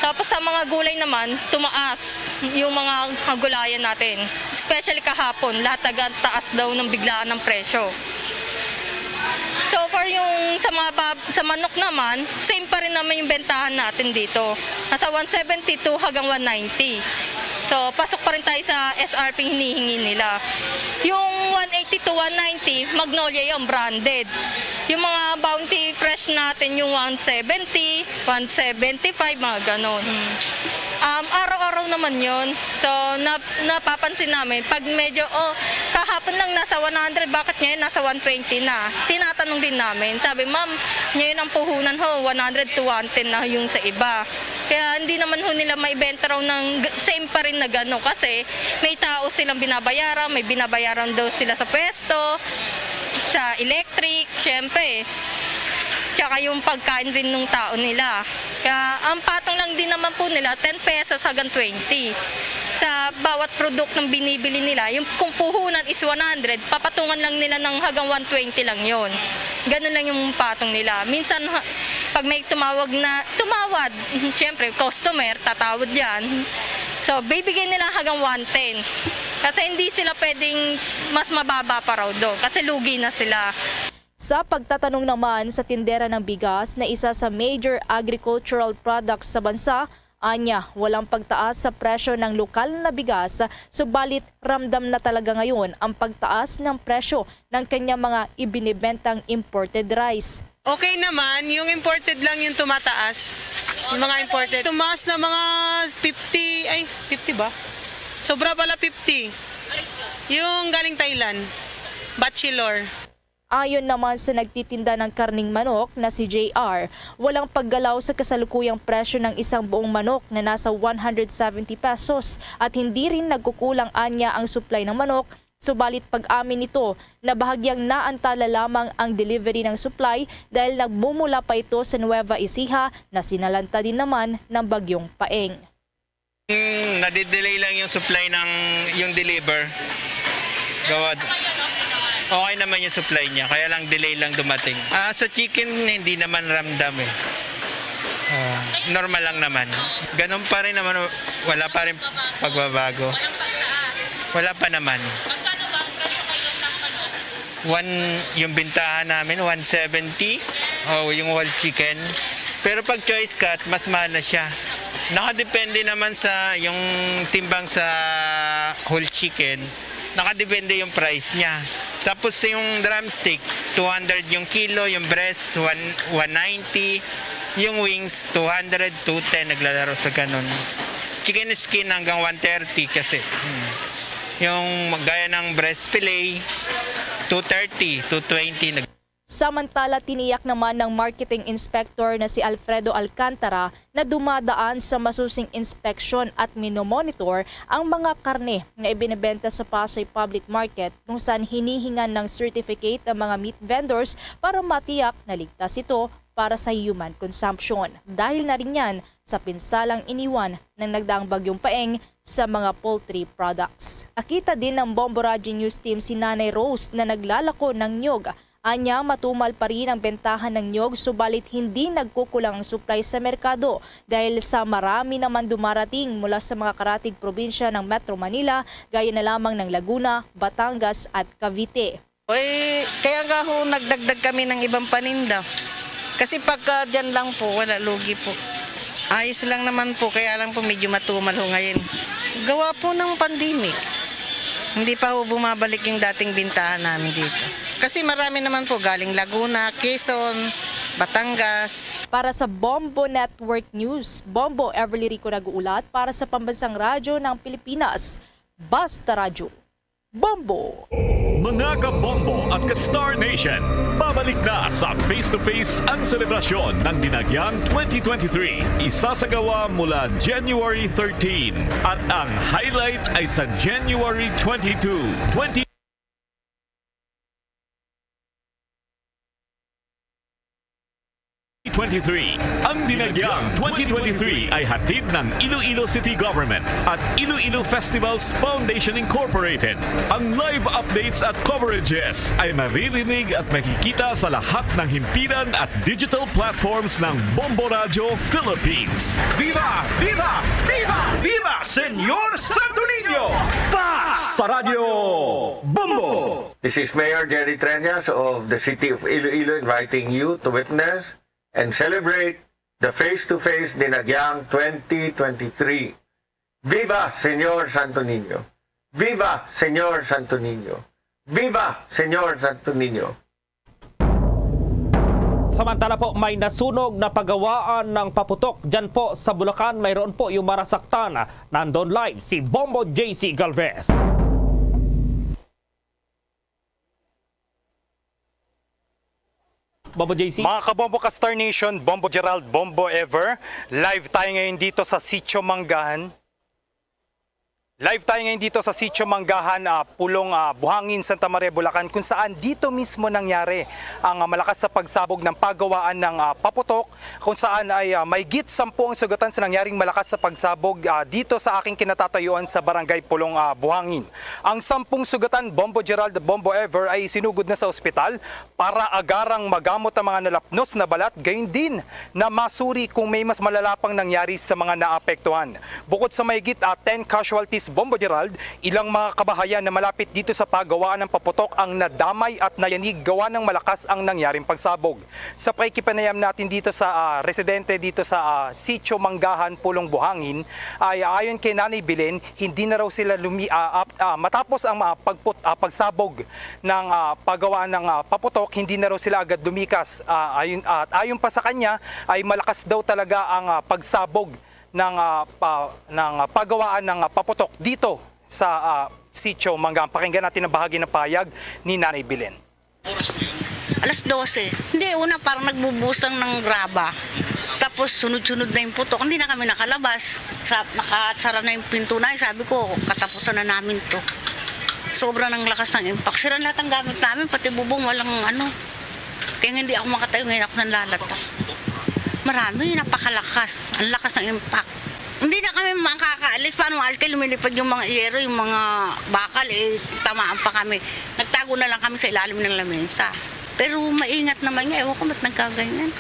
Tapos sa mga gulay naman, tumaas yung mga kagulayan natin. Especially kahapon, lahat taga taas daw ng biglaan ng presyo. So far, yung sa mga bab-, sa manok naman, same pa rin naman yung bentahan natin dito. Nasa one seventy-two hanggang one ninety. So, pasok pa rin tayo sa S R P hinihingi nila. Yung one eighty to one ninety, Magnolia yung branded. Yung mga Bounty Fresh natin, yung one seventy, one seventy-five, mga ganon. Um, araw-araw naman yon. So, nap-, napapansin namin, pag medyo, oh, kahapon lang nasa one hundred, bakit ngayon nasa one twenty na? Tinatanong din namin. Sabi, "Ma'am, ngayon ang puhunan ho, one hundred to one ten na yung sa iba." Kaya hindi naman ho nila maibenta raw ng g-, same pa rin na gano kasi may tao silang binabayaran, may binabayaran daw sila sa pwesto, sa electric, syempre. Tsaka Kaya yung pagkain rin ng tao nila. Kaya ang patong lang din naman po nila, ten pesos hanggang twenty. Sa bawat produktong binibili nila, yung kung puhunan is one hundred, papatungan lang nila ng hanggang one twenty lang yon. Ganun lang yung patong nila. Minsan, ha, pag may tumawag na, tumawad, siyempre, customer, tatawad yan. So, bibigyan nila hanggang one ten. Kasi hindi sila pwedeng mas mababa pa raw doon. Kasi lugi na sila. Sa pagtatanong naman sa tindera ng bigas na isa sa major agricultural products sa bansa, anya, walang pagtaas sa presyo ng lokal na bigas, subalit ramdam na talaga ngayon ang pagtaas ng presyo ng kanyang mga ibinibentang imported rice. Okay naman, yung imported lang yung tumataas. Yung mga imported. Tumaas na mga fifty, ay, fifty ba? Sobra pala fifty. Yung galing Thailand, bachelor. Ayon naman sa nagtitinda ng karning manok na si J R, walang paggalaw sa kasalukuyang presyo ng isang buong manok na nasa one hundred seventy pesos at hindi rin nagkukulang anya ang supply ng manok, subalit pag-amin nito na bahagyang naantala lamang ang delivery ng supply dahil nagmumula pa ito sa Nueva Ecija na sinalanta din naman ng Bagyong Paeng. Mm, nadidelay lang yung supply ng, yung deliver. Gawad. Okay naman yung supply niya, kaya lang delay lang dumating. Ah, sa chicken, hindi naman ramdam eh. Ah, normal lang naman. Ganun pa rin naman, wala pa rin pagbabago. Wala pa naman. One, yung bintahan namin, one seventy. Oh, yung whole chicken. Pero pag choice cut, mas mahal na siya. Nakadepende naman sa, yung timbang sa whole chicken, nakadepende yung price niya. Tapos yung drumstick, two hundred yung kilo, yung breast, one, one ninety, yung wings, two hundred, two ten, naglalaro sa ganun. Chicken skin hanggang one thirty kasi. Hmm. Yung gaya ng breast fillet, two thirty, two twenty. Nag- Samantala, tiniyak naman ng marketing inspector na si Alfredo Alcantara na dumadaan sa masusing inspeksyon at minomonitor ang mga karne na ibinebenta sa Pasay Public Market, kung saan hinihingan ng certificate ang mga meat vendors para matiyak na ligtas ito para sa human consumption. Dahil na rin yan sa pinsalang iniwan ng nagdaang Bagyong Paeng sa mga poultry products. Nakita din ng Bombo Radyo News Team si Nanay Rose na naglalako ng niyog. Anya, matumal pa rin ang bentahan ng niyog, subalit hindi nagkukulang ang supply sa merkado dahil sa marami naman dumarating mula sa mga karatig probinsya ng Metro Manila, gaya na lamang ng Laguna, Batangas at Cavite. Oy, kaya nga ho, nagdagdag kami ng ibang paninda. Kasi pagka dyan lang po, wala, lugi po. Ayos lang naman po, kaya lang po medyo matumal ho ngayon. Gawa po ng pandemic. Hindi pa ho bumabalik yung dating bintahan namin dito. Kasi marami naman po galing Laguna, Quezon, Batangas. Para sa Bombo Network News, Bombo Everly Rico nag-uulat para sa Pambansang Radyo ng Pilipinas. Basta Radyo. Bombo! Mga ka-Bombo at ka-Star Nation, babalik na sa Face to Face ang selebrasyon ng Dinagyang twenty twenty-three. Isasagawa mula January thirteen at ang highlight ay sa January twenty-two, twenty twenty-three. Ang Dinagyang twenty twenty-three ay hatid ng Iloilo City Government at Iloilo Festivals Foundation Incorporated. Ang live updates at coverages ay maririnig at makikita sa lahat ng himpilan at digital platforms ng Bombo Radyo Philippines. Viva! Viva! Viva! Viva, Señor Santo Niño! Basta Radyo Bombo! This is Mayor Jerry Treñas of the City of Iloilo inviting you to witness and celebrate the Face to Face Dinagyang twenty twenty-three. Viva Señor Santo Niño! Viva Señor Santo Niño! Viva Señor Santo Niño! Samantala po, may nasunog na pagawaan ng paputok dyan po sa Bulacan. Mayroon po yung marasaktan. Nandun live si Bombo J C Galvez. Bombo J C. Mga kabombo ka Star Nation, Bombo Gerald, Bombo Ever, live tayo ngayon dito sa Sitio Manggahan. Live tayo ngayon dito sa Sitio Manggahan, ah, Pulong, ah, Buhangin, Santa Maria, Bulacan, kung saan dito mismo nangyari ang, ah, malakas sa pagsabog ng pagawaan ng, ah, paputok, kung saan ay, ah, mahigit sampu ang sugatan sa nangyaring malakas sa pagsabog, ah, dito sa aking kinatatayuan sa Barangay Pulong, ah, Buhangin. Ang sampung sugatan, Bombo Gerald, Bombo Ever, ay isinugod na sa ospital para agarang magamot ang mga nalapnos na balat, gayon din na masuri kung may mas malala pang nangyari sa mga naapektuhan. Bukod sa mahigit, ah, ten casualties, Bombo Gerald, ilang mga kabahayan na malapit dito sa pagawaan ng paputok ang nadamay at nayanig gawa ng malakas ang nangyaring pagsabog. Sa pakikipanayam natin dito sa, ah, residente dito sa, ah, Sitio Manggahan, Pulong Buhangin, ay ayon kay Nanay Belen, hindi na raw sila lumi-, ah, ap-, ah, matapos ang, ah, pagput-, ah, pagsabog ng, ah, pagawaan ng, ah, paputok, hindi na raw sila agad lumikas. Ah, ayon, at ayon pa sa kanya, ay malakas daw talaga ang, ah, pagsabog ng, ah, pa-, ng, ah, pagawaan ng, ah, paputok dito sa, ah, Sitio Manggahan. Pakinggan natin ang bahagi ng pahayag ni Nanay Belen. Alas dose. Hindi, una parang nagbubusang ng graba. Tapos sunod-sunod na yung putok. Hindi na kami nakalabas. Sa, nakasara na yung pinto na. Sabi ko, katapusan na namin to. Sobra ng lakas ng impact. Sira lahat ang gamit namin, pati bubong, walang ano. Kaya hindi ako makatayo, ngayon ako nanlalata. Marami, napakalakas. Ang lakas ng impact. Hindi na kami makakaalis. Paano maalis kayo? Lumilipad yung mga yero, yung mga bakal, eh, tamaan pa kami. Nagtago na lang kami sa ilalim ng lamesa. Pero maingat naman nga, ewan ko ba't nagkaganyan.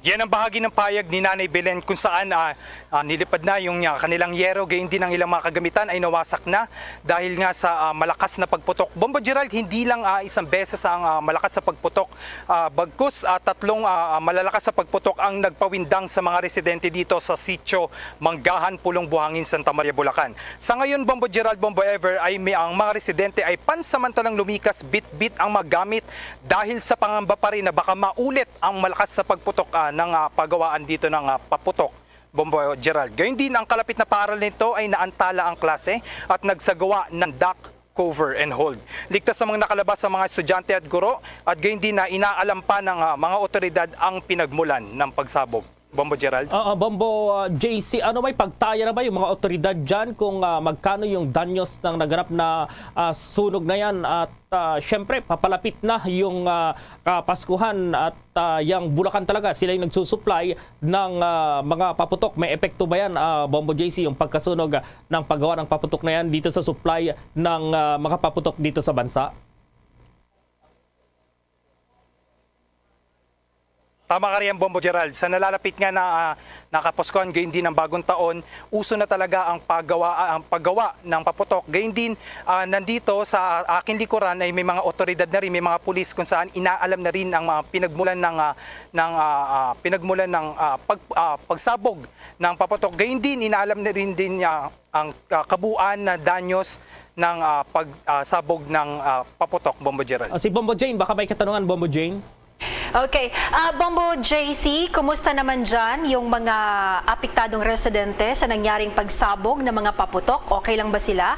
Yan ang bahagi ng payag ni Nanay Belen kung saan, ah, ah, nilipad na yung, ah, kanilang yero, gayon din ang ilang mga kagamitan ay nawasak na dahil nga sa, ah, malakas na pagputok. Bombo Gerald, hindi lang, ah, isang beses ang, ah, malakas sa pagputok, ah, bagkus, ah, tatlong, ah, ah, malalakas sa pagputok ang nagpawindang sa mga residente dito sa Sitio Manggahan, Pulong Buhangin, Santa Maria, Bulacan. Sa ngayon, Bombo Gerald, Bombo Ever, ay may, ang mga residente ay pansamantalang lumikas bitbit ang mga gamit dahil sa pangamba pa rin na baka maulit ang malakas sa pagputok, ah, ng, ah, pagawaan dito ng, ah, paputok, Bombo Gerald. Gayon din, ang kalapit na paaralan nito ay naantala ang klase at nagsagawa ng duck cover and hold. Ligtas namang nakalabas ang mga estudyante at guro at gayon din na inaalam pa ng, ah, mga otoridad ang pinagmulan ng pagsabog. Bombo Gerald? Oo, Bombo, ah, J C, ano, may pagtaya na ba yung mga otoridad dyan kung, ah, magkano yung danyos ng naganap na, ah, sunog na yan? At, ah, syempre, papalapit na yung, ah, Kapaskuhan at, ah, yung Bulacan talaga, sila yung nagsusupply ng, ah, mga paputok. May epekto ba yan, ah, Bombo J C, yung pagkasunog, ah, ng paggawa ng paputok na yan dito sa supply ng, ah, mga paputok dito sa bansa? Tama ka riyan, Bombo Gerald. Sa nalalapit nga na, ah, na Kapaskuhan, gayon din ang Bagong Taon, uso na talaga ang paggawa, ah, ang paggawa ng paputok. Gayon din, ah, nandito sa aking likuran ay may mga otoridad na rin, may mga pulis kung saan inaalam na rin ang mga pinagmulan ng, ah, ng, ah, ah, pinagmulan ng, ah, pag-, ah, pagsabog ng paputok. Gayon din, inaalam na rin din, ah, ang, ah, kabuuan na danyos ng, ah, pag, ah, sabog ng, ah, paputok, Bombo Gerald. Ah, si Bombo Jane, baka may katanungan, Bombo Jane? Okay. Ah, Bombo J C, kumusta naman dyan yung mga apektadong residente sa nangyaring pagsabog ng mga paputok? Okay lang ba sila?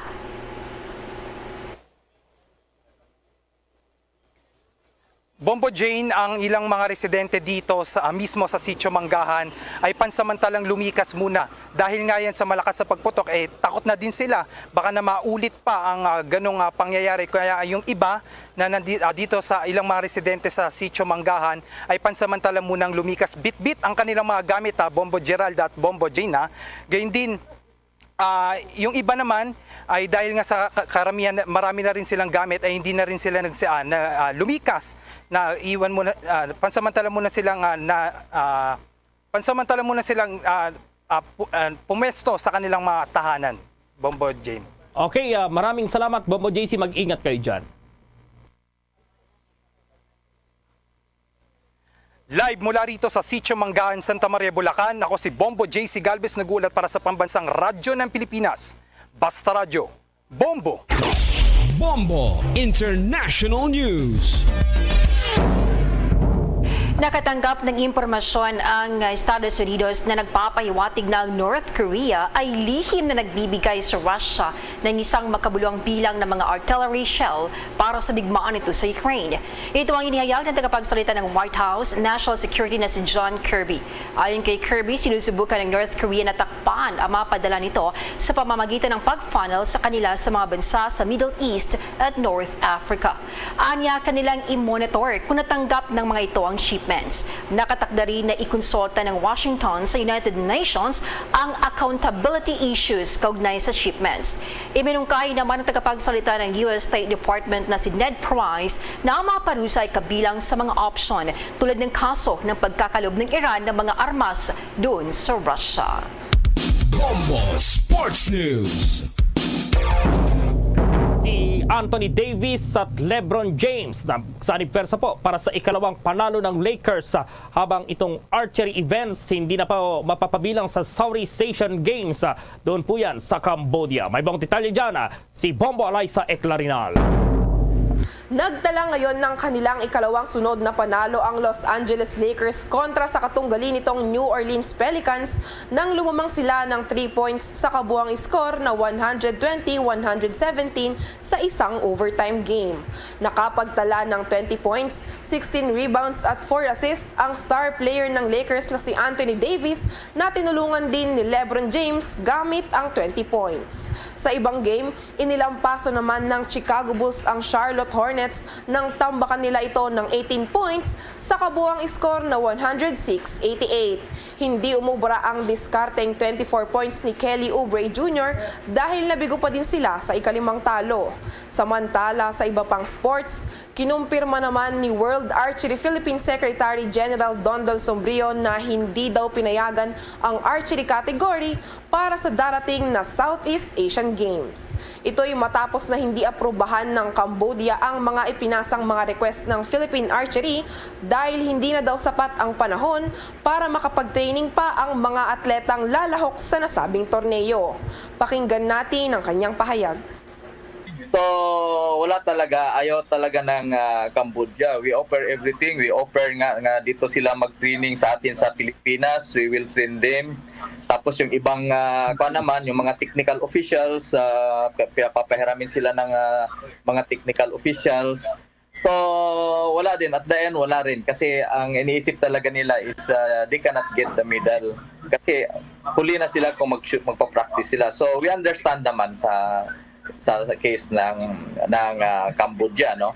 Bombo Jane, ang ilang mga residente dito sa, ah, mismo sa Sitio Manggahan ay pansamantalang lumikas muna. Dahil nga yan sa malakas sa pagputok, eh, takot na din sila. Baka na maulit pa ang, ah, ganong, ah, pangyayari. Kaya yung iba na nandi-, ah, dito sa ilang mga residente sa Sitio Manggahan ay pansamantala munang lumikas. Bitbit ang kanilang mga gamit, ha, Bombo Gerald at Bombo Jane, ha. Gayon din, ah, yung iba naman ay dahil nga sa ka-, karamihan, marami na rin silang gamit, ay hindi na rin sila nagsi-, ah, na, ah, lumikas. Na iwan muna, ah, pansamantala muna silang, ah, na, ah, pansamantala muna silang, ah, ah, pu-, ah, pumwesto sa kanilang mga tahanan, Bombo Jane. Okay, ah, maraming salamat, Bombo J C. Mag-ingat kayo dyan. Live mula rito sa Sitio Manggahan, Santa Maria, Bulacan, ako si Bombo J C Galvez, nag-uulat para sa Pambansang Radyo ng Pilipinas, Basta Radyo, Bombo! Bombo International News. Nakatanggap ng impormasyon ang Estados Unidos na nagpapahiwatig na ang North Korea ay lihim na nagbibigay sa Russia ng isang makabuluhang bilang ng mga artillery shell para sa digmaan nito sa Ukraine. Ito ang inihayag ng tagapagsalita ng White House National Security na si John Kirby. Ayon kay Kirby, sinusubukan ng North Korea na takpan ang mga padala nito sa pamamagitan ng pag-funnel sa kanila sa mga bansa sa Middle East at North Africa. Anya, kanilang i-monitor kung natanggap ng mga ito ang shipments. Nakatakda rin na ikonsulta ng Washington sa United Nations ang accountability issues kaugnay sa shipments. Iminungkahi naman ng tagapagsalita ng U S State Department na si Ned Price na ang mga parusa ay kabilang sa mga opsyon tulad ng kaso ng pagkakalob ng Iran ng mga armas doon sa Russia. Bombo Sports News. Si Anthony Davis at LeBron James nagsanib pwersa po para sa ikalawang panalo ng Lakers, ah, habang itong archery events hindi na po mapapabilang sa Southeast Asian Games. Ah, doon po yan sa Cambodia. May buong detalye dyan, ah, si Bombo Alaysa Eclarinal. Nagtala ngayon ng kanilang ikalawang sunod na panalo ang Los Angeles Lakers kontra sa katunggali nitong New Orleans Pelicans nang lumamang sila ng three points sa kabuang score na one hundred twenty one hundred seventeen sa isang overtime game. Nakapagtala ng twenty points, sixteen rebounds at four assists ang star player ng Lakers na si Anthony Davis, na tinulungan din ni LeBron James gamit ang twenty points. Sa ibang game, inilampaso naman ng Chicago Bulls ang Charlotte Hornets nang tambakan nila ito ng eighteen points sa kabuang score na one hundred six eighty-eight. Hindi umubra ang diskarteng twenty-four points ni Kelly Oubre Junior dahil nabigo pa din sila sa ikalimang talo. Samantala, sa iba pang sports, kinumpirma naman ni World Archery Philippines Secretary General Dondon Sombrio na hindi daw pinayagan ang archery category para sa darating na Southeast Asian Games. Ito'y matapos na hindi aprubahan ng Cambodia ang mga ipinasang mga request ng Philippine Archery dahil hindi na daw sapat ang panahon para makapag-training pa ang mga atletang lalahok sa nasabing torneo. Pakinggan natin ang kanyang pahayag. So, wala talaga, ayaw talaga ng ah, Cambodia. We offer everything. We offer nga, nga dito sila mag-training sa atin sa Pilipinas. We will train them. Tapos yung ibang uh, naman, yung mga technical officials, uh, pinapapahiramin sila ng ah, mga technical officials. So, wala din. At the end, wala rin. Kasi ang iniisip talaga nila is uh, they cannot get the medal. Kasi huli na sila kung mag magpa-practice sila. So, we understand naman sa sa case ng ng ah, Cambodia, no?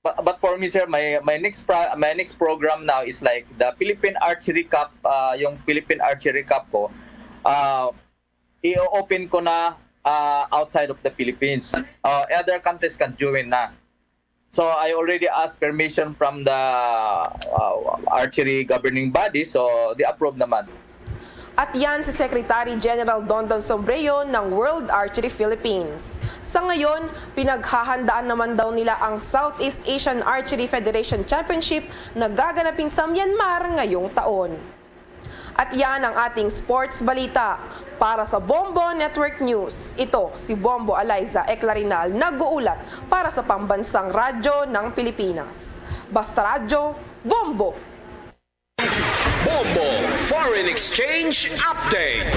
But, but for me, sir, my my next pro, my next program now is like the Philippine Archery Cup, uh, yung Philippine Archery Cup ko, uh, i-open ko na uh, outside of the Philippines. Uh, other countries can join na. So I already asked permission from the uh, archery governing body, so they approve naman. At yan si Secretary General Dondon Sombrio ng World Archery Philippines. Sa ngayon, pinaghahandaan naman daw nila ang Southeast Asian Archery Federation Championship na gaganapin sa Myanmar ngayong taon. At yan ang ating sports balita. Para sa Bombo Network News, ito si Bombo Eliza Eclarinal nag-uulat para sa Pambansang Radyo ng Pilipinas. Basta Radyo, Bombo! Bombo Foreign Exchange Update.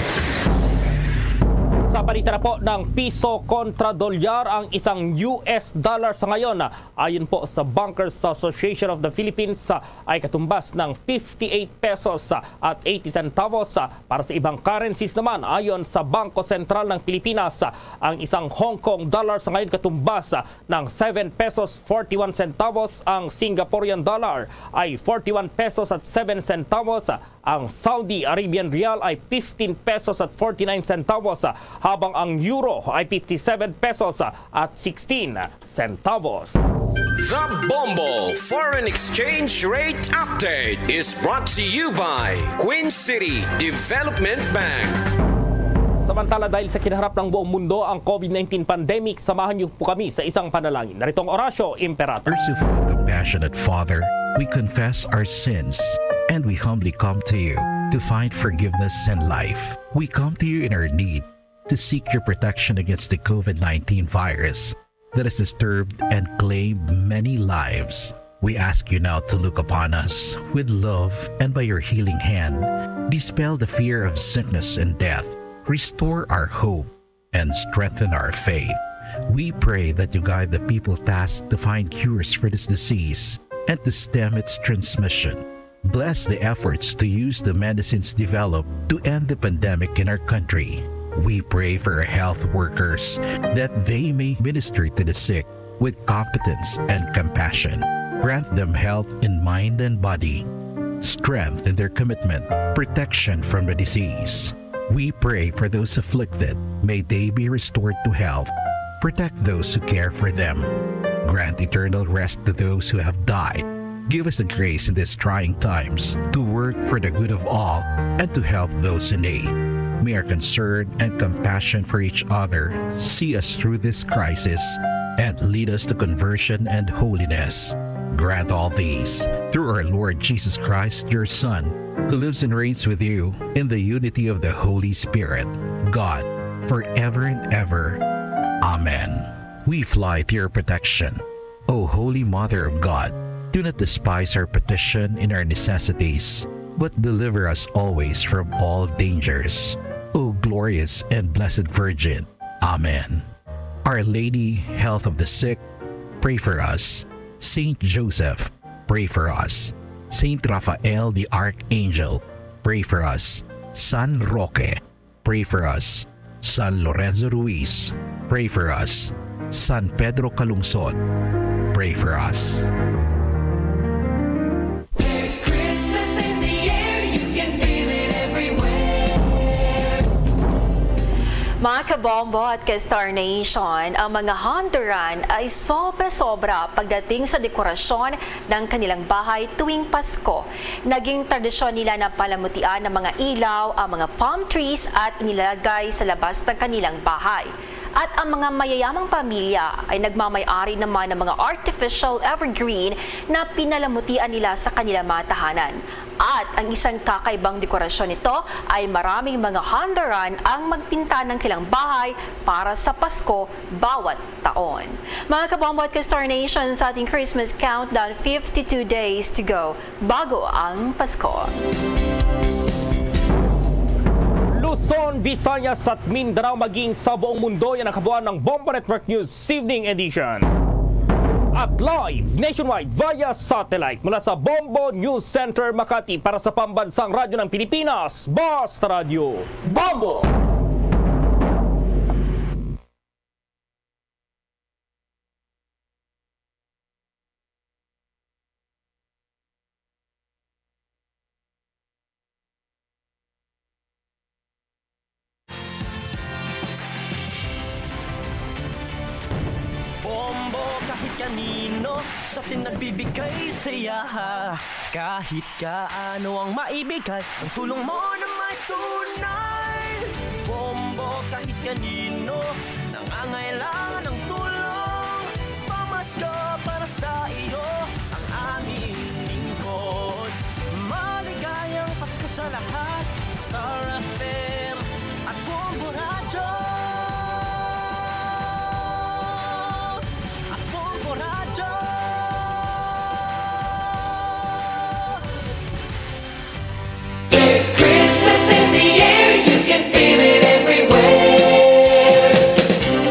Sa palitan na po ng piso kontra dolyar ang isang U S dollar sa ngayon. Ayon po sa Bankers Association of the Philippines, ay katumbas ng fifty-eight pesos at eighty centavos. Para sa ibang currencies naman, ayon sa Bangko Sentral ng Pilipinas, ang isang Hong Kong dollar sa ngayon katumbas ng seven pesos forty-one centavos, ang Singaporean dollar ay forty-one pesos at seven centavos, ang Saudi Arabian rial ay fifteen pesos at forty-nine centavos, habang ang euro ay fifty-seven pesos at sixteen centavos. The Bombo Foreign Exchange Rate Update is brought to you by Queen City Development Bank. Samantala, dahil sa kinaharap ng buong mundo ang COVID nineteen pandemic, samahan niyo po kami sa isang panalangin. Narito ang Orasyo Imperator. Merciful and compassionate Father, we confess our sins and we humbly come to you to find forgiveness and life. We come to you in our need to seek your protection against the COVID nineteen virus that has disturbed and claimed many lives. We ask you now to look upon us with love and by your healing hand, dispel the fear of sickness and death, restore our hope, and strengthen our faith. We pray that you guide the people tasked to find cures for this disease and to stem its transmission. Bless the efforts to use the medicines developed to end the pandemic in our country. We pray for our health workers that they may minister to the sick with competence and compassion. Grant them health in mind and body, strength in their commitment, protection from the disease. We pray for those afflicted. May they be restored to health. Protect those who care for them. Grant eternal rest to those who have died. Give us the grace in these trying times to work for the good of all and to help those in need. May our concern and compassion for each other see us through this crisis and lead us to conversion and holiness. Grant all these through our Lord Jesus Christ, your Son, who lives and reigns with you in the unity of the Holy Spirit, God, forever and ever. Amen. We fly to your protection, O Holy Mother of God. Do not despise our petition in our necessities, but deliver us always from all dangers, O glorious and blessed Virgin. Amen. Our Lady, Health of the Sick, pray for us. Saint Joseph, pray for us. Saint Raphael the Archangel, pray for us. San Roque, pray for us. San Lorenzo Ruiz, pray for us. San Pedro Calungsod, pray for us. There's Christmas in the air, you can feel it everywhere. Mga kabombo at ka-Star Nation, ang mga Honduran ay sobra-sobra pagdating sa dekorasyon ng kanilang bahay tuwing Pasko. Naging tradisyon nila na palamutian ng mga ilaw ang mga palm trees at inilalagay sa labas ng kanilang bahay. At ang mga mayayamang pamilya ay nagmamay-ari naman ng mga artificial evergreen na pinalamutian nila sa kanilang mga tahanan. At ang isang kakaibang dekorasyon nito ay maraming mga Honduran ang magpinta ng kanilang bahay para sa Pasko bawat taon. Mga kabombo at ka-Star Nation, sa ating Christmas countdown, fifty-two days to go bago ang Pasko. Luzon, Visayas at Mindanao, maging sa buong mundo, yan ang kabuuan ng Bombo Network News Evening Edition. At live nationwide via satellite mula sa Bombo News Center, Makati, para sa Pambansang Radyo ng Pilipinas, Basta Radyo, Bombo! Bombo kahit kanino sa atin nagbibigay saya. Kahit kaano ang maibigay, ang tulong mo na may tunay. Bombo kahit kanino nangangailangan ng tulong. Pamasko para sa iyo ang aming lingkod. Maligayang Pasko sa lahat, Star F M at Bombo Radyo. At Bombo Radyo. There's Christmas in the air, you can feel it everywhere.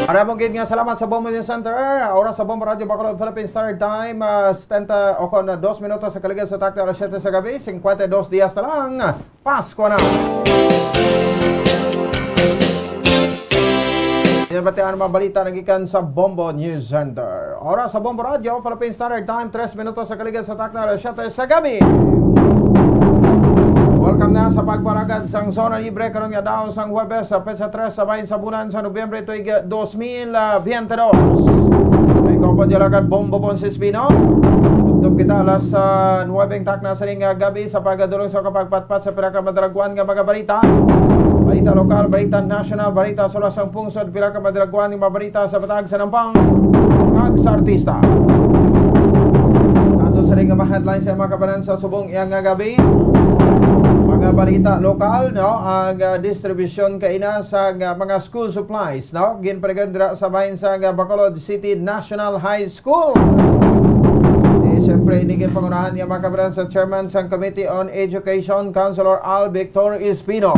Maramo gid nga salamat sa Bombo News Center. Oras sa Bombo Radyo Bacolod, Philippine Standard Time, ah, setenta o kon dos minutos sa kaligid sa takna alas siyete sa gabi, cincuenta y dos dias na lang. Pasko na. Pinabatian ang mga balita na gikan sa Bombo News Center. Oras sa Bombo Radyo, Philippine Standard Time, tres minutos sa kaligid sa takna alas siyete sa gabi. Welcome na sa pagpalagad sang Zona Libre karon nga adlaw sang Huwebes, sa petsa tres sa bahin sa bulan sa Nobyembre tuig dos mil veinte dos. May kopod nga alagad Bombo Ponce Espino. Tubtob kita alas, ah, nuwebe ang takna sining, ah, gabi sa pagdulong sa kapagpatpat sa pila ka madaraguan nga mga balita. Balita lokal, balita nasyonal, balita sa luwas sang pungsod, pila ka madaraguan nga mga balita sa Bataan, sa Nampang, kag sa artista. Sa ato sining mga headlines sa mga kabanan sa subong iya nga gabi. Mga balita lokal, no? Ang, ah, distribusyon kaina sa, ah, mga school supplies, no? Ginpaligan dira sa bahin sa, ah, Bacolod City National High School. Di, siyempre, Ini ginpangunahan niya, mga kabaran, sa chairman sang Committee on Education, Councilor Al Victor Espino.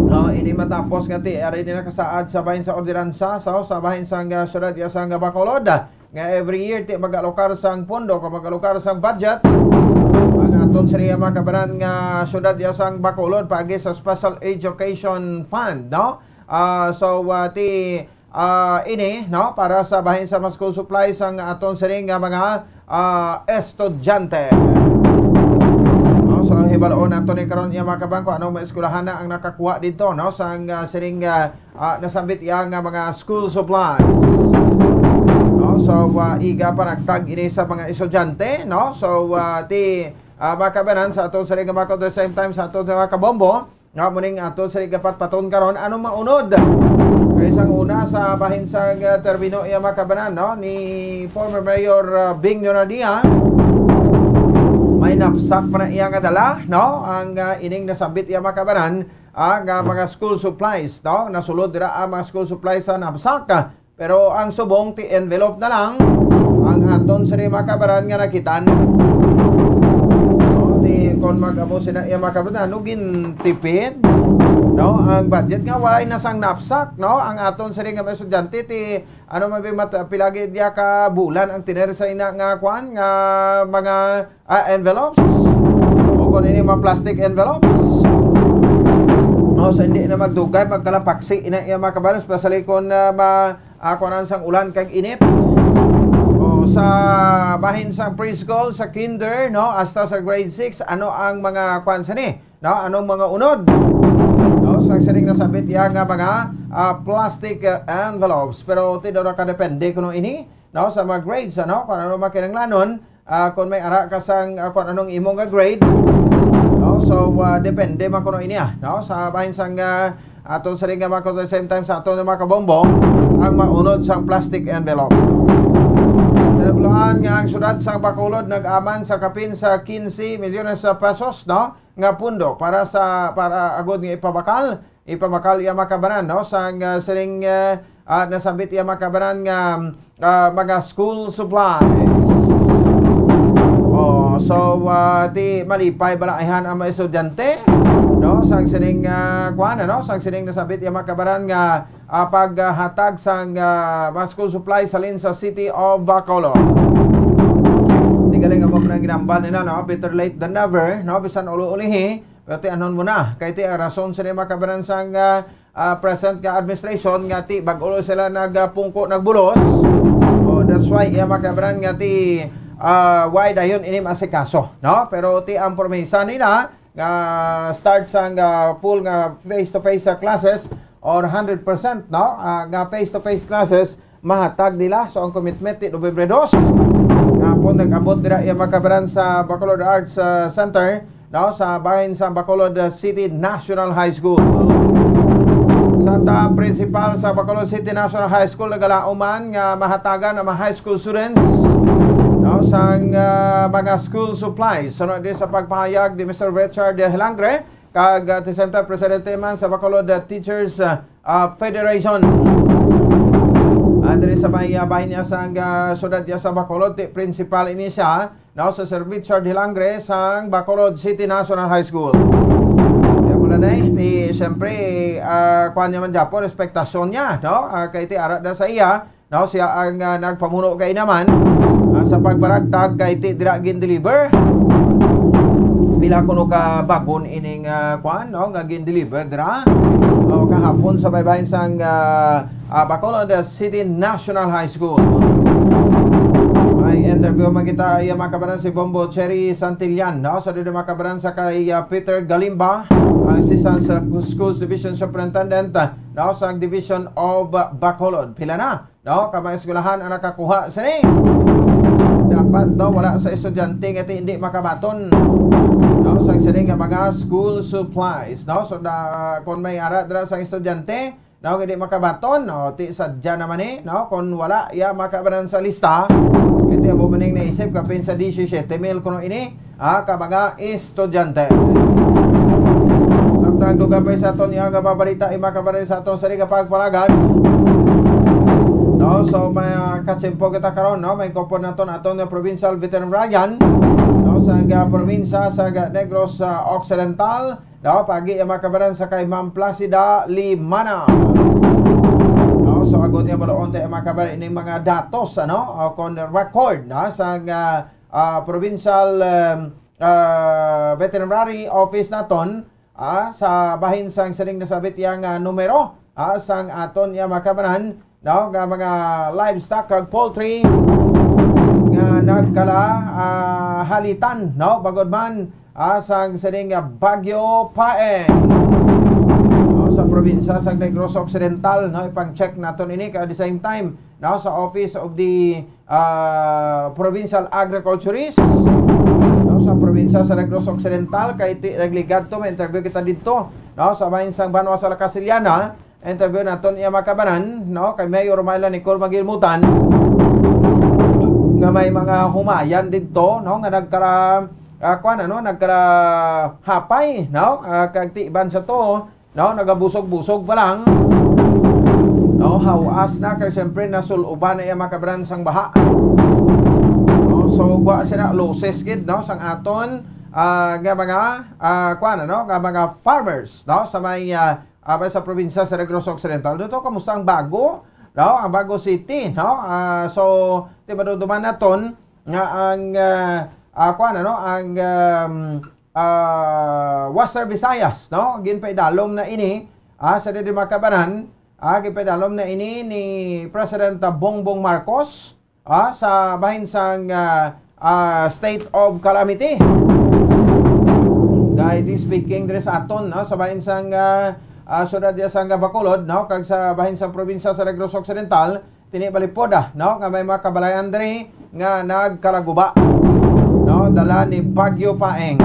No, ini matapos nga ti ari din nakasaad sa bahin sa ordinansa sa, sa bahin sang, ah, syudad iya sang Bacolod, nga every year ti mag-alokar sang pondo o mag-alokar sang budget ang aton sini, mga kabaran, nga syudad iya sang Bacolod paagi sa Special Education Fund, no? Ah, so, ah, ti ah, ini, no, para sa bahin sa mga school supplies ang aton siring nga mga, ah, estudyante. No, so, hibaloon nato ni karon iya, mga kabaran, kung anong mga eskwelahan na ang nakakuha dito, no, sang, ah, siring, ah, ah, nasambit iya nga mga school supplies. No, so, ah, iga pa nagtag ini sa mga estudyante, no? So, ah, ti, ah, mga kabaran, sa aton siring nga mga, at the same time, sa aton sa mga kabombo, nga muning ato sa ikapatpaton karon, anong maunod? Kay sang una, sa bahin sang, ah, termino iya, mga kabaran, no, ni former Mayor, ah, Bing Leonadia, may knapsack pa na iya nga dala, no? Ang, ah, ining nasambit iya, mga kabaran, ah, nga mga school supplies, no? Nasulod dira ang mga school supplies sa knapsack, ah, pero ang subong ti envelope na lang ang aton sini, mga kabaran, nga nakitan. No, ti kon mag-amo sina iya, mga kabaran, no, gintipid, no, ang budget nga walay na sang knapsack, no, ang aton sini nga mga estudyante ti ano man ba mat-, pilagi diya ka bulan ang tiner sa ina nga kwan nga mga, ah, envelopes o kung ini mga plastic envelopes. No, so hindi na magdugay, magkalapaksi ina iya, mga kabaran, especially kung, ah, ma-, ah, kuwanan sang ulan kag init. O, sa bahin sang preschool, sa kinder, no, hasta sa grade six, ano ang mga kwan sini? No, anong mga unod? No, sa sining nasabit iya nga mga, ah, plastic, ah, envelopes. Pero ti daw nakadepende kuno ini, no, sa mga grades, ano, kung ano makinanglanon, ah, kung may ara ka sang, ah, kung anong imo nga grade, no? So, ah, depende man kuno ini, ah, no? Sa bahin sang, ah, aton sa ring nga mga, at the same time sa aton nga mga kabombo, ang maunod sang plastic envelope. Nabuluhan nga ang syudad sang Bacolod nag-aman sa kapin sa quince milyones sa pesos, no, nga pundo para sa, para agod nga ipabakal, ipabakal iya, mga kabaran, no, sang, ah, sining, ah, ah, nasambit iya, mga kabaran, nga, ah, mga school supplies. Oh, so, ah, ti malipay bala ayhan ang mga estudyante, no, sang sining, ah, kuan, ano, sang sining nasambit iya, mga kabaran, nga, ah, paghatag sang, ah, mga school supplies halin sa City of Bacolod. Di galing amo na ginambal nila, no? Better late than never, no? Bisan uli-ulihi, pero ti anon mo na. Kay ti, ah, rason sila, mga kabaran, sang, ah, ah, present nga administration nga ti bag-o sila nagapungko, nagbulos. Oh, that's why, iya, mga kabaran, nga ti, ah, why dayon ini masikaso, no? Pero ti ang promesa nila nga start sang, ah, full nga face-to-face sa classes or hundred percent, no? Ah, nga face-to-face classes mahatag nila. So, ang commitment ti Nobyembre dos, nga po nag-abot dira iya, mga kabaran, sa Bacolod Arts, ah, Center, no, sa bahin sa Bacolod, ah, City National High School. Sa ta principal sa Bacolod City National High School, nagalaom man nga mahatagan ang mga high school students, no, sang, ah, mga school supplies. Sunod din sa pagpahayag ni Mister Richard Hilangre, kag, ah, ti Center Presidente man sa Bacolod, ah, Teachers, ah, ah, Federation. Ah, diri sa may, ah, bahin niya sang, ah, syudad niya sa Bacolod, ti principal ini siya, no, sa Sir Richard Hilangre sang Bacolod City National High School. Kaya mula na eh, ti, siyempre, ah, kuha niya man dyan po, respektasyon niya, no? Ah, kay ti ara na sa iya, no, siya ang, ah, nagpamuno kay naman, ah, sa pagbaragtag kay ti dira gin-deliver. Pila kuno ka bagon ining, ah, kwan, no, nga gin-deliver dira. O, kahapon sa baybayin sang, ah, ah, Bacolod City National High School. May interview man kita, iya, mga kabaran, si Bombo Cherry Santillan, no? Sa dito, mga kabaran, sa kay, ah, Peter Galimba, ang Assistant sa Schools Division Superintendent, ah, no, sa Division of, ah, Bacolod. Pila na, no, ka mga eskwelahan ang nakakuha sini? Dapat, no, wala sa estudyante nga ti hindi makabaton, no, sa sini nga mga school supplies, no? So, da, kung may ara dira sa estudyante, no, hindi makabaton, no, ti sadya naman eh, no, kung wala iya makabanan sa lista, ito ang bumaning naisip kapin sa disisiete mil kuno ini, ah, ka mga estudyante. Samtang dugang pa sa aton iya nga mga balita, ay makabanan sa aton sa ring pagpalagad. No, so may, ah, katsimpo kita karon, no? May kupon naton aton nga provincial veterinarian, no, sa, ah, probinsya sa, ah, Negros, ah, Occidental, no, pagi ang mga kabaran sa kay Ma'am Placida Limana. No, so agod niya maluon tayo mga kabaran ining mga datos, ano, o kon record na sa, ah, ah, provincial, um, ah, veterinary office naton, ah, sa bahin sang sining nasabit iya nga numero, ah, sang aton iya mga kabaran, no, nga mga livestock kag poultry nga nagkala, ah, halitan, no, bangod man, ah, sang sining, ah, Bagyo Paeng. No, sa probinsya sa Negros Occidental, no, ipang-check naton ini kay at the same time, no, sa Office of the, ah, Provincial Agriculturist, no, sa probinsya sa Negros Occidental, kay ti-, nagligad to, may interview kita didto, no, sa bahin sang banwa sa La Castellana, interview naton iya mga kabaran, no, kay Mayor Myla Nicole Magilmutan, nga may mga humayan didto, no, nga nagkara-, ah, kuwan, ano, nagkara-hapay, no, ah, kag ti iban sa to, no, nagabusog-busog pa lang. No, hawas na kay siyempre nasul-uban na iya mga kabaran sang baha. No, so gwa sila losses gid, no, sang aton, ah, nga mga, ah, kuwan, ano, nga mga farmers, no, sa may, ah, ah, sa probinsya sa Negros Occidental. Dito, kamusta ang Bago? No, ang Bago City, no? Ah, so, di ba, duduman naton nga ang, ah, ah, kuwan, ano, ang, um, ah, Western Visayas, no? Ginpaidalom na ini, ah, sa didi makabanan, ah, ginpaidalom na ini ni President Bongbong Marcos, ah, sa bahin sang, ah, ah, state of calamity. Kay di speaking diri sa aton, no, sa bahin sang, ah, ah, syudad diya sang Bacolod, no, kag sa bahin sang probinsya sa Negros Occidental, tini balipoda, no, nga may mga kabalayan diri nga nagkalaguba, no, dala ni Bagyo Paeng.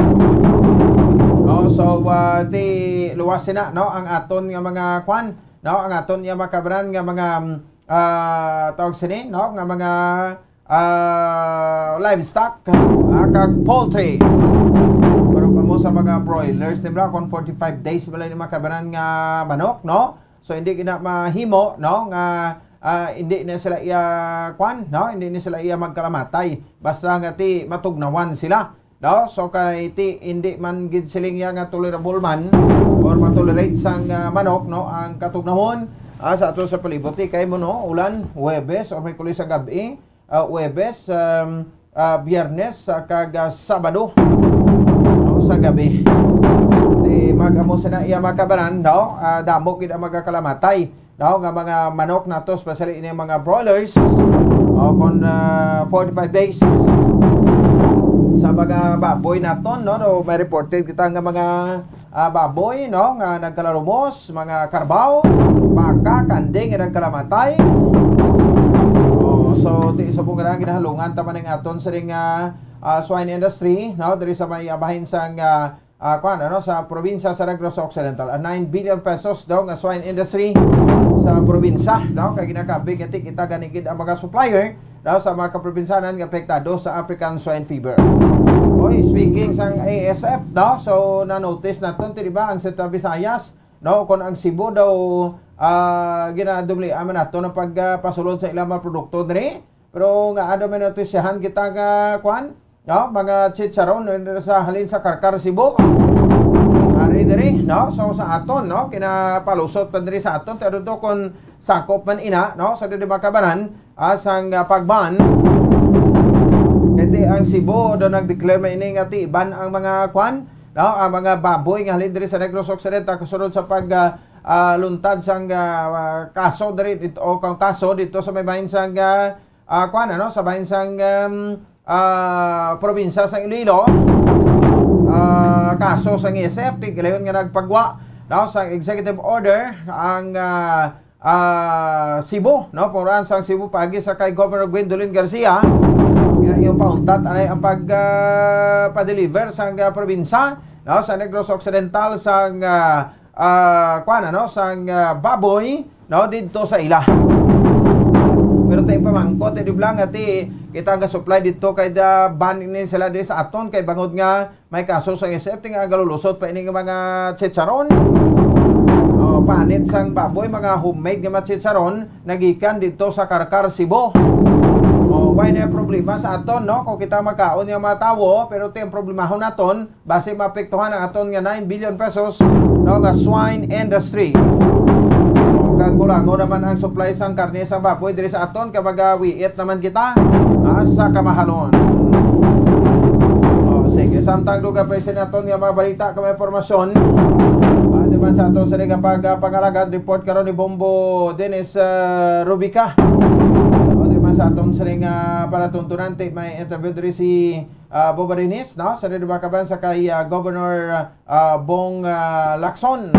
No, so, ah, ti luwas sina, no, ang aton nga mga kwan, no, ang aton nga mga kabanan nga mga, mm, ah, tawag sini, no, nga mga, ah, livestock, ah, kag poultry. Pero kamo sa mga broilers, di ba, kung forty-five days wala ni mga kabanan nga manok, no? So, hindi gina mahimo, no, nga, ah, hindi na sila iya, kwan, no? Hindi na sila iya magkalamatay. Basta nga ti matugnawan sila, no? So, kay ti hindi man gid siling iya nga tolerable man or matolerate sang, ah, manok, no, ang katugnahon, ah, sa ato sa palibot, ti kay mo, no, ulan, Huwebes or may kulis sa gabi, ah, Huwebes, um, ah, Biyernes, ah, kag, ah, Sabado, no, sa gabi. Ti mag-amo sila iya mga kabanan, no? Ah, damo gid ang magakalamatay, no, nga mga manok nato, especially ini mga broilers, o kon, ah, forty-five days. Sa mga baboy naton, no, no, may reported kita nga mga, ah, baboy, no, nga nagkalarumos, mga karbaw, baka, kanding nga nagkalamatay. Oh, so, ti subong nga ginahalungan ta man ang aton sining, ah, ah, swine industry, no, diri sa may, ah, bahin sang, ah, ah, kuwan, ano, sa probinsya sa Negros Occidental. Ang nine billion pesos daw nga swine industry sa probinsya, no? Kay ginakabig ati kita gani gid ang mga supplier, no, sa mga kaprobinsyanan nga apektado sa African Swine Fever. Oy, speaking sang A S F, no? So, na-notice naton, ti, di ba, ang Central Visayas, no? Kung ang Cebu daw, ah, ginadumlian man nato ng pagpasulod sa ilang mga produkto diri. Pero nga, ano, may notisyahan kita nga, kwan? No, mga chicharon, no, sa halin sa Carcar, Cebu. Ari diri, no? So, sa aton, no, kinapalusot pa diri sa aton, pero to kung sakop man ina, no, sa diri makabanan, ah, sang, ah, pagban. Kay ti ang Cebu, do nag-declare man ini nga ti ban ang mga kwan, no, ang mga baboy nga halin diri sa Negros Occidental, kasunod sa pag, ah, ah, luntad sang, ah, kaso diri dito, o kang kaso dito sa may bahin sang, ah, ah, kuwan, ano, sa bahin sang, um, ah, probinsya sang Iloilo, ah, kaso sang A S F, ti gilayon nga nagpagwa, no, sa executive order ang, ah, ah, Cebu, no, pangurahan sang Cebu pagi sa kay Governor Gwendolyn Garcia, nga iyang pauntat anay ang pag, ah, pa-deliver sang, ah, probinsya, no, sa Negros Occidental sang, ah, ah, kuwan, ano, sang, ah, baboy, no, didto sa ila. Pero tayo pamangkot, eh, di ba nga, ti, kita nga supply dito kay da ban ini sila di sa aton, kay bangod nga may kaso sa S F T nga galulusot pa ini nga mga chicharon. Oh, panit sang baboy, mga homemade nga mga chicharon, nagikan didto sa Carcar, Cebu. O, wala na problema sa aton, no? Kung kita magkaon nga mga tawo, pero ti ang problemahon naton, basi maapektuhan ang aton nga nine billion pesos, no, nga swine industry. O, kag kulangon naman ang supply sang karne sang baboy diri sa aton, kag magawiit naman kita, ah, sa kamahalon. O, sige, samtang dugang pa sini aton nga mga balita kag mga impormasyon, ah, di man sa aton sini nga pag, ah, pangalagad, report karon ni Bombo Dennis, ah, Rubica. O, di man sa aton sini nga palatuntunan, ti may interview diri si, ah, Bombo Dennis, no? Sa, di ba, kaban sa kay, ah, Governor, ah, Bong, ah, Lacson.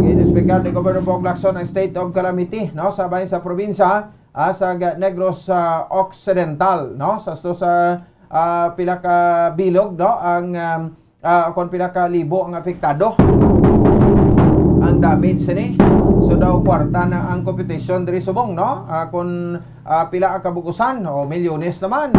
Gin-declare ni Governor Bong Lacson ang state of calamity, no, sa bahin sa probinsya, ah, sa ga-, Negros, ah, Occidental, no? Sa sto sa, ah, pila ka bilog, no, ang, um, ah, kon pila ka libo ang apektado. Ang damage sini. So daw kwarta na ang computation diri subong, no? Ah, kon, ah, pila ang kabugusan, o milyones naman.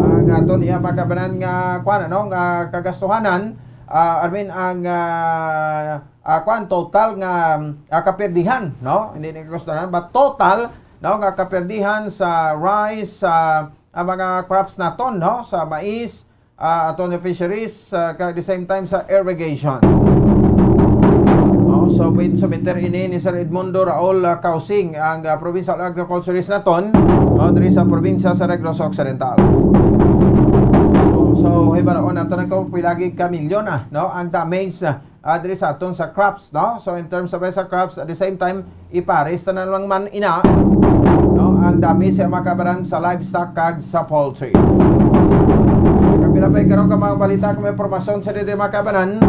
Ang aton iya pagkabanan nga, kuan, ano, nga kagastuhanan, ah, I mean, ang, ah, ah, kuan, total nga, ah, kaperdihan, no? Hindi ni kagastuhanan, but total, no, nga kaperdihan sa rice, sa, ah, mga crops naton, no? Sa mais, ah, aton nga fisheries, ah, kag the same time sa irrigation. Oh, so, pwede sumiter ini ni Sir Edmundo Raul, ah, Causing, ang, ah, provincial agriculturist naton, no, diri sa probinsya sa Negros Occidental. So, hibaraon nato na kung pila gid ka milyon, ah, no, ang damage, ah, ah, diri sa aton sa crops, no? So, in terms of sa crops, at the same time, ipares ta na lang man ina, no, ang damage sa mga kabanan sa livestock kag sa poultry. Kapila pa karon ka mga balita kag mga impormasyon sa diri mga kabanan,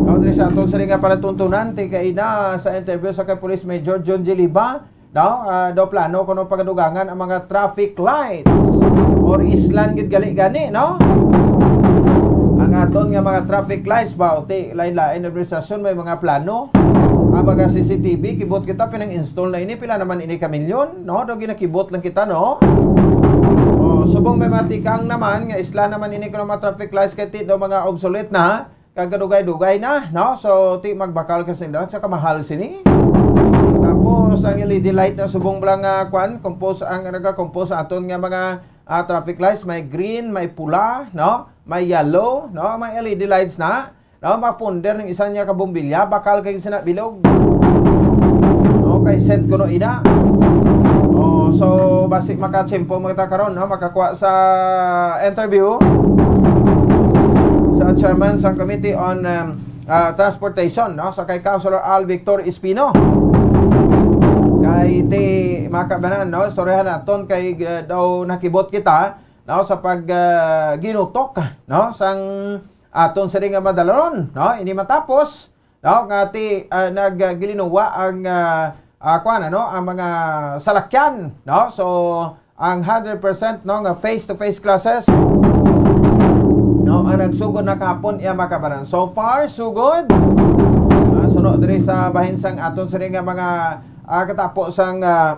no, diri sa aton sa nga palatuntunan, ti kaina sa interview sa kay Police Major John G. Liba, no? Ah, daw plano kuno pagadugangan ang mga traffic lights or islan gid gali gani, no? Ang aton nga mga traffic lights ba, ti lain-lain administrasyon may mga plano. Ang mga C C T V, kibot kita, pinang-install na ini, pila naman ini ka milyon, no? Daw ginakibot lang kita, no? Oh, subong may matikang naman nga islan naman ini kuno mga traffic lights kay ti daw mga obsolete na. Kag kadugay-dugay na, no? So, ti magbakal ka sila sa kamahal sini. Tapos, ang L E D light na subong bala nga, kwan, compose, ang nagakompose sa aton nga mga, ah, traffic lights, may green, may pula, no? May yellow, no? May L E D lights na, no? Mapunder ng isa niya ka bombilya, bakal kay sina bilog. No, kay set kuno ina. Oh, so, basi makatsimpo mo kita karon, no? Makakuha sa interview sa chairman sa Committee on, um, ah, Transportation, no? Sa kay Councilor Al Victor Espino. Kay ti makabanan, no? Istoryahan naton kay, uh, daw nakibot kita, no? Sa pag, uh, ginutok, no? Sang aton sini nga madalanon, no? Ini matapos, no? Nga ti, ah, nag, ah, gilinuwa ang, ah, ah, kuwan, ano, ang mga salakyan, no? So, ang hundred percent, no, nga face-to-face classes, no, ang nagsugod na kahapon, iya makabanan. So far, so good. Ah, suno diri sa bahin sang aton sini nga mga, ah, katapo sang, ah,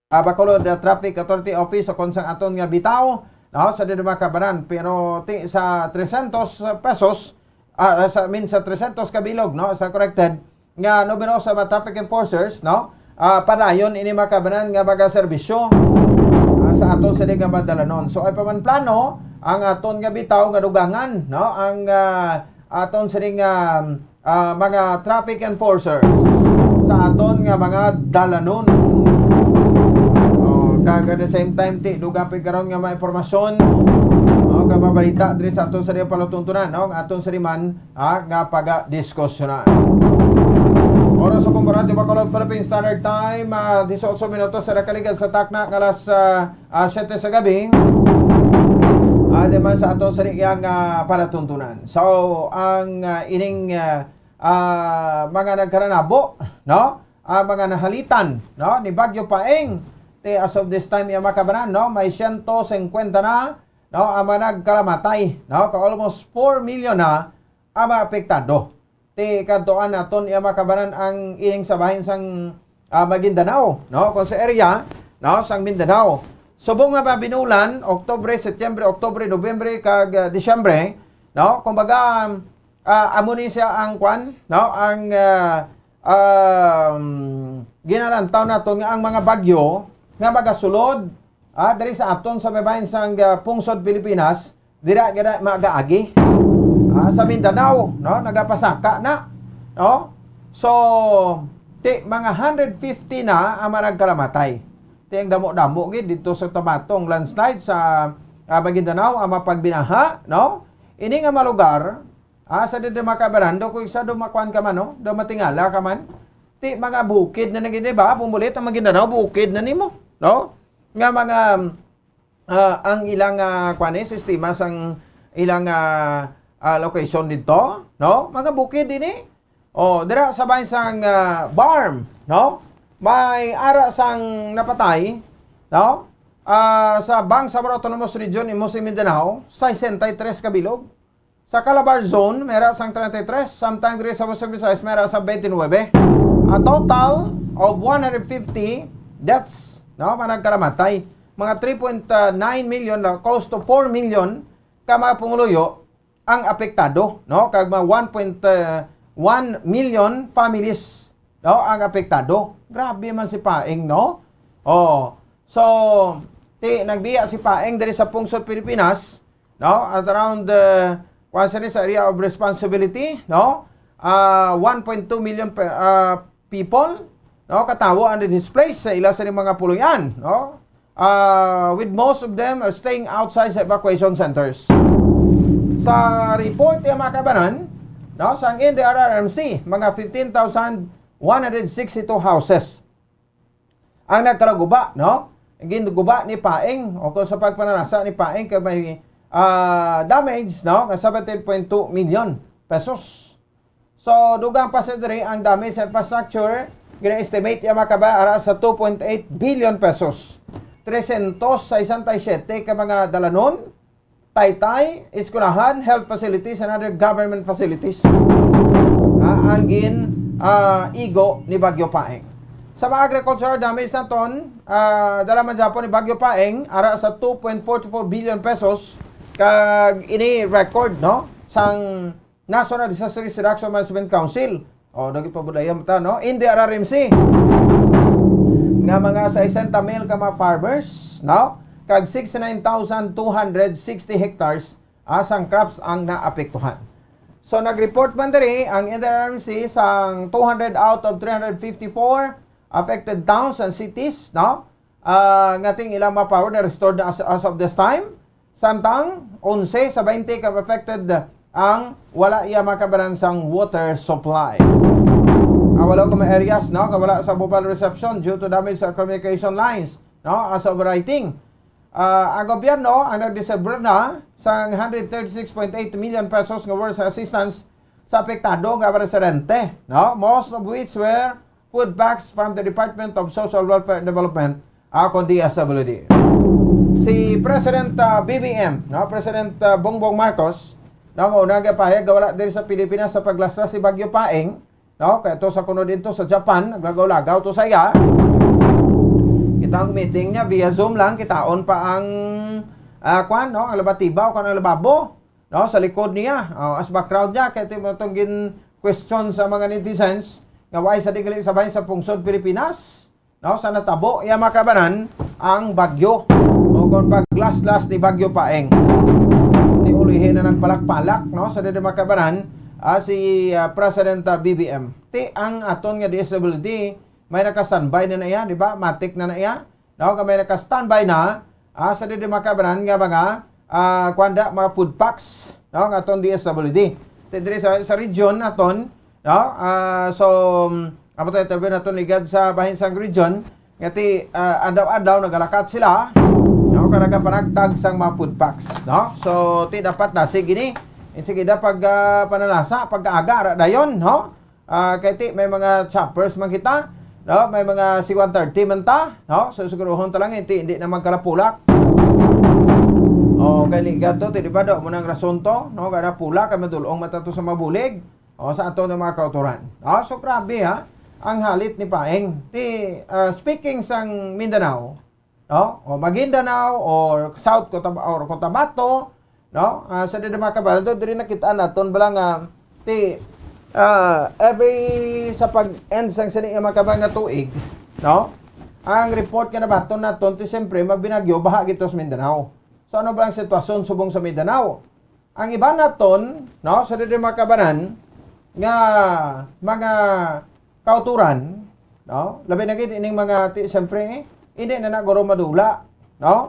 ah, Bacolod, ah, Traffic Authority Office, o kon sang aton nga bitaw, no, sa diri makabanan. Pero ti, sa trescientos pesos, ah, sa, I mean, sa trescientos ka bilog, no, sa corrected, nga numero sa mga traffic enforcers, no, ah, padayon ini makabanan nga magaserbisyo, ah, sa aton sini nga madalanon. So, ay pa man plano ang aton nga bitaw nga dugangan, no, ang, ah, aton sini nga, ah, mga traffic enforcer sa aton nga mga dalanon. Oh, kag at the same time, ti, dugang pa karon nga mga impormasyon, oh, kag mga balita diri sa aton sa palatuntunan, no? Ang aton sa liman, ah, nga pagadiskusyonan. Oras sa Pumbaran, di ba, Color Philippine Standard Time, ah, disiotso minutos sa nakaligad sa takna nga alas, ah, ah, siyete sa gabi. Ah, di man sa aton sa iyang, ah, palatuntunan. So, ang, ah, ining, ah, ah, mga nagkaranabo, no? Ah, mga nahalitan, no? Ni Bagyo Paeng, ti as of this time, iya makabanan, no? May siyento singkwenta na, no? Ang mga nagkalamatay, no? Ka almost four million na ang mga apektado. Ti kadtuan naton iya makabanan ang ining sa bahin sang, ah, Maguindanao, no? Kung sa area, no? Sang Mindanao. Subong nga mga binulan, Oktubre, Setyembre, Oktubre, Nobyembre, kag, ah, Disyembre, no? Kumbaga, ah, amo ni siya ang kwan, no? Ang, ah, um, ginalantaw naton nga ang mga bagyo nga magasulod, ah, diri sa aton sa may bahin sang, ah, pungsod Pilipinas, dira gina magaagi. Ah, sa Mindanao, no, nagapasaka na, no? So, ti mga hundred fifty na ang mga nagkalamatay. Ti ang damo-damo gid dito sa Tabato, ang landslide sa, ah, Maguindanao, ang mapagbinaha, no? Ini nga mga lugar, ah, sa dede makabarando, kung isa do makuan ka man, no? Do matingala ka man. Ti mga bukid na nagin, di ba? Pumulit ang Maguindanao, bukid na nimo, no? Nga mga, ah, ang ilang, ah, kuan, eh, sistema sang ilang, ah, ah, location dito, no? Mga bukid ini. Oh, dira sa bahin sang, ah, BARMM, no? May ara sang napatay, no? Ah, sa Bangsamoro Autonomous Region, Imus, Mindanao, sesenta y tres ka bilog. Sa Calabar Zone, may ara sang treinta y tres, samtang diri sa Western Visayas, may ara sang twenty-nine. A total of one hundred fifty deaths, no, mga nagkalamatay. Mga three point nine million na close to four million ka mga pumuluyo ang apektado, no? Kag mga one point one million families, no, ang apektado. Grabe man si Paeng, no? Oh. So, ti nagbiya si Paeng diri sa pungsod Pilipinas, no? At around, uh, kuwan sini sa area of responsibility, no? Ah, one point two million pe-, ah, people, no, katawo ang displaced sa ila sa mga puloy-an, no? Ah, with most of them are staying outside sa evacuation centers. Sa report, yung mga kabanan, no, sa N D R R M C, mga fifteen thousand one hundred sixty-two houses ang nagkalaguba, no? Ang ginguba ni Paeng, o kung sa pagpananasa ni Paeng, kay may, ah, damage, no, nga seventeen point two million pesos. So, dugang pa sa diri ang damage sa infrastructure, gina-estimate ya makaba ara sa two point eight billion pesos. Trescientos sesenta y siete ka mga dalanon, taytay, eskwelahan, health facilities, and other government facilities, ah, ang gin, ah, igo ni Bagyo Paeng. Sa mga agricultural damage naton, ah, dala man gyapon ni Bagyo Paeng ara sa two point four four billion pesos, kag ini record, no, sang National Disaster Risk Reduction Management Council. O, dagi pa budaya mo ta, no? N D R R M C. Nga mga sesenta mil ka mga farmers, no? Kag sixty-nine thousand two hundred sixty hectares, ah, sang crops ang naapektuhan. So, nag-report man diri ang N D R R M C sang two hundred out of three hundred fifty-four affected towns and cities, no? Ah, nga ting ilang mga power na restored na as, as of this time. Samtang, onse sa baynte ka affected ang wala iya makabanan sang water supply. Ang walo ka mga areas, no, nga wala sa mobile reception due to damage sa communication lines, no, as of writing. Ah, ang gobyerno ang nagdistribute na sang hundred thirty-six point eight million pesos nga worth sa assistance sa apektado nga mga residente, no? Most of which were food packs from the Department of Social Welfare and Development, ah, kon D S W D. Si President, ah, B B M, no? President, ah, Bongbong Marcos, no, nga una gapahayag nga wala diri sa Pilipinas sa paglaslas si Bagyo Paeng, no? Kay to sa kuno dito sa Japan, naglagaw-lagaw to sa iya. Kita ang meeting niya via Zoom lang, kitaon pa ang, ah, kwan, no? Ang labatiba o kung ang lababo, no, sa likod niya. Oh, as background niya, kay ti-, mo itong gin-question sa mga netizens, nga why sa di gali sa bahin sa pungsod Pilipinas, no, sa natabo iya makabanan ang bagyo. O kung paglaslas ni Bagyo Paeng. Ti ulihin na nagpalak-palak, no, sa di makabanan, ah, si, ah, President, ah, B B M. Ti ang aton nga D S W D, may naka-standby na na iya, di ba? Matik na na iya. No, nga may naka-standby na, ah, sa didi makabanan nga mga, ah, kuwan da, mga food packs, no, nga aton D S W D. Ti diri sa, sa region naton, no, ah, so, um, amo tayo interview naton ligad sa bahin sang region, nga ti, ah, adlaw-adlaw nagalakat sila, no, kag nagapanagtag sang mga food packs, no? So, ti dapat na, sige ni, sige da pag, ah, panalasa, pag-aga, ara dayon, no? Ah, kay ti, may mga choppers man kita, no? May mga C one thirty man ta, no? So, siguruhon ta lang, ti, hindi na magkalapulak. O, kay ligat to, ti, di ba, do, mo nang rason to, no? Kada pulak, kay madulong mata to sa mabulig. O, sa ato ng mga kauturan. O, so, grabe, ha? Ang halit ni Paeng. Ti, ah, speaking sang Mindanao, no? O Maguindanao, or South Cotab-, or Cotabato, no? Ah, sa diri mga kabarado, diri nakita naton bala nga ti, Ah, every sa pag-end sang sini nga mga kabayan nga tuig, no? Ang report nga nabaton naton ti siyempre magbinagyo baha gito sa Mindanao. So ano ba ang sitwasyon subong sa Mindanao? Ang iban naton, no, sa diri mga kabanan nga mga kauturan, no? Labi na gid ining mga ti siyempre hindi na na guro madula, no?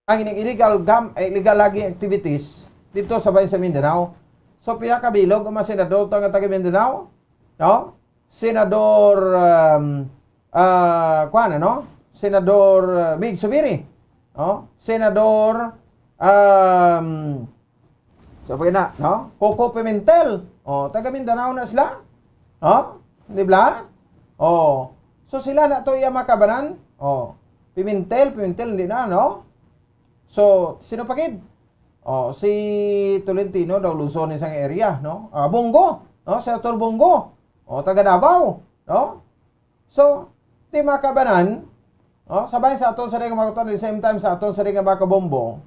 Ang ining illegal gam, eh, illegal logging activities dito sa bayan sa Mindanao. So, pinakabilog ang mga senador ta nga taga Mindanao, no? Senador, um, ah, kuwan, ano? Senador, uh, Mig Subiri, no? Senador, um, so, pwede na, no? Coco Pimentel. Oh, taga Mindanao na sila. No? Di ba? Oh. So, sila na to iya makabanan. Oh. Pimentel, Pimentel, hindi na, no? So, sino pa gid? Oh, si Tolentino daw Luzon isang area, no? Ah, Bong Go, no? Senator Bong Go. Oh, taga Davao, no? So, ti makabanan, no? Sabay sa aton sa ring mga kuan, the same time sa aton sa ring mga kabombo,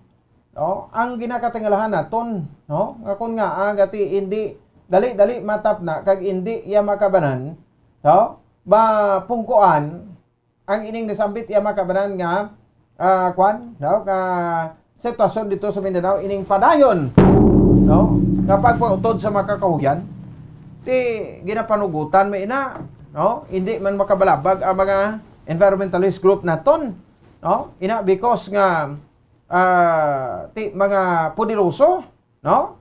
no? Ang ginakatingalahan naton, no? Nga kun nga ang gati hindi dali-dali matap na kag hindi iya makabanan, no? Ba pungkuan ang ining nasambit iya makabanan nga, ah, kwan, no? Ka sitwasyon dito sa Mindanao, ining padayon, no? Nga pagpautod sa mga kakahuyan, ti ginapanugutan mo ina, no? Hindi man makabalabag ang mga environmentalist group naton, no? Ina because nga, ah, ti mga poderoso, no?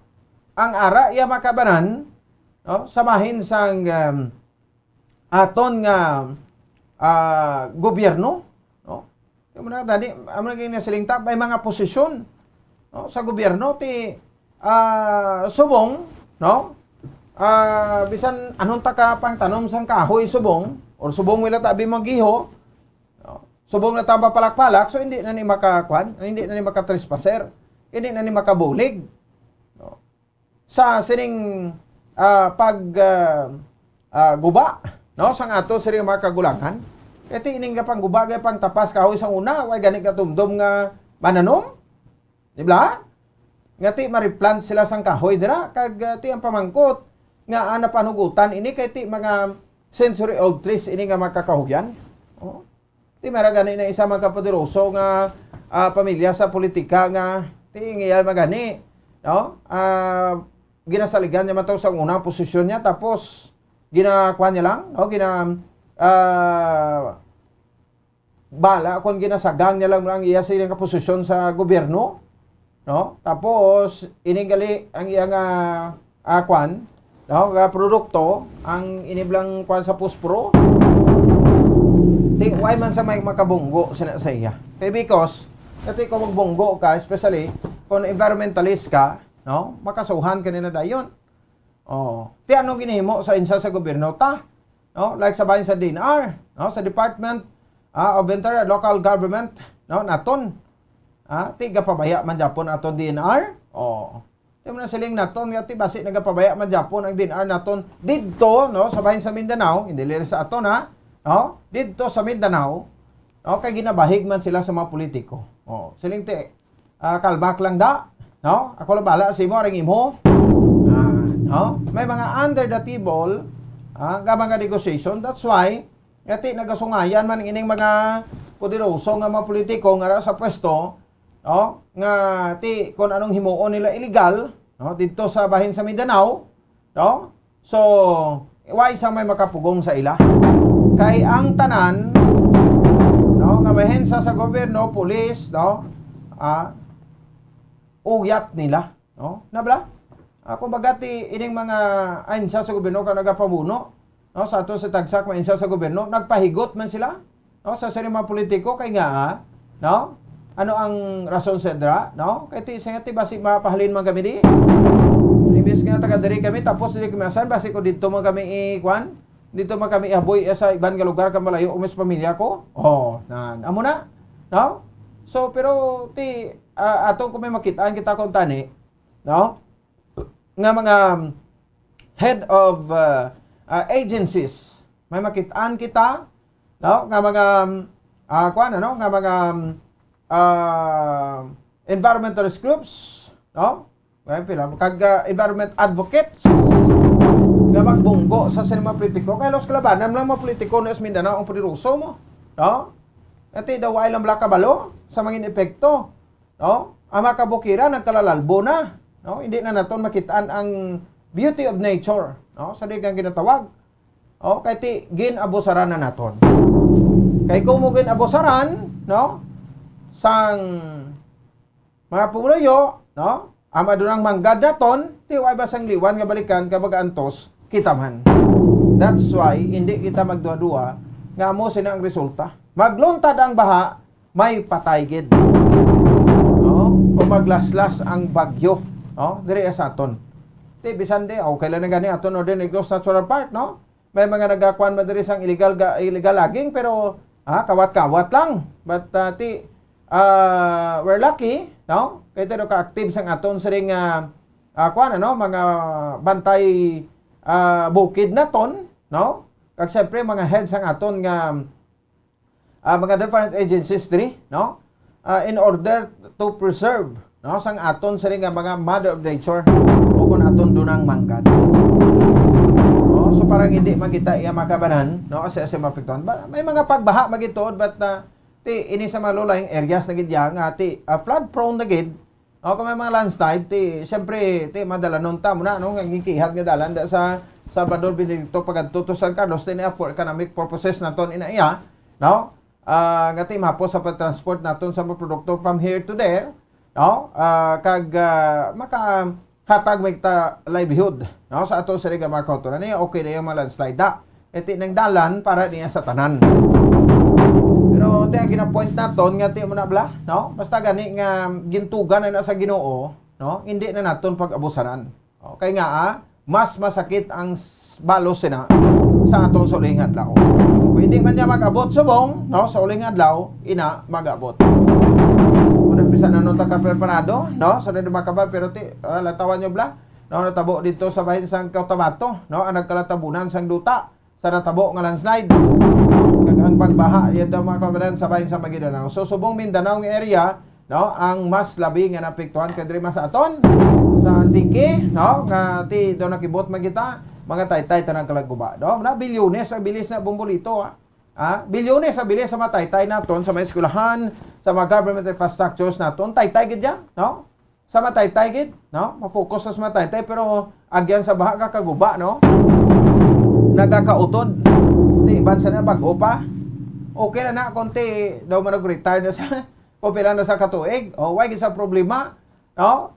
Ang ara iya makabanan, no? Sa bahin sang, um, aton nga, ah, gobyerno, no? Yung mga tani, ang mga ginasiling ta, may mga posisyon, no? Sa gobyerno, ti, ah, subong, no? Ah, bisan anong ta ka pangtanom sang kahoy subong, or subong wala ta abi magiho, no? Subong na ta mapalak-palak, so hindi na ni makakuan, hindi na ni makatrespasser, hindi na ni makabulig, no? Sa sining, ah, pag, ah, ah, guba, no, sang ato sining mga kagulangan. Kay ti ining nga pangguba kay pangtapas kahoy sang una, way gani katumdom nga mananom. Di ba? Nga ti ma-replant sila sang kahoy dira, kag, ah, ti ang pamangkot nga, ah, napanugutan ini kay ti mga century old trees ini nga mga kakahuyan. Oh. Ti mara gani na isa man ka poderoso nga, ah, pamilya sa politika nga ti ngiya magani, no? Ah, ginasaligan niya man to sa unang posisyon niya, tapos ginakuan niya lang, no? Gina, ah, bala kung ginasagang niya lang ang iya sa iyang posisyon sa gobyerno, no? Tapos, ini gali ang iya nga, ah, kwan, no? Nga produkto, ang iniblang kwan sa posporo. Ti, why man sa may makabunggo sila sa iya? Kay because, kati ko magbunggo ka, especially kung environmentalist ka, no? Makasuhan ka nila dayon. Oh, ti ano ginahimo sa insa sa gobyerno ta? No? Like sa bahin sa D N R, no? Sa Department, ah, of Interior and Local Government, no? Naton. Ah, ti gapabaya man gyapon aton D N R. Oh. Ti mo na siling naton nga ti basi nagapabaya man gyapon ang D N R naton didto, no? Sa bahin sa Mindanao, hindi lang sa aton, ha? No? Didto sa Mindanao, no? Kay ginabahig man sila sa mga politiko. Oh, siling ti ah, kalbak lang da, no? Ako lang bala sa imo, aring imo. Ah, no? May mga under the table, ah, nga mga negotiation. That's why, nga ti nagasungayan man ining mga poderoso nga mga politiko nga ara sa pwesto, no? Nga ti kung anong himuon nila illegal, no? Didto sa bahin sa Mindanao, no? So, why sa may makapugong sa ila? Kay ang tanan, no, nga mahensa sa gobyerno, pulis, no, ah, uyat nila, no? Nabla? Ah, kumbaga, ti, ining mga ahensya sa gobyerno ka nagapamuno, no, sa ato sa tagsak mga ahensya sa gobyerno, nagpahigot man sila, no, sa sining mga politiko kay nga, ah, no? Ano ang rason sa dra, no? Kay ti, sa ti basi mapahalin man kami di. Imbis nga taga diri kami, tapos diri kami asan, basi ko dito man kami i-, kwan? Dito man kami ihaboy, eh, sa iban nga lugar ka malayo, umis pamilya ko. Oh, nan, amo na, no? So, pero ti, ah, atong kung may makitaan kita kung tani, no? Nga mga head of, ah, ah, agencies, may makitaan kita, no? Nga mga, ah, kuwan, ano? Nga mga, ah, environmentalist groups, no? May pila, kag, ah, environment advocates, na magbunggo sa sini mga politiko. Kay halos kalabanan lang mga politiko na sa Mindanao ang poderoso mo. No? Ati daw ay lang bala kabalo sa mga epekto. No? Ang mga kabukiran nagkalalalbo na. No? Hindi na naton makitaan ang beauty of nature. No? Sa di kang ginatawag. Oh, kay ti gin-abusaran na naton. Kay kung mo gin-abusaran, no? Sang mga pumuluyo, no? Ang adunang manggad naton, ti wa ba sang liwan nga balikan kay mag-antos kita man. That's why hindi kita magduha-duha nga amo sina ang resulta. Magluntad ang baha, may patay gid. No? Kung maglaslas ang bagyo, no? Diri sa aton. Ti bisan di, okay lang na gani aton Northern Negros Natural Park, no? May mga nagakuan man diri sang illegal ga-, illegal logging, pero, ah, kawat-kawat lang. But, ah, ti, ah, we're lucky, no? Kay tayo ka-active sang aton siring, ah, ah, kuan, ano, mga bantay, ah, bukid naton, no? Kag siyempre, mga heads sang aton nga, ah, mga different agencies diri, no? Ah, in order to preserve, no, sang aton sini nga mga mother of nature o kung aton dunang manggad. No? So parang hindi man kita iya makabanan, no, kasi, kasi mapiktuhan. Ba, may mga pagbaha magituod, but, ah, ti, ini sa mga low-lying areas na gid ya nga ti, ah, flood prone na gid. O kung may mga landslide, ti, siyempre, ti, madalanon ta mo na, no, nga gikihad nga dalan da sa Salvador Benedicto pagadto to San Carlos, ti, for economic purposes naton ina iya, no? Ah, nga ti, mapos sa pag-transport naton sa mga produkto from here to there, no? Ah, kag, ah, makahatag may ta livelihood, no, sa ato sa mga kautoran. Niya, okay na yung mga landslide da. Iti nang dalan para niya sa tanan. Pero ti ang ginapoint naton nga ti mo na bala, no? Basta gani nga gintugan na, na sa Ginoo, no? Hindi na naton pag-abusaran. Okay nga, ah, mas masakit ang s-, balos sina sa aton sa uling adlaw. Kung hindi man niya mag-abot subong, no, sa uling adlaw, ina mag-abot. Kung bisan ano ta kapreparado, no, sa nagdumakabay, pero ti, ah, latawan nyo bala, no, natabo dito sa bahin sang Cotabato, no, ang nagkalatabunan sang duta sa natabo nga landslide. Kag ang pagbaha, yan daw mga kababayan sa bahin sa Maguindanao. So, subong Mindanao nga area, no, ang mas labi nga naapektuhan kay diri mas aton sa Antique, no, nga ti daw nakibot man kita, mga taytay tanang kalagguba, no? Na bilyones ang bilis na bombolito, ah. Ah, bilyones ang bilis sa mga taytay naton, sa mga eskwelahan, sa mga government infrastructures naton, taytay gid yan, no? Sa mga taytay gid, no? Ma-focus sa mga taytay, pero agyan sa baha kakaguba, no? Nagakautod. Ti iban sa na bag-o pa. Okay lang na kung ti daw manag-retire na sa kung pila na sa katuig. O, why gid sa problema, no?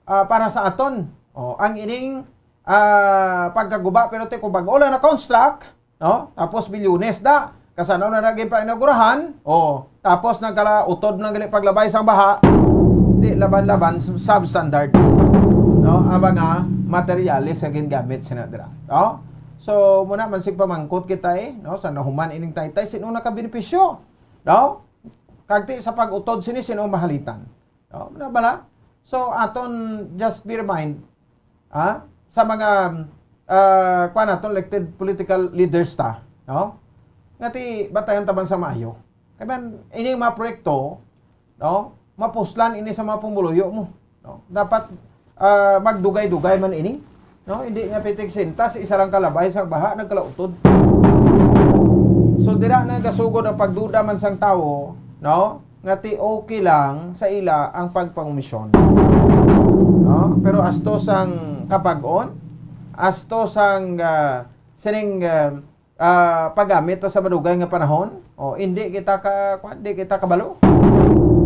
Ah, para sa aton. O, ang ining, ah, pagkaguba, pero ti kung bag-o lang na construct, no? Tapos bilyones da. Kasano na naging painaugurahan? O, tapos nagkalautod na gali paglabay sang baha. Ti laban-laban substandard, no? Ang mga materyales nga gingamit sina dira, no? So, muna man sig pamangkot kita, eh, no? Sa nahuman ining taytay, sino nakabenepisyo? No? Kag ti sa pag-utod sini, sino mahalitan? No? Muna bala? So, aton just be remind, ah, sa mga, ah, kuwan naton, elected political leaders ta, no? Nga ti batayan taban sa maayo. Kaya man, ining mga proyekto, no? Mapuslan ini sa mga pumuluyo mo, no? Dapat, ah, magdugay-dugay man ini, no? Hindi nga pitig sintas, isa lang kalabay sa baha, nagkalautod. So, dira na gasugod ang pagduda man sang tawo, no? Nga ti okay lang sa ila ang pagpangumisyon. No? Pero asto sang kabag-on, asto sang, ah, sining, ah, ah, paggamit sa madugay nga panahon, o hindi kita ka, kwan, di kita kabalo.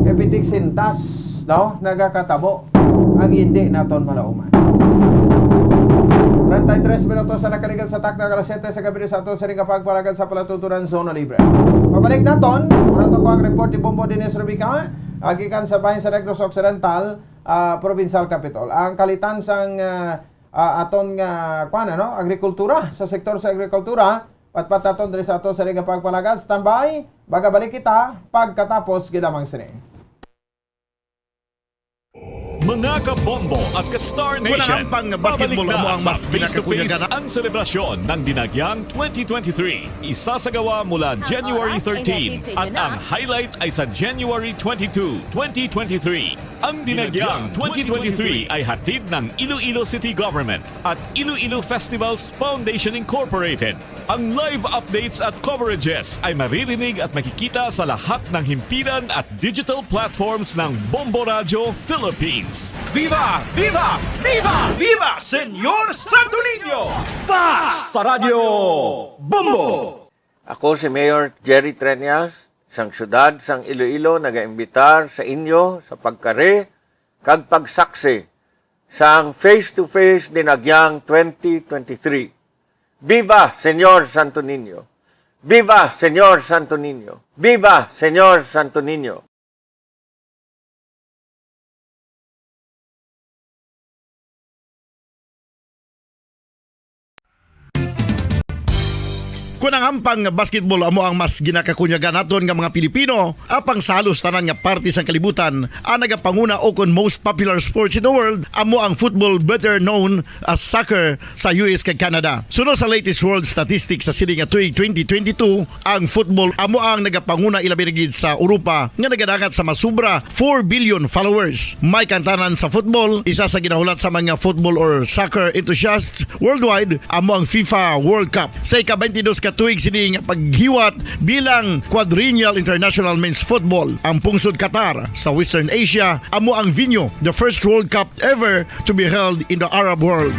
Kay pitig sintas, no, nagakatabo ang hindi naton malauman. Treinta y tres minutos sa nakaligal sa takna, alas siyete sa gabi sa aton sining nga pagpalagad sa palatuntunan Zona Libre. Pabalik naton, muna to ko ang report ni Bombo Dennis Rubica, agikan sa bahin sa Negros Occidental, ah, Provincial Capitol. Ang kalitan sang, ah, ah, aton nga, kuwan, ano, agrikultura, sa sektor sa agrikultura, patpat naton diri sa aton sining nga pagpalagad. Standby, magabalik kita pagkatapos gid lamang sini. Mga kabombo at ka-Star Nation, pang basketball, amo ang mas kinakakunyagan. Ang selebrasyon ng Dinagyang twenty twenty-three. Isasagawa mula January thirteen at ang highlight ay sa January twenty-two, twenty twenty-three. Ang Dinagyang twenty twenty-three ay hatid ng Iloilo City Government at Iloilo Festivals Foundation Incorporated. Ang live updates at coverages ay maririnig at makikita sa lahat ng himpilan at digital platforms ng Bombo Radyo Philippines. Viva! Viva! Viva! Viva Señor Santo Niño! Basta Radyo Bombo! Ako si Mayor Jerry Treñas, sang siyudad sang Iloilo, nagaimbitar sa inyo sa pagkari kag pagsaksi sang face-to-face Dinagyang twenty twenty-three. Viva Señor Santo Niño! Viva Señor Santo Niño! Viva Señor Santo Niño! Kon ang ampang basketball amo ang mas ginakakunyagan naton nga mga Pilipino, apang sa halos tanan nga parte sang kalibutan, ang nagapanguna o kon most popular sports in the world amo ang football, better known as soccer, sa U S kag Canada. Suno sa latest world statistics sa sini nga tuig twenty twenty-two, ang football amo ang nagapanguna, ilabi na gid sa Europa, nga nagadangat sa masubra four billion followers. May kantanan sa football, isa sa ginahulat sa mga football or soccer enthusiasts worldwide amo ang FIFA World Cup. Sa ika-twenty-dos ka tuig sini nga paghiwat bilang Quadrennial International Men's Football, ang pungsod Qatar sa Western Asia amo ang venue, the first World Cup ever to be held in the Arab world.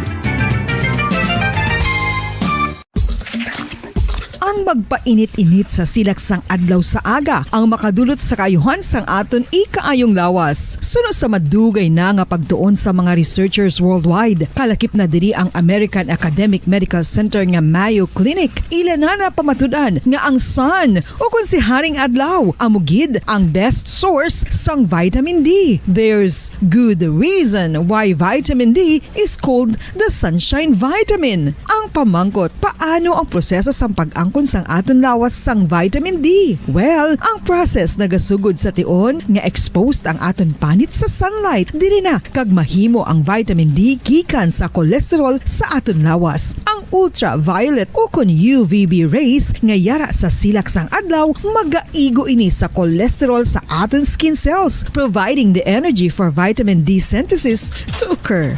Ang magpainit-init sa silak sang adlaw sa aga ang makadulot sa kaayuhan sang aton ikaayong lawas. Suno sa madugay na nga pagtuon sa mga researchers worldwide, kalakip na diri ang American Academic Medical Center nga Mayo Clinic. Ila na napamatud-an nga ang sun, o kon si Haring Adlaw, amo gid ang best source sang vitamin D. There's good reason why vitamin D is called the sunshine vitamin. Ang pamangkot, paano ang proseso sang pag-angkon sang aton lawas sang vitamin D? Well, ang process nagasugod sa tion nga exposed ang aton panit sa sunlight. Diri na kag mahimo ang vitamin D gikan sa cholesterol sa aton lawas. Ang ultraviolet o kon U V B rays nga yara sa silak sang adlaw magaigo ini sa cholesterol sa aton skin cells, providing the energy for vitamin D synthesis to occur.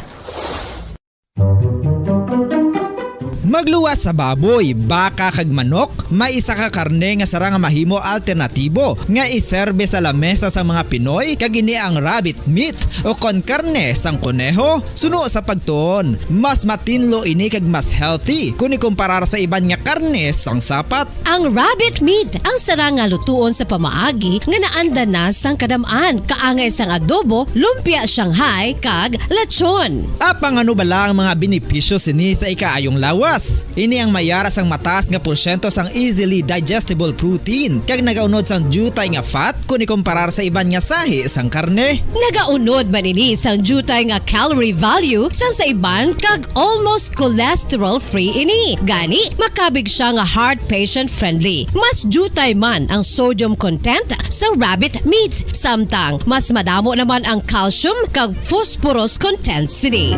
Magluwas sa baboy, baka kag manok, may isa ka karne nga sarang nga mahimo alternatibo nga iserbe sa lamesa sang mga Pinoy, kag ini ang rabbit meat o kon karne sang koneho. Suno sa pagtuon, mas matinlo ini kag mas healthy kon ikumparar sa iban nga karne sang sapat. Ang rabbit meat ang sarang nga lutuon sa pamaagi nga naanda na sang kadam-an, kaangay sang adobo, lumpia Shanghai, kag lechon. Apang ano bala ang mga benepisyo sini sa ikaayong lawas? Ini ang may yara sang mataas nga porsyento sang easily digestible protein, kag nagaunod sang diutay nga fat kon ikumparar sa iban nga sahi sang karne. Nagaunod man ini sang diutay nga calorie value sang sa iban, kag almost cholesterol-free ini. Gani, makabig sia nga heart patient-friendly. Mas diutay man ang sodium content sa rabbit meat, samtang mas madamo naman ang calcium kag phosphorus content sini.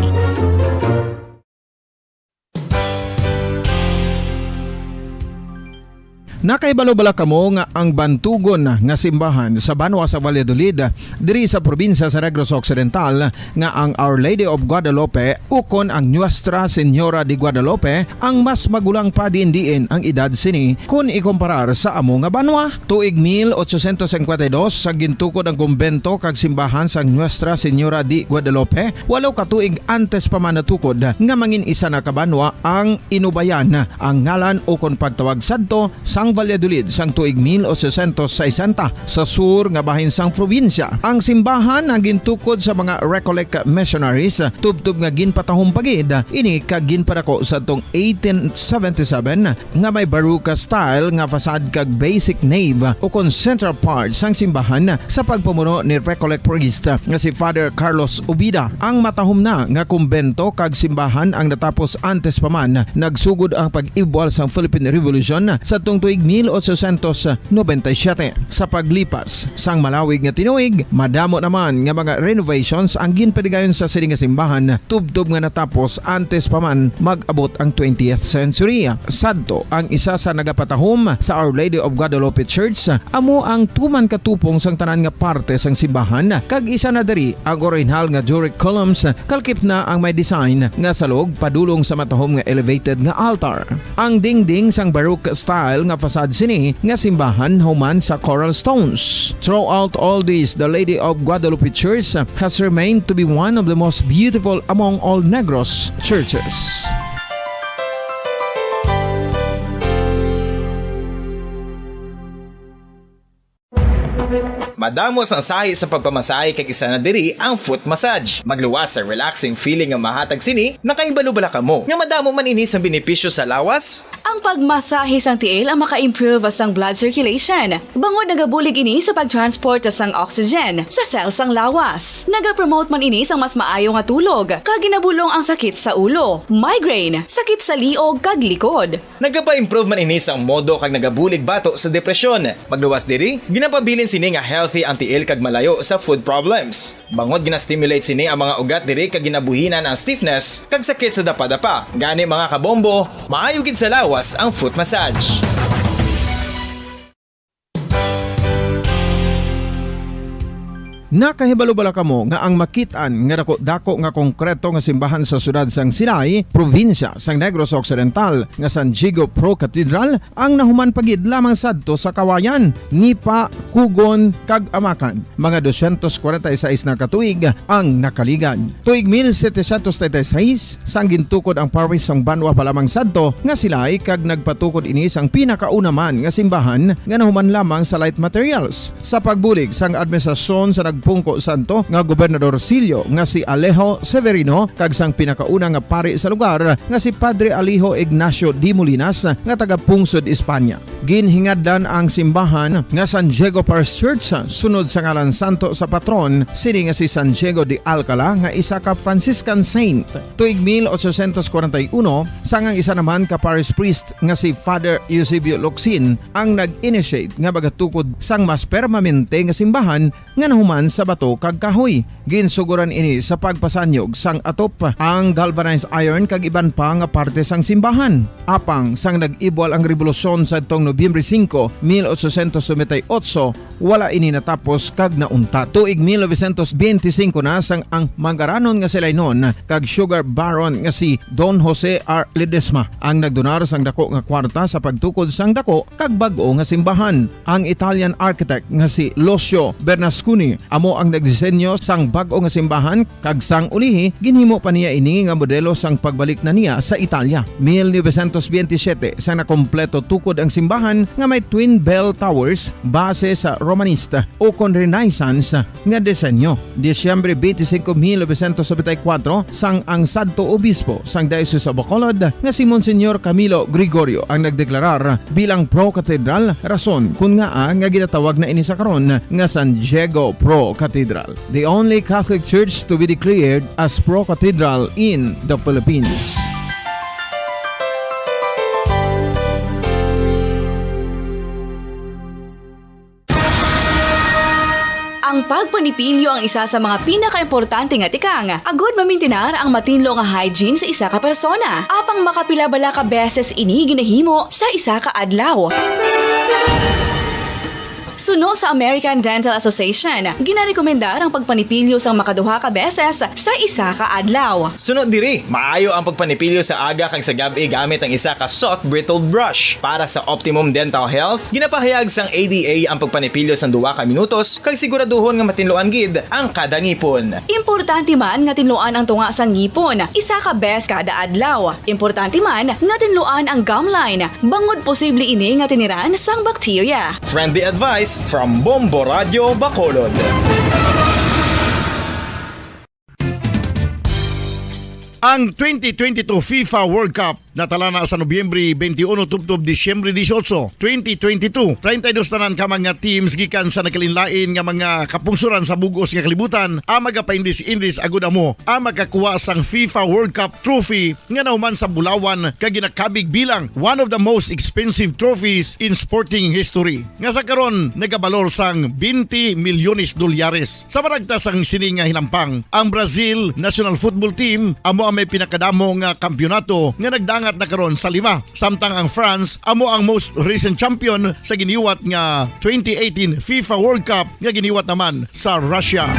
Nakahibalo bala kamo nga ang bantugon nga simbahan sa banwa sa Valladolid, diri sa probinsya sa Negros Occidental, nga ang Our Lady of Guadalupe ukon ang Nuestra Señora de Guadalupe ang mas magulang pa diin-diin ang edad sini kon ikumparar sa amo nga banwa? Tuig mil ochocientos cincuenta y dos, sa gintukod ang kumbento kag simbahan sang Nuestra Señora de Guadalupe, walo ka tuig antes pa man natukod nga mangin isa na ka banwa ang Inubayan, ang ngalan ukon pagtawag sadto sang Valladolid sang tuig mil ochocientos sesenta, sa sur nga bahin sang probinsya. Ang simbahan ang gintukod sa mga Recollect missionaries, tubtob nga ginpatahom pa gid ini kag ginpadako sadtong eighteen seventy-seven, nga may Baroque style nga facade kag basic nave ukon central part sang simbahan sa pagpamuno ni Recollect priest nga si Father Carlos Ubida. Ang matahom na nga kumbento kag simbahan ang natapos antes pa man nagsugod ang pag-ibwal sang Philippine Revolution sadtong tuig mil ochocientos noventa y siete. Sa paglipas sang malawig nga tinuig, madamo naman nga mga renovations ang ginpadigayon sa sini nga simbahan, tubtob nga natapos antes pa man mag-abot ang twentieth century. Sadto ang isa sa nagapatahom sa Our Lady of Guadalupe Church, amo ang tuman katupong sang tanan nga parte sang simbahan, kag isa na diri ang orihinal nga Doric columns, kalkip na ang may design nga salog padulong sa matahom nga elevated nga altar. Ang dingding sang Baroque style nga facade sini nga simbahan human sa coral stones. Throughout all this, the Lady of Guadalupe Church has remained to be one of the most beautiful among all Negros churches. Madamo sang sahi sa pagpamasahe kag isa na diri ang foot massage. Magluwas sa relaxing feeling nga mahatag sini, nakahibalo bala kamo nga madamo man ini sang benepisyo sa lawas? Ang pagmasahe sang tiil ang maka-improve sang blood circulation, bangod nagabulig ini sa pag-transport sang oxygen sa cell sang lawas. Nagapromote man ini sang mas maayo nga tulog, kag ginabulong ang sakit sa ulo, migraine, sakit sa liog, kag likod. Nagapa-improve man ini sang modo kag nagabulig bato sa depresyon. Magluwas diri, ginapabilin sini nga healthy ang tiil kag malayo sa foot problems. Bangod gina-stimulate sini ang mga ugat diri kag ginabuhinan ang stiffness kag sakit sa dapadapa. Gani, mga kabombo, maayo gid sa lawas ang foot massage. Nakahibalo bala kamo nga ang makit-an nga dako-dako nga konkreto nga simbahan sa siyudad sang Silay, probinsya sang Negros Occidental, nga San Diego Pro Cathedral, ang nahuman pa gid lamang sadto sa Kawayan, Nipa, Cugon, kag Amacan, mga dosyentos kwarenta y seis na ka tuig ang nakaligad. Tuig mil setecientos treinta y seis, sang gintukod ang parish sang banwa pa lamang sadto nga Silay, kag nagpatukod ini sang pinakauna man nga simbahan nga nahuman lamang sa light materials. Sa pagbulig sang administrasyon sa nagpungko sadto nga Gobernador Sillo nga si Alejo Severino kag sang pinakauna nga pari sa lugar nga si Padre Alejo Ignacio de Molinas nga taga-pungsod Espanya. Ginhingadlan ang simbahan nga San Diego Parish Church sunod sa ngalan santo sa patron sini nga si San Diego de Alcala nga isa ka Franciscan saint. Tuig mil ochocientos kwarenta y uno, sang ang isa naman ka parish priest nga si Father Eusebio Locsin ang nag-initiate nga magatukod sang mas permanente nga simbahan nga nahuman sa bato kag kahoy. Ginsugoran ini sa pagpasanyog sang atop, ang galvanized iron kag iban pa nga parte sang simbahan. Apang sang nag-ibwal ang rebolusyon sadtong Nobyembre singko, mil ochocientos noventa y ocho, wala ini natapos kag nauntat. Tuig mil novecientos benti singko na sang ang mangaranon nga Silaynon kag sugar baron nga si Don Jose R. Ledesma ang nagdonar sang dako nga kwarta sa pagtukod sang dako kag bag-o nga simbahan. Ang Italian architect nga si Lucio Bernasconi amo ang nagdisenyo sang bag-o nga simbahan, kag sang ulihi ginhimo pa niya ini nga modelo sang pagbalik na niya sa Italia. Mil novecientos benti siyete, sang nakompleto tukod ang simbahan nga may twin bell towers base sa Romanista ukon Renaissance nga disenyo. Disyembre benti singko, mil novecientos nobenta y kuwatro, sang ang sadto obispo sang Diocese of Bacolod nga si Monsignor Camilo Gregorio ang nagdeklarar bilang pro-cathedral, rason kon ngaa nga ginatawag na ini sa karon nga San Diego Pro Cathedral, the only Catholic church to be declared as pro-cathedral in the Philippines. Ang pagpanipilyo ang isa sa mga pinakaimportante nga tikang agud mamintinar ang matinlo nga hygiene sa isa ka persona. Apang makapila bala ka beses ini ginahimo sa isa ka adlaw? Suno sa American Dental Association, ginarekomendar ang pagpanipilyo sang makaduha ka beses sa isa ka adlaw. Suno diri, maayo ang pagpanipilyo sa aga kag sa gab-i gamit ang isa ka soft bristled brush. Para sa optimum dental health, ginapahayag sang A D A ang pagpanipilyo sang duha ka minutos kag siguraduhon nga matinluan gid ang kada ngipon. Importante man nga tinluan ang tunga sang ngipon isa ka bes kada adlaw. Importante man nga tinluan ang gum line, bangod posible ini nga tiniran sang bakterya. Friendly advice from Bombo Radio Bacolod. Ang twenty twenty-two FIFA World Cup Natala na sa Nobyembre twenty-one tubtob Disyembre dieciocho, twenty twenty-two. Treinta y dos tanan ka mga teams gikan sa nagkalainlain nga mga kapungsoran sa bug-os nga kalibutan ang magapaindis-indis agud amo ang makakuha sang FIFA World Cup trophy nga nahuman sa bulawan kag ginakabig bilang one of the most expensive trophies in sporting history, nga sa karon nagabalor sang twenty milyones dolyares. Sa maragta sang sini nga hinampang, ang Brazil national football team amo ang may pinakadamo nga kampiyonato nga nagdangat na karon sa lima, samtang ang France amo ang most recent champion sa giniwat nga twenty eighteen FIFA World Cup nga giniwat naman sa Russia.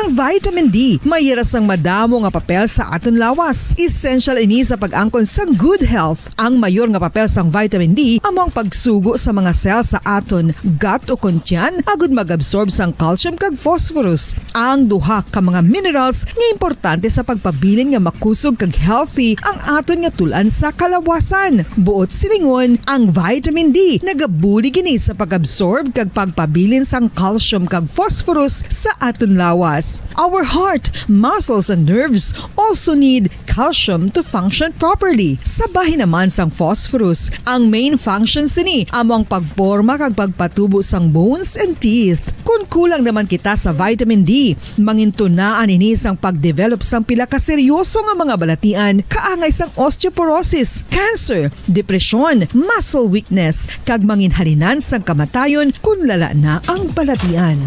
Ang vitamin D may ira sang madamo nga papel sa aton lawas. Essential ini sa pag-angkon sang good health. Ang mayor nga papel sang vitamin D amo ang pagsugo sa mga cell sa aton gut o kon tiyan agud mag-absorb sang calcium kag phosphorus, ang duha ka mga minerals nga importante sa pagpabilin nga makusog kag healthy ang aton nga tul-an sa kalawasan. Buot silingon, ang vitamin D nagabulig ini sa pag-absorb kag pagpabilin sang calcium kag phosphorus sa aton lawas. Our heart, muscles, and nerves also need calcium to function properly. Sa bahin naman sang phosphorus, ang main function sini amo ang pagporma kag pagpatubo sang bones and teeth. Kon kulang naman kita sa vitamin D, mangintunaan ini sang pagdevelop sang pila ka seryoso nga mga balatian, kaangay sang osteoporosis, cancer, depresyon, muscle weakness, kag manginhalinan sang kamatayon kon lala na ang balatian.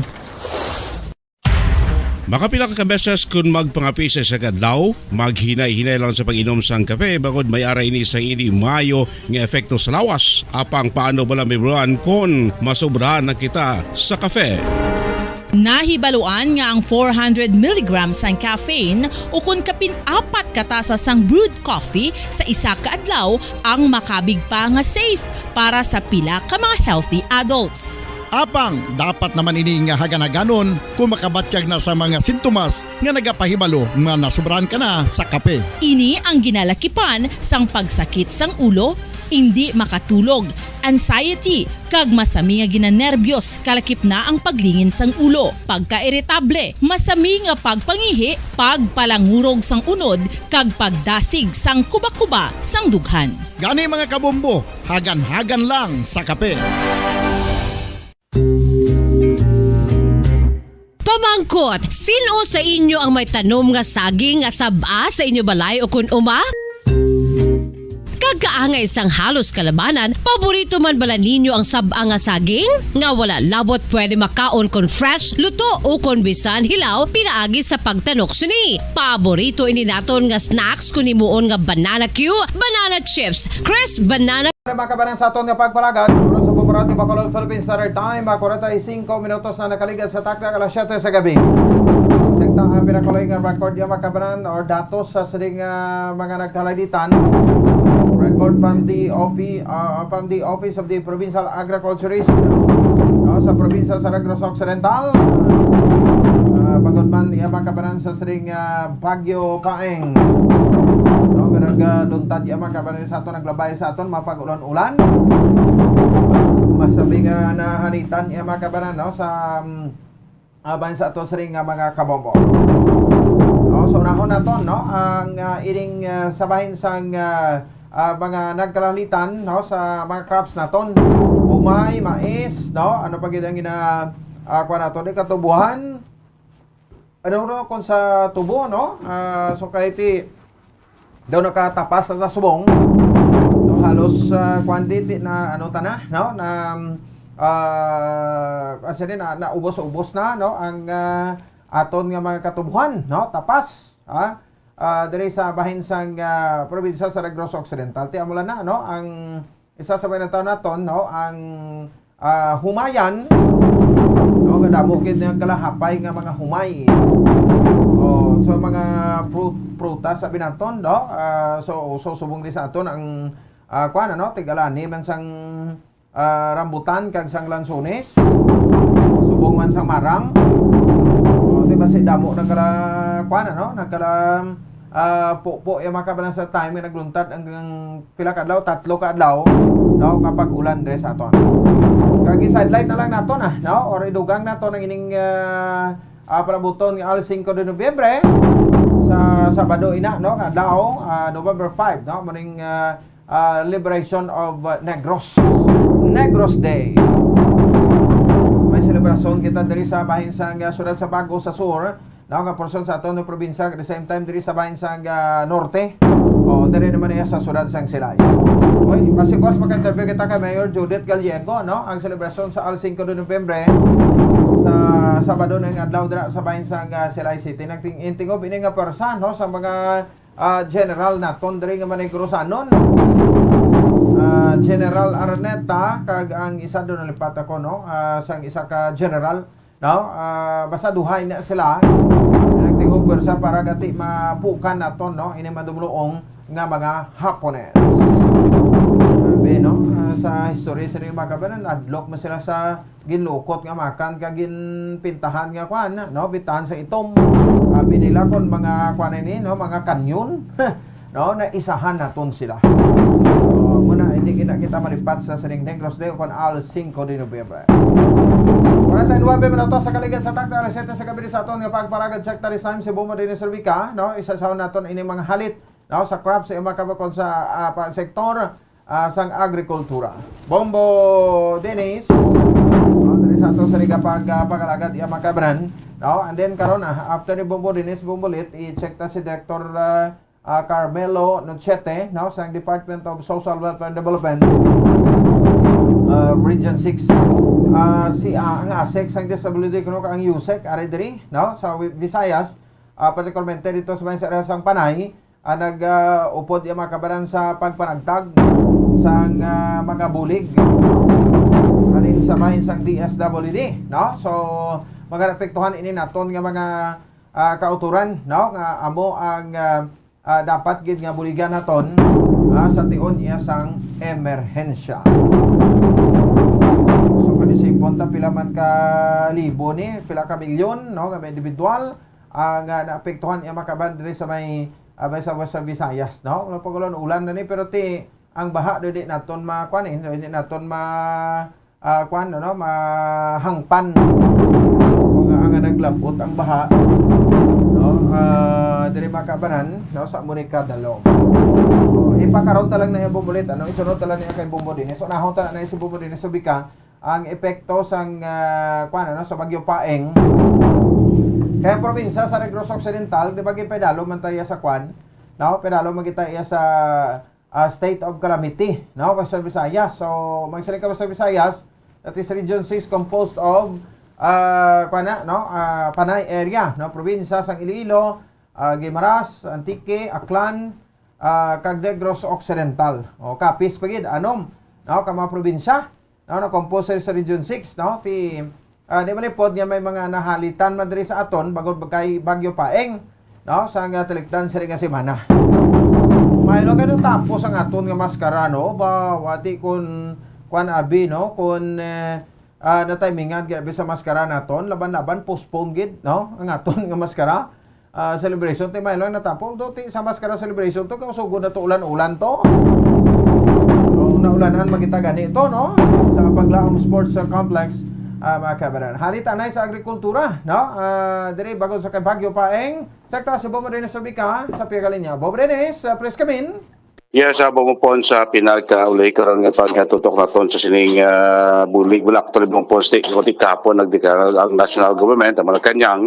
Makapila ka beses kon magpangape sa isa ka adlaw, maghinay-hinay lang sa pag-inom sang kape, bangod may ara ini sa hindi maayo nga epekto sa lawas. Apang paano bala, Ma'am Ron, kon masobrahan na kita sa kape? Nahibaluan nga ang four hundred milligrams sang caffeine, ukon kapin apat ka tasa sang brewed coffee sa isa ka adlaw, ang makabig pa nga safe para sa pila ka mga healthy adults. Apang dapat naman ini nga hagan-haganon kon makabatyag na sa mga sintomas nga nagapahibalo nga nasobrahan ka na sa kape. Ini ang ginalakipan sang pagsakit sang ulo, indi makatulog, anxiety, kag masami nga ginanerbyos, kalakip na ang paglingin sang ulo, pagkairitable, masami nga pagpangihi, pagpalangurog sang unod, kag pagdasig sang kuba-kuba sang dughan. Gani, mga kabombo, hagan-hagan lang sa kape. Pamangkot, sin-o sa inyo ang may tanom nga saging nga sab-a sa inyo balay o kun uma? Kag kaangay sang halos kalabanan, paborito man bala ninyo ang sab-a nga saging? Nga wala labot pwede makaon kon fresh, luto, o kon bisan hilaw pinaagi sa pagtanok sini. Paborito ini naton nga snacks kon himuon nga banana cue, banana chips, crisp banana Para makabanan sa aton nga pagpalagad, oras sa Buburat ni Bacolod, Philippines Standard Time, ah, kwarenta y cinco minutos na nakaligad sa taktak alas siyete sa gabi. Sa ta ang pinakuloy nga record nga makabanan or datos sa sining, ah, mga nagkalalitan. Record from the office, ah, from the Office of the Provincial Agriculturist, no, sa probinsya sa Negros Occidental. Ah, bangod man iya makabanan sa sining, ah, Bagyo Paeng. No, nga nagaluntad iya makabanan sa aton, naglabay sa aton, mapag-ulan-ulan. Masami nga naanitan iya makabanan, no, sa, um, ah, bahin sa ato sining nga mga kabombo. No, so unahon naton, no, ang, ah, ining, ah, sa bahin sang, ah, ah, mga nagkalalitan, no, sa mga crops naton. Humay, mais, no, ano pa gid ang gina-, ah, kuha naton, di katubuhan. Ano, no, kung sa tubo, no? Ah, so kahit ti daw nakatapas sa subong, no, halos, ah, kuwan di, ti na, ano, ta na, no? Na, ah, kasi na, naubos-ubos na, no? Ang, ah, aton nga mga katubuhan, no? Tapas, ah, ah, diri sa bahin sang, ah, probinsya sa Negros Occidental. Ti amo lang na, no? Ang isa sa mga taon naton, no, ang, ah, humayan, no, nga damo gid nga kalahapay nga mga humay. Oh, so mga fruit, prutas sa binaton, no? Ah, so, so subong di sa aton ang, ah, kuwan, ano, tigalani man sang, ah, rambutan kag sang lansones. Subong man sang marang. Oh, di ba si damo nagkala, kuwan, ano, nagkala, ah, pupo yung mga kabanan sa time nga nagluntad ang pila ka adlaw, tatlo ka adlaw, no, kapag ulan diri sa aton. Kag i-sidelight na lang nato na, no, or idugang nato ang ining, ah, ah, palabuton nga al cinco de Nobyembre. sa Sabado ina, no, nga adlaw, ah, November five, no, muning, ah, ah, Liberation of, ah, Negros. Negros Day. May selebrasyon kita diri sa bahin sang, ah, siyudad sa Bago sa Sur, no, nga porsyon sa aton nga probinsya, at the same time diri sa bahin sang, ah, Norte. O, diri naman iya sa siyudad sang Silay. Oy, masikwas maka-interview kita kay Mayor Judith Gallego, no? Ang selebrasyon sa Al Cinco de Noviembre sa Sabado na nga adlaw dira sa bahin sang, ah, Silay City. Nagting-, intingob ini nga pwersa, no, sa mga, ah, general naton diri nga Manegros-anon. Ah, General Araneta kag ang isa, doon nalipat ako, no? Ah, sang isa ka general, no? Ah, basta duha na sila. Nagtingog pwersa para gati mapukan naton, no, ini madumluong nga mga Hapones. Sabi, no, ah, sa history sa mga kabanan, adlok man sila sa ginlukot nga makan ka ginpintahan nga kwan, no, pintahan sa itom. Sabi nila kung mga kwan ini, no, mga kanyon, no, na isahan naton sila. So, muna, hindi kita, kita malipat sa sining Negros Day o kung Al Cinco de Noviembre. Forty-nine minutos sa kaligid sa takta, alas siyete sa gabi sa aton nga pagparagad. Check ta this time si Bombo Dennis Rubica, no, isa sa naton ini mga halit, no, sa crop sa mga kabakod sa, ah, pa-, sektor, ah, sang agrikultura. Bombo Dennis, no, diri sa ato sa liga pag, ah, pag-alagad, iya mga kabran, no? And then karon, ah, after ni Bombo Dennis, Bombo Lit, i-check ta si Director, ah, ah, Carmelo Nochete, no, sa Department of Social Welfare and Development, ah, Region six. Ah, si, ah, ang ASEC sang disability, kuno ka ang USEC, ari diri, no, sa Wi-, Visayas, ah, particularmente dito sa may sa area sang Panay, ah, nag, ah, upod yung mga kabanan sa pagpanagtag sang, ah, mga bulig halin sa bahin sang D S W D, no? So, mga naapektuhan ini naton nga mga, ah, kauturan, no? Nga amo ang, ah, ah, dapat gid nga buligan naton, ah, sa tion iya sang emerhensya. So, kung isipon ta pila man ka libo ni, pila ka milyon, no, nga mga individual, ah, nga naapektuhan iya mga kabanan diri sa may, ah, may sa West Visayas, no? Wala pa ulan, ulan na ni, pero ti, ang baha do di naton ma-, kuan eh, hindi naton ma-, ah, kuan, ano, mahangpan. Kung nga nga naglabot ang baha, no? Ah, diri mga kabanan, no, sa Murica, Dalom. So, ipakaron ta lang na yung bumulit, ano, isunod ta lang niya kay Bombo Dennis. So, nahon ta na na si Bombo Dennis, so bika, ang epekto sang, ah, kuan, ano, sa Bagyo Paeng. Kaya probinsya sa Negros Occidental, di ba, gipedalo man tayo sa kuan, no? Pedalo man kita iya sa, ah, state of calamity, no? Western Visayas. So, magsiling ka Western Visayas, that is Region six composed of, ah, kuan na, no? Ah, Panay area, no? Probinsya sang Iloilo, ah, Guimaras, Antique, Aklan, ah, kag Negros Occidental. O, Capiz pa gid, anom, no? Ka mga probinsya. No, no, composer sa Region six, no? Ti, ah, di man ipod nga may mga nahalitan man diri sa aton, bagod ba kay Bagyo Paeng, no? Sa nga talikdan sa nga semana. May lo, ganun tapos ang aton nga maskara, no? Ba, wati kun, kwan abi, no? Kun, eh, ah, natimingan, grabe sa maskara naton, laban-laban, postpone gid, no? Ang aton nga maskara. Ah, celebration, ti may lang natapos. Do, ti, sa maskara celebration to, kausugo na to, ulan-ulan to. Oh, naulanan, magita gani to, no? Sa Paglaom Sports, ah, Complex, ah, mga kabaran. Halit anay sa agrikultura, no? Ah, diri, bago sa kay Bagyo Paeng, sakta si Bobo Dennis Rubica, sa Pia Galinya. Bobo Dennis, ah, please come in. Yes, sa Bombo Pons, sa pinaka-uli karon nga pagkatutok naton sa sining, ah, bulig. Wala, actually, Bombo Pons, ti, kundi kahapon nagdeklara ang national government, ang Malacañang,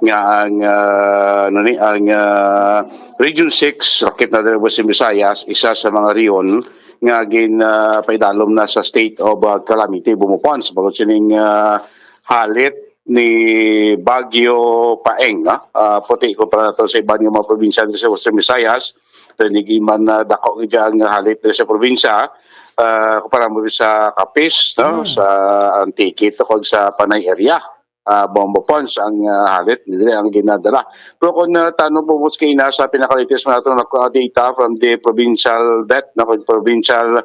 nga ang, ah, ano ni, ang, ah, Region six, lakip na diri Western Visayas, isa sa mga rehiyon nga gin, ah, paidalom na sa state of, ah, calamity, Bombo Pons. Bangod sining, ah, halit ni Bagyo Paeng, no? Ah, puti kumpara nato sa iban nga mga probinsya dito sa Western Visayas. So, hindi man, ah, dako gid ang halit dito sa probinsya, ah, kumpara mo sa Capiz, no? Hmm. Sa Antique, to, kag sa Panay area. Ah, Bombo Pons ang, ah, halit, dili ang ginadala. Pero kung, ah, tanong po mo sa kaina sa pinaka-latest na nato na, ah, data from the provincial vet, no? Provincial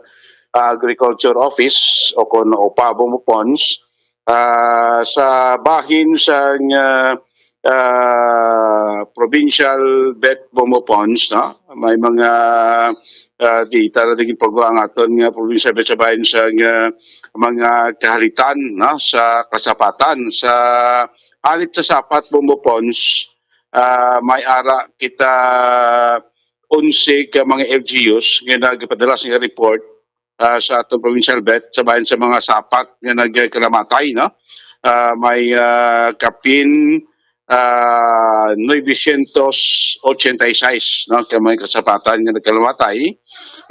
Agriculture Office o kung OPA, Bombo Pons, ah, sa bahin sang, ah, ah, Provincial Vet Bombo Pons, no? May mga, ah, data na naging pagwa ang aton nga provincial vet sa bahin sang, ah, mga kahalitan, no? Sa kasapatan, sa alit sa sapat, Bombo Pons, Ah, may ara kita onse ka mga L G Us nga nagpadala sa report, ah, sa atong provincial BET sa bahin sa mga sapat nga nagkalamatay, no? Ah, may, ah, kapin, ah, novecientos ochenta y seis, no, ka mga kasapatan nga nagkalamatay,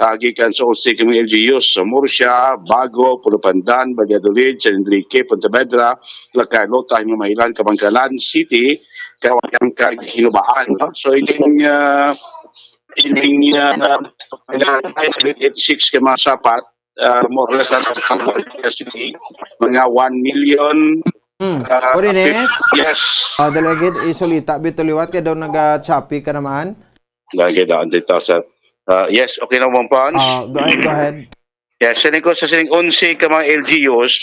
ah, gikan sa onse ka mga L G Us sa Murcia, Bago, Pulo Pandan, Valladolid, San Enrique, Pontevedra, La Carlota, Himamaylan, Kabankalan City, Kawayan, kag Hinubaan, no? So, ining, ah, ining, ah, eighty-six ka mga sapat, ah, more or less, nasa City, mga one million, Hmm. ah, Pwede ni? fif-, yes. Ah, delegate, isulita bito liwat kay daw naga-choppy ka naman. Lagi daw, dito, sir. Ah, yes, okay na, Bong Pons? Ah, go ahead, go ahead. Yes, sining ko sa sining onse ka mga L G Us,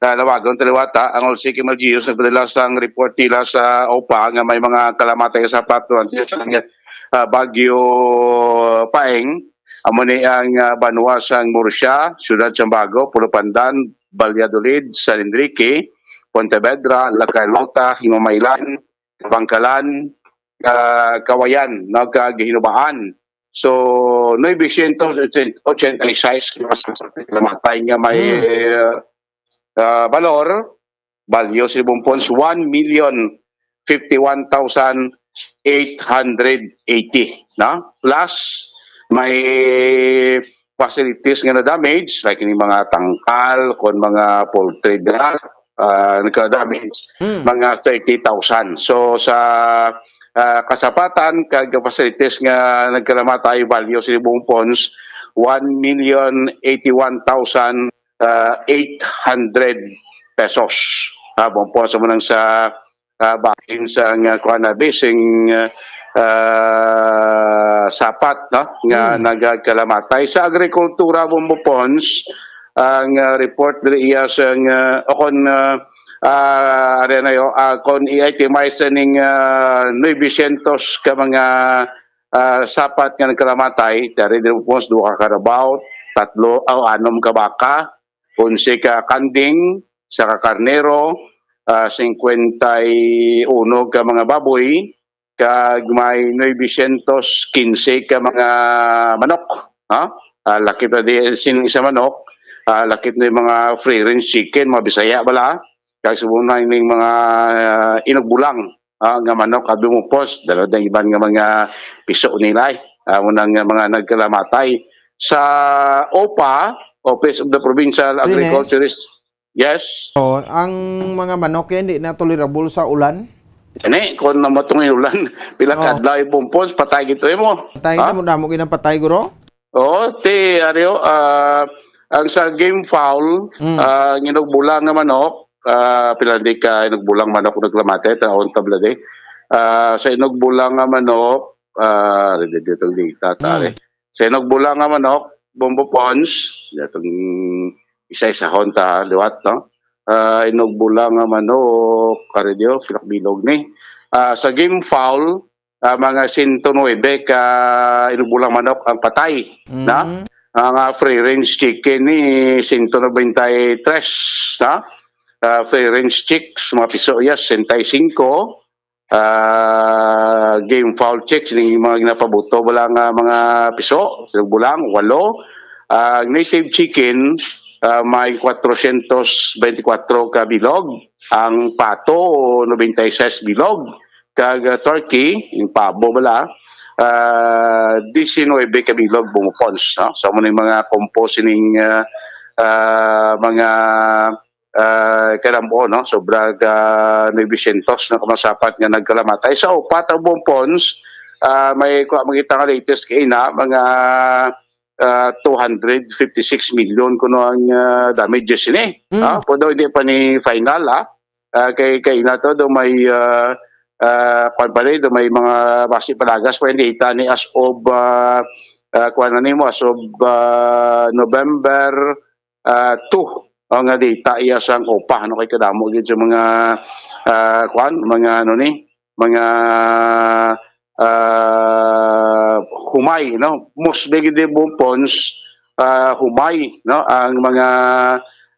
na lawagon taliwata, ang onse ka mga L G Us nagpadala sang report nila sa OPA nga may mga kalamatay sa patron sa, ah, Bagyo Paeng. Amo ni ang, ah, banwa sang Murcia, Siyudad sang Bago, Pulo Pandan, Valladolid, San Enrique, Pontevedra, La Carlota, Himamaylan, Kabankalan, ah, Kawayan, no, kag Hinubaan. So, novecientos ochenta y seis ka mga namatay nga may, Hmm. ah, ah, balor, value sa Bong Pons, one million fifty-one thousand eight hundred eighty, no? Plus, may facilities nga na-damage, like yung mga tangkal, kon mga poultry, ah, nagka-damage, Mm. mga thirty thousand. So, sa, ah, kasapatan, kag facilities nga nagkalamatay, value sa Bong Pons, one million eighty-one thousand, ah, eight hundred pesos. Ah, Bong Pons, amo nang sa, ah, bahin sa nga, kuha na, bising, ah, sapat, no, nga Hmm. nagkalamatay. Sa agrikultura, Bong Pons, ang, ah, report diri iya sa nga, o kon, ah, ah, ari na yo, ah, kon i-itemize ning, ah, novecientos ka mga, ah, sapat nga nagkalamatay, dari diri, Bong Pons, duha ka carabao, tatlo, o anom ka baka, onse ka kanding, isa ka karnero, ah, singkwenta y uno ka mga baboy, kag may novecientos quince ka mga manok, ha? Ah, lakip na di sing isa manok, ah, lakip na yung mga free range chicken, mga Bisaya bala, kag subong na ining mga, ah, inugbulang, ah, nga manok, abi mo pos, dala na iban nga mga piso nila, eh. Ah, mo nang mga nagkalamatay. Sa OPA, Office of the Provincial Rines? Agriculturist, yes. Oh, ang mga manok yan, di na tolerable sa ulan? Gani, kung namatong yung ulan, pila Oh. ka adlaw yung pumpos, patay gito mo. Patay Ha? na mo, damo ginang patay, guro? Oo, ti, Ario, ah, ang sa game fowl, Mm. ah, ang inugbulang nga manok, ah, pila di ka inugbulang manok naglamate, taon tabla di. Ah, sa inugbulang nga manok, ah, di, di, di, di, tatari. Mm. Sa inugbulang nga manok, Bombo Pons, datong isa-isahon ta, liwat, no? Ah, inugbulang nga manok, kari diyo, pilak bilog ni. Ah, sa game fowl, ah, mga sento nuebe ka inugbulang manok ang patay, Mm. na? Ang, ah, free range chicken ni sento nobenta y tres, na? Ah, free range chicks, mga piso iya, sesenta y cinco. Ah, game fowl chicks, ning mga ginapabuto, wala nga mga piso, sa bulang, walo. Ang native chicken, ah, may kwatrocientos beintikwatro ka bilog. Ang pato, nobenta y seis bilog. Kag, ah, turkey, yung pabo bala, ah, diecinuebe ka bilog, Bombo Pons, no? So, amo na yung mga compost ning, ah, ah, mga, ah, kalambo, no? Sobra ka novecientos na kamasapat nga nagkalamatay. Sa upat, ang Bombo Pons, ah, may kuha makita nga latest kay na, mga, ah, two hundred fifty-six million kuno ang, ah, damages ini. Mm. Ah, pero hindi pa ni final, ah. Ah, kay, kay na to, do may, ah, ah, kwan pa rin, do may mga basi palagas pa yung data ni as of, ah, ah, kwan na nimo, as of, ah, November, ah, two. O nga data iya sang OPA, ano, kay kadamo gid sa mga, ah, kwan, mga ano ni, mga, ah, humay, no? Mostly gid Bombo Pons, ah, humay, no? Ang mga,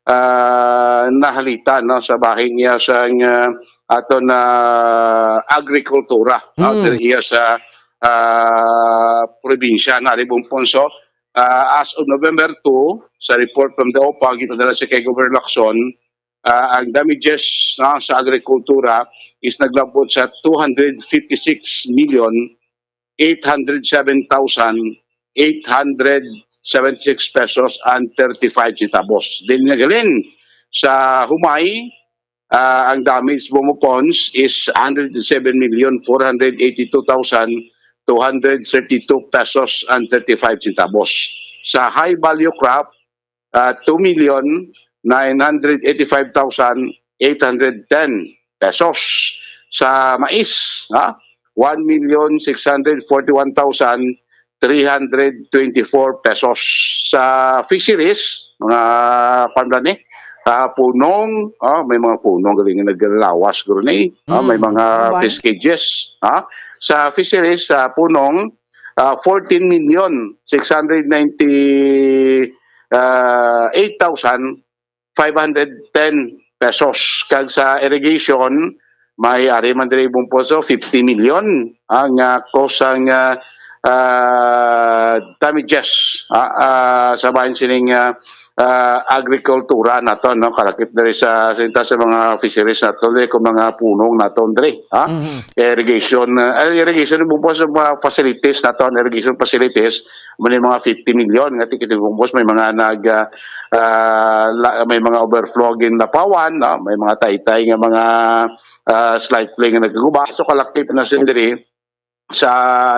ah, nahalita, no, sa bahin niya sang, ah, aton na agrikultura, no, Mm. diri iya sa, ah, probinsya na Ribong Ponso. Ah, as of November two, sa report from the OPA, gipadala siya kay Governor Lacson, ah, ang damages, no, sa agrikultura is naglabot sa two hundred fifty-six million eight hundred seven thousand eight hundred seventy-six pesos and thirty-five centavos. Din nagalin sa humay, ah, ang damage, Bombo Pons, is one hundred seven million four hundred eighty-two thousand two hundred thirty-two pesos and thirty-five centavos. Sa high value crop, ah, two million nine hundred eighty-five thousand eight hundred ten pesos. Sa mais, ha, one million six hundred forty-one thousand three hundred twenty-four pesos. Sa fisheries, mga kwan ba ni? Ah, punong, ah, may mga punong galing nga naglalawas guro ni. Ah, may Mm, mga tambay. Fish cages, ah. Sa fisheries, sa punong, ah, fourteen million six hundred ninety, ah, eight thousand five hundred ten pesos. Kag sa irrigation, may ari man diri, Bombo Pons, fifty million ang, ah, cost sang, ah, ah, damages, ah, ah, sa bahin sining, ah, ah, agrikultura naton, no? Kalakip diri sa, sa, sa mga fisheries naton, diri, kung mga punong naton diri, ha? Mhm. Irrigation, ah, irrigation, Bombo Pons, sa mga facilities naton, irrigation facilities, may mga fifty million nga tikit, Bombo Pons, may mga nag, ah, ah, la-, may mga overflow gin lapawan, no? May mga taytay nga mga, ah, slight play nga nagkaguba. So, kalakip na sila diri sa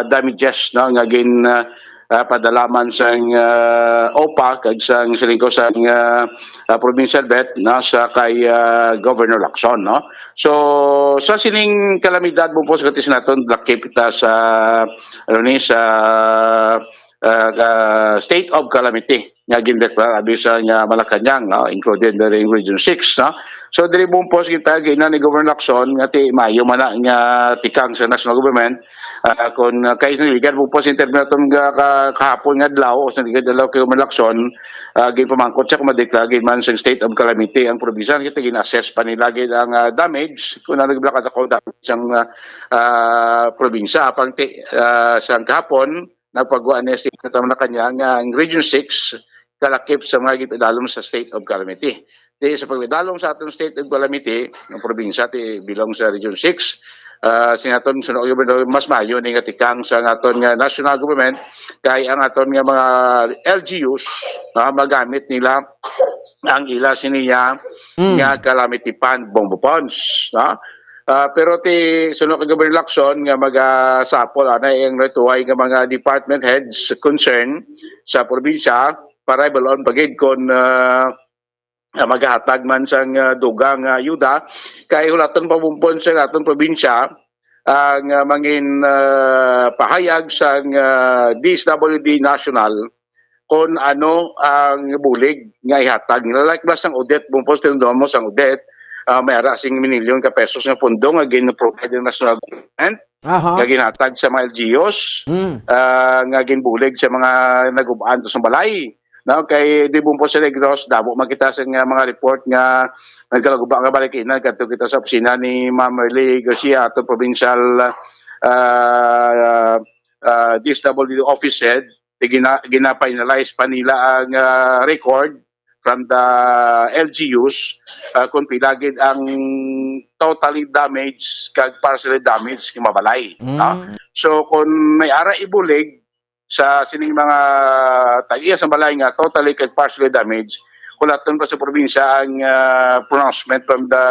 damages, no, nga gin, ah, ah, padalaman sang, ah, OPA kag sang, siling ko, sang, ah, ah, provincial debt, no, sa kay, ah, Governor Lacson, no. So, sa sining kalamidad, Bombo Pons, kati sa naton, lakip kita sa, ano ni, sa, ah, ah, state of calamity nga gindeklara abi sa nga Malacañang, no, included na rin Region six, no. So, diri, Bombo Pons, kita gina ni Governor Lacson nga ti maayo man na nga tikang sa national government, ah, kung, ah, kay niligan, Bombo Pons, sa interview naton nga ka-, kahapon nga adlaw o sa niligan adlaw kay Governor Lacson, ah, ginpamangkot siya kung madeklara gid man sang state of calamity ang probinsya. Kita gin-assess pa nila gid ang, ah, damage kung ano gid kadako damage sang, ah, ah, probinsya. Apang ti-, ah, sang kahapon, nagpagawa ni estimate naman na kanya nga ang Region six kalakip sa mga gipidalom sa state of calamity. Di sa pagpidalom sa atong state of calamity, ang probinsya ti belong sa Region six, ah, sinaton sunod gobernador, mas maayo ni nga tikang sa aton nga national government kay ang aton nga mga L G Us, ah, magamit nila ang ila siniya Mm. nga calamity fund, Bombo Pons, no? Ah, pero ti sunod kay Governor Lacson nga magasapol anay ang natuway nga mga department heads concern sa probinsya para ibalon pa gid kon, ah, ah, maghatag man sang, ah, dugang nga ayuda kay hulaton pa, Bombo Pons, sa aton probinsya ang, ah, mangin, ah, pahayag sang, ah, D S W D National kon ano ang bulig nga ihatag nila. Like ba sang Odette, Bombo Pons, tinumdoman mo sang Odette, ah, may ara sing minilyon ka pesos nga pondo nga gin-provide ng national government, Aha. nga ginhatag sa mga L G Us, Mm. ah, nga ginbulig sa mga nagubaan to sa balay. No, kay di, Bombo Pons, sa Negros, damo man kita sa nga mga report nga nagkalaguba nga balay kainan kadto kita sa opisina ni Ma'am Merly Garcia, ato provincial, ah, ah, D S W D office head. Di gina-, gina-finalize pa nila ang, ah, record from the L G Us, ah, kung pila gid ang totally damage kag partially damage nga mabalay, no? Mm. So, kung may ara ibulig sa sining mga tag-iya sa balay nga totally kag partially damage, hulaton pa sa probinsya ang, ah, pronouncement from the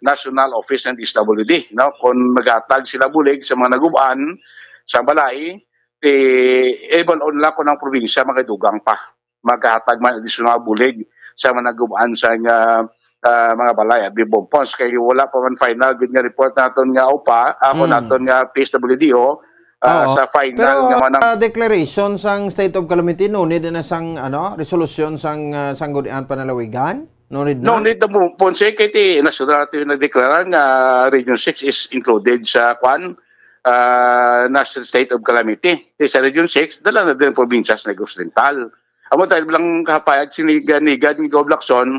National Office ng D S W D, no? Kung maghatag sila bulig sa mga nagub-an sa balay, eh, even on lang kung ang probinsya magadugang pa, maghatag man additional bulig sa mga nagub-an sa nga, ah, mga balay, abi, Bombo Pons, kay wala pa man final gid nga report naton nga OPA, ako Mm. naton nga P S W D O, ah, Oo. sa final Pero, nga man ang ah, declaration sang state of calamity, no need na sang, ano, resolusyon sang, ah, Sangguniang Panlalawigan? No need na? No need na, Bombo Pons, eh, kay ti nasyonal nato yung nagdeklara nga Region six is included sa, kwan, ah, national state of calamity. Ti sa Region six, dala na din ang probinsya sa Negros Oriental. Amo tayo lang kahapayag, siniganigan ni Gov Lacson,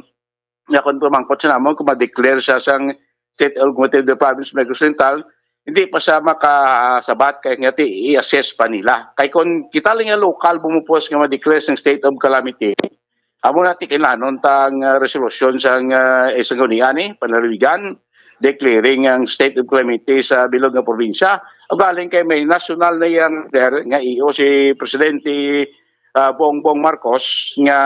nga kung pamangkot sa namon kung ma-declare siya sang state of community of the province of Negros Oriental, hindi pa siya makasabat kay nga ti i-assess pa nila. Kay kung kita lang yung local bumupos nga ma-declare sang state of calamity, amo na ti kinahanglan tang, ah, resolusyon sang, ah, isang gunian ni panlalawigan declaring ang state of calamity sa bilog nga probinsya. Galing kay may national na yang leader nga iyo si Presidente, ah, Bongbong Marcos nga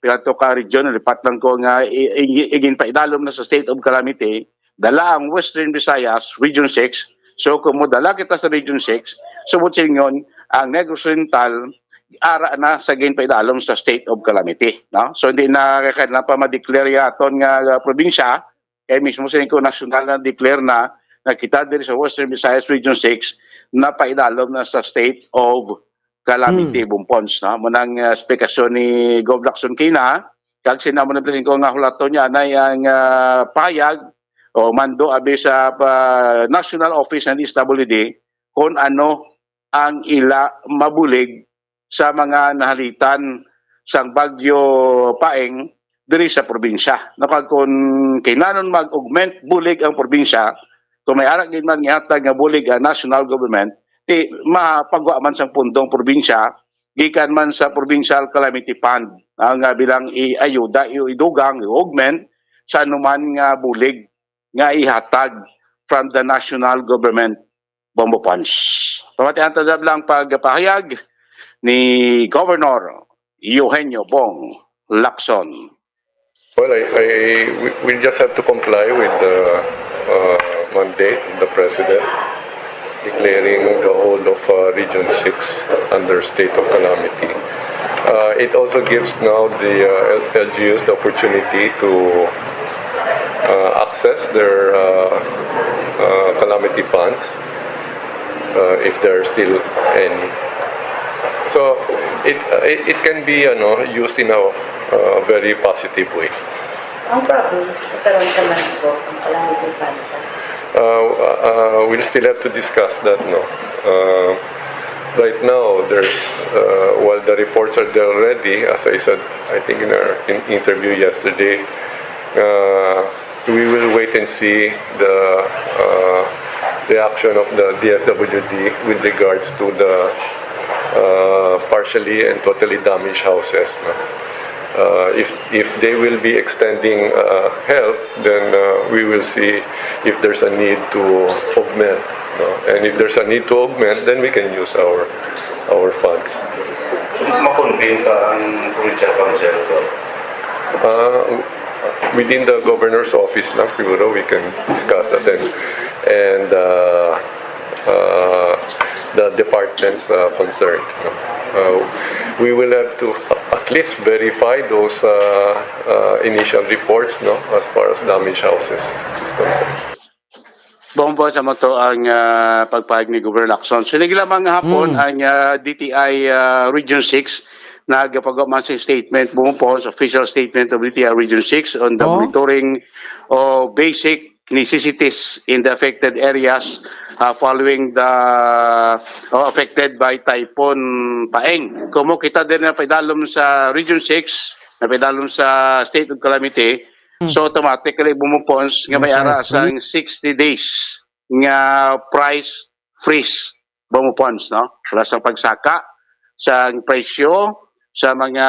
pila to ka region, lipat lang ko nga i-, i-, iginpaidalom na sa state of calamity, dala ang Western Visayas, Region six. So, kung modala kita sa Region six, subot sa ingon, ang Negros Oriental, ara na sa ginpaidalom sa state of calamity, no? So, hindi na kailangan pa ma-declare ya aton nga, uh, probinsya, kay mismo sa ko national na declare na, na kita diri sa Western Visayas Region six, napaidalom na sa state of calamity, Hmm. Bumpons, no? Mo nang, uh, esplikasyon ni Gov Lacson Quina, kag sinamo na ko nga hulaton niya anay ang, uh, payag o mando abi sa, uh, National Office ng D S W D kung ano ang ila mabulig sa mga nahalitan sang Bagyo Paeng diri sa probinsya. No, kag kung kinanon mag-augment bulig ang probinsya, kung may ara gid man gihatag nga bulig ang national government, ti mapagwa man sang pundong probinsya gikan man sa Provincial Calamity Fund, ah, nga bilang iayuda, idugang, i-augment sa anuman nga bulig nga ihatag from the national government, Bombo Pons. Pamatian ta lang pagpahayag ni Governor Eugenio Bong Lacson. Well, I, I, we, we just have to comply with the, uh, mandate of the President declaring the whole of, uh, Region six under state of calamity. Uh, it also gives now the, uh, L-, L G Us the opportunity to, uh, access their, uh, uh, calamity funds, uh, if there are still any. So, it, it, it can be, ano, used in a, uh, very positive way. Ang province, usaron ka man po ang calamity fund ka? Uh, uh, we'll still have to discuss that, no? Uh, right now, there's, uh, while the reports are there already, as I said, I think in our in interview yesterday, uh, we will wait and see the, uh, reaction of the D S W D with regards to the, uh, partially and totally damaged houses, no? Uh, if, if they will be extending, uh, help, then, uh, we will see if there's a need to augment, no? And if there's a need to augment, then we can use our, our funds. So, ma-convene pa ang provincial council, sir? Uh, within the governor's office lang, siguro we can discuss that and, and, uh, uh, the departments, uh, concerned, no? Uh, we will have to at least verify those, uh, uh, initial reports, no, as far as damaged houses is concerned. Bombo sa mo to ang, ah, pagpahayag ni Governor Lacson. So, nagila mga hapon Hmm. ang, ah, D T I, ah, Region six, nagapagawa man sa statement, Bombo, sa official statement of D T I Region six on the Oh. monitoring of basic necessities in the affected areas, ah, following the, oh, affected by Typhoon Paeng. Kumo kita din na paidalom sa Region six, na paidalom sa state of calamity, Hmm. So, automatically, bumupons nga may May ara price free? sang sixty days nga price freeze, bumupons, no? Wala sang pagsaka sa presyo sa mga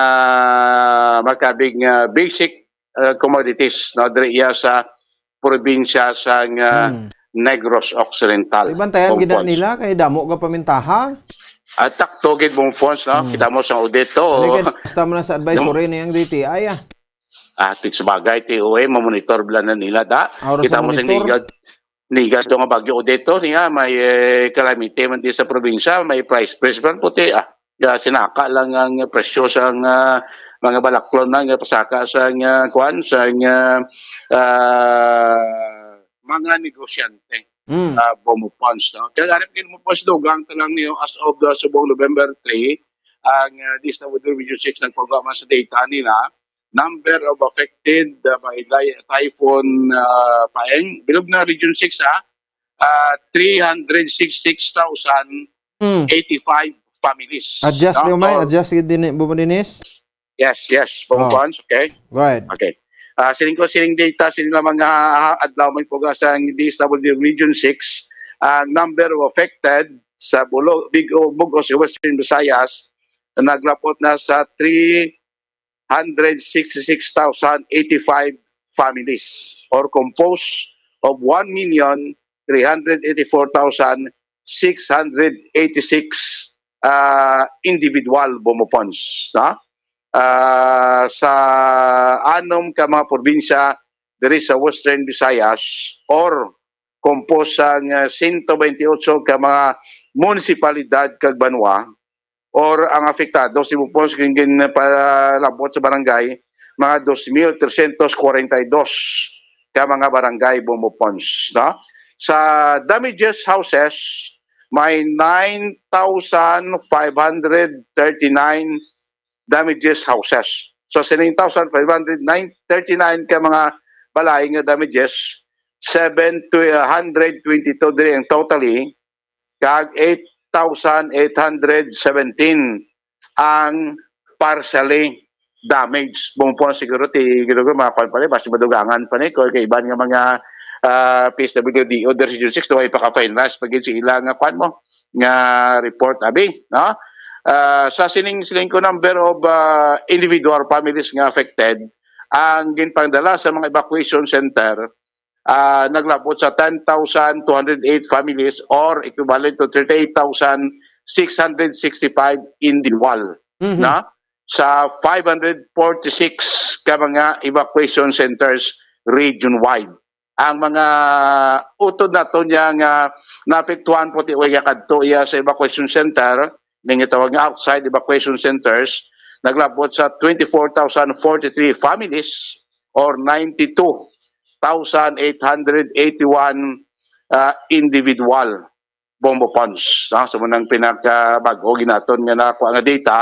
makabig nga basic, uh, commodities, no? Diri iya sa probinsya sang, uh, Hmm. Negros Occidental. Ibantayan gid na Bumupons. nila kay damo ka pamintaha. At takto gid, bumupons, no? Hmm. Kita mo sa audit to. Dali kay basta man sa advisory Dam- ni ang D T I, ah. Ah, ti sabagay, ti, uy, mamonitor bala na nila, da. Oras Kita ang mo sa monitor. Nigad, nigad do nga Bagyo Odette, niya, may, eh, calamity man di sa probinsya, may price freeze man puti, ah. Ya, sinaka lang ang presyo sa, ah, mga balaklon na nga pasaka sa, ah, kwan, sa, ah, ah, mga negosyante, Mm. ah, Bombo Pons, no? Kaya arap din mo po sa dugang talang niyo as of the subong November three, ang, ah, D S W D Region six nagpagawa man sa data nila, number of affected, uh, by Lai-, Typhoon, uh, Paeng. Bilog na Region six, ha? Uh, three hundred sixty-six thousand eighty-five Hmm. families. Adjust, no? Leomay. So, adjust gid din, Bobo Dennis. Yes, yes. Oh. Pons, okay? Go ahead. Okay. Ah, sining ko, sining data, sining lamang nga, ah, adlaw may puga sa D S W D Region six, ang number of affected sa Bulo-, Big-, o Bug-os, Western Visayas, naglabot na sa three hundred sixty-six thousand eighty-five families, or composed of one million three hundred eighty-four thousand six hundred eighty-six, ah, individual, Bombo Pons, no? Ah, sa anom ka mga probinsya diri sa Western Visayas, or composed sang, ah, sento bentiocho ka mga munisipalidad kag banwa, or ang apektado sa Bombo Pons, gin-, ginpalabot sa barangay, mga dos mil trescientos cuarenta y dos ka mga barangay, Bombo Pons, no? Sa damages houses, may nine thousand five hundred thirty-nine damages houses. So, sa nine thousand five hundred thirty-nine ka mga balay nga damages, seven to a hundred twenty-two diri ang totally, kag eight thousand eight hundred seventeen ang partially damaged. Bungpon siguro ti, siguro mga kwan pa ni, mas madugangan pa ni, kung kay iban nga mga, ah, P S W D o Region six, na may paka-finalize pa gid sa ila nga kwan mo, nga report, abi, no? Ah, sa sining, sining ko number of, ah, individual families nga affected, ang ginpangdala sa mga evacuation center, ah, naglabot sa ten thousand two hundred eight families, or equivalent to thirty-eight thousand six hundred sixty-five individual, Mhm. na sa five hundred forty-six ka mga evacuation centers region-wide. Ang mga utod nato niya nga naapektuhan po ti way kadto iya sa evacuation center, ning gitawag nga outside evacuation centers, naglabot sa twenty-four thousand forty-three families, or ninety-two thousand eight hundred eighty-one, ah, individual, Bombo Pons, no? So, mo nang pinakabag-o ginaton nga nakuha nga data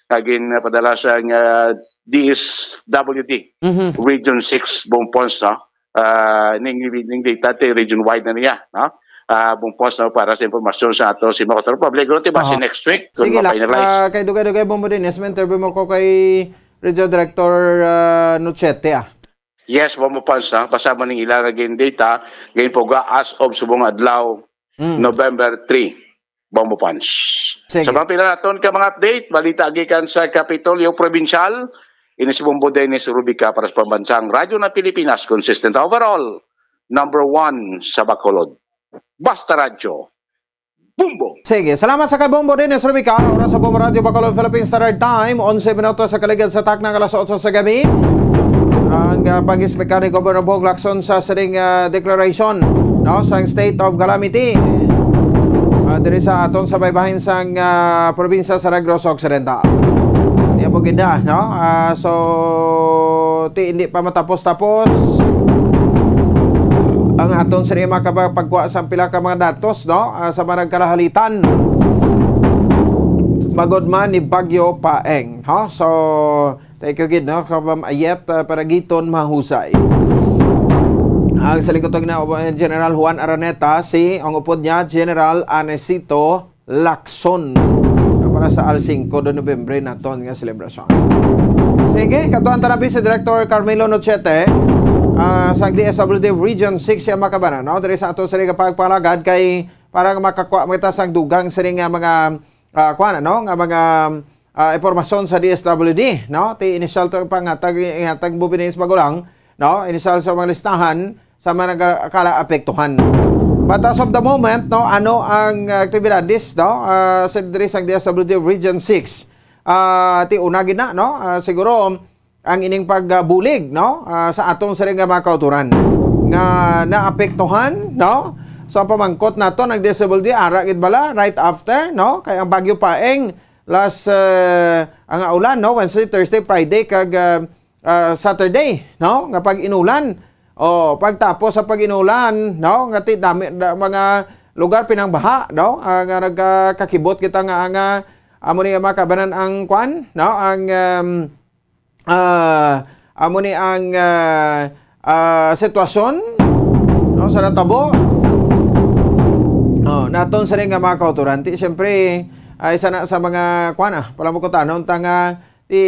nga ginpadala sa, ah, D S W D, Mhm. Region six, Bombo Pons, no? Ah, ning, ning data ti region-wide na niya, no? Ah, Bombo Pons, no, para sa impormasyon sa ato si mga katropa. Public, ti ba, si Aha. next week, kung Sige lang. ma-finalize. Ah, kay dugay-dugay, Bombo Dennis, may interview mo ko kay Regional Director, ah, Nochete, ah. Yes, Bombo Pons, ha? Basta mo ning ila nga gin data, gin puga as of subong adlaw, Mm. November three, Bombo Pons. Sige. Sa mga pila naton ka mga update, balita gikan sa Kapitolyo Provincial, ini si Bombo Dennis Rubica para sa Pambansang Radyo ng Pilipinas, consistent overall, number one sa Bacolod. Basta Radyo, Bombo! Sige, salamat sa kay Bombo Dennis Rubica. Oras sa Bombo Radyo Bacolod, Philippine Standard Time, onse minutos sa kaligad sa takna nga alas otso sa gabi. Ang, ah, pag-esplika ni Governor Bong Lacson sa sining, ah, declaration, no, sang state of calamity, ah, diri sa aton sa baybahin sang, ah, probinsya sa Negros Occidental. Di po gid na, no? Ah, so, ti, hindi pa matapos-tapos ang aton sini makapagkuha sa pila ka mga datos, no? Ah, sa mga nagkalahalitan, magod man ni Bagyo Paeng, ha? So, thank you gid, no? Kabam Ayet, ah, Paragiton Mahusay. Ang sa likod na, uh, General Juan Araneta, si, ang upod niya, General Anesito Lacson. Para sa al singko de Nobyembre naton nga selebrasyon. Sige, katuan ta na si Director Carmelo Nochete, ah, sa D S W D Region six siya makabanan, no? Diri sa ato sa Liga Pagpalagad kay para makakuha mo kita sa dugang sini nga mga, ah, kuan, ano, nga mga, ah, impormasyon sa D S W D, no? Ti initial to pangatag, ihatag mo binis magulang, no? Initial sa mga listahan sa mga nagkala apektuhan. But as of the moment, no, ano ang, ah, aktibidades, no, ah, sa diri sa D S W D Region six? Ah, ti una gid na, no? Ah, siguro ang ining pagbulig, no, ah, sa aton sini nga mga kauturan nga naapektuhan, no? So, ang pamangkot nato ng D S W D, ara gid bala right after, no? Kay ang Bagyo Paeng last, ah, ang ulan, no? Wednesday, Thursday, Friday, kag, ah, ah, Saturday, no? Nga pag-inulan. O, pagtapos sa pag-inulan, no? Nga ti dami, da, mga lugar pinangbaha, no? Ah, nga nagkakibot kita nga, nga amo ni makabanan ang kwan, no? Ang, um, ah, amo ni ang, ah, ah, sitwasyon, no? Sa natabo. Oh, naton sa nga mga kauturan. Ti, siyempre, ay isa na sa mga, kwan, ah, palamukutanon ta nga Ti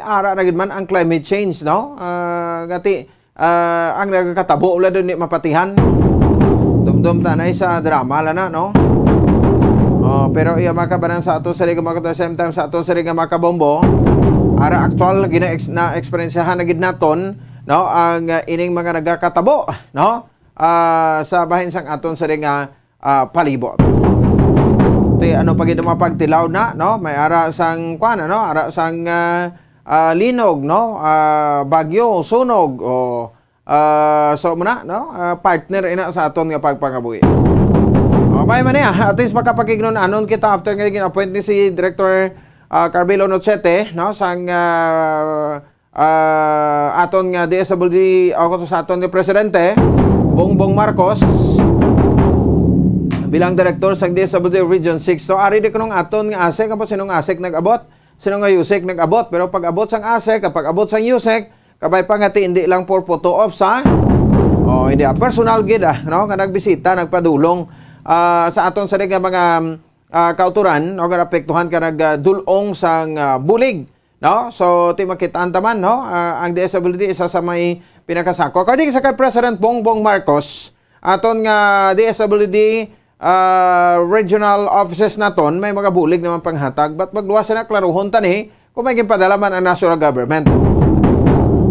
ara na gid man ang climate change, no? Ah, gati, ah, ang nagakatabo wala daw ni mapatihan. Dumdum ta na sa drama la na, no? Oh, pero iya, mga kabanan, sa ato sa liga, mga kabanan, same time sa ato sa liga, mga kabombo, ara aktual gina-ex-, na-eksperyensyahan na gid naton, no, ang, ah, ining mga nagakatabo, no, ah, sa bahin sang aton sa liga, ah, palibot. Ti ano pa gid ang mga pagtilaw na, no? May ara sang, kuwan, ano? Ara sang, ah, ah, linog, no? Ah, bagyo, sunog, o, ah, so muna, no? Ah, partner ina sa aton nga pagpangabuhi. O, may man niya. At least makapakignon-anon kita after nga gin-appoint ni si Director, ah, Carmelo Nochete, no? Sang, ah, ah, aton nga D S W D, o kung sa aton nga presidente, Bongbong Marcos, bilang direktor sa D S W D Region six. So, ari di kunong aton nga asek, apo sinong asek nag-abot? Sino nga usek nag-abot? Pero pag-abot sang asek, kapag abot sang usek, kabay pa nga ti hindi lang for photo ops, ha? O, hindi, ah, personal gid, ah, no? Nga nagbisita, nagpadulong, ah, sa aton sa nga mga, ah, kauturan, no? Nga naapektuhan ka nag, ah, dulong sang, ah, bulig, no? So, ti makitaan ta man, no? Ah, ang D S W D isa sa may pinakasako. According sa kay President Bongbong Marcos, aton nga D S W D, ah, regional offices naton, may mga bulig naman panghatag. But magluwas na, klaruhon ta ni kung may ginpadala man ang national government.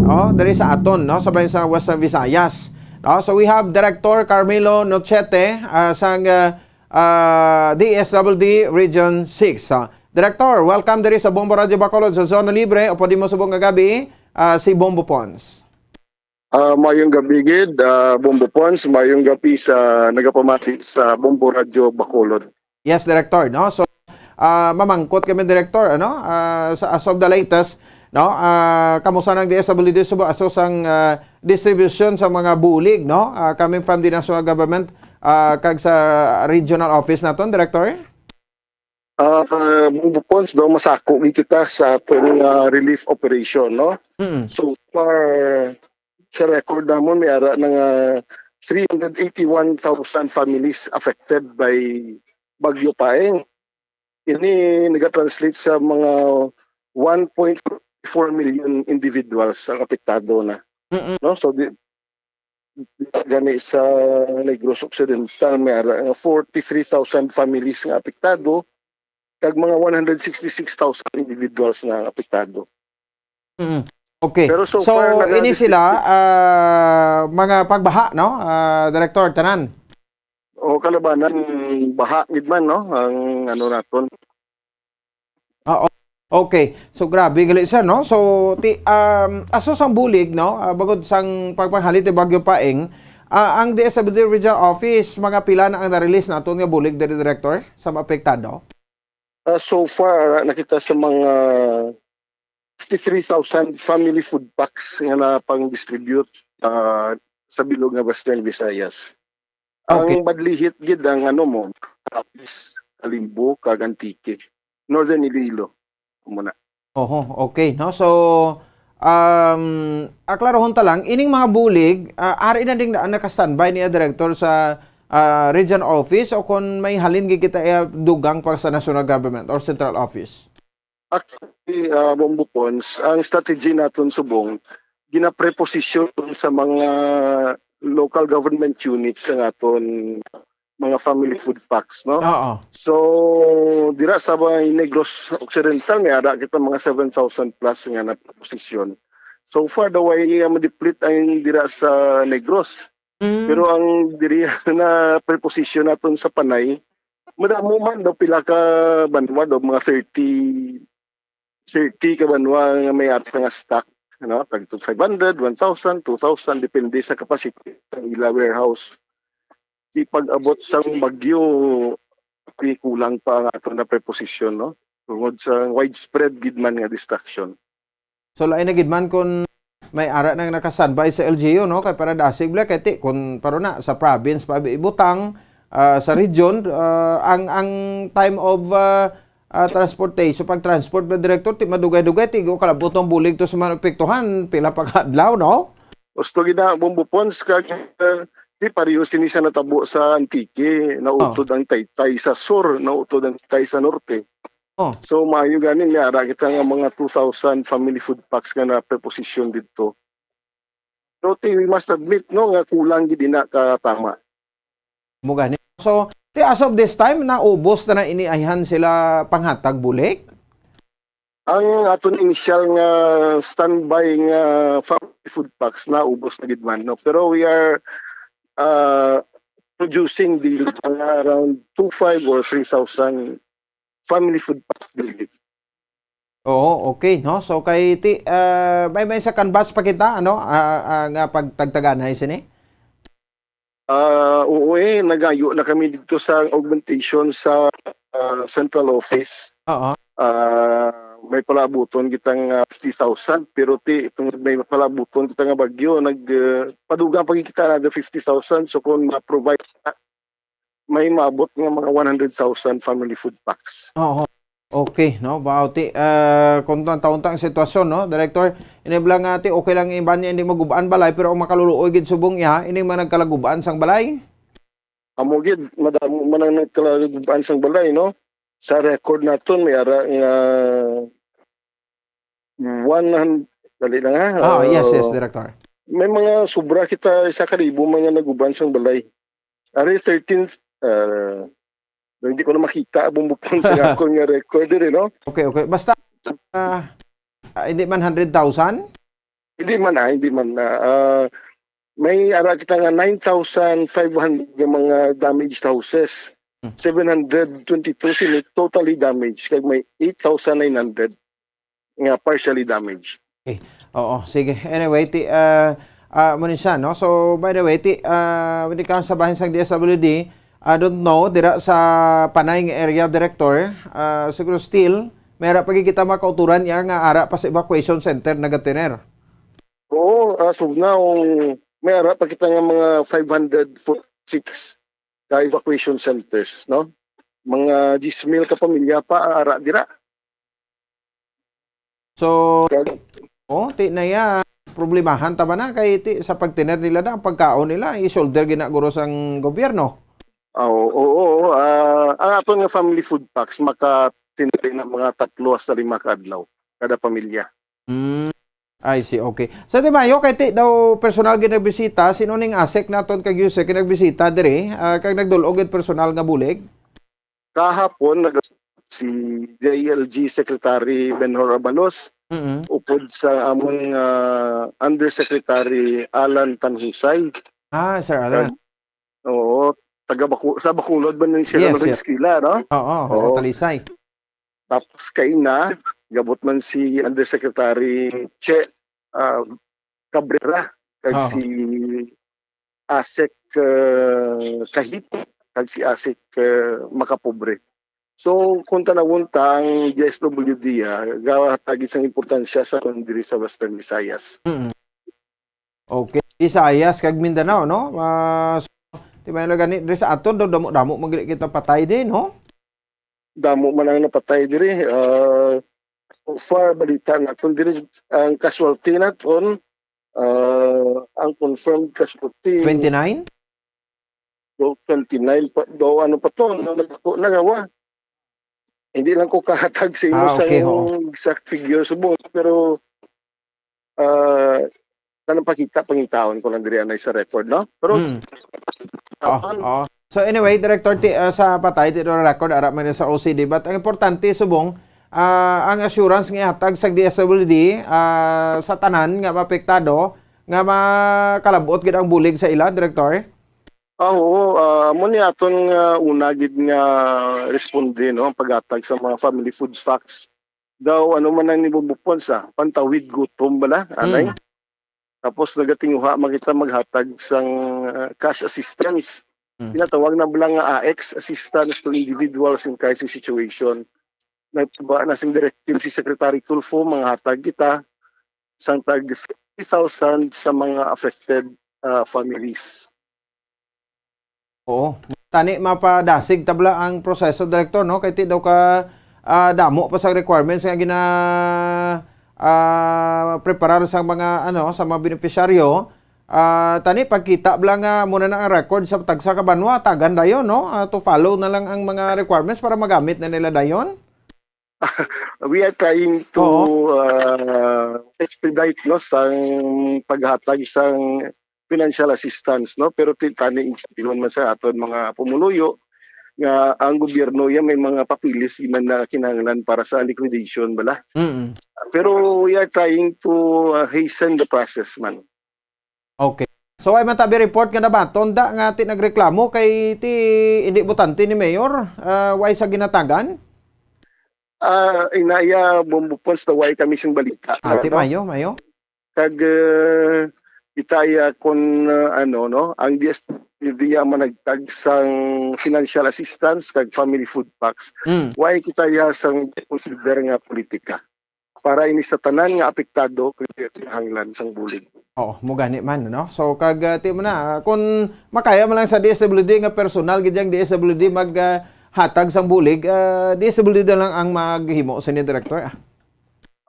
Oh, diri sa aton, no? Sabay sa Western Visayas. No? So, we have Director Carmelo Nochete, ah, sang, ah, ah, D S W D Region six. Ah, Director, welcome diri sa Bombo Radyo Bacolod sa Zona Libre. Upod imo subong nga gabi, ah, si Bombo Pons. Ah, maayong gabi gid, ah, Bombo Pons, maayong gabi sa nagapamati sa Bombo Radyo Bacolod. Yes, Director, no? So, ah, mamangkot kami, Director, ano? Ah, sa, as of the latest, no? Ah, kamusta ang D S W D Sugbo aso sang, ah, distribution sa mga bulig, no? Ah, coming from the national government, ah, kag sa regional office naton, Director? Ah, Bombo Pons, no, masako gid kita sa aton nga relief operation, no? Mm. So far, sa record namon, may ara na nga three hundred eighty-one thousand families affected by Bagyo Paeng. Ini nagatranslate sa mga one point four million individuals ang apektado na. Mm-mm. No? So, di, gani sa Negros Occidental, may ara nga forty-three thousand families nga apektado, kag mga one hundred sixty-six thousand individuals na apektado. Mm. Okay. Pero so So, far, ini nag-distribute sila, ah, mga pagbaha, no? Ah, Director, tanan. O, kalabanan, baha gid man, no? Ang ano naton. Oo. Okay. So, grabe gali, sir, no? So, ti-, um, aso sang bulig, no? Ah, bangod sang pagpanghalit ni Bagyo Paeng, ah, ang D S W D Regional Office, mga pila na ang na-release naton nga bulig diri, Director, sa maapektado? Ah, so far, ah, nakita sa mga fifty-three thousand family food packs nga napang-distribute, ah, sa bilog nga Western Visayas. Okay. Ang madlihit gid ang ano mo, Capiz, Calimbo, kag Antique. Northern Iloilo. Amo na. Oho, okay, no? So, um, aklarohon ta lang, ining mga bulig, ah, ari na ding na-, naka-standby niya, Director, sa, ah, region office, o kung may halin gid kita, eh, dugang pa sa national government or central office? Actually, ah, Bombo Pons, ang strategy naton subong, ginapreposisyon sa mga local government units ang aton mga family food packs, no? Oo. So, dira sa may Negros Occidental, may ara kita mga seven thousand plus nga napreposisyon. So far, daw ay nga ma-deplete ang dira sa Negros. Mm. Pero ang diri na preposition naton sa Panay, madamo man daw, pila ka banwa daw, mga thirty, thirty ka banwa nga may ara nga stock, ano, tag five hundred, one thousand, two thousand, depende sa capacity sa ila warehouse. Di pag-abot sang bagyo, di kulang pa ang ato na preposition, no? Tungod sa widespread gid man nga destruction. So, lain na gid man kung may ara nang naka-standby sa L G U, no? Kay para dasig bala, kay ti, kung paro na, sa province pa ibutang, ah, sa region, ah, ang, ang time of, ah, ah, transportation, pag-transport ba, Director, ti madugay-dugay, ti go kalabot ang bulig to sa mga apektuhan, pila pa ka adlaw, no? Gusto gid na, Bombo Pons, kag, ah, ti pareho sini sa natabo sa Antique, nautod Oh. ang taytay sa sur, nautod ang taytay sa norte. Oh. So, maayo gani, may ara kita nga mga two thousand family food packs nga na-preposition didto. Pero ti, we must admit, no, nga kulang gid ina ka tama. Mo gani. So, ti, as of this time, naubos na na ini ayhan sila panghatag bulig? Ang aton initial nga standby nga family food packs, naubos na gid man, no? Pero we are, uh, producing the mga around two five or three thousand family food packs daily. Oo, okay, no? So, kay ti, ah, may, may sa canvas pa kita, ano, ah, ah, nga pagtagtaganay sini? Ah, oo, eh, nagayo na kami dito sa augmentation sa, ah, central office. Oo. Ah, may palaabuton kitang, ah, fifty thousand, pero ti, itong may palaabuton kita nga bagyo, nag, ah, padugang pa kita another fifty thousand. So, kung ma-provide na, may maabot nga mga one hundred thousand family food packs. Oo. Okay, no? Wow, ti, ah, kung unta-unta ang sitwasyon, no, Director, ini bala nga, ti, okay lang iban niya hindi magubaan balay, pero ang makaluluoy gid subong iya, ini man nagkalagubaan sang balay. Amo gid, madamo man ang nagkalagubaan sang balay, no? Sa record naton, may ara nga one hundred, dali lang, ha? Ah, yes, yes, Ah, Director. May mga sobra kita, isa ka libo man nga naguban sang balay. Ari, thirteen, ah, hindi ko na makita ang bumupon sa akon nga record diri, no? Okay, okay. Basta, ah, ah, hindi man hundred thousand? Hindi man, ah, hindi man, ah, ah, may ara kita nga nine thousand five hundred nga mga damaged houses. Hmm. Seven hundred twenty-two sini totally damaged, kag may eight thousand nine hundred nga partially damaged. Okay. Oo, sige. Anyway, ti, ah, ah, mo ni siya, no? So, by the way, ti, ah, when it comes sa bahin sang D S W D, I don't know, dira sa Panay nga area, Director, ah, siguro still, may ara pa gid kita makauturan niya nga ara pa sa evacuation center nagatener. Oo, as of now, may ara pa kita nga mga five hundred forty-six ka evacuation centers, no? Mga diyes mil ka pamilya pa ara dira. So, Kag- oh, ti na ya, problemahan ta ba na kay ti, sa pagtener nila na, ang pagkaon nila, i-shoulder gina guro sang gobyerno. Oo, oo, oo. Ah, ang aton nga family food packs, makatener na mga tatlo hasta lima ka adlaw kada pamilya. Mm. I see, okay. Sa Di Mayo, kay ti daw personal gid nagbisita, sino ning ASEC naton kag USEC nga nagbisita diri, ah, kag nagdul-og gid personal nga bulig? Kahapon, nag-, si D I L G Secretary Benhur Abalos, Mm-mm. upod sa amon, ah, Undersecretary Alan Tanhusay. Ah, Sir Alan. Kag, oo, taga Bacu-, sa Bacolod ba ni Sir Yes, Alan yes. Esquila, no? Oo, oo, Oo. Talisay. Tapos kaina, gabot man si Undersecretary Che, ah, Cabrera, kag Oo. si ASEC, ah, Kahit, kag si ASEC, ah, Macapobre. So, kung tanawon ta ang D S W D, ah, gahatag gid sang importansya sa kuan diri sa Western Visayas. Mm. Okay. Visayas kag Mindanao, no? Ah, so, di ba, gani, diri sa aton daw, damo-damo man gid kita patay din, no? Damo man ang napatay diri. Ah, so far, balita naton diri, ang casualty naton, ah, ang confirmed casualty, Twenty-nine? Do twenty-nine pa, do ano pa to, ano na to, nagawa. Hindi lang ko kahatag sa imo Ah, okay, sang oo. exact figure subong, pero, ah, tanang pakita, pangitaon ko lang diri anay sa record, no? Pero, Mm. Oo, apan oo. So anyway, Director, ti, ah, sa patay, ti do record, ara man sa O C D. But ang importante, subong, ah, ang assurance nga ihatag sa D S W D, ah, sa tanan nga maapektado, nga makalab-ot gid ang bulig sa ila, Director? Ah, oo. Ah, amo ni aton nga una gid nga responde, no, paghatag sa mga family food packs. Daw, ano man ang nibubupon sa pantawid gutom bala, anay? Hmm. Tapos nagatinguha man kita maghatag sang, ah, cash assistance. Hmm. Ginatawag na bala nga A X, Assistance to Individuals in Crisis Situation. Nagtuba na sing directive si Secretary Tulfo, manghatag kita sang tag fifty thousand sa mga affected, ah, families. Oo. Tani mapadasig ta bala ang proseso, Director, no? Kay ti daw ka, ah, damo pa sa requirements nga gina, ah, preparar sa mga, ano, sa mga benepisyaryo. Ah, tani pagkita bala nga muna na ang record sa tagsa ka banwa, tagan dayon, no? Ah, to follow na lang ang mga requirements para magamit na nila dayon. We are trying to, Oo. uh, expedite, no, sang paghatag sang financial assistance, no? Pero ti-, tani, insistihon man sa aton mga pumuluyo nga ang gobyerno ya may mga papeles man na kinahanglan para sa liquidation bala. Mm. Pero we are trying to, uh, hasten the process man. Okay. So, ay man tabi report nga nabaton da nga ti nagreklamo kay ti hindi botante ni Mayor, ah, way sa ginhatagan? Ah, inaya, Bombo Pons, na way kami sing balita. Ah, ti Ano? Mayo, Mayo? Kag, eh, itaya kon, ah, ano, no, ang D S W D ang managtag sang financial assistance kag family food packs. Mm. Way kita ya sang consider nga politika para ini sa tanan nga apektado kag kinahanglan sang bulig. Oo, mo gani man, no? So, kag, ah, ti mo na, ah, kung makaya man lang sa D S W D nga personal gid ang D S W D mag, ah, hatag sang bulig, ah, D S W D na lang ang maghimo sini, Director, ah.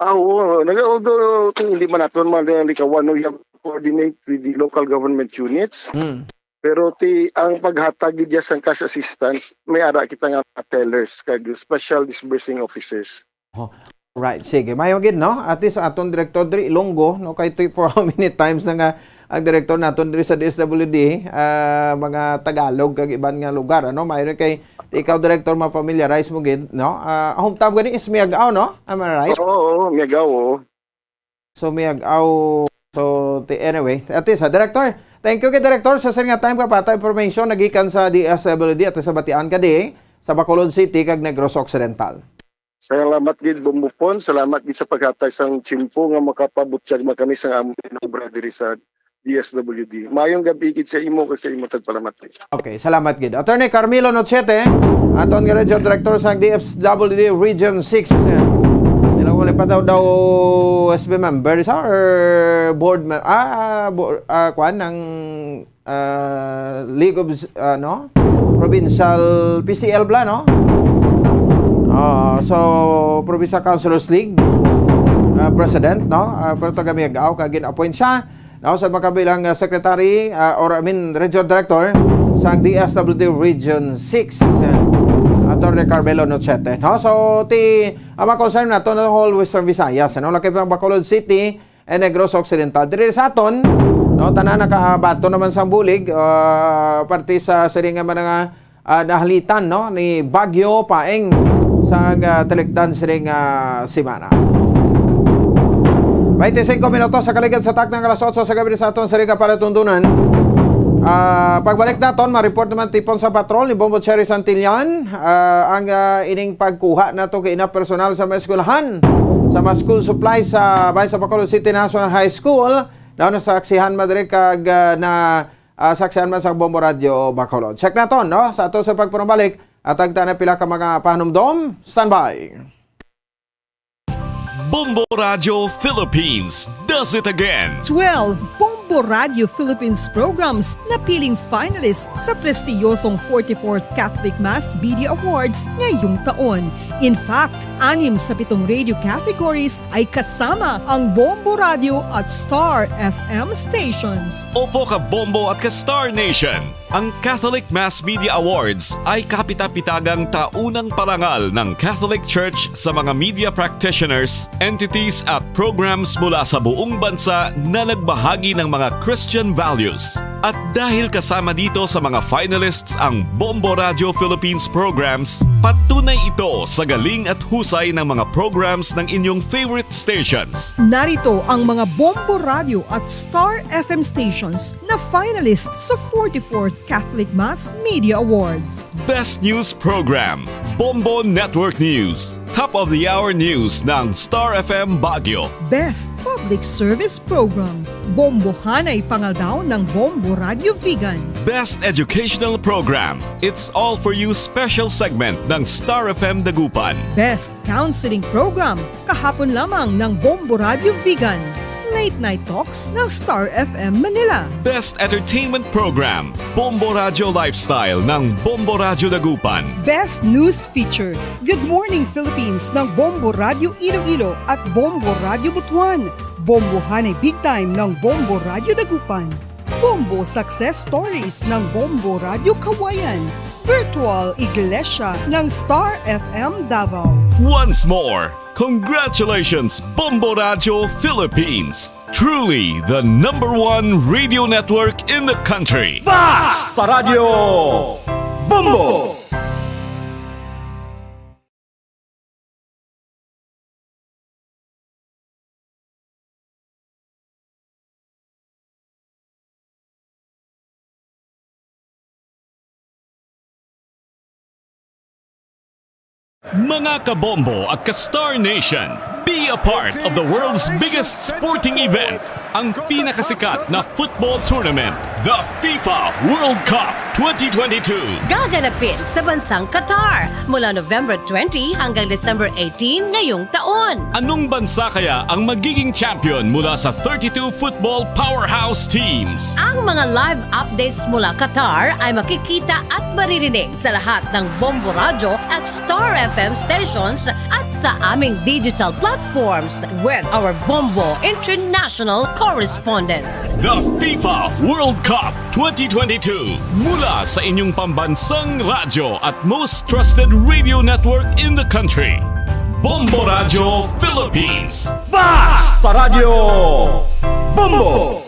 Ah, oo. Nag-, although, kung hindi man naton malikawan, no, you have to coordinate with the local government units. Hmm. Pero ti, ang paghatag gid sang cash assistance, may ara kita nga tellers kag special disbursing officers. Oh, right. Sige, mayo gid, no? At least aton Director diri Ilonggo, no, kay ti-, for how many times na nga ang director naton diri sa D S W D, ah, mga Tagalog kag iban nga lugar, ano? Mayo kay ikaw, Director, ma-familiarize mo gid, no? Ah, hometown gani is Miag-ao, no? Am I right? Oo, oo, Miag-ao, oo. So, Miag-ao. So, ti-, anyway, at least, ha, Director, thank you kay Director sa sir nga time ka pata information nagikan sa D S W D at sa batian ka di sa Bacolod City kag Negros Occidental. Salamat gid, Bombo Pon. Salamat gid sa paghatag sang tiyempo nga makapabutyag man kami sang amon nga obra diri sa D S W D. Mayong gabi gid sa imo kag sa imo tagpalamat. Okay, salamat gid. Attorney Carmelo Nochete, aton nga Region Director sa D S W D Region six. Sila wala pa daw, daw S B member sa or board me-, ah, bo-, ah, kwan, ng, ah, League of, ah, no? Provincial P C L bla, no? Ah, so, Provincial Councilors League, ah, President, no? Ah, pero taga Miag-ao, kag gin-appoint siya no, sa makabilang, ah, secretary, ah, or I mean, region director sa D S W D Region six, ah, Attorney Carmelo Nochete, no? So, ti, ang mga concern nato na whole Western Visayas, ano, laki pa ang Bacolod City and Negros Occidental. Diri sa aton, no, tanan nakabato naman sang bulig, ah, parte sa siring nga mga ah, nahalitan, no, ni Bagyo Paeng sa, ah, talikdan sining, ah, semana. Twenty-cinco minutos sa kaligad sa takna nga alas otso sa gabi sa aton siring nga palatundunan. Ah, pagbalik naton, ma-report naman tipon sa patrol ni Bombo Cherry Santillan, ah, ang, ah, ining pagkuha nato kay ina personal sa mga eskwelahan sa mga school supply sa bahin sa Bacolod City National High School. Daw nasaksihan man diri kag, ah, na ah, saksihan man sa Bombo Radyo Bacolod. Check naton, no? Sa ato sa pagpanumbalik, at ang tanan pila ka mga pahanumdom. Standby. Bombo Radyo Philippines does it again. Twelve Bombo Radyo Philippines programs napiling finalist sa prestiyosong forty-fourth Catholic Mass Media Awards ngayong taon. In fact, anim sa pitong radio categories ay kasama ang Bombo Radio at Star F M stations. Opo, ka Bombo at ka Star Nation. Ang Catholic Mass Media Awards ay kapitapitagang taunang parangal ng Catholic Church sa mga media practitioners, entities at programs mula sa buong bansa na nagbahagi ng mga Christian values. At dahil kasama dito sa mga finalists ang Bombo Radio Philippines programs, patunay ito sa galing at husay ng mga programs ng inyong favorite stations. Narito ang mga Bombo Radio at Star F M stations na finalist sa forty-fourth Catholic Mass Media Awards. Best News Program, Bombo Network News. Top of the Hour News ng Star F M Baguio. Best Public Service Program, Bombohanay Pangaldaw ng Bombo Radio Vigan. Best Educational Program, It's All For You Special Segment ng Star F M Dagupan. Best Counseling Program, kahapon lamang ng Bombo Radio Vigan. Late Night Talks ng Star F M Manila. Best Entertainment Program, Bombo Radio Lifestyle ng Bombo Radio Dagupan. Best News Feature, Good Morning Philippines ng Bombo Radio Iloilo at Bombo Radio Butuan. Bombohanay Big Time ng Bombo Radio Dagupan. Bombo Success Stories ng Bombo Radio Kawayan. Virtual Iglesia ng Star F M Davao. Once more, congratulations, Bombo Radyo Philippines! Truly the number one radio network in the country. Basta Radyo Bombo! Mga kabombo at ka-Star Nation, be a part of the world's biggest sporting event, ang pinakasikat na football tournament, the FIFA World Cup twenty twenty-two. Gaganapin sa bansang Qatar mula November twenty hanggang December eighteen ngayong taon. Anong bansa kaya ang magiging champion mula sa thirty-two football powerhouse teams? Ang mga live updates mula Qatar ay makikita at maririnig sa lahat ng Bombo Radyo at Star F M stations at sa aming digital platforms with our Bombo International correspondents. The FIFA World Cup twenty twenty-two, mula sa inyong pambansang radyo at most trusted radio network in the country, Bombo Radyo Philippines. Basta Radyo Bombo!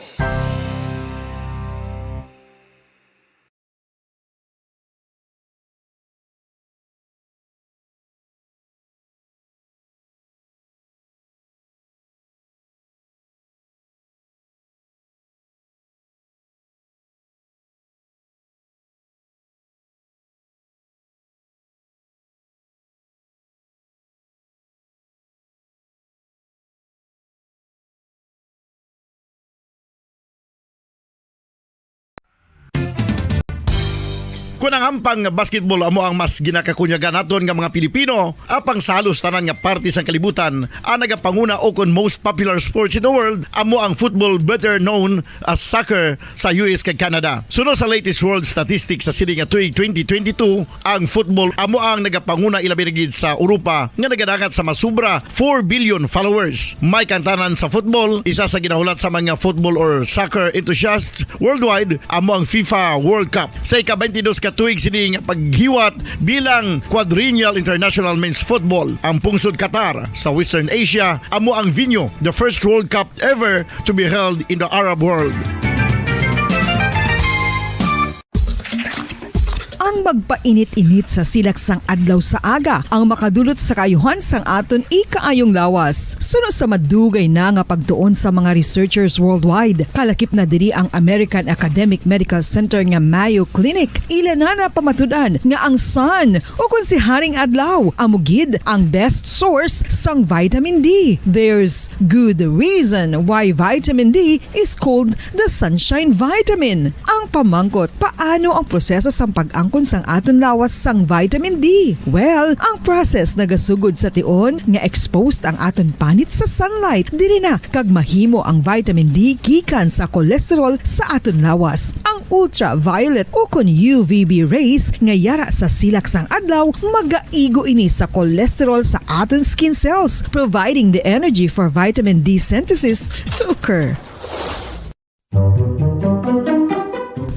Kon ang hampang nga basketball amo ang mas ginakakunyagan naton nga mga Pilipino, apang sa halos tanan nga parte sang kalibutan, ang nagapanguna o kon most popular sports in the world amo ang football, better known as soccer, sa U S kag Canada. Suno sa latest world statistics sa sini nga tuig twenty twenty-two, ang football amo ang nagapanguna, ilabi na gid sa Europa nga nagadangat sa masubra four billion followers. May kantanan sa football, isa sa ginahulat sa mga football or soccer enthusiasts worldwide amo ang FIFA World Cup. Sa ika-twenty-dos ka tuig sini nga paghiwat bilang Quadrennial International Men's Football, ang pungsod Qatar sa Western Asia amo ang venue, the first World Cup ever to be held in the Arab world. Ang magpainit-init sa silak sang adlaw sa aga ang makadulot sa kaayuhan sang aton ikaayong lawas. Suno sa madugay na nga pagtuon sa mga researchers worldwide, kalakip na diri ang American Academic Medical Center nga Mayo Clinic. Ila na napamatud-an nga ang sun, o kon si Haring Adlaw, amo gid ang best source sang vitamin D. There's good reason why vitamin D is called the sunshine vitamin. Ang pamangkot, paano ang proseso sang pag-angkon sang aton lawas sang vitamin D? Well, ang process nagasugod sa tion nga exposed ang aton panit sa sunlight diri na, kag mahimo ang vitamin D gikan sa cholesterol sa aton lawas. Ang ultraviolet o kon U V B rays nga yara sa silak sang adlaw magaigo ini sa cholesterol sa aton skin cells, providing the energy for vitamin D synthesis to occur.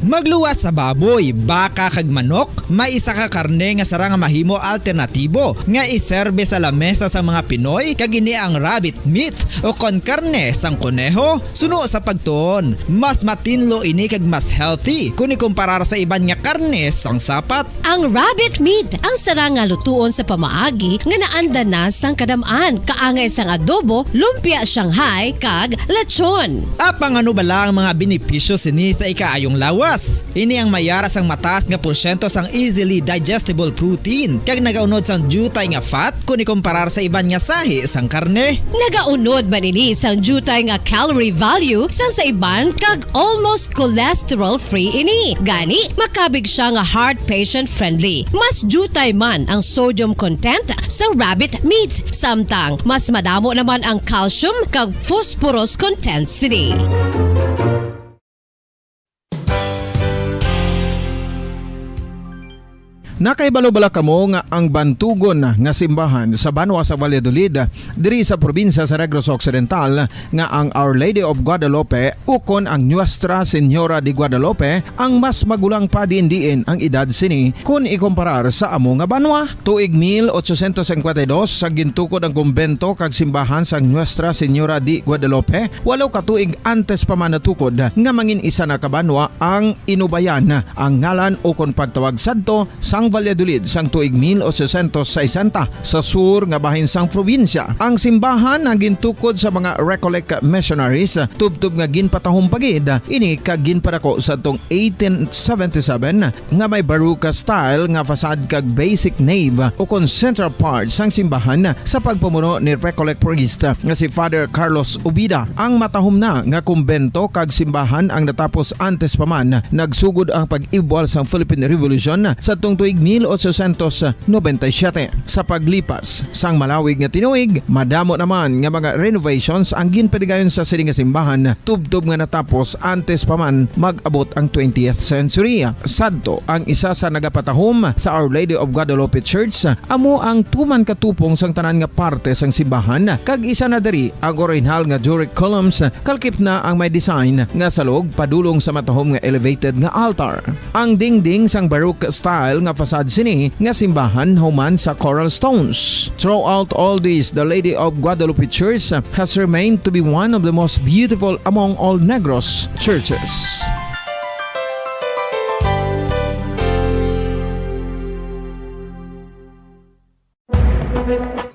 Magluwas sa baboy, baka, kag manok, may isa ka karne nga sarang nga mahimo alternatibo nga iserbe sa lamesa sang mga Pinoy, kag ini ang rabbit meat o kon karne sang koneho. Suno sa pagtuon, mas matinlo ini kag mas healthy kon ikumparar sa iban nga karne sang sapat. Ang rabbit meat ang sarang nga lutuon sa pamaagi nga naanda na sang kadam-an, kaangay sang adobo, lumpia Shanghai, kag lechon. Apang ano bala ang mga benepisyo sini sa ikaayong lawas? Ini ang mayara sang mataas nga porsyento sang easily digestible protein, kag nagaunod sang diutay nga fat kon ikumparar sa iban nga sahi sang karne. Nagaunod man ini sang diutay nga calorie value sang sa iban, kag almost cholesterol-free ini. Gani, makabig sia nga heart patient-friendly. Mas diutay man ang sodium content sa rabbit meat, samtang mas madamo naman ang calcium kag phosphorus content sini. Nakahibalo bala kamo nga ang bantugon nga simbahan sa banwa sa Valladolid, diri sa probinsya sa Negros Occidental, nga ang Our Lady of Guadalupe ukon ang Nuestra Señora de Guadalupe ang mas magulang pa diin-diin ang edad sini kon ikomparar sa amo nga banwa? Tuig mil ochocientos cincuenta y dos, sa gintukod ang kumbento kag simbahan sang Nuestra Señora de Guadalupe, walo ka tuig antes pa man natukod nga mangin isa na ka banwa ang Inubayan, ang ngalan ukon pagtawag sadto sang Valladolid sang tuig mil ochocientos sesenta, sa sur nga bahin sang probinsya. Ang simbahan ang gintukod sa mga Recollect missionaries, tubtob nga ginpatahom pa gid ini kag ginpadako sadtong eighteen seventy-seven, nga may Baroque style nga facade kag basic nave ukon central part sang simbahan sa pagpamuno ni Recollect priest nga si Father Carlos Ubida. Ang matahom na nga kumbento kag simbahan ang natapos antes pa man nagsugod ang pag-ibwal sang Philippine Revolution sadtong tuig mil ochocientos noventa y siete. Sa paglipas sang malawig nga tinuig, madamo naman nga mga renovations ang ginpatigayon sa sini nga simbahan, tubtob nga natapos antes pa man mag-abot ang twentieth century. Sadto, ang isa sa nagapatahom sa Our Lady of Guadalupe Church amo ang tuman katupong sang tanan nga parte sang simbahan, kag isa na diri ang orihinal nga Doric columns, kalkip na ang may design nga salog padulong sa matahom nga elevated nga altar. Ang dingding sang Baroque style nga facade sini nga simbahan human sa coral stones. Throughout all this, the Lady of Guadalupe Church has remained to be one of the most beautiful among all Negros churches.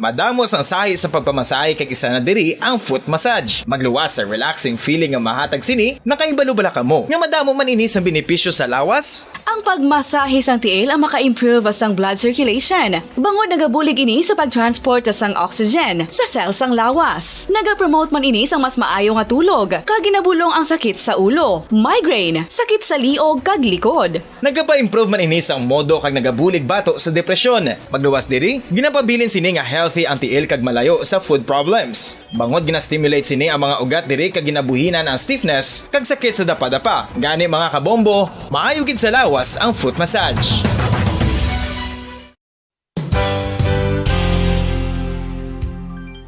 Madamo sang sahi sa pagpamasahe kag isa na diri ang foot massage. Magluwas sa relaxing feeling nga mahatag sini, nakahibalo bala kamo nga madamo man ini sang benepisyo sa lawas? Ang pagmasahe sang tiil ang maka-improve sang blood circulation, bangod nagabulig ini sa pag-transport sang oxygen sa cell sang lawas. Nagapromote man ini sang mas maayo nga tulog, kag ginabulong ang sakit sa ulo, migraine, sakit sa liog, kag likod. Nagapa-improve man ini sang modo kag nagabulig bato sa depresyon. Magluwas diri, ginapabilin sini nga healthy ang tiil kag malayo sa foot problems. Bangod gina-stimulate sini ang mga ugat diri kag ginabuhinan ang stiffness kag sakit sa dapadapa. Gani, mga kabombo, maayo gid sa lawas ang foot massage.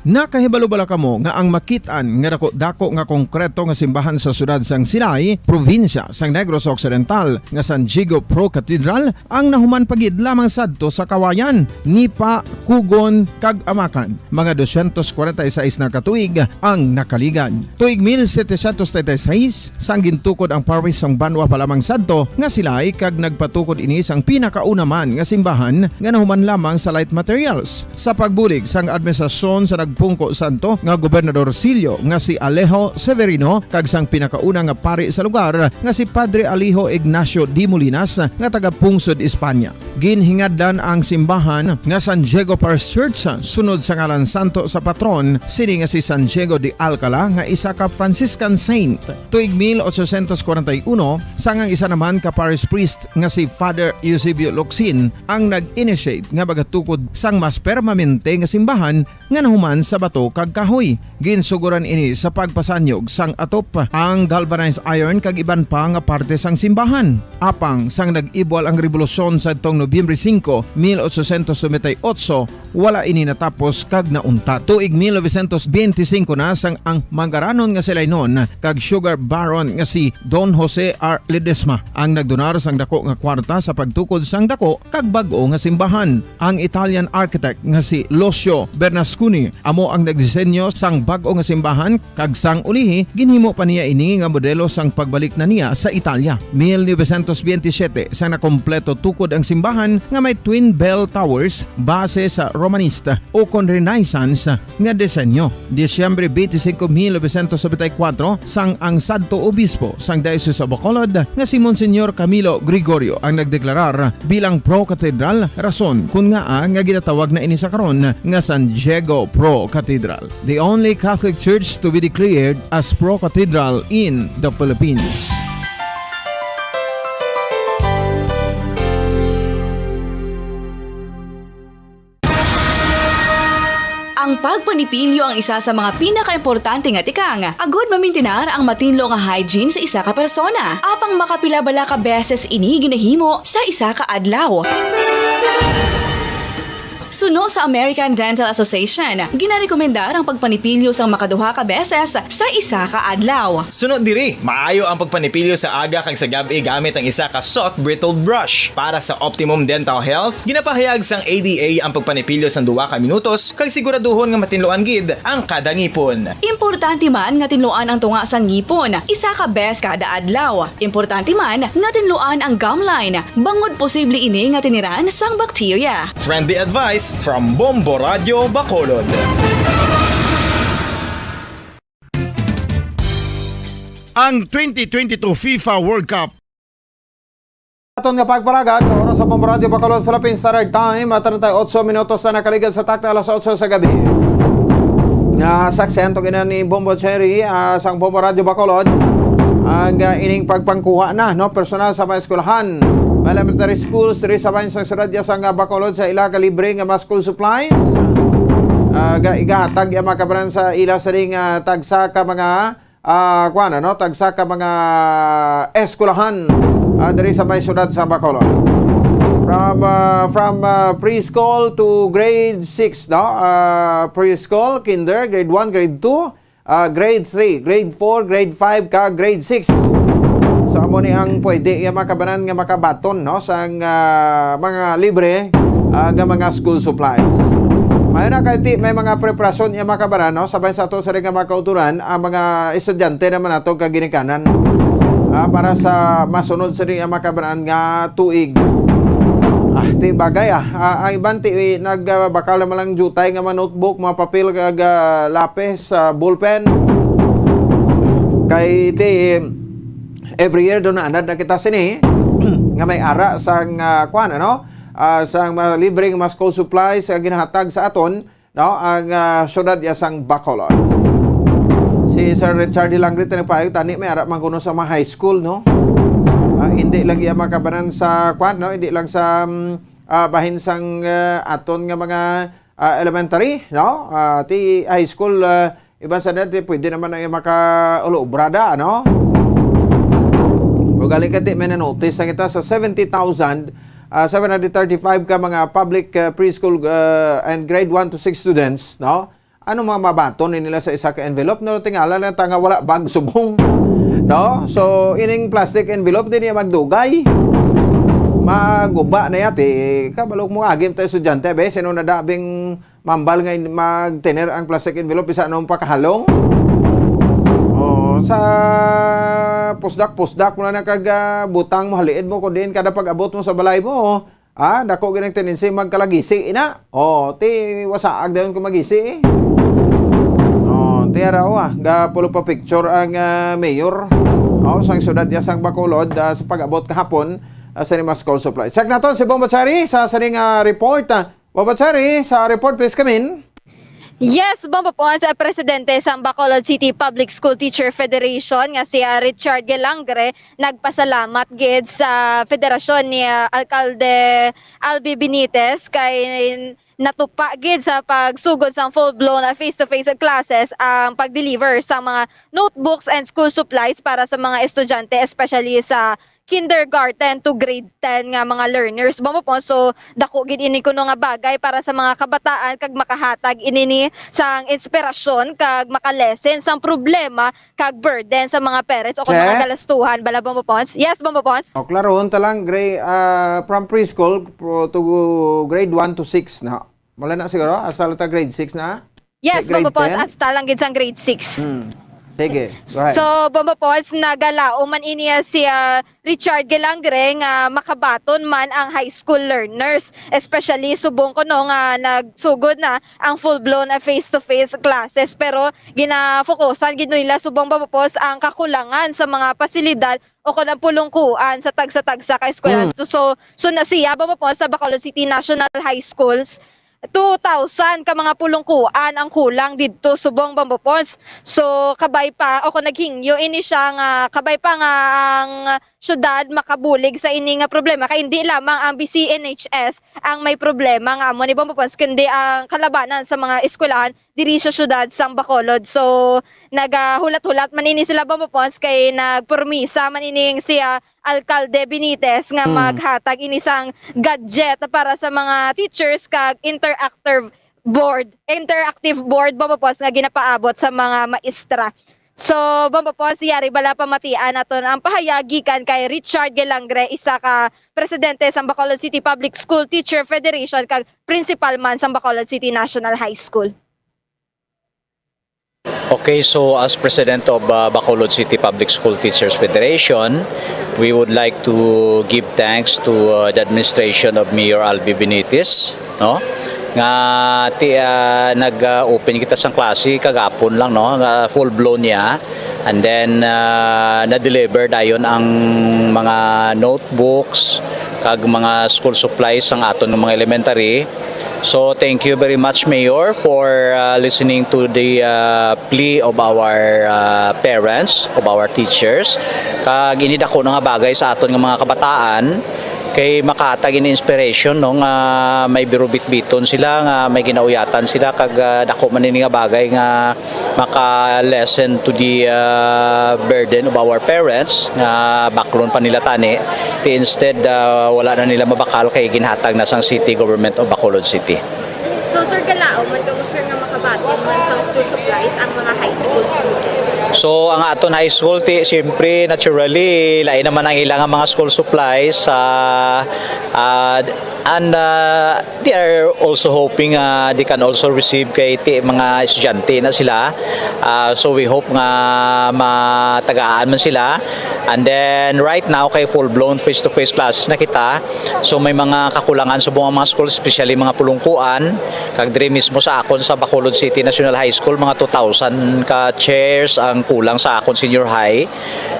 Nakahibalo bala kamo nga ang makit-an nga dako-dako nga konkreto nga simbahan sa siyudad sang Silay, probinsya sang Negros Occidental, nga San Diego Pro Cathedral, ang nahuman pa gid lamang sadto sa Kawayan, Nipa, Cogon, kag Amacan, mga dosyentos kwarenta y seis na ka tuig ang nakaligad. Tuig mil setecientos treinta y seis, sang gintukod ang parish sang banwa pa lamang sadto nga Silay, kag nagpatukod ini sang pinakauna man nga simbahan nga nahuman lamang sa light materials. Sa pagbulig sang administrasyon sa nagpungko sadto nga Gobernador Silio nga si Alejo Severino kag sang pinakauna nga pari sa lugar nga si Padre Alejo Ignacio de Molinas nga taga Pungsod, Espanya. Ginhingadlan ang simbahan nga San Diego Parish Church sunod sa ngalan santo sa patron sini nga si San Diego de Alcala, nga isa ka Franciscan saint. Tuig mil ochocientos kwarenta y uno, sang ang isa naman ka parish priest nga si Father Eusebio Locsin ang nag-initiate nga magatukod sang mas permanente nga simbahan nga nahuman sa bato kag kahoy. Ginsuguran ini sa pagpasanyog sang atop, ang galvanized iron kag iban pa nga parte sang simbahan. Apang sang nag-ibwal ang rebolusyon sadtong Nobyembre singko, mil ochocientos noventa y ocho, wala ini natapos kag nauntat. Tuig mil novecientos benti singko na sang ang mangaranon nga Silaynon kag sugar baron nga si Don Jose R. Ledesma ang nagdonar sang dako nga kwarta sa pagtukod sang dako kag bag-o nga simbahan. Ang Italian architect nga si Lucio Bernasconi amo ang nagdisenyo sang bag-o nga simbahan, kag sang ulihi, ginhimo pa niya ini nga modelo sang pagbalik na niya sa Italia. Mil novecientos benti siyete, sang nakompleto tukod ang simbahan nga may twin bell towers base sa Romanista ukon Renaissance nga disenyo. Disyembre benti singko, mil novecientos nobenta y kuwatro, sang ang sadto obispo sang Diocese of Bacolod nga si Monsignor Camilo Gregorio ang nagdeklarar bilang pro-cathedral, rason kon ngaa nga ginatawag na ini sa karon nga San Diego Pro Cathedral, the only Catholic church to be declared as pro-cathedral in the Philippines. Ang pagpanipilyo ang isa sa mga pinakaimportante nga tikang agod mamintinar ang matinlo nga hygiene sa isa ka persona. Apang makapila bala ka beses ini ginahimo sa isa ka adlaw? Suno sa American Dental Association, ginarekomendar ang pagpanipilyo sang makaduha ka beses sa isa ka adlaw. Suno diri, maayo ang pagpanipilyo sa aga kag sa gab-i gamit ang isa ka soft bristled brush. Para sa optimum dental health, ginapahayag sang A D A ang pagpanipilyo sang duha ka minutos kag siguraduhon nga matinluan gid ang kada ngipon. Importante man nga tinluan ang tunga sang ngipon isa ka bes kada adlaw. Importante man nga tinluan ang gum line, bangod posible ini nga tiniran sang bakterya. Friendly advice from Bombo Radio Bacolod. Ang twenty twenty-two FIFA World Cup. Aton nga pagpalagad, oras sa Bombo Radio Bacolod, Philippine Standard Time, at treinta y ocho minutos na nakaligad sa takna alas otso sa gabi. Nga saksihan to gina ni Bombo Cherry, ah, sang Bombo Radio Bacolod, ang, ah, ining pagpangkuha na, no, personal sa mga eskwelahan, mga elementary schools diri sa bahin sang siyudad ya sang, ah, Bacolod sa ila ka libre nga mga school supplies. Ah, ga-, igahatag ya mga kabaran sa ila sa ring, ah, tagsa ka mga, ah, kuwan, ano, tagsa ka mga eskwelahan, ah, diri sa may siyudad sa Bacolod. From, ah, from, ah, preschool to grade six, no? Ah, preschool, kinder, grade one, grade two, ah, grade three, grade four, grade five, ka grade six. So, amo ni ang pwede ya mga kabaran nga makabaton, no, sang, ah, mga libre, ah, nga mga school supplies. May na kay ti-, may mga preparasyon ya mga kabaran, no, sabay sa ato sa ring nga mga kauturan, ang mga estudyante naman nato kag ginikanan, ah, para sa masunod sa ring nga mga kabaran nga tuig. Ah, ti bagay, ah. Ah, ang iban ti, eh, nag, ah, bakal naman lang jutay nga mga notebook, mga papel, kag, ah, lapis, ah, ballpen. Kay ti, eh, every year daw naanad na kita sini nga may ara sang, ah, kwan, ano? Ah, sang mga libreng mga school supplies nga ginahatag sa aton, no, ang, ah, siyudad ya sang Bacolod. Si Sir Richard Hilangre, tinipayag, tani may ara man kuno sa mga high school, no? Ah, hindi lang iya makabanan sa, kwan, no? Hindi lang sa, mm, ah, bahin sang, ah, aton nga mga, ah, elementary, no? Ah, ti high school, ah, iban sa dati, pwede naman ang maka-, ulo-, obrada, ano? Pero gali ka, ti, may na-notice na kita sa seventy thousand, ah, seven hundred thirty-five ka mga public, ah, preschool, ah, and grade one to six students, no? Ano mga mabaton ni nila sa isa ka envelope? No, tingala lang ta nga wala bag subong. No? So, ining plastic envelope, di niya magdugay. Maguba na yati. Kabalo mo, agim tayo estudyante, be, sino na dabing mambal nga in-, magtener ang plastic envelope, isa anong pakahalong? Oh, sa pusdak-pusdak mo na nakag, ah, butang mo, haliid mo, kung diin kada pag-abot mo sa balay mo, ah, dako gid ang tendency magkalagisi, ina. Oh, ti wasaag dayon kung magisi, eh. Oh, ti ara, oh, ah, gapulo pa picture ang, ah, mayor. Oh, sang syudad ya sang Bacolod, ah, sa pag-abot kahapon, ah, sa mga school supply. Check naton si Bombo Cherry sa sining, ah, report. Ah, Bombo Cherry, sa report, please come in. Yes, Bombo Pons, ah, presidente sang Bacolod City Public School Teacher Federation nga si, ah, Richard Gelangre nagpasalamat gid sa federasyon ni, ah, Alcalde Albi Benitez kay natupa gid sa pagsugod sang full-blown, ah, face-to-face classes ang pag-deliver sa mga notebooks and school supplies para sa mga estudyante, especially sa kindergarten to grade ten nga mga learners, Bombo Pons. So, dako gid ini kuno nga bagay para sa mga kabataan kag makahatag ini ni sang inspirasyon kag makalesen sang problema kag burden sa mga parents o kon mga Che? galastuhan bala, Bombo Pons. Yes, Bombo Pons. O, klarohon ta lang, gra-, ah, from preschool pro-, to grade one to six na. Wala na siguro? Hasta lang ta grade six na? Yes, Grade Bombo Pons, ten? hasta lang gid sang grade six. Hmm. Sige, go ahead. So, Bombo Pons, nagalaom man ini si, ah, Richard Gelangre nga makabaton man ang high school learners, especially subong kuno nga nagsugod na ang full-blown, ah, face-to-face classes. Pero ginafokusan gid nila subong, Bombo Pons, ang kakulangan sa mga pasilidad o kon ang pulungkuan sa tagsa-tagsa ka eskwelahan. Mm. So, so, so na siya, Bombo Pons, sa Bacolod City National High Schools, two thousand ka mga pulungkuan ang kulang didto subong, Bombo Pons. So, kabay pa, o kon naghingyo ini siya nga, kabay pa nga ang syudad makabulig sa ini nga problema, kay hindi lamang ang B C N H S ang may problema nga amo ni Bombo Pons, kundi ang kalabanan sa mga eskwelahan diri sa syudad sang Bacolod. So, nagahulat-hulat man ini sila, Bombo Pons, kay nagpormisa man ining si, ah, Alkalde Benitez nga Mm. maghatag ini sang gadget para sa mga teachers kag interactive board, interactive board, Bombo Pons, nga ginapaabot sa mga maestra. So, Bombo Pons, yari bala pamatian naton ang pahayag gikan kay Richard Gelangre, isa ka presidente sa Bacolod City Public School Teacher Federation kag principal man sa Bacolod City National High School. Okay, so as president of uh, Bacolod City Public School Teachers Federation, we would like to give thanks to uh, the administration of Mayor Albi Benitez, no? Nga ti uh, nag-open kita sang klase kagapon lang, no? Nga full blown niya. And then uh, na-deliver dayon ang mga notebooks kag mga school supplies sang aton nga mga elementary. So thank you very much, Mayor, for uh, listening to the uh, plea of our uh, parents, of our teachers. Kag ini dako na nga bagay sa aton nga mga kabataan kay makahatag ini inspiration, no, nga may birubitbiton sila, nga may ginauyatan sila, kag uh, dako man ini nga bagay nga maka-lessen to the uh, burden of our parents nga baklon pa nila tani, ti instead uh, wala na nila mabakal kay ginhatag na sang City Government of Bacolod City. So, Sir, galaom man kamo, sir, nga makabaton man sang school supplies ang mga high school students? So, ang aton high school, ti, siyempre, naturally, lain naman ang ilang mga school supplies. Uh, uh, and uh, they are also hoping uh, they can also receive kay ti, mga estudyante na sila. Uh, so, we hope nga matagaan man sila. And then, right now, kay full-blown face-to-face classes na kita. So may mga kakulangan subong ang mga school, especially mga pulungkuan. Kag diri mismo sa akon sa Bacolod City National High School, mga two thousand ka chairs ang kulang sa akon senior high.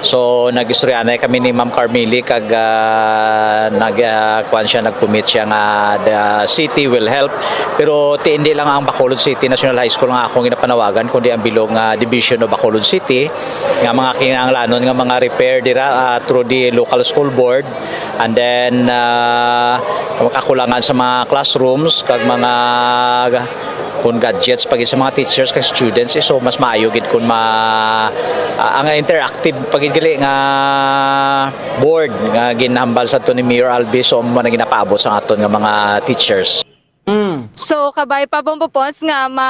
So nag-istoryahanay kami ni Ma'am Carmeli kag uh, nag uh, kuan siya, nag-commit siya nga the city will help. Pero ti hindi lang ang Bacolod City National High School nga akong ginapanawagan, kundi ang bilog nga division of Bacolod City nga mga kinahanglanon nga mga repair dira uh, through the local school board. And then uh, kakulangan sa mga classrooms kag mga kun gadgets pag sa mga teachers kag students, eh, so mas maayo gid kun ma uh, ang interactive pag gali nga board nga ginhambal sa to ni Mayor Albi, so mo na ginapaabot sa aton nga mga teachers. Mm. So kabay pa, Bombo Pons, nga ma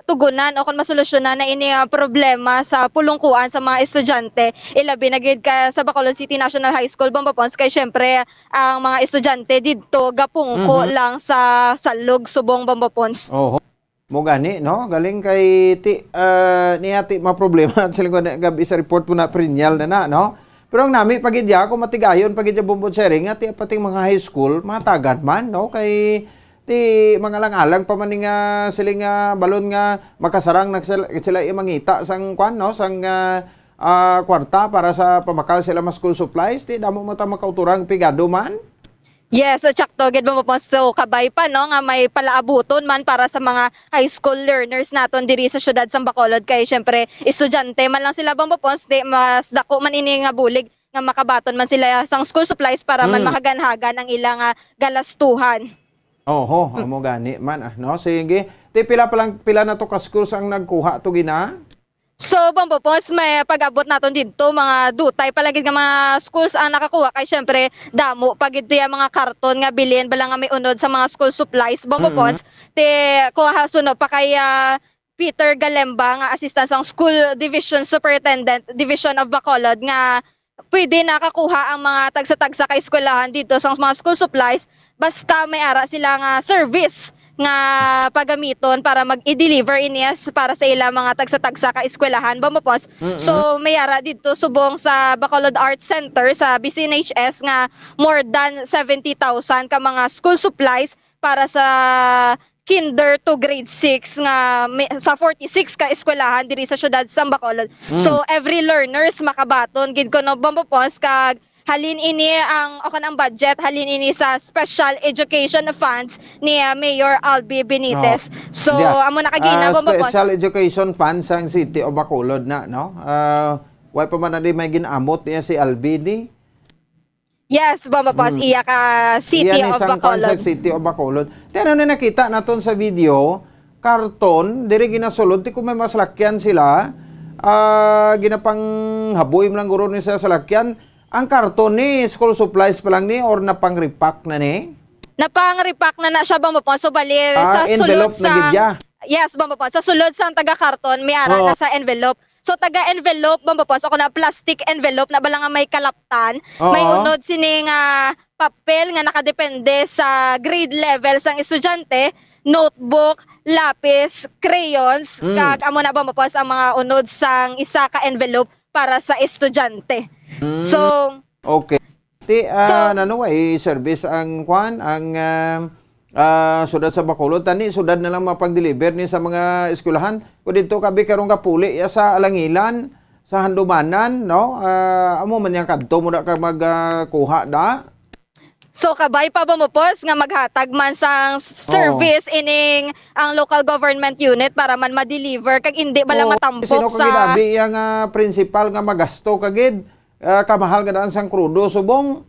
tugunan o kung masolusyonan na ini nga problema sa pulungkuan sa mga estudyante, ilabi na gid ka sa Bacolod City National High School, Bombo Pons, kay syempre ang mga estudyante didto gapungko Mhm. lang sa salog subong, Bombo Pons. Oho. Mo gani, no? Galing kay ti, ah, niya ti mga problema at sa lingkod na gabi sa report po na perennial na na, no? Pero ang nami pagidya, kung matigayon pagidya, Bombo Sering, nga ti pating mga high school, matagan man, no? Kay ti mangalang-alang pa man ni nga siling nga balon nga makasarang na sila, sila imangita sang kwan, no, sang ah, ah, kwarta para sa pamakal sila mas school supplies, ti damo mo ta makauturang pigado man. Yes, so tsakto gid mo po. So, kabay pa, no, nga may palaabuton man para sa mga high school learners naton diri sa siyudad sa Bacolod, kay syempre estudyante man lang sila, Bombo Pons, di mas dako man ini nga bulig nga makabaton man sila sang school supplies para man Mm. mahaganhagan ang ilang ah, galastuhan. Oho, amo gani man ah, no? Sige. Ti pila pa lang, pila na to ka schools ang nagkuha to gina? So, Bombo Pons, may pag-abot naton didto, mga dutay pa lang gid nga mga schools ang nakakuha kay syempre damo pa gid tiya mga karton nga bilin bala nga may unod sa mga school supplies, Bombo Mm. Pons. Ti kuha suno pa kay ah, Peter Galemba nga assistant sang School Division Superintendent, Division of Bacolod, nga pwede nakakuha ang mga tagsa-tagsa ka eskwelahan didto sa mga school supplies basta may ara sila nga service nga pagamiton para mag-i-deliver ini s- para sa ila mga tagsa-tagsa ka eskwelahan, Bombo Pons. Mm-mm. So may ara didto subong sa Bacolod Arts Center sa B C N H S nga more than seventy thousand ka mga school supplies para sa kinder to grade six nga may, sa forty-six ka eskwelahan diri sa siyudad sa Bacolod. Mm. So every learners makabaton gid kuno, Bombo Pons, kag halin ini ang o ang budget, halin ini sa special education funds ni ah, Mayor Albi Benitez. Oh. So yeah. Amo na kagina, ah, Bombo Pons. Special education funds ang City of Bacolod na, no? Uh, Wa pa man na di may gin-amot niya si Albi ni? Yes, Bombo Pops, Hmm. Iya ka City Iya ni of sang kwan sa Bacolod. City of Bacolod. Pero na nakita naton sa video, karton, diri ginasulod, ti kung may masalakyan sila, ah, ginapanghaboy mo lang guro ni sa salakyan, ang karton ni, school supplies pa lang ni, or napang-repack na ni? Napang-repack na na siya, Bombo Pops. So, bali, Ah, sa sulod envelope na gid sang, ya? Yes, Bombo Pops. Sa sulod sang taga-karton, may ara Oh. na sa envelope. So, taga-envelope, Bombo Pops, o kung na plastic envelope na bala nga may kalaptan, may Oo. unod sini nga papel nga nakadepende sa grade level sang estudyante, notebook, lapis, crayons, Mm. kag amo na, Bombo Pops, ang mga unod sang isa ka envelope para sa estudyante. Mm. So, Okay. Ti, ah, So, nano, way service ang kwan, ang, ah, ah, sudad sa Bacolod, tani sudad na lang mapag-deliver ni sa mga eskwelahan. Kung dito kabi karong kapuli ya sa Alangilan, sa Handumanan, no? Ah, amo man yang kadto mo na ka mag, ah, kuha da. So, kabay pa ba mo, Pos, nga maghatag man sang s- Oo. service ining ang local government unit para man ma-deliver kag hindi bala Oo, matambok sino ka sa gid abi yang, ah, principal nga magasto ka gid? Ah, kamahal nga daan sang krudo, subong.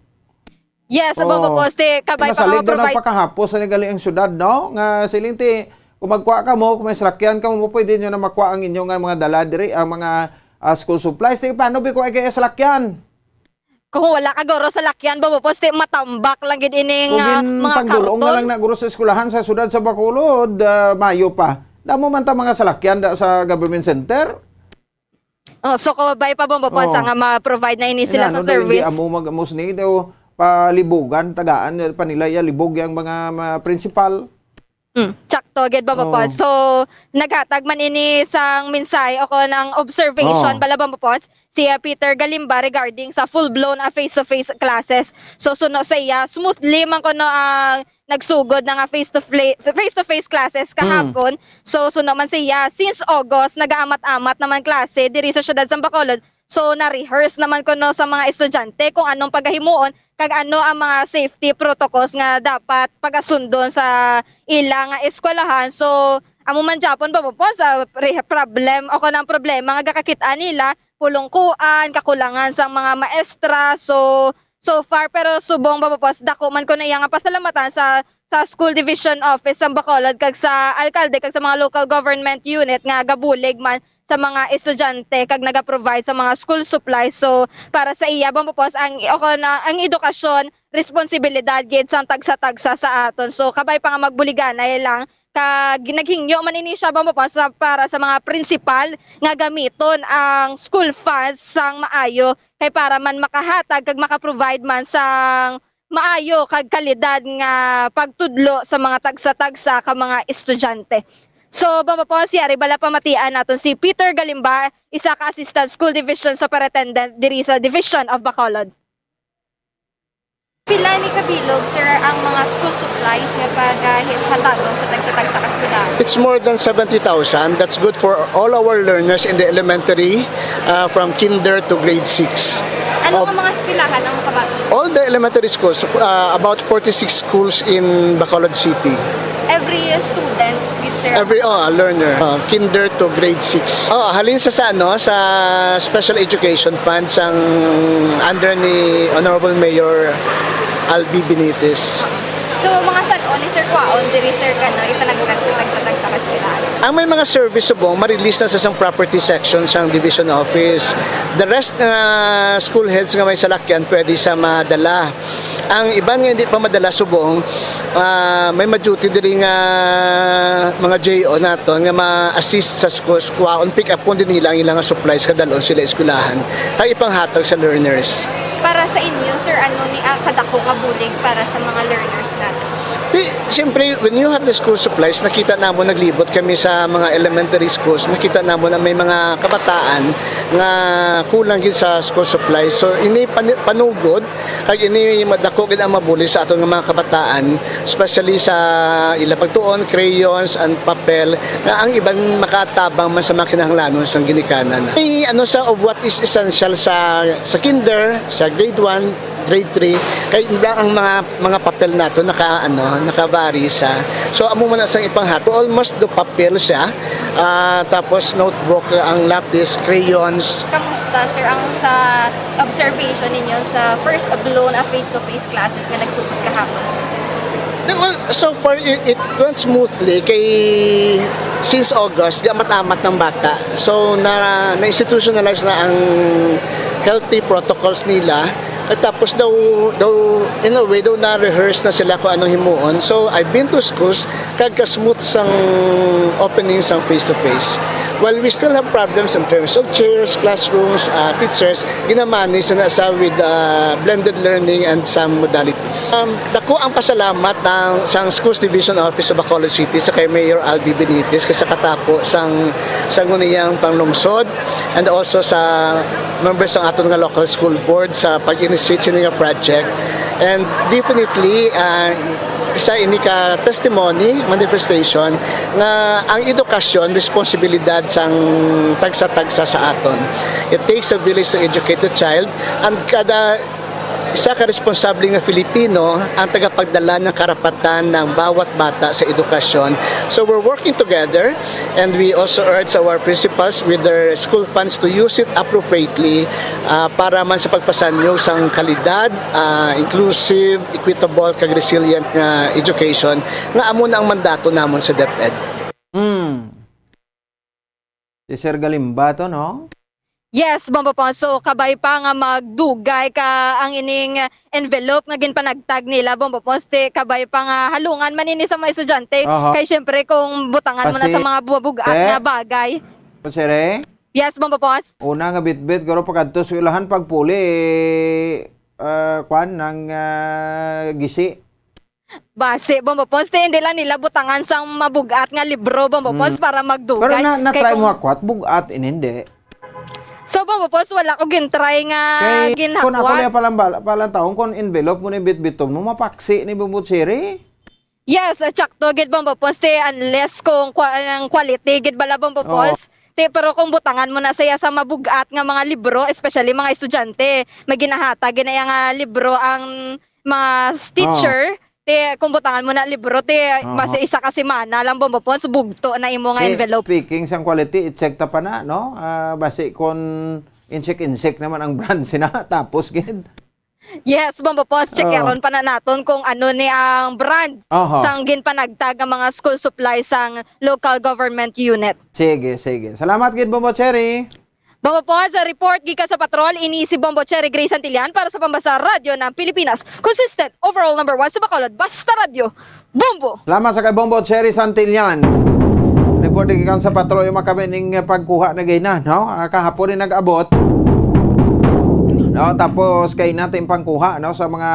Yes, abo, Oh. Pos, ti kabay pa nga Nasalig na ma-provide. Nagpakahapos sa gali ang syudad, no? Nga siling ti, kung magkuha ka mo, kung may salakyan ka mo, pwede nyo na makuha ang inyo nga mga dala diri, ang mga, ah, school supplies. Ti, paano bi kung ay kaya salakyan? Kung wala ka guro salakyan, Bobo Pos, ti matambak lang gid ining, Kung ah, mga pangdulong na karton. Lang na guro sa eskwelahan sa syudad sa Bacolod, ah, mayo pa. Damo man ta mga salakyan da sa government center. Oh, so, kabay pa, Bombo Pons, Oh. Nga ma-provide na ini sila Ano sa daw, hindi service? Amo mag-, amo sini daw palibugan, tagaan pa nila ya libog yang mga, mga principal. Mm, tsakto gid, Bombo Oh. Pons. So, naghatag man ini sang mensahe o kon ang observation, Oh. Bala, Bombo Pons, si, ah, Peter Galimba regarding sa full-blown, ah, face-to-face classes. So, suno sa iya, smoothly man kuno ang nagsugod na nga face to fla-, face-to-face classes Mm. kahapon. So, suno man siya, since August, nagaamat-amat naman klase diri sa siyudad sa Bacolod. So, na-rehearse naman kuno sa mga estudyante kung anong pagahimuon kag ano ang mga safety protocols nga dapat pagasundon sa ila nga eskwelahan. So, amo man gyapon ba po sa re-, problem o kanang problema nga gakakit-an nila, pulongkuan, kakulangan sang mga maestra. So, so far, pero subong ba po, dako man ko na iya nga pasalamatan sa, sa School Division Office sa Bacolod kag sa alkalde kag sa mga local government unit nga gabulig man sa mga estudyante kag naga-provide sa mga school supplies. So, para sa iya, ba po, ang, o ko na, ang edukasyon, responsibilidad gid sang tagsa-tagsa sa aton. So, kabay pa nga magbuliganay lang, kag naghingyo man ini siya, Bombo Pons, sa, para sa mga principal nga gamiton ang school funds sang maayo, kay para man makahatag kag maka-provide man sang maayo kag kalidad nga pagtudlo sa mga tagsa-tagsa ka mga estudyante. So, Bombo Pons, yari bala pamatian naton si Peter Galimba, isa ka Assistant School Division Superintendent diri sa Division of Bacolod. Pila ni kabilog, sir, ang mga school supplies nga pagahatagon sa tagsa-tagsa ka eskwelahan? It's more than seventy thousand. That's good for all our learners in the elementary, uh, from kinder to grade six. Ano nga mga eskwelahan ang makabati? All the elementary schools, uh, about forty-six schools in Bacolod City. Every student, gid, sir? Every, oh, a learner. Uh, kinder to grade six. Oh, halin sa, sa, ano, sa special education fund sang under ni Honorable Mayor Albi Benitez. So, mga san-o ni, sir, kwaon diri, sir, kano ipanagtag sa tagsa-tagsa ka eskwelahan? Ang may mga service subong, ma-release na sa isang property section sang division office. The rest nga school heads nga may salakyan, pwede sa madala. Ang iban nga hindi pa madala subong, ah, may ma-duty diri nga mga J O naton nga ma-assist sa school, kuhaon, pick up kung din nila ang ilang supplies kadalon sila eskwelahan kag ipanghatag sa learners. Para sa inyo, sir, ano ni ang kadako nga bulig para sa mga learners natin? Di, siyempre, when you have the school supplies, nakita namon, naglibot kami sa mga elementary schools, nakita namon na may mga kabataan nga kulang gid sa school supplies. So, ini pan-, panugod, kag ini madako gid ang mabulig sa aton nga mga kabataan, especially sa ila pagtuon, crayons and papel, nga ang iban makatabang man sa mga kinahanglanon sang ginikanan. May ano sa of what is essential sa, sa kinder, sa grade one, Grade three, kay ang mga, mga papel nato naka, ano, naka-vary siya. So, amo man na sang ipanghatag. Almost do papel siya. Ah, tapos notebook, ang lapis, crayons. Kamusta, sir, ang sa observation ninyo sa first blown a face-to-face classes nga nagsugod kahapon, sir? Well, so far, it, it went smoothly kay since August, di amat-amat ng bata. So, na, na-institutionalize na ang healthy protocols nila. At tapos daw, daw, in a way, daw na-rehearse na sila kung anong himuon. So, I've been to schools, kag ka-smooth sang opening sang face-to-face. While we still have problems in terms of chairs, classrooms, uh, teachers, ginamanage na sa with uh, blended learning and some modalities. Um, dako ang pasalamat ng sang Schools Division Office sa Bacolod City sa kay Mayor Albi Benitez kay sa katapo sang sang nguniyang panglungsod and also sa members sang aton nga local school board sa pag-initiate sini nga project. And definitely, uh, isa ini ka testimony, manifestation nga ang edukasyon responsibilidad sang tagsa-tagsa sa aton. It takes a village to educate the child, and kada isa ka responsable nga Filipino ang tagapagdala ng karapatan ng bawat bata sa edukasyon. So we're working together, and we also urge our principals with their school funds to use it appropriately, ah, para man sa pagpasanyog sang kalidad, ah, inclusive, equitable, kag resilient nga education nga amo na ang mandato namon sa DepEd. Hmm. Si Sir Galimba to, no? Yes, Bombo Pons. So, kabay pa nga magdugay ka ang ining envelope nga ginpanagtag nila, Bombo Pons, ti kabay pa nga halungan man ini sa mga estudyante. Aha. Kay syempre, kung butangan mo na Kasi, sa mga bubugat eh, nga bagay. Sir, eh? Yes, Bombo Pons. Una nga bitbit, guro pagkadto sa ilahan pagpuli, eh, kwan, ng, ah, gisi. Basi, Bombo Pons, ti hindi lang nila butangan sang mabugat nga libro, Bombo Pons, para magdugay. Pero na, na-try mo ako at bugat, in hindi. So, Bombo Pons, wala ko gin-try nga ginhakwat. Kay, kung ako niya palang bala, palang taon, kung envelope mo ni bitbiton mo, mapaksi ni Bombo Cherry. Yes, ah, tsakto gid, Bombo Pons, ti unless kung kwa-, ang quality gid bala, Bombo Pons. Ti, pero kung butangan mo na siya sa mabugat nga mga libro, especially mga estudyante, may ginahatag gid na iya nga libro ang mga s-, teacher, ti kung butangan mo na libro, ti mas isa ka semana lang, Bombo Pons, bugto na imo nga envelope. Speaking sang quality, i-check ta pa na, no? Ah, basi kon insik-insik naman ang brand sina, tapos gid. Yes, Bombo Pons, checkeron pa na naton kung ano ni ang brand sang ginpanagtag nga mga school supply sang local government unit. Sige, sige. Salamat gid, Bombo Cherry. Bombo Pons, sa report gikan sa patrol, ini si Bombo Cherry Gray Santillan para sa Pambasa Radyo ng Pilipinas. Consistent, overall number one sa Bacolod, Basta Radyo, Bombo. Salamat sa kay Bombo Cherry Santillan. Report gikan sa patrol, yung makami ning pagkuha na gina, no? Ah, kahapon ni nag-abot. No, tapos kay natin pangkuha, no, sa mga,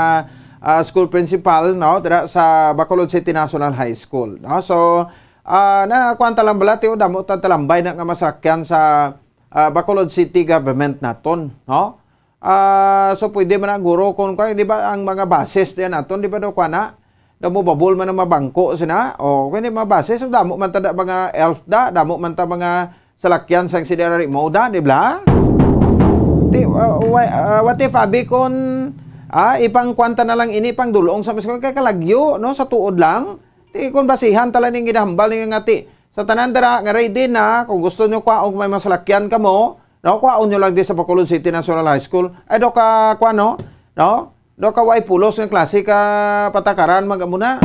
ah, school principal, no, dira sa Bacolod City National High School, no? So, ah, na kwanta lang bala, tiyo, damo ta talambay na nga masakyan sa ah, Bacolod City government naton, no? Ah, so pwede man na guro kung, kung, di ba, ang mga buses diyan naton, di ba, do, kuha na? Daw mo babol man ang mga bangko sina. O, kung hindi mga buses, so damo man ta da mga elf da, damo man ta mga salakyan sang sinerary mo da, di ba? Di, ah, why, ah, what if, abi, kung, ah, ipangkwanta na lang ini, pang dulong sa Miskon, kay kalagyo, no, sa tuod lang. Di, kung basihan tala ning ginahambal ni nga ti, sa tanan dira nga ready na, kung gusto nyo kwaon, kung may masalakyan kamo, no, kwaon nyo lang di sa Bacolod City National High School. Ay, do ka, kwa, no? No? Do ka, way pulos nga klase ka patakaran, mag-amo na.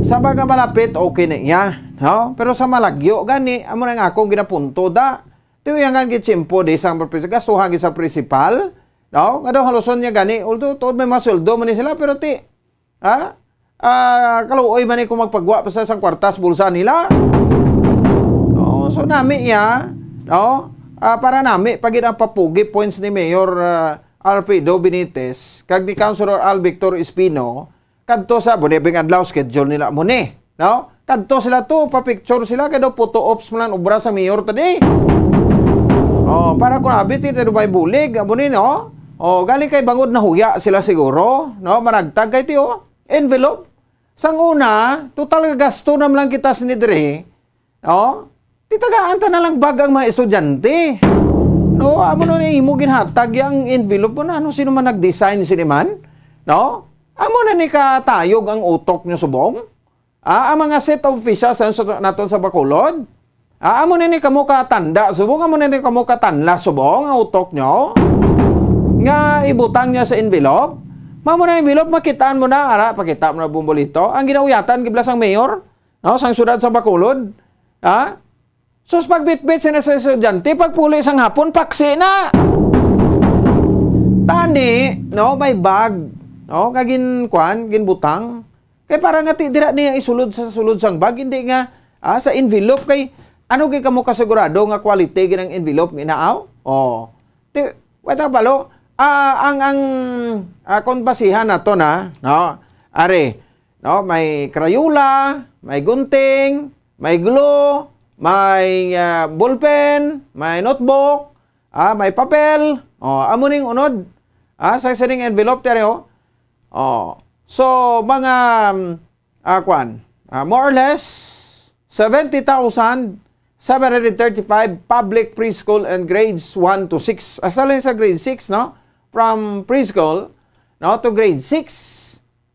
Sa mga malapit, okay na iya, no? Pero sa malagyo, gani, amo na nga akong ginapunto, da. Tiuyangan gid tiyempo di sa, gastuhan gid sa principal, no? Nga daw haluson niya gani, although tuod may mga sweldo man ni sila, pero ti, ha? Ah, kaluoy man ni kung magpagwa pa sa sang kwarta sa bulsa nila. Oh, so nami iya, no? Ah, para nami, pag ina papugi points ni Mayor, ah, Alfredo Benitez, kag ni Councilor Al Victor Espino, kadto sa, buni bing adlaw, schedule nila mo ni, no? Kadto sila to, pa-picture sila, kay daw photo ops man ang obra sa mayor today. Oh, para kung abi, ti, ti, may bulig, amo ni, no? Oh, galing kay bangod nahuya sila siguro, no? Managtag kay ti, oh, envelope. Sang una, total nga gasto na lang kita sini diri, no? Ti tagaan ta na lang bag ang mga estudyante. No, amo na ni imo ginhatag yang envelope mo na. Ano, sino man nag-design sini man? No? Amo na ni katayog ang utok nyo subong? Ah, ang mga set of officials sa, sa, naton sa Bacolod? Ah, amo na ni kamo katanda subong? Amo na ni kamo katanla subong ang utok nyo? Nga ibutang niya sa envelope? Mamo na envelope, makitaan mo na, ara, pakita mo na bumbolito. Ang ginauyatan, giblas ang mayor, no, sang syudad sa Bacolod. Ha? Sus, pagbitbit sina sa estudyante, pagpuli sang hapon, paksi na. Tani, no, may bag, no, nga gin-, kwan, ginbutang. Kay para nga ti dira niya isulod sa sulod sang bag, hindi nga, ah, sa envelope. Kay ano gid kamo kasigurado nga quality gid ang envelope nga inaaw? Oh. Ti, wala balo, ah, ang, ang, ah, kung basihan nato na, no? Are, no, may Crayola, may gunting, may glue, may, ah, ballpen, may notebook, ah, may papel. Oh, amo ning unod. Ah, sa sining envelope diri, oh. Oh. So, mga, um, ah, kwan, ah, more or less seventy thousand seven hundred thirty-five public preschool and grades one to six. Hasta lang sa grade six, no? From preschool, no, to grade six.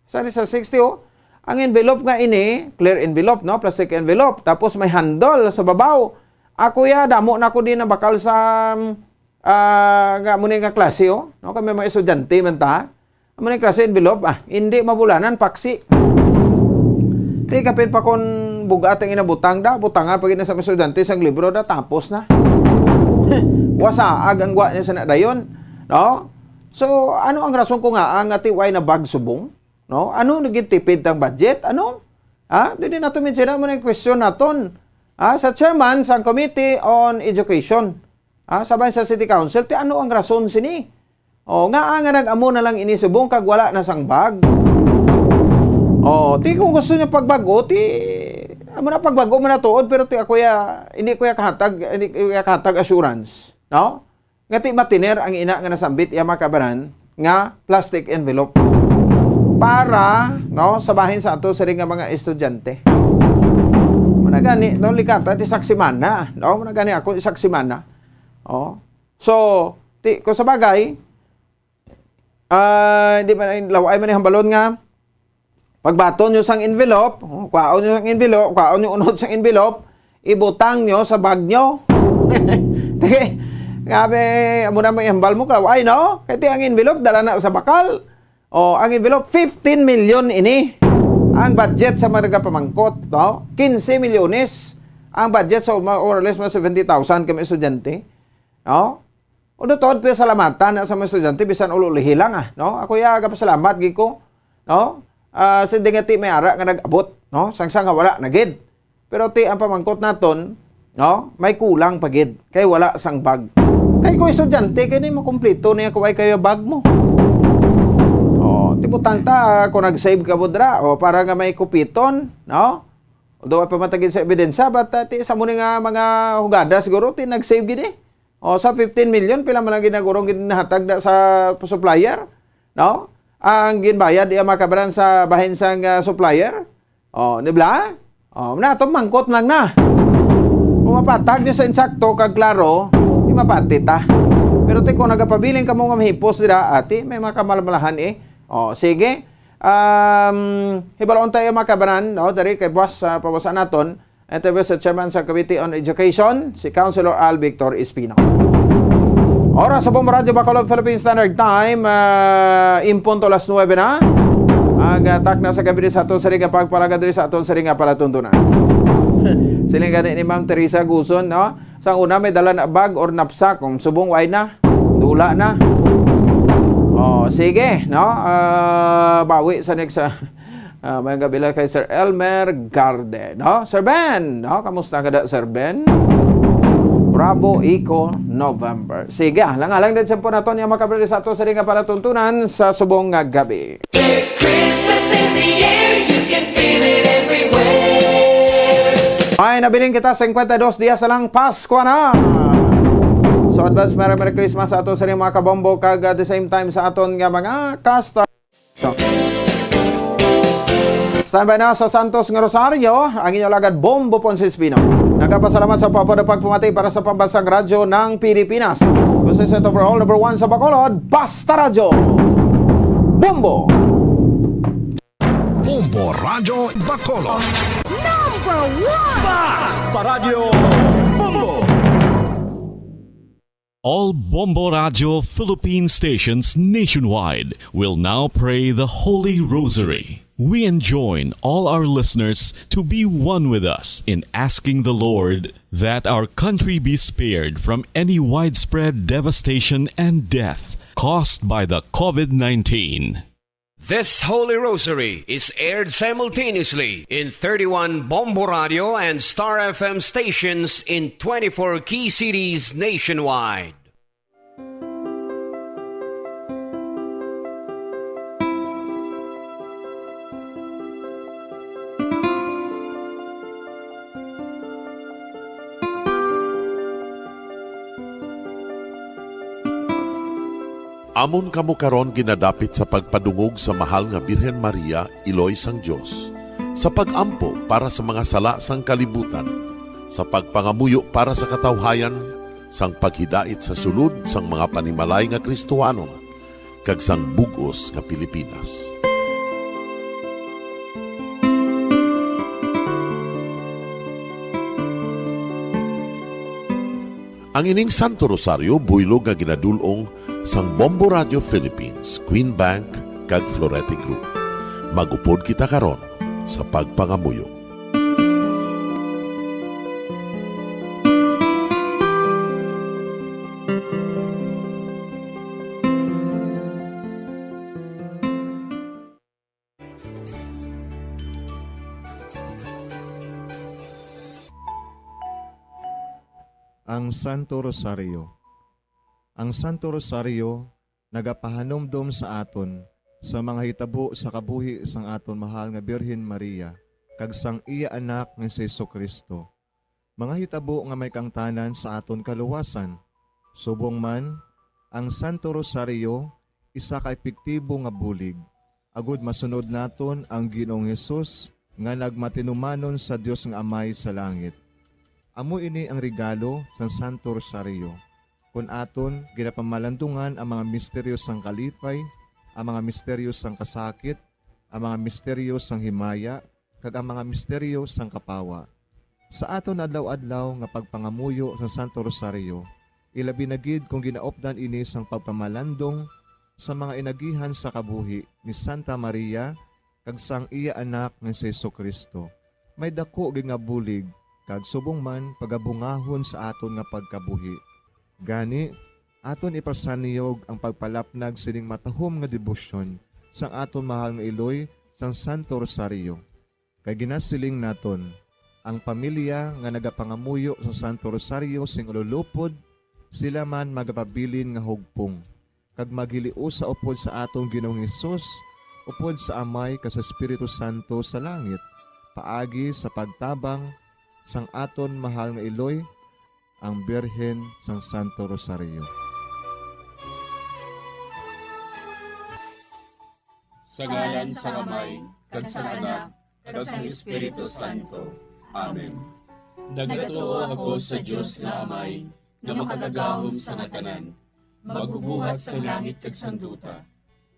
Sa, sa sixty, oh. Ang envelope nga ini, clear envelope, no? Plastic envelope. Tapos may handle sa babaw. Ako ya, damo na ko din nabakal sa, ah, nga, amo ni nga klase, oh. No? Kami mga estudyante man ta. Amo ni klase envelope, ah, hindi mabulanan, paksi. Ti, kapin pa kon bugat ang inabutang da, butangan pa gid na sa mga estudyante sang libro da, tapos na. Wasaag ang gwa niya sa nadayon, no? So, ano ang rason ko nga ang ati way na bag subong? No? Ano naging tipid ang budget? Ano? Ha? Dili nato mensyonan mo na yung question naton. Ha? Sa chairman sang Committee on Education. Ha? Sabay sa City Council, ti ano ang rason sini? O, nga, ah, nga nag-amo na lang ini subong kag wala na sang bag. O, ti kung gusto niya pagbago, ti amo na pagbago man na tuod, pero ti ako ya, hindi ko ya kahatag, hindi ko ya kahatag assurance, no? Nga ti matiner ang ina nga nasambit iya makabaran nga plastic envelope para, no, sa bahin sa ato sila nga mga estudyante. Muna gani, no, likata ti saksimana, no? Muna gani ako saksimana. Oh. So, ti, kung sa bagay, ah, di man, law-ay man ni hambalon nga pagbaton nyo sang envelope, oh, kwaon nyo sang envelope, kwaon nyo unod sang envelope, ibutang nyo sa bag nyo. Sige, grabe, amo na may hambal mo, law-ay, no? Kaya ti ang envelope, dala na sa bakal. Oh, ang envelope, fifteen million ini. Ang budget sa mga nagapamangkot, no? Quince milyones ang budget sa more or less mga seventy thousand kami estudyante. No? Udo tuod pa salamatan na sa mga estudyante, bisan ulo lihi lang, ah, no? Ako ya, gapasalamat gid ko, no? Ah, sa dingati may ara nga nag-abot, no? Sang, sang nga wala na gid. Pero ti ang pamangkot naton, no? May kulang pa gid kay wala sang bag. Kay ko estudyante kay di makumpleto niya kung ay kayo bag mo. Oh, ti butang ta kung nag-save ka budra o para nga may kupiton, no? Although ay pamatagin sa ebidensya, but, ah, ti sa mo ni nga mga hugada siguro ti nag-save gid eh. O, sa fifteen million, pila man ang ginagurong ginahatag na sa supplier? No? Ang ginbayad iya makabaran sa bahin sang, ah, supplier? O, di ba? O, na, itong mangkot lang na. Kung mapatag niyo sa insakto, kag klaro, di mapati ta. Pero ti, kung nagapabiling kamo nga mahipos dira, ati, may makamalmalahan eh. O, sige. Um, hibalon tayo makabaran, no? Dari kay Boss, ah, pawasan naton. Interview sa chairman sa Committee on Education, si Councilor Al Victor Espino. Oras sa Bombo Radyo Bacolod, Philippine Standard Time, ah, in punto alas nuebe na. Ang, ah, takna sa gabi sa aton sa ring pagpalaga diri sa aton sa ring palatuntunan. Siling gani ni Ma'am Teresa Guson, no? Sa una, may dala na bag or knapsack, kung subong, way na. Dula na. Oh, sige, no? Ah, bawi sa next, ah, Ah, may gabi lang kay Sir Elmer Garde, no? Sir Ben, no? Kamusta ka da, Sir Ben? Bravo Eco November. Sige, ah, lang-alang din sa po naton yung mga kabrali sa ato sa ring palatuntunan sa subong nga gabi. There's Christmas in the air, you can feel it everywhere. Ay, nabiling kita, singkwenta y dos dias na lang, Pasko na! So, advance Merry, Merry Christmas sa ato sa ring mga kabombo, kag at the same time sa aton nga mga customer. Standby na sa Santos nga Rosario, ang inyo alagad, Bombo Ponce Espino. Nagapasalamat sa pagpapamati para sa Pambansang Radyo ng Pilipinas. Consistent overall number one sa Bacolod, Basta Radyo. Bombo! Bombo Radyo Bacolod. Number one! Basta Radyo Bombo! All Bombo Radyo Philippine stations nationwide will now pray the Holy Rosary. We enjoin all our listeners to be one with us in asking the Lord that our country be spared from any widespread devastation and death caused by the COVID nineteen. This Holy Rosary is aired simultaneously in thirty-one Bombo Radio and Star F M stations in twenty-four key cities nationwide. Amon kamo karon ginadapit sa pagpadungog sa Mahal nga Birhen Maria, Iloy sang Dios, sa pag-ampo para sa mga sala sang kalibutan, sa pagpangamuyo para sa katawhayan, sang paghidait sa sulod sang mga panimalay nga Kristohanon, kag sang bug-os nga Pilipinas. Ang ining Santo Rosario buylog nga ginadul-ong sang Bombo Radio Philippines, Queen Bank, kag Florete Group. Mag-upod kita karon sa pagpangamuyo. Ang Santo Rosario. Ang Santo Rosario nagapahanumdom sa aton sa mga hitabo sa kabuhi sang aton mahal nga Birhen Maria kag sang iya Anak nga si Jesu-Cristo, mga hitabo nga may kaangtanan sa aton kaluwasan. Subong man, ang Santo Rosario isa ka epektibo nga bulig agud masunod naton ang Ginoong Hesus nga nagmatinumanon sa Dios nga Amay sa langit. Amo ini ang regalo sang Santo Rosario, kon aton ginapamalandungan ang mga misteryo sang kalipay, ang mga misteryo sang kasakit, ang mga misteryo sang himaya, kag ang mga misteryo sang kapawa. Sa aton adlaw-adlaw nga pagpangamuyo sa Santo Rosario, ilabi na gid kon ginaupdan ini sang pagpamalandong sa mga inagihan sa kabuhi ni Santa Maria kag sang iya Anak nga si Jesu-Cristo, may daku gid nga bulig kag subong man pagabungahon sa aton nga pagkabuhi. Gani, aton ipasaniyog ang pagpalapnag sining matahom nga debosyon sang aton mahal nga iloy sang Santo Rosario. Kay ginasiling naton, ang pamilya nga nagapangamuyo sa Santo Rosario sing ululupod, sila man magapabilin nga hugpong, kag maghiliusa upod sa aton Ginoong Hesus, upod sa Amay kag sa Espiritu Santo sa langit, paagi sa pagtabang sang aton mahal nga iloy, ang Birhen sang Santo Rosario. Sa ngalan sang Amay, kag sang Anak, kag sang Espiritu Santo. Amen. Nagatuo ako sa Dios nga Amay, nga makagagahom sa nga tanan, magbubuhat sa langit kag sang duta.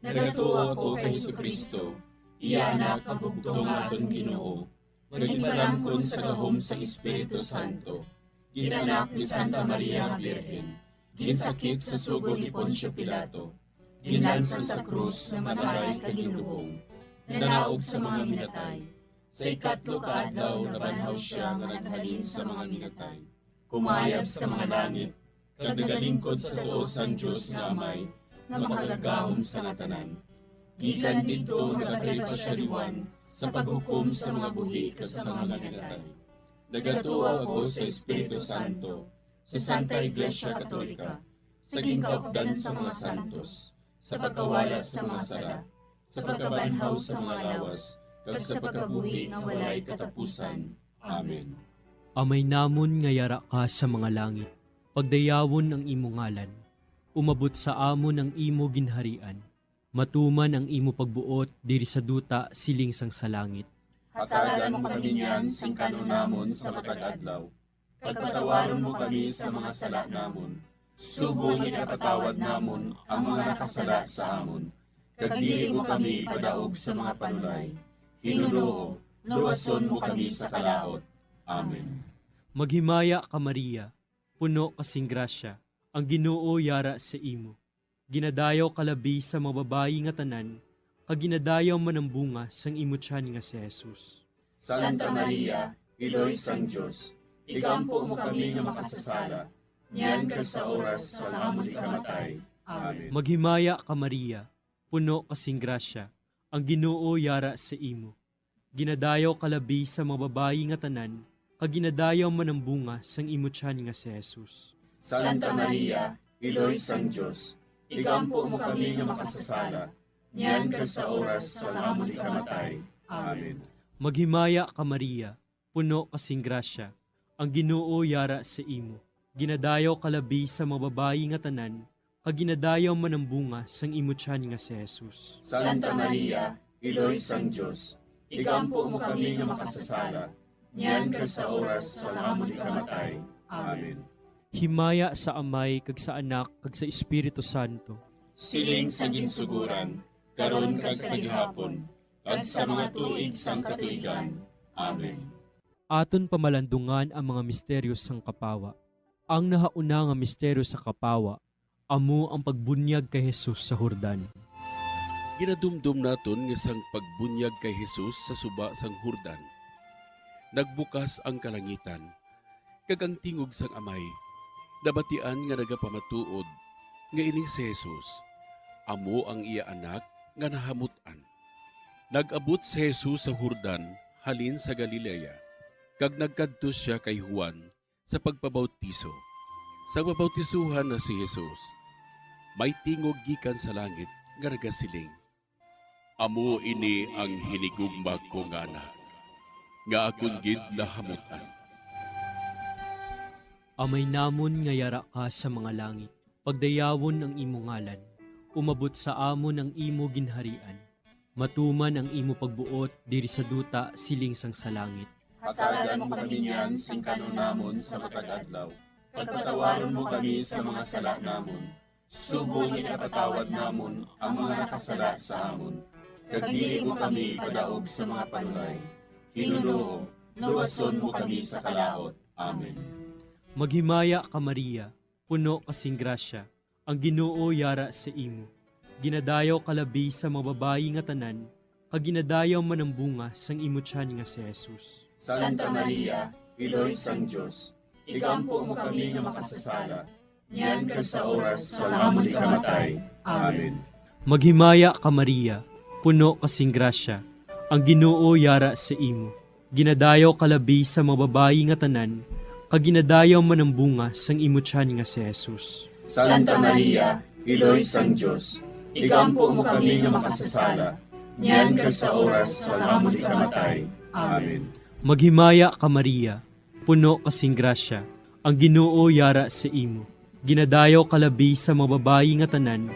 Nagatuo ako kay Jesu-Cristo, iya Anak, ang bugtong nga aton Ginoo, nga ginpalamkon sa gahom sang Espiritu Santo, ginanak ni Santa Maria nga Birhen, ginsakit sa sugo ni Poncio Pilato, ginlansang sa krus nga mataray kag ginlubong, nanaog sa mga minatay. Sa ikatlo ka adlaw nabanhaw sia nga naghalin sa mga minatay. Kumayab sa mga langit, kag nagalingkod sa tuo sang Dios nga Amay, nga makagagahom sa nga tanan. Gikan didto nagakari pa sia liwan sa paghukom sa mga buhi kag sa mga minatay. Nagatuo ako sa Espiritu Santo, sa Santa Iglesia Katolika, sa ginkaupdan sa mga santos, sa pagkawala sa mga sala, sa pagkabanhaw sa mga lawas, kag sa pagkabuhi nga walay katapusan. Amen. Amay namon nga yara ka sa mga langit, pagdayawon ang imo ngalan. Umabot sa amon ang imo ginharian. Matuman ang imo pagbuot diri sa duta siling sang sa langit. Hatagan mo kami niyan sing kan-on namon sa matag adlaw, kag patawaron mo kami sa mga sala namon, subong nga ginapatawad namon ang mga nakasala sa amon, kag dili mo kami ipadaog sa mga panulay. Ginoo, luwason mo kami sa kalaut. Amen. Maghimaya ka, Maria, puno ka sing grasya, ang Ginoo yara sa imo. Ginadayaw ka labi sa mga babayi nga tanan, kag ginadayaw man ang bunga sang imo tiyan nga si Jesus. Santa Maria, Iloy sang Dios, igampo mo kami nga makasasala, niyan kag sa oras sang amon ikamatay. Amen. Maghimaya ka, Maria, puno ka sing grasya, ang Ginoo yara sa imo. Ginadayaw ka labi sa mga babayi nga tanan, kag ginadayaw man ang bunga sang imo tiyan nga si Jesus. Santa Maria, Iloy sang Dios, igampo mo kami nga makasasala, niyan kag sa oras sang amon ikamatay. Amen. Maghimaya ka, Maria, puno ka sing grasya, ang Ginoo yara sa imo. Ginadayaw ka labi sa mga babayi nga tanan, kag ginadayaw man ang bunga sang imo tiyan nga si Jesus. Santa Maria, Iloy sang Dios, igampo mo kami nga makasasala, niyan kag sa oras sang amon ikamatay. Amen. Himaya sa Amay, kag sa Anak, kag sa Espiritu Santo. Siling sa ginsuguran, karon kag sa gihapon, kag sa mga tuig sang katuigan. Amen. Aton pamalandungan ang mga misteryo sang kapawa. Ang nahauna nga misteryo sa kapawa amo ang pagbunyag kay Jesus sa Jordan. Ginadumdom naton nga sang pagbunyag kay Jesus sa suba sang Jordan, nagbukas ang kalangitan, kag ang tingog sang Amay nabatian nga nagapamatuod nga ining si Jesus amo ang iya Anak nga nahamut-an. Nag-abot si Jesus sa Jordan halin sa Galilea, kag nagkadto sia kay Juan sa pagpabautiso. Sa pabautisohan na si Jesus, may tingog gikan sa langit nga nagasiling, "Amo ini ang hinigugma ko nga Anak, nga akon gid nahamut-an." Amay namon nga yara ka sa mga langit, pagdayawon ang imo ngalan. Umabot sa amon ang imo ginharian. Matuman ang imo pagbuot diri sa duta siling sang sa langit. Hatagan mo kami niyan sing kan-on namon sa matag adlaw, kag patawaron mo kami sa mga sala namon, subong nga ginapatawad namon ang mga nakasala sa amon, kag dili mo kami ipadaog sa mga panulay. Ginoo, luwason mo kami sa kalaut. Amen. Maghimaya ka, Maria, puno ka sing grasya, ang Ginoo yara sa imo. Ginadayaw ka labi sa mga babayi nga tanan, kag ginadayaw man ang bunga sang imo tiyan nga si Jesus. Santa Maria, Iloy sang Dios, igampo mo kami nga makasasala, niyan kag sa oras sang amon ikamatay. Amen. Maghimaya ka, Maria, puno ka sing grasya, ang Ginoo yara sa imo. Ginadayaw ka labi sa mga babayi nga tanan, kag ginadayaw man ang bunga sang imo tiyan nga si Jesus. Santa Maria, Iloy sang Dios, igampo mo kami nga makasasala, niyan kag sa oras sang amon ikamatay. Amen. Maghimaya ka, Maria, puno ka sing grasya, ang Ginoo yara sa imo. Ginadayaw ka labi sa mga babayi nga tanan,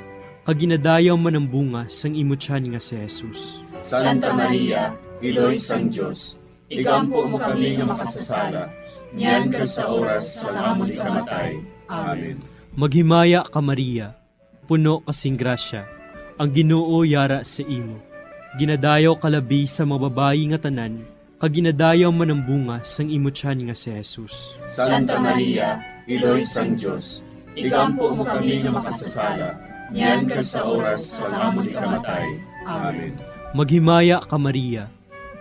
kag ginadayaw man ang bunga sang imo tiyan nga si Jesus. Santa Maria, Iloy sang Dios, igampo mo kami nga makasasala, niyan kag sa oras sang amon ikamatay. Amen. Maghimaya ka, Maria, puno ka sing grasya, ang Ginoo yara sa imo. Ginadayaw ka labi sa mga babayi nga tanan, kag ginadayaw man ang bunga sang imo tiyan nga si Jesus. Santa Maria, Iloy sang Dios, igampo mo kami nga makasasala, niyan kag sa oras sang amon ikamatay. Amen. Maghimaya ka, Maria,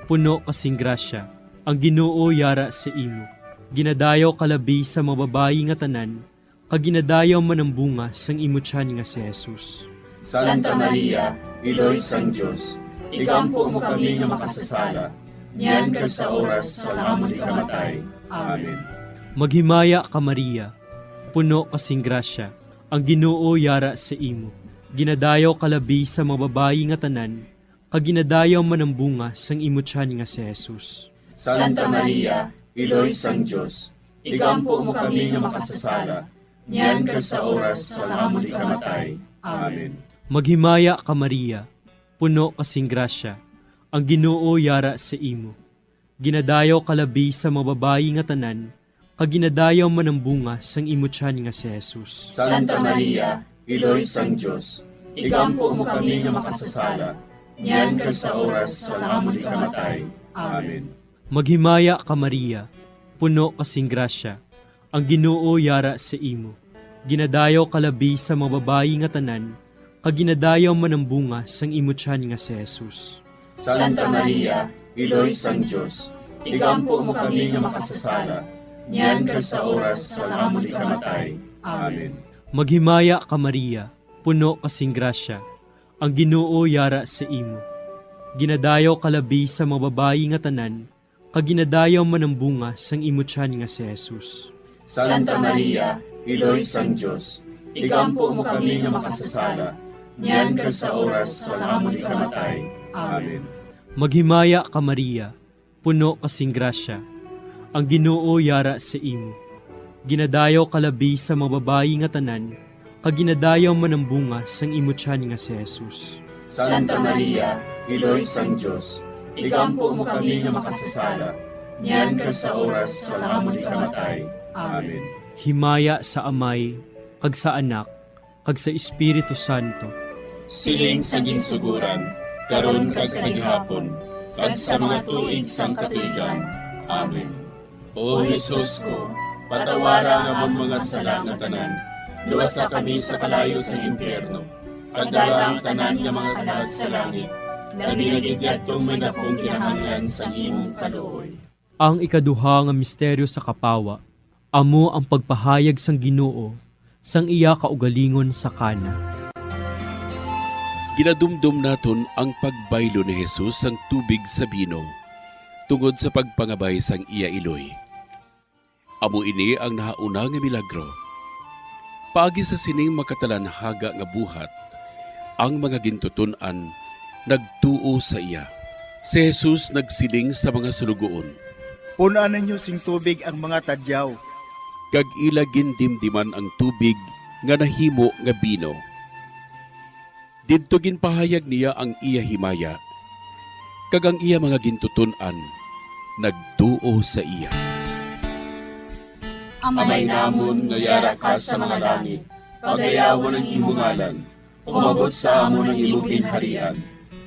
puno ka sing grasya, ang Ginoo yara sa imo. Ginadayaw ka labi sa mga babayi nga tanan, kag ginadayaw man ang bunga sang imo tiyan nga si Jesus. Santa Maria, Iloy sang Dios, igampo mo kami nga makasasala, niyan kag sa oras sang amon ikamatay. Amen. Maghimaya ka, Maria, puno ka sing grasya, ang Ginoo yara sa imo. Ginadayaw ka labi sa mga babayi nga tanan, kag ginadayaw man ang bunga sang imo tiyan nga si Jesus. Santa Maria, Iloy sang Dios, igampo mo kami nga makasasala, niyan kag sa oras sang amon ikamatay. Amen. Maghimaya ka, Maria, puno ka sing grasya, ang Ginoo yara sa imo. Ginadayaw ka labi sa mga babayi nga tanan, kag ginadayaw man ang bunga sang imo tiyan nga si Jesus. Santa Maria, Iloy sang Dios, igampo mo kami nga makasasala, niyan kag sa oras sang amon ikamatay. Amen. Maghimaya ka, Maria, puno ka sing grasya, ang Ginoo yara sa imo. Ginadayaw ka labi sa mga babayi nga tanan, kag ginadayaw man ang bunga sang imo tiyan nga si Jesus. Santa Maria, Iloy sang Dios, igampo mo kami nga makasasala, niyan kag sa oras sang amon ikamatay. Amen. Maghimaya ka, Maria, puno ka sing grasya, ang Ginoo yara sa imo. Ginadayaw ka labi sa mga babayi nga tanan, kag ginadayaw man ang bunga sang imo tiyan nga si Jesus. Santa Maria, Iloy sang Dios, igampo mo kami nga makasasala, niyan kag sa oras sang amon ikamatay. Amen. Maghimaya ka, Maria, puno ka sing grasya, ang Ginoo yara sa imo. Ginadayaw ka labi sa mga babayi nga tanan, kag ginadayaw man ang bunga sang imo tiyan nga si Jesus. Santa Maria, Iloy sang Dios, igampo mo kami nga makasasala, niyan kag sa oras sang amon ikamatay. Amen. Himaya sa Amay, kag sa Anak, kag sa Espiritu Santo. Siling sa ginsuguran, karon kag sa gihapon, kag sa mga tuig sang katuigan. Amen. O Jesus ko, patawara ang amon mga sala nga tanan, luwasa kami sa kalayo sang impyerno, kag dala ang tanan nga mga kalag sa langit, labi na gid yadtong may dakong kinahanglan sang imong kaluoy. Ang ikaduha nga misteryo sa kapawa amo ang pagpahayag sang Ginoo sang iya kaugalingon sa Cana. Ginadumdom naton ang pagbaylo ni Jesus sang tubig sa bino tungod sa pagpangabay sang iya iloy. Amo ini ang nahauna nga milagro. Paagi sa sining makatalanhaga nga buhat, ang mga gintuton-an nagtuo sa iya. Si Jesus nagsiling sa mga suloguon, "Pun-an ninyo sing tubig ang mga tadyaw." Kag ila gindimdiman ang tubig nga nahimo nga bino. Didto ginpahayag niya ang iya himaya, kag ang iya mga gintuton-an nagtuo sa iya. Amay namon nga yara ka sa mga langit, pagayawon ang imo ngalan. Umabot sa amon ang imo ginharian.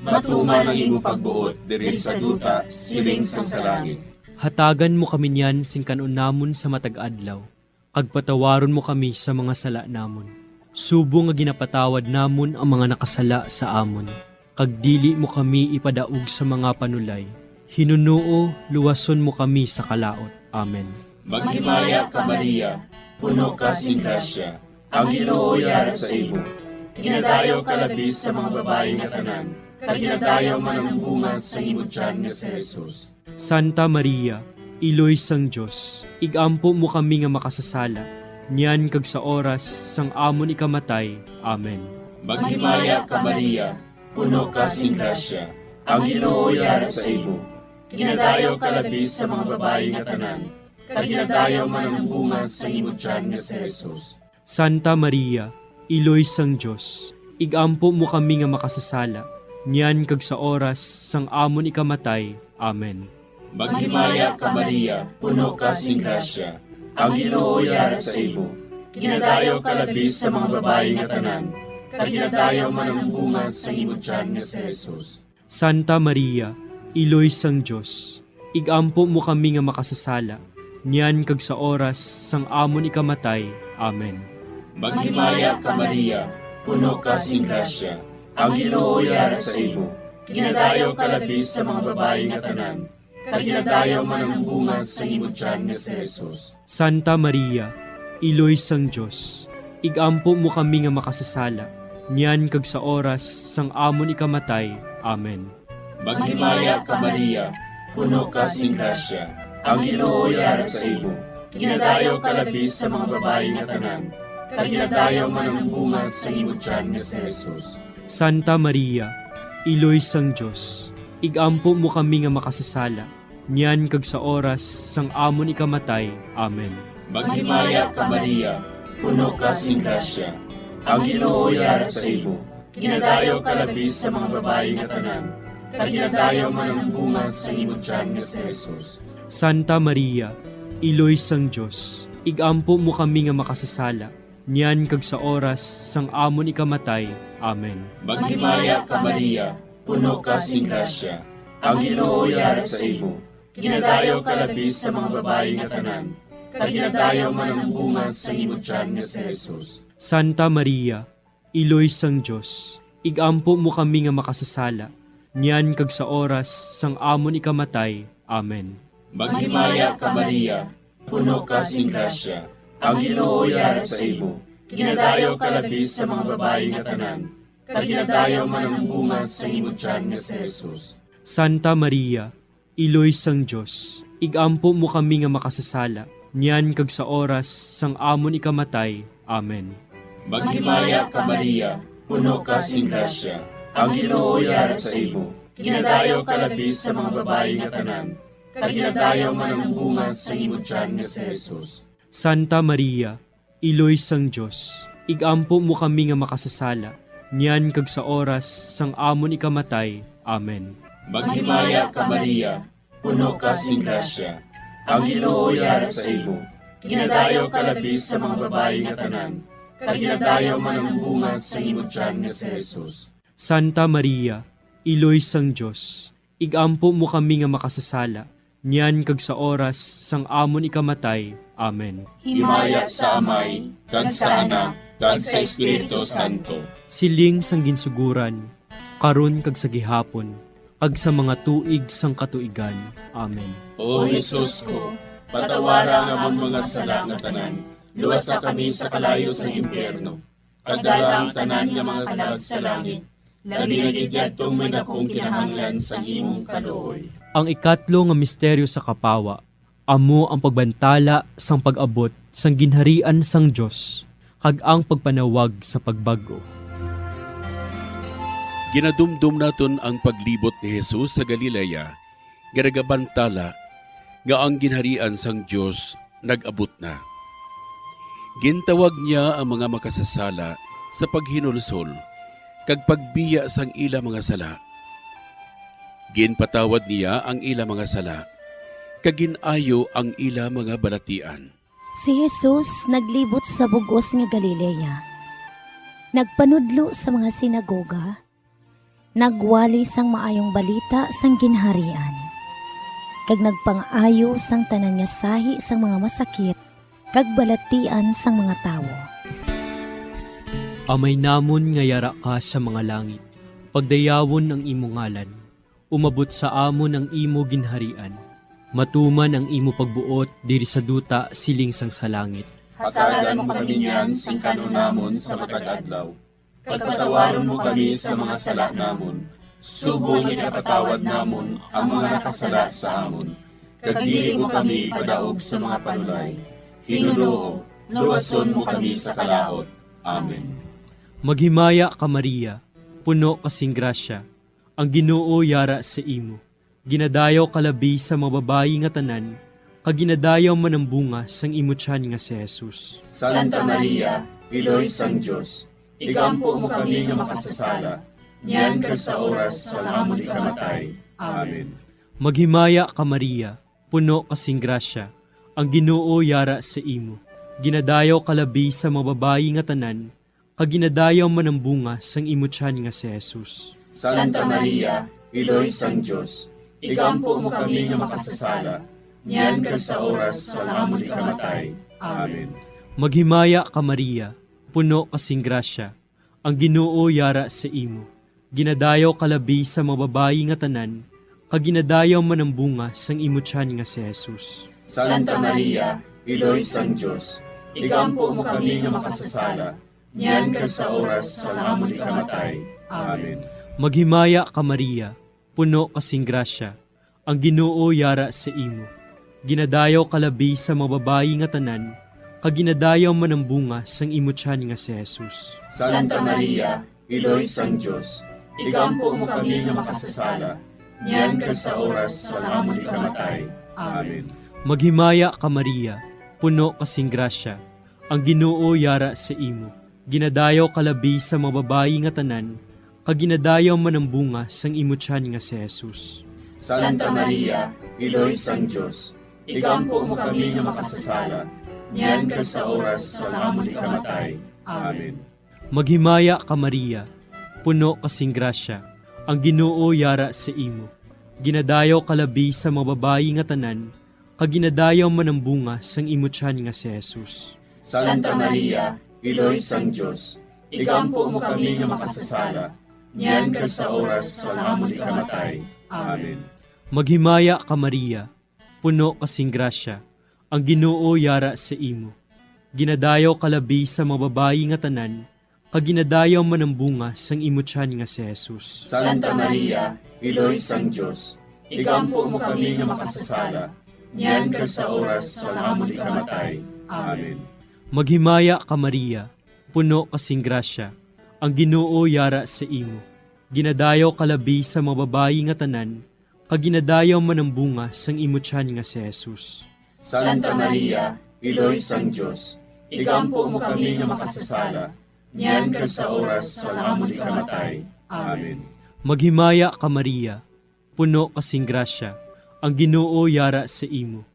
Matuman ang imo pagbuot diri sa duta, siling sang sa langit. Hatagan mo kami niyan sing kan-on namon sa matag adlaw, kag patawaron mo kami sa mga sala namon, subong nga ginapatawad namon ang mga nakasala sa amon. Kag dili mo kami ipadaog sa mga panulay, hinunoo luwason mo kami sa kalaut. Amen. Maghimaya ka, Maria, puno ka sing grasya, ang Ginoo yara sa imo. Ginadayaw ka labi sa mga babayi nga tanan, kag ginadayaw man ang bunga sa imo tiyan nga si Jesus. Santa Maria, Iloy sang Dios, ig-ampo mo kami nga makasasala, niyan kag sa oras sang amon ikamatay. Amen. Maghimaya ka, Maria, puno ka sing grasya, ang Ginoo yara sa imo. Ginadayaw ka labi sa mga babayi nga tanan, kag ginadayaw man ang bunga sa imo tiyan nga si Jesus. Santa Maria, Iloy sang Dios, ig-ampo mo kami nga makasasala, niyan kag sa oras sang amon ikamatay. Amen. Maghimaya ka, Maria, puno ka sing grasya, ang Ginoo yara sa imo. Ginadayaw ka labi sa mga babayi nga tanan, kag ginadayaw man ang bunga sa imo tiyan nga si Jesus. Santa Maria, Iloy sang Dios, ig-ampo mo kami nga makasasala, niyan kag sa oras sang amon ikamatay. Amen. Maghimaya ka, Maria, puno ka sing grasya, ang Ginoo yara sa imo. Ginadayaw ka labi sa mga babayi nga tanan, kag ginadayaw man ang bunga sa imo tiyan nga si Jesus. Santa Maria, Iloy sang Dios, ig-ampo mo kami nga makasasala, niyan kag sa oras sang amon ikamatay. Amen. Maghimaya ka, Maria, puno ka sing grasya, ang Ginoo yara sa imo. Ginadayaw ka labi sa mga babayi nga tanan, kag ginadayaw man ang bunga sa imo tiyan nga si Jesus. Santa Maria, Iloy sang Dios, ig-ampo mo kami nga makasasala, niyan kag sa oras sang amon ikamatay. Amen. Maghimaya ka, Maria, puno ka sing grasya, ang Ginoo yara sa imo. Ginadayaw ka labi sa mga babayi nga tanan, kag ginadayaw man ang bunga sang imo tiyan nga si Jesus. Santa Maria, Iloy sang Dios, igampo mo kami nga makasasala, niyan kag sa oras sang amon ikamatay. Amen. Maghimaya ka, Maria, puno ka sing grasya, ang Ginoo yara sa imo. Ginadayaw ka labi sa mga babayi nga tanan, kag ginadayaw man ang bunga sang imo tiyan nga si Jesus. Santa Maria, Iloy sang Dios, igampo mo kami nga makasasala, niyan kag sa oras sang amon ikamatay. Amen. Maghimaya ka, Maria, puno ka sing grasya, ang Ginoo yara sa imo. Ginadayaw ka labi sa mga babayi nga tanan, kag ginadayaw man ang bunga sang imo tiyan nga si Jesus. Santa Maria, Iloy sang Dios, igampo mo kami nga makasasala, niyan kag sa oras sang amon ikamatay. Amen. Maghimaya ka, Maria, puno ka sing grasya, ang Ginoo yara sa imo. Ginadayaw ka labi sa mga babayi nga tanan, kag ginadayaw man ang bunga sang imo tiyan nga si Jesus. Santa Maria, Iloy sang Dios, igampo mo kami nga makasasala, niyan kag sa oras sang amon ikamatay. Amen. Maghimaya ka, Maria, puno ka sing grasya, ang Ginoo yara sa imo. Ginadayaw ka labi sa mga babayi nga tanan, kag ginadayaw man ang bunga sang imo tiyan nga si Jesus. Santa Maria, Iloy sang Dios, igampo mo kami nga makasasala, niyan kag sa oras sang amon ikamatay. Amen. Himaya sa Amay, kag sa Anak, kag sa Espiritu Santo. Siling sang ginsuguran, karon kag sa gihapon, kag sa mga tuig sang katuigan. Amen. O Jesus ko, patawara ang amon mga sala nga tanan, luwasa kami sa kalayo sang impyerno, kag dala ang tanan nga mga kalag sa langit, labi na gid yadtong may dakong kinahanglan sang imong kaluoy. Ang ikatlo nga misteryo sa kapawa amo ang pagbantala sang pag-abot sang Ginharian sang Dios kag ang pagpanawag sa pagbag-o. Ginadumdom naton ang paglibot ni Jesus sa Galilea nga nagabantala nga ang Ginharian sang Dios nag-abot na. Gintawag niya ang mga makasasala sa paghinulsol kag pagbiya sang ila mga sala. Ginpatawad niya ang ila mga sala, kag gin-ayo ang ila mga balatian. Si Jesus naglibot sa bug-os nga Galilea. Nagpanudlo sa mga sinagoga, nagwali sang maayong balita sang Ginharian, kag nagpangaayo sang tanan nga sahi sang mga masakit kag balatian sang mga tawo. Amay namon nga yara ka sa mga langit, pagdayawon ang imo ngalan. Umabot sa amon ang imo ginharian. Matuman ang imo pagbuot diri sa duta siling sang sa langit. Hatagan mo kami niyan sing kan-on namon sa matag adlaw, kag patawaron mo kami sa mga sala namon, subong nga ginapatawad namon ang mga nakasala sa amon, kag dili mo kami ipadaog sa mga panulay. Hinunoo, luwason mo kami sa kalaut. Amen. Maghimaya ka, Maria, puno ka sing grasya, ang Ginoo yara sa imo. Ginadayaw ka labi sa mga babayi nga tanan, kag ginadayaw man ang bunga sang imo tiyan nga si Jesus. Santa Maria, Iloy sang Dios, igampo mo kami nga makasasala, niyan kag sa oras sang amon ikamatay. Amen. Maghimaya ka, Maria, puno ka sing grasya, ang Ginoo yara sa imo. Ginadayaw ka labi sa mga babayi nga tanan, kag ginadayaw man ang bunga sang imo tiyan nga si Jesus. Santa Maria, Iloy sang Dios, igampo mo kami nga makasasala, niyan kag sa oras sang amon ikamatay. Amen. Maghimaya ka, Maria, puno ka sing grasya, ang Ginoo yara sa imo. Ginadayaw ka labi sa mga babayi nga tanan, kag ginadayaw man ang bunga sang imo tiyan nga si Jesus. Santa Maria, Iloy sang Dios, igampo mo kami nga makasasala, niyan kag sa oras sang amon ikamatay. Amen. Maghimaya ka, Maria, puno ka sing grasya, ang Ginoo yara sa imo. Ginadayaw ka labi sa mga babayi nga tanan, kag ginadayaw man ang bunga sang imo tiyan nga si Jesus. Santa Maria, Iloy sang Dios, igampo mo kami nga makasasala, niyan kag sa oras sang amon ikamatay. Amen. Maghimaya ka, Maria, puno ka sing grasya, ang Ginoo yara sa imo. Ginadayaw ka labi sa mga babayi nga tanan, kag ginadayaw man ang bunga sang imo tiyan nga si Jesus. Santa Maria, Iloy sang Dios, igampo mo kami nga makasasala, niyan kag sa oras sang amon ikamatay. Amen. Maghimaya ka, Maria, puno ka sing grasya, ang Ginoo yara sa imo. Ginadayaw ka labi sa mga babayi nga tanan, kag ginadayaw man ang bunga sang imo tiyan nga si Jesus. Santa Maria, Iloy sang Dios, igampo mo kami nga makasasala, niyan kag sa oras sang amon ikamatay. Amen. Maghimaya ka, Maria, puno ka sing grasya, ang Ginoo yara sa imo. Ginadayaw ka labi sa mga babayi nga tanan, kag ginadayaw man ang bunga sang imo tiyan nga si Jesus. Santa Maria, Iloy sang Dios, igampo mo kami nga makasasala, niyan kag sa oras sang amon ikamatay. Amen. Maghimaya ka, Maria, puno ka sing grasya, ang Ginoo yara sa imo. Ginadayaw ka labi sa mga babayi nga tanan, kag ginadayaw man ang bunga sang imo tiyan nga si Jesus. Santa Maria, Iloy sang Dios, igampo mo kami nga makasasala, niyan kag sa oras sang amon ikamatay. Amen. Maghimaya ka, Maria, puno ka sing grasya, ang Ginoo yara sa imo.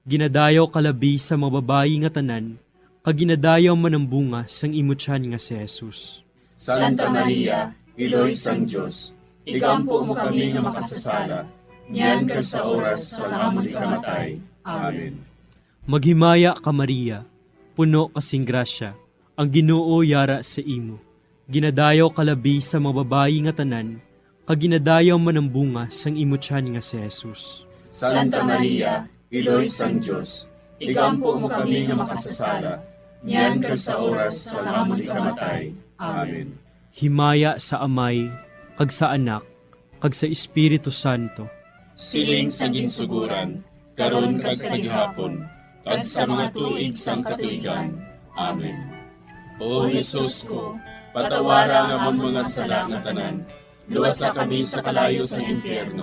Ginadayaw ka labi sa mga babayi nga tanan, kag ginadayaw man ang bunga sang imo tiyan nga si Jesus. Santa Maria, Iloy sang Dios, igampo mo kami nga makasasala, niyan kag sa oras sang amon ikamatay. Amen. Maghimaya ka, Maria, puno ka sing grasya, ang Ginoo yara sa imo. Ginadayaw ka labi sa mga babayi nga tanan, kag ginadayaw man ang bunga sang imo tiyan nga si Jesus. Santa Maria, Iloy sang Dios, igampo mo kami nga makasasala, niyan kag sa oras sang amon ikamatay. Amen. Himaya sa Amay, kag sa Anak, kag sa Espiritu Santo. Siling sa ginsuguran, karon kag sa gihapon, kag sa mga tuig sang katuigan. Amen. O Jesus ko, patawara ang amon mga sala nga tanan, luwasa kami sa kalayo sang impyerno,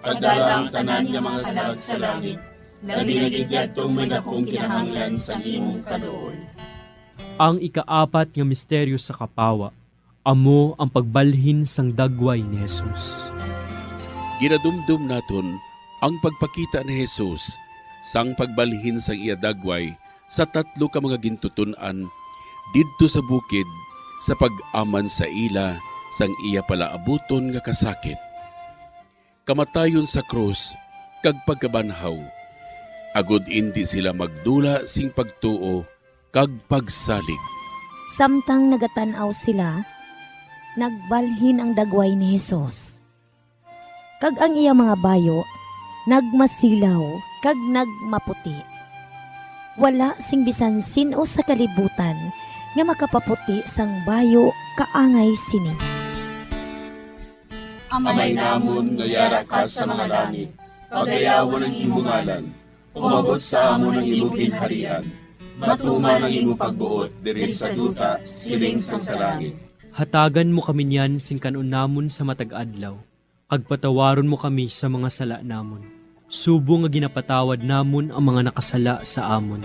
kag dala ang tanan nga mga kalag sa langit, labi na gid yadtong may dakong kinahanglan sang imong kaluoy. Ang ikaapat nga misteryo sa kapawa, amo ang pagbalhin sang dagway ni Jesus. Ginadumdom naton ang pagpakita ni Jesus sang pagbalhin sang iya dagway sa tatlo ka mga gintuton-an didto sa bukid sa pag-aman sa ila sang iya palaabuton nga kasakit, kamatayon sa krus, kag pagkabanhaw, agod indi sila magdula sing pagtuo kag pagsalig. Samtang nagatan-aw sila, nagbalhin ang dagway ni Jesus, kag ang iya mga bayo nagmasilaw kag nagmaputi. Wala sing bisan sin-o sa kalibutan nga makapaputi sang bayo kaangay sini. Amay namon nga yara ka sa mga langit, pagayawon ang imo ngalan. Umabot sa amon ang imo ginharian. Matuman ang imo pagbuot diri sa duta, siling sang sa langit. Hatagan mo kami niyan sing kan-on namon sa matag adlaw, kag patawaron mo kami sa mga sala namon, subong nga ginapatawad namon ang mga nakasala sa amon.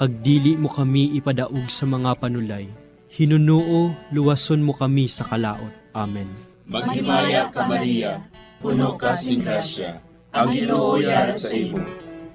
Kag dili mo kami ipadaog sa mga panulay. Hinunoo, luwason mo kami sa kalaut. Amen. Maghimaya ka, Maria, puno ka sing grasya, ang Ginoo yara sa imo.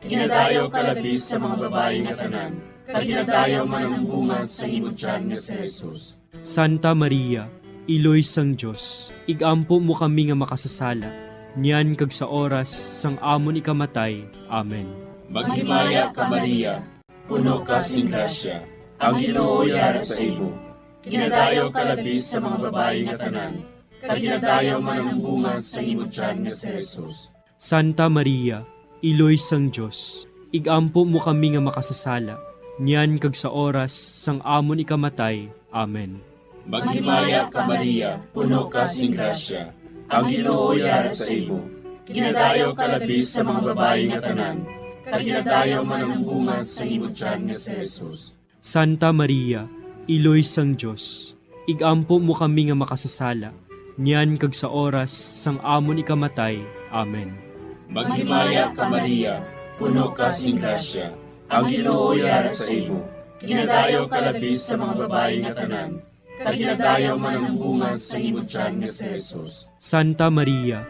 Ginadayaw ka labi sa mga babayi nga tanan, kag ginadayaw man ang bunga sa imo tiyan nga si Jesus. Santa Maria, Iloy sang Dios, igampo mo kami nga makasasala, niyan kag sa oras sang amon ikamatay. Amen. Maghimaya ka, Maria, puno ka sing grasya, ang Ginoo yara sa imo. Ginadayaw ka labi sa mga babayi nga tanan, kag ginadayaw man ang bunga sa imo tiyan nga si Jesus. Santa Maria, Iloy sang Dios, igampo mo kami nga makasasala, niyan kag sa oras sang amon ikamatay. Amen. Maghimaya ka, Maria, puno ka sing grasya, ang Ginoo yara sa imo. Ginadayaw ka labi sa mga babayi nga tanan, kag ginadayaw man ang bunga sa imo tiyan nga si Jesus. Santa Maria, Iloy sang Dios, igampo mo kami nga makasasala, niyan kag sa oras sang amon ikamatay. Amen. Maghimaya ka, Maria, puno ka sing grasya, ang Ginoo yara sa imo. Ginadayaw ka labi sa mga babayi nga tanan, kag ginadayaw man ang bunga sang imo tiyan nga si Jesus. Santa Maria,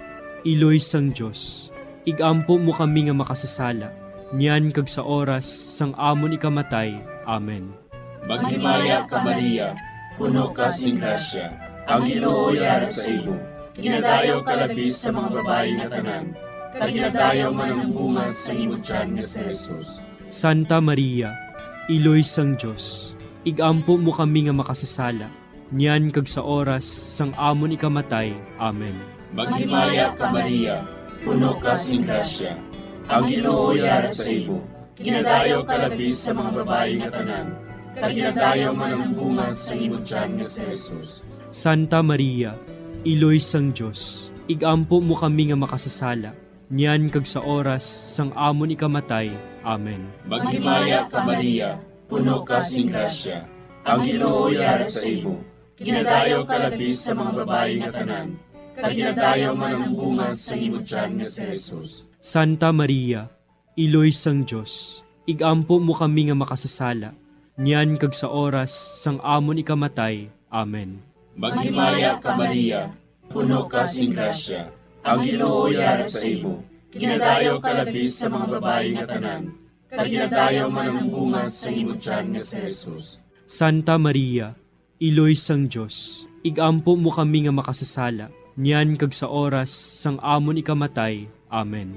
Iloy sang Dios, ig-ampo mo kami nga makasasala, niyan kag sa oras sang amon ikamatay. Amen. Maghimaya ka, Maria, puno ka sing grasya, ang Ginoo yara sa imo. Ginadayaw ka labi sa mga babayi nga tanan, kag ginadayaw man ang bunga sa imo tiyan nga si Jesus. Santa Maria, Iloy sang Dios, ig-ampo mo kami nga makasasala, niyan kag sa oras sang amon ikamatay. Amen. Maghimaya ka, Maria, puno ka sing grasya, ang Ginoo yara sa imo. Ginadayaw ka labi sa mga babayi nga tanan, kag ginadayaw man ang bunga sa imo tiyan nga si Jesus. Santa Maria, Iloy sang Dios, ig-ampo mo kami nga makasasala, niyan kag sa oras sang amon ikamatay. Amen. Maghimaya ka, Maria, puno ka sing grasya, ang Ginoo yara sa imo. Ginadayaw ka labi sa mga babayi nga tanan, kag ginadayaw man ang bunga sa imo tiyan nga si Jesus. Santa Maria, Iloy sang Dios, ig-ampo mo kami nga makasasala, niyan kag sa oras sang amon ikamatay. Amen. Maghimaya ka, Maria, puno ka sing grasya, ang Ginoo yara sa imo. Ginadayaw ka labi sa mga babayi nga tanan, kag ginadayaw man ang bunga sa imo tiyan nga si Jesus. Santa Maria, Iloy sang Dios, ig-ampo mo kami nga makasasala, niyan kag sa oras sang amon ikamatay. Amen.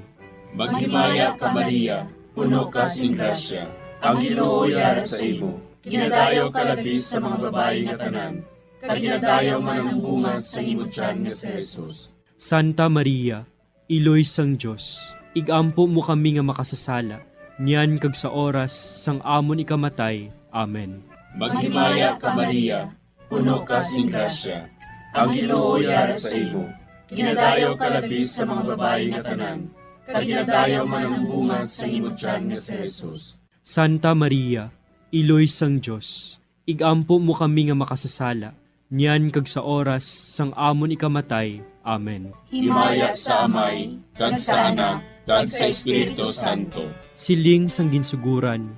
Maghimaya ka, Maria, puno ka sing grasya, ang Ginoo yara sa imo. Ginadayaw ka labi sa mga babayi nga tanan, kag ginadayaw man ang bunga sa imo tiyan nga si Jesus. Santa Maria, Iloy sang Dios, ig-ampo mo kami nga makasasala, niyan kag sa oras sang amon ikamatay. Amen. Maghimaya ka, Maria, puno ka sing grasya, ang Ginoo yara sa imo. Ginadayaw ka labi sa mga babayi nga tanan, kag ginadayaw man ang bunga sa imo tiyan nga si Jesus. Santa Maria, Iloy sang Dios, ig-ampo mo kami nga makasasala, niyan kag sa oras sang amon ikamatay. Amen. Himaya sa Amay, kag sa Anak, kag sa Espiritu Santo. Siling sang ginsuguran,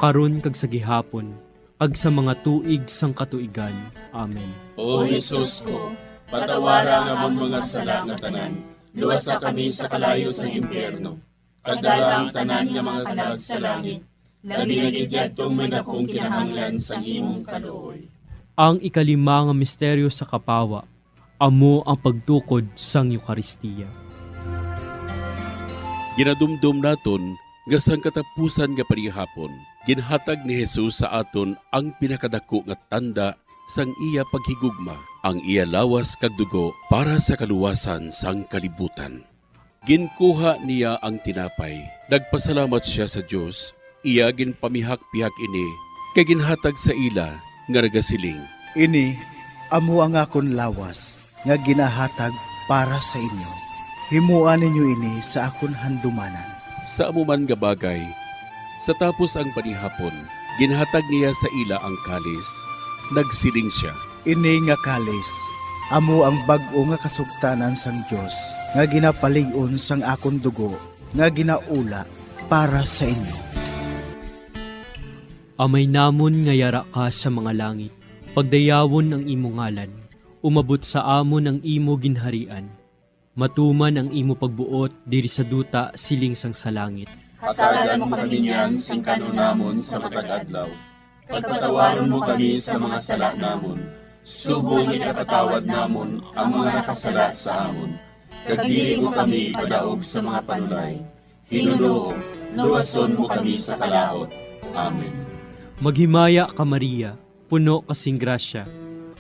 karon kag sa gihapon, kag sa mga tuig sang katuigan. Amen. O Jesus ko, patawara ang amon mga sala nga tanan, luwasa kami sa kalayo sang impyerno, kag dala ang tanan nga mga kalag sa langit, labi na gid yadtong may dakong kinahanglan sang imong kaluoy. Ang ikalima nga misteryo sa kapawa, amo ang pagtukod sang Eukaristiya. Ginadumdom naton nga sang katapusan nga panihapon, ginhatag ni Jesus sa aton ang pinakadako nga tanda sang iya paghigugma, ang iya lawas kag dugo para sa kaluwasan sang kalibutan. Ginkuha niya ang tinapay, nagpasalamat sia sa Dios, iya ginpamihak-pihak ini, kag ginhatag sa ila, nga nagasiling, "Ini amo ang akon lawas nga ginahatag para sa inyo. Himoa ninyo ini sa akon handumanan." Sa amo man nga bagay, sa tapos ang panihapon, ginhatag niya sa ila ang kalis. Nagsiling sia, "Ini nga kalis amo ang bag-o nga kasugtanan sang Dios nga ginapalig-on sang akon dugo nga ginaula para sa inyo." Amay namon nga yara ka sa mga langit, pagdayawon ang imo ngalan, umabot sa amon ang imo ginharian, matuman ang imo pagbuot diri sa duta siling sang sa langit. Hatagan mo kami niyan sing kan-on namon sa matag adlaw, kag patawaron mo kami sa mga sala namon, subong nga ginapatawad namon ang mga nakasala sa amon, kag dili mo kami ipadaog sa mga panulay. Ginoo, luwason mo kami sa kalaut. Amen. Maghimaya ka, Maria, puno ka sing grasya,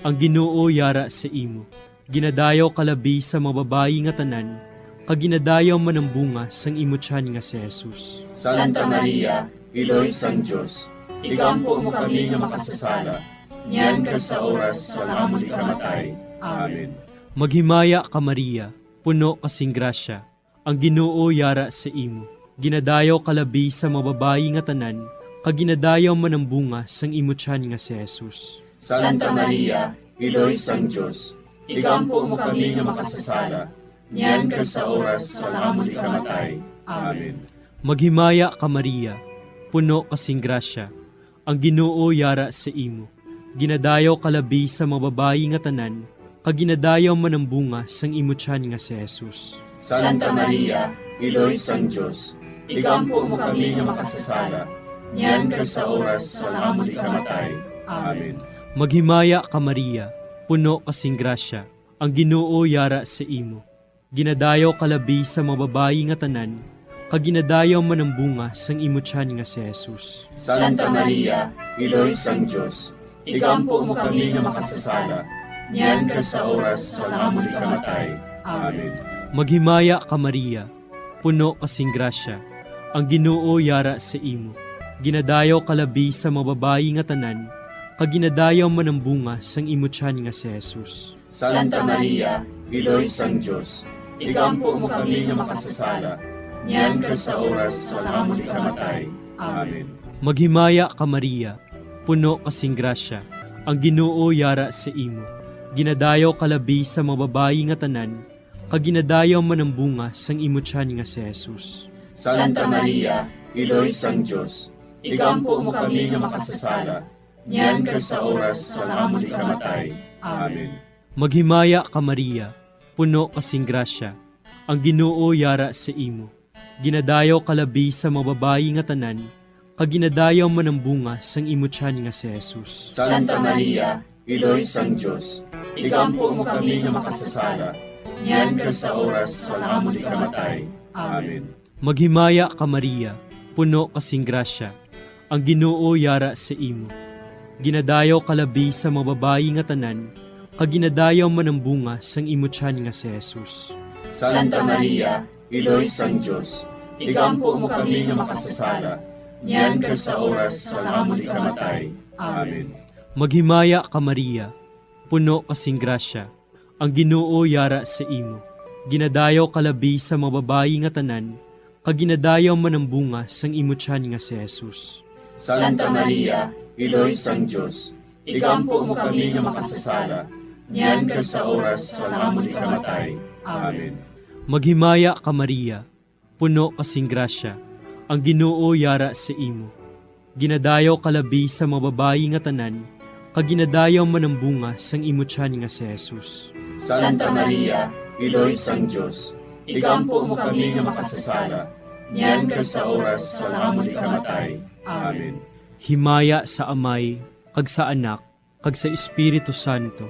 ang Ginoo yara sa imo. Ginadayaw ka labi sa mga babayi nga tanan, kag ginadayaw man ang bunga sang imo tiyan nga si Jesus. Santa Maria, Iloy sang Dios, igampo mo kami nga makasasala, niyan kag sa oras sang amon ikamatay. Amen. Maghimaya ka, Maria, puno ka sing grasya, ang Ginoo yara sa imo. Ginadayaw ka labi sa mga babayi nga tanan, kag ginadayaw man ang bunga sang imo tiyan nga si Jesus. Santa Maria, Iloy sang Dios, igampo mo kami nga makasasala, niyan kag sa oras sang amon ikamatay. Amen. Maghimaya ka, Maria, puno ka sing grasya, ang Ginoo yara sa imo. Ginadayaw ka labi sa mga babayi nga tanan, kag ginadayaw man ang bunga sang imo tiyan nga si Jesus. Santa Maria, Iloy sang Dios, igampo mo kami nga makasasala, niyan kag sa oras sang amon ikamatay. Amen. Maghimaya ka, Maria, puno ka sing grasya, ang Ginoo yara sa imo. Ginadayaw ka labi sa mga babayi nga tanan, kag ginadayaw man ang bunga sang imo tiyan nga si Jesus. Santa Maria, Iloy sang Dios, igampo mo kami nga makasasala, niyan kag sa oras sang amon ikamatay. Amen. Maghimaya ka, Maria, puno ka sing grasya, ang Ginoo yara sa imo. Ginadayaw ka labi sa mga babayi nga tanan, kag ginadayaw man ang bunga sang imo tiyan nga si Jesus. Santa Maria, Iloy sang Dios, igampo mo kami nga makasasala, niyan kag sa oras sang amon ikamatay. Amen. Maghimaya ka, Maria, puno ka sing grasya, ang Ginoo yara sa imo. Ginadayaw ka labi sa mga babayi nga tanan, kag ginadayaw man ang bunga sang imo tiyan nga si Jesus. Santa Maria, Iloy sang Dios, igampo mo kami nga makasasala, niyan kag sa oras sang amon ikamatay. Amen. Maghimaya ka, Maria, puno ka sing grasya, ang Ginoo yara sa imo. Ginadayaw ka labi sa mga babayi nga tanan, kag ginadayaw man ang bunga sang imo tiyan nga si Jesus. Santa Maria, Iloy sang Dios, igampo mo kami nga makasasala, niyan kag sa oras sang amon ikamatay. Amen. Maghimaya ka, Maria, puno ka sing grasya, ang Ginoo yara sa imo. Ginadayaw ka labi sa mga babayi nga tanan, kag ginadayaw man ang bunga sang imo tiyan nga si Jesus. Santa Maria, Iloy sang Dios, igampo mo kami nga makasasala, niyan kag sa oras sang amon ikamatay. Amen. Maghimaya ka, Maria, puno ka sing grasya, ang Ginoo yara sa imo. Ginadayaw ka labi sa mga babayi nga tanan, kag ginadayaw man ang bunga sang imo tiyan nga si Jesus. Santa Maria, Iloy sang Dios, igampo mo kami nga makasasala, niyan kag sa oras sang amon ikamatay. Amen. Maghimaya ka, Maria, puno ka sing grasya, ang Ginoo yara sa imo. Ginadayaw ka labi sa mga babayi nga tanan, kag ginadayaw man ang bunga sang imo tiyan nga si Jesus. Santa Maria, Iloy sang Dios, igampo mo kami nga makasasala, niyan kag sa oras sang amon ikamatay. Amen. Himaya sa Amay, kag sa Anak, kag sa Espiritu Santo.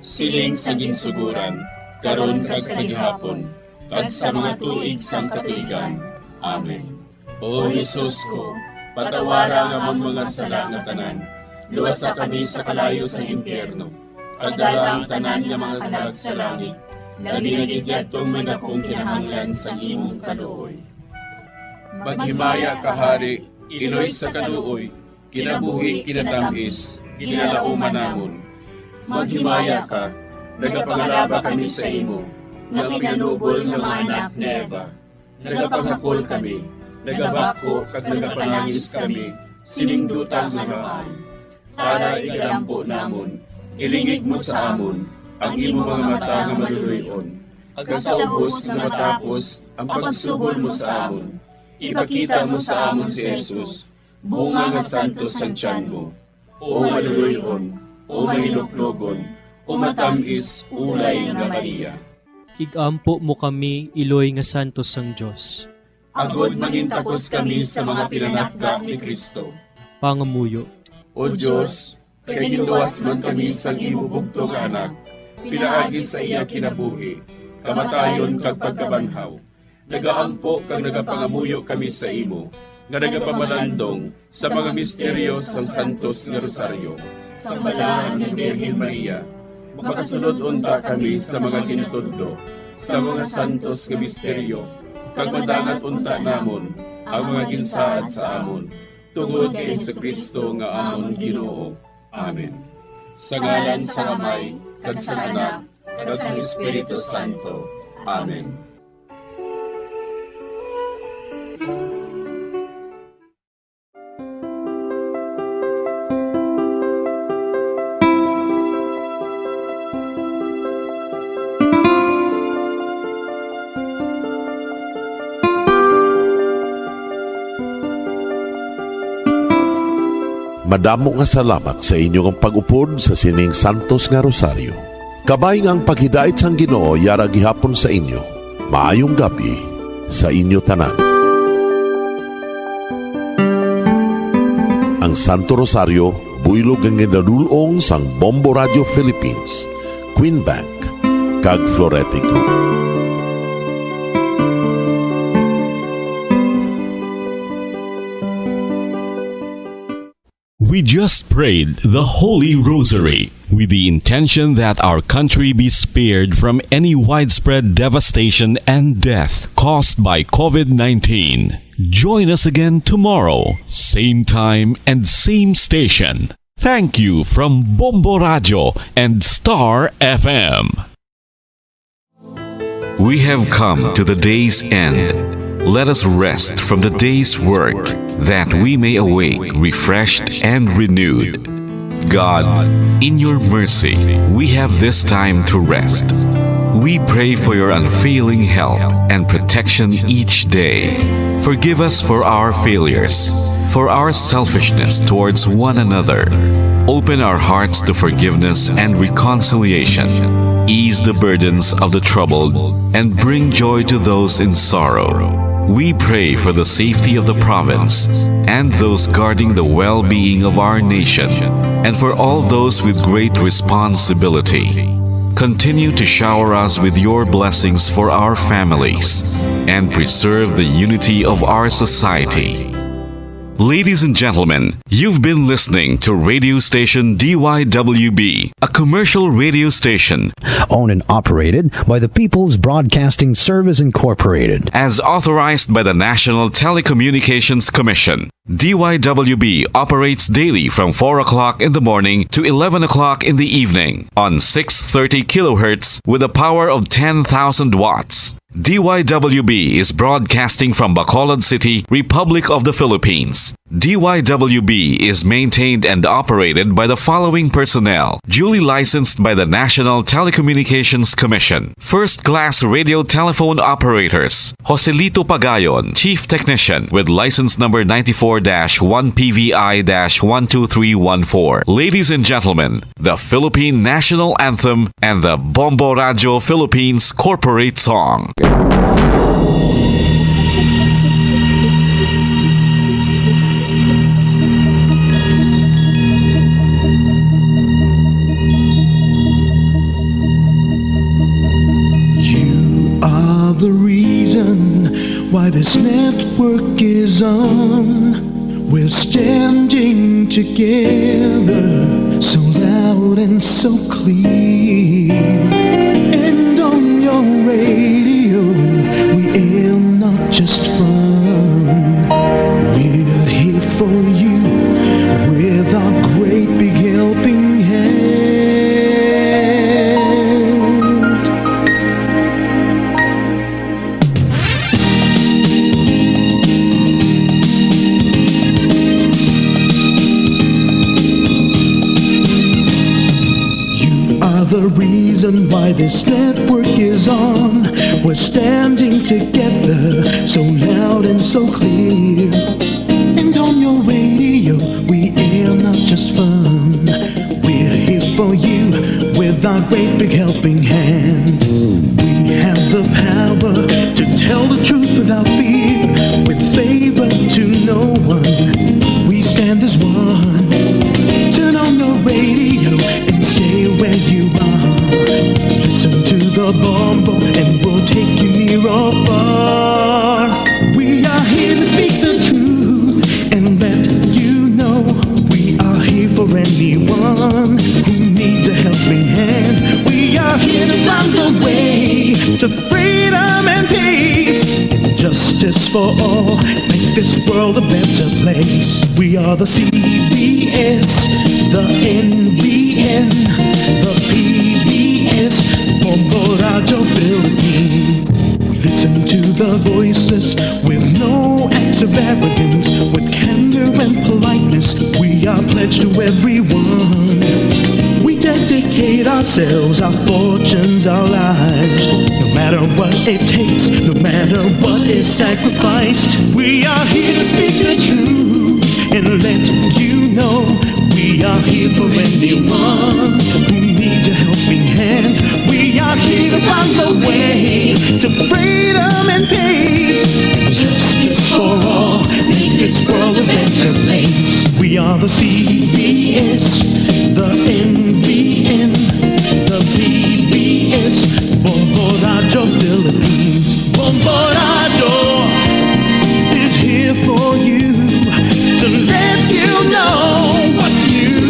Siling sa ginsugoran, karon kag sa gihapon, kag sa mga tuig sang katuigan. Amen. O Jesus ko, patawara ang amon mga sala nga tanan, luwasa kami sa kalayo sang impyerno, kag dala ang tanan nga mga kalag sa langit, labi na gid yadtong may dakong kinahanglan sang imong kaluoy. Maghimaya ka, Hari, Iloy sa kaluoy, kinabuhi, kinatamis, ginalauman namon. Maghimaya ka, nagapangalaba kami sa imo, nga pinanubol nga mga anak ni Eva. Nagapanghakol kami, nagabakho kag nagapanangis kami sining duta nga namaan. Tara, igalampo namon, ilingig mo sa amon ang imo mga mata nga maluloy-on, kag sa ubos nga matapos ang pagsugol mo sa amon, ipakita mo sa amon si Jesus, bunga nga santos sang tiyan mo. O maluloy-on, o mahinuklogon, o matam-is ulay nga Maria. Igampo mo kami, iloy nga santos sang Dios. Agod mangintakos kami sa mga pinanakda ni Cristo. Pangamuyo. O Dios, kay ginluwas man kami sang imo bugtong nga Anak, pinaagi sa iya kinabuhi, kamatayon, kag pagkabanhaw, nagaampo kag nagapangamuyo kami sa imo, nga nagapamalandong sa mga misteryo sang Santos nga Rosaryo, sang Balaan nga Birhen Maria. Makasulod unta kami sa mga ginatudlo sa mga santos nga misteryo, kag madangat unta namon ang mga ginsaad sa amon, tungod kay Jesu-Cristo nga amon Ginoo. Amen. Sa ngalan sang Amay, kag sang Anak, kag sang Espiritu Santo. Amen. Madamo nga salamat sa inyo nga pag-upod sa sining santos nga rosaryo. Kabay nga ang paghidait sang Ginoo yara gihapon sa inyo. Maayong gab-i sa inyo tanan. Ang Santo Rosario, buylog nga ginadul-ong sang Bombo Radio Philippines, Queen Bank, kag Florete Group. We just prayed the Holy Rosary with the intention that our country be spared from any widespread devastation and death caused by COVID nineteen. Join us again tomorrow, same time and same station. Thank you from Bombo Radio and Star F M. We have come to the day's end. Let us rest from the day's work, that we may awake refreshed and renewed. God, in your mercy, we have this time to rest. We pray for your unfailing help and protection each day. Forgive us for our failures, for our selfishness towards one another. Open our hearts to forgiveness and reconciliation. Ease the burdens of the troubled and bring joy to those in sorrow. We pray for the safety of the province and those guarding the well-being of our nation, and for all those with great responsibility. Continue to shower us with your blessings for our families and preserve the unity of our society. Ladies and gentlemen, you've been listening to radio station D Y W B, a commercial radio station owned and operated by the People's Broadcasting Service Incorporated, as authorized by the National Telecommunications Commission. D Y W B operates daily from four o'clock in the morning to eleven o'clock in the evening on six thirty kilohertz with a power of ten thousand watts. D Y W B is broadcasting from Bacolod City, Republic of the Philippines. D Y W B is maintained and operated by the following personnel, duly licensed by the National Telecommunications Commission. First class radio telephone operators, Joselito Pagayon, Chief Technician, with license number ninety-four dash one P V I dash one two three one four. Ladies and gentlemen, the Philippine National Anthem and the Bombo Radio Philippines Corporate Song. You are the reason why this network is on. We're standing together, so loud and so clear. And on your radio, we aim not just fun. We're here for you with our great big helping hand. You are the reason why this network is on. We're standing together, so loud and so clear. And on your radio, we air not just fun. We're here for you with our great big helping hand. We have the power to tell the truth without fear, with favor to no one. We stand as one. Turn on your radio and stay where you are. Listen to the Bombo and we'll take you near or far. We are here to speak the truth and let you know we are here for anyone who needs a helping hand. We are here to find a way to freedom and peace and justice for all. Make this world a better place. We are the C B S, the N B N, the P B S, Bombo Radio Philippines. Listen to the voices with no acts of arrogance, with candor and politeness. We are pledged to everyone. We dedicate ourselves, our fortunes, our lives. No matter what it takes, no matter what is sacrificed, we are here to speak the truth and let you know Here for anyone who needs a helping hand. We are here to find the way to freedom and peace. Justice for all, make this world a better place. We are the C B S, the N B N, the P B S, Bombo Radyo Philippines. Bombo Radyo is here for you to let you know what's new.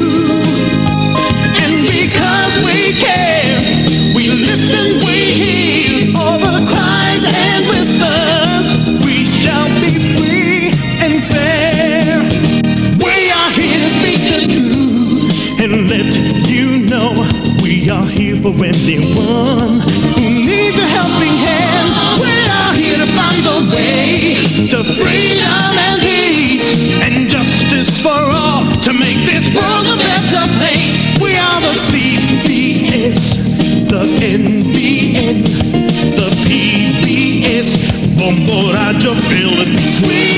And because we care, we listen, we hear all the cries and whispers. We shall be free and fair. We are here to speak the truth and let you know we are here for anyone who needs a helping hand. We are here to find the way to freedom and peace and justice for all to make this world a better place. We are the C B S, the N B N, the P B S, Bombo Radyo Philippines. We